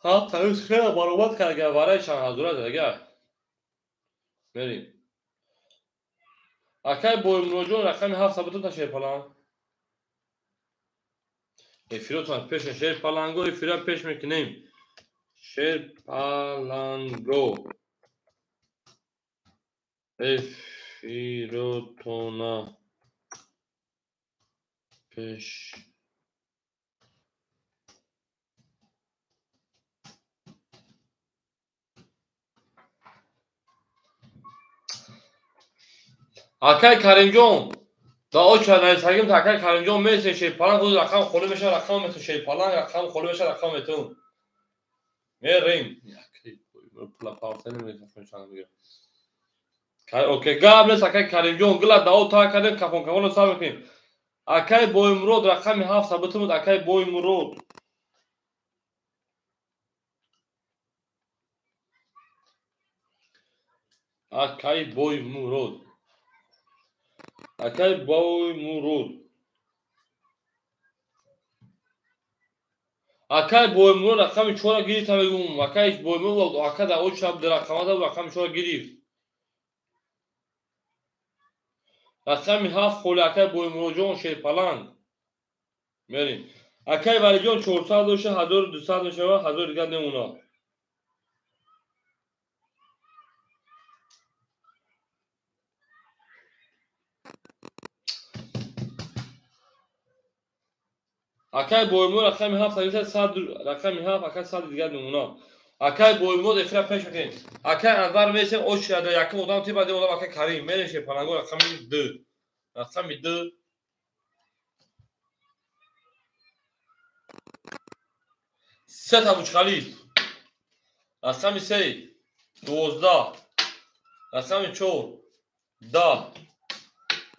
Ҳафт ҳанӯз хеле баробар кард, агар вараи чанд ҳазора зад, агар. Мерем. Акай Боимуроҷон рақами 7 сабутун та Шерпаланг. Эфиротон пеш Шерпаланго эфира пеш мекунем. Шерпаланго. Эфиротона пеш. Акай Каримҷон, да оча нависагим та акай Каримҷон месен Шерпаланг худ рақам холӣ мешавад, рақам метун Шерпаланг рақам холӣ мешавад, рақам метун. Мерем. Окей, гап нест акай Каримҷон, гила дао та кардем, кафон кафонро сар мекунем. Акай Боимурод рақами 7 сабитун буд, акай Боимурод. Акай Боимурод. Акай Боимурод. Акай Боимурод рақами 4 гирифт, мегӯм. Акай Боимурод ака дар оча рақама дад, рақами 4 гирифт. Рақами 7 холи акай Боимуродҷон Шерпаланг. Мерем. Акай Валиҷон 400 дошта, 1200 мешавад, 1000 дигар мемонад. Акай Боимурод рақами 7 сад рақами 7 акай 100 дигар мемонад. Акай Боимурод эфира пеш мекунем. Акай Анвар месем оча да якум одам ти баъди одам акай Карим мерем Шерпаланго рақами 2. Рақами 2. Се та Бучхалиф. Рақами 3 12. Рақами 4 10.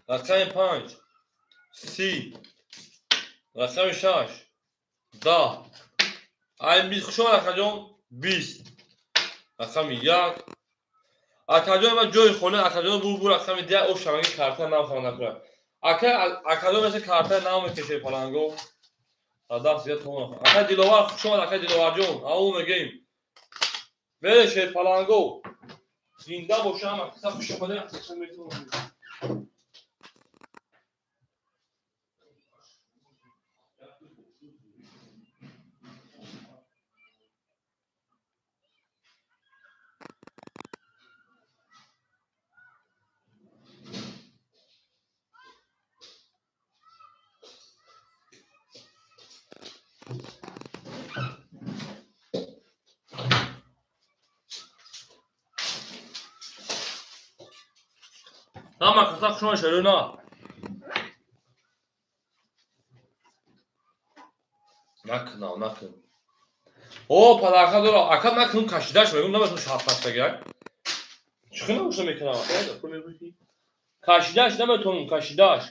Рақами 5 30. Рақами 6 10. Ай 20 хушон акаҷон 20. Рақами 1. Акаҷон ма ҷои хона акаҷон бур рақами 10 о шамаги карта нав хона накунад. Акаҷон меса карта нав мекеше Паланго. Даст зиёд тон. Акай Диловар хуш омад, акай Диловарҷон. Ау мегем. Мере Шерпаланго. Зинда боша ҳама каса хуш омадед. Ҳама каса хуш омад шерӯна. Накунав, накун. О, падарка дора. Ака накун кашидаш мегум, наметун шаҳпастагак. Чӣ хел гӯша мекунам? Кашидаш наметонум, кашидаш.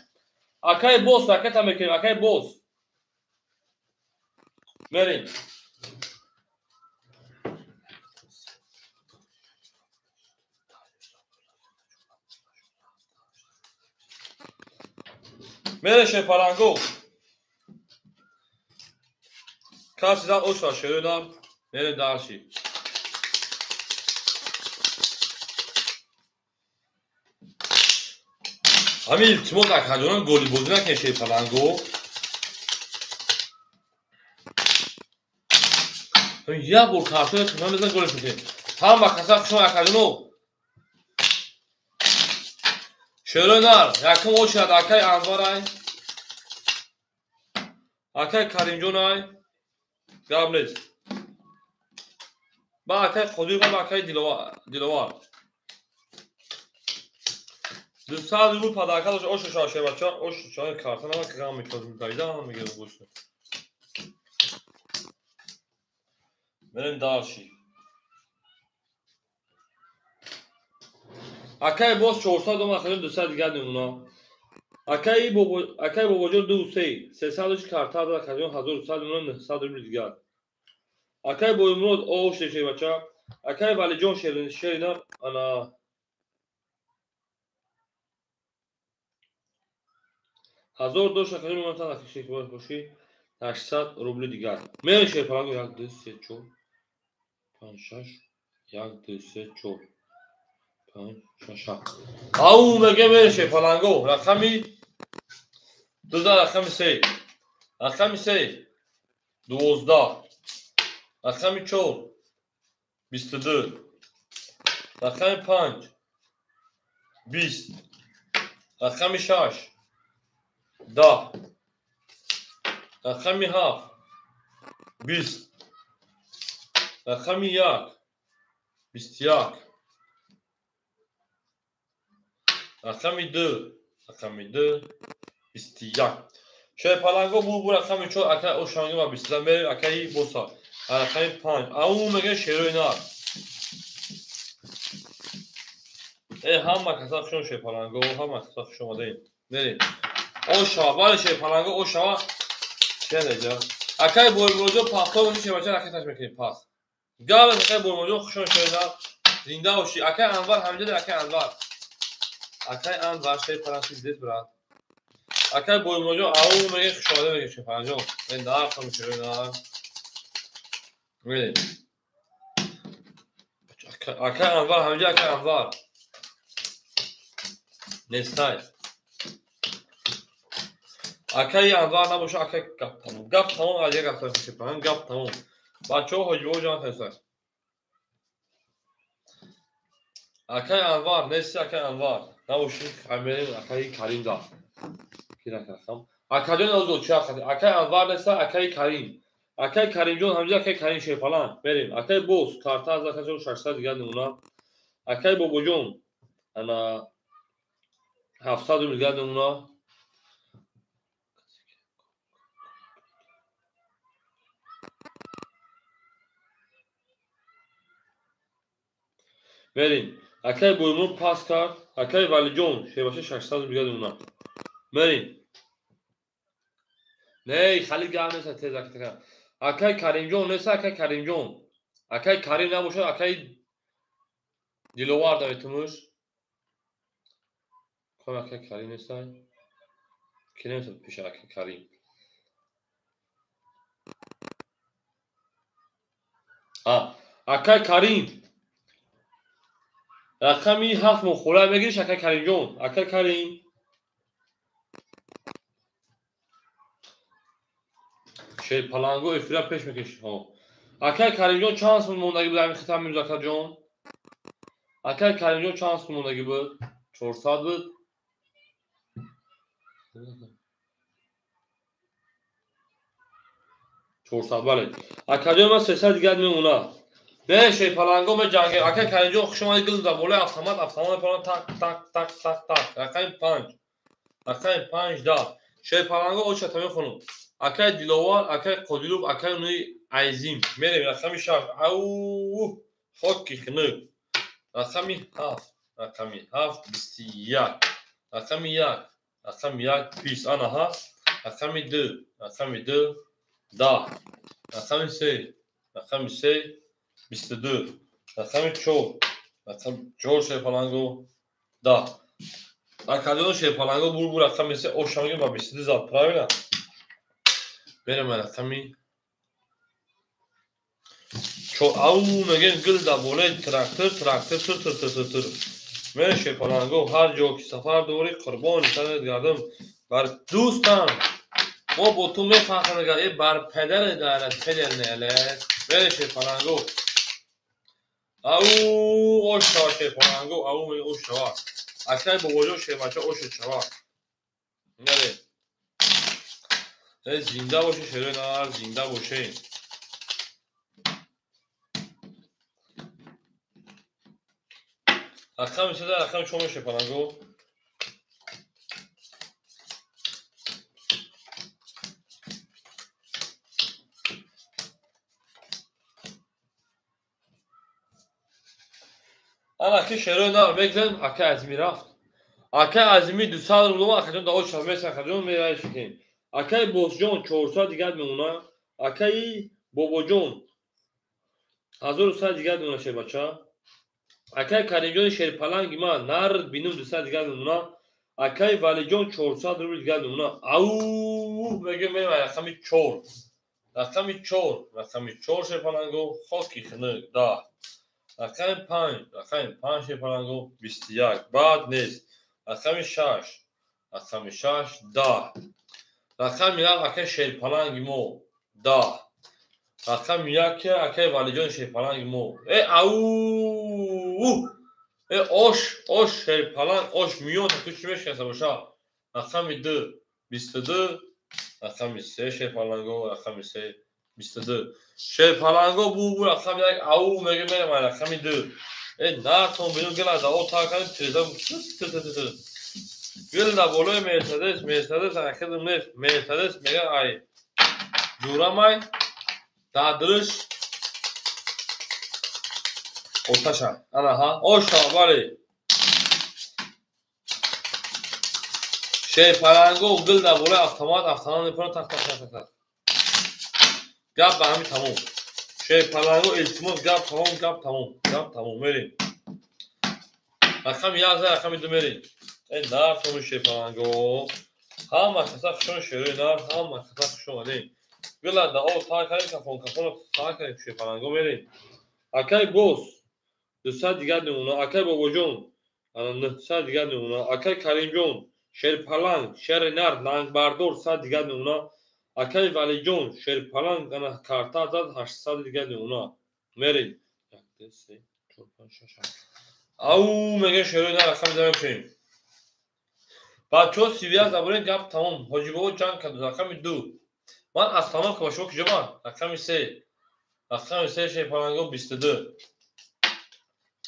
Акай бос, аката мекунем, акай бос. Мерем. Мере Шерпаланго. Каси да оша шерӯна, мере дарши. Ҳамин илтимос акаҷонам голибозӣ накунед Шерпаланго. Як бор картои хизмат мезанад голиш мекунед. Ҳама каса хуш омад акаҷоно. Шерӯнар, якум очад акай Анварай. Акай Каримҷонай. Гап нест. Ба акай Қодиров ба акай Диловар. 200 рубл падарка дошт. Ошу шава шербача, ошу шава карта нама ғам мекунад, давида мегирад гӯшт. Мерем дарши. Акай боз 400 омад, акаҷон 200 дигар мемонад. Акай Бобоҷон 2 3, 300 карта дод, акаҷон 1100 мемонад, 900 рубл дигар. Акай Боимурод ош шербача, акай Валиҷон шерина ана 1000 дошт, акаҷон мемонад, акаҷон боши 800 рубли дигар. Мерем Шерпаланго 1 2 3 4 5 6 1 2 3 4 5, 6, 7. Ау меге мереше паланго. Рақами 2, рақами 3. Рақами 3 12. Рақами 4 22. Рақами 5 20. Рақами 6 10. Рақами 7 20. Рақами 1 21. Рақами 2, рақами 2 21. Шерпаланго бу рақами 4 ака ошанги ва 22 мерем акаи боса. Рақами 5. Ау меге шерои нар. Ҳама каса хушон шерпаланго, ҳама каса хуш омадаем. Мерем. Ошава, бале шерпаланго ошава. Ченеҷа. Акаи Боймуродҷон пахто меши шербача ракеташ мекунем пас. Гап акаи Боймуродҷон хушон шерои нар. Зинда бошӣ. Акаи Анвар ҳамҷода акаи Анвар. Акаи Анвар шерпаланг здесь брат. Акаи Боймуродҷон ау меге хуш омада меге шерпалангҷон. Мен нархам шерои нар. Мерем. Акаи Анвар ҳамҷода акаи Анвар. Нестай. Акаи Анвар набоша, акаи гап тамом. Гап тамом, аз як гап шерпаланг, гап тамом. Бачаҳо ҳоҷибо ҷон хеста. Акаи Анвар нести, акаи Анвар. Набоши, мерем акаи Карим да. Ки накардам. Акаҷон озод чи акаи? Акаи Анвар неста, акаи Карим. Акаи Каримҷон ҳамҷа акаи Карим шерпаланг. Мерем. Акаи Боз, карта аз акаҷон 600 дигар намуна. Акаи Бобоҷон ана 700 рубл дигар намуна. Мерем. Акаи Боймур пас кард. Акаи Валиҷон шербача 600 рубл дигар намуна. Мерем. Не, хали гап нест, тез акаи. Акаи Каримҷон нест, акаи Каримҷон. Акаи Карим набошад, акаи Диловар давитумуш. Ком акаи Карим нест? Ки нест пеша акаи Карим? Акаи Карим. Рақами 7 мохӯра мегириш акаи Каримҷон. Акаи Карим. Шерпаланго эфира пеш мекаши. Акаи Каримҷон чанд сум мондагӣ буд ҳамин хитам имрӯз акаҷон? Акаи Каримҷон чанд сум мондагӣ буд? 400 буд. 400 бале. Акаҷон ман 300 дигар мемонад. Не, шерпаланго меҷангем. Акаи Каримҷон хуш омадед, гул дар болои автомат, автомат мепаранд так так так так так. Рақами 5. Рақами 5 10. Шерпаланго очата мехонам. Акаи Диловар, акаи Қодиров, акаи Нуи Айзим. Мерем рақами 6. Ау, хоки хунук. Рақами 7, рақами 7 21. Рақами 1, рақами 1 20. Ана ҳа. Рақами 2, рақами 2 10. Рақами 3, рақами 3 22. Рақами 4, рақами 4 шерпаланго 10. Акаҷон шерпаланго бур рақами 3 ошамги ба 22 зад, правильно? Мерем рақами 4. Ау мегем гул дар болои трактор, трактор тир тир тир тир тир. Мерем шерпаланго ҳар ҷо ки сафар дорӣ қурбони сарат гардам бар дӯстам. Мо бо ту мефахр мекардем, бар падари дарат падар неле. Мерем шерпаланго. Ау ошава шерпаланго, ау ошава. Акаи Бобоҷон шербача оша чава. Мерем. Зинда бошед шерои нар, зинда бошед. Рақами 3, рақами 4 мешепаланго. Ана ки шерои нар мегзарем, акаи Азимӣ рафт. Акаи Азимӣ 200 рубл акаҷон да оча меса, акаҷон мераи шикем. Акаи Босҷон 400 дигар мемонад. Акаи Бобоҷон 1100 дигар мемонад шербача. Акаи Каримҷони шерпаланги ман нар бинум 200 дигар мемонад. Акаи Валиҷон 400 рубл дигар мемонад. Ау мегӯем мерем рақами 4. Рақами 4, рақами 4 шерпаланго хоки хунук 10. Рақами 5, рақами 5 шерпаланго 21. Бад нест. Рақами 6, рақами 6 10. Рақами 1 акай шерпаланги мо 10. Рақами 1 акай Валиҷон шерпаланги мо. Э ау! Э ош, ош шерпаланг, ош миён ту чӣ мешкаса боша? Рақами 2 22, рақами 3 шерпаланго, рақами 3 22. Шерпаланго бу рақами 1 ау мега мерам рақами 2. Э натон бинум гела да о та кардем тиреза т т т т. Гел да болои Мерседес, Мерседес ахидм нест, Мерседес мега ай ҷурамай дадриш оташа. Ана ҳа, оша бале. Шерпаланго гил да болои автомат, автомат мепара тақ тақ тақ тақ. Гап ба ҳамин тамом. Шерпаланго илтимос гап тамом, гап тамом, гап тамом мерем. Рақами 1 рақами 2 мерем. Э нархоми шерпаланго. Ҳама каса хушон шерои нар, ҳама каса хушон омадем. Гила да об тар кардем, кафон кафонро тар кардем, шерпаланго мерем. Акай бос 200 дигар намуна, акай бобоҷон 900 дигар намуна, акай Каримҷон шерпаланг, шери нар, нангбардор 100 дигар намуна, акай Валиҷон шерпаланг ана карта зад 800 дигар намуна. Мерем. 1 2 3 4 5 6 7. Ау мега шерои нар рақами 2 мекушем. Бачаҳо 31 заборем гап тамом. Ҳоҷибобо ҷанг кард рақами 2. Ман аз тамом ка ба шумо куҷо рақами 3. Рақами 3 шерпаланго 22.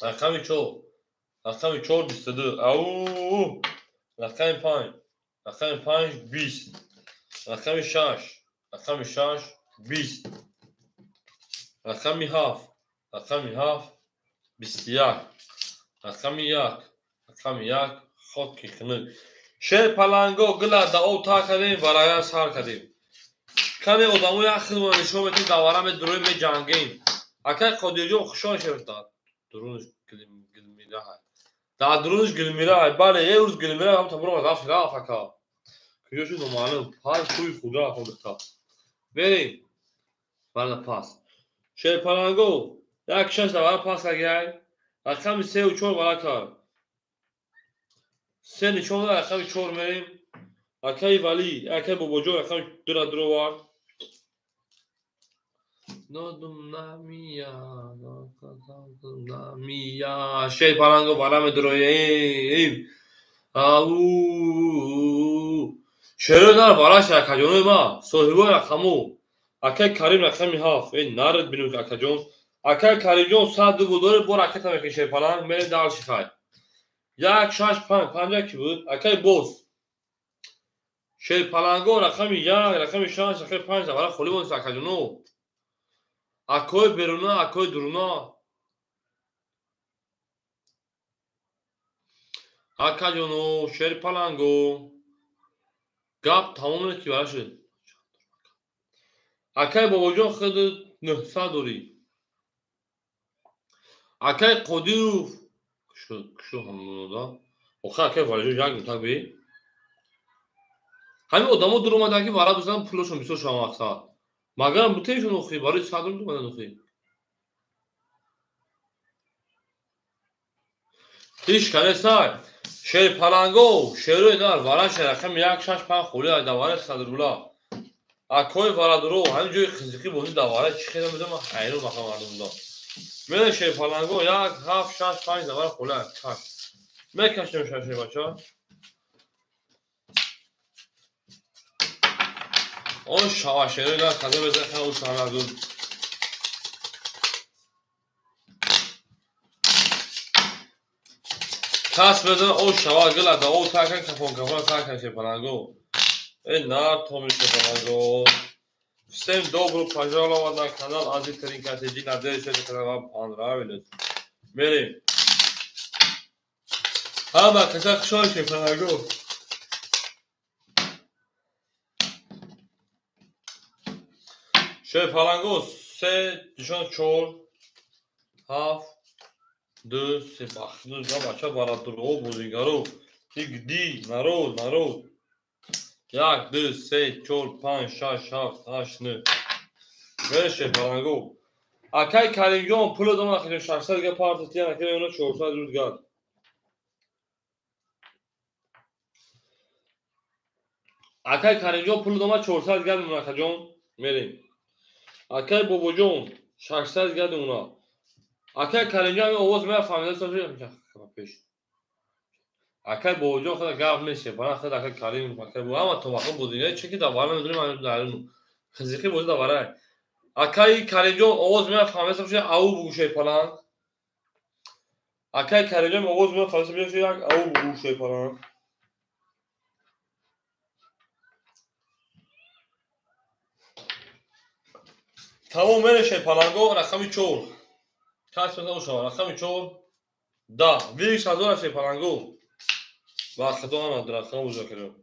Рақами 4. Рақами 4 22. Ау! Рақами 5. Рақами 5 20. Рақами 6. Рақами 6 20. Рақами 7. Рақами 7 21. Рақами 1. Рақами 1 хоки хунук. Шерпаланго гила да об тар кардем, варая сар кардем. Каме одамо як хидмат нишон метем, давара медуроем, меҷангем. Акай Қодирҷон хушон шер дад. Дурунаш гилмира ҳай. Дар дурунаш гилмира ҳай. Бале, е рӯз гилмира ҳам табуро рафт, рафт ака. Куҷо шуд номаълум. Пай кӯи худа рафт. Мерем. Бала пас. Шерпаланго як шаш давара пас агай. Рақами 3 ва 4 вара кард. 3 нишон дад, рақами 4 мерем. Акай Вали, акай Бобоҷон рақами 2 ра дуровард. Додум намия, намия. Шерпаланго вара медуроем. Ау! Шерои нар вараш акаҷонои ма, соҳибои рақамо. Акай Карим рақами 7. Эй наред бинум акаҷон. Акай Каримҷон 102 гул доред, бо ракета мекунӣ шерпаланг, мерем дальше хай. 1 6 5 5 ки буд? Акай бос. Шерпаланго рақами 1, рақами 6, рақами 5 вара холӣ монд акаҷоно. Акои беруна, акои дуруна. Акаҷоно, шерпаланго. Гап тамом не ки вара шуд. Акай Бобоҷон худ 900 дорӣ. Акай Қодиров кушу ҳамода. Охир акай Валиҷон як нутак бе. Ҳамин одамо дур омаданд ки вара бизананд пулашон бисёр шава мақсад. Магарам бутешон охи барои 100 рубл омаданд охи. Ҳеч канесай. Шерпаланго, шерои нар, вара шер рақами 1 6 5 холӣ ай давара 100 рубла. Акои варадуро, ҳамин ҷои қизиқӣ бозӣ давара чӣ хела медонам, ман ҳайрон мақам мардум будам. Мерем шерпаланго 1 7 6 5 давара холӣ ай каш. Мекашем шаши бача. Он шава шерои нар каза беза ха у шава дур. Кас беза о шава гила да о такан кафон кафон такан шерпаланго. Эй нар томи шерпаланго. Всем добро пожаловать на канал Азит Тринка ТЖ. Надеюсь, это канал вам понравилось. Мерем. Ҳама каса хушҳол шерпаланго. Шерпаланго 3 нишон 4 7 2 3 бахну за бача варадуро бозигаро. Игди народ народ. 1 2 3 4 5 6 7 8 9. Мерем шерпаланго. Акай Каримҷон пуло дом акаҷон 600 дига партотиян акай она 400 рубл дигар. Акай Каримҷон пуло дома 400 дигар мемона акаҷон. Мерем. Акай Бобоҷон 600 дигар мемона. Акай Каримҷон ҳамин овоз мея фаҳмида пеш. Акай Бобоҷон худа гап нест, бана худ акай Карим, акай бо ҳама товақа бозиня чунки дар вара медонем ҳамин дар хизиқи бозӣ дар вара. Акай Каримҷон овоз мея фаҳмида бошад, ау бугӯшаи паланг. Акай Каримҷон овоз мея фаҳмида бошад, як ау бугӯшаи паланг. Тамом мерешаи паланго рақами 4. Кас мезанад рақами 4. Да, вириш ҳазор ашаи паланго. Ба худо ана рақам буза кардем.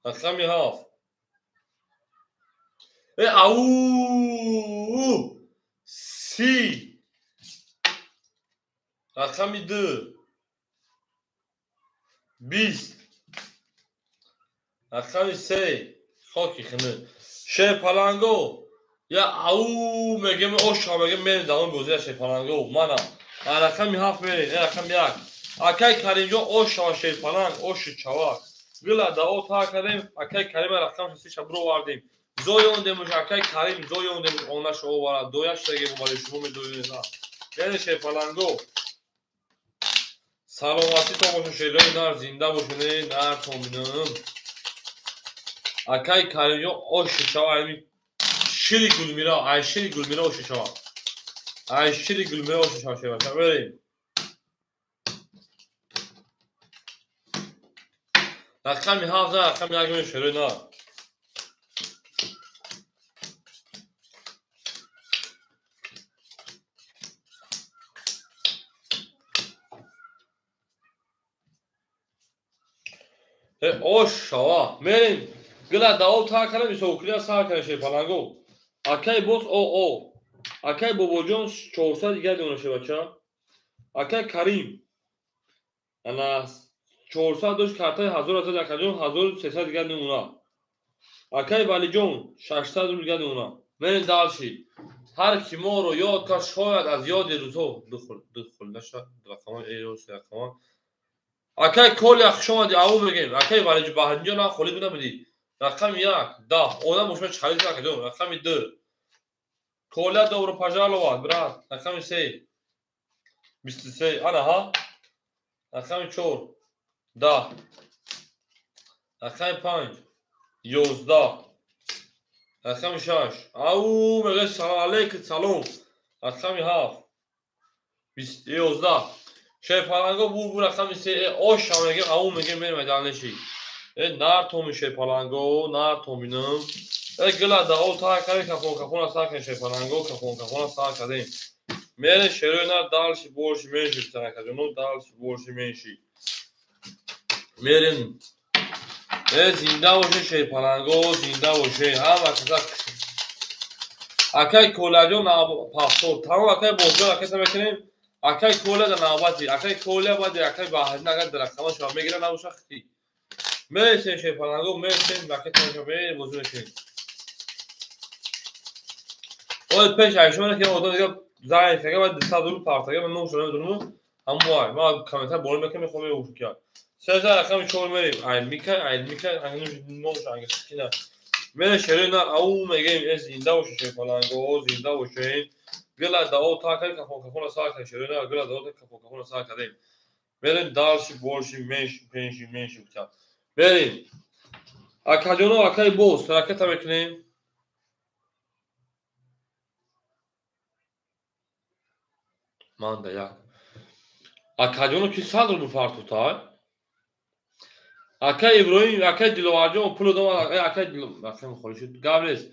Рақами 7. Э ау 30. Рақами 2. 20. Рақами 3. Хоки хина. Шер паланго. Я ау мегем оша мегем мерем давом бозия шер паланго. Мана. Рақами 7 мерем, рақами 1. Акай Каримҷон оша шер паланг, оши чавак. Гила дао та кардем, акай Карим рақам 6 бировардем. Зоёндемуш акай Карим зоёндемуш онаш оварад, дояш дагем барои шумо медоёнед. Яъне шер паланго. Саломатитон бошад шерои нар, зинда бошед, нар томинам. Акай Каримҷон оши чава, ами шири Гулмира, ай шири Гулмира оши чава. Ай шири Гулмира оши чава шева. Берем. Рақами 7, рақами 1 шерои нар. Ош шава. Мерем. Гила дао та кардем, исокулия сар кардем шер паланго. Акай боз о. Акай Бобоҷон 400 дигар дона шебача. Акай Карим. Ана 400 дошт картаи 1000 азад акаҷон 1300 дигар намуна. Акай Валиҷон 600 рубл дигар намуна. Мерем дальше. Ҳар ки моро ёд кард шояд аз ёди рӯзҳо духул наша рақамҳо эро рақамҳо. Акай Коля хуш омадӣ, ау мегем. Акай Валиҷ Баҳринҷон ҳам холӣ буда будӣ. Рақами 1, 10. Одам бошад чӣ харид акаҷон. Рақами 2. Коля добро пожаловать, брат. Рақами 3. 23. Ана ҳа. Рақами 4. 10. Рақами 5. 11. Рақами 6. Ау мегӯяд салом алейкум салом. Рақами 7. 11. Шерпаланго бур рақами 3. Оша мегем, ау мегем мерем далнеши. Нар томи шерпаланго, нар томинам. Гила дао та кардем, кафон кафона сар кардем шерпаланго, кафон кафона сар кардем. Мерем шерои нар дальше больше меньше акаҷоно, дальше больше меньше. Мерем. Зинда боше шерпаланго, зинда боше. Ҳама каса акай Колаҷон пафтор. Тамом акай Бозҷон акай мекунем. Акай Коля дар навбати, акай Коля баъди акай Баҳрин агар дар рақама шава мегира набоша хити. Мересем шерпаланго, мересем ракета мерем бозӣ мекунем. Оё пеш айшона ки одам дига занг зага баъд 200 рубл партага ман номашро намедонам. Ҳамон вай, ман комментар боло мекунам, мехоҳам мегӯям ки. Сеза рақами 4 мерем. Ай Мика, ай Мика, номаш англисӣ на. Мерем шерои нар, ау мегем, зинда боше шерпаланго, зинда боше. Гила дао та кардем, кафон кафона сар кардем, шерои нар, гила дао та кафон кафона сар кардем. Мерем дальше больше, меньше, меньше, меньше. Мерем. Акаҷоно, акай боз, ракета мекунем. Манда як. Акаҷоно ки 100 рубл фартутай? Акай Иброҳим, акай Диловарҷон пуло дом, акай Дило, акай холӣ шуд. Гап нест.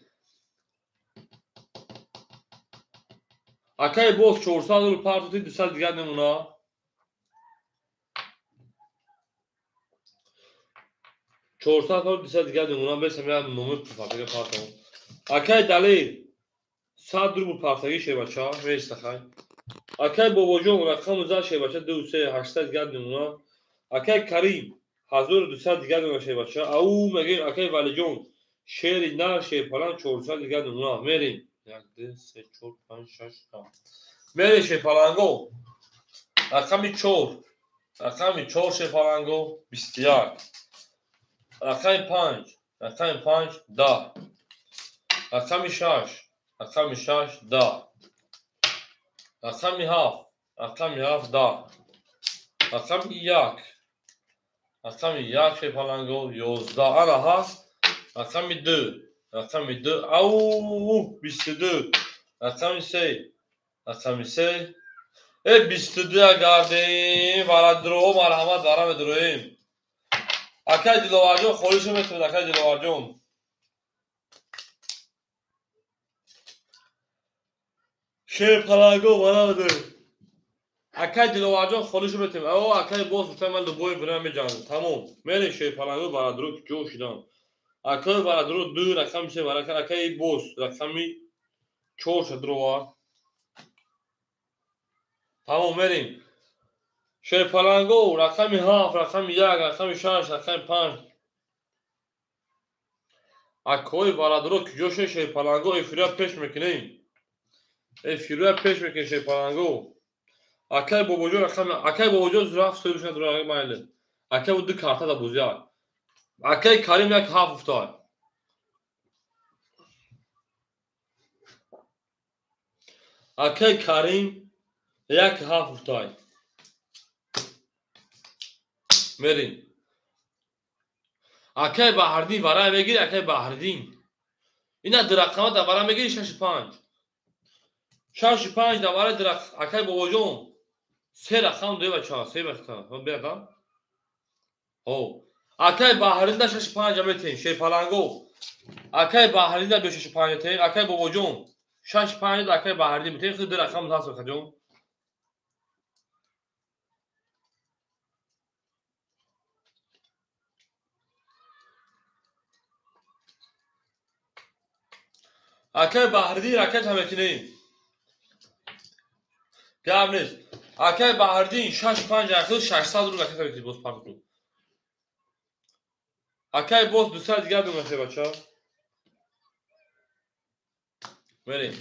Акай боз 400 рубл партути, 200 дигар намуна. 400 рубл 200 дигар намуна, бесам я номер партага партам. Акай Далер 100 рубл партаги шебача, мерса хай. Акай Бобоҷон рақам зад шебача 2 3 800 дигар намуна. Акай Карим 1200 дигар намуна шебача. Ау мегем акай Валиҷон шери нар шерпалан 400 дигар намуна. Мерем. 1, 2, 3, 4, 5, 6, 7. Мере шерпаланго. Рақами 4. Рақами 4 шерпаланго 21. Рақами 5. Рақами 5 10. Рақами 6. Рақами 6 10. Рақами 7. Рақами 7 10. Рақами 1. Рақами 1 шерпаланго 11. Ана ҳаст. Рақами 2. Рақами 2. Ау 22. Рақами 3. Рақами 3. 22 гардем. Варадро марҳамат вара медроем. Акай Диловарҷон холишу метавонад, акай Диловарҷон. Шерпаланго вара медроем. Акай Диловарҷон холишу метавонад. О, акай боз гуфтам ман любой время меҷангам. Тамом. Мерем шерпаланго варадро ки ҷо шидам. Акай варадро 2 рақами 3 варака акай боз рақами 4 шадрова. Тамом мерем. Шерпаланго рақами 7, рақами 1, рақами 6, рақами 5. Акои варадро куҷо шуд шерпаланго? Эфирия пеш мекунем. Эфирия пеш мекунем шерпаланго. Акай бобоҷон рақами акай бобоҷон рафт соҳиб шуд рақами майли. Акай ду карта да бозия. Акай Карим 1 7 уфтод. Акай Карим 1 7 уфтод. Мерим. Акай Баҳриддин вара мегири, акай Баҳриддин. Ина ду рақама да вара мегири 6 5. 6 5 да вара ду рақам акай бобоҷон. Се рақам ду бача, се бача. Биядам. Ҳо. Акай Баҳриддин да 6 5 метем, шерпаланго. Акай Баҳриддин да 6 5 метем, акай бобоҷон. 6 5 да акай Баҳриддин метем, худ ду рақам ҳаст акаҷон. Акай Баҳриддин ракета мекунем. Гап нест. Акай Баҳриддин 6 5 ахир 600 рубл ракета мекунем боз парту. Акай боз 200 дигар бимонад бача. Мерем.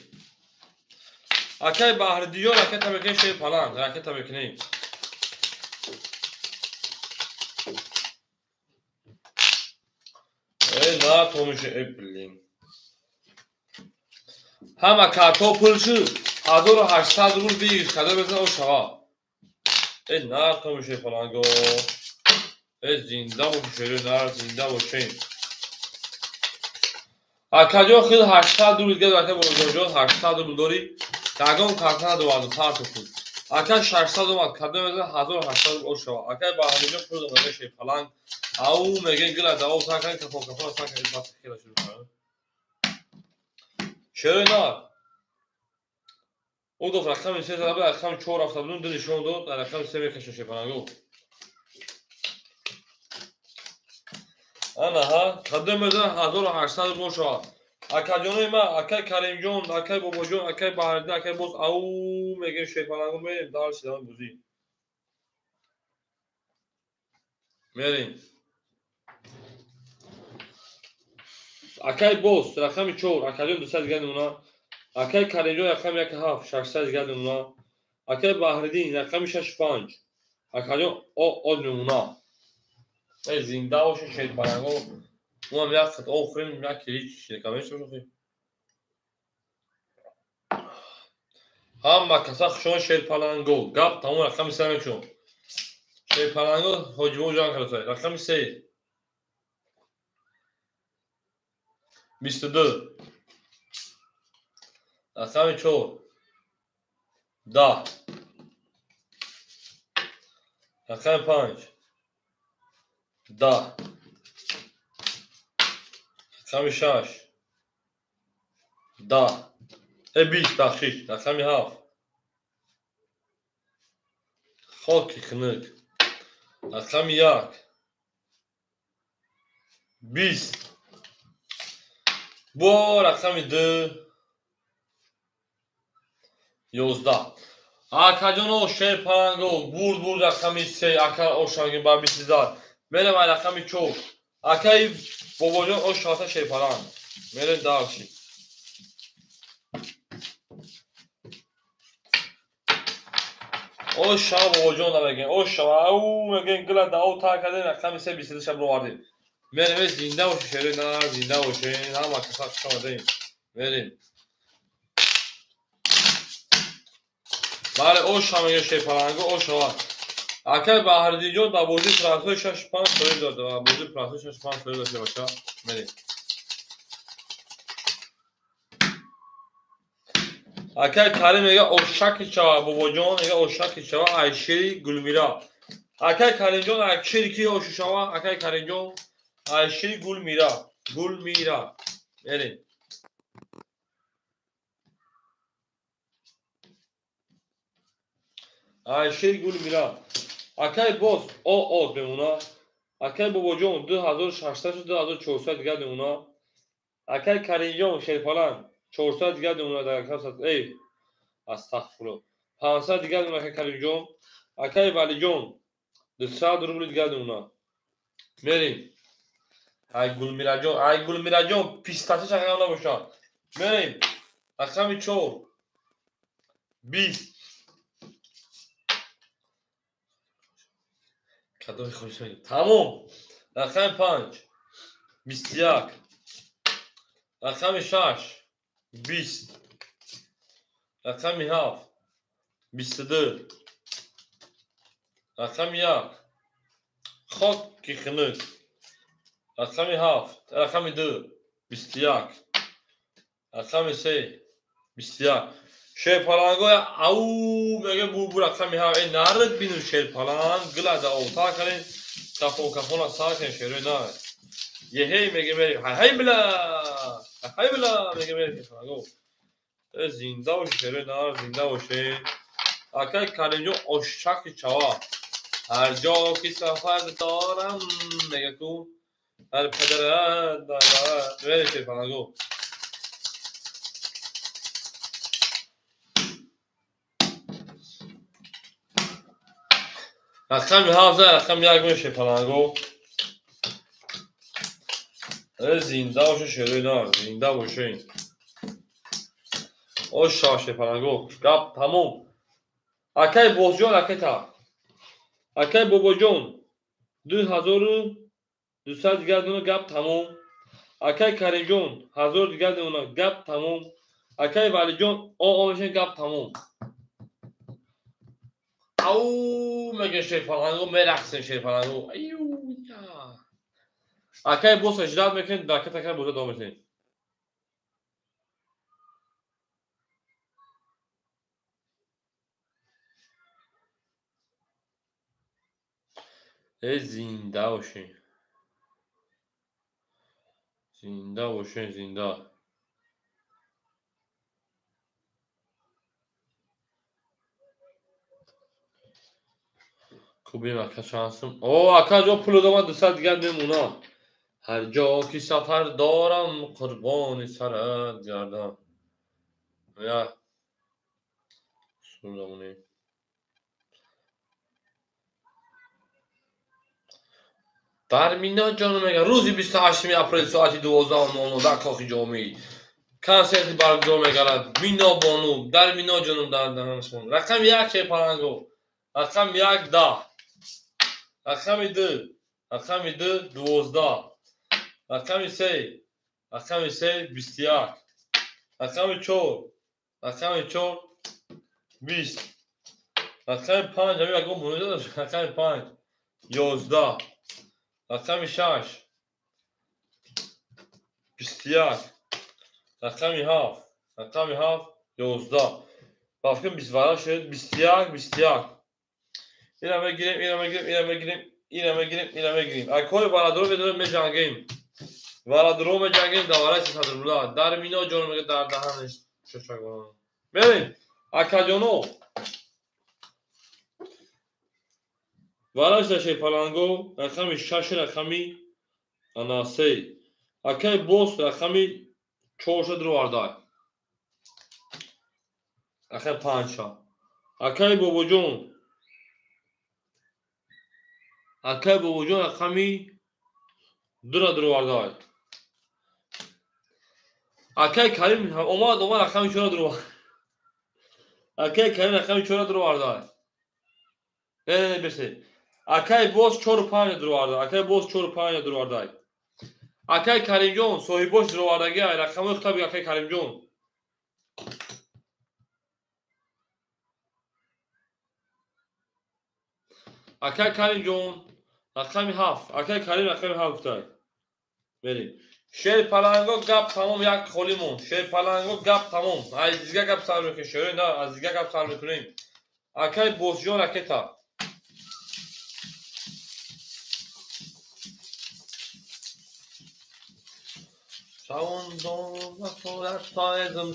Акай Баҳриддин ракета мекунем шерпаланг, ракета мекунем. Эй, на томише, эй, блин. Ҳама картҳо пул шуд. 1800 рубл бигир, кадо безан о шава. Эй, нар томише паланго. Эй, зинда боши шеро, нар зинда бошем. Акаҷон хел 800 рубл дигар ака бобоҷон 800 рубл дорӣ. Ягон карта надоварду, парту пул. Ака 600 омад, кадо безан 1800 рубл о шава. Акай Баҳриддин пул дод, шер паланг. Ау мегӯем гила давом сар кардем, кафо кафо сар кардем, бас хела шуд. Шерои нар. Ӯ гуфт рақами 3 зада буд, рақами 4 рафта будум, ду нишон дод, рақами 3 мекашем шерпаланго. Ана ҳа, кадом мезан 1800 рубл шавад. Акаҷонои ман, акай Каримҷон, акай Бобоҷон, акай Баҳриддин, акай боз ау мегӯем шерпаланго мерем дар сидами бозӣ. Мерем. Акай боз рақами 4, акаҷон 200 дигар намуна. Акай Каримҷон рақами 1 7, 600 дигар намуна. Акай Баҳриддин рақами 6 5. Акаҷон о намуна. Эй, зинда бошед шерпаланго. Мо ҳам як қит об хӯрем, як килич ширкамеш бошем. Ҳама каса хушон шерпаланго. Гап тамом рақами 3 мекушон. Шерпаланго ҳоҷибо ҷанг карда. Рақами 3. 22. Рақами 4. 10. Рақами 5. 10. Рақами 6. 10. 20 бахшиш. Рақами 7. Хоки хунук. Рақами 1. 20. Бо рақами 2. 11. Акаҷоно шерпаланго бурд бурд рақами 3 ака ошанги ба 20 зад. Мерем ай рақами 4. Акаи бобоҷон ош шавата шерпаланг. Мерем дарши. О шава бобоҷон мегем. О шава ау мегем гила да ау та кардем рақами 3 22 ша бировардем. Мерем зинда бошед шерои на зинда бошед. Ҳама каса хуш омадем. Мерем. Бале о шава мегем шерпаланго о шава. Акай Баҳриддинҷон дар бозии франсои 6-5 соҳиб дод. Дар бозии франсои 6-5 соҳиб дод бача. Мерем. Акай Карим мега ошаки чава бобоҷон мега ошаки чава айшери Гулмира. Акай Каримҷон айшери ки ошу шава? Акай Каримҷон айшери Гулмира. Гулмира. Мерем. Айшери Гулмира. Акай боз о о мемона. Акай бобоҷон 2600 2400 дигар мемона. Акай Каримҷон шерпаланг 400 дигар мемона дар 700 эй астағфируллоҳ 500 дигар мемона акай Каримҷон. Акай Валиҷон 200 рубл дигар мемона. Мерем. Ай Гулмираҷон, ай Гулмираҷон пистача чақар набошад. Мерем. Рақами 4 20 кадои хуш тамом. Рақами 5 21 рақами 6 20 рақами 7 22 рақами 1 хоки хунук рақами 7 рақами 2 21 рақами 3 21 шерпаланго ау мега бу рақами 7 эй нард бину шерпаланг гила да ота кардем кафон кафона сар кардем шерои на еҳей мега мерем ҳай била ҳай била мега мерем шерпаланго зинда бошед шерои нар зинда бошед. Акай Каримҷон ошаки чава ҳар ҷо ки сафар дорам мега ку ҳар падарат мерем шерпаланго. Рақами 7 рақами 1 мешед шерпаланго. Зинда бошед шерои нар зинда бошед. Оша шерпаланго гап тамом. Акай бозҷон акай та. Акай бобоҷон 2200 дигар мемона гап тамом. Акай Каримҷон 1000 дигар мемона гап тамом. Акай Валиҷон о о мешед гап тамом. Ау мега шерпаланго мерақсем шерпаланго. Акай боз ждат мекунем даката акай боза давом метем. Эй зинда бошед. Зинда бошед зинда. Хуб бинем ака шансум. О ака ҷо пуло домад 200 дигар мемона. Ҳар ҷо ки сафар дорам қурбони сарат гардам. Я сурдамонем. Дар Мино ҷон мега рӯзи 28 апрел соати 12:00 дар Кохи Ҷомӣ консерти баргузор мегардад. Мино бону дар Мино ҷонум дар даҳаншон. Рақами 1 шерпаланго. Рақами 1 10. Рақами 2 рақами 2 12. Рақами 3 рақами 3 21. Рақами 4 рақами 4 20. Рақами 5 ҳамин ягон муроҷиат дошт. Рақами 5 11. Рақами 6 21. Рақами 7 рақами 7 11. Ба фикрам 20 вара шуд 21 21. Ина мегирем, ина мегирем, ина мегирем, ина мегирем, ина мегирем. Акои варадоро медорем меҷангем. Варадоро меҷангем дар вараи 300 рубла. Дар Мино ҷон мега дар даҳанаш шошагон. Мерем. Акаҷоно. Вараи шерпаланго рақами 6 рақами ана 3. Акай боз рақами 4 дровардай. Акай 5. Акай бобоҷон акай бобоҷон рақами 2 дровардай. Акай Карим омад рақами 4 дровард. Акай Карим рақами 4 дровардай. Не, бесе. Акай боз 4-5 дуроварда. Акай боз 4-5 дуроварда. Акай Каримҷон, соҳибош дуровардаги, ай рақамои худта бига, акай Каримҷон. Акай Каримҷон, рақами 7. Акай Карим рақами 7 гуфтай. Мерим. Шерпаланго гап тамом, як холӣ монд. Шерпаланго гап тамом. Аз дига гап сар мекунем. Шерои на, аз дига гап сар мекунем. Акай Босҷон ракета.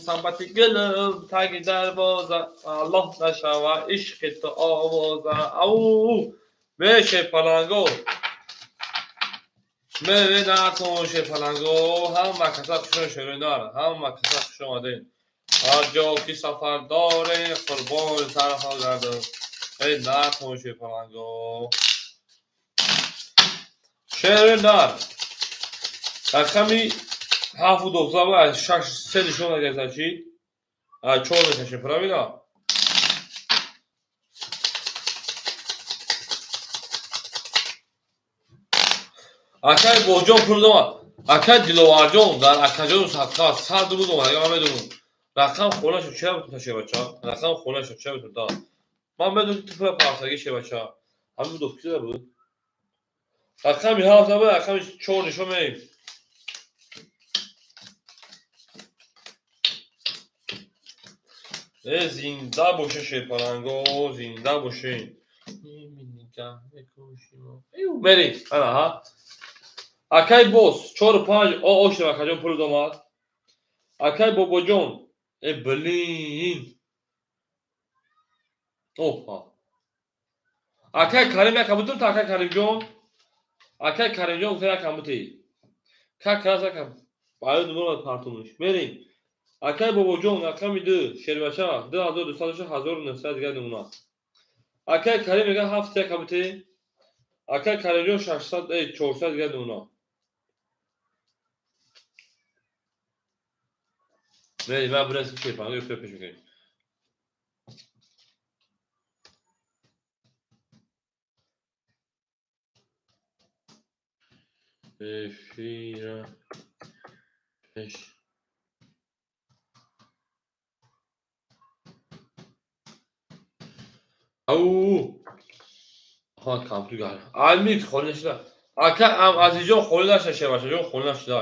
Самбати гулм таги дарвоза, Аллоҳ нашава ишқи ту овоза. Ау ме шерпаланго, ме накун шерпаланго. Ҳама каса хушон, шерои нар, ҳама каса хуш омадем. Ҳар ҷо ки сафар дорем, қурбони сарҳо гардам. Эй накун шерпаланго. Шерои нар рақами 7 12 6 3 нишон нагирифта чи? 4 мекашем, правильно? Акай Боҷон пул домад. Акай Диловарҷон дар акаҷону садқа 100 рубл домад. Агар ман медонам. Рақам хона шуд, чира бутун шебача? Рақам хона шуд, чира бутун да. Ман медонам ту пула парсаги шебача. Ҳамин буд, кида буд? Рақами 7 набуд, рақами 4 нишон меем. Зинда боше шерпаланго, зинда боше. Мерим. Ана ҳа. Акай боз 4-5 ошнем, акаҷон пул домад. Акай Бобоҷон. Э блин. Опа. Акай Карим як бутум та акай Каримҷон. Акай Каримҷон гуфта як бути. Как раз як баёд номер партумуш. Мерим. Акай Бобоҷон рақами 2 шербача 2206 1900 дигар намуна. Акай Карим мега 7 як бути. Акай Каримҷон 600 400 дигар намуна. Мерим, ман бирасим шерпаланго пеш мекунем. Эфира пеш. Ау! Ха, компютер. Алмик холӣ нашуда. Ака Азизҷон холӣ нашуда, шербачаҷон холӣ нашуда.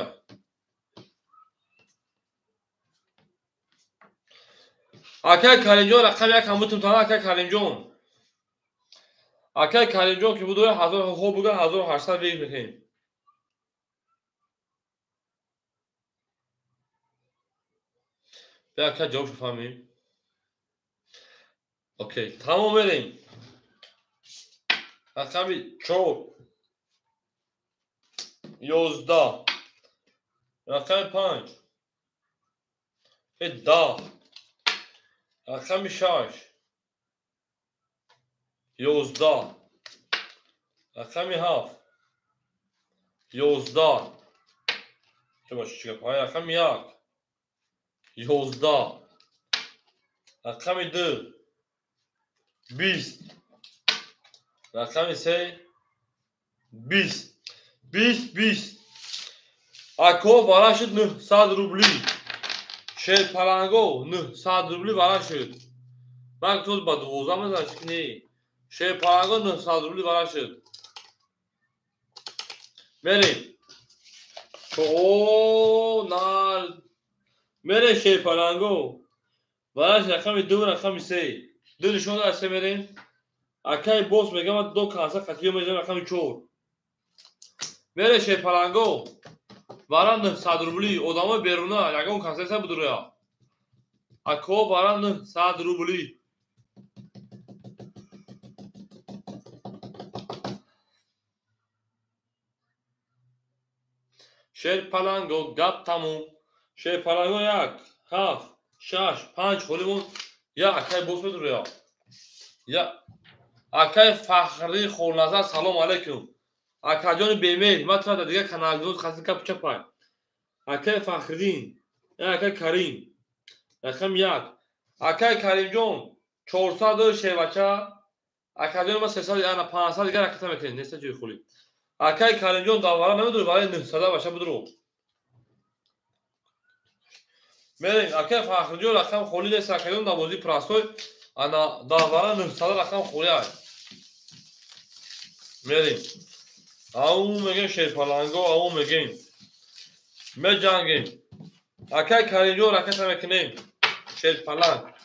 Акай Каримҷон рақами 1 ҳам бутум тана акай Каримҷон. Акай Каримҷон ки буд 1000 хоб буга 1800 век мекунем. Бیا ака ҷавобшо фаҳмем. Окей, тамом мерем. Рақами 4 11, рақами 5 10, рақами 6 11, рақами 7 11, чӣ бошад, чӣ гап? Рақами 1 11, рақами 2 20, рақами 3 20, 20 20. Ако вара шуд 900 рубли. Шерпаланго 900 рубли вара шуд. Ман гуфтам ба 12 мезанам, чӣ не? Шерпаланго 900 рубли вара шуд. Мерем. О, нар. Мерем шерпаланго. Вара шуд рақами 2, рақами 3. 2 нишон дорад, 3 мерем. Акай боз мегам, ду канса қатиё мезанам рақами 4. Мере шерпаланго. Вара 900 рубли. Одамои беруна ягон канса будуроя. Ако вара 900 рубли. Шерпаланго гап тамом. Шерпаланго 1 7 6 5 холимон. Я акай боз медуроя. Я акай Фахри Холназар, салом алейкум. Акаҷони бемеҳр, ман тура дар дигар каналҳо хаси гап чапай. Акай Фахриддин, акай Карим, рақами 1. Акай Каримҷон 400 шевача, Акаҷон ма 300 ана 500 дигар ракета мекунем, неста ҷои холӣ. Акай Каримҷон давара намедонӣ, вале 900 баша будро. Мерем, акай Фахриҷон рақам холӣ нест, акаҷон дар бозии простой ана давара 900 рақам холӣ ай. Мерем. Ау мегем шерпаланго, ау мегем. Меҷангем. Акай Каримҷон ракета мекунем. Шерпаланг.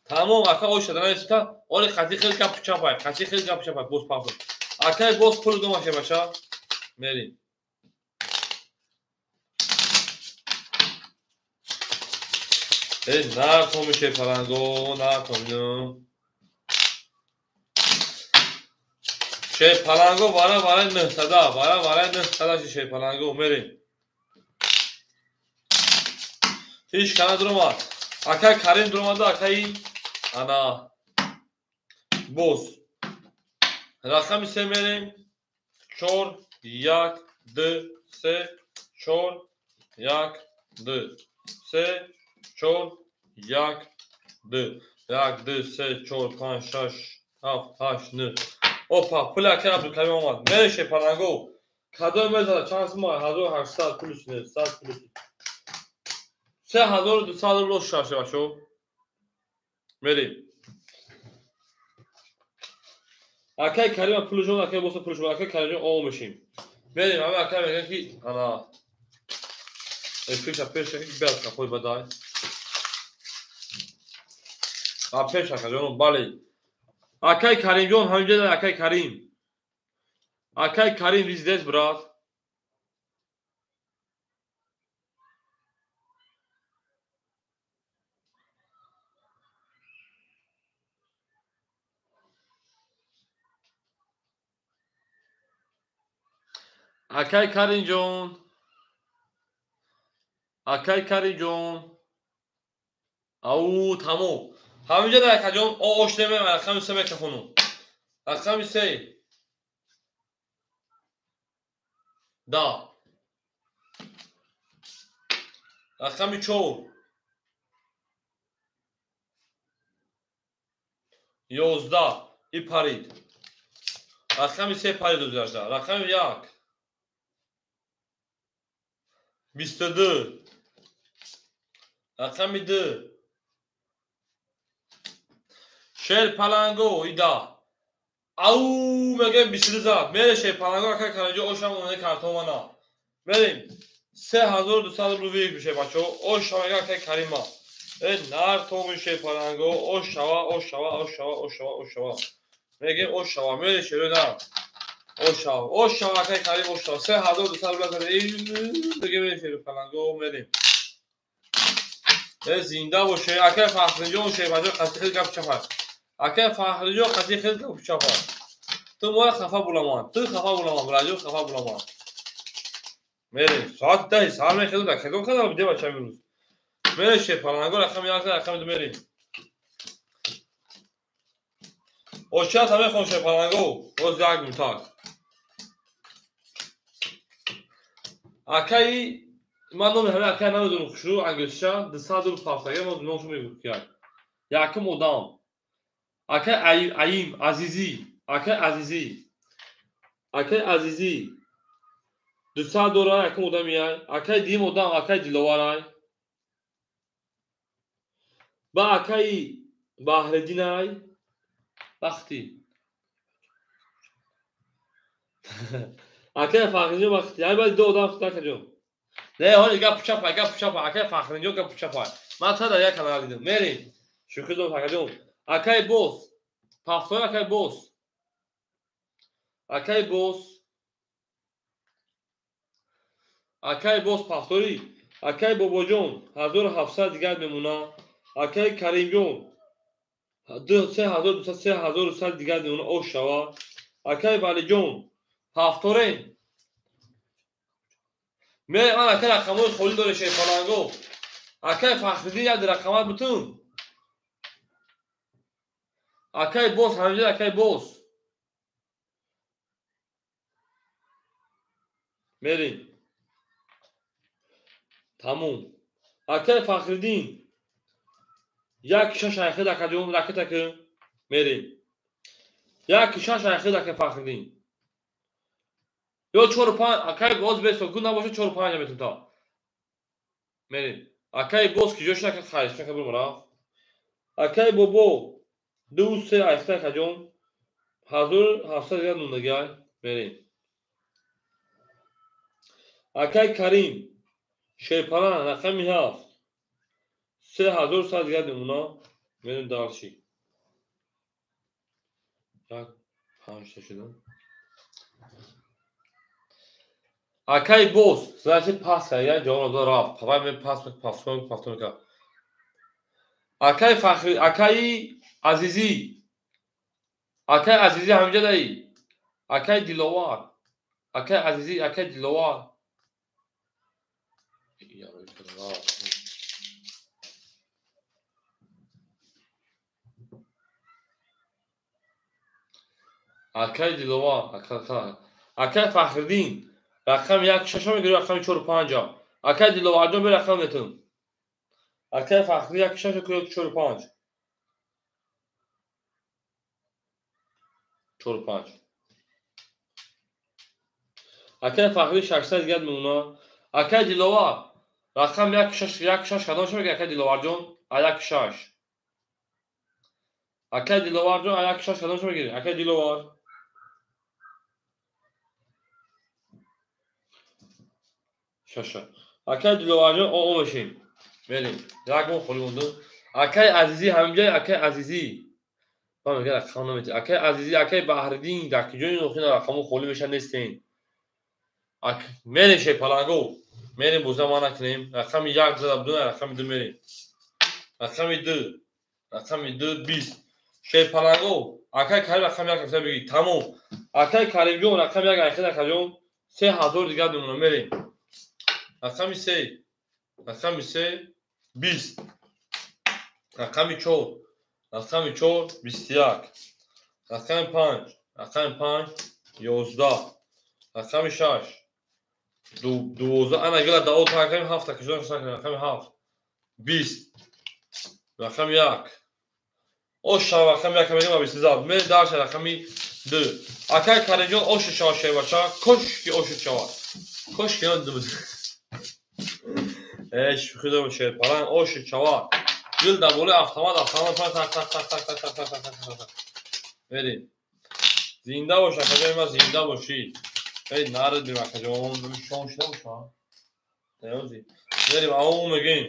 Тамом, ака ош шада наиста, оли қати хел гап чапай, қати хел гап чапай, боз пафт. Акай боз пул думаше баша. Мерим. Эй, на комише паланго, на комино. Шер паланго вара вара 900, вара вара 900 шер паланго мерим. Ҳеч кана дуромад. Акай Карим дуромада, акай ана боз. Рақами се мерем. 4 1 2 3 4 1 2 3 4 1 2 1 2 3 4 5 6 7 8 9. Опа, пули акай Абдулкарим омад. Мереше паланго. Кадом мезада? Чанд сум? 1800 плюс 900 плюс 3200 рубл шаше бачо. Мерем. Акай Карим пулшон, акай боса пулшон, акай Каримҷон о мешим. Мерем, ҳама акай мегӯяд ки ана пеша пеша ки бяд капой бадай. А пеш акаҷон, бале. Акай Каримҷон ҳаминҷа акай Карим. Акай Карим виздес брат. Акай Каримҷон. Акай Каримҷон. Ау, тамом. Ҳаминҷа дар акаҷон о ош немем, рақами се мекахонум. Рақами се. Да. Рақами чор. 11. И парид. Рақами се парид гузашта. Рақами як. 22. Рақами ду. Шер паланго ида. Ау мегем 22 зад. Мере шер паланго акай Каримҷон ошам оне картомана. Мерем. 3200 рубл вик мише бачо. Ош шава акай Карима. Э нар томи шер паланго ош шава, ош шава, ош шава, ош шава, ош шава. Мегем ош шава, мере шер на. Ош шава, ош шава акай Карим ош шава. 3200 рубл зад. Мегем шер паланго мерем. Э зинда боше акай Фахриҷон шер бачо қати хел гап чапад. Акай Фахриҷон қати хел гап чапад. Ту моя хафа буламан. Ту хафа буламан, браҷон хафа буламан. Мерем. Соат 10 сар мехезам дар кадом канал буде бача имрӯз. Мерем шер паланго рақами як рақами ду мерем. Очата мехом шер паланго. Боз як мутак. Акай ман номи ҳамин акай намедонам хушрӯ англисча 200 рубл пафтага ман номшо мегӯям ки якум одам. Акай Аим Азизӣ, акай Азизӣ. Акай Азизӣ 200 дора якум одам яй. Акай дим одам акай Диловарай. Ба акай Баҳриддинай. Бахти. Акай Фахриҷон Бахти. Ай баъд ду одам худо акаҷон. Не, ҳоли гап чапай, гап чапай. Акай Фахриҷон гап чапай. Ман та дар як канал дидам. Мерем. Шукр дорам акаҷон. Акай боз. Пафтор акай боз. Акай боз. Акай боз пафторӣ. Акай Бобоҷон 1700 дигар мемона. Акай Каримҷон 3200 3100 дигар мемона ош шава. Акай Валиҷон пафторен. Ман акай рақамҳои холӣ доре шерпаланго. Акай Фахриддин як рақамат бутун. Акай боз ҳаминҷа акай боз. Мерем. Тамом. Акай Фахриддин як шаш айхед акаҷон ракета кун. Мерем. 1-6 айхид акай Фахриддин. Ё 4-5 акай боз бесо гу набоша 4-5 метум та. Мерим. Акай боз ки ҷош нака хайр, нака бурм рафт. Акай бобо 2-3 айхид акаҷон 1700 дигар нундагай. Мерим. Акай Карим Шерпалан рақами 7 3100 дигар намуна. Мерим дальше. 1-5 та шудам. Акай боз, значит пас я ҷавоб дод рафт. Павай мен пас пафтон пафтон ка. Акай Фахри, акай Азизӣ. Акай Азизӣ ҳамҷа даи. Акай Диловар. Акай Азизӣ, акай Диловар. Акай Диловар, акай Фахриддин. Рақами 1-6 мегирӣ, рақами 4-5. Акай Диловарҷон бе рақам метун. Акай Фахри 1-6 4-5. 4-5. Акай Фахри 600 дигар мемона. Акай Диловар рақами 1-6 1-6 кадом мегирӣ акай Диловарҷон? 1-6. Акай Диловарҷон 1-6 кадом мегирӣ? Акай Диловар. Шаша. Акай Диловарҷон о мешем. Мерим. Як мон холӣ монду. Акай Азизӣ ҳамҷай, акай Азизӣ. Ман мегӯям рақам наметӣ. Акай Азизӣ, акай Баҳриддин дар куҷои нохина рақамон холӣ меша нестен. Мерим Шерпаланго. Мерим боза ма накунем. Рақами 1 зада будун, рақами 2 мерим. Рақами 2. Рақами 2 20. Шерпаланго. Акай Карим рақами 1 гуфта бигӣ. Тамом. Акай Каримҷон рақами 1 айхид акаҷон 3000 дигар мемонам. Мерим. Рақами 3. Рақами 3 20. Рақами 4. Рақами 4 21. Рақами 5. Рақами 5 11. Рақами 6 12. Ана гила дао рақами 7 кишон рақами 7 20. Рақами 1. Ош рақами 1 мегам 20. Мен дарша рақами 2. Акай Каримҷон ош шава шевача. Кош ки ош шава. Кош ки он ду. Шӯхӣ дорам Шерпалан ош шава. Гул дар болои автомат автомат так так так так так так так так так так. Мерим. Зинда бош акаҷон, ма зинда бошӣ. Эй нарид бим акаҷон, шом шуда боша. Наёзи. Мерим ау мегем.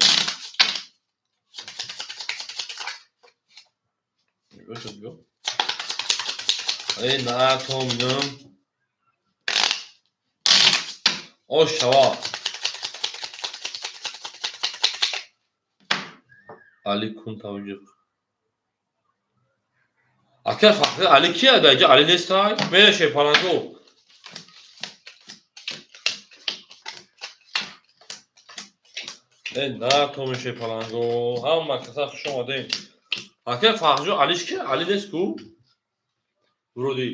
Эй на то минам. Ош шава. Али кун тавҷиқ. Ака Фахри Али кия даҷа Али нестай? Мере Шерпаланго. Э на то Шерпаланго. Ҳама каса хуш омадем. Ака Фахриҷон Алиш кия? Али нест ку? Вроде.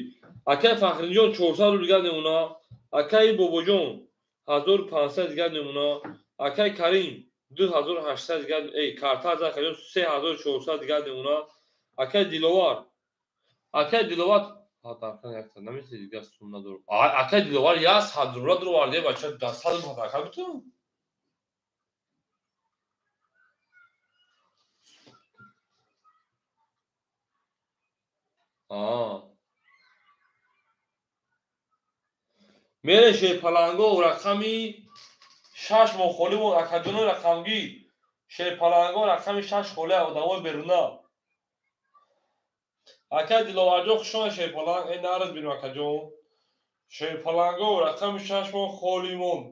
Акай Фахриҷон 400 рубл дигар намуна. Акай Бобоҷон 1500 дигар намуна. Акай Карим 2800 дигар, эй, карта аз акаҷон 3400 дигар намуна. Акай Диловар. Акай Диловар, ха даркан якта намеси дигар сум надорам. Акай Диловар 100 рубла дуроварде, бача 100 рубла даркан биту. Мере Шерпаланго рақами 6 мо холӣ монд акаҷоно рақамгир. Шерпаланго рақами 6 холӣ одамои беруна. Акай Диловарҷон хуш омад Шерпаланг. Эй нарид бинем акаҷон. Шерпаланго рақами 6 мо холӣ монд.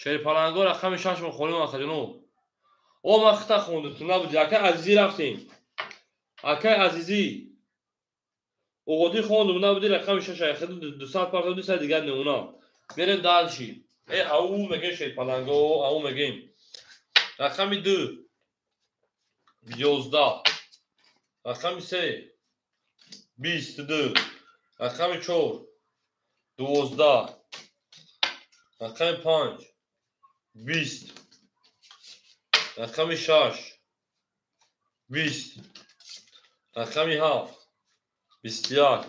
Шерпаланго рақами 6 мо холӣ монд акаҷоно. О ман хита хондум, ту набудӣ. Акай Азизӣ рафтем. Акай Азизӣ. Оғоти хондум набудӣ рақами 6 айхид 200 парта 200 дигар намуна. Мерем дальше. Э ау мегем Шерпаланго, ау мегем. Рақами 2 11. Рақами 3 22. Рақами 4 12. Рақами 5 20. Рақами 6 20, рақами 7, 21,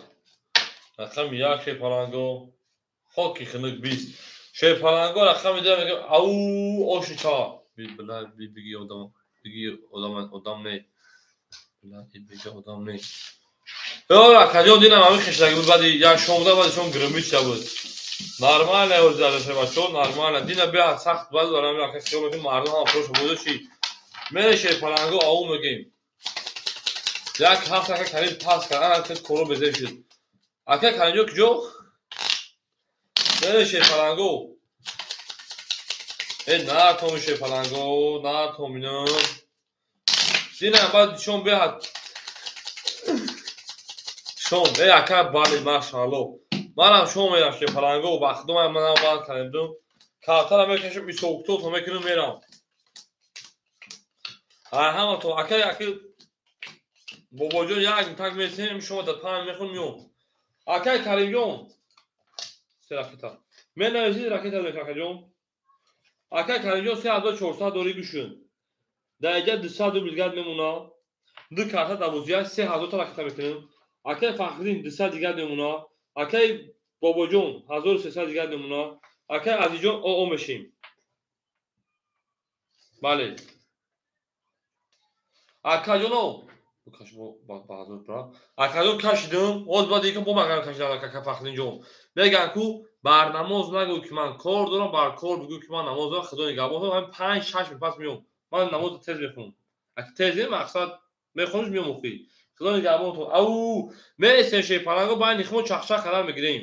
рақами 1 шерпаланго, хоки хунук 20. Шерпаланго рақами 2 мегӯям, ау оши ча. Била биги одам, биги одам, одам не. Била биги одам не. Ё акаҷон динам ҳамин хешдаги буд, баъди як шомда баъди шом гирмича буд. Нормально ӯзалаша бачо, нормально. Дина беҳад сахт баъд дорам ака хиёл мекунам мардум ҳам прош буда чи. Мере шерпаланго ау мегем. Як ҳафта ака Карим пас кард, ана тез коро безеб шуд. Ака Каримҷон куҷо? Мере шерпаланго. Э на томи шерпаланго, на томино. Дина баъд шом беҳад шом, э ака бале машаалло. Манам шом мерам шерпаланго, ба худо манам банд кардем. Картара мекашам, исоктото мекунам мерам. Ҳама то ака ака бобоҷон як так месем, шумо да панҷ мехон миём. Акай Каримҷон, се ракета. Менависид ракета бек акаҷон. Акай Каримҷон 3400 дори гӯшун. Дар иҷа 200 рубл дигар мемона. Ду карта 12, 3000 та ракета мекунем. Акай Фахриддин 200 дигар мемона. Акай бобоҷон 1300 дигар мемона. Акай Азизҷон оо мешим. Бале. Акаҷоно акаҷон кашидам, оз баъд икам бо магар кашидам ака Фахриддинҷон. Мегӯянд ку бар намоз нагӯ ки ман кор дорам, бар кор бигӯ ки ман намоз дорам, худо нигаҳбон. Ҳамин 5-6 мин пас меом. Ман намозро тез мехонам. Аки тез не, мақсад мехониш меом охи. Худо нигаҳбонтон. Ау, мересем шерпаланго, байни химо чахчах кардан мегирем.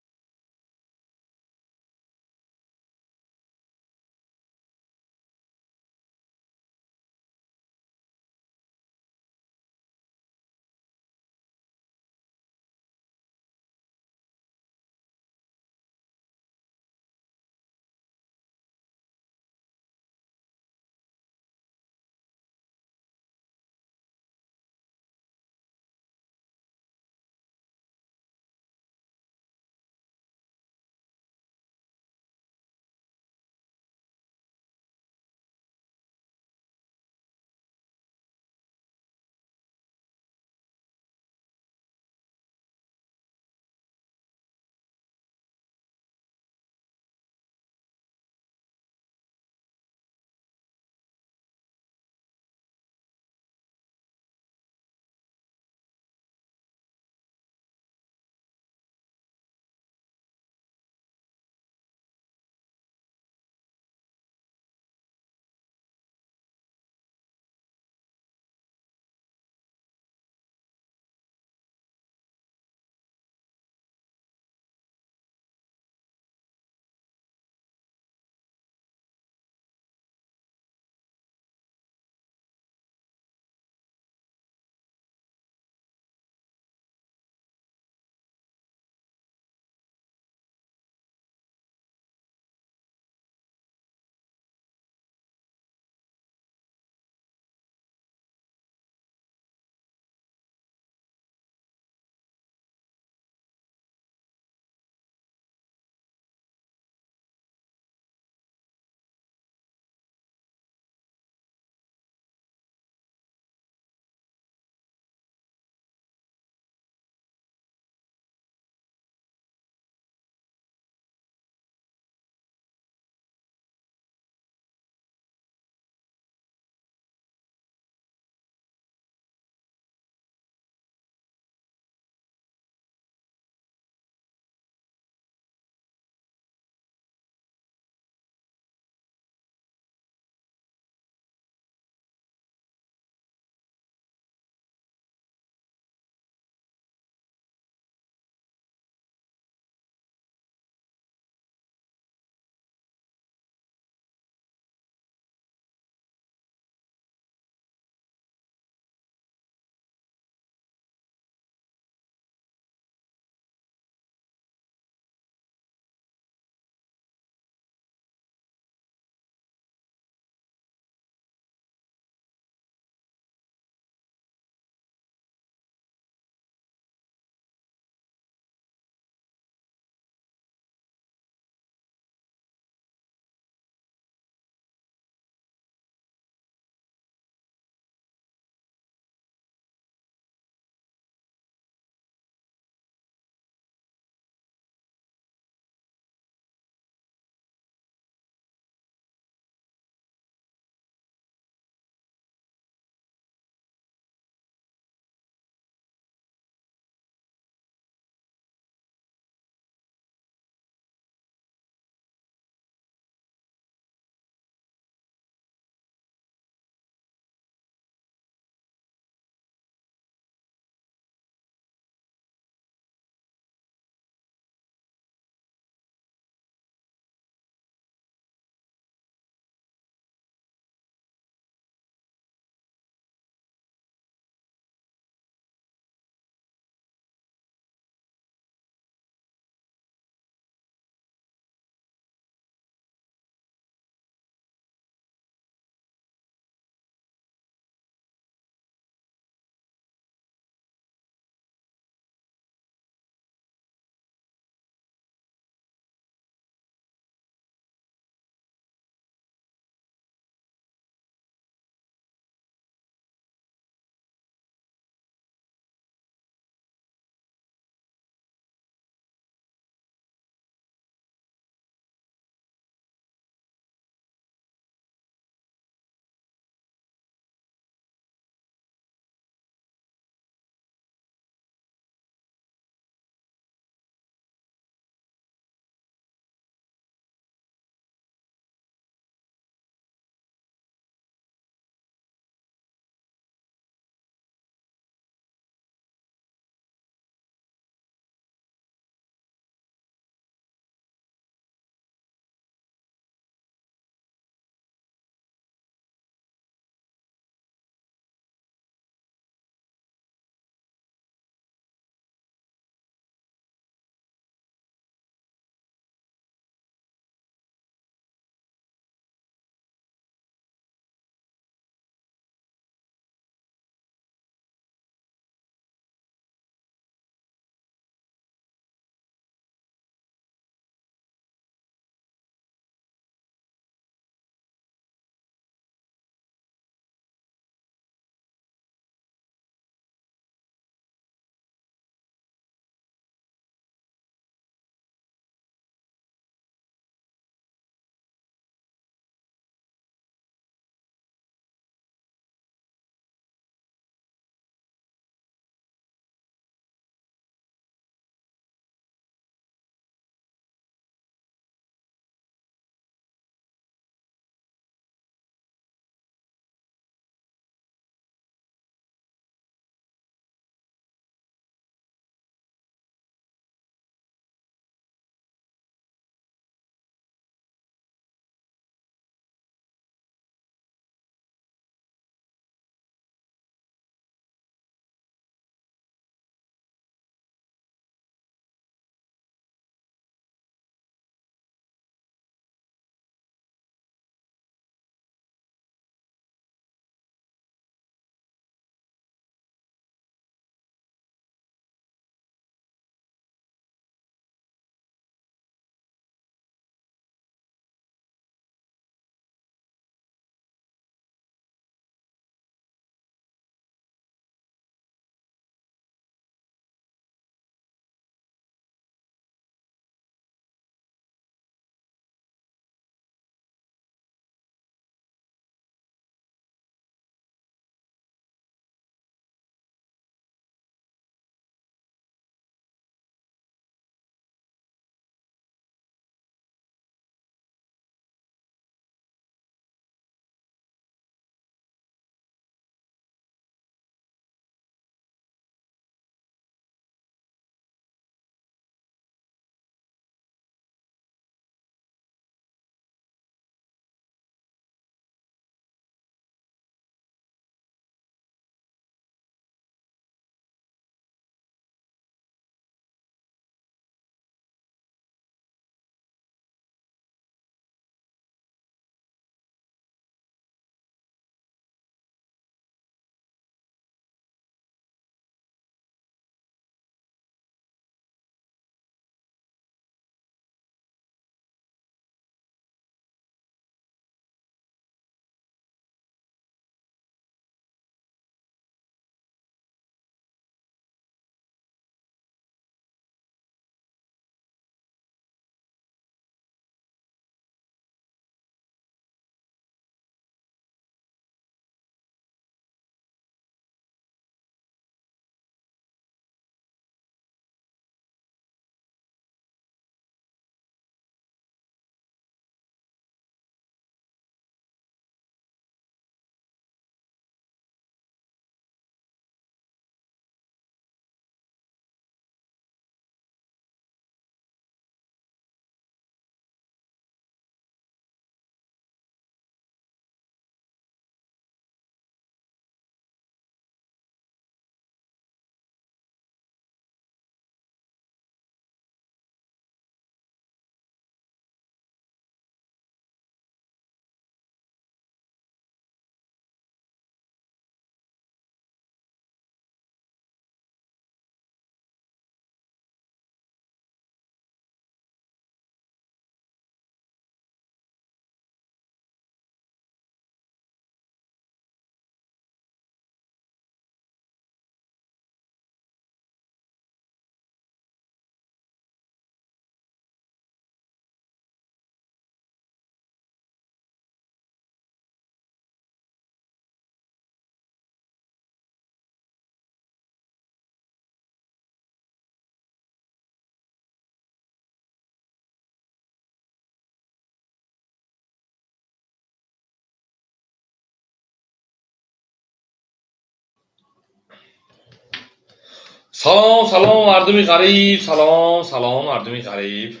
Салом, салом, мардуми ғариб, салом, салом, мардуми ғариб.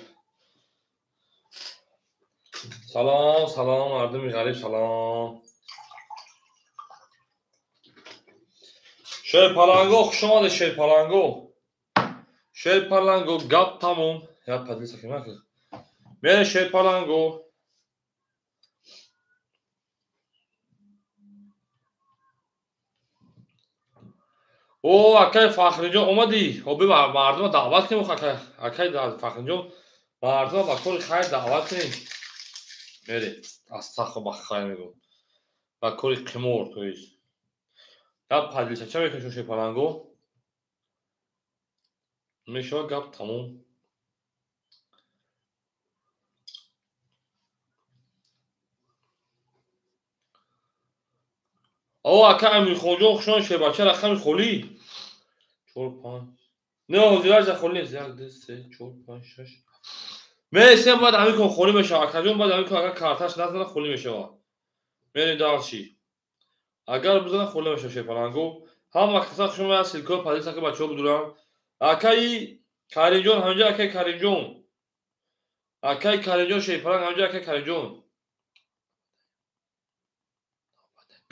Салом, салом, мардуми ғариб, салом. Шерпаланго, хуш омадед, Шерпаланго. Шерпаланго, гап тамом. Я поделиться кем? Мере Шерпаланго. О, акай Фахриҷон омадӣ? Оби мардума даъват кунем, акай Фахриҷон, мардума ба кори хайр даъват кунем. Мере, астағфир ба хайр мегӯм. Ба кори қимор, то есть. Гап поделиться ча мекунем Шерпаланго? Мешавад гап тамом. О, ака Амирхонҷон, хуш омадед, шербача, рақами холӣ. 4 5. Не, ҳозираш холӣ нест. 1 2 3 4 5 6. Мересем, бояд Амирхон холӣ мешавад. Акаҷон, бояд Амирхон агар карташ назана холӣ мешавад. Мерем дальше. Агар бизана холӣ мешавад Шерпаланго. Ҳама каса хуш омадед, ссылкаҳои поделиться ки бачаҳо бидуранд. Акаи Каримҷон, ҳаминҷо акаи Каримҷон. Акаи Каримҷон, Шерпаланг, ҳаминҷо акаи Каримҷон.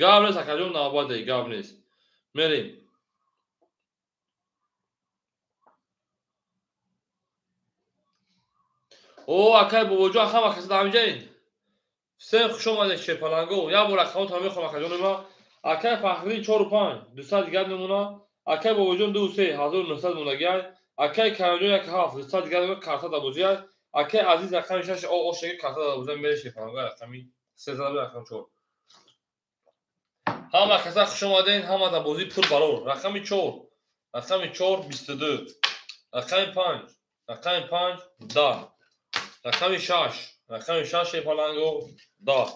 Гап нест, акаҷон, навбат, гап нест. Мерем. О, акай бобоҷон, ҳама каса дар ҳаминҷаед. Всем хуш омадед, Шерпаланго. Як бор рақамҳоро мехонам, акаҷони ман. Акай Фахриддин 4 5, 200 дигар мемонад. Акай бобоҷон 2 3, 1900 мондагиай. Акай Каримҷон 1 7, 200 дигар мемонад, карта дар бозиай. Акай Азиз рақами 6, о, шеги карта дар бозиай. Мере Шерпаланго рақами 3 зада рақами 4. Ҳама каса хуш омадед, ҳама дар бозии пул барор. Рақами 4, рақами 4 22, рақами 5, рақами 5 10, рақами 6, рақами 6 Шерпаланго 10,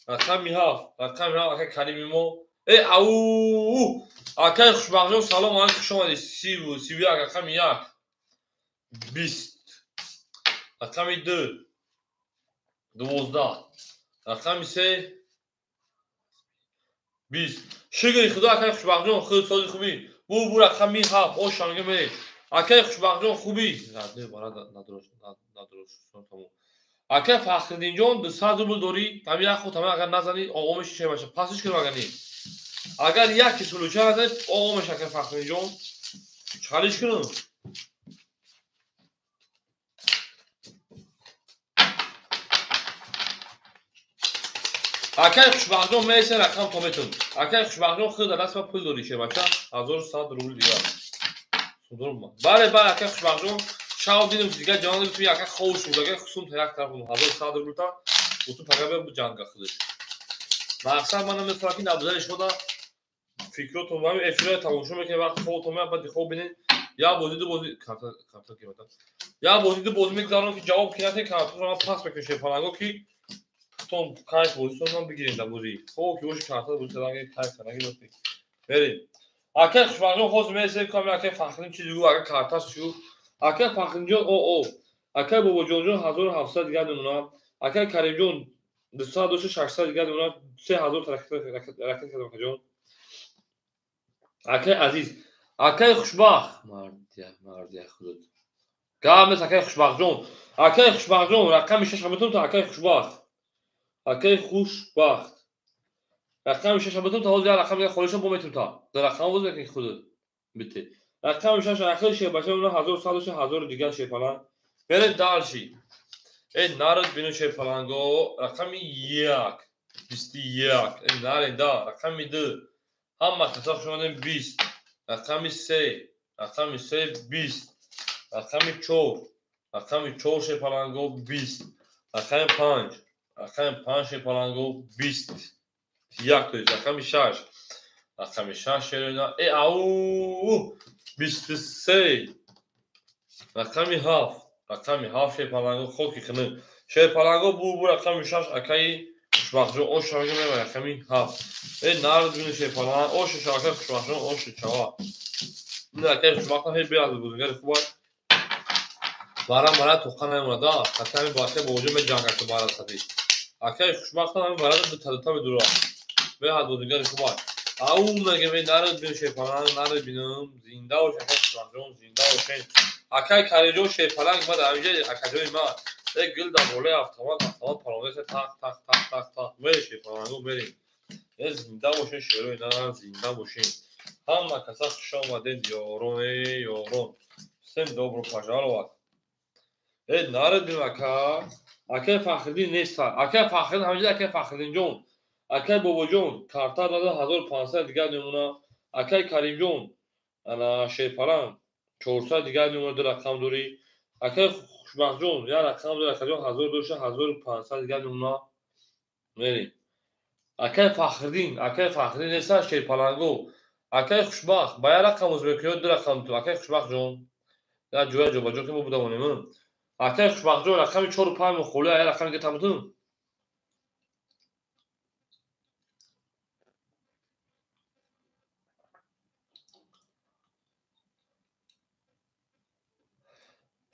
рақами 7, рақами 7 акай Карими мо. Э, ау! Акай Хушбахтҷон, салом алайкум, хуш омадед. 31, рақами 1 20, рақами 2 12, рақами 3 20. Шукри Худо, акай Хушбахтҷон, худ сози хубӣ. Бу рақами 7, ош ҳамга меред. Акай Хушбахтҷон хубӣ. Акай Фахриддинҷон, 200 рубл дорӣ, ҳами як худ ҳами агар назанӣ, оғо меши шебаша. Пасиш кунам агар не. Агар яки сулуча назанӣ, оғо меши акай Фахриддинҷон. Чалиш кунам. Акай Хушбахтҷон, мересен рақам то метун. Акай Хушбахтҷон, худ дар даст ма пул дорӣ, шебача, 1100 рубл дигар. Бале, бале, акай Хушбахтҷон, шав дидем дигар ҷавон дидем, ту акай хов шуд, акай хусум та як тараф 1100 рубл та, уту пага бе ҷанга худаш. Мақсад ман намефаҳмам ки набзани шумо да фикротон ва эфирро тамошо мекунед, вақти хобтон меояд, баъд хоб бинед, як бозӣ ду бозӣ карта карта ки як бозӣ ду бозӣ мегузаронам ки ҷавоб ки натиҳед, картаро ман пас мекунем Шерпаланго ки тон кайф бозитон бигиред дар бозӣ. Хоб ки боши карта бозӣ задан кайф наги. Мерем. Акай Хушбахтҷон, ҳозир мересем ки акай Фахриддин чизи гуфт, агар карташ чӣ гуфт. Акай Фахриддинҷон, о, о. Акай Бобоҷонҷон 1700 дигар мемонад. Акай Каримҷон 200 дошта 600 дигар мемонад. 3000 ракет кардам акаҷон. Акай Азиз, акай Хушбахт, мардия, мардия худот. Гап нест, акай Хушбахтҷон. Акай Хушбахтҷон, рақами 6 метавонам то акай Хушбахт. Акай Хушбахт. Рақами 6 метавонам то ҳозир як рақам дигар холишам бо метавонам та. Дар рақам боз мекунӣ худат. Бите. Рақами 6 акай шербача мемонад 1100 дошта 1000 дигар Шерпаланг. Мерем дальше. Э, народ бину Шерпаланго, рақами 1 21. Э, наред да, рақами 2. Ҳама каса хуш омадем 20. Рақами 3, рақами 3 20. Рақами 4, рақами 4 Шерпаланго 20. Рақами 5, рақами 5 Шерпаланго 20. Як то есть рақами 6. Рақами 6 шерина. Э, ау! 23. Рақами 7, рақами 7 Шерпаланго хоки хинӣ. Шерпаланго бу рақами 6 акаи Хушбахтҷон ош шавага мева рақами 7. Э, народ бину Шерпаланг, ош шавака Хушбахтҷон ош чава. Ин акаи Хушбахтҷон ҳей беаз бузургари хуб аст. Бара мара тоқа намемонад, а? Ҳатто ҳамин бо акаи Бобоҷон меҷангад ки бара садӣ. Акаи Хушбахтҷон ҳамин барада ду та дута медурад. Беҳад бозигари хуб аст. Ау мегем, нарад бин шерпаланг, нарад бинам. Зинда бош, акай Хушбахтҷон, зинда бошен. Акай Каримҷон шерпаланг ма дар инҷа акаҷони ма. Э гил дар болои автомат, автомат парондаеса тақ тақ тақ тақ тақ. Мерем шерпаланго, мерем. Э зинда бошен шерои на, зинда бошен. Ҳама каса хуш омадед, ёрон, э ёрон. Всем добро пожаловать. Э нарад бин ака. Акай Фахриддин нест. Акай Фахриддин ҳаминҷа акай Фахриддинҷон. Акай Бобоҷон карта дада 1500 дигар мемона. Акай Каримҷон ана шерпаланг 400 дигар мемона, ду рақам дорӣ. Акай Хушбахтҷон як рақам дорӣ, акаҷон 1000 дошта, 1500 дигар мемона. Мерем. Акай Фахриддин, акай Фахриддин неста шерпаланго. Акай Хушбахт ба як рақам уз мекунӣ ё ду рақам ту? Акай Хушбахтҷон як ҷоя ҷобаҷо ки мо будавонем. Акай Хушбахтҷон рақами 4 5 холӣ, як рақами дига тамутун.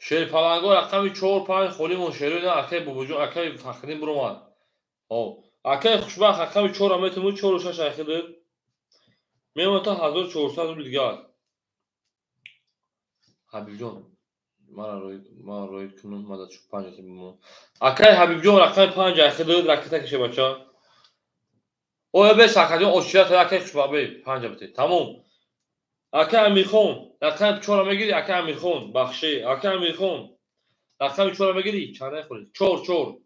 Шерпаланго рақами 4 5 холӣ мон шерои на, акай Бобоҷон, акай Фахриддин биромад. Хоб. Акай Хушбахт рақами 4 метуму 4 6 айхидид. Мемона та 1400 рубл дигар. Ҳабибҷон, мара роид кунум, ма да 5 ати бимонам. Акай Ҳабибҷон рақами 5 айхидид, ракета кише бача. Оя бес акаҷон очира та акай Хушбахт бе 5 бите. Тамом. Акай Амирхон рақами 4 мегири, акай Амирхон бахши, акай Амирхон рақами 4 мегири, чанд хӯри? 4 4.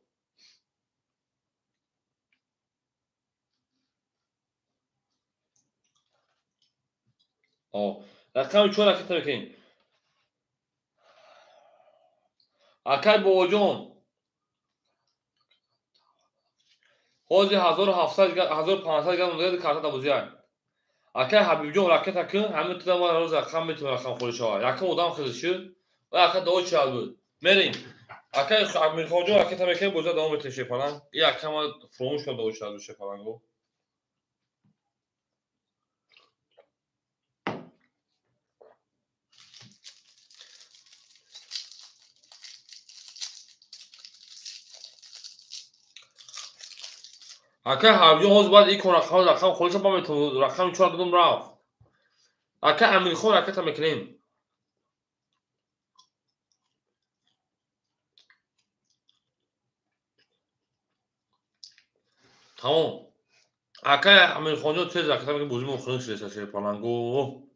Рақами 4 ракета мекунем. Акай Бобоҷон ҳозир 1700 1500 грамм дигар карта дабозиай. Акай Ҳабибҷон ракета кун, ҳамин туда ман рӯз рақам метавонам рақам холӣ шавад. Якум одам хизд шуд ва ака дуо чиҳад буд. Мерем. Акай Амирхонҷон ракета мекунем, боза давом метавонем шерпаланг. И ака ман фуромӯш кардам дуо чиҳад буд шерпаланго. Акай Ҳабибҷон ҳозир бояд икон рақам рақам холӣ шавад, ман метавонам рақами 4 додам рафт. Акай Амирхон ракета мекунем. Тамом. Акай Амирхонҷон тез ракета мекунем, бозимон хунук шудеса шерпаланго.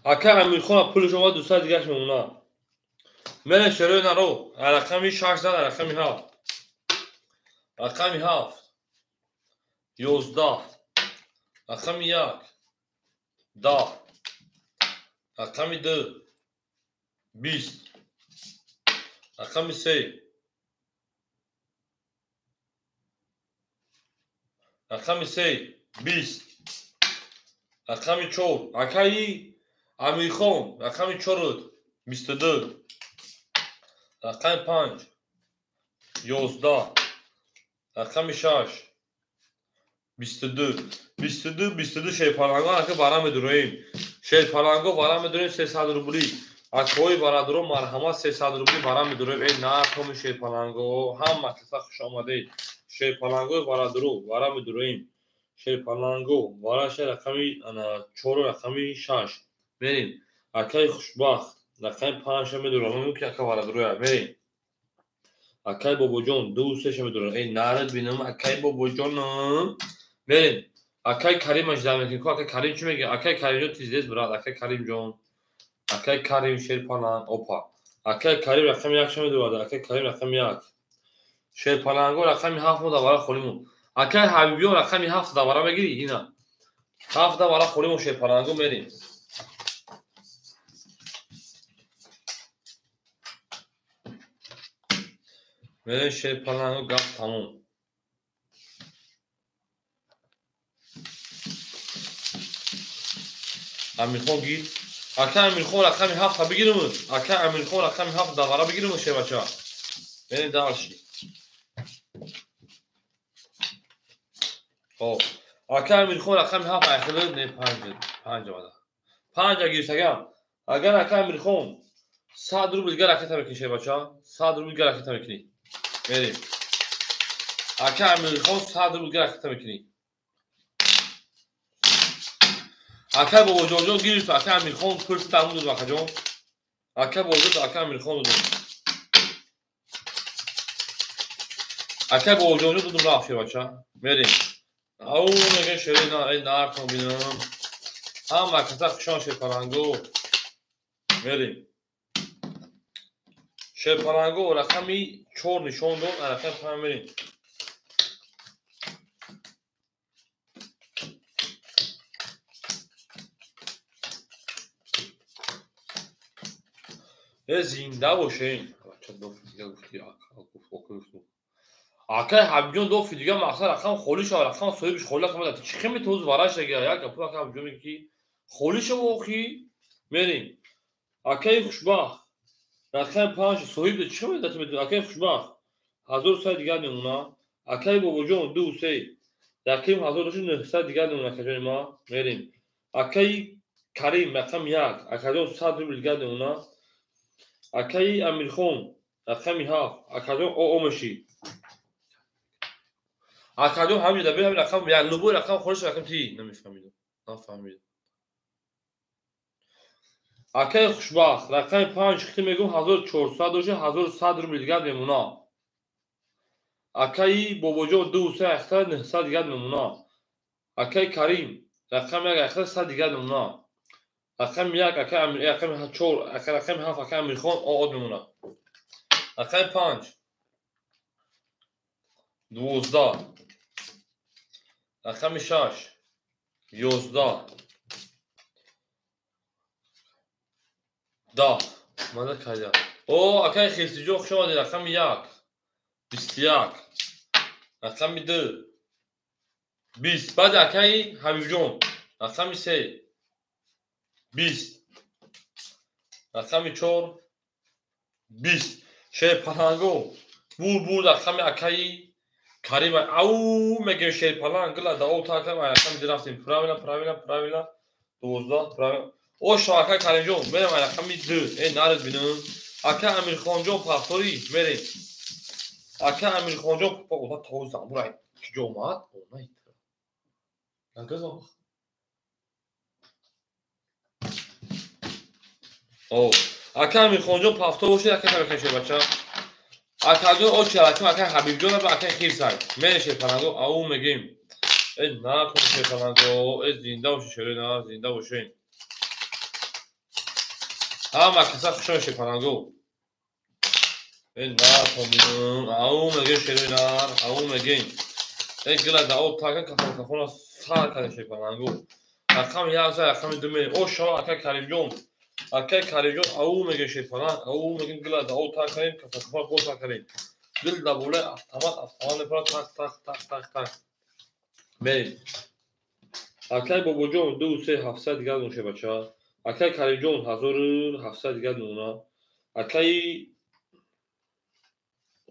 Акай Амирхон пулиш омад 200 дигаш мемона. Мерем шерои наро. Рақами 6 зад, рақами 7. Рақами 7. 11. Рақами 1. 10. Рақами 2. 20. Рақами 3. Рақами 3. 20. Рақами 4. Акаи Амирхон рақами 4 22. Рақами 5 11. Рақами 6 22. 22 22 шерпаланго ака вара медуроем. Шерпаланго вара медуроем 300 рубли. Акои бародарон марҳамат 300 рубли вара медуроем. Эй нархоми шерпаланго, ҳама каса хуш омадед. Шерпалангои бародаро вара медуроем. Шерпаланго вараша рақами 4 рақами 6. Мерем. Акай Хушбахт рақами 5 медурам. Ман мегӯям ки ака бародароя. Мерем. Акай Бобоҷон 2 3 медурам. Эй нарад бинам акай Бобоҷонам. Мерем. Акай Карим ажда мекунем. Ку акай Карим чӣ мегӯяд? Акай Каримҷон тиздес брат. Акай Каримҷон. Акай Карим шерпаланг. Опа. Акай Карим рақами 1 медурад. Акай Карим рақами 1. Шерпаланго рақами 7 мо давара холимон. Акай Ҳабибҷон рақами 7 давара мегирӣ? Ина. 7 давара холимон шерпаланго мерем. Мерем шерпаланго, гап тамом. Амирхон гир. Ака Амирхон рақами 7 бигирим. Ака Амирхон рақами 7 давара бигирим шербача. Мерем дальше. Хоб. Ака Амирхон рақами 7 айхилы не 5 5 омада. 5 гирифтагам. Агар ака Амирхон 100 рубл дигар ракета мекунӣ шербача, 100 рубл дигар ракета мекунӣ. Мерем. Ака Амирхон 100 рубл дигар ракета мекунӣ. Ака Бобоҷонҷон гирифт, ака Амирхон пурси тамом додум акаҷон. Ака Бобоҷон, ака Амирхон додум. Ака Бобоҷонҷон додум рафт шербача. Мерем. Ау мегӯям шери на, эй нархо бинам. Ҳама каса хушон шерпаланго. Мерем. Шерпаланго рақами 4 нишон дод, рақами 5 мерем. Зинда бошен. Акай Ҳабибҷон дофи дига мақсад рақам холӣ шава, рақам соҳибиш холӣ рақам чӣ хел метавоз вараш дага як гапу ака Ҳабибҷон мегӯ ки холӣ шава охи мерем. Акаи Хушбахт рақами 5 соҳиб чӣ хел метавоз акаи Хушбахт 1100 дигар мемона. Акаи Бобоҷон 2 3 яким 1900 дигар мемона акаҷони ма мерем. Акаи Карим рақами 1 акаҷон 100 рубл дигар мемона. Акаи Амирхон рақами 7 акаҷон оо мешӣ. Акаҷон ҳамин ҷода ҳамин рақам як любой рақам холиш рақам ти намефаҳмидам. Нафаҳмидам. Акаи Хушбахт рақами 5 хити мегӯм 1400 дошт 1100 рубл дигар мемона. Акаи Бобоҷон 2 3 ахта 900 дигар мемона. Акаи Карим рақами 1 ахта 100 дигар мемона. Рақами 1 ака рақами 4 ака рақами 7 ака Амирхон од мемона. Рақами 5 12 рақами 6 11 10 мада кайда. О акаи Хирсиҷон хуш омадед. Рақами 1 21 рақами 2 20 баъд акаи Ҳабибҷон рақами 3 20 рақами 4 20 шерпаланго бур рақами акаи Карим ау мегӯем шерпаланг гила дао такам рақами 2 рафтем. Правильно, правильно, правильно 12 правильно. О шо ака Каримҷон мерем рақами 2 э наред бинам. Ака Амирхонҷон пафторӣ мерем. Ака Амирхонҷон ота то замбур киҷо омад? Она нагазам. О ака Амирхонҷон пафтор бошед, ака Амирхон шербача. Акаҷон о чараким ака Ҳабибҷон ба ака Хирсай. Мерем шерпаланго ау мегӯем. Э накун шерпаланго, э зинда бошед шерои на, зинда бошед. Ҳама каса хушон шерпаланго. Э накун ау мегӯем шерои нар, ау мегӯем. Э гила дао така кафон кафона сар карда шерпаланго. Рақами 1 рақами 2 мерем. О шава ака Каримҷон. Акаи Каримҷон ау мегӯем шерпаланг, ау мегӯем гила дао так кардем, кафон кафона боз так кардем. Дил дар болои автомат, автомат мепарад так так так так так. Мерем. Акаи Бобоҷон 2 3 700 дигар мемона шербача. Акаи Каримҷон 1700 дигар мемона. Акаи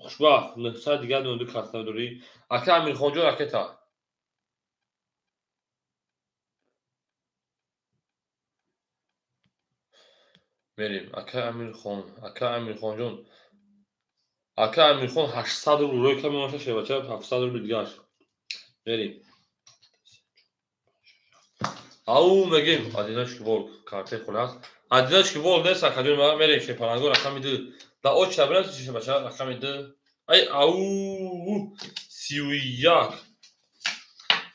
Хушбахт 900 дигар мемона, ду карта дорӣ. Акаи Амирхонҷон ракета. Мерем. Акаи Амирхон, акаи Амирхонҷон. Акаи Амирхон 800 рубл рӯй кам мемонад шербача, 700 рубл дигараш. Мерем. Ау мегӯем одиночки волк картаи холӣ аст. Одиночки волк нест акаҷон ма мерем шерпаланго рақами 2. Да оча бирем шербача рақами 2. Ай ау 31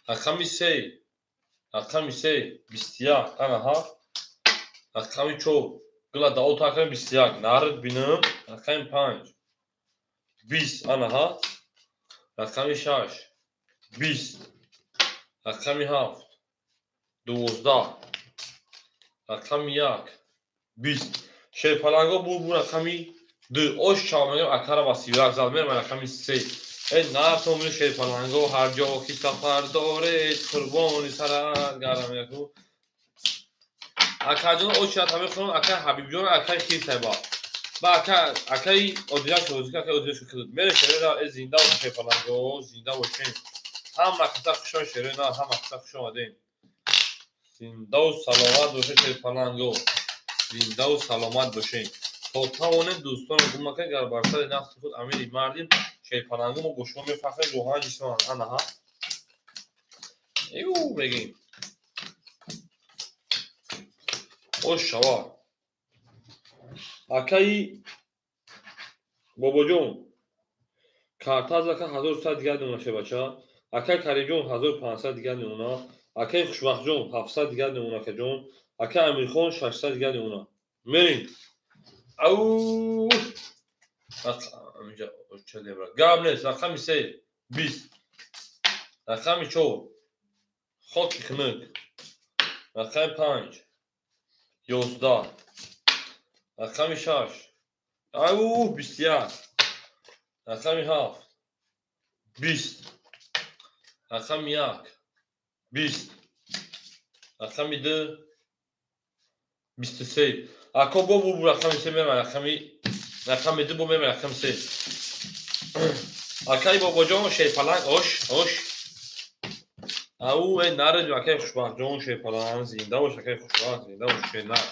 рақами 3 рақами 3 21 ана ҳа рақами 4 гила дао такрем 21 нард бинам рақами 5 20 ана ҳа рақами 6 20 рақами 7 12 рақами 1 20 шерпаланго бур рақами 2 ош шава мегӯем акара ба 31 зад мерем рақами 3 э нартон мери шерпаланго ҳар ҷо ки сафар доред қурбони сарат гарам яку акаҷон очият ҳаме хонам акаи Ҳабибҷон акаи Хирсайба ба ака акаи Одинаш розӣ акаи Одинаш хидод мере шерера э зинда бошед шерпаланго зинда бошед. Ҳама каса хуш омадед, шерои нар, ҳама каса хуш омадед. Зиндаву саломат бошед, шерпаланго. Зиндаву саломат бошед. То тавонем дӯстонро гум накунед, гар бар сари нафси худ амири мардим, шерпаланго мо бо шумо мефахрем, рӯҳан ҷисман. Анаҳа. Ю мегим. Ош шава. Акаи Бобоҷон, картаз ака 1100 дигар намуна шебача. Акаи Каримҷон 1500 дигар намуна. Акаи Хушбахтҷон 700 дигар намуна акаҷон. Акаи Амирхон 600 дигар намуна. Мерем. Ау! Гап нест. Рақами 3 20. Рақами 4 хоки хунук. Рақами 5 11. Рақами 6 ау 21. Рақами 7 20. Рақами 1 20. Рақами 2 23. Ако бо бу рақами 3 мема, рақами 2 бо мема, рақами 3. Акаи Бобоҷон шерпаланг ош ош. Ау э нарад акаи Хушбахтҷон шерпаланг зинда бош, акаи Хушбахт зинда бош, шернар.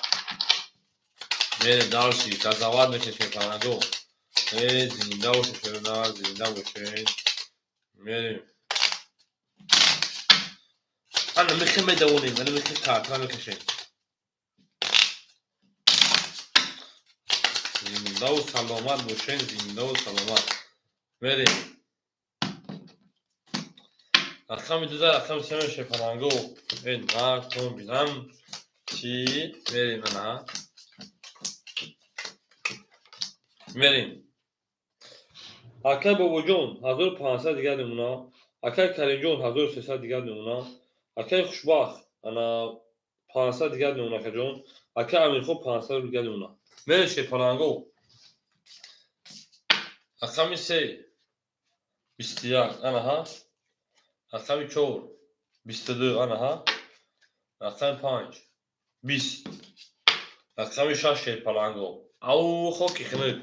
Мере дарси казават мешед шерпаланго. Э зинда бош шернар, зинда бошед. Мерем. Ана мехе медавонем, ана мехе картра мекашем. Зиндаву саломат бошед, зиндаву саломат. Мерем. Рақами 2 рақами 3 шерпаланго. Э нартон бинам чӣ мерем ана. Мерем. Акаи Бобоҷон 1500 дигар намуна. Акаи Каримҷон 1300 дигар намуна. Акаи Хушбахт ана 500 дигар намуна акаҷон. Акаи Амирхон 500 дигар намуна. Мерем шерпаланго. Рақами 3 21 анаҳа. Рақами 4 22 анаҳа. Рақами 5 20. Рақами 6 шерпаланго. Ау хоки хунук.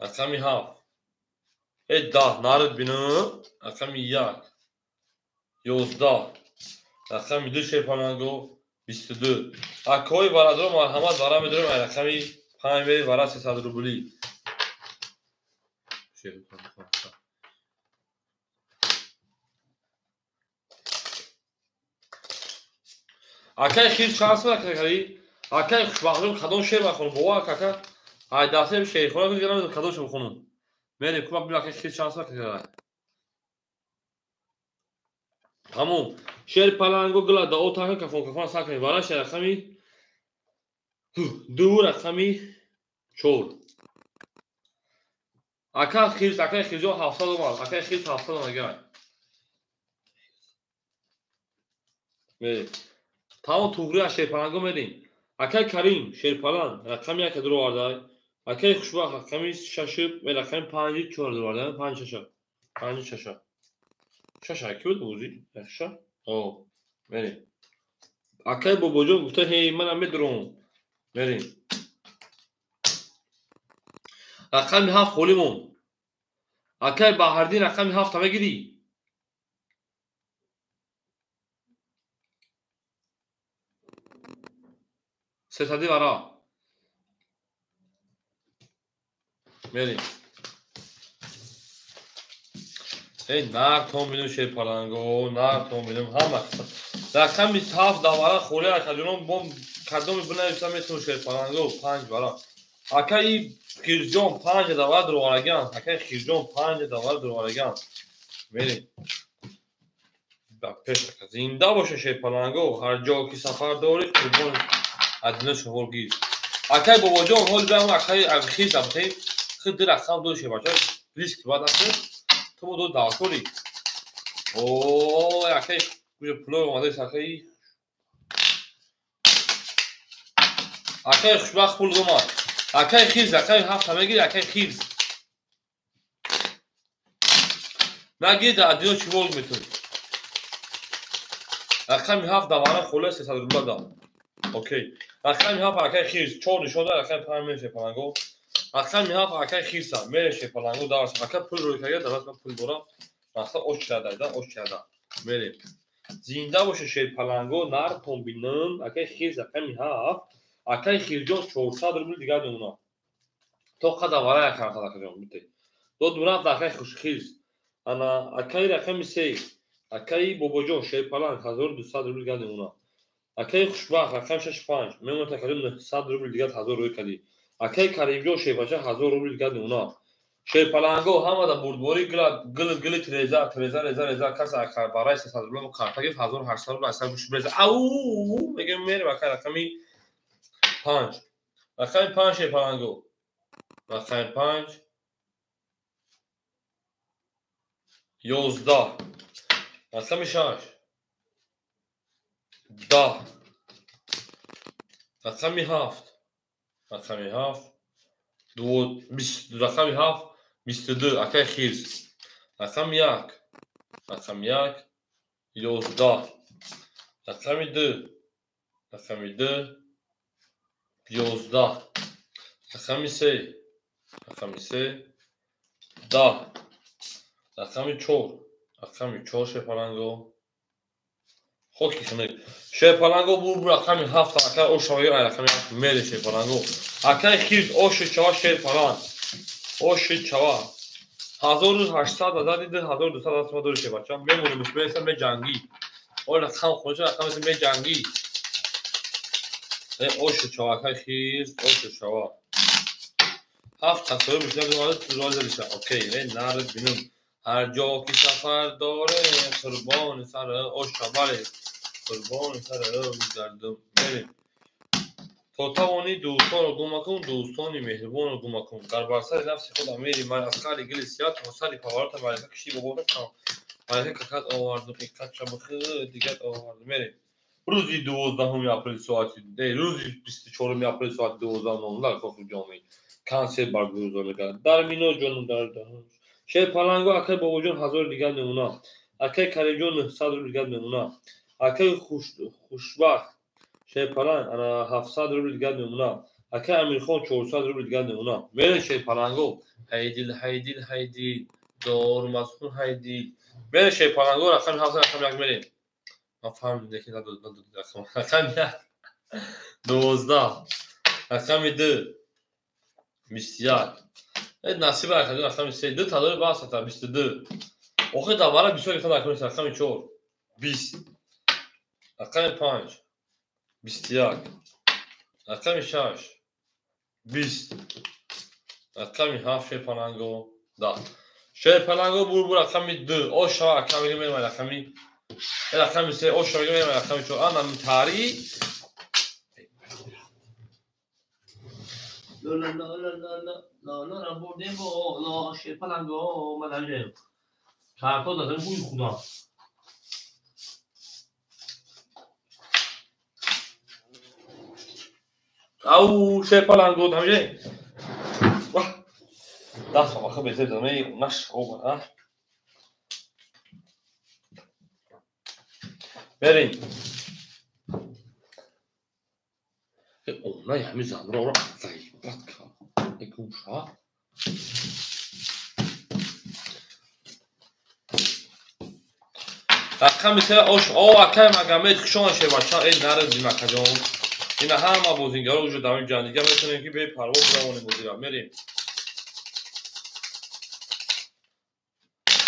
Рақами 7 10 нард бину. Рақами 1 11. Рақами 2 шерпаланго 22. Акои бародаро марҳамат вара медорем рақами 5 мери вара 300 рубли. Акаи хир чанд сона кари? Акаи Хушбахтҷон кадом шеър мехонам? Бовар кака? Ай дастаи шеърхона гирам кадом шеър бихонам? Мерем кӯмак бибин акаи хир чанд сона кари? Тамом. Шеъри паланго гила дао така кафон кафон сар кунем. Вара шеър рақами 2 рақами 4. Ака хирс, акаи хирҷон 700 омад. Акаи хирс 700 омад гай. Мерем. Тамом туғри аз шерпаланго мерем. Акаи Карим шерпаланг рақами 1 дуровардай. Акаи Хушбахт рақами 6 ва рақами 5 4 дуровардай. 5 6. 5 6. 6 ки буд бозӣ? 6. О, мерем. Акаи Бобоҷон гуфта ҳей манам медурам. Мерем. Рақами 7 холӣ монд. Акаи Баҳриддин рақами 7 мегирӣ? Сесади вара. Мерем. Эй нартон бинем шерпаланго, нартон бинем ҳама. Рақами 7 давара холӣ акаҷонон бом кадоми бинависам метавон шерпаланго 5 вара. Акаи Хирҷон 5 давара дуровараган. Акаи Хирҷон 5 давара дуровараган. Мерем. Ба пеш ака. Зинда боше шерпаланго, ҳар ҷо ки сафар дорӣ қурбон адина шуғул гир. Акаи Бобоҷон ҳол биам акаи Хирс абте хид ду рақам дод шербача риск бад накун. Ту мо дод давакорӣ. О, акаи куҷо пуло омадааст акаи. Акаи Хушбахт пул омад. Акаи Хирс, акаи 7 мегирӣ, акаи Хирс. Нагир дар адино чивол метавонӣ. Рақами 7 давара холия 300 рубла дад. Окей. Рақами 7 акаи Хирс 4 нишон дад, рақами 5 мере шерпаланго. Рақами 7 акаи Хирса мере шерпаланго дарс. Ака пул рӯй карда, дарс ман пул дорам. Мақсад ош чида, ош чида. Мерем. Зинда боше шерпаланго, нартон бинам, акай хирс рақами 7, акай хирҷон 400 рубл дигар мемонад. То қада варая карта акаҷон бите. Дод рафт акай хирс. Ана акай рақами 3, акай бобоҷон шерпаланг 1200 рубл дигар мемонад. Акай хушбахт рақами 6 5 мемонад акаҷон 900 рубл дигар 1000 рӯй кардӣ. Акай Каримҷон шербача 1000 рубл дигар мемонад. Шерпаланго ҳамада бурдборӣ гил гили треза треза реза реза кас барай 300 рубл карта гирифт 1800 рубл аз сар гӯши бреза. Ау мегем мерем акай рақами 5. Рақами 5 шерпаланго. Рақами 5 11. Рақами 6 10. Рақами 7. Рақами 7 20, рақами 7 22 акай хирс. Рақами 1. Рақами 1 11. Рақами 2. Рақами 2 11. Рақами 3. Рақами 3 10. Рақами 4. Рақами 4 шерпаланго. Хоки хунук. Шерпаланго бур рақами 7 акай ошаваги ай рақами 7 мере шерпаланго. Акай хирс оши чава шерпаланг. Оши чава. 1800 азад дида 1200 аз ма дори шербача. Мемонем мересам меҷангӣ. Ой рақам хонча рақами се меҷангӣ. Э оши чава акай хирс оши чава. 7 касои мушна бимонад роза биша. Окей, э нар бинум. Ҳар ҷо ки сафар доре қурбони сар оша бале. Қурбони сар гардум. Мерем. То тавонӣ дӯстонро гум макун, дӯстони меҳрубонро гум макун. Дар бар сари нафси худ амири ман аз қаъри гили сиёҳ то сари паварота малика кишти бобота малика какат овардум, иққат шабхи дигат овардум. Мерем. Рӯзи 12 апрел соати, рӯзи 24 апрел соати 12:00 Кохи Ҷомӣ консерт баргузор мекард. Дар Мино ҷону дар Шерпаланго акай бобоҷон 1000 дигар мемонад. Акай Каримҷон 900 рубл дигар мемонад. Акай хушбахт шерпаланг ана 700 рубл дигар мемонад. Акай Амирхон 400 рубл дигар мемонад. Мерем шерпаланго. Ҳайдил ҳайдил ҳайдил дорум аз хун ҳайдил. Мерем шерпаланго рақами 7 рақами 1 мерем. Ман фаҳмидам лекин надод рақами 1 12 рақами 2 21. Э насиб акаҷон рақами 3 ду тадори бас ата 22. Охир давара бисёр гирифтан дар куниш рақами 4 20 рақами 5 21 рақами 6 20 рақами 7 шерпаланго 10. Шерпаланго бур рақами 2 оша ака мегем мерем рақами 3 оша мегем мерем рақами 4 ана тари ла ла ла ла ла ла ла ла бурдем бо шерпаланго ман карто дадам бӯи худам. Ау шерпаланго ҳамже. Ваҳ. Даст ваха безеб задам, эй наш хоб, а. Мерем. Онаи ҳамин занро заибат кард. Э гӯша. Рақами 3 ош о акай Магомед хушон шербача эй наразим акаҷон. Ина ҳама бозингаро уҷо дар ин ҷандига метавонем ки бепарво биравонем бозира. Мерем.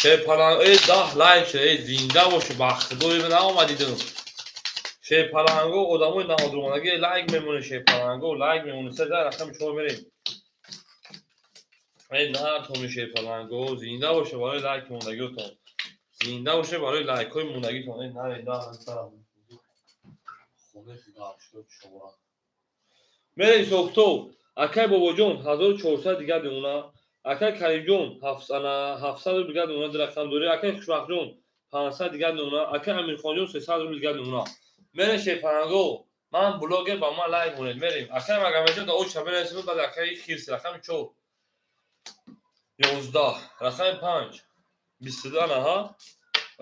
Шерпаланг эй 10 лайк шуда, эй зинда боше ба худои наомадидум. Шерпаланго одамои наодромадагӣ лайк мемонед шерпаланго лайк мемонед. 3 рақами 4 мерем. Эй натони шерпаланго зинда боше барои лайк мондагиотон. Зинда боше барои лайкҳои мондагитон. Эй наре на сарам. Хонаи худо чора. Мерем ҳисобкитоб. Акай бобоҷон 1400 дигар мемонад. Акай Каримҷон 700 рубл дигар мемонад рақам дорӣ. Акай Хушбахтҷон 500 дигар мемонад. Акай Амирхонҷон 300 рубл дигар мемонад. Мерем шерпаланго. Ман блогер ба ман лайк монед. Мерем. Акай Магомедҷон да оча мерасем баъд акай хирс рақами 4 11 рақами 5 22 ана ҳа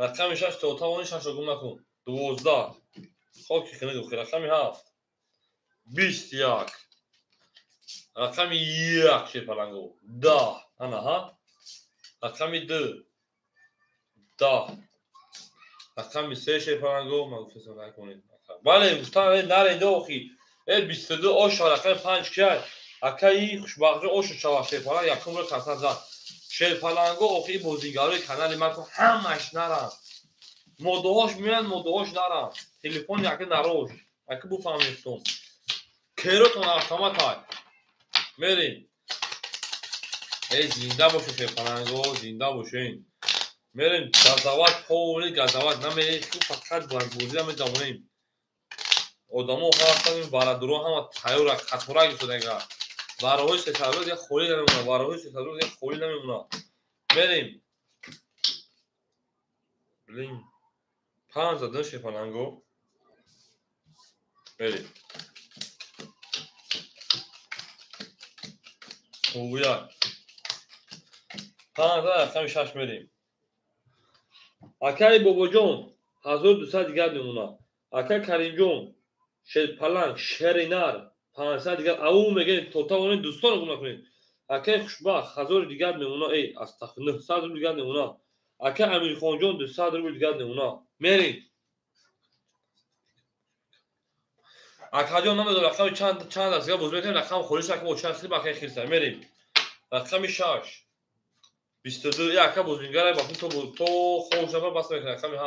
рақами 6 то тавони 6-ро гум накун 12 хоки хунук охир рақами 7 21 рақами 1 шерпаланго 10 ана ҳа рақами 2 10 Рақами 3 шерпаланго, ман гуфтам накунед. Бале, гуфтам нарен охи. 22 оша рақами 5 кия. Акаи хушбахтҷон оша шава шерпаланг якум ро каса зад. Шерпаланго охи бозигарои канали ман ку ҳамаш нарам. Модоҳош меянд, модоҳош нарам. Телефон яке нарош. Аки буфаҳмедтон. Керотон автоматай. Мерем. Зинда бошед шерпаланго, зинда бошед. Мерем газават, полни газават намерем, фақат бозӣ медавонем. Одамо ҳастанд, барадуро ҳама тайёра, қатора гирифтадага. Вараҳои сесадро дигар холӣ намемонад, вараҳои сесадро дигар холӣ намемонад. Мерем. Блин. 5 задан шерпаланго. Мерем. Хуя. 5 рақами 6 мерем. Акаи Бобоҷон 1200 дигар мемонад. Акаи Каримҷон шерпаланг, шеринар 500 дигар. Ау мегӯем то тавонед дӯстонро гум накунед. Акаи Хушбахт 1000 дигар мемонад. Астағфир, 900 рубл дигар мемонад. Акаи Амирхонҷон 200 рубл дигар мемонад. Мерем. Акаҷон намедонам рақами чанд аст. Боз мекунем рақам холиш ака бо чанд хилиб акаи хирса. Мерем. Рақами 6 22 яка бозингара ба то хомӯш нафар бас мекунад. Рақами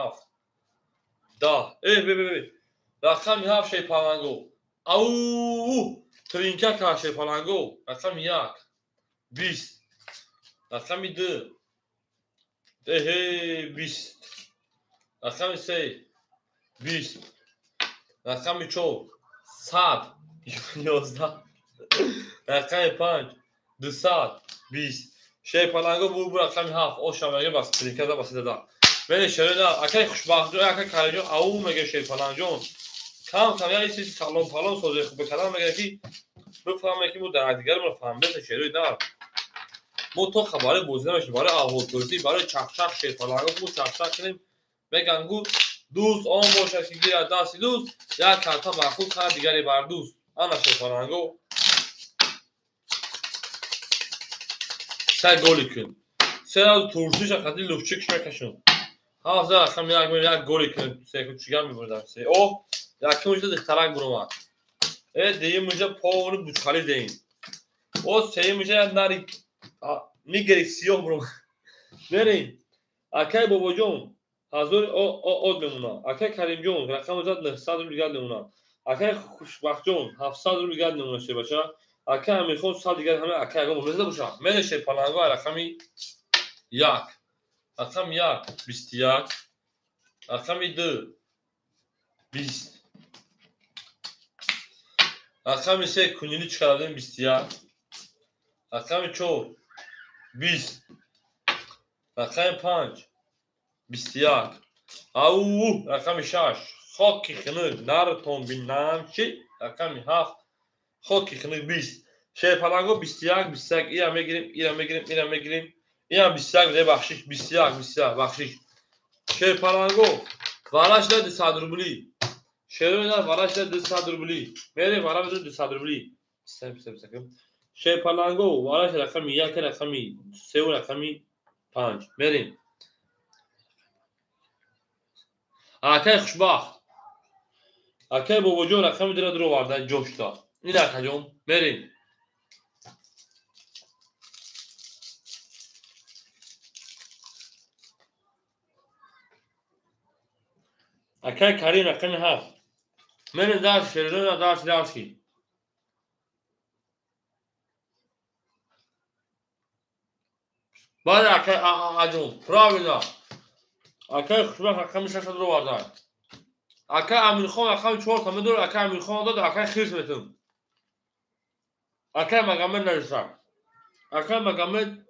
7 10 бе рақами 7 шерпаланго. Ау тринка ка шерпаланго. Рақами 1 20 рақами 2 20 рақами 3 20 рақами 4 100 11 рақами 5 220 шерпаланго бур рақами 7 оша мега бас тринка да бас дада. Мене шерина акай хушбахтҷон, акай Каримҷон ау мега шерпалангҷон. Кам кам я иси салом палом созе хуб калам мега ки бифаҳме ки мо дар дигармон фаҳмида шерои нар. Мо то хабари бозӣ намешем барои аҳволпурсӣ, барои чахчах шерпаланго мо чахчах кунем. Меган гу дӯст он бошад ки гирад дасти дӯст, як карта бар худ кунад дигаре бар дӯст. Ана шерпаланго. Сай голи кун. Се раз турсиша қади луфчикш мекашум. Ҳафт рақам як голи кун. Се чигар мебурдам. Се. О, якум ҷа дихтарак буромад. Дуюм ҷа повни бучқали деем. О, сеюм ҷа як нари нигери сиёҳ буромад. Мерем. Акай Бобоҷон 1000 од мемонад. Акай Каримҷон рақами зад 900 рубл дигар мемонад. Акай Хушбахтҷон 700 рубл дигар мемонад шербача. Акай Амирхон 100 дигар ҳама акай ягон мезада бошад. Мерем шерпаланго рақами 1. Рақами 1 21. Рақами 2 20. Рақами 3 кунили чиқарадем 21. Рақами 4 20. Рақами 5 21. Ау рақами 6 хоки хунук нарутон бинам чи. Рақами 7 хоки хунук 20. Шерпаланго 21 21 ира мегирем, ира мегирем, ира мегирем. Ира 21 не бахшиш 21 21 бахшиш. Шерпаланго варашда 200 рубли. Шерона варашда 200 рубли. Мере вара 200 рубли. Шерпаланго вараш рақами 1 рақами 3 рақами 5. Мерем. Акай Хушбахт. Акай Бобоҷон рақами 2 ро овардан ҷошта. Ин акаҷон мерем. Акай Карим рақами 7. Мерем дарс шерона дарс дарси. Бале акай аҷон, правильно. Акай Хушбахт рақами 6 ро овардан. Акай Амирхон рақами 4 та медорад, акай Амирхон дод, акай Хирс метум. Акай Магомед нависа. Акай Магомед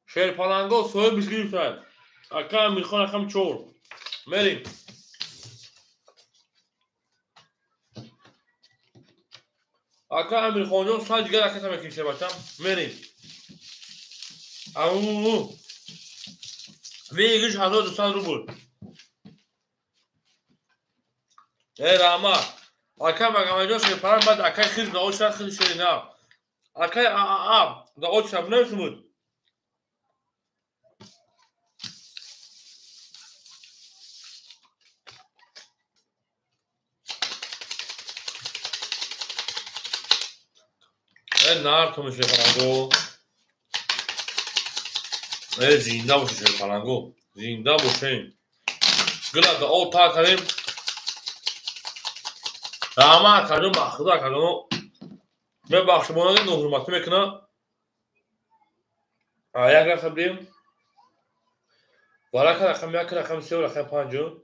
шерпаланго соҳибиш гирифтад. Акай Амирхон рақами 4. Мерем. Акай Амирхонҷон 100 дигар ракета мекунем шербачам. Мерем. Ау выигрыш 1200 рубл. Раҳмат. Акай Магомедҷон шерпаланг баъд акай Хирс да очра хирс шерина. Акай аа да очра бинависмуд. Нар томиши паланго. Зинда бошед паланго. Зинда бошем. Гула да о та кардем. Рама акаҷон, ба худо акаҷоно мебахшем, онаги ноҳурматӣ мекунад. Як рафта будем. Варака рақами як, рақами се, рақами панҷу.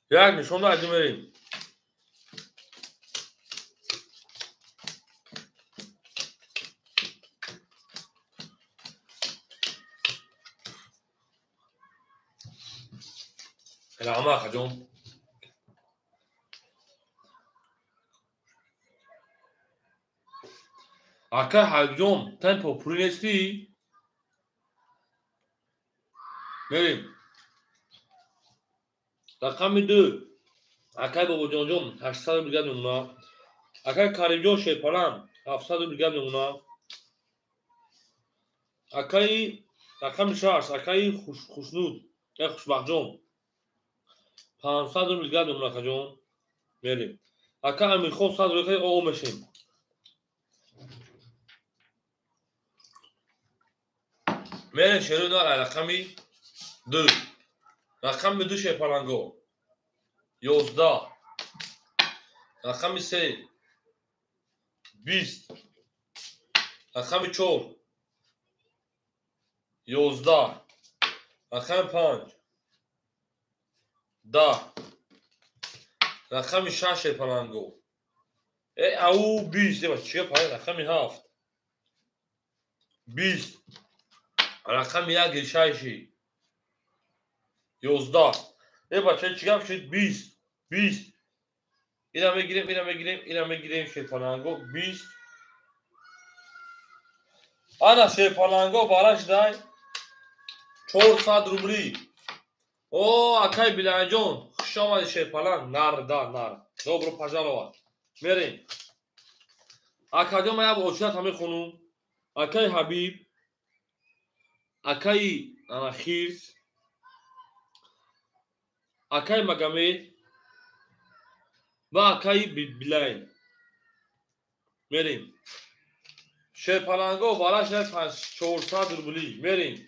Як нишон да айду мерем. Рама акаҷон. Ака Ҳабибҷон, темпо пурӣ нестӣ? Мерем. Рақами ду. Акай Бобоҷонҷон 800 рубл гап мемонад. Акай Каримҷон Шерпалан 700 рубл гап мемонад. Акаи рақами шаш, акаи Хушнуд, Хушбахтҷон 500 рубл гап мемонад, акаҷон. Мерем. Ака Амирхон 100 рубл о мешем. Мерем шеруи нар рақами ду. Рақами ду шерпаланго. 11. Рақами се. 20. Рақами чор. 11. Рақами панҷ. 10. Рақами шаш шерпаланго. Ау 20. Чӣ гап? Рақами ҳафт. 20. Рақами як решайши. 11. Бача чӣ гап шуд? 20. 20. Ина мегирем, ина мегирем, ина мегирем шерпаланго 20. Ана шерпаланго бараш дай 400 рубли. О, акай Биланҷон, хуш омадӣ шерпаланг. Нар да нар. Добро пожаловать. Мерем. Акаҷон, ман як очират мехонум. Акай Ҳабиб, акаи ана Хирс, акаи Магомед ва акаи Билайн. Мерем. Шерпаланго бараш 400 рубли. Мерем.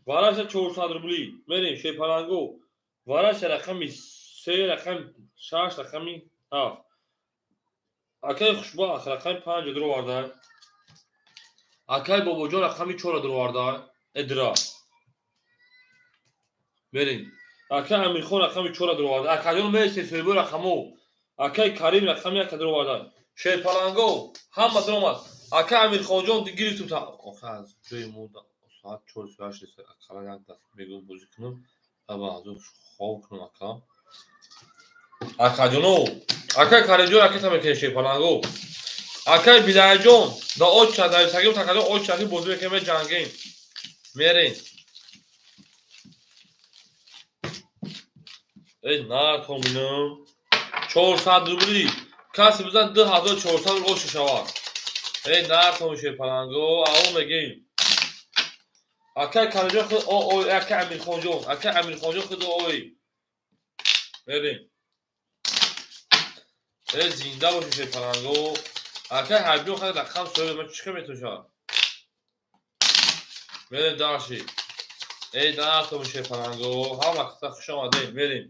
Вараша 400 рубли. Мерем шерпаланго. Вараша рақами се, рақами шаш, рақами ҳафт. Акаи Хушбахт рақами панҷ дуроварда. Акаи Бобоҷон рақами чора дуроварда. Эдра. Мерем. Акаи Амирхон рақами чора дуроварда. Акаҷон мересем соҳибои рақамо. Акаи Карим рақами яка дуроварда. Шерпаланго ҳама дуромад. Акаи Амирхонҷон гирифтум та. Охе аз ҷои мо соат 4:38 ақаллан як даст бегӯ бозӣ кунам ва аз хоб кунам ака. Акаҷоно, акаи Каримҷон ракета мекунем шерпаланго. Акаи Билайҷон да оча дар сагим такаҷон оча бозӣ мекунем, меҷангем. Мерем. Эй натоминам. 400 рубли. Касе бизан 2400 рубл оша шавад. Эй натоми шерпаланго, ао мегем. Акаи Каримҷон худ о ой, акаи Амирхонҷон, акаи Амирхонҷон худ ой. Мерем. Эй зинда бошед шерпаланго. Акаи Ҳабибҷон худ рақам соҳиб, ман чӣ метавонам? Мерем дарши. Эй натоми шерпаланго, ҳама каса хуш омадем, мерем.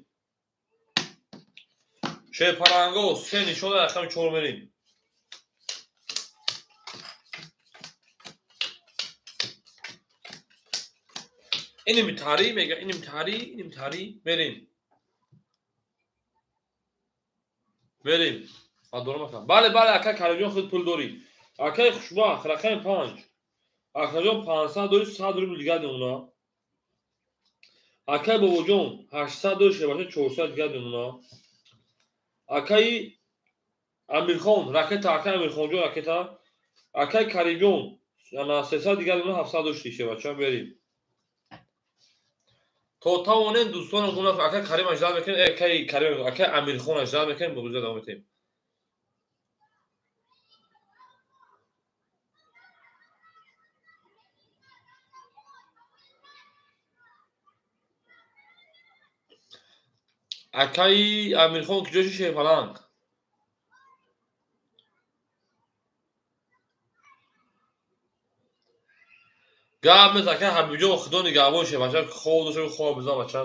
Шерпаланго се нишон рақами чор мерем. Иним тари мега, иним тари, иним тари мерем. Мерем. Ман дорам ака. Бале, бале, акаи Каримҷон худ пул дорӣ. Акаи Хушбахт рақами панҷ. Акаҷон 500 дорӣ, 100 рубл дигар мемонад. Акаи Бобоҷон 800 дорӣ, шербача 400 дигар мемонад. Акаи Амирхон ракета, акаи Амирхонҷон ракета. Акаи Каримҷон ана 300 дигар мемонад, 700 дошти шербача мерем. То тавонем дӯстонам гум накунем. Акаи Карим аждад мекунем, акаи Карим, акаи Амирхон аждад мекунем, бо буза давом метем. Акаи Амирхон куҷо ши шерпаланг? Гап нест, ака Ҳабибҷон, худо нигаҳбон шебача, хоб дошта, хоб бизан бача.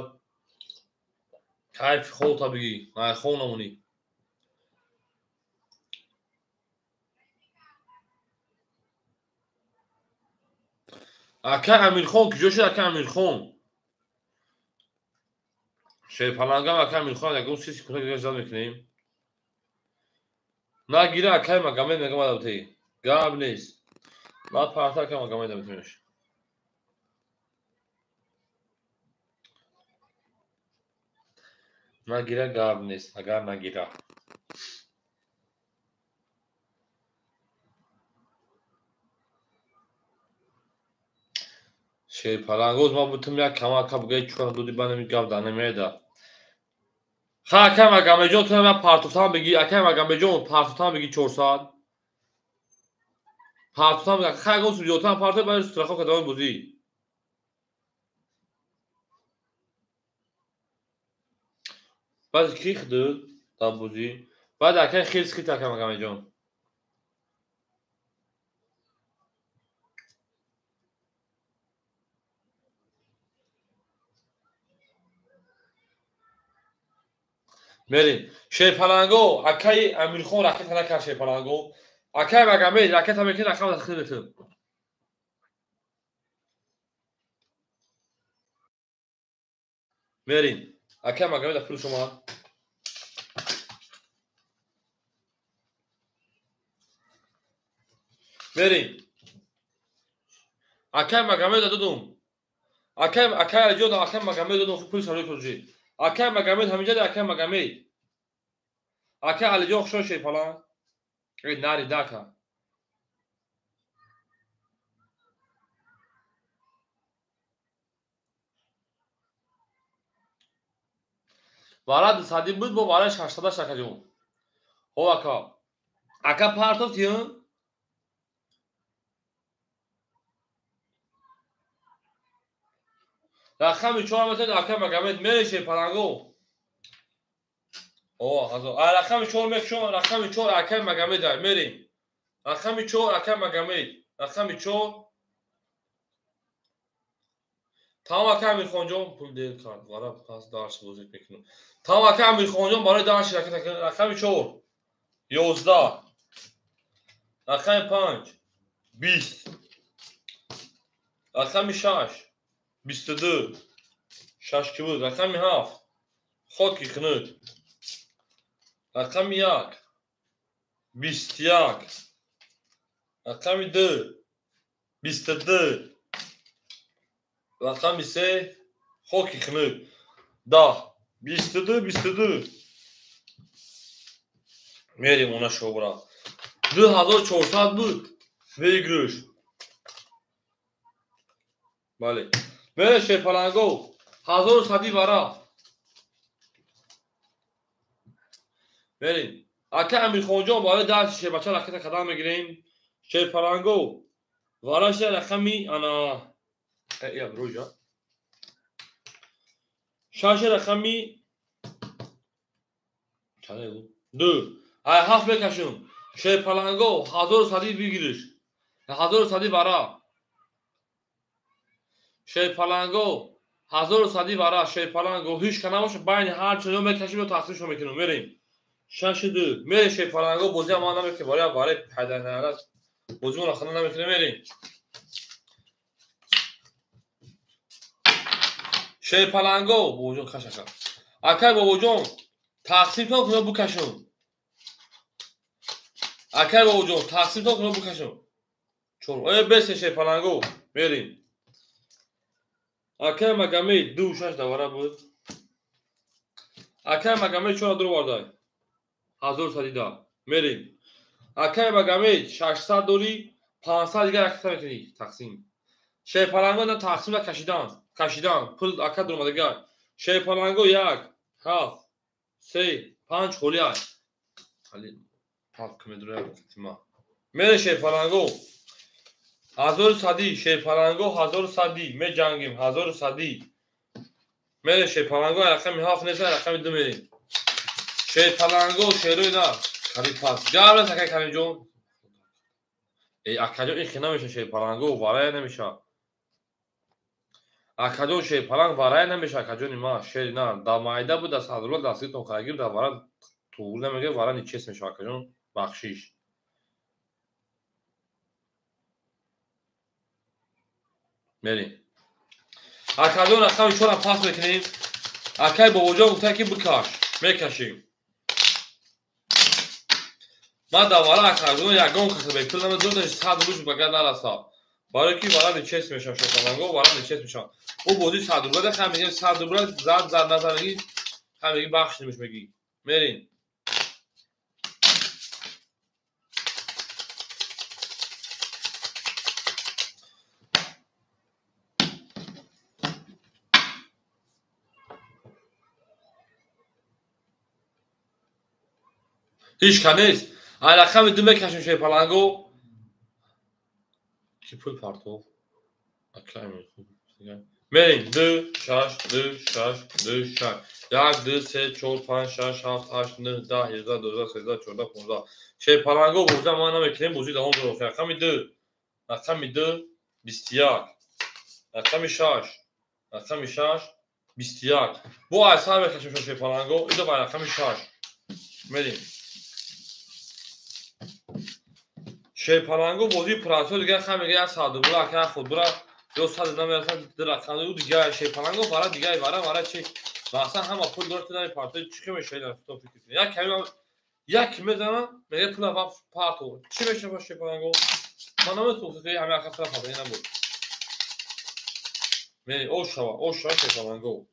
Кайфи хобта бигӣ, ай хоб намонӣ. Ака Амирхон куҷо шуд, ака Амирхон? Шерпалангам ака Амирхон ягон 30 секунда дигар ждать мекунем. Нагира акай Магомед мегам адабте. Гап нест. На парта ака Магомед метунеш. Нагира гап нест, агар нагира. Шерпалангоз ма бутум як камака бугай чука дуди банами гап да намеда. Ха акай Магомедҷон, ту ма партофтан бигӣ, акай Магомедҷон партофтан бигӣ 400. Партофтан бигӣ, ха ягон зиёдтар партоф, баъд страховка давом бозӣ. Баъд ки худуд дар бозӣ? Баъд акай хелс хит акай Магомедҷон. Мерим. Шерпаланго, акай Амирхон ракета накард Шерпаланго. Акай Магомед ракета мекунад, рақам тахмин мекунад. Мерим. Акай Магомед пул шумо. Мерим. Акай Магомед додум. Акай акай Алиҷон, акай Магомед додум, хуб пул шароит кунҷи. Акай Магомед ҳаминҷа акай Магомед. Акай Алиҷон хушо Шерпаланг. Эй нари дака. Вара 200 буд, бо вара 600 шакаҷон. Хо ака. Ака партов тиён? Рақами 4 метавонед ака Магомед мере Шерпаланго. О, ҳазор. А рақами 4 мекушам, рақами 4 акай Магомед мерем. Рақами 4 акай Магомед. Рақами 4. Тамом ака Амирхонҷон пул дер кард. Вара пас дарс бозӣ мекунам. Тамом ака Амирхонҷон барои дарс ракета рақами 4. 11. Рақами 5. 20. Рақами 6. 22. 6 ки буд? Рақами 7. Хоки хунук. Рақами 1. 21. Рақами 2. 22. Рақами 3. Хоки хунук. 10. 22, 22. Мерим она шобра. 2400 буд. Выигрыш. Бале. Мере Шерпаланго. 1100 вара. Мерим. Ака Амирхонҷон барои дарси шербача ракета қадам мегирем. Шерпаланго. Вараша рақами ана я рӯҷа. Шаша рақами чанд буд? 2. Ай 7 мекашум. Шерпаланго 1100 бигириш. 1100 вара. Шерпаланго 1100 вара. Шерпаланго ҳеч ка набоша, байни ҳар чиз мекашим ё тақсимшо мекунем. Мерем. 6 2. Мерем Шерпаланго бозӣ ҳам намекунем. Барои барои пайда нарас. Бозимонро хана намекунем, мерем. Шерпаланго бобоҷон каш ака. Акай бобоҷон тақсимтон кунам букашум. Акай бобоҷон тақсимтон кунам букашум. 4. Э бесе Шерпаланго мерем. Акай Магомед 2 6 давара буд. Акай Магомед 4 дур вардай. 1110. Мерем. Акай Магомед 600 дорӣ, 500 дигар ракета мекунӣ тақсим. Шерпаланго на тақсим на кашидан. Кашидан. Пул ака дуромадагар. Шерпаланго 1 7 3 5 холӣ ай. Али пап кимедура тима. Мере Шерпаланго. 1100 Шерпаланго 1100 меҷангим 1100. Мере Шерпаланго рақами 7 нест, рақами 2 мерем. Шерпаланго шерои на. Кари пас. Гап нест акай Каримҷон. Эй акаҷон ин хе намеша Шерпаланго варая намеша. Акаҷон шерпаланг варай намеша, акаҷони ма, шери на, дар майда буд, дар сад рубла дастгиртон карда, дар вара туғри намегирад, вара нечест мешава, акаҷон, бахшиш. Мерем. Акаҷон рақами чорам пас мекунем. Акай бобоҷон гуфта ки бикаш, мекашем. Ман дар вара акаҷон ягон каса бепул намедодам, 100 рубл багар нарасад. Барои ки вара нечест мешавам, шерпаланго вара нечест мешавам. Ӯ бозӣ 100 рубла да хай мегем 100 рубла зад зад назад меги, хай меги бахш немеш меги. Мерем. Ҳеҷ ка нест. Ай рақами ду мекашем шерпаланго. Ки пул партов? Мерем. 2 6 2 6 2 6. 1 2 3 4 5 6 7 8 9 10 11 12 13 14 15. Шерпаланго бозӣ ма намекунем, бозӣ давом дорад. Рақами 2. Рақами 2 21. Рақами 6. Рақами 6 21. Бо айсар мекашем шерпаланго. Идо ба рақами 6. Мерем. Шерпаланго бозии прасо дигар хай мега як 100 рубла, ака худ бура ё 100 намерасад, ду рақам ӯ дигар шерпаланго вара дигар вара вара чи мақсад ҳама пул дорад, ту намепартои чӣ мешавад дар футбол фикр кунӣ. Як калима як мезанам, мега пула ва парто. Чӣ мешавад шерпаланго? Ман наметавонам ки ҳама ака пула партои набуд. Мери, о шава, о шава шерпаланго.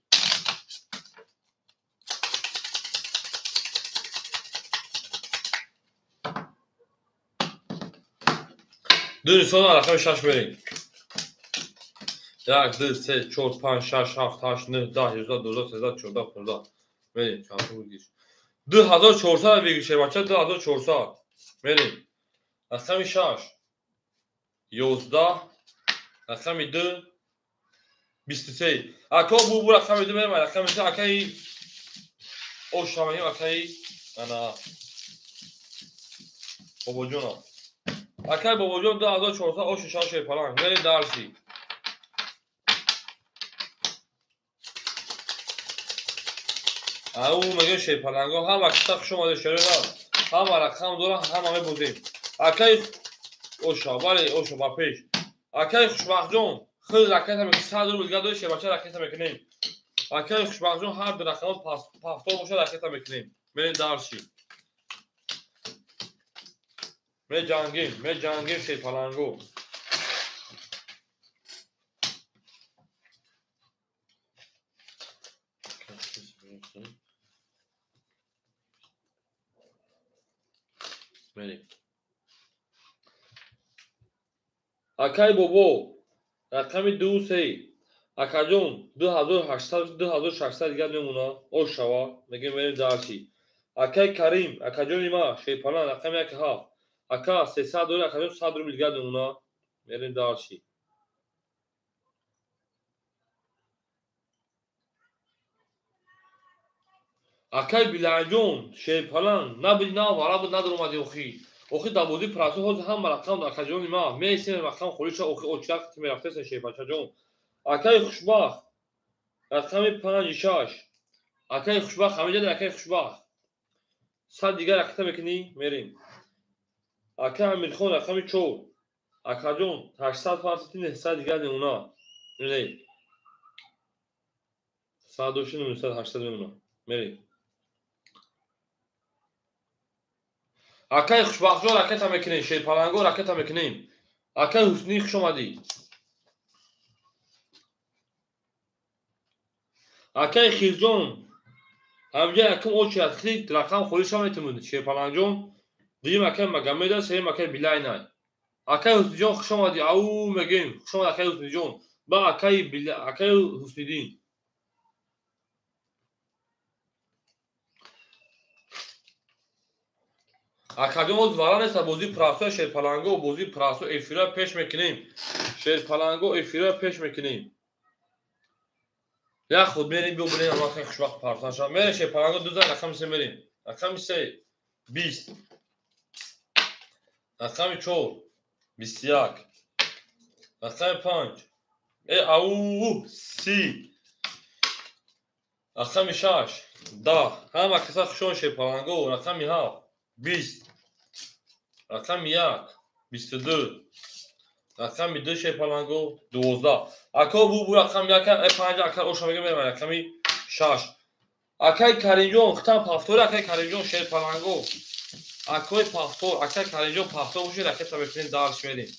Ду инсон рақами 6 мерем. 1 2 3 4 5 6 7 8 9 10 11 12 13 14 15. Мерем, чанд буд? 2400 бигир шербача, 2400. Мерем. Рақами 6 11 рақами 2 23. Ако бу рақами 2 мерем, рақами 3 акаи ошамаем, акаи ана бобоҷонам. Акай бобоҷон 2400 оши шаш шерпаланг. Мерем дарси. Ау мега шерпаланго ҳама киса хуш омаде шерера. Ҳама рақам дора, ҳама мебозем. Акай оша, бале оша ба пеш. Акай хушбахтҷон, худ ракета мекунем, 100 рубл дигар дори шербача ракета мекунем. Акай хушбахтҷон ҳар ду рақам пафтор боша ракета мекунем. Мерем дарси. Меҷангем, меҷангем шерпаланго. Мерем. Акай бобо, рақами 2 3. Акаҷон 2800 2600 дигар мемона. Ош шава, мегем мерем дарси. Акай Карим, акаҷони ма, шерпаланг рақами 1 7. Ака 300 дори, акаҷон 100 рубл дигар мемона. Мерем дарси. Акай Билалҷон, шерпаланг, набуди на вара буд надоромади охи. Охи дар бозии прасо ҳозир ҳама рақам акаҷони ма, месем рақам холӣ шуд, охи очирак мерафтеса шерпачаҷон. Акай хушбахт, рақами 5 6. Акай хушбахт, ҳамиҷа акай хушбахт. 100 дигар ракета мекунӣ, мерем. Ака Амирхон рақами 4. Акаҷон 800 фарсити 900 дигар мемона. Мерем. 100 доши 900 800 мемона. Мерем. Акай хушбахтҷон ракета мекунем, шерпаланго ракета мекунем. Акай Ҳуснӣ хуш омадӣ. Акай Хирҷон ҳамҷа якум очи аз хит рақам холӣ шава метавонад шерпалангҷон. Дуюм акай Магомеда, сеюм акай Билайнай. Акай Ҳусниҷон хуш омадӣ. Ау мегем, хуш омад акай Ҳусниҷон. Ба акай акай Ҳусниддин. Акаҷон оз вара нест, бозии прасо шерпаланго, бозии прасо эфира пеш мекунем. Шерпаланго эфира пеш мекунем. Як худ мерем, биё бирем, ама акай хушбахт партан шава. Мерем шерпаланго ду зан рақами 3 мерем. Рақами 3 20. Рақами 4 21. Рақами 5 Ау 30. Рақами 6 10. Ҳама каса хушон шерпаланго. Рақами 7 20. Рақами 1 22. Рақами 2 шерпаланго 12. Ако бу рақами 1 5 ака оша мегем рақами 6. Акай Каримҷон хитам пафтор, акай Каримҷон шерпаланго. Акой пафтор, акай Каримҷон пафтор бошед, ракета мекунем, дарш мерем.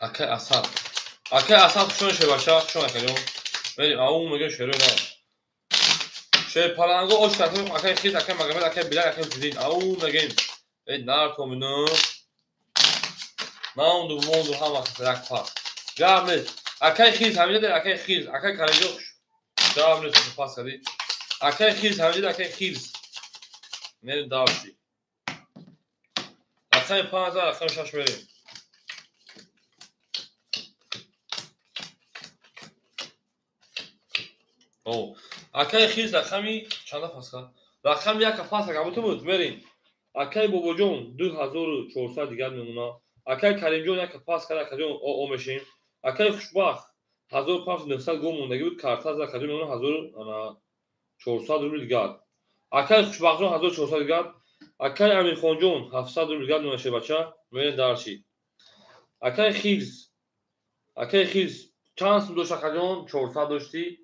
Акай Асад. Акай Асад хушон шербаша, хушон акаҷон. Мерем, ау мегем шерои на. Шерпаланго ош таким, акай Хиз, акай Магомед, акай Билал, акай Ҳусейн. Ау мегем. Эй наркомину. Наунду монду ҳама як пас. Гап нест. Акай Хиз ҳамида, акай Хиз, акай Каримҷон хуш. Гап нест, пас кардӣ. Акай Хиз ҳамида, акай Хиз. Мерем дарси. Рақами 5, рақами 6 мерем. Акай Хиз рақами чанда пас кард? Рақами 1 пас кард, буд мерем. Акай Бобоҷон 2400 дигар мемонад. Акай Каримҷон 1 пас кард, акаҷон о мешем. Акай Хушбахт 1500 гом мондагӣ буд, карта аз акаҷон мемонад 1400 рубл дигар. Акай Хушбахтҷон 1400 дигар. Акай Амирхонҷон 700 рубл дигар мемонад шербача. Мерем дарши. Акай Хиз. Акай Хиз чанд сум дошт акаҷон? 400 доштӣ.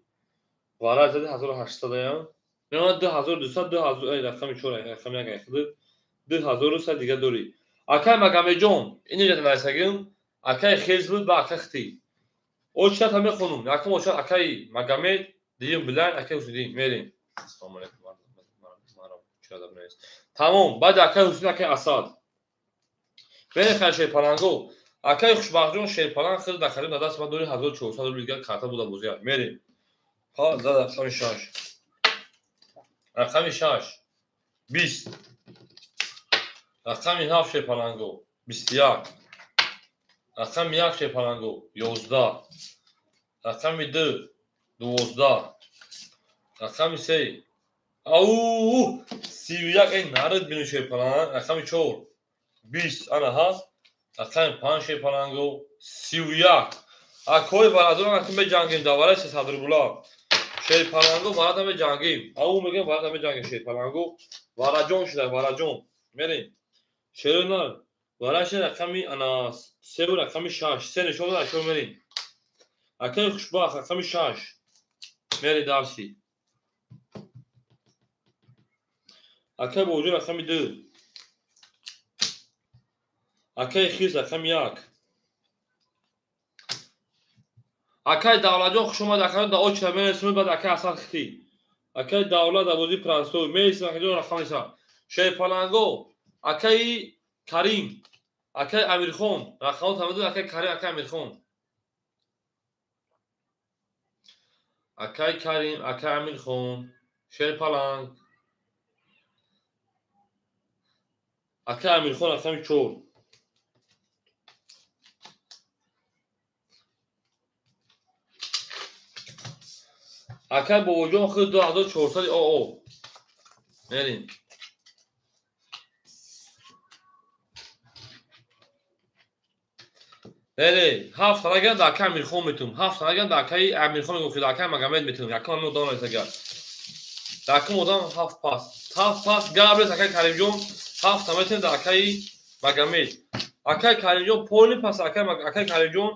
Вара зади 1800 аям. Мемонад 2200, 2000, рақами 4, рақами 1 айхиди. 2100 дигар дорӣ. Акай Магомедҷон, инҷа нависагим, акай Хиз буд ба акай Хити. Очата мехонум. Якум очат акай Магомед, дуюм Билал, акай Ҳусейн. Мерем. Ассалому алайкум. Тамом, баъд акай Ҳусейн, акай Асад. Мерем хай шерпаланго. Акай Хушбахтҷон шерпаланг хел дахарим да даст ман дори 1400 рубл дигар карта буда бозия. Мерем. Ха, зада рақами 6. Рақами 6 20. Рақами 7 шерпаланго 21. Рақами 1 шерпаланго 11. Рақами 2 12. Рақами 3 ау 31 эй нарид бину шерпаланг. Рақами 4 20 ана ҳаст. Рақами 5 шерпаланго 31. Акои бародарон акун меҷангем давараи 300 рубла. Шерпаланго варада меҷангем. Ау мегем варада меҷангем шерпаланго. Вараҷон шуда, вараҷон. Мерем. Шерона вараша рақами ана 3 рақами 6. 3 нишон дод, акой мерем. Акай Хушбахт рақами 6. Мерем дарси. Акай Бобоҷон рақами 2. Акай Хиз рақами 1. Акай Давлатҷон хуш омад, акай да оча мересум, баъд акай Асад Хити. Акай Давлат да бозии Прансой мересим, акайҷон рақам неса. Шерпаланго, акай Карим, акай Амирхон, рақамот ҳамаду акай Карим, акай Амирхон. Акай Карим, акай Амирхон, Шерпаланг. Акай Амирхон рақами 4. Акай Бобоҷон худ 2400 ОО. Мерем. Не, ҳафт танаган дар акай Амирхон метум. Ҳафт танаган дар акай Амирхон мегӯм, дар акай Магомед метум. Якум ҳамин одам нависагар. Дар акум одам ҳафт пас. Ҳафт пас гап нест акай Каримҷон. Ҳафт та метем дар акай Магомед. Акай Каримҷон поли пас акай Каримҷон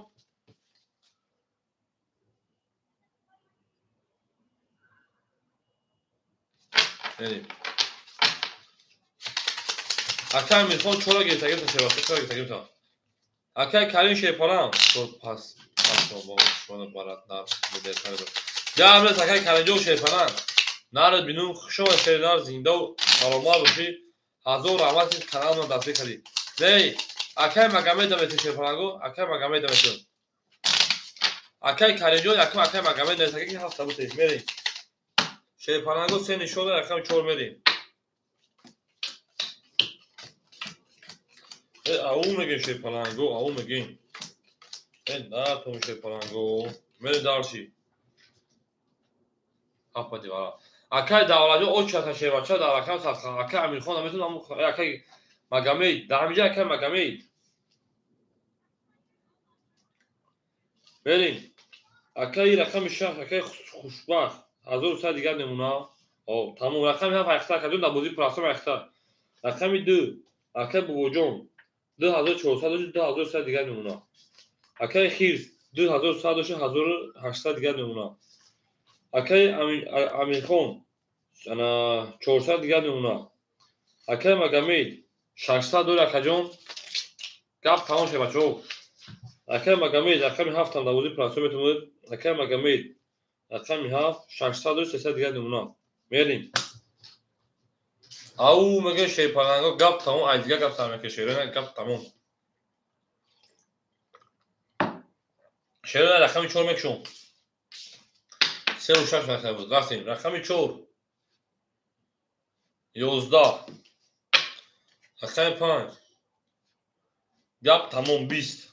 Акай Амирхон чора гирифта, гирифта шербача, чора гирифта, гирифта. Акай Карим шерпаланг. Пас, пас, шумо барат нар бидет. Гап нест акай Каримҷон шерпаланг. Нарад бинум, хуш омад шернар, зинда саломат бошӣ. Ҳазор раҳмат ки каналмон дастгирӣ кардӣ. Не, акай Магомед метем шерпаланго, акай Магомед метем. Акай Каримҷон, якум акай Магомед нест, акай ҳафта бутем. Мерем. Шерпаланго 3 нишон дод, рақами 4 мерем. Ау мегем шерпаланго, ау мегем. На, шерпаланго. Мерем дарси. Ҳафт дивара. Акай Давлатҷон очата шербача дар рақам садха. Акай Амирхон наметунам, акай Магомед, дар ҳаминҷа акай Магомед. Мерем. Акаи рақами 6, акаи Хушбахт, 1100 дигар мемона. О, тамом, рақами 7 айхта, акаҷон дар бозии пурасрор айхта. Рақами 2, акаи Бобоҷон, 2400 дошт, 2100 дигар мемона. Акаи Хирс, 2100 дошт, 1800 дигар мемона. Акаи Амирхон, 400 дигар мемона. Акаи Магомед, 600 дори акаҷон. Гап тамом шуд, бачаҳо. Акаи Магомед, рақами 7 дар бозии пурасрор метавонад. Акаи Магомед, рақами 7, 600 дори, 300 дигар мемона. Мерем. Ау, мега шерпаланго, гап тамом, ай дигар гап сар мекунад шерона, гап тамом. Шерона рақами 4 мекушум. 3 ва 6 рақам буд. Рафтем. Рақами 4. 11. Рақами 5. Гап тамом 20.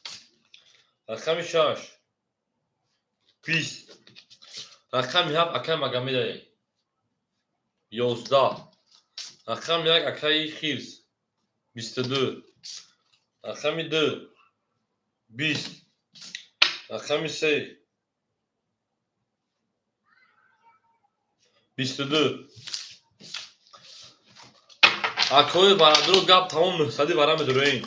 Рақами 6. 20. Рақами 7 акаи Магомедаи. 11. Рақами 1 акаи Хирс. 22. Рақами 2. 20. Рақами 3. 22. Акои бародаро гап тамом 900 вара медуроем.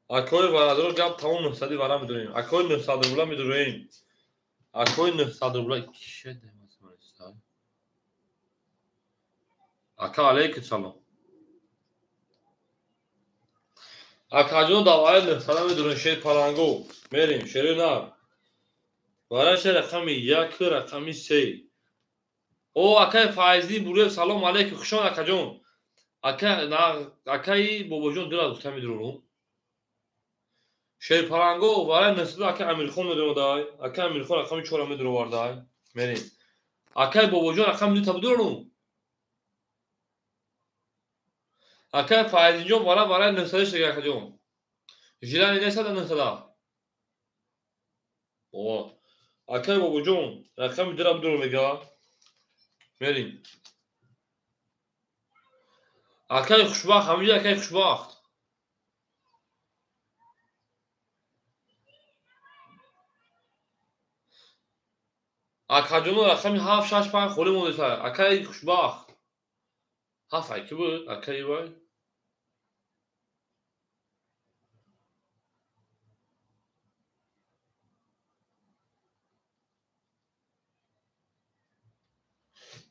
Акои бародаро гап тамом 900 вара медуроем. Акои 900 рубла медуроем. Акои 900 рубла. Ака алейкум салом. Акаҷон даваи 900 медуроем. Шер паланго. Мерем. Шери нар. Вараша рақами 1, рақами 3. О, акаи Файзли Буриев, салом алейкум. Хушон акаҷон. Акаи Бобоҷон дура гуфта медурорум. Шерпаланго варай 900 акаи Амирхон медуродай. Акаи Амирхон рақами 4 медуровардай. Мерем. Акаи Бобоҷон рақами 2 та бидурорум. Акаи Файзинҷон варай 900 шега акаҷон. Жилани несада 900. О, акаи Бобоҷон рақами 2 ра бидурор мега. Мерем. Акаи Хушбахт, ҳаминҷа акаи Хушбахт. Акаҷоно рақами 7, 6, 5 холӣ мондеса. Акаи Хушбахт. 7 ай ки буд? Акаи вай.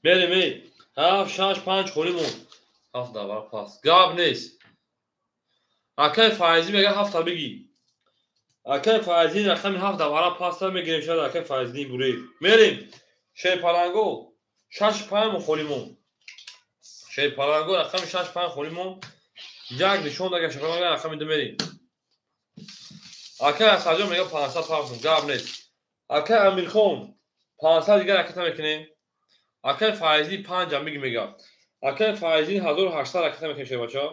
Мерем, эй. 7, 6, 5 холӣ монд. 7 давар пас. Гап нест. Акаи Файзӣ мега 7 та бигӣ. Акаи Файзӣ рақами 7 давара пас мегирем шояд акаи Файзиддин Буриев. Мерем. Шерпаланго 6 5 холӣ монд. Шерпаланго рақами 6 5 холӣ монд. Як нишон дага шерпаланго рақами 2 мерем. Акаи Асаҷон мега 500 пафтум. Гап нест. Акаи Амирхон 500 дигар ракета мекунем. Акаи Файзӣ 5 ам биги мега. Акаи Файзӣ 1800 ракета мекунем шербача.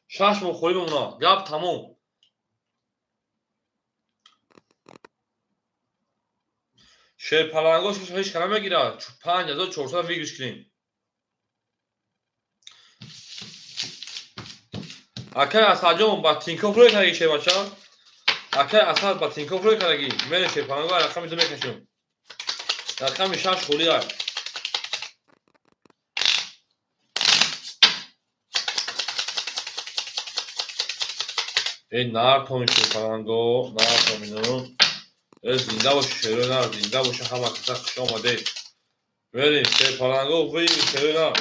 6 моҳ холӣ мемона. Гап тамом. Шерпаланго ҳеҷ кара мегирад. 5400 выигрыш кунем. Акаи Асаҷон ба Тинкоф рӯй кардаги шербача. Акаи Асад ба Тинкоф рӯй кардаги. Мерем шерпаланго рақами 2 мекашем. Рақами 6 холӣ аст. Эй нартомин шерпаланго, нартомину. Эй зинда боши шерои нар, зинда боши ҳама каса хуш омадед. Мерем шерпаланго выигрыш шерои нар.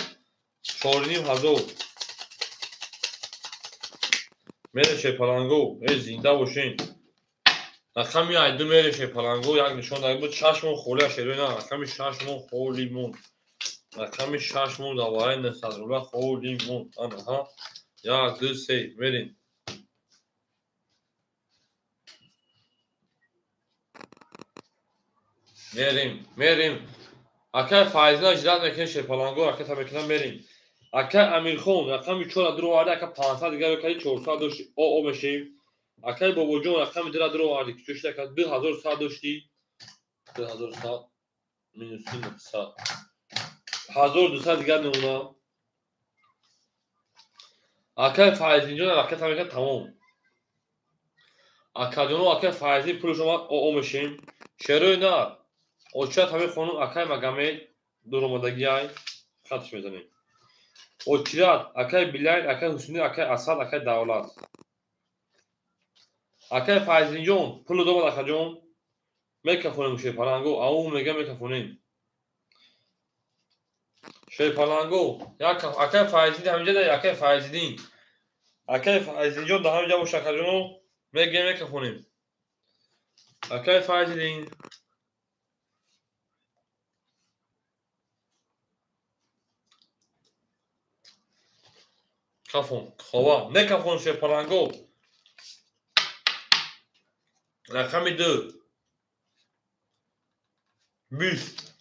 4500. Мерем шерпаланго, эй зинда бошин. Рақами 2 мерем шерпаланго, як нишон дар буд 6 моҳ холӣ шерои нар, рақами 6 моҳ холӣ монд. Рақами 6 моҳ дар вараи 900 рубла холӣ монд. Анаҳа. 1 2 3 мерем. Мерем, мерем. Акаи Файзина ҷират мекунем шерпаланго, ракета мекунам мерем. Акаи Амирхон рақами 4 дуроварди, ака 500 дигар кади 400 дошти, о мешем. Акаи Бобоҷон рақами 2 дуроварди, ки чӯшида ака 2100 дошти. 2100 минус 900. 1200 дигар мемона. Акай Файзинҷон ракета мекунад тамом. Акаҷоно акай Файзин пулаш омад оо мешем. Шерои нар. Очат ҳамин хонум акай Магомед дуромадагиай хатш мезанем. Очират акай Билай, акай Ҳусни, акай Асад, акай Давлат. Акай Файзинҷон пулу домад акаҷон. Мекафонем шерпаланго, ау мега мекафонем. Шерпаланго, як акай Файзидин ҳаминҷа да акай Файзидин. Акай Файзидинҷон да ҳаминҷа бош акаҷоно мегем мекафонем. Акай Файзидин. Кафон, хова, мекафон шерпаланго. Рақами 2. 20.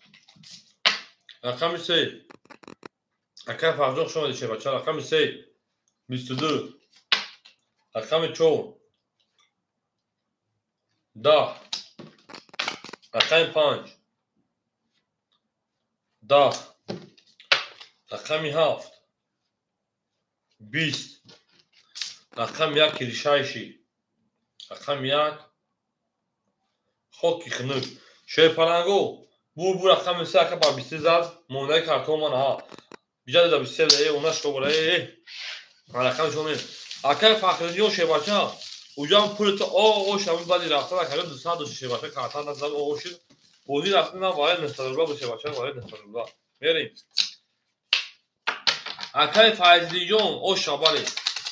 Рақами 3. Акай Фарҷон хуш омадед шербача. Рақами 3. 22. Рақами 4. 10. Рақами 5. 10. Рақами 7. 20. Рақами 1 киришайши. Рақами 1 хоки хунук. Шерпаланго бур рақами 3 ака ба 23 зад мондаи картон ман ҳа. Биҷа да 23 она шобара рақами шумо мем. Акай Фахриддин шербача уҷам пулата о шаб баъди рафтан акаҷо 200 дошт шербача карта назад о шид. Бозӣ рафтан ман барои 900 рубла буд шербача барои 900 рубла. Мерем. Акай Файзиддинҷон о шабаре.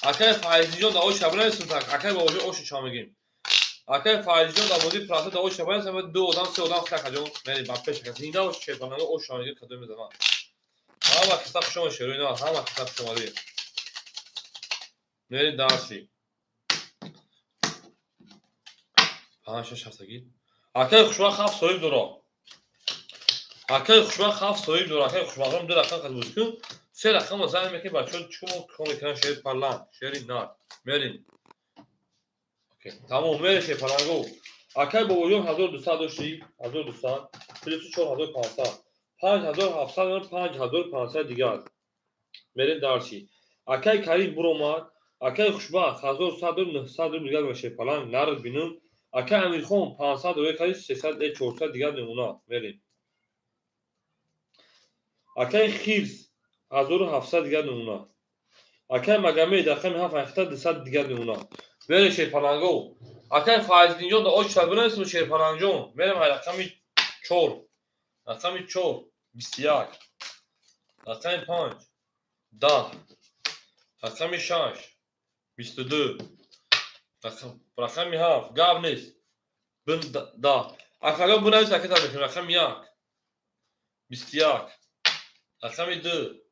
Акай Файзиддинҷон да о шабаре сунтак. Акай бобоҷон о шича мегем. Акай Файзиддинҷон да бозӣ праса да о шабаре сама ду одам се одам акаҷон мерем ба пеш ака. Зинда бош шерпаланго о шабаре кадом мезанам. Ҳама киса хуш омадед шерои нав, ҳама киса хуш омадед. Мерем дарси. 5 6 ҳафтагӣ. Акай хушбахт 7 соҳиб дора. Акай хушбахт 7 соҳиб дора. Акай хушбахтон 2 рақам қад бозӣ кун. 3 рақамро занг мекунем бачаҳо чӣ кор мекунанд шери парлан, шери нар. Мерем. Окей. Тамом мерем шери парланго. Акай бобоҷон 1200 доштӣ, 1200 плюс 4500. 5700 5500 дигар. Мерем дарси. Акай Карим буромад. Акай хушбахт 1100 900 рубл дигар ба шери парлан нар бинум. Акай Амирхон 500 рубл карди 300 400 дигар мемонад. Мерем. Акай Хирс 1700 дигар мемонад. Акай Магомед рақами 7 ҳақиқат 200 дигар мемонад. Мерем шерпаланго. Акай Файзиддинҷон да оч бинависем шерпалангҷон. Мерем рақами 4. Рақами 4 21. Рақами 5 10. Рақами 6 22. Рақами 7 гап нест. Бин 10. Акаҷон бинавис ракета мекунем. Рақами 1 21. Рақами 2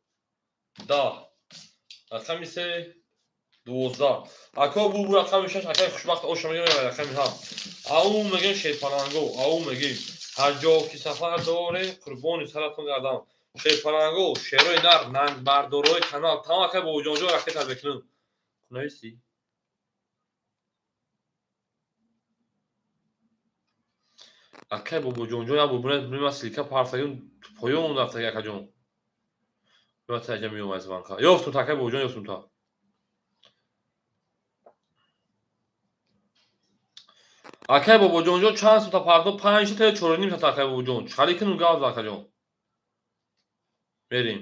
10. Рақами 3 12. Ако бу рақами 6 акай хушбахт оша мегем рақами 7. Ау мегем шерпаланго, ау мегем. Ҳар ҷо ки сафар дорем қурбони саратон гардам. Шерпаланго, шерои нар, нангбардорои канал. Тамом акай бобоҷонҷон ракета мекунем. Нависӣ? Акай бобоҷонҷон як бор ман силка партагим поён рафтаги акаҷон. Ман таҷа меём аз банка. Ёфтум та акай бобоҷон ёфтум та. Акай бобоҷонҷон чанд сум та пардо 5 та 4.5 та акай бобоҷон. Чали кунум гав акаҷон. Мерем.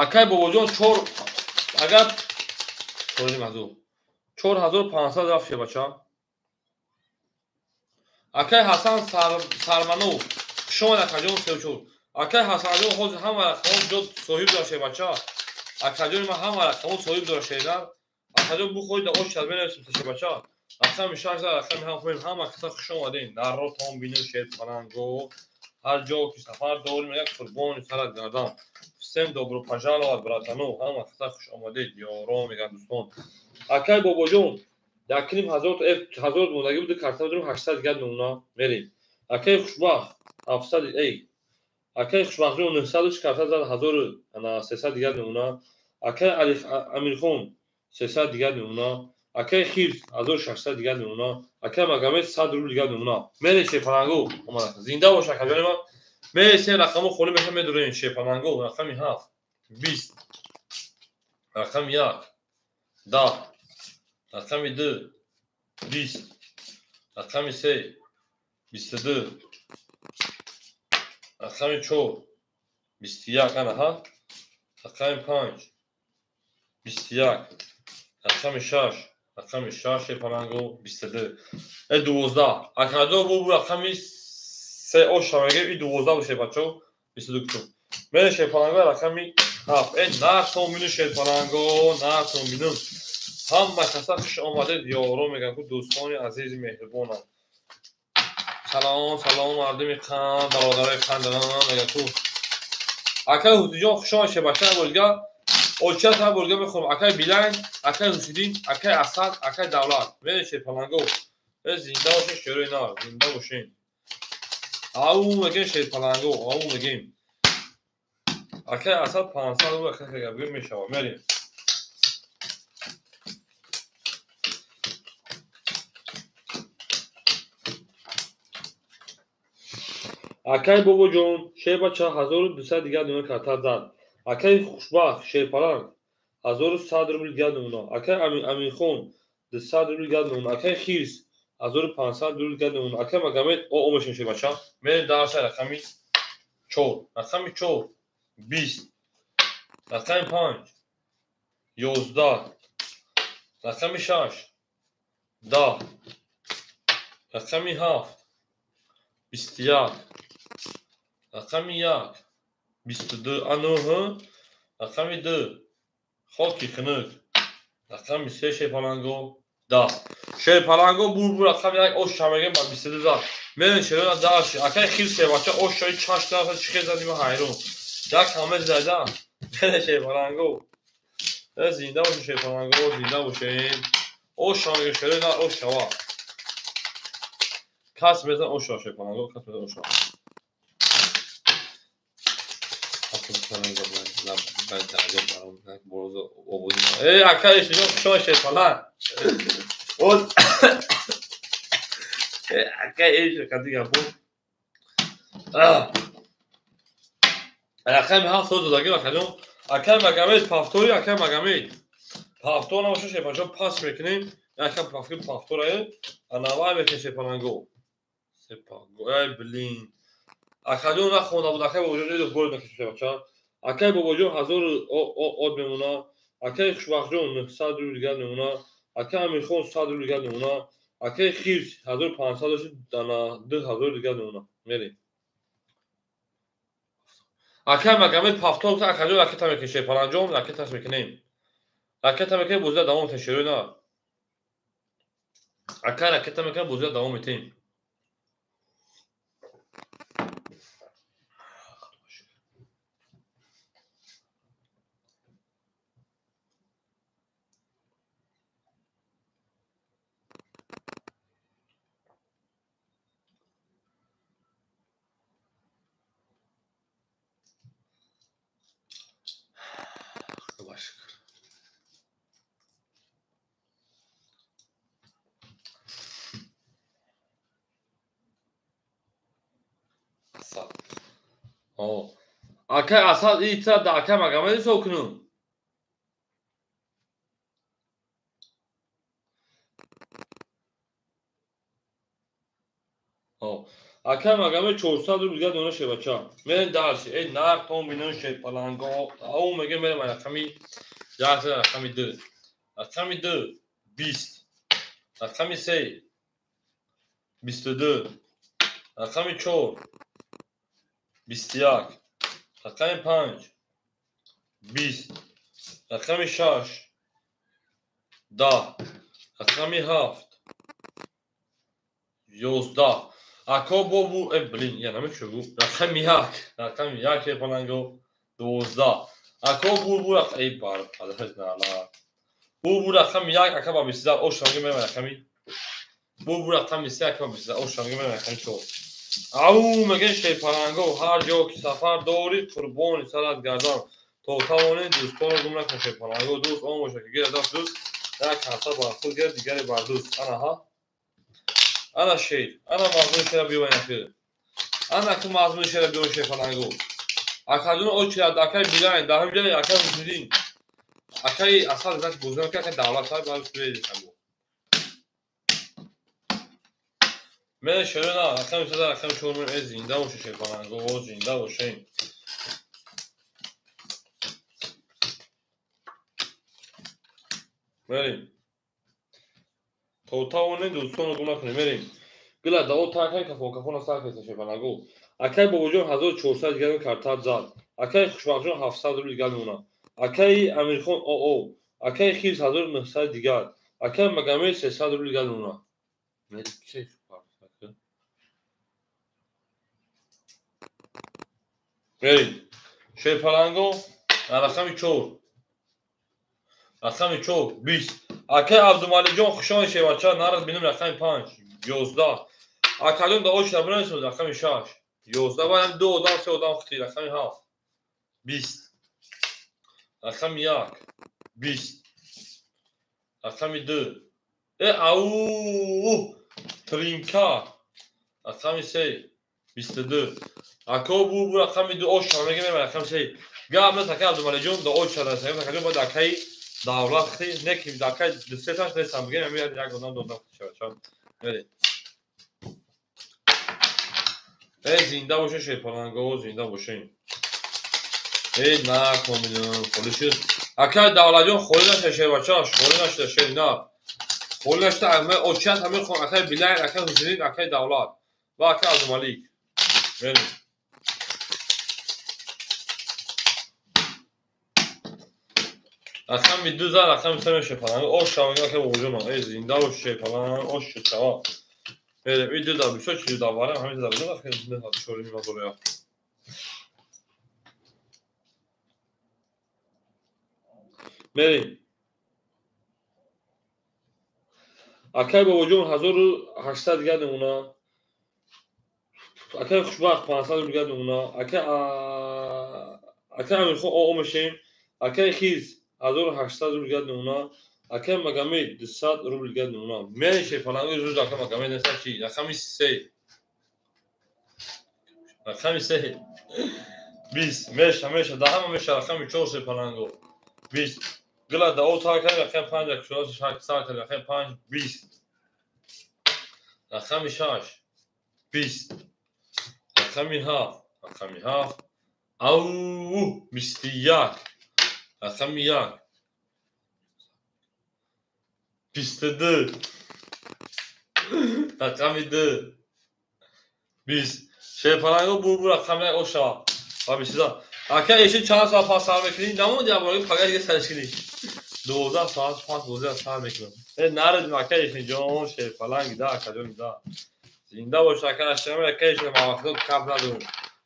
Акай бобоҷон 4 агар 4.5 ҳазор. 4500 рафт шебача. Акай Ҳасан Сарманов хуш омад акаҷон 34. Акай Ҳасанҷон ҳозир ҳама рақамҳо ҷо соҳиб дора шебача. Акаҷони ман ҳама рақамҳо соҳиб дора шедар. Акаҷон бухоҳед да оч менависем шебача. Рақами 6 рақами 7 хоҳем ҳама киса хуш омадем. Дарротон бинем шерпаланго. Ҳар ҷо ки сафар дорем як қурбони сарат гардам. Всем добро пожаловать, братано. Ҳама киса хуш омадед, ёрон мегӯянд дӯстон. Акай бобоҷон 1.5 ҳазор мондаги буд карта дорем 800 дигар мемона. Мерем. Акай хушбахт 700 эй. Акай хушбахтҷон 900 карта зад 1300 дигар мемона. Акай Амирхон 300 дигар мемона. Акай Хирс 1600 дигар мемона. Акай Магомед 100 рубл дигар мемона. Мерем шерпаланго омад. Зинда бош акаҷони ман. Мерем се рақамҳо холӣ меша медорем шерпаланго рақами 7 20, рақами 1, 10, рақами 2, 20, рақами 3, 22, рақами 4, 21, ана ҳа, рақами 5, 21, рақами 6, рақами 6 шерпаланго 22, 12. Акадо бу рақами 3 оша мегем, и 12 бу шербачо, 22 кутум. Мен шерпаланго рақами 7. Нарто мину шерпаланго, нарто мину. Ҳама каса хуш омадед, ёро мегам ку дӯстони азизи меҳрибонам. Салом, салом мардуми қанд, бародарои қанд мегам ку. Акай Ҳусиҷон хуш омад шербача, борга оча та борга мехӯрам. Акай Билайн, акай Ҳусиддин, акай Асад, акай Давлат. Мен шерпаланго. Зинда бошед шерои нар, зинда бошед. Ау мегем шерпаланго, ау мегем. Акай Асад 500 рубл акай габгир мешавад. Мерем. Акай Бобоҷон шербача 1200 дигар номер карта зад. Акай Хушбахт шерпаланг 1100 рубл дигар номуна. Акай Аминхон 200 рубл дигар номуна. Акай Хирс 1500 рубл дигар номуна. Акай Магомед о мешем шербача. Мерем дарса рақами 4. Рақами 4 20, рақами 5 11, рақами 6 10, рақами 7 21, рақами 1 22, 9, рақами 2 хоки хунук, рақами 3 шерпаланго 10. Шерпаланго бур рақами 1 ош мегем ба 22 зад. Мерем шерона дарши. Акай Хирс шербача ош шои чашт дафа чӣ хел задим ҳайрон. Як ҳама зада. Мерем шерпаланго. Зинда бошем шерпаланго, зинда бошем. Ош мегем шерона ош шава. Кас мезан ош шава шерпаланго, кас мезан ош шава. Акай шумо шерпаланг. Акай эш кадига бу. Рақами 7 соз додаги акаҷон. Акай Магомед пафтори, акай Магомед. Пафтор набошад шерпаланго пас мекунем. Якам пафтор пафторае. Анавай мекунем шерпаланго. Сепаго. Ай блин. Акаҷон нахонда буд, акай Бобоҷон эдо гол мекунем шербача. Акай Бобоҷон 1000 од мемона. Акай Хушбахтҷон 900 рубл дигар мемона. Акай Амирхон 100 рубл дигар мемона. Акай Хирс 1500 дошт, дана 2000 дигар мемона. Мерем. Акай Магомед пафтор гуфт, акаҷон ракета мекунем шерпаланҷон, ракеташ мекунем. Ракета мекунем, бозида давом метем шерои на. Акай ракета мекунем, бозида давом метем. Акай Асад ита да акай Магомед ҳисоб кунум. Акай Магомед 400 рубл дигар дона шербача. Мерем дарси. Эй нарх том бинон шерпаланго. Ау мегем мерем рақами 1, рақами 2. Рақами 2 20, рақами 3 22, рақами 4 21, рақами 5 20, рақами 6 10, рақами 7 11. Ако бобу, блин, я намечугу. Рақами 1, рақами 1 шерпаланго 12. Ако бурбур, эй бар, падараш нала. Бурбур рақами 1, ака ба 22, ош ранги мерам рақами. Бурбур рақами 3, ака ба 22, ош ранги мерам рақами 4. Ау мегем шерпаланго, ҳар ҷо ки сафар дорӣ, қурбони сарат гардам. То тавонӣ дӯстонро гум накун шерпаланго. Дӯст он бошад ки гирад даст дӯст, як ҳафта бар худ гирад, дигаре бар дӯст. Ана ҳа. Ана шер, ана мазмуни шера биёб ина. Ана ки мазмуни шера биёб шерпаланго. Акаҷон очирад, акаи Билайн, дар ҳамин ҷои акаи Муслимин. Акаи Асад заш бозӣ накард, акаи Давлат саҳиб барои суре. Мен шерона, рақами сада, рақами чор мен зинда боше шерпаланго, зинда боше. Мерим. То тавонем дӯстонро гум накунем, мерим. Гила да о такай кафон, кафона сар кеса шерпаланго. Акай Бобоҷон 1400 дигар картат зад. Акай Хушбахтҷон 700 рубл дигар мемонад. Акаи Амирхон ОО, акаи Хирс 1900 дигар. Акаи Магомед 300 рубл дигар мемонад. Мерим. Шерпаланго рақами 4. Рақами 4 20. Акаи Абдумаликҷон хушон шевача нарад бинем рақами 5 11. Акаҷон да очра бинем рақами 6 11. Баъд ду одам се одам хути рақами 7 20. Рақами 1 20. Рақами 2 ау тринка рақами 3 22. Ако бу рақами 2 ош мегем рақами 3. Гап нест акаи Абдумаликҷон да очра расем акаҷон баъд акаи Давлат хти не ки акаи дусеташ нестам бигем ами як одам ду одам хти шавад. Мерем. Зинда боше шерпаланго, зинда боше. На коминам холӣ шуд. Акаи Давлатҷон холӣ нашуда шербача, холӣ нашуда шерина. Холӣ нашуда очият ҳамин хон акаи Билайн, акаи Ҳусейн, акаи Давлат ва акаи Абдумалик. Мерем. Рақами 2 зад, рақами 3 мешепаланг. Ош шаванг акаи Бобоҷон. Зинда бош шерпаланг, ош шава. Мерем. И ду да бисёр чизи даварам, ҳамин да бисёр акаи зинда чорими мазория. Мерем. Акаи Бобоҷон 1800 дигар мемонад. Акаи Хушбахт 500 дигар мемонад. Акаи Амирхон ОО мешем. Акаи Хирс 1800 рубл дигар мемонад. Акаи Магомед 200 рубл дигар мемонад. Мерем шерпаланги рӯз акаи Магомед неста чи? Рақами 3. Рақами 3. 20. Меша, меша, да ҳама меша рақами 4 шерпаланго. 20. Гила да о такай рақами 5 акшура сар кар рақами 5 20. Рақами 6 20. Рақами 7, рақами 7. Ау 21. Рақами 1 22. Рақами 2 20. Шерпаланго бу рақами оша. Ва 22. Ака эши чанд соат пас сар мекунӣ? Намонди абои фақат дига сарш кунӣ. 12 соат пас бозӣ сар мекунам. Нарадим ака эши ҷон шерпаланг да акаҷон да. Зинда бош ака ашама ака эши мавақидот кап надорам.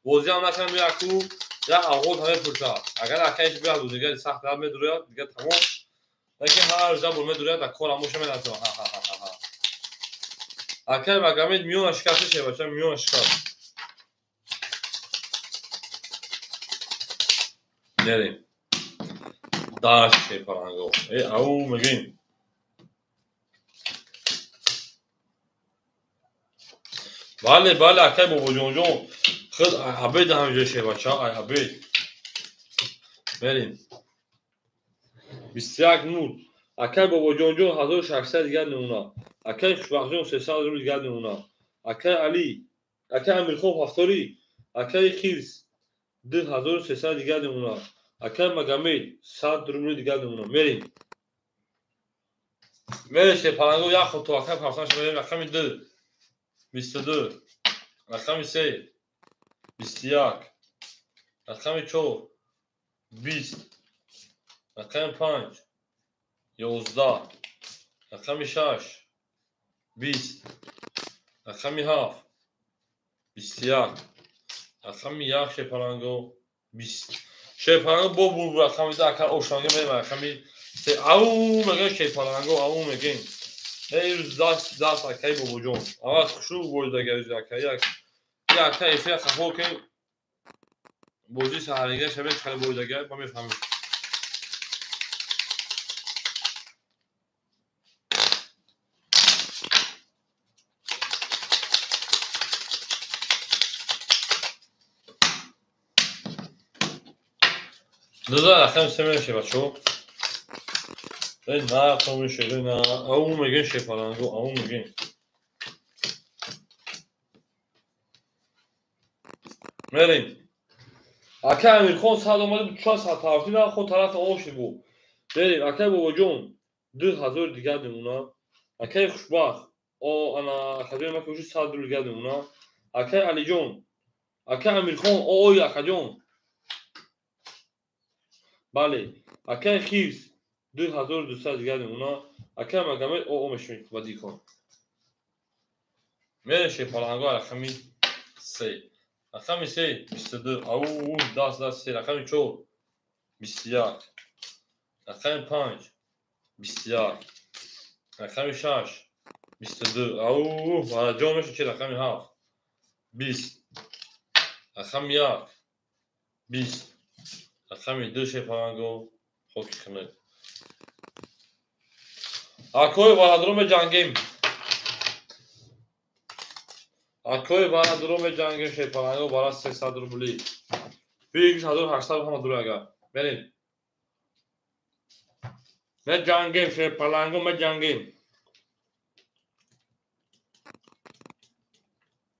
Бозӣ ҳам накунам яку як авғот ҳаме пурсад. Агар ака эши биёд дигар сахт дар медурад, дигар тамом. Лекин ҳар рӯза бур медурад, да кор ҳамоша менасам. Ха. Акаи Магомед миёна шикаста шебача, миёна шикаст. Мерем. Даш шерпаланго. Ау мегем. Бале, бале, акаи Бобоҷонҷон. Худ абед ҳаминҷо шебача, ай абед. Мерем. 21 0. Акаи Бобоҷонҷон 1600 дигар мемонад. Акаи Хушбахтҷон 300 рубл дигар мемонад. Акаи Али, акаи Амирхон Ҳафторӣ, акаи Хирс 2300 дигар мемонад. Акаи Магомед 100 рубл дигар мемонад. Мерем. Мерем шерпаланго як ход то акаи Пафтан мерем рақами 2 22, рақами 3 21, рақами 4 20, рақами 5 11, рақами 6 20, рақами 7 21, рақами 1 шерпаланго 20. Шерпаланго бо бу рақами 2 акар ошанга мерем рақами 3. Ау мегем шерпаланго, ау мегем. Рӯз даст акаи Бобоҷон. Аввал хушрӯ боздага рӯз акаи як. Акаи эфир хафо ки бозии саҳарига шабе чӣ боздага ма мефаҳмем. Дуза рақами се меши бачо. На то меши, на ау мегин шепаланго, ау мегин. Мерим. Ака Амирхон сад омада 4 саат ҳафти на худ тараф оши бу. Мерим акай бобоҷон 2000 дигар мемона. Акай хушбахт о ана акаҷон ма кӯши 100 рубл дигар мемона. Акай Алиҷон, акай Амирхон ой акаҷон. Бале, акай Хирс 2200 дигар мемона. Акай Магомед о мешавем бадикон. Мерем шепаланго рақами 3. Рақами 3 22, ау 10 10 3, рақами 4 21, рақами 5 21, рақами 6 22, ау ҷо мешавад чи рақами 7 20, рақами 1 20, рақами 2 шепаланго хоки хунук. Акои варадро меҷангем. Акои варадро меҷангем шепаланго бара 300 рубли. 1800 ҳама дур агар. Мерем. Меҷангем шепаланго меҷангем.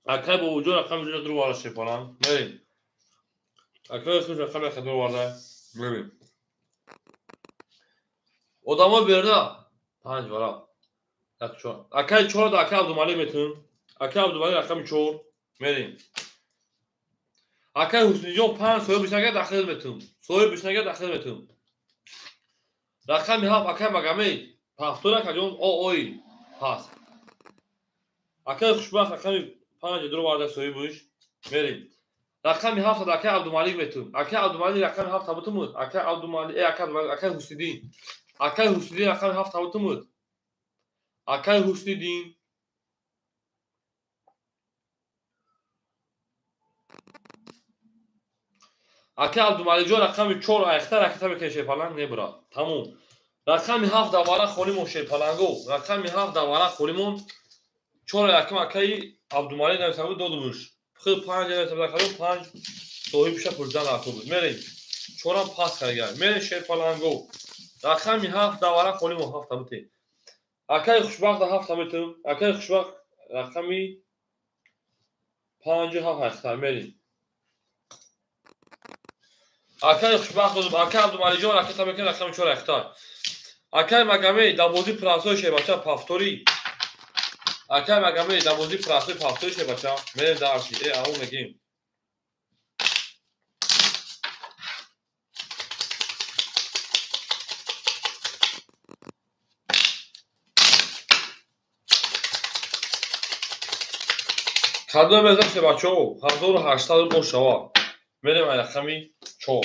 Акай бобоҷон рақами 2 дур вара шепаланг. Мерем. Акай хуш рақами 1 дур варда. Мерем. Одамо берда 5 вара. 1 4. Акай 4 да акай Абдумалик метун. Акай Абдумалик рақами 4. Мерем. Акай Ҳусниҷон 5 соҳиб бишнага дахил метун. Соҳиб бишнага дахил метун. Рақами 7 акай Магомед. Пафтор акаҷон ой ҳаст. Акай Хушбахт рақами 5 дур варда соҳибш. Мерем. Рақами 7 акай Абдумалик метун. Акай Абдумалик рақами 7 табутумуд. Акай Абдумалик, акай Абдумалик, акай Ҳусниддин. Акай Ҳусниддин рақами 7 табутумуд. Акай Ҳусниддин. Акай Абдумаликҷон рақами 4 айхта ракета мекунед шерпаланг небурад. Тамом. Рақами 7 давара холимон шерпаланго. Рақами 7 давара холимон. 4 якум акай Абдумалик нависа буд додумуш. Худ 5 нависа буд акаҷон 5 соҳибша пурсидан рафта буд. Мерем. 4-ам пас карда. Мерем шерпаланго. Рақами 7 давара холимон 7 табуте. Акай Хушбахт 7 табутум. Акай Хушбахт рақами 5 7 айхта мерем. Акай Хушбахт додум. Акай Абдумаликҷон ракета мекунад рақами 4 айхта. Акай Магомед дар бозии прасои шербача пафторӣ. Акай Магомед дар бозии прасои пафторӣ шербача. Мерем дарси. Ау мегим. Кадом мезам шербачао 1800 рубл шава. Мерем ай рақами 4.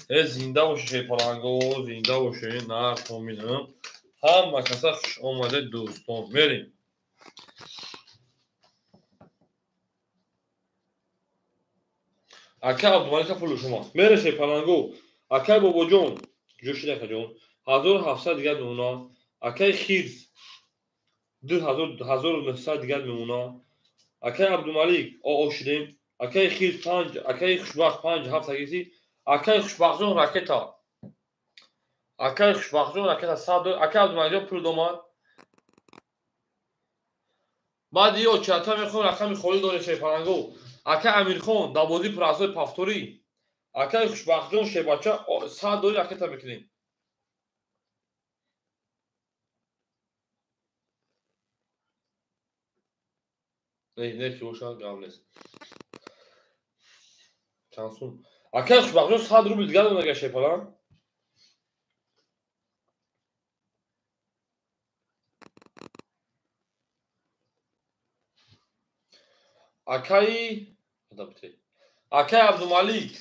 Зинда боше шерпаланго, зинда боше, нархо минам. Ҳама каса хуш омадед дӯстон. Мерем. Акай Абдумалика пули шумо. Мерем шерпаланго. Акай бобоҷон, ҷӯшид акаҷон, 1700 дигар мемона. Акай Хирс 2900 дигар мемона. Акай Абдумалик о шудем. Акай Хирс 5, акай Хушбахт 5 7 агиси. Акай Хушбахтҷон ракета. Акай Хушбахтҷон ракета 100. Акай Абдумаликҷон пул домад. Баъди ё чата мехоҳем рақами холӣ дорем шерпаланго. Акай Амирхон дар бозии прасои пафторӣ. Акай Хушбахтҷон шербача 100 дори ракета мекунем. Не ки бошад гап нест. Чанд сум? Акай Хушбахтҷон 100 рубл дигар донага шерпаланг. Акай Акай Абдумалик.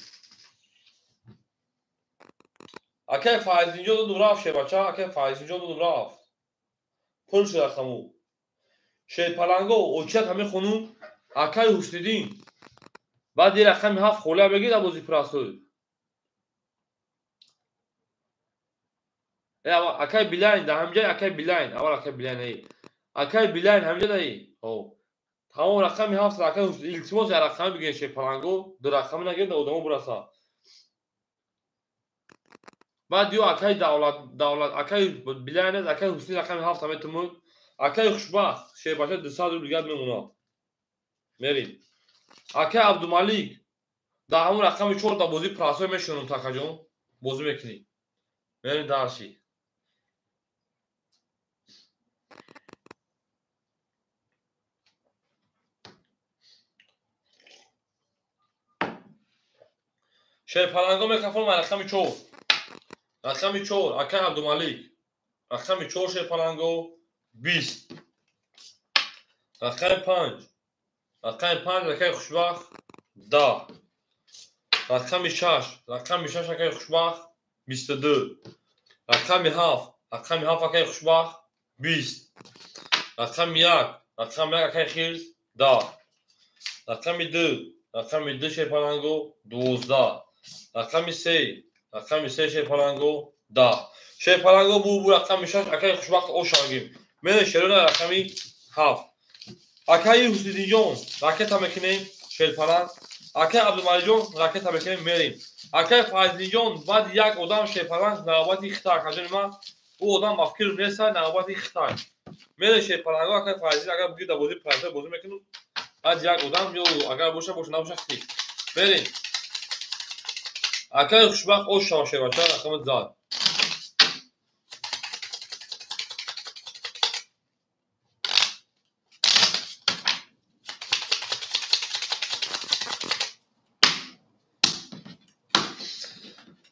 Акай Файзинҷон додум рафт шербача. Акай Файзинҷон додум рафт. Пул шуд рақаму. Шерпаланго очият ҳамин хонум. Акай Ҳусниддин. Баъди рақами 7 холия бегир дар бозии прасой. Акай Билайн дар ҳамҷай акай Билайн. Аввал акай Билайн эй. Акай Билайн ҳамҷа даи. Ҳо. Тамом рақами 7 акай Ҳусниддин. Илтимос я рақами бигиред шерпаланго. Ду рақами нагиред одамо бураса. Баъд ё акаи Давлат, Давлат, акаи Билянез, акаи Ҳусни рақами 7 метумуд. Акаи Хушбахт, шербача 200 рубл дигар мемонад. Мерим. Акаи Абдумалик, дар ҳамон рақами 4 дар бозии прасой мешонам, такаҷон. Бозӣ мекунӣ. Мерим дарши. Шерпаланго микрофон ва рақами 4. Рақами 4, акаи Абдумалик. Рақами 4 шерпаланго 20. Рақами 5. Рақами 5 акаи Хушбахт 10. Рақами 6. Рақами 6 акаи Хушбахт 22. Рақами 7. Рақами 7 акаи Хушбахт 20. Рақами 1. Рақами 1 акаи Хирс 10. Рақами 2. Рақами 2 шерпаланго 12. Рақами 3. Рақами 3 шерпаланго 10. Шерпаланго бу рақами 6 акаи Хушбахт ошангим. Мене шерона рақами 7. Акаи Ҳусниддинҷон ракета мекунем шерпаланг. Акаи Абдумаликҷон ракета мекунем мерим. Акаи Файзиддинҷон баъд як одам шерпаланг навбати Хитай акаҷони ман. Ӯ одам ба фикр неста навбати Хитай. Мене шерпаланго акаи Файзиддин агар буги дар бозии прасой бозӣ мекунем. Баъд як одам ё агар боша боша набоша хит. Мерим. Акаи Хушбахт ош шава шербача рақами зад.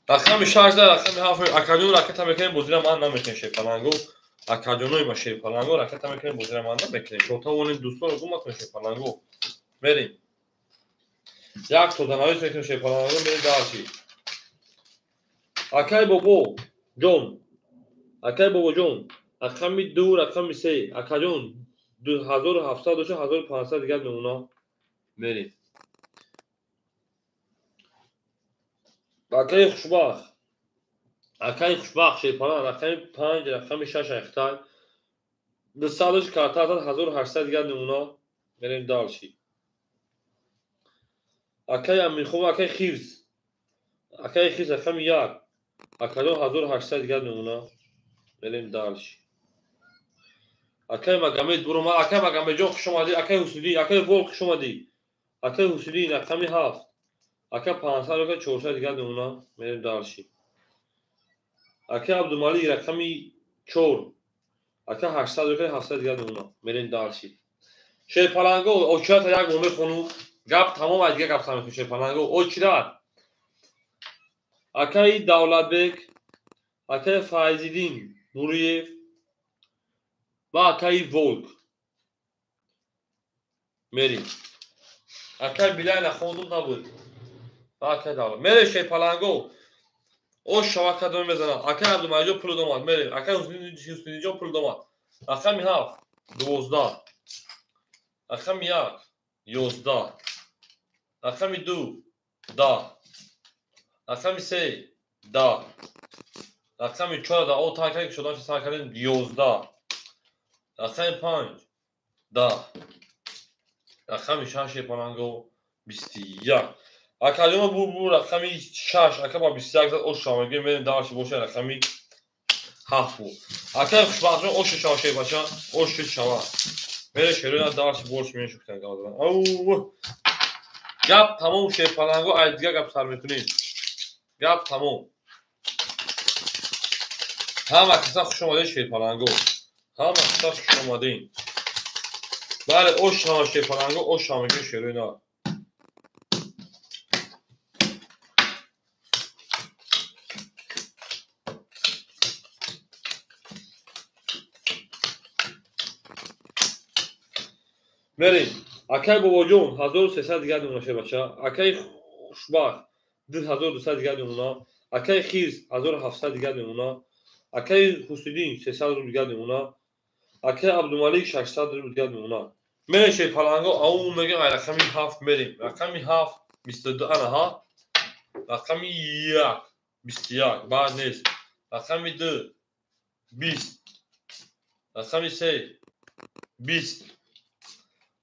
Рақами 6 рақами 7 акаҷон ракета мекунем бозира ман намекунем шерпаланго. Акаҷонои ма шерпаланго ракета мекунем бозира ман намекунем. Шотавонем дӯстон гум накунем шерпаланго. Мерим. Як тоданавис мекунем шерпаланго мерим дарчи. Акаи Бобо ҷон. Акаи Бобо ҷон. Рақами 2 рақами 3 акаҷон 2700 доша 1500 дигар мемона. Мерим. Акаи Хушбахт. Акаи Хушбахт шерпаланг рақами 5 рақами 6 айхтай. 200 карта 1800 дигар мемона. Мерем дарчи. Акаи Амирхов, акаи Хирс. Акаи Хирс рақами 1. Акаҷон 1800 дигар мемона. Мерем дарчи. Акаи Магомед буромад. Акаи Магомедҷон хуш омадӣ. Акаи Ҳусиддин, акаи Волк хуш омадӣ. Акаи Ҳусиддин рақами 7. Ака 500 ака 400 дигар мемона. Мерем дарши. Ака Абдумалик рақами 4. Ака 800 ака 700 дигар мемона. Мерем дарши. Шерпаланго очират як бор мехонум. Гап тамом аз дигар гап сар мекунем шерпаланго. Очират. Акаи Давлатбек, акаи Файзиддин Нуриев ва акаи Волк. Мерем. Акаи Билай нахондум набуд. Акаи Давлат. Мерем шерпаланго. Ош шава кадоме мезанад. Акаи Абдумаликҷон пул домад. Мерем. Акаи Ҳусниддинҷон пул домад. Рақами 7 12. Рақами 1 11. Рақами 2 10. Рақами 3 10. Рақами 4 да о тар кардем шудан сар кардем 11. Рақами 5 10. Рақами 6 шерпаланго 21. Акаҷон бу рақами 6 ака ба 21 зад ош шава мегӯем мерем дарши боша рақами 7 бу. Акаи Хушбахтҷон ош шава шербача ош шава. Мере шерона дарши бош мешухтан гавзан. Ау! Гап тамом шерпаланго ай дигар гап сар мекунем. Гап тамом. Ҳама каса хуш омадед шерпаланго. Ҳама каса хуш омадед. Бале ош шава шерпаланго ош шава мегӯем шерона. Мерим. Акаи Бобоҷон 1300 дигар мемона шербача. Акаи Хушбахт 2200 дигар мемона. Акаи Хирс 1700 дигар мемона. Акаи Ҳусиддин 300 рубл дигар мемона. Акаи Абдумалик 600 рубл дигар мемона. Мерем шерпаланго ау мегем ай рақами 7 мерем. Рақами 7 22 ана ҳа. Рақами 1 21 баъд нест. Рақами 2 20. Рақами 3 20.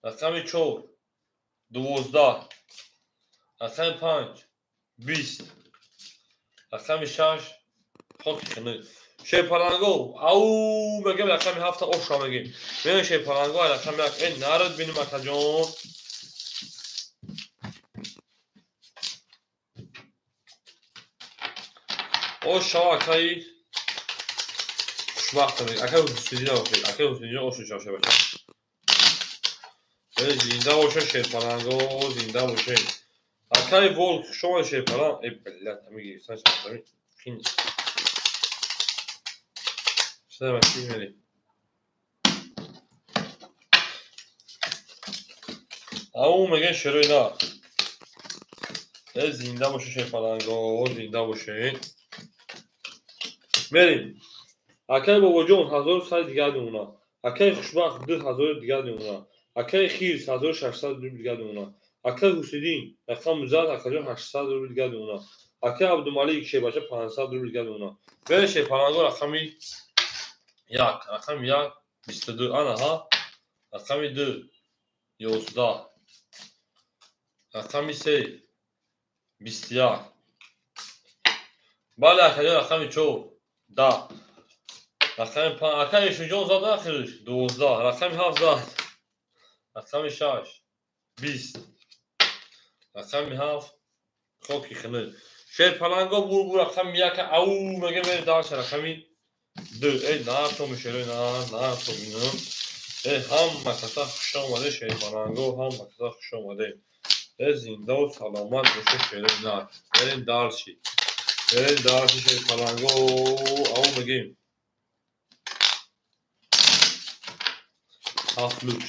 Рақами 4 12. Рақами 5 20. Рақами 6 Хоки хинук. Шерпаланго, ау мегем рақами ҳафта оша мегем. Меоем шерпаланго рақами як. Э нарад бинем акаҷон. Ош шава акаи хушбахт мегем. Акаи Ҳусайнҷон бошед. Акаи Ҳусайнҷон ош шава шабаша. Э зинда бошед шерпаланго, зинда бошед. Акаи Волк хуш омадед шерпаланг. Э блядь, ҳами гирифтан шабаша. Хин. Ау мегӯяд шерои на. Э зинда бошед шерпаланго, зинда бошед. Мерем. Акаи Бобоҷон 1100 дигар мемонад. Акаи Хушбахт 2000 дигар мемонад. Акаи Хирс 1600 рубл дигар мемонад. Акаи Ҳусайдин рақам зад акаҷон 800 рубл дигар мемонад. Акаи Абдумалик шербача 500 рубл дигар мемонад. Берем шерпаланго рақами як, рақами як 22, ана ҳа, рақами 2 11, рақами 3 21. Бале акаҷон рақами 4 10, рақами 5 акаи Ишунҷон зад ахириш 12, рақами 7 зад, рақами 6 20, рақами 7 хоки хинук. Шерпаланго бур рақами 1 ау мегӯем мерем дальше рақами 2. Э натом шерои на, натом ино. Э ҳама каса хуш омадед шерпаланго, ҳама каса хуш омадед. Э зиндаву саломат бошед шерои на. Мерем дальше. Мерем дальше шерпаланго, ау мегӯем. 7 луч.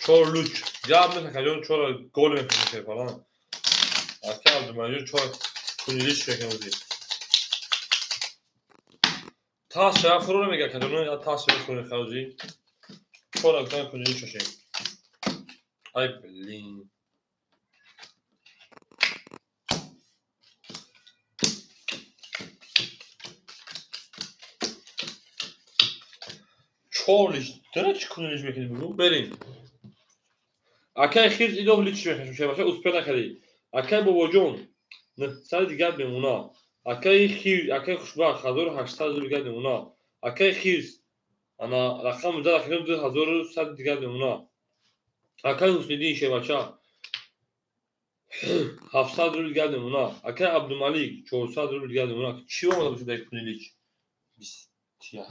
4 луч. Гап нест акаҷон, 4 гол мекунем шерпаланг. Ака Абдумаликҷон 4 кунилиш мекунем ози. Тас шава фуро намега акаҷон, я тас шава фуро мехоҳад ози. 4 гол кунилиш шошем. Ай блин. Чор лич, дара чӣ кунилиш мекунӣ бугу? Берем. Акаи Хирс идов лич мекунем шабаша, успел накардӣ. Акаи Бобоҷон 900 дигар мемонад. Акаи Хирс, акаи Хушбахт 1800 рубл дигар мемонад. Акаи Хирс ана рақам зад акаҷон 2100 дигар мемонад. Акаи Ҳусайдин шебача 700 рубл дигар мемонад. Акаи Абдумалик 400 рубл дигар мемонад. Чӣ омада бошад дар кунилич? 21.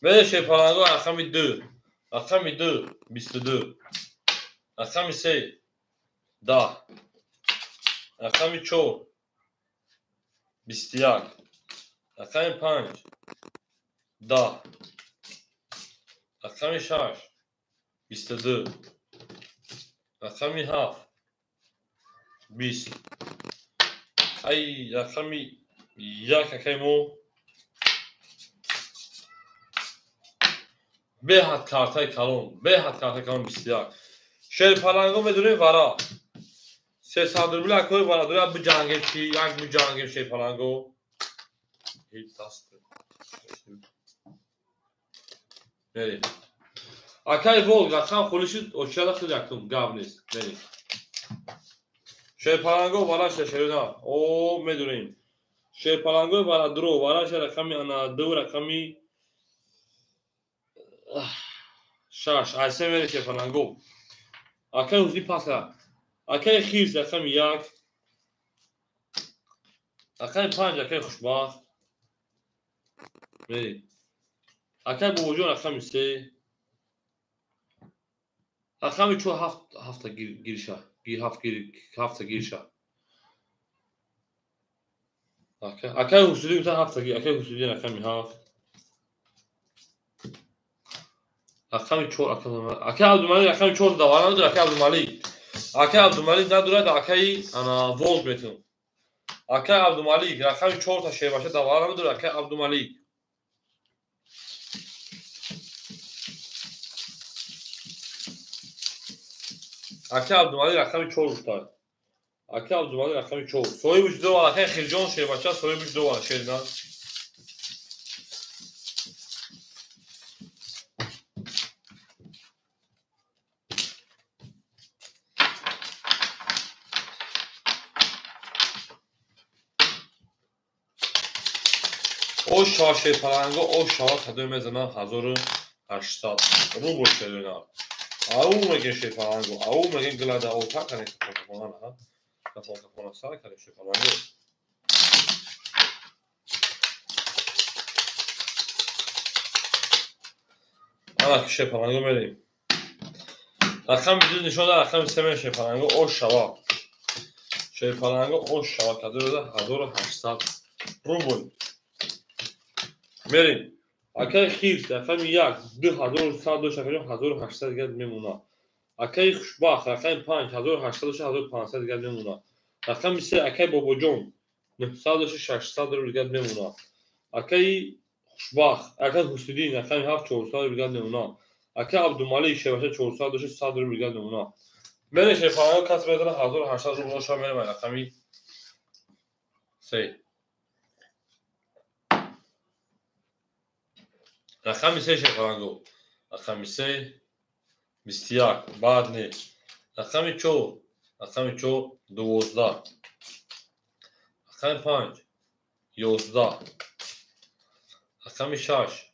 Мерем шерпаланго рақами 2, рақами 2 22, рақами 3 10, рақами 4 21, рақами 5 10, рақами 6 22, рақами 7 20. Ай рақами 1 акаи мо беҳад картаи калон, беҳад картаи калон 21. Шерпаланго медонем вара. 300 рубл акои вара дорем, биҷангем чи, як биҷангем шерпаланго. Ҳеҷ даст. Мерем. Акаи Волк рақам холӣ шуд, очада худ якум, гап нест. Мерем. Шерпаланго вара ша шерона. О, медонем. Шерпаланго вара дро, вара ша рақами ана 2 рақами 6. Айсе мерем шерпаланго. Акаи Ҳусни паса. Акаи Хирс рақами 1. Акаи 5 акаи Хушбахт. Мерем. Акаи Бобоҷон рақами 3. Рақами 4 ҳафта гирша. Ҳафта гирша. Акаи Ҳусайдин гуфтан ҳафта гир. Акаи Ҳусайдин рақами 7. Рақами 4 акаи Абдумалик рақами 4 давара надорад акаи Абдумалик. Акаи Абдумалик надорад акаи ана Волк метавон. Акаи Абдумалик рақами 4 та шербаша давара надорад акаи Абдумалик. Акаи Абдумалик рақами 4 гуфтад. Акаи Абдумалик рақами 4. Соҳибаш довар акаи Хирҷон шербача соҳибаш довар шерна. Ош шава шерпаланго, ош шава кадои мезанам 1800 рубл шерина. Ау мегем шерпаланго, ау мегем глада ота кане кафона, кафона кафона сар кане шерпаланго. Ана ки шерпаланго мерем. Рақами 2 нишон дад, рақами 3 мерем шерпаланго, ош шава. Шерпаланго ош шава кадои 1800 рубл. Мерем. Акаи хирс, рақами 1, 2100 дошт, акаҷон 1800 дигар мемонад. Акаи хушбахт, рақами 5, 1800 дошт, 1500 дигар мемонад. Рақами 3, акаи бобоҷон, 900 дошт, 600 рубл дигар мемонад. Акаи хушбахт, акаи ҳусиддин, рақами 7, 400 рубл дигар мемонад. Акаи Абдумалик, шербача 400 дошт, 100 рубл дигар мемонад. Мерем шерпаланго, кас мезанад 1800 рубл дошт, мерем рақами 3. Рақами 3 шерпаланго. Рақами 3 21, баъд не. Рақами 4, рақами 4 12. Рақами 5 11. Рақами 6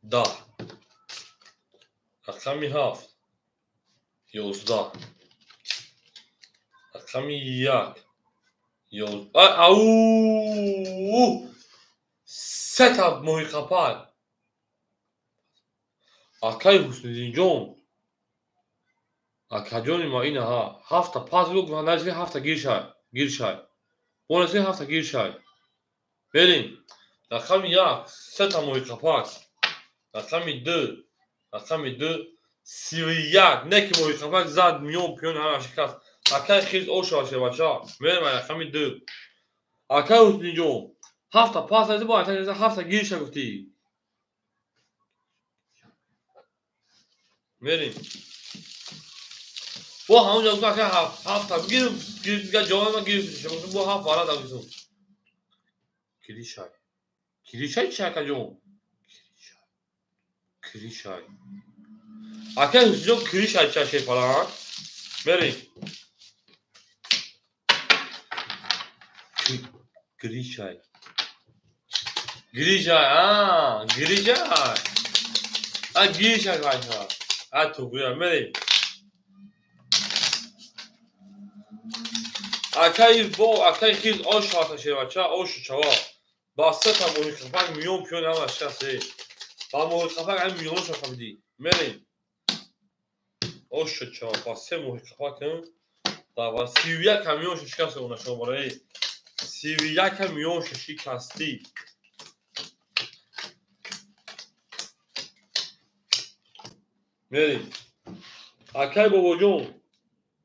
10. Рақами 7 11. Рақами 1 11. Ау! Сета моҳи қапар. Акаи Ҳусниддинҷон, акаҷони ма инаҳа, ҳафта пас гуфт, ҳафта гиршай, гиршай. Бонаси ҳафта гиршай. Мерем. Рақами 1, сета моҳи қапак. Рақами 2, рақами 2, 31. Не ки моҳи қапак зад миён пиён ҳама шикаст. Акаи хирс ошава шербача. Мерем рақами 2. Акаи Ҳусниддинҷон, ҳафта пас бо ҳафта гирша гуфтӣ. Мерем. Бо ҳамон ҷо гуфт ака ҳафта гир, гир, ҷавоб гир, бо ҳафт варад гуфтум. Киришай. Киришай чи акаҷон? Киришай. Киришай. Ака Ҳусинҷон киришай ча шерпаланг? Мерем. Гришай. Гришай, а, Гришай. А Гришай бача. А тугуя мерем. Акаи бо акаи хиз ош шавата шербача, ош чава. Ба сета моҳи қапак миён пиён ҳама шикаст. Ба моҳи қапак ҳами миёношо қабидӣ. Мерем. Ош чава ба се моҳи қапак ва 31 миёншо шикаст она шумораи. 31 миёншо шикастӣ. Мерем. Акаи бобоҷон,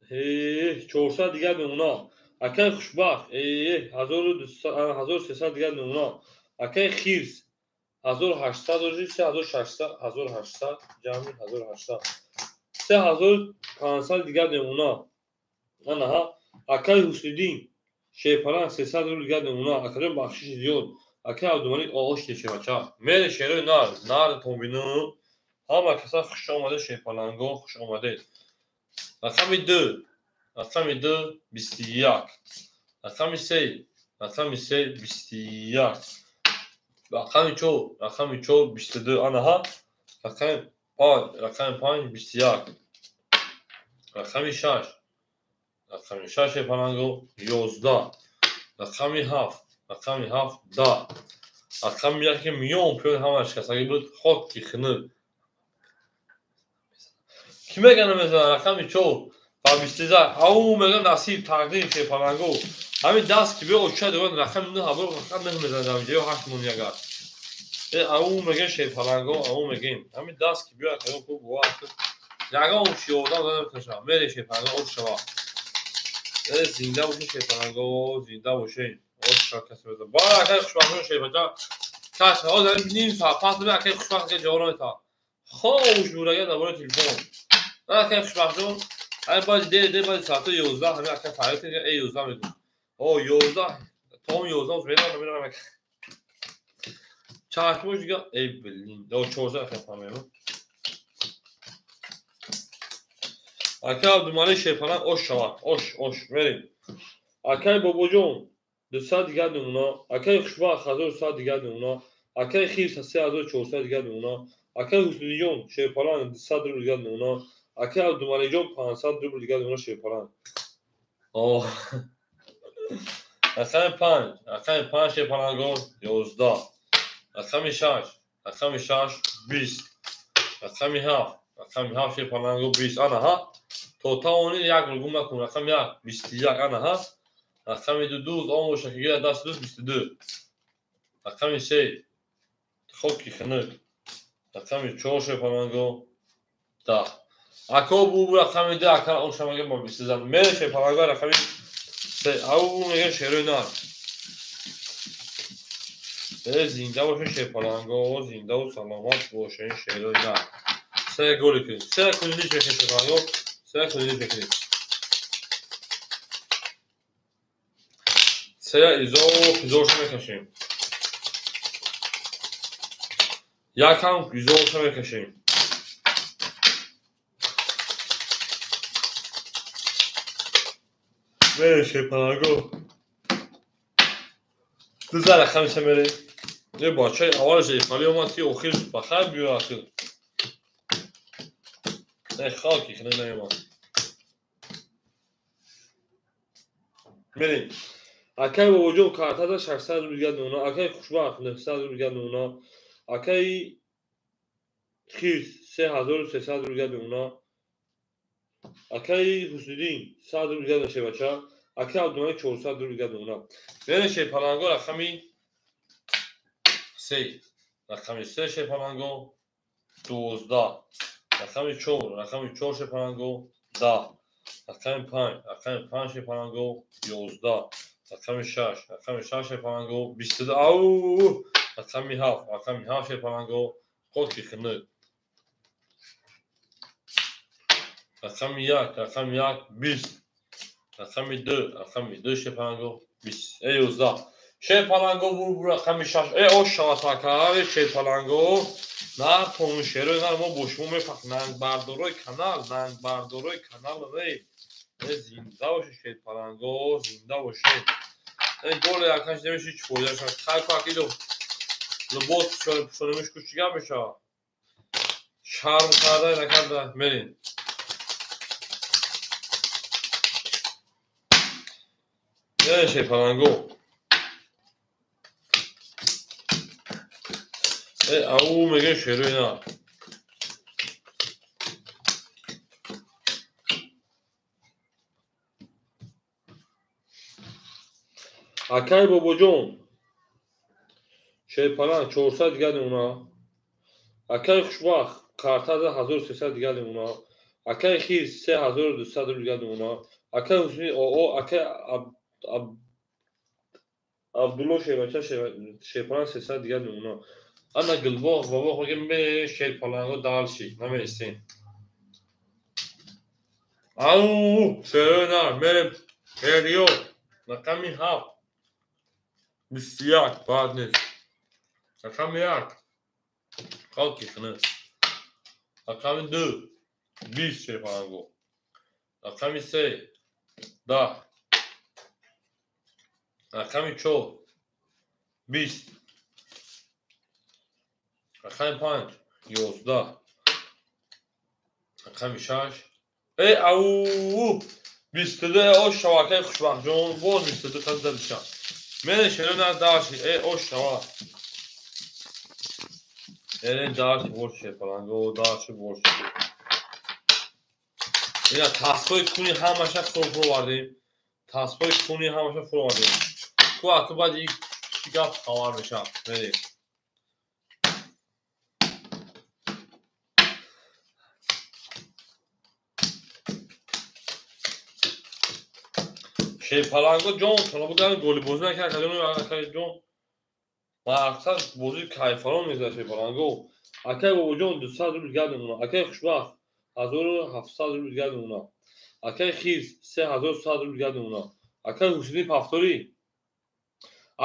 400 дигар мемонад. Акаи хушбахт, 1300 дигар мемонад. Акаи хирс, 1800 дошт, 3600, 1800, ҷамъи 1800. 3500 дигар мемонад. Анаҳа, акаи Ҳусниддин, шерпаланг 300 рубл дигар мемонад. Акаҷон бахшиши зиёд. Акаи Абдумалик ош шербача. Мере шерои нар, нартон бину. Ҳама каса хуш омадед шерпаланго, хуш омадед. Рақами 2, рақами 2 21. Рақами 3, рақами 3 21. Рақами 4, рақами 4 22. Анаҳа, рақами 5, рақами 5 21. Рақами 6, рақами 6 шерпаланго 11. Рақами 7, рақами 7 10. Рақами 1 ки миён пиён ҳама шикастагӣ буд, хоки хунук. Ки мегана мезанад рақами 4 ба 23. Ау меган насиб тақдир шерпаланго. Ҳамин даст ки биё оча дорад рақами 9 ҳабор рақам 9 мезанад дар ҷои 8 мон ягар. Ау меган шерпаланго, ау мегем. Ҳамин даст ки биё акаён ку бовар кун. Ягон чи ёрдам дода наметавонад. Мере шерпаланго ош шава. Зинда бошед шерпаланго, зинда бошед. Ош шава касе мезанад. Бара акаи хушбахтон шербача. Каш ҳозир ним соат пас акаи хушбахт ки ҷавоб наметавонад. Хомӯш бурага дар бораи телефон. Акаи хушбахтон, ай баъди дер дер баъди соати 11 ҳамин акаи фарёд кард, эй 11 мегӯ. О 11, том 11 меравам, меравам. Чашмош дига, эй блин, 400 акаи фаҳмем. Акаи Абдумалик шерпаланг ош шавад, ош, ош, мерем. Акаи бобоҷон 200 дигар мемонад. Акаи хушбахт 1100 дигар мемонад. Акаи Хирс 3400 дигар мемона. Акаи Ҳусниҷон шерпаланг 200 рубл дигар мемона. Акаи Абдумаликҷон 500 рубл дигар мемона шерпаланг. Рақами 5, рақами 5 шерпаланго 11. Рақами 6, рақами 6 20. Рақами 7, рақами 7 шерпаланго 20. Ана ҳа. То тавонӣ як рӯ гум накун. Рақами 1 21. Ана ҳа. Рақами 2 дӯз он боша ки гирад даст дӯз 22. Рақами 3 хоки хунук. Рақами 4 шерпаланго 10. Ако бу рақами 2 ака он шамага ба 20 зан. Мере шерпаланго рақами 3. Ау мега шерои нар. Зинда боше шерпаланго, зиндаву саломат боше шерои нар. Се голи кунед. Се кунед шерпаланго, се кунед мекунед. Се изо изоша мекашем. Якам изоша мекашем. Мере шерпаланго. Дуза рақами се мере. Не бачаи аввалаш эфали омад ки охир ба хайр биё ахир. Не халки хне наёмад. Мерем. Акаи Бобоҷон картада 600 рубл дигар мемона. Акаи Хушбахт 900 рубл дигар мемона. Акаи Хирс 3300 рубл дигар мемона. Акаи Ҳусниддин 100 рубл дигар шебача. Акаи Абдумалик 400 рубл дигар мемона. Мерем шерпаланго рақами 3. Рақами 3 шерпаланго 12. Рақами 4, рақами 4 шерпаланго 10. Рақами 5, рақами 5 шерпаланго 11. Рақами 6, рақами 6 шерпаланго 22. Ау! Рақами 7, рақами 7 шерпаланго хоки хунук. Рақами 1, рақами 1 20. Рақами 2, рақами 2 шерпаланго 20. 11. Шерпаланго бур рақами 6. Ош шавад акаи шерпаланго. На тон шерои нар мо бо шумо мефах. Нангбардорои канал, нангбардорои канал рей. Зинда боше шерпаланго, зинда боше. Голе акаш немеши чӣ фоида шавад. Хайф акидо либос пӯшонемиш ку чӣ гап мешавад? Шарм карда накарда мерем. Шерпаланго. Ау мега шерои нар. Акаи Бобоҷон шерпаланг 400 дигар мемона. Акаи Хушбахт картада 1300 дигар мемона. Акаи Хирс 3200 рубл дигар мемона. Акаи Ҳусни оо акаи Абдулло шербача шерпаланг 300 дигар мемона. Ана гулбоғ бобоғ мегем ме шерпаланго далши намересем. Ау шерои нар мерем Ҳериё рақами 7 21 бад нест. Рақами 1 халки хунук. Рақами 2 20 шерпаланго. Рақами 3 10. Рақами 4 20. Рақами 5 11. Рақами 6 ау 22. Ош шавакаи Хушбахтҷон боз 22 қадр дишам. Мере шерои нар даши. Ош шава. Даши бош шерпаланго, даши бош. Ина тасбои куни ҳамаша фуровардем. Тасбои куни ҳамаша фуровардем. Ку аку баъд чӣ гап хабар мешавад. Мерем. Шерпаланго ҷон тона будан голибозӣ накард акаҷон. Мақсад бозии кайфарон мезад шерпаланго. Акаи Бобоҷон 200 рубл дигар мемона. Акаи Хушбахт 1700 рубл дигар мемона. Акаи Хирс 3100 рубл дигар мемона. Акаи Ҳусни Пафторӣ.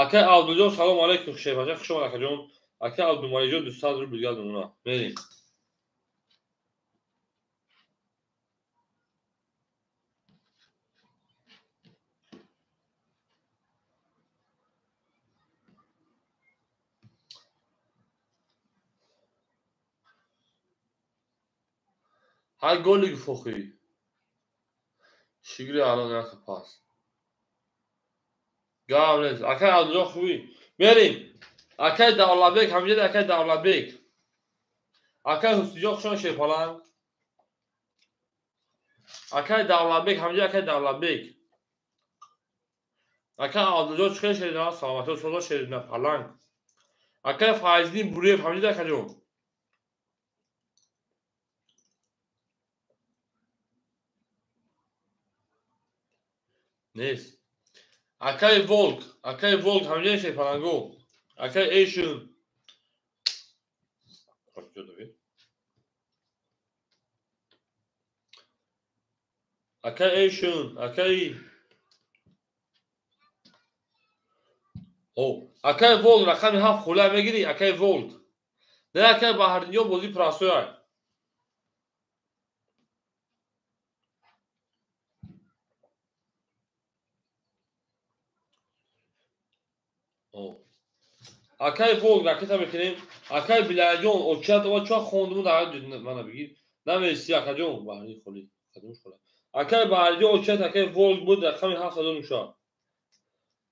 Акаи Абдулҷон салом алейкум шерпача хуш омад акаҷон. Акаи Абдумаликҷон 200 рубл дигар мемона. Мерем. Ҳай голи гуфохӣ. Шигри алон яка пас. Гап нест. Акай Абдулло хубӣ. Мерим. Акай Давлатбек, ҳамҷади акай Давлатбек. Акай Ҳусниҷон хушон Шерпаланг. Акай Давлатбек, ҳамҷади акай Давлатбек. Акай Абдулло чӣ хел шерина? Саломатӣ созо шерина паланг. Акай Файздин Буриев, ҳамҷади акаҷон. Нест. Акай Волк, акай Волк, ҳамҷади Шерпаланго. Акай Эйшн. Акай Эйшн, акай О, акай Волк рақами 7 хула мегирӣ, акай Волк. Не акай Баҳриддинҷон бозӣ простой. О. Акай Волк ракета мекунем. Акай Билалҷон очатова чо хондуму дар мана бигир. Намеси акаҷон Баҳриддин холи. Кадом хола. Акай Баҳриддин очат акай Волк буд рақами 709.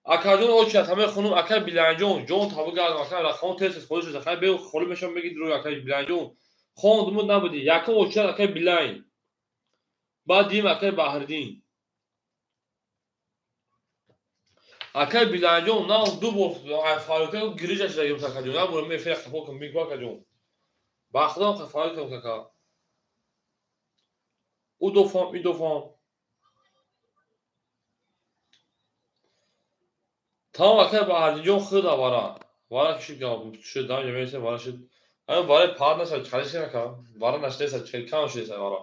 Акаҷон очат ҳамаи хонум акай Билалҷон ҷон табу гардам акай рақамон тез тез холӣ шуд. Акай бе холӣ мешавам бигир рӯй акай Билалҷон. Хондуму набудӣ. Якум очат акай Билайн. Баъд дим акай Баҳриддин. Акай Билалҷон нав ду бор фарёд гирижа шудагим акаҷон. Як бор мефира қафо кун бигӯ акаҷон. Ба худам фарёд кун кака. Ӯ дофам, и дофам. Тамом акай Баҳриддинҷон худа вара. Вара кишид гап шуд дам ҷамеса вара шуд. Ҳамин вара пар нашад чалиш нака. Вара нашдеса чел кам шудеса вара.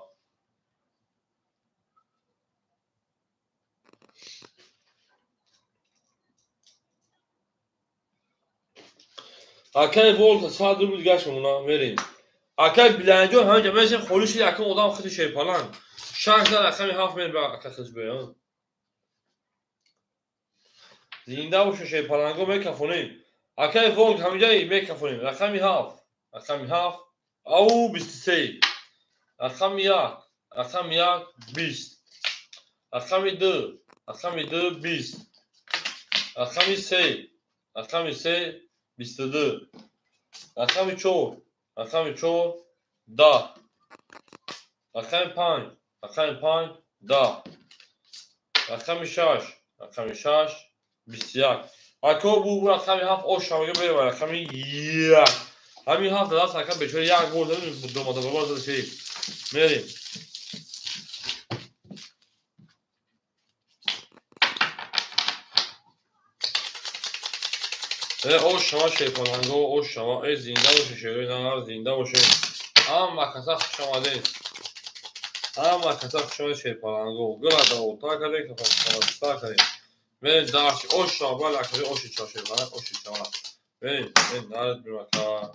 Акай Волк 100 рубл дигаш мемона мерем. Акай Билалҷон ҳамин ҷамеса холӣ шуд якум одам худи Шерпаланг. 6 рақами 7 мер ба ака хизбе. Зинда боша Шерпаланго мекафонем. Акай Волк ҳаминҷа мекафонем. Рақами 7. Рақами 7. Ау 23. Рақами 1. Рақами 1 20. Рақами 2. Рақами 2 20. Рақами 3. Рақами 3 22. Рақами 4. Рақами 4 10. Рақами 5. Рақами 5 10. Рақами 6. Рақами 6 21. Ако бу рақами 7 ош ҳамага берем рақами 1. Ҳамин 7 даст ака бечора як бор задем домада бор зада шериф. Мерем. Ош шава Шерпаланго, ош шава. Зинда боше шерои нар, зинда боше. Ҳама каса хуш омадед. Ҳама каса хуш омадед Шерпаланго. Гила давота кардем, кафа кардем. Мерем дарси ош шава, бал акаҷо оши ча Шерпаланг, оши чава. Мерем, мерем нард бимака.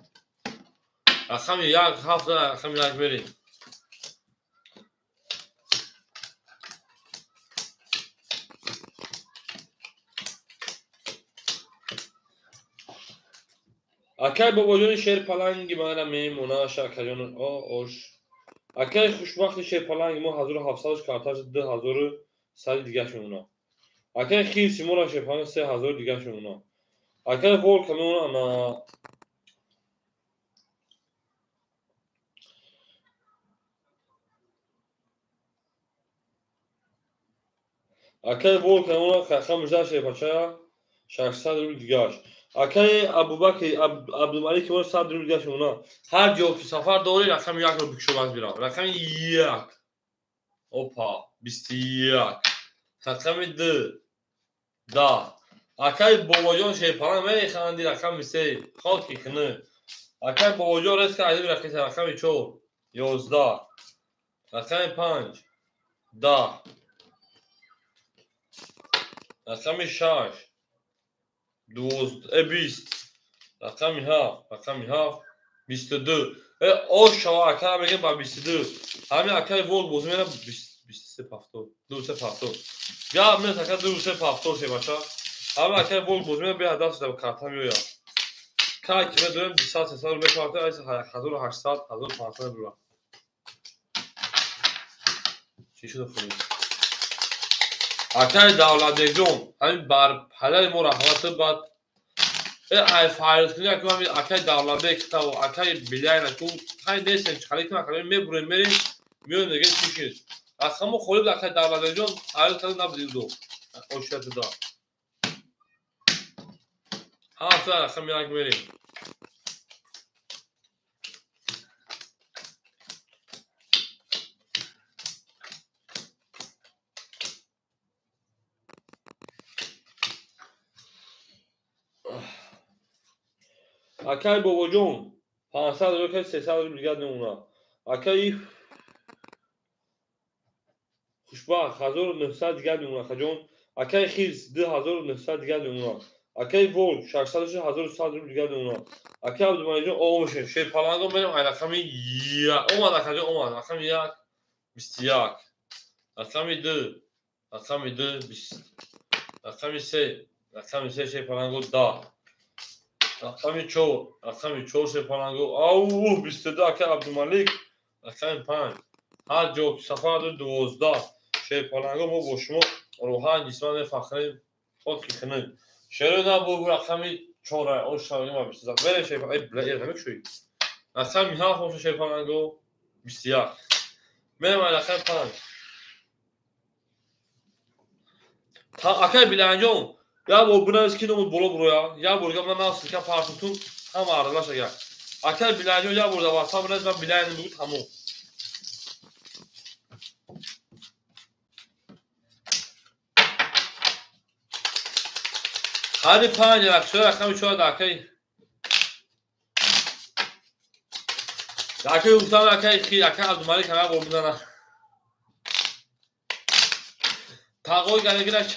Рақами 1 7 рақами 1 мерем. Акай бобоҷони Шерпаланги мана мемонаша акаҷон ош. Акай хушбахти Шерпаланги мо 1700 карташ 2100 дигаш мемона. Акай хирси мора Шерпаланг 3000 дигаш мемона. Акай Волка мемона на Акай Волка мемона хам Шерпача 600 рубл дигаш. Акай Абубакр Абдумалик мо 100 рубл дигаш мемона. Ҳар ҷо ки сафар дорӣ рақами 1-ро бикушо баз бирав. Рақами 1. Опа, 21. Рақами 2. 10. Акай Бобоҷон Шерпаланг механди рақами 3. Хоки хина. Акай Бобоҷон резка айдим рақами рақами 4. 11. Рақами 5. 10. Рақами 6. 12, 20. Рақами 7, рақами 7, 22. Ош шава ака мегем ба 22. Ҳамин акай Волк бозӣ мера 23 70, 23 70. Гап нест ака 23 70 шебача. Ҳамин акай Волк бозӣ мера бе даст да карта меояд. Кай ки медорем 200 300 рубл мепарта, 1800 1500 рубл. Чӣ шуд худи? Акай Давлатбекҷон, ҳамин бар падари мо раҳмат бад. Ай фарёд кунӣ аку ҳамин акай Давлатбек тав акай Биляйна ку хай нестем чӣ кунам акай мебурем мерем меоем мегем чӣ шуд. Аз ҳамо холид акай Давлатбекҷон фарёд карда набудем ду. Ошиятуда. Ҳафта рақами як мерем. Акай Бобоҷон 500 рубл, 300 рубл дигар мемонад. Акай Хушбахт 1900 дигар мемонад, акаҷон. Акай Хирс 2900 дигар мемонад. Акай Волк 600 1100 рубл дигар мемонад. Акай Абдумаликҷон омошем. Шерпаланго мерем ай рақами 1. Омад акаҷон, омад. Рақами 1 21. Рақами 2, рақами 2 20. Рақами 3, рақами 3 шерпаланго 10. Рақами 4, рақами 4 шерпаланго. Ау, 22 акай Абдумалик. Рақами 5. Ҳар ҷо сафар 12 шерпаланго мо бо шумо рӯҳан ҷисман мефахрем, хок хинем. Шерои набуд рақами 4 ош шавем ва 22. Мерем шерпаланго. Эй, бля, намекушоӣ. Рақами 7 ош шерпаланго 21. Мерем рақами 5. Акай Биланҷон, як бор бинавис ки номуд боло буроя, як бор гап на ссылка партутун ҳама арзаш агар. Акай Биланҷон як бор дар WhatsApp бинавис ман Биланҷон бигӯ тамом. Ҳари 5 рақшо рақами 4 акай. Акай гуфтам акай хи акай Абдумалик ҳама бор бизана. Тағой галегирак.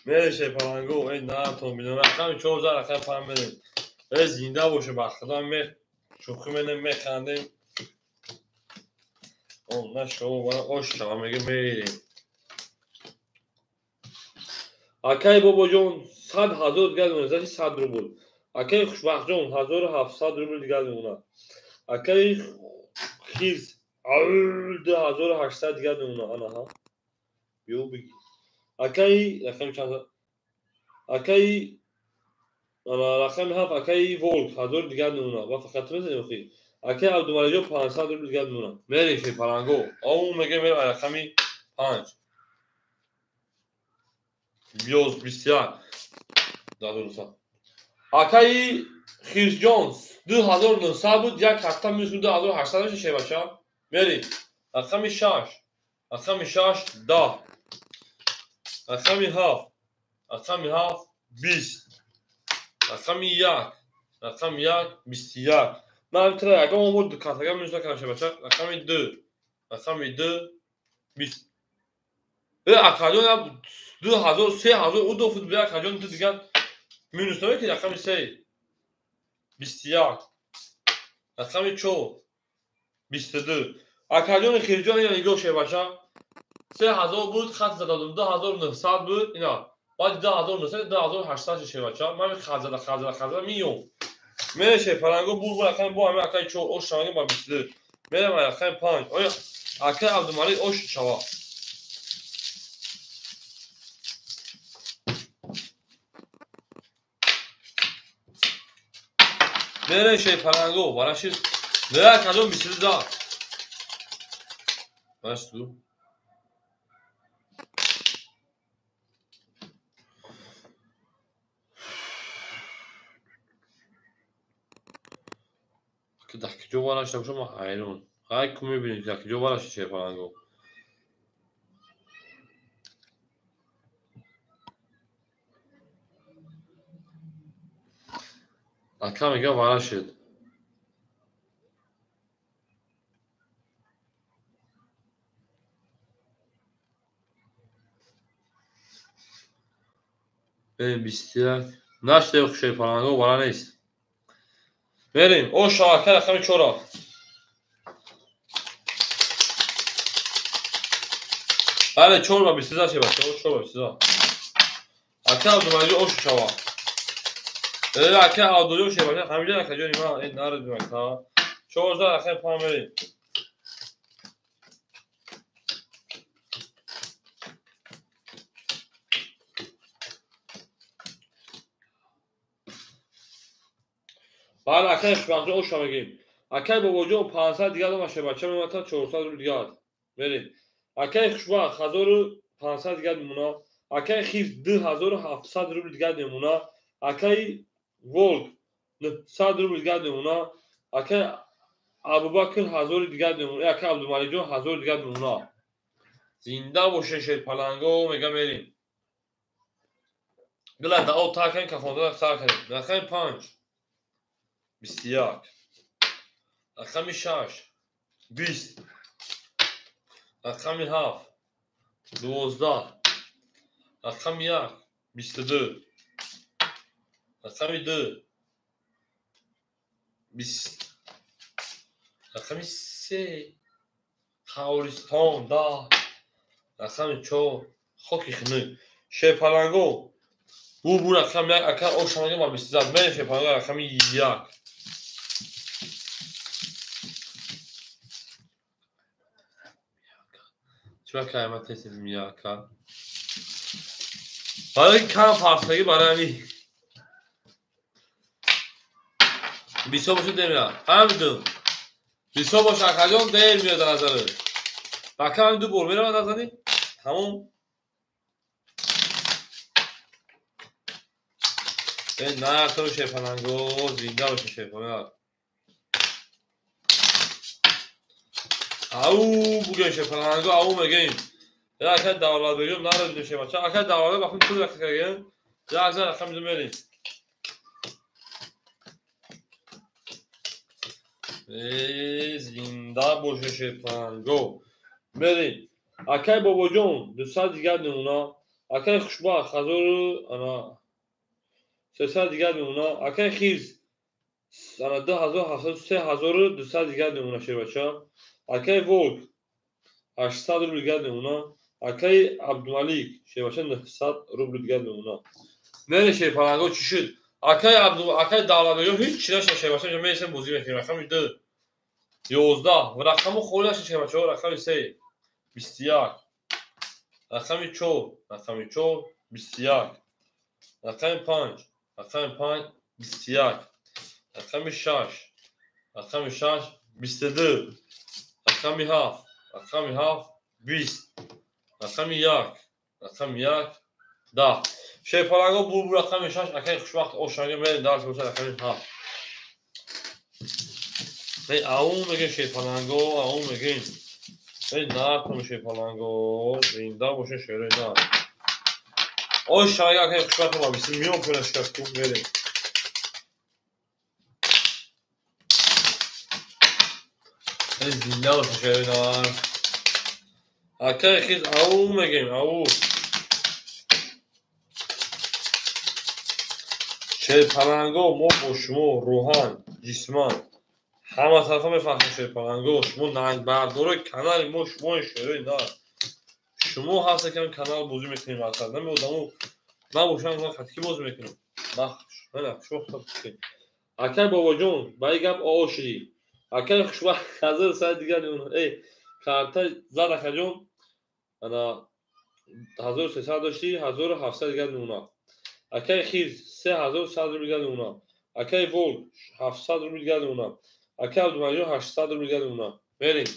Мере шерпаланго, эй натон бинам. Рақами 4 за рақами 5 мерем. Эй зинда боше ба худо ме шӯхӣ менем механдем. О, на шоу бара ош шава меге мерем. Акай Бобоҷон 100 000 дигар мемонад, значит 100 рубл. Акай Хушбахтҷон 1700 рубл дигар мемонад. Акай Хирс 2800 дигар мемонад. Анаҳа. Биё бигӣ. Акай рақами чанд? Акай ана рақами 7 акай Волк 1000 дигар мемонад. Ва фақат мезанем охи. Акай Абдумаликҷон 500 рубл дигар мемонад. Мерем шерпаланго. Ау меге мерем рақами 5. 21. 2900. Акай Хирсҷон 2900 буд, як ҳафта минус 2800 меша шербача. Мерем. Рақами 6. Рақами 6 10. Рақами 7. Рақами 7 20. Рақами 1. Рақами 1 21. Ман тра ягон бор ду картага минус накардам шербача. Рақами 2. Рақами 2 20. Акаҷон 2000 3000 у ду фут бия акаҷон ту дигар минус намекунӣ. Рақами 3 21. Рақами 4 22. Акаҷони Хирҷон ина нигоҳ шербача. 3000 буд, хат зада будам 2900 буд, ина баъд 2900 2800 шербача. Ман хат зада хат зада хат зада миём. Мере шерпаланго бур бур рақами бо ҳамин акаи 4 ош шаванги ба 22. Мерем рақами 5. Оя акаи Абдумалик ош шава. Мере шерпаланго барашид. Не акаҷон 22 да. Барашид ду. Ки дар куҷо барашида бошам ман ҳайрон. Ҳай ку мебинем дар куҷо барашид шерпаланго. Ака мегӯяд варашид. Берем 21. Нашде шерпаланго вара нест. Берем. О шавака рақами 4. Бале 4 ба 22 шебача, 4 ба 22. Ака Абдумалик ош шава. Ака Абдулло шебача, ҳамиҷа акаҷони ман эй нарид ака. 14 рақами 5 мерем. Баъд акай Хушбахтҷон оша мегем. Акай Бобоҷон 500 дигар дома шебача мемонад, 400 рубл дигар. Мерем. Акай Хушбахт 1500 дигар мемонад. Акай Хирс 2700 рубл дигар мемонад. Акай Волк 900 рубл дигар мемонад. Акай Абубакр 1000 дигар мемонад. Акай Абдумаликҷон 1000 дигар мемонад. Зинда боше шерпаланго мега мерем. Гила дао та кунем, кафонда сар кунем. Рақами 5 21, рақами 6 20, рақами 7 12, рақами 1 22, рақами 2 20, рақами 3 Қавристон 10, рақами 4 Хоки хунук. Шерпаланго бу рақами 1 ака оша мегем ба 20 мерем. Шерпаланго рақами 1. Чӣ кайма тестидим яка? Барои кам фарсагӣ барои ҳамин бисёр бошад демеяд. Ҳамин бисёр боша акаҷон дер меояд дар назарат. Бака ҳамин ду бор меравад назани? Тамом. Э нарто шерпаланго зинда боша шерпаланго. Ау бугем шерпаланго, ау мегем. Я акай Давлатбегим наробидем шербача. Акай Давлатбек бахун пул рақам кардем. Я акзар рақам бидем мерем. Э зинда боша шерпаланго. Мерем. Акай Бобоҷон 200 дигар мемонад. Акай Хушбахт 1300 дигар мемонад. Акай Хирс ана 2700 3200 дигар мемонад шербача. Акай Волк 800 рубл дигар мемонад. Акай Абдумалик шербача 900 рубл дигар мемонад. Мере шерпаланго чӣ шуд? Акай Абду акай Давлатбегим ҳеҷ чӣ нашад шербача, мересем бозӣ мекунем. Рақами 2 11 ва рақаму холӣ нашад шербачаҳо. Рақами 3 21, рақами 4, рақами 4 21, рақами 5, рақами 5 21, рақами 6, рақами 6 22, рақами 7, рақами 7 20, рақами 1, рақами 1 10. Шерпаланго бу рақами 6 акай Хушбахт ошанга мерем дарс боша рақами 7. Эй ау мегем шерпаланго, ау мегем. Эй нартон шерпаланго, зинда боша шерои нар. Ошанга акай Хушбахт ма биси миён кунад шикаст ку мерем. Эй зинда боша шерои нар. Акай Хиз ау мегем, ау. Шерпаланго мо бо шумо рӯҳан, ҷисман ҳама тарафа мефаҳмем шерпаланго. Шумо нангбардорои канали мо, шумои шерои нар. Шумо ҳастед ки канал бозӣ мекунем асар. Нами одамо набошанд ман хатки бозӣ мекунам. Акай Бобоҷон ба ин гап оо шудӣ. Акай Хушбахт 1100 дигар мемонад. Эй карта зад акаҷон ана 1300 доштӣ 1700 дигар мемонад. Акай Хирс 3100 рубл дигар мемонад. Акай Волк 700 рубл дигар мемонад. Акай Абдумаликҷон 800 рубл дигар мемонад. Мерем.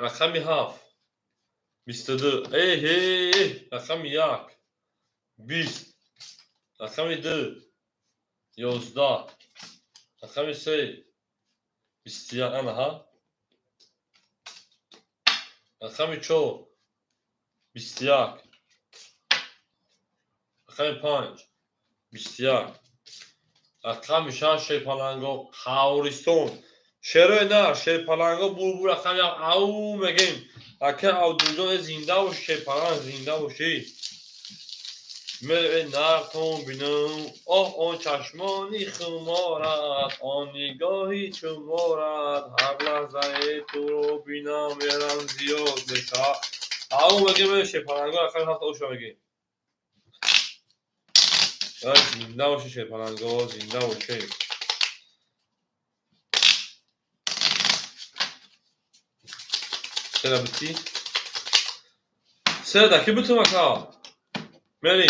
Рақами 7 22, эҳе рақами 1 20, рақами 2 11, рақами 3 21, анаҳа рақами 4 21, рақами 5 21, рақами 6 шерпаланго Қавристон. Шерои нар шерпаланго бурбур рақами ау мегем. Акай Абдулҷон зинда боши шерпаланг, зинда бошӣ. Мере нартон бинам, оҳ он чашмони хуморат, он нигоҳи чуморат, ҳар лаҳзае туро бинам мерам зиёд мешавад. Ау мегем шерпаланго рақами 7 оша мегем. Зинда боши шерпаланго, зинда боши. Сера бити? Сера да ки бутум ака? Мерем.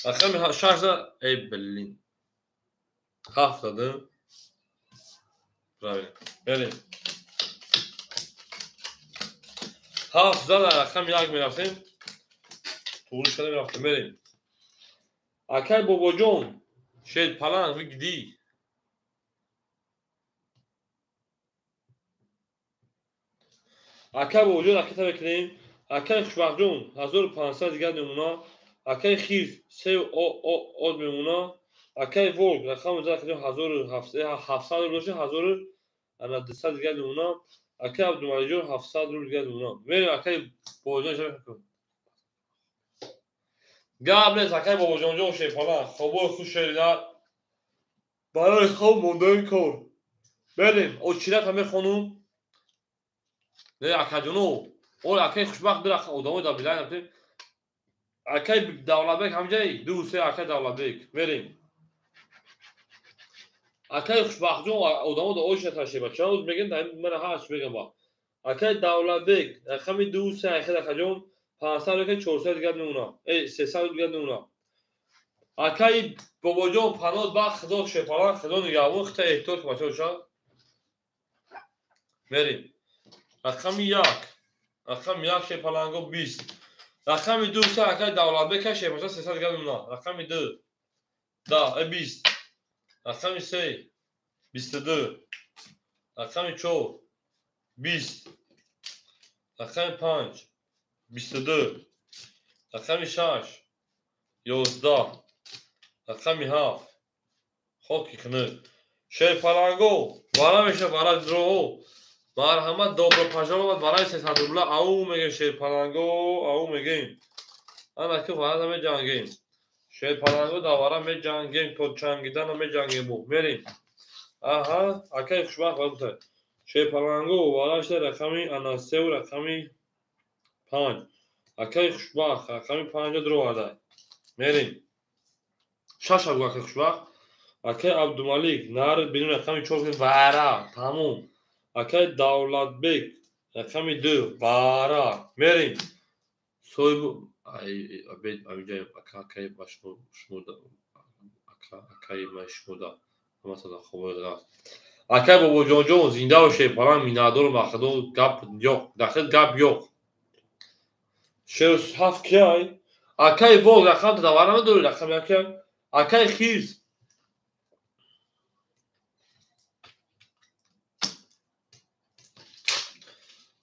Рақами 6 эй блин. Ҳафт задем. Правильно. Мерем. Ҳафт зада рақами як мерафтем. Туғри шуда мерафтем. Мерем. Акай Бобоҷон, Шерпаланг вигдӣ. Акай Бобоҷон ракета мекунем. Акай Хушбахтҷон 1500 дигар мемона. Акай Хирс се од мемона. Акай Волк рақами 1700 рубл дошта 1200 дигар мемона. Акай Абдумаликҷон 700 рубл дигар мемона. Мерем акай Бобоҷон. Гап нест акай Бобоҷонҷон Шерпаланг. Хобои хуш шеринар. Барои хоб мондаи кор. Мерем. Очирата мехонум. Не акаҷоно. Ой акай Хушбахт бира одамои дар билайн. Акай Давлатбек ҳамҷаи 2 3 акай Давлатбек. Мерем. Акай Хушбахтҷон одамо да очирата шеба. Чанд рӯз мегӯям мана ҳарч мегӯям ба. Акай Давлатбек рақами 2 3 акай акаҷон 500 рубл 400 дигар мемона. 300 рубл дигар мемона. Акай Бобоҷон паноҳ ба Худо Шерпаланг, Худо нигаҳбон, хита эҳтиёт кун бачаҳо шад. Мерем. Рақами 1. Рақами 1 Шерпаланго 20. Рақами 2 3 акай Давлатбек Шерпаланг 300 дигар мемона. Рақами 2 да 20. Рақами 3 22. Рақами 4 20. Рақами 5 22. Рақами 6 11. Рақами 7 хоки хунук. Шерпаланго вара меша вара дро. Марҳамат добро пожаловать барои 300 рубла. Ау мегем Шерпаланго, ау мегем. Ана ки вара меҷангем. Шерпаланго да вара меҷангем, то чангидана меҷангем. Мерем. Аҳа, акай Хушбахт вара. Шерпаланго вара шуда рақами ана 3 рақами 5. Акай Хушбахт рақами 5 дро варда. Мерем. 6 гу акай Хушбахт. Акай Абдумалик нар бинун рақами 4 вара, тамом. Акай Давлатбек рақами 2 вара. Мерем. Соҳиб ай абед амиҷа ака акай ба шумо ака акай ма шумо масалан хобои гаст. Акай Бобоҷонҷон зинда бошед, Шерпаланг миннатдорам ба Худо гап ёқ, дахил гап ёқ. 67 киай? Акай Волк рақам давара надорӣ рақами акай? Акай Хирс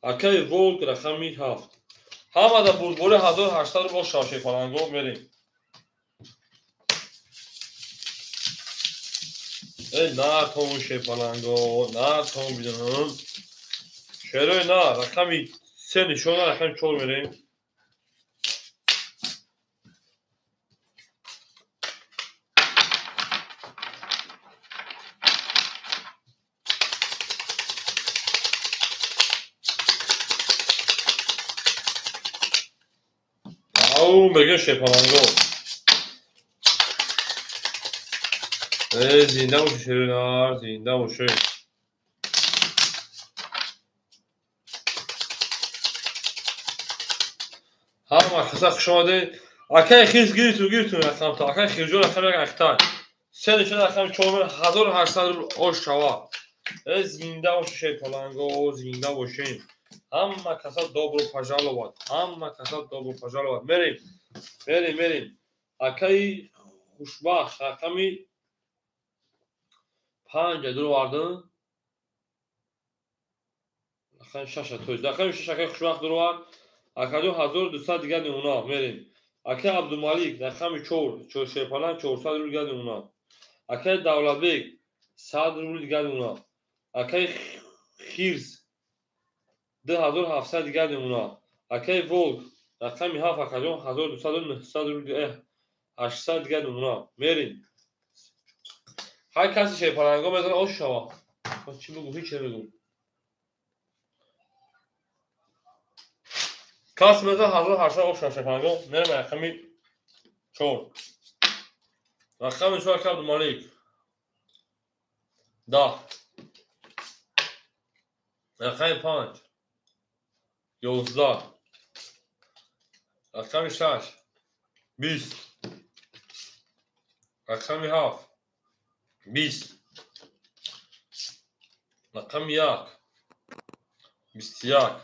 акай Волк рақами 7. Ҳамада бурдбори 1800 рубл шав Шерпаланго. Мерем. Натон Шерпаланго, натон бидонам. Шерои на рақами 3 нишона рақами 4 мерем. Ау мегӯям Шерпаланго. Зинда бошед шерои нар, зинда бошед. Ҳама каса хуш омадед. Акай Хирс гирифтум, гирифтум рақамта. Акай Хирҷон рақами як ахтай. 3 нишона рақами 4 1800 рубл ош шава. Зинда бошед Шерпаланго, зинда бошед. Ҳама каса добро пожаловать. Ҳама каса добро пожаловать. Мерем. Мерем, мерем. Акай Хушбахт рақами 5 дро вардам. Рақами 6 то. Рақами 6 акай Хушбахт дро вард. Акаҷон 1200 дигар мемона. Мерем. Акай Абдумалик рақами 4, Шерпаланг 400 рубл дигар мемона. Акай Давлатбек 100 рубл дигар мемона. Акай Хирс 2700 дигар мемона. Акай Волк рақами 7 акаҷон 1200 900 рубл 800 дигар мемона. Мерем. Ҳар касе Шерпаланго мезанад ош шава. Чӣ бигӯ, ҳеч намегӯм. Кас мезанад 1800 ош шава Шерпаланго. Мерем рақами 4. Рақами 4 акай Абдумалик. 10. Рақами 5 11. Рақами 6 20. Рақами 7 20, рақами 1, 21,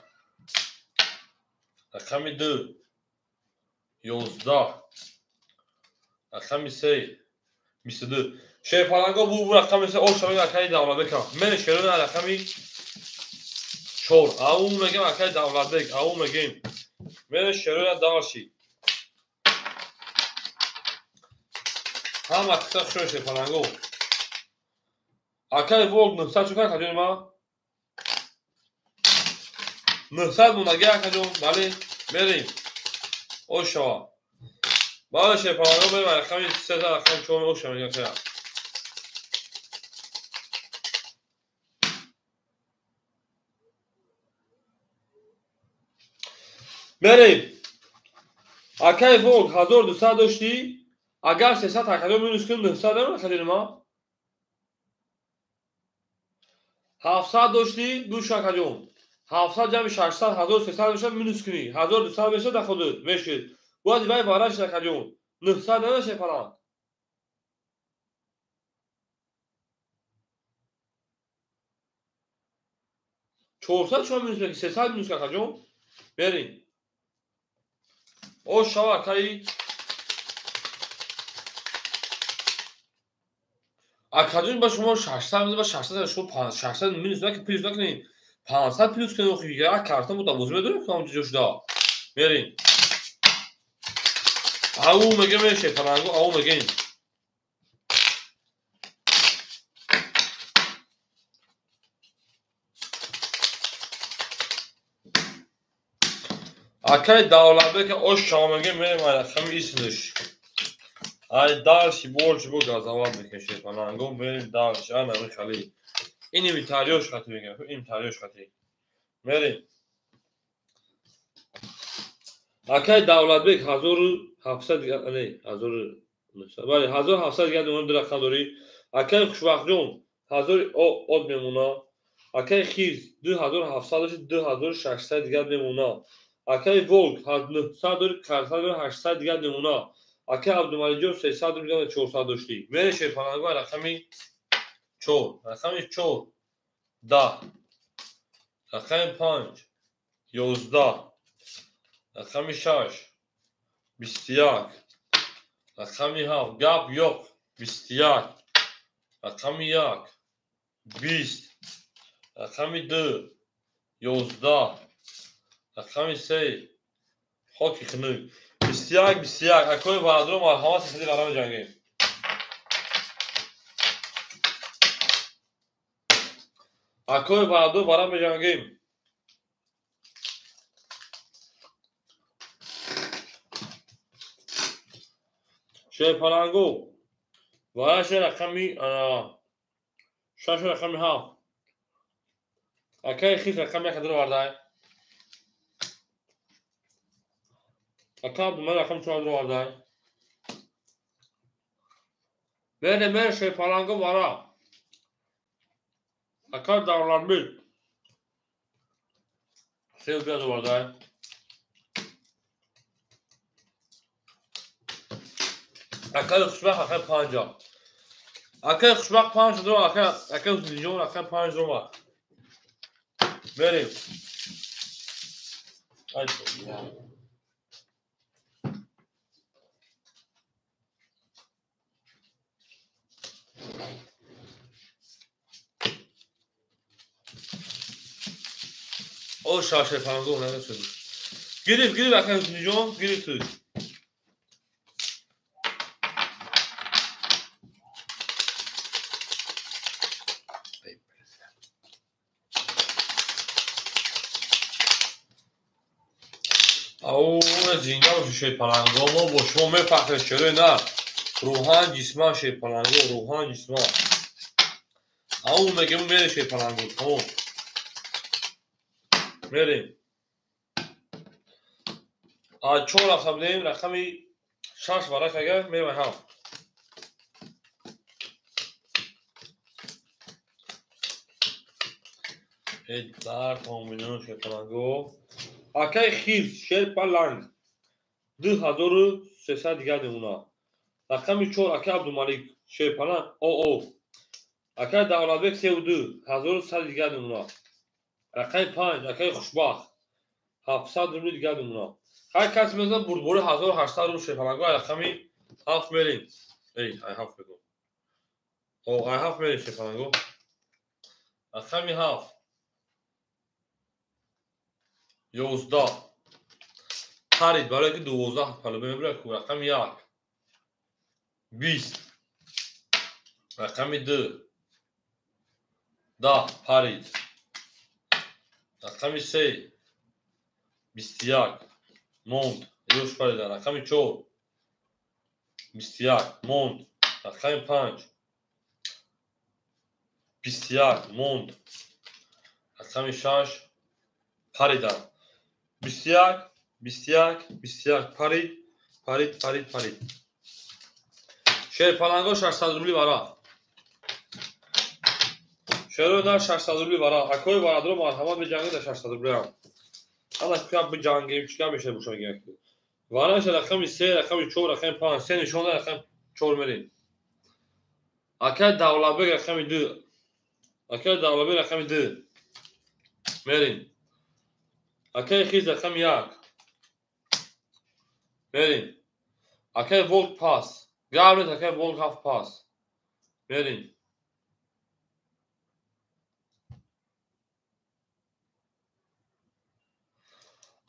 рақами 2, 11, рақами 3, 22. Шерпаланго бу рақами 3 ош мегам акаи Давлатбек. Мен шерона рақами 4. Ау мегам акаи Давлатбек, ау мегем. Мен шерона дальше. Ҳама қиса хушо шерпаланго. Акаи Волк 900 чӣ кар каҷон ма? 900 монаги акаҷон, бале, мерем. Ошава. Бале шерпаланго мерем рақами 3, рақами 4 оша мегам хая. Мерем. Акаи Волк 1200 доштӣ, агар 300 акаҷон минус кунем 900 намемонад акаҷони ма? 700 доштӣ, гӯш акаҷон. 700 ҷамъи 600 1300 мешавад, минус кунӣ. 1200 мешавад дар худат, мешуд. Бояд вай вараш акаҷон. 900 намешавад фалан. 400 чӣ минус мекунӣ? 300 минус акаҷон. Мерем. Ош шава акаи акаҷон ба шумо 600 меза ба 600 шумо 600 минус накунед, плюс накунед. 500 плюс кунед, охи як карта мутавозӣ медорем ки ҳамҷо ҷо шуда. Мерем. Ау мегем шерпаланго, ау мегем. Акаи Давлатбек ош шава мегем, мерем ай рақами ислиш. Ай дальше больше бо газават мекунем шерпаланго, мерем дальше, ана михали. Ин инвентарёш хати мегем, инвентарёш хати. Мерем. Акаи Давлатбек 1700 не, 1900. Бале, 1700 дигар мемонад, ду рақам дорӣ. Акаи Хушбахтҷон 1000 од мемонад. Акаи Хирс 2700 дошт, 2600 дигар мемонад. Акаи Волк 900 дорӣ, 800 дигар мемонад. Акаи Абдумаликҷон 300 дорӣ, 400 доштӣ. Мерем шерпаланго рақами 4, рақами 4, 10, рақами 5, 11, рақами 6, 21, рақами 7, гап yo'q, 21, рақами 1, 20, рақами 2, 11, рақами 3, хоки хунук, 21, 21. Акои бародаро марҳамат, 300 вара меҷангем. Акои бародаро вара меҷангем. Шерпаланго вараши рақами 6, рақами 7. Акаи Хис рақами 1 даровардай. Ака Абдумалик рақами 4 даровардай. Мере, мере шерпаланго вара. Ака Давлатбек 3 даровардай. Акаи Хушбахт рақами 5. Акаи Хушбахт 5 даровард, акаи Ҳусейнҷон рақами 5 даровард. Мерем. Ай О шерпаланго намешуд. Гирифт, гирифт акаи Ҳусейнҷон, гирифт. Ау зинда бошед шерпаланго, мо бо шумо мефахрем, чаро на? Рӯҳан ҷисман шерпаланго, рӯҳан ҷисман. Ау мегем мерем шерпаланго, тамом. Мерем. А 4 рафта будем, рақами 6 варак агар мерем 7. Эй дар томино шерпаланго. Акаи Хирс шерпаланг 2300 дигар мемонад. Рақами 4 акаи Абдумалик шерпаланг ОО Акай Давлатбек 32, 1100 дигар мемонад. Рақами 5, акай Хушбахт 700 рубли дигар мемонад. Ҳар кас мезанад бурдбори 1800 рубл шерпаланго, ай рақами 7 мерем. Эй, ай 7 бигӯ. О, ай 7 мерем шерпаланго. Рақами 7. 11. Парид, барои ки 12 палуба мебурад ку. Рақами 1. 20. Рақами 2. 10 парид. Рақами 3. 21. Монд. Ёш парида. Рақами 4. 21. Монд. Рақами 5. 21. Монд. Рақами 6. Парида. 21. 21. 21. Парид. Парид, парид, парид. Шерпаланго 600 рубли вара. Шерои нар 600 рубли вара. Акои варадро марҳамат биҷангед дар 600 рублиам. Ана кӯя биҷангем, чӣ гап мешавад бошад як. Вараша рақами 3, рақами 4, рақами 5, 3 нишон дар рақами 4 мерем. Акай Давлатбек рақами 2. Акай Давлатбек рақами 2. Мерем. Акай Хиз рақами 1. Мерем. Акай Волк пас. Гап нест, акай Волк 7 пас. Мерем.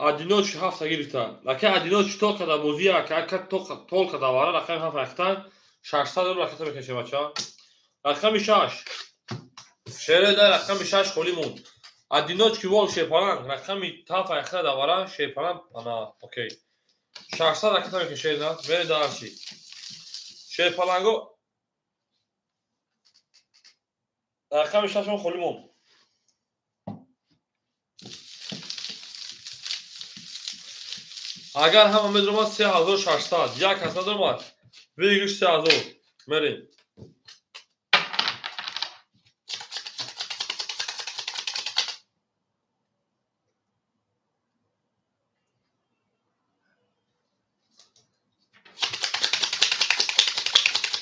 Одиночки ҳафта гирифта. Акай одиночки толка да бозӣ, ака толка да вара, рақами 7 рахта, 600 рубл ракета мекашем, бача. Рақами 6. Шерои дар рақами 6 холӣ монд. Одиночки Волк шерпаланг, рақами 7 рахта да вара, шерпаланг, ана, окей. 600 ракета мекашем, на, мере дарши. Шерпаланго рақами 6 холӣ монд. Агар ҳама медромад 3600, як кас надромад, выигрыш 3000. Мерем.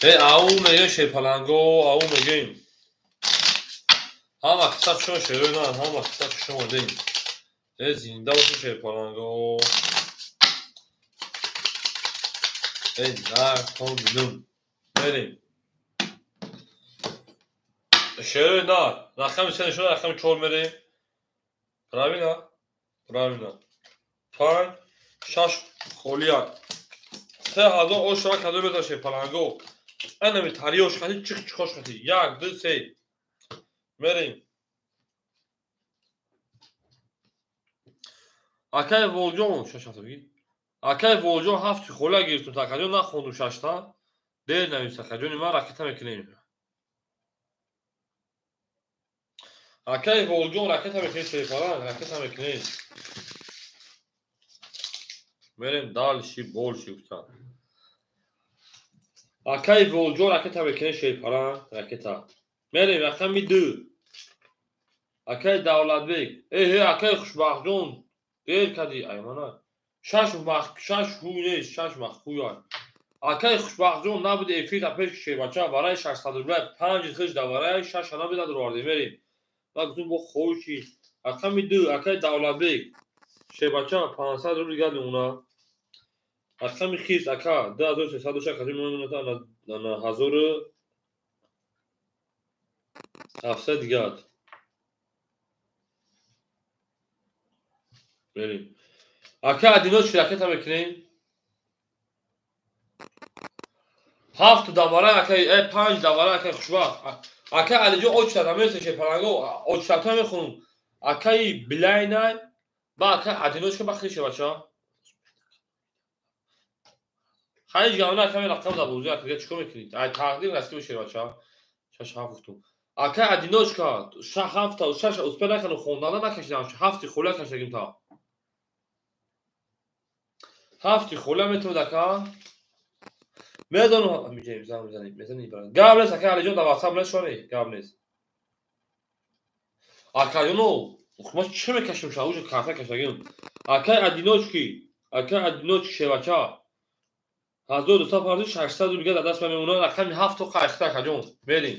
Э, ау мегем шерпаланго, ау мегем. Ҳама қисса чун шерои на, ҳама қисса чун дем. Э, зинда боши шерпаланго. Эй, на, мерем. Шерои на, рақами 3 нишон, рақами 4 мерем. Правильно? Правильно. 5, 6 холия. 3000 ош рак кадо меза шерпаланго. Анами тариош хати чиқ чиқош хати. 1, 2, 3. Мерем. Акай Волҷон, 6 ҳафта бигӣ. Акай Волҷон 7 хола гирифтум, такаҷон нахондум 6-та. Дер навис, такаҷони ман ракета мекунем. Акай Волҷон ракета мекунем, шерпаланг ракета мекунем. Мерем дальше, больше гуфтам. Акай Волҷон ракета мекунем, шерпаланг ракета. Мерем рақами 2. Акай Давлатбек. Э, акай Хушбахтҷон, дер кади, аймана. 6 ҳуй нест, 6 маххуй. Акай Хушбахтҷон набуд эфир та пеш шербача, вараи 600 рубля 5 хиш да вараи 6 набуд надровардем, мерем. Ма гуфтум бо хоҳиши. Рақами 2, акай Давлатбек. Шербача 500 рубл дигар мемонад. Рақами хис, ака 2306 кади мемонад, ана 1700 дигар. Мерем. Ака одиночки ракета мекунем. 7 давара, ака 5 давара, ака Хушбахт. Ака Алиҷон очта намеса шерпаланго, очтата мехонум. Акаи Билайнай ба ака одиночка ба хиши бача. Хайҷ гавна ака рақам да бозӣ, ака чикор мекунед? Ай тақдир расиди шербача. 6 7 гуфтум. Ака одиночка 6 7 6 успел накану хондана накашидам, 7 хола кашидагим та. 7 хола метавонад ака. Медонам миҷем зан мезанем, мезанем барам. Гап нест ака Алиҷон дар WhatsApp нест шони, гап нест. Ака ҷоно, ма чӣ мекашем ша, уже карта кашидагим. Акай одиночки, акай одиночки шербача. 1200 фарзи 600 рубл дар даст мемонад, рақами 7 то қайхта акаҷон. Мерем.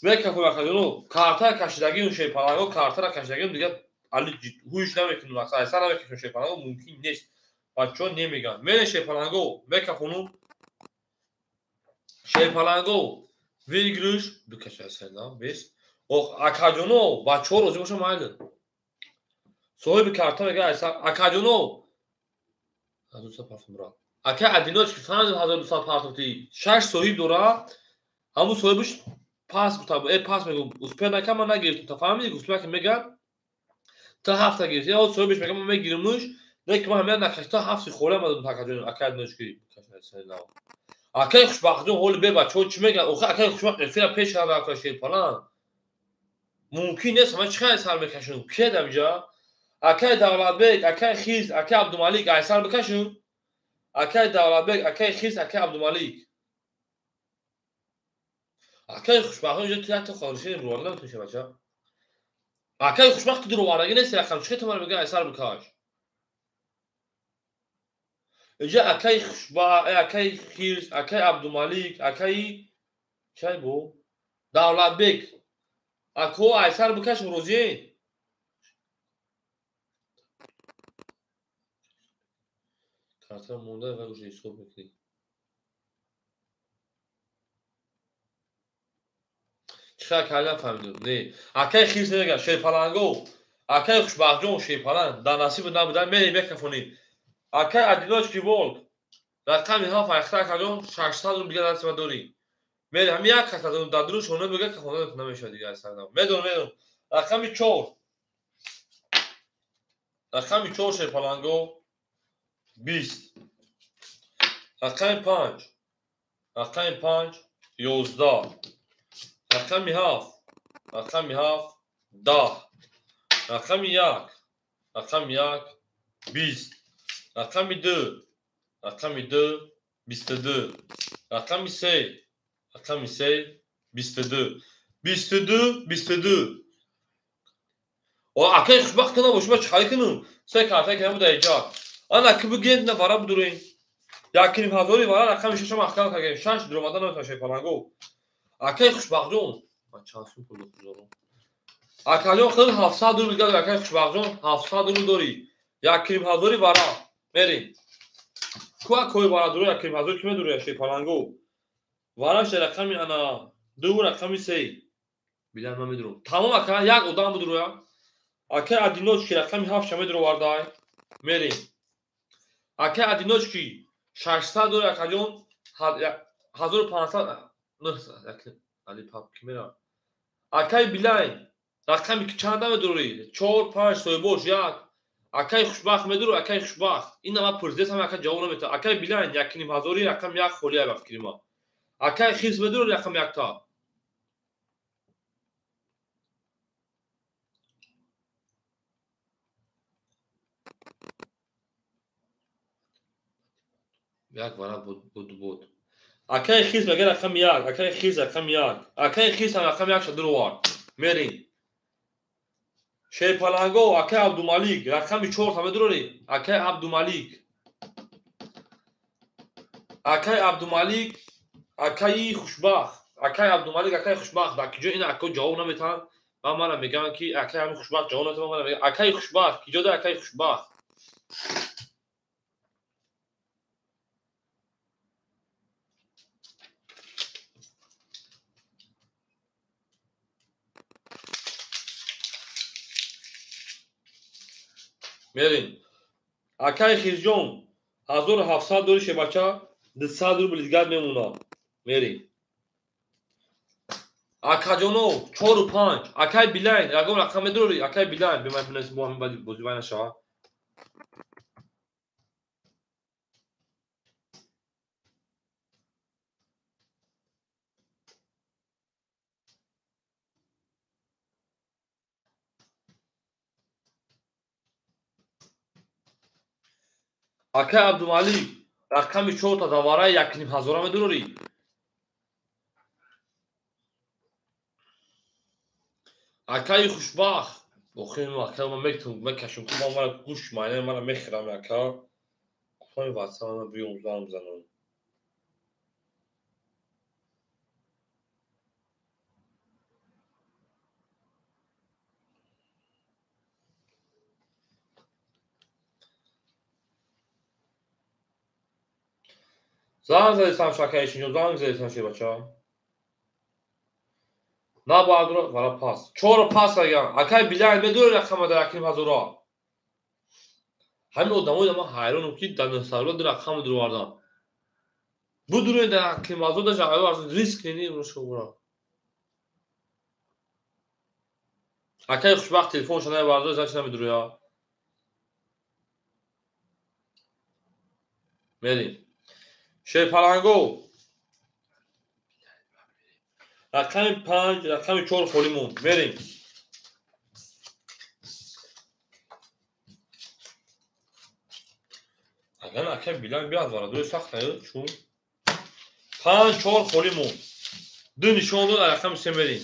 Мекафонем акаҷоно, картара кашидагиюн шерпаланго, картара кашидагиюн дига али ҳуиш намекунем, айсар намекашем шерпаланго, мумкин нест. Бачаҳо немеган. Мерем шерпаланго, мекафонум. Шерпаланго, выигрыш, бикаш айсар на, бес. Ох, акаҷоно, бачаҳо розӣ бошам майли. Соҳиби карта мега айсар, акаҷоно. 1200 партом брат. Ака одиночки фаҳмидам 1200 партом ти. 6 соҳиб дора, ҳамун соҳибаш пас гуфта, пас мегӯ, успех накард, ман нагирифтам. Та фаҳмидӣ, успех ки мега, та ҳафта гирифт. Я соҳибаш мега, ман мегиримуш, лекин ман ҳамия накаш, та ҳафти холӣ омадам акаҷон, ака одиночки. Акаи хушбахтҷон, ҳоли бе бачаҳо чӣ мегӯянд? Охир акаи хушбахт эфира пеш карда ака шерпалан. Мумкин нест, ман чӣ қадар сар мекашам? Киед амҷа? Акаи Давлатбек, акаи Хиз, акаи Абдумалик, айсар бикашем? Акаи Давлатбек, акаи Хиз, акаи Абдумалик. Акаи хушбахт инҷо ту якта хоҳиши рӯварда наметавонӣ бача. Акаи хушбахт ту рӯвардагӣ нест рақам, чӣ ту мара мегӯӣ айсар бикаш? Инҷо акаи хушбахт, акаи Хиз, акаи Абдумалик, акаи чай бу? Давлатбек. Ако айсар бикаш розиен? Карта монда ва уже ҳисоб мекунӣ. Чӣ хел кардам фаҳмидам? Не. Акаи Хирс намегӯяд, шерпаланго. Акаи хушбахтҷон шерпаланг дар насиб набуда, мерем мекафонем. Акаи одиночки волк. Рақами 7 айхта акаҷон 600 рубл дигар насиба дорӣ. Мерем ҳамин як каса дар дуру шона мегӯяд кафонда намешавад дигар айсар. Медонам, медонам. Рақами 4. Рақами 4 шерпаланго 20. Рақами 5. Рақами 5 11. Рақами 7. Рақами 7 10. Рақами 1. Рақами 1 20. Рақами 2. Рақами 2 22. Рақами 3. Рақами 3 22. 22 22. О, акаи хушбахт кунам, шумо чӣ харид кунам? Се карта кардам дар иҷа. Ана ки бигӯед, на вара бидурем. Якним ҳазори вара рақами шашам маҳкам кардем. Шаш дуромада наметавонад шерпаланго. Акаи хушбахтҷон, ман чанд сум пул дорам? Акаҷон, худ 700 рубл дигар, акаи хушбахтҷон, 700 рубл дорӣ. Якним ҳазори вара. Мерем. Ку акои вара дуро, якним ҳазори ки медуро шерпаланго? Вараш рақами ана 2 рақами 3. Билан ман медурам. Тамом ака, як одам бидуроя. Акаи одиночки рақами 7 ша медуровардай. Мерем. Акаи одиночки 600 дори акаҷон, 1500 али пап ки мера. Акаи Билайн рақами чанда медурӣ? 4 5 соҳибош 1. Акаи хушбахт медуру, акаи хушбахт. Ин ама пурсидес ҳама ака ҷавоб наметавад. Акаи Билайн якним ҳазори рақами 1 холия ба фикри ман. Акаи Хирс медуру рақами 1 та. Як вара буд. Акаи Хирс мега рақами 1, акаи Хирс рақами 1. Акаи Хирс ҳам рақами 1 ша дуровард. Мерем. Шерпаланго, акаи Абдумалик, рақами 4 та медурорӣ? Акаи Абдумалик. Акаи Абдумалик, акаи хушбахт. Акаи Абдумалик, акаи хушбахт. Дар киҷо ин ака ҷавоб наметаванд? Ман мара мегӯям ки акаи ҳамин хушбахт ҷавоб наметаванд, мара мегӯям акаи хушбахт, киҷо да акаи хушбахт? Мерем. Акаи Хирҷон, 1700 дори шебача, 200 рубл дигар мемонад. Мерем. Акаҷоно, 4 5. Акаи Билайн, ягон рақам медурорӣ? Акаи Билайн, беман бинавис, бо ҳамин баъди бозӣ вай нашавад. Акаи Абдумалик, рақами 4 та давараи якним ҳазора медурорӣ? Акаи хушбахт, охир ака ман мекашам, ку ман мара гӯш майна мара мехӯрам ака. Куфами ватсап ман биём занг занам. Занг задисам шакаи шинҷо, занг задисам шебача. На баъдро вара пас. Чор пас аган. Акай билайн медур рақама дар 1,5 ҳазора. Ҳамин одамои ман ҳайронам ки дар 900 рубла ду рақам дурвардан. Будуре дар 1,5 ҳазор даже риск нени шугура. Акай хушбахт телефонша навардо, значит намедуруя. Мерим. Шерпаланго. Рақами 5, рақами 4 холӣ монд. Мерим. Агар акай билан биёд варадои сахт наёд, чун 5 4 холӣ монд. Ду нишон дод, рақами 3 мерим.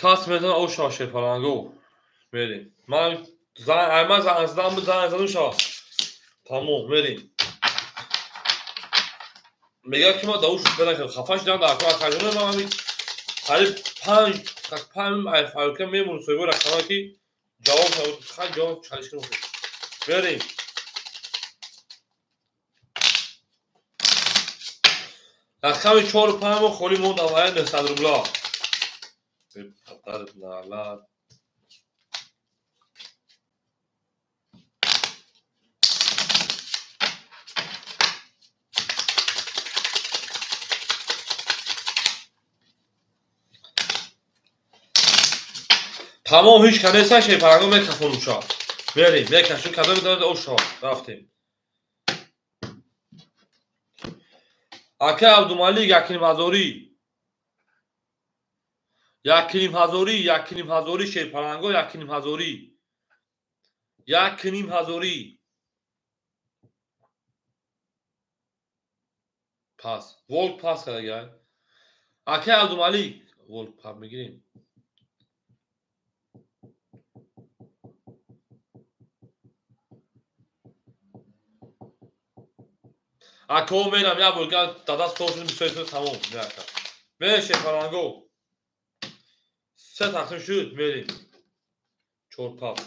Кас метавонад о шава шерпаланго. Мерим. Ман занг задам буд, занг задам шава. Тамом, мерим. Мегӯяд ки ман да ӯ шӯхӣ накардам. Хафа шудам дар акаҷоно ман ҳамин қариб 5 айфалка мемонад соҳибои рақама ки ҷавоб хай ҷавоб чалиш кунам. Мерим. Рақами 4 5 холӣ монд аввалия 900 рубла. Падар налат. Тамом ҳеҷ кадеса шерпаланго мекафонум ша. Мерим, мекашем кадоме дорад о ша. Рафтем. Акай Абдумалик 1,5 ҳазорӣ. 1,5 ҳазорӣ, 1,5 ҳазорӣ шерпаланго 1,5 ҳазорӣ. 1,5 ҳазорӣ. Пас, волк пас кардагай. Акай Абдумалик, волк пап мегирем. Ако мерам як бор дада стол шуд бисёр тамом. Мерем шерпаланго. 3 тақсим шуд, мерем. 4 пап.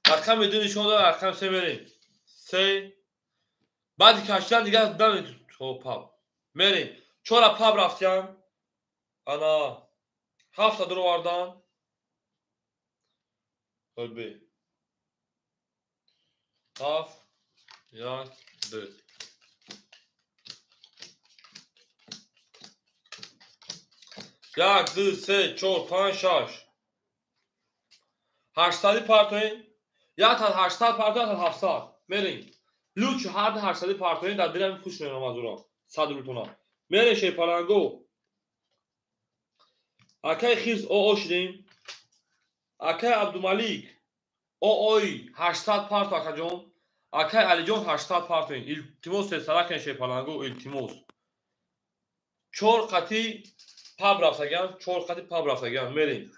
Рақами 2 нишон дод, рақами 3 мерем. 3. Баъди кашидан дигар намед 4 пап. Мерем. 4 пап рафтям. Ана 7 дуровардан. Бе. 7 1 2. 1 2 3 4 5 6. 800 партоин. Як та 800 партоин, та 700. Мерим. Луч ҳар 800 партоин дар дилам хуш меомад аз уро. 100 рублтона. Мерем шерпаланго. Акай хирс оо шудем. Акай Абдумалик ой 800 парто акаҷон. Акай Алиҷон 800 партоин. Илтимос тезтара кунед шерпаланго, илтимос. 4 қати паб рафтаган, 4 қати паб рафтаган. Мерем.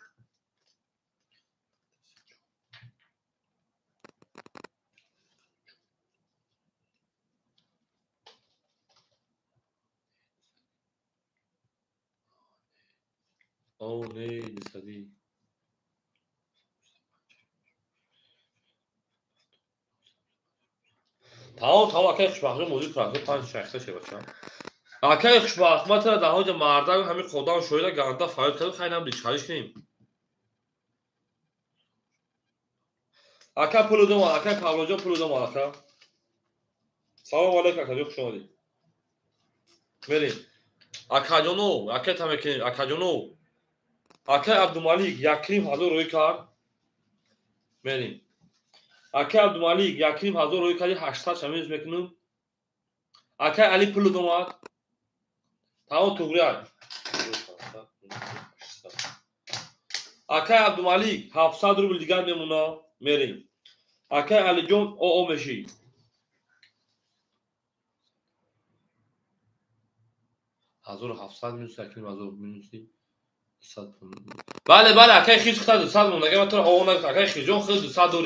О, не, дисади. Тамом, тамом, акай хушбахт, мозӣ трактор 5 6 шебача. Акай хушбахт, ман тара дар ҳоҷа мардак ҳамин қодам шоида ганда фарёд кардам, хай намди чалиш кунем. Ака пул домад, акай Павлоҷон пул домад, ака. Салом алейкум, акаҷон, хуш омадед. Мерем. Акаҷоно, акай тамекунем, акаҷоно. Акай Абдумалик 1,5 ҳазор рӯй кард. Мерем. Акай Абдумалик 1,5 ҳазор рӯй кард, 800 шамиз мекунем. Акай Али пул домад. Тамом туғри ай. Акай Абдумалик 700 рубл дигар мемона. Мерем. Акай Алиҷон оо мешӣ. 1700 минус 1,5 минус 200. Бале, бале, акай хиз хита 200 монда. Агар ман туро оо нагуфтам, акай хизҷон хиз 200 дорӣ.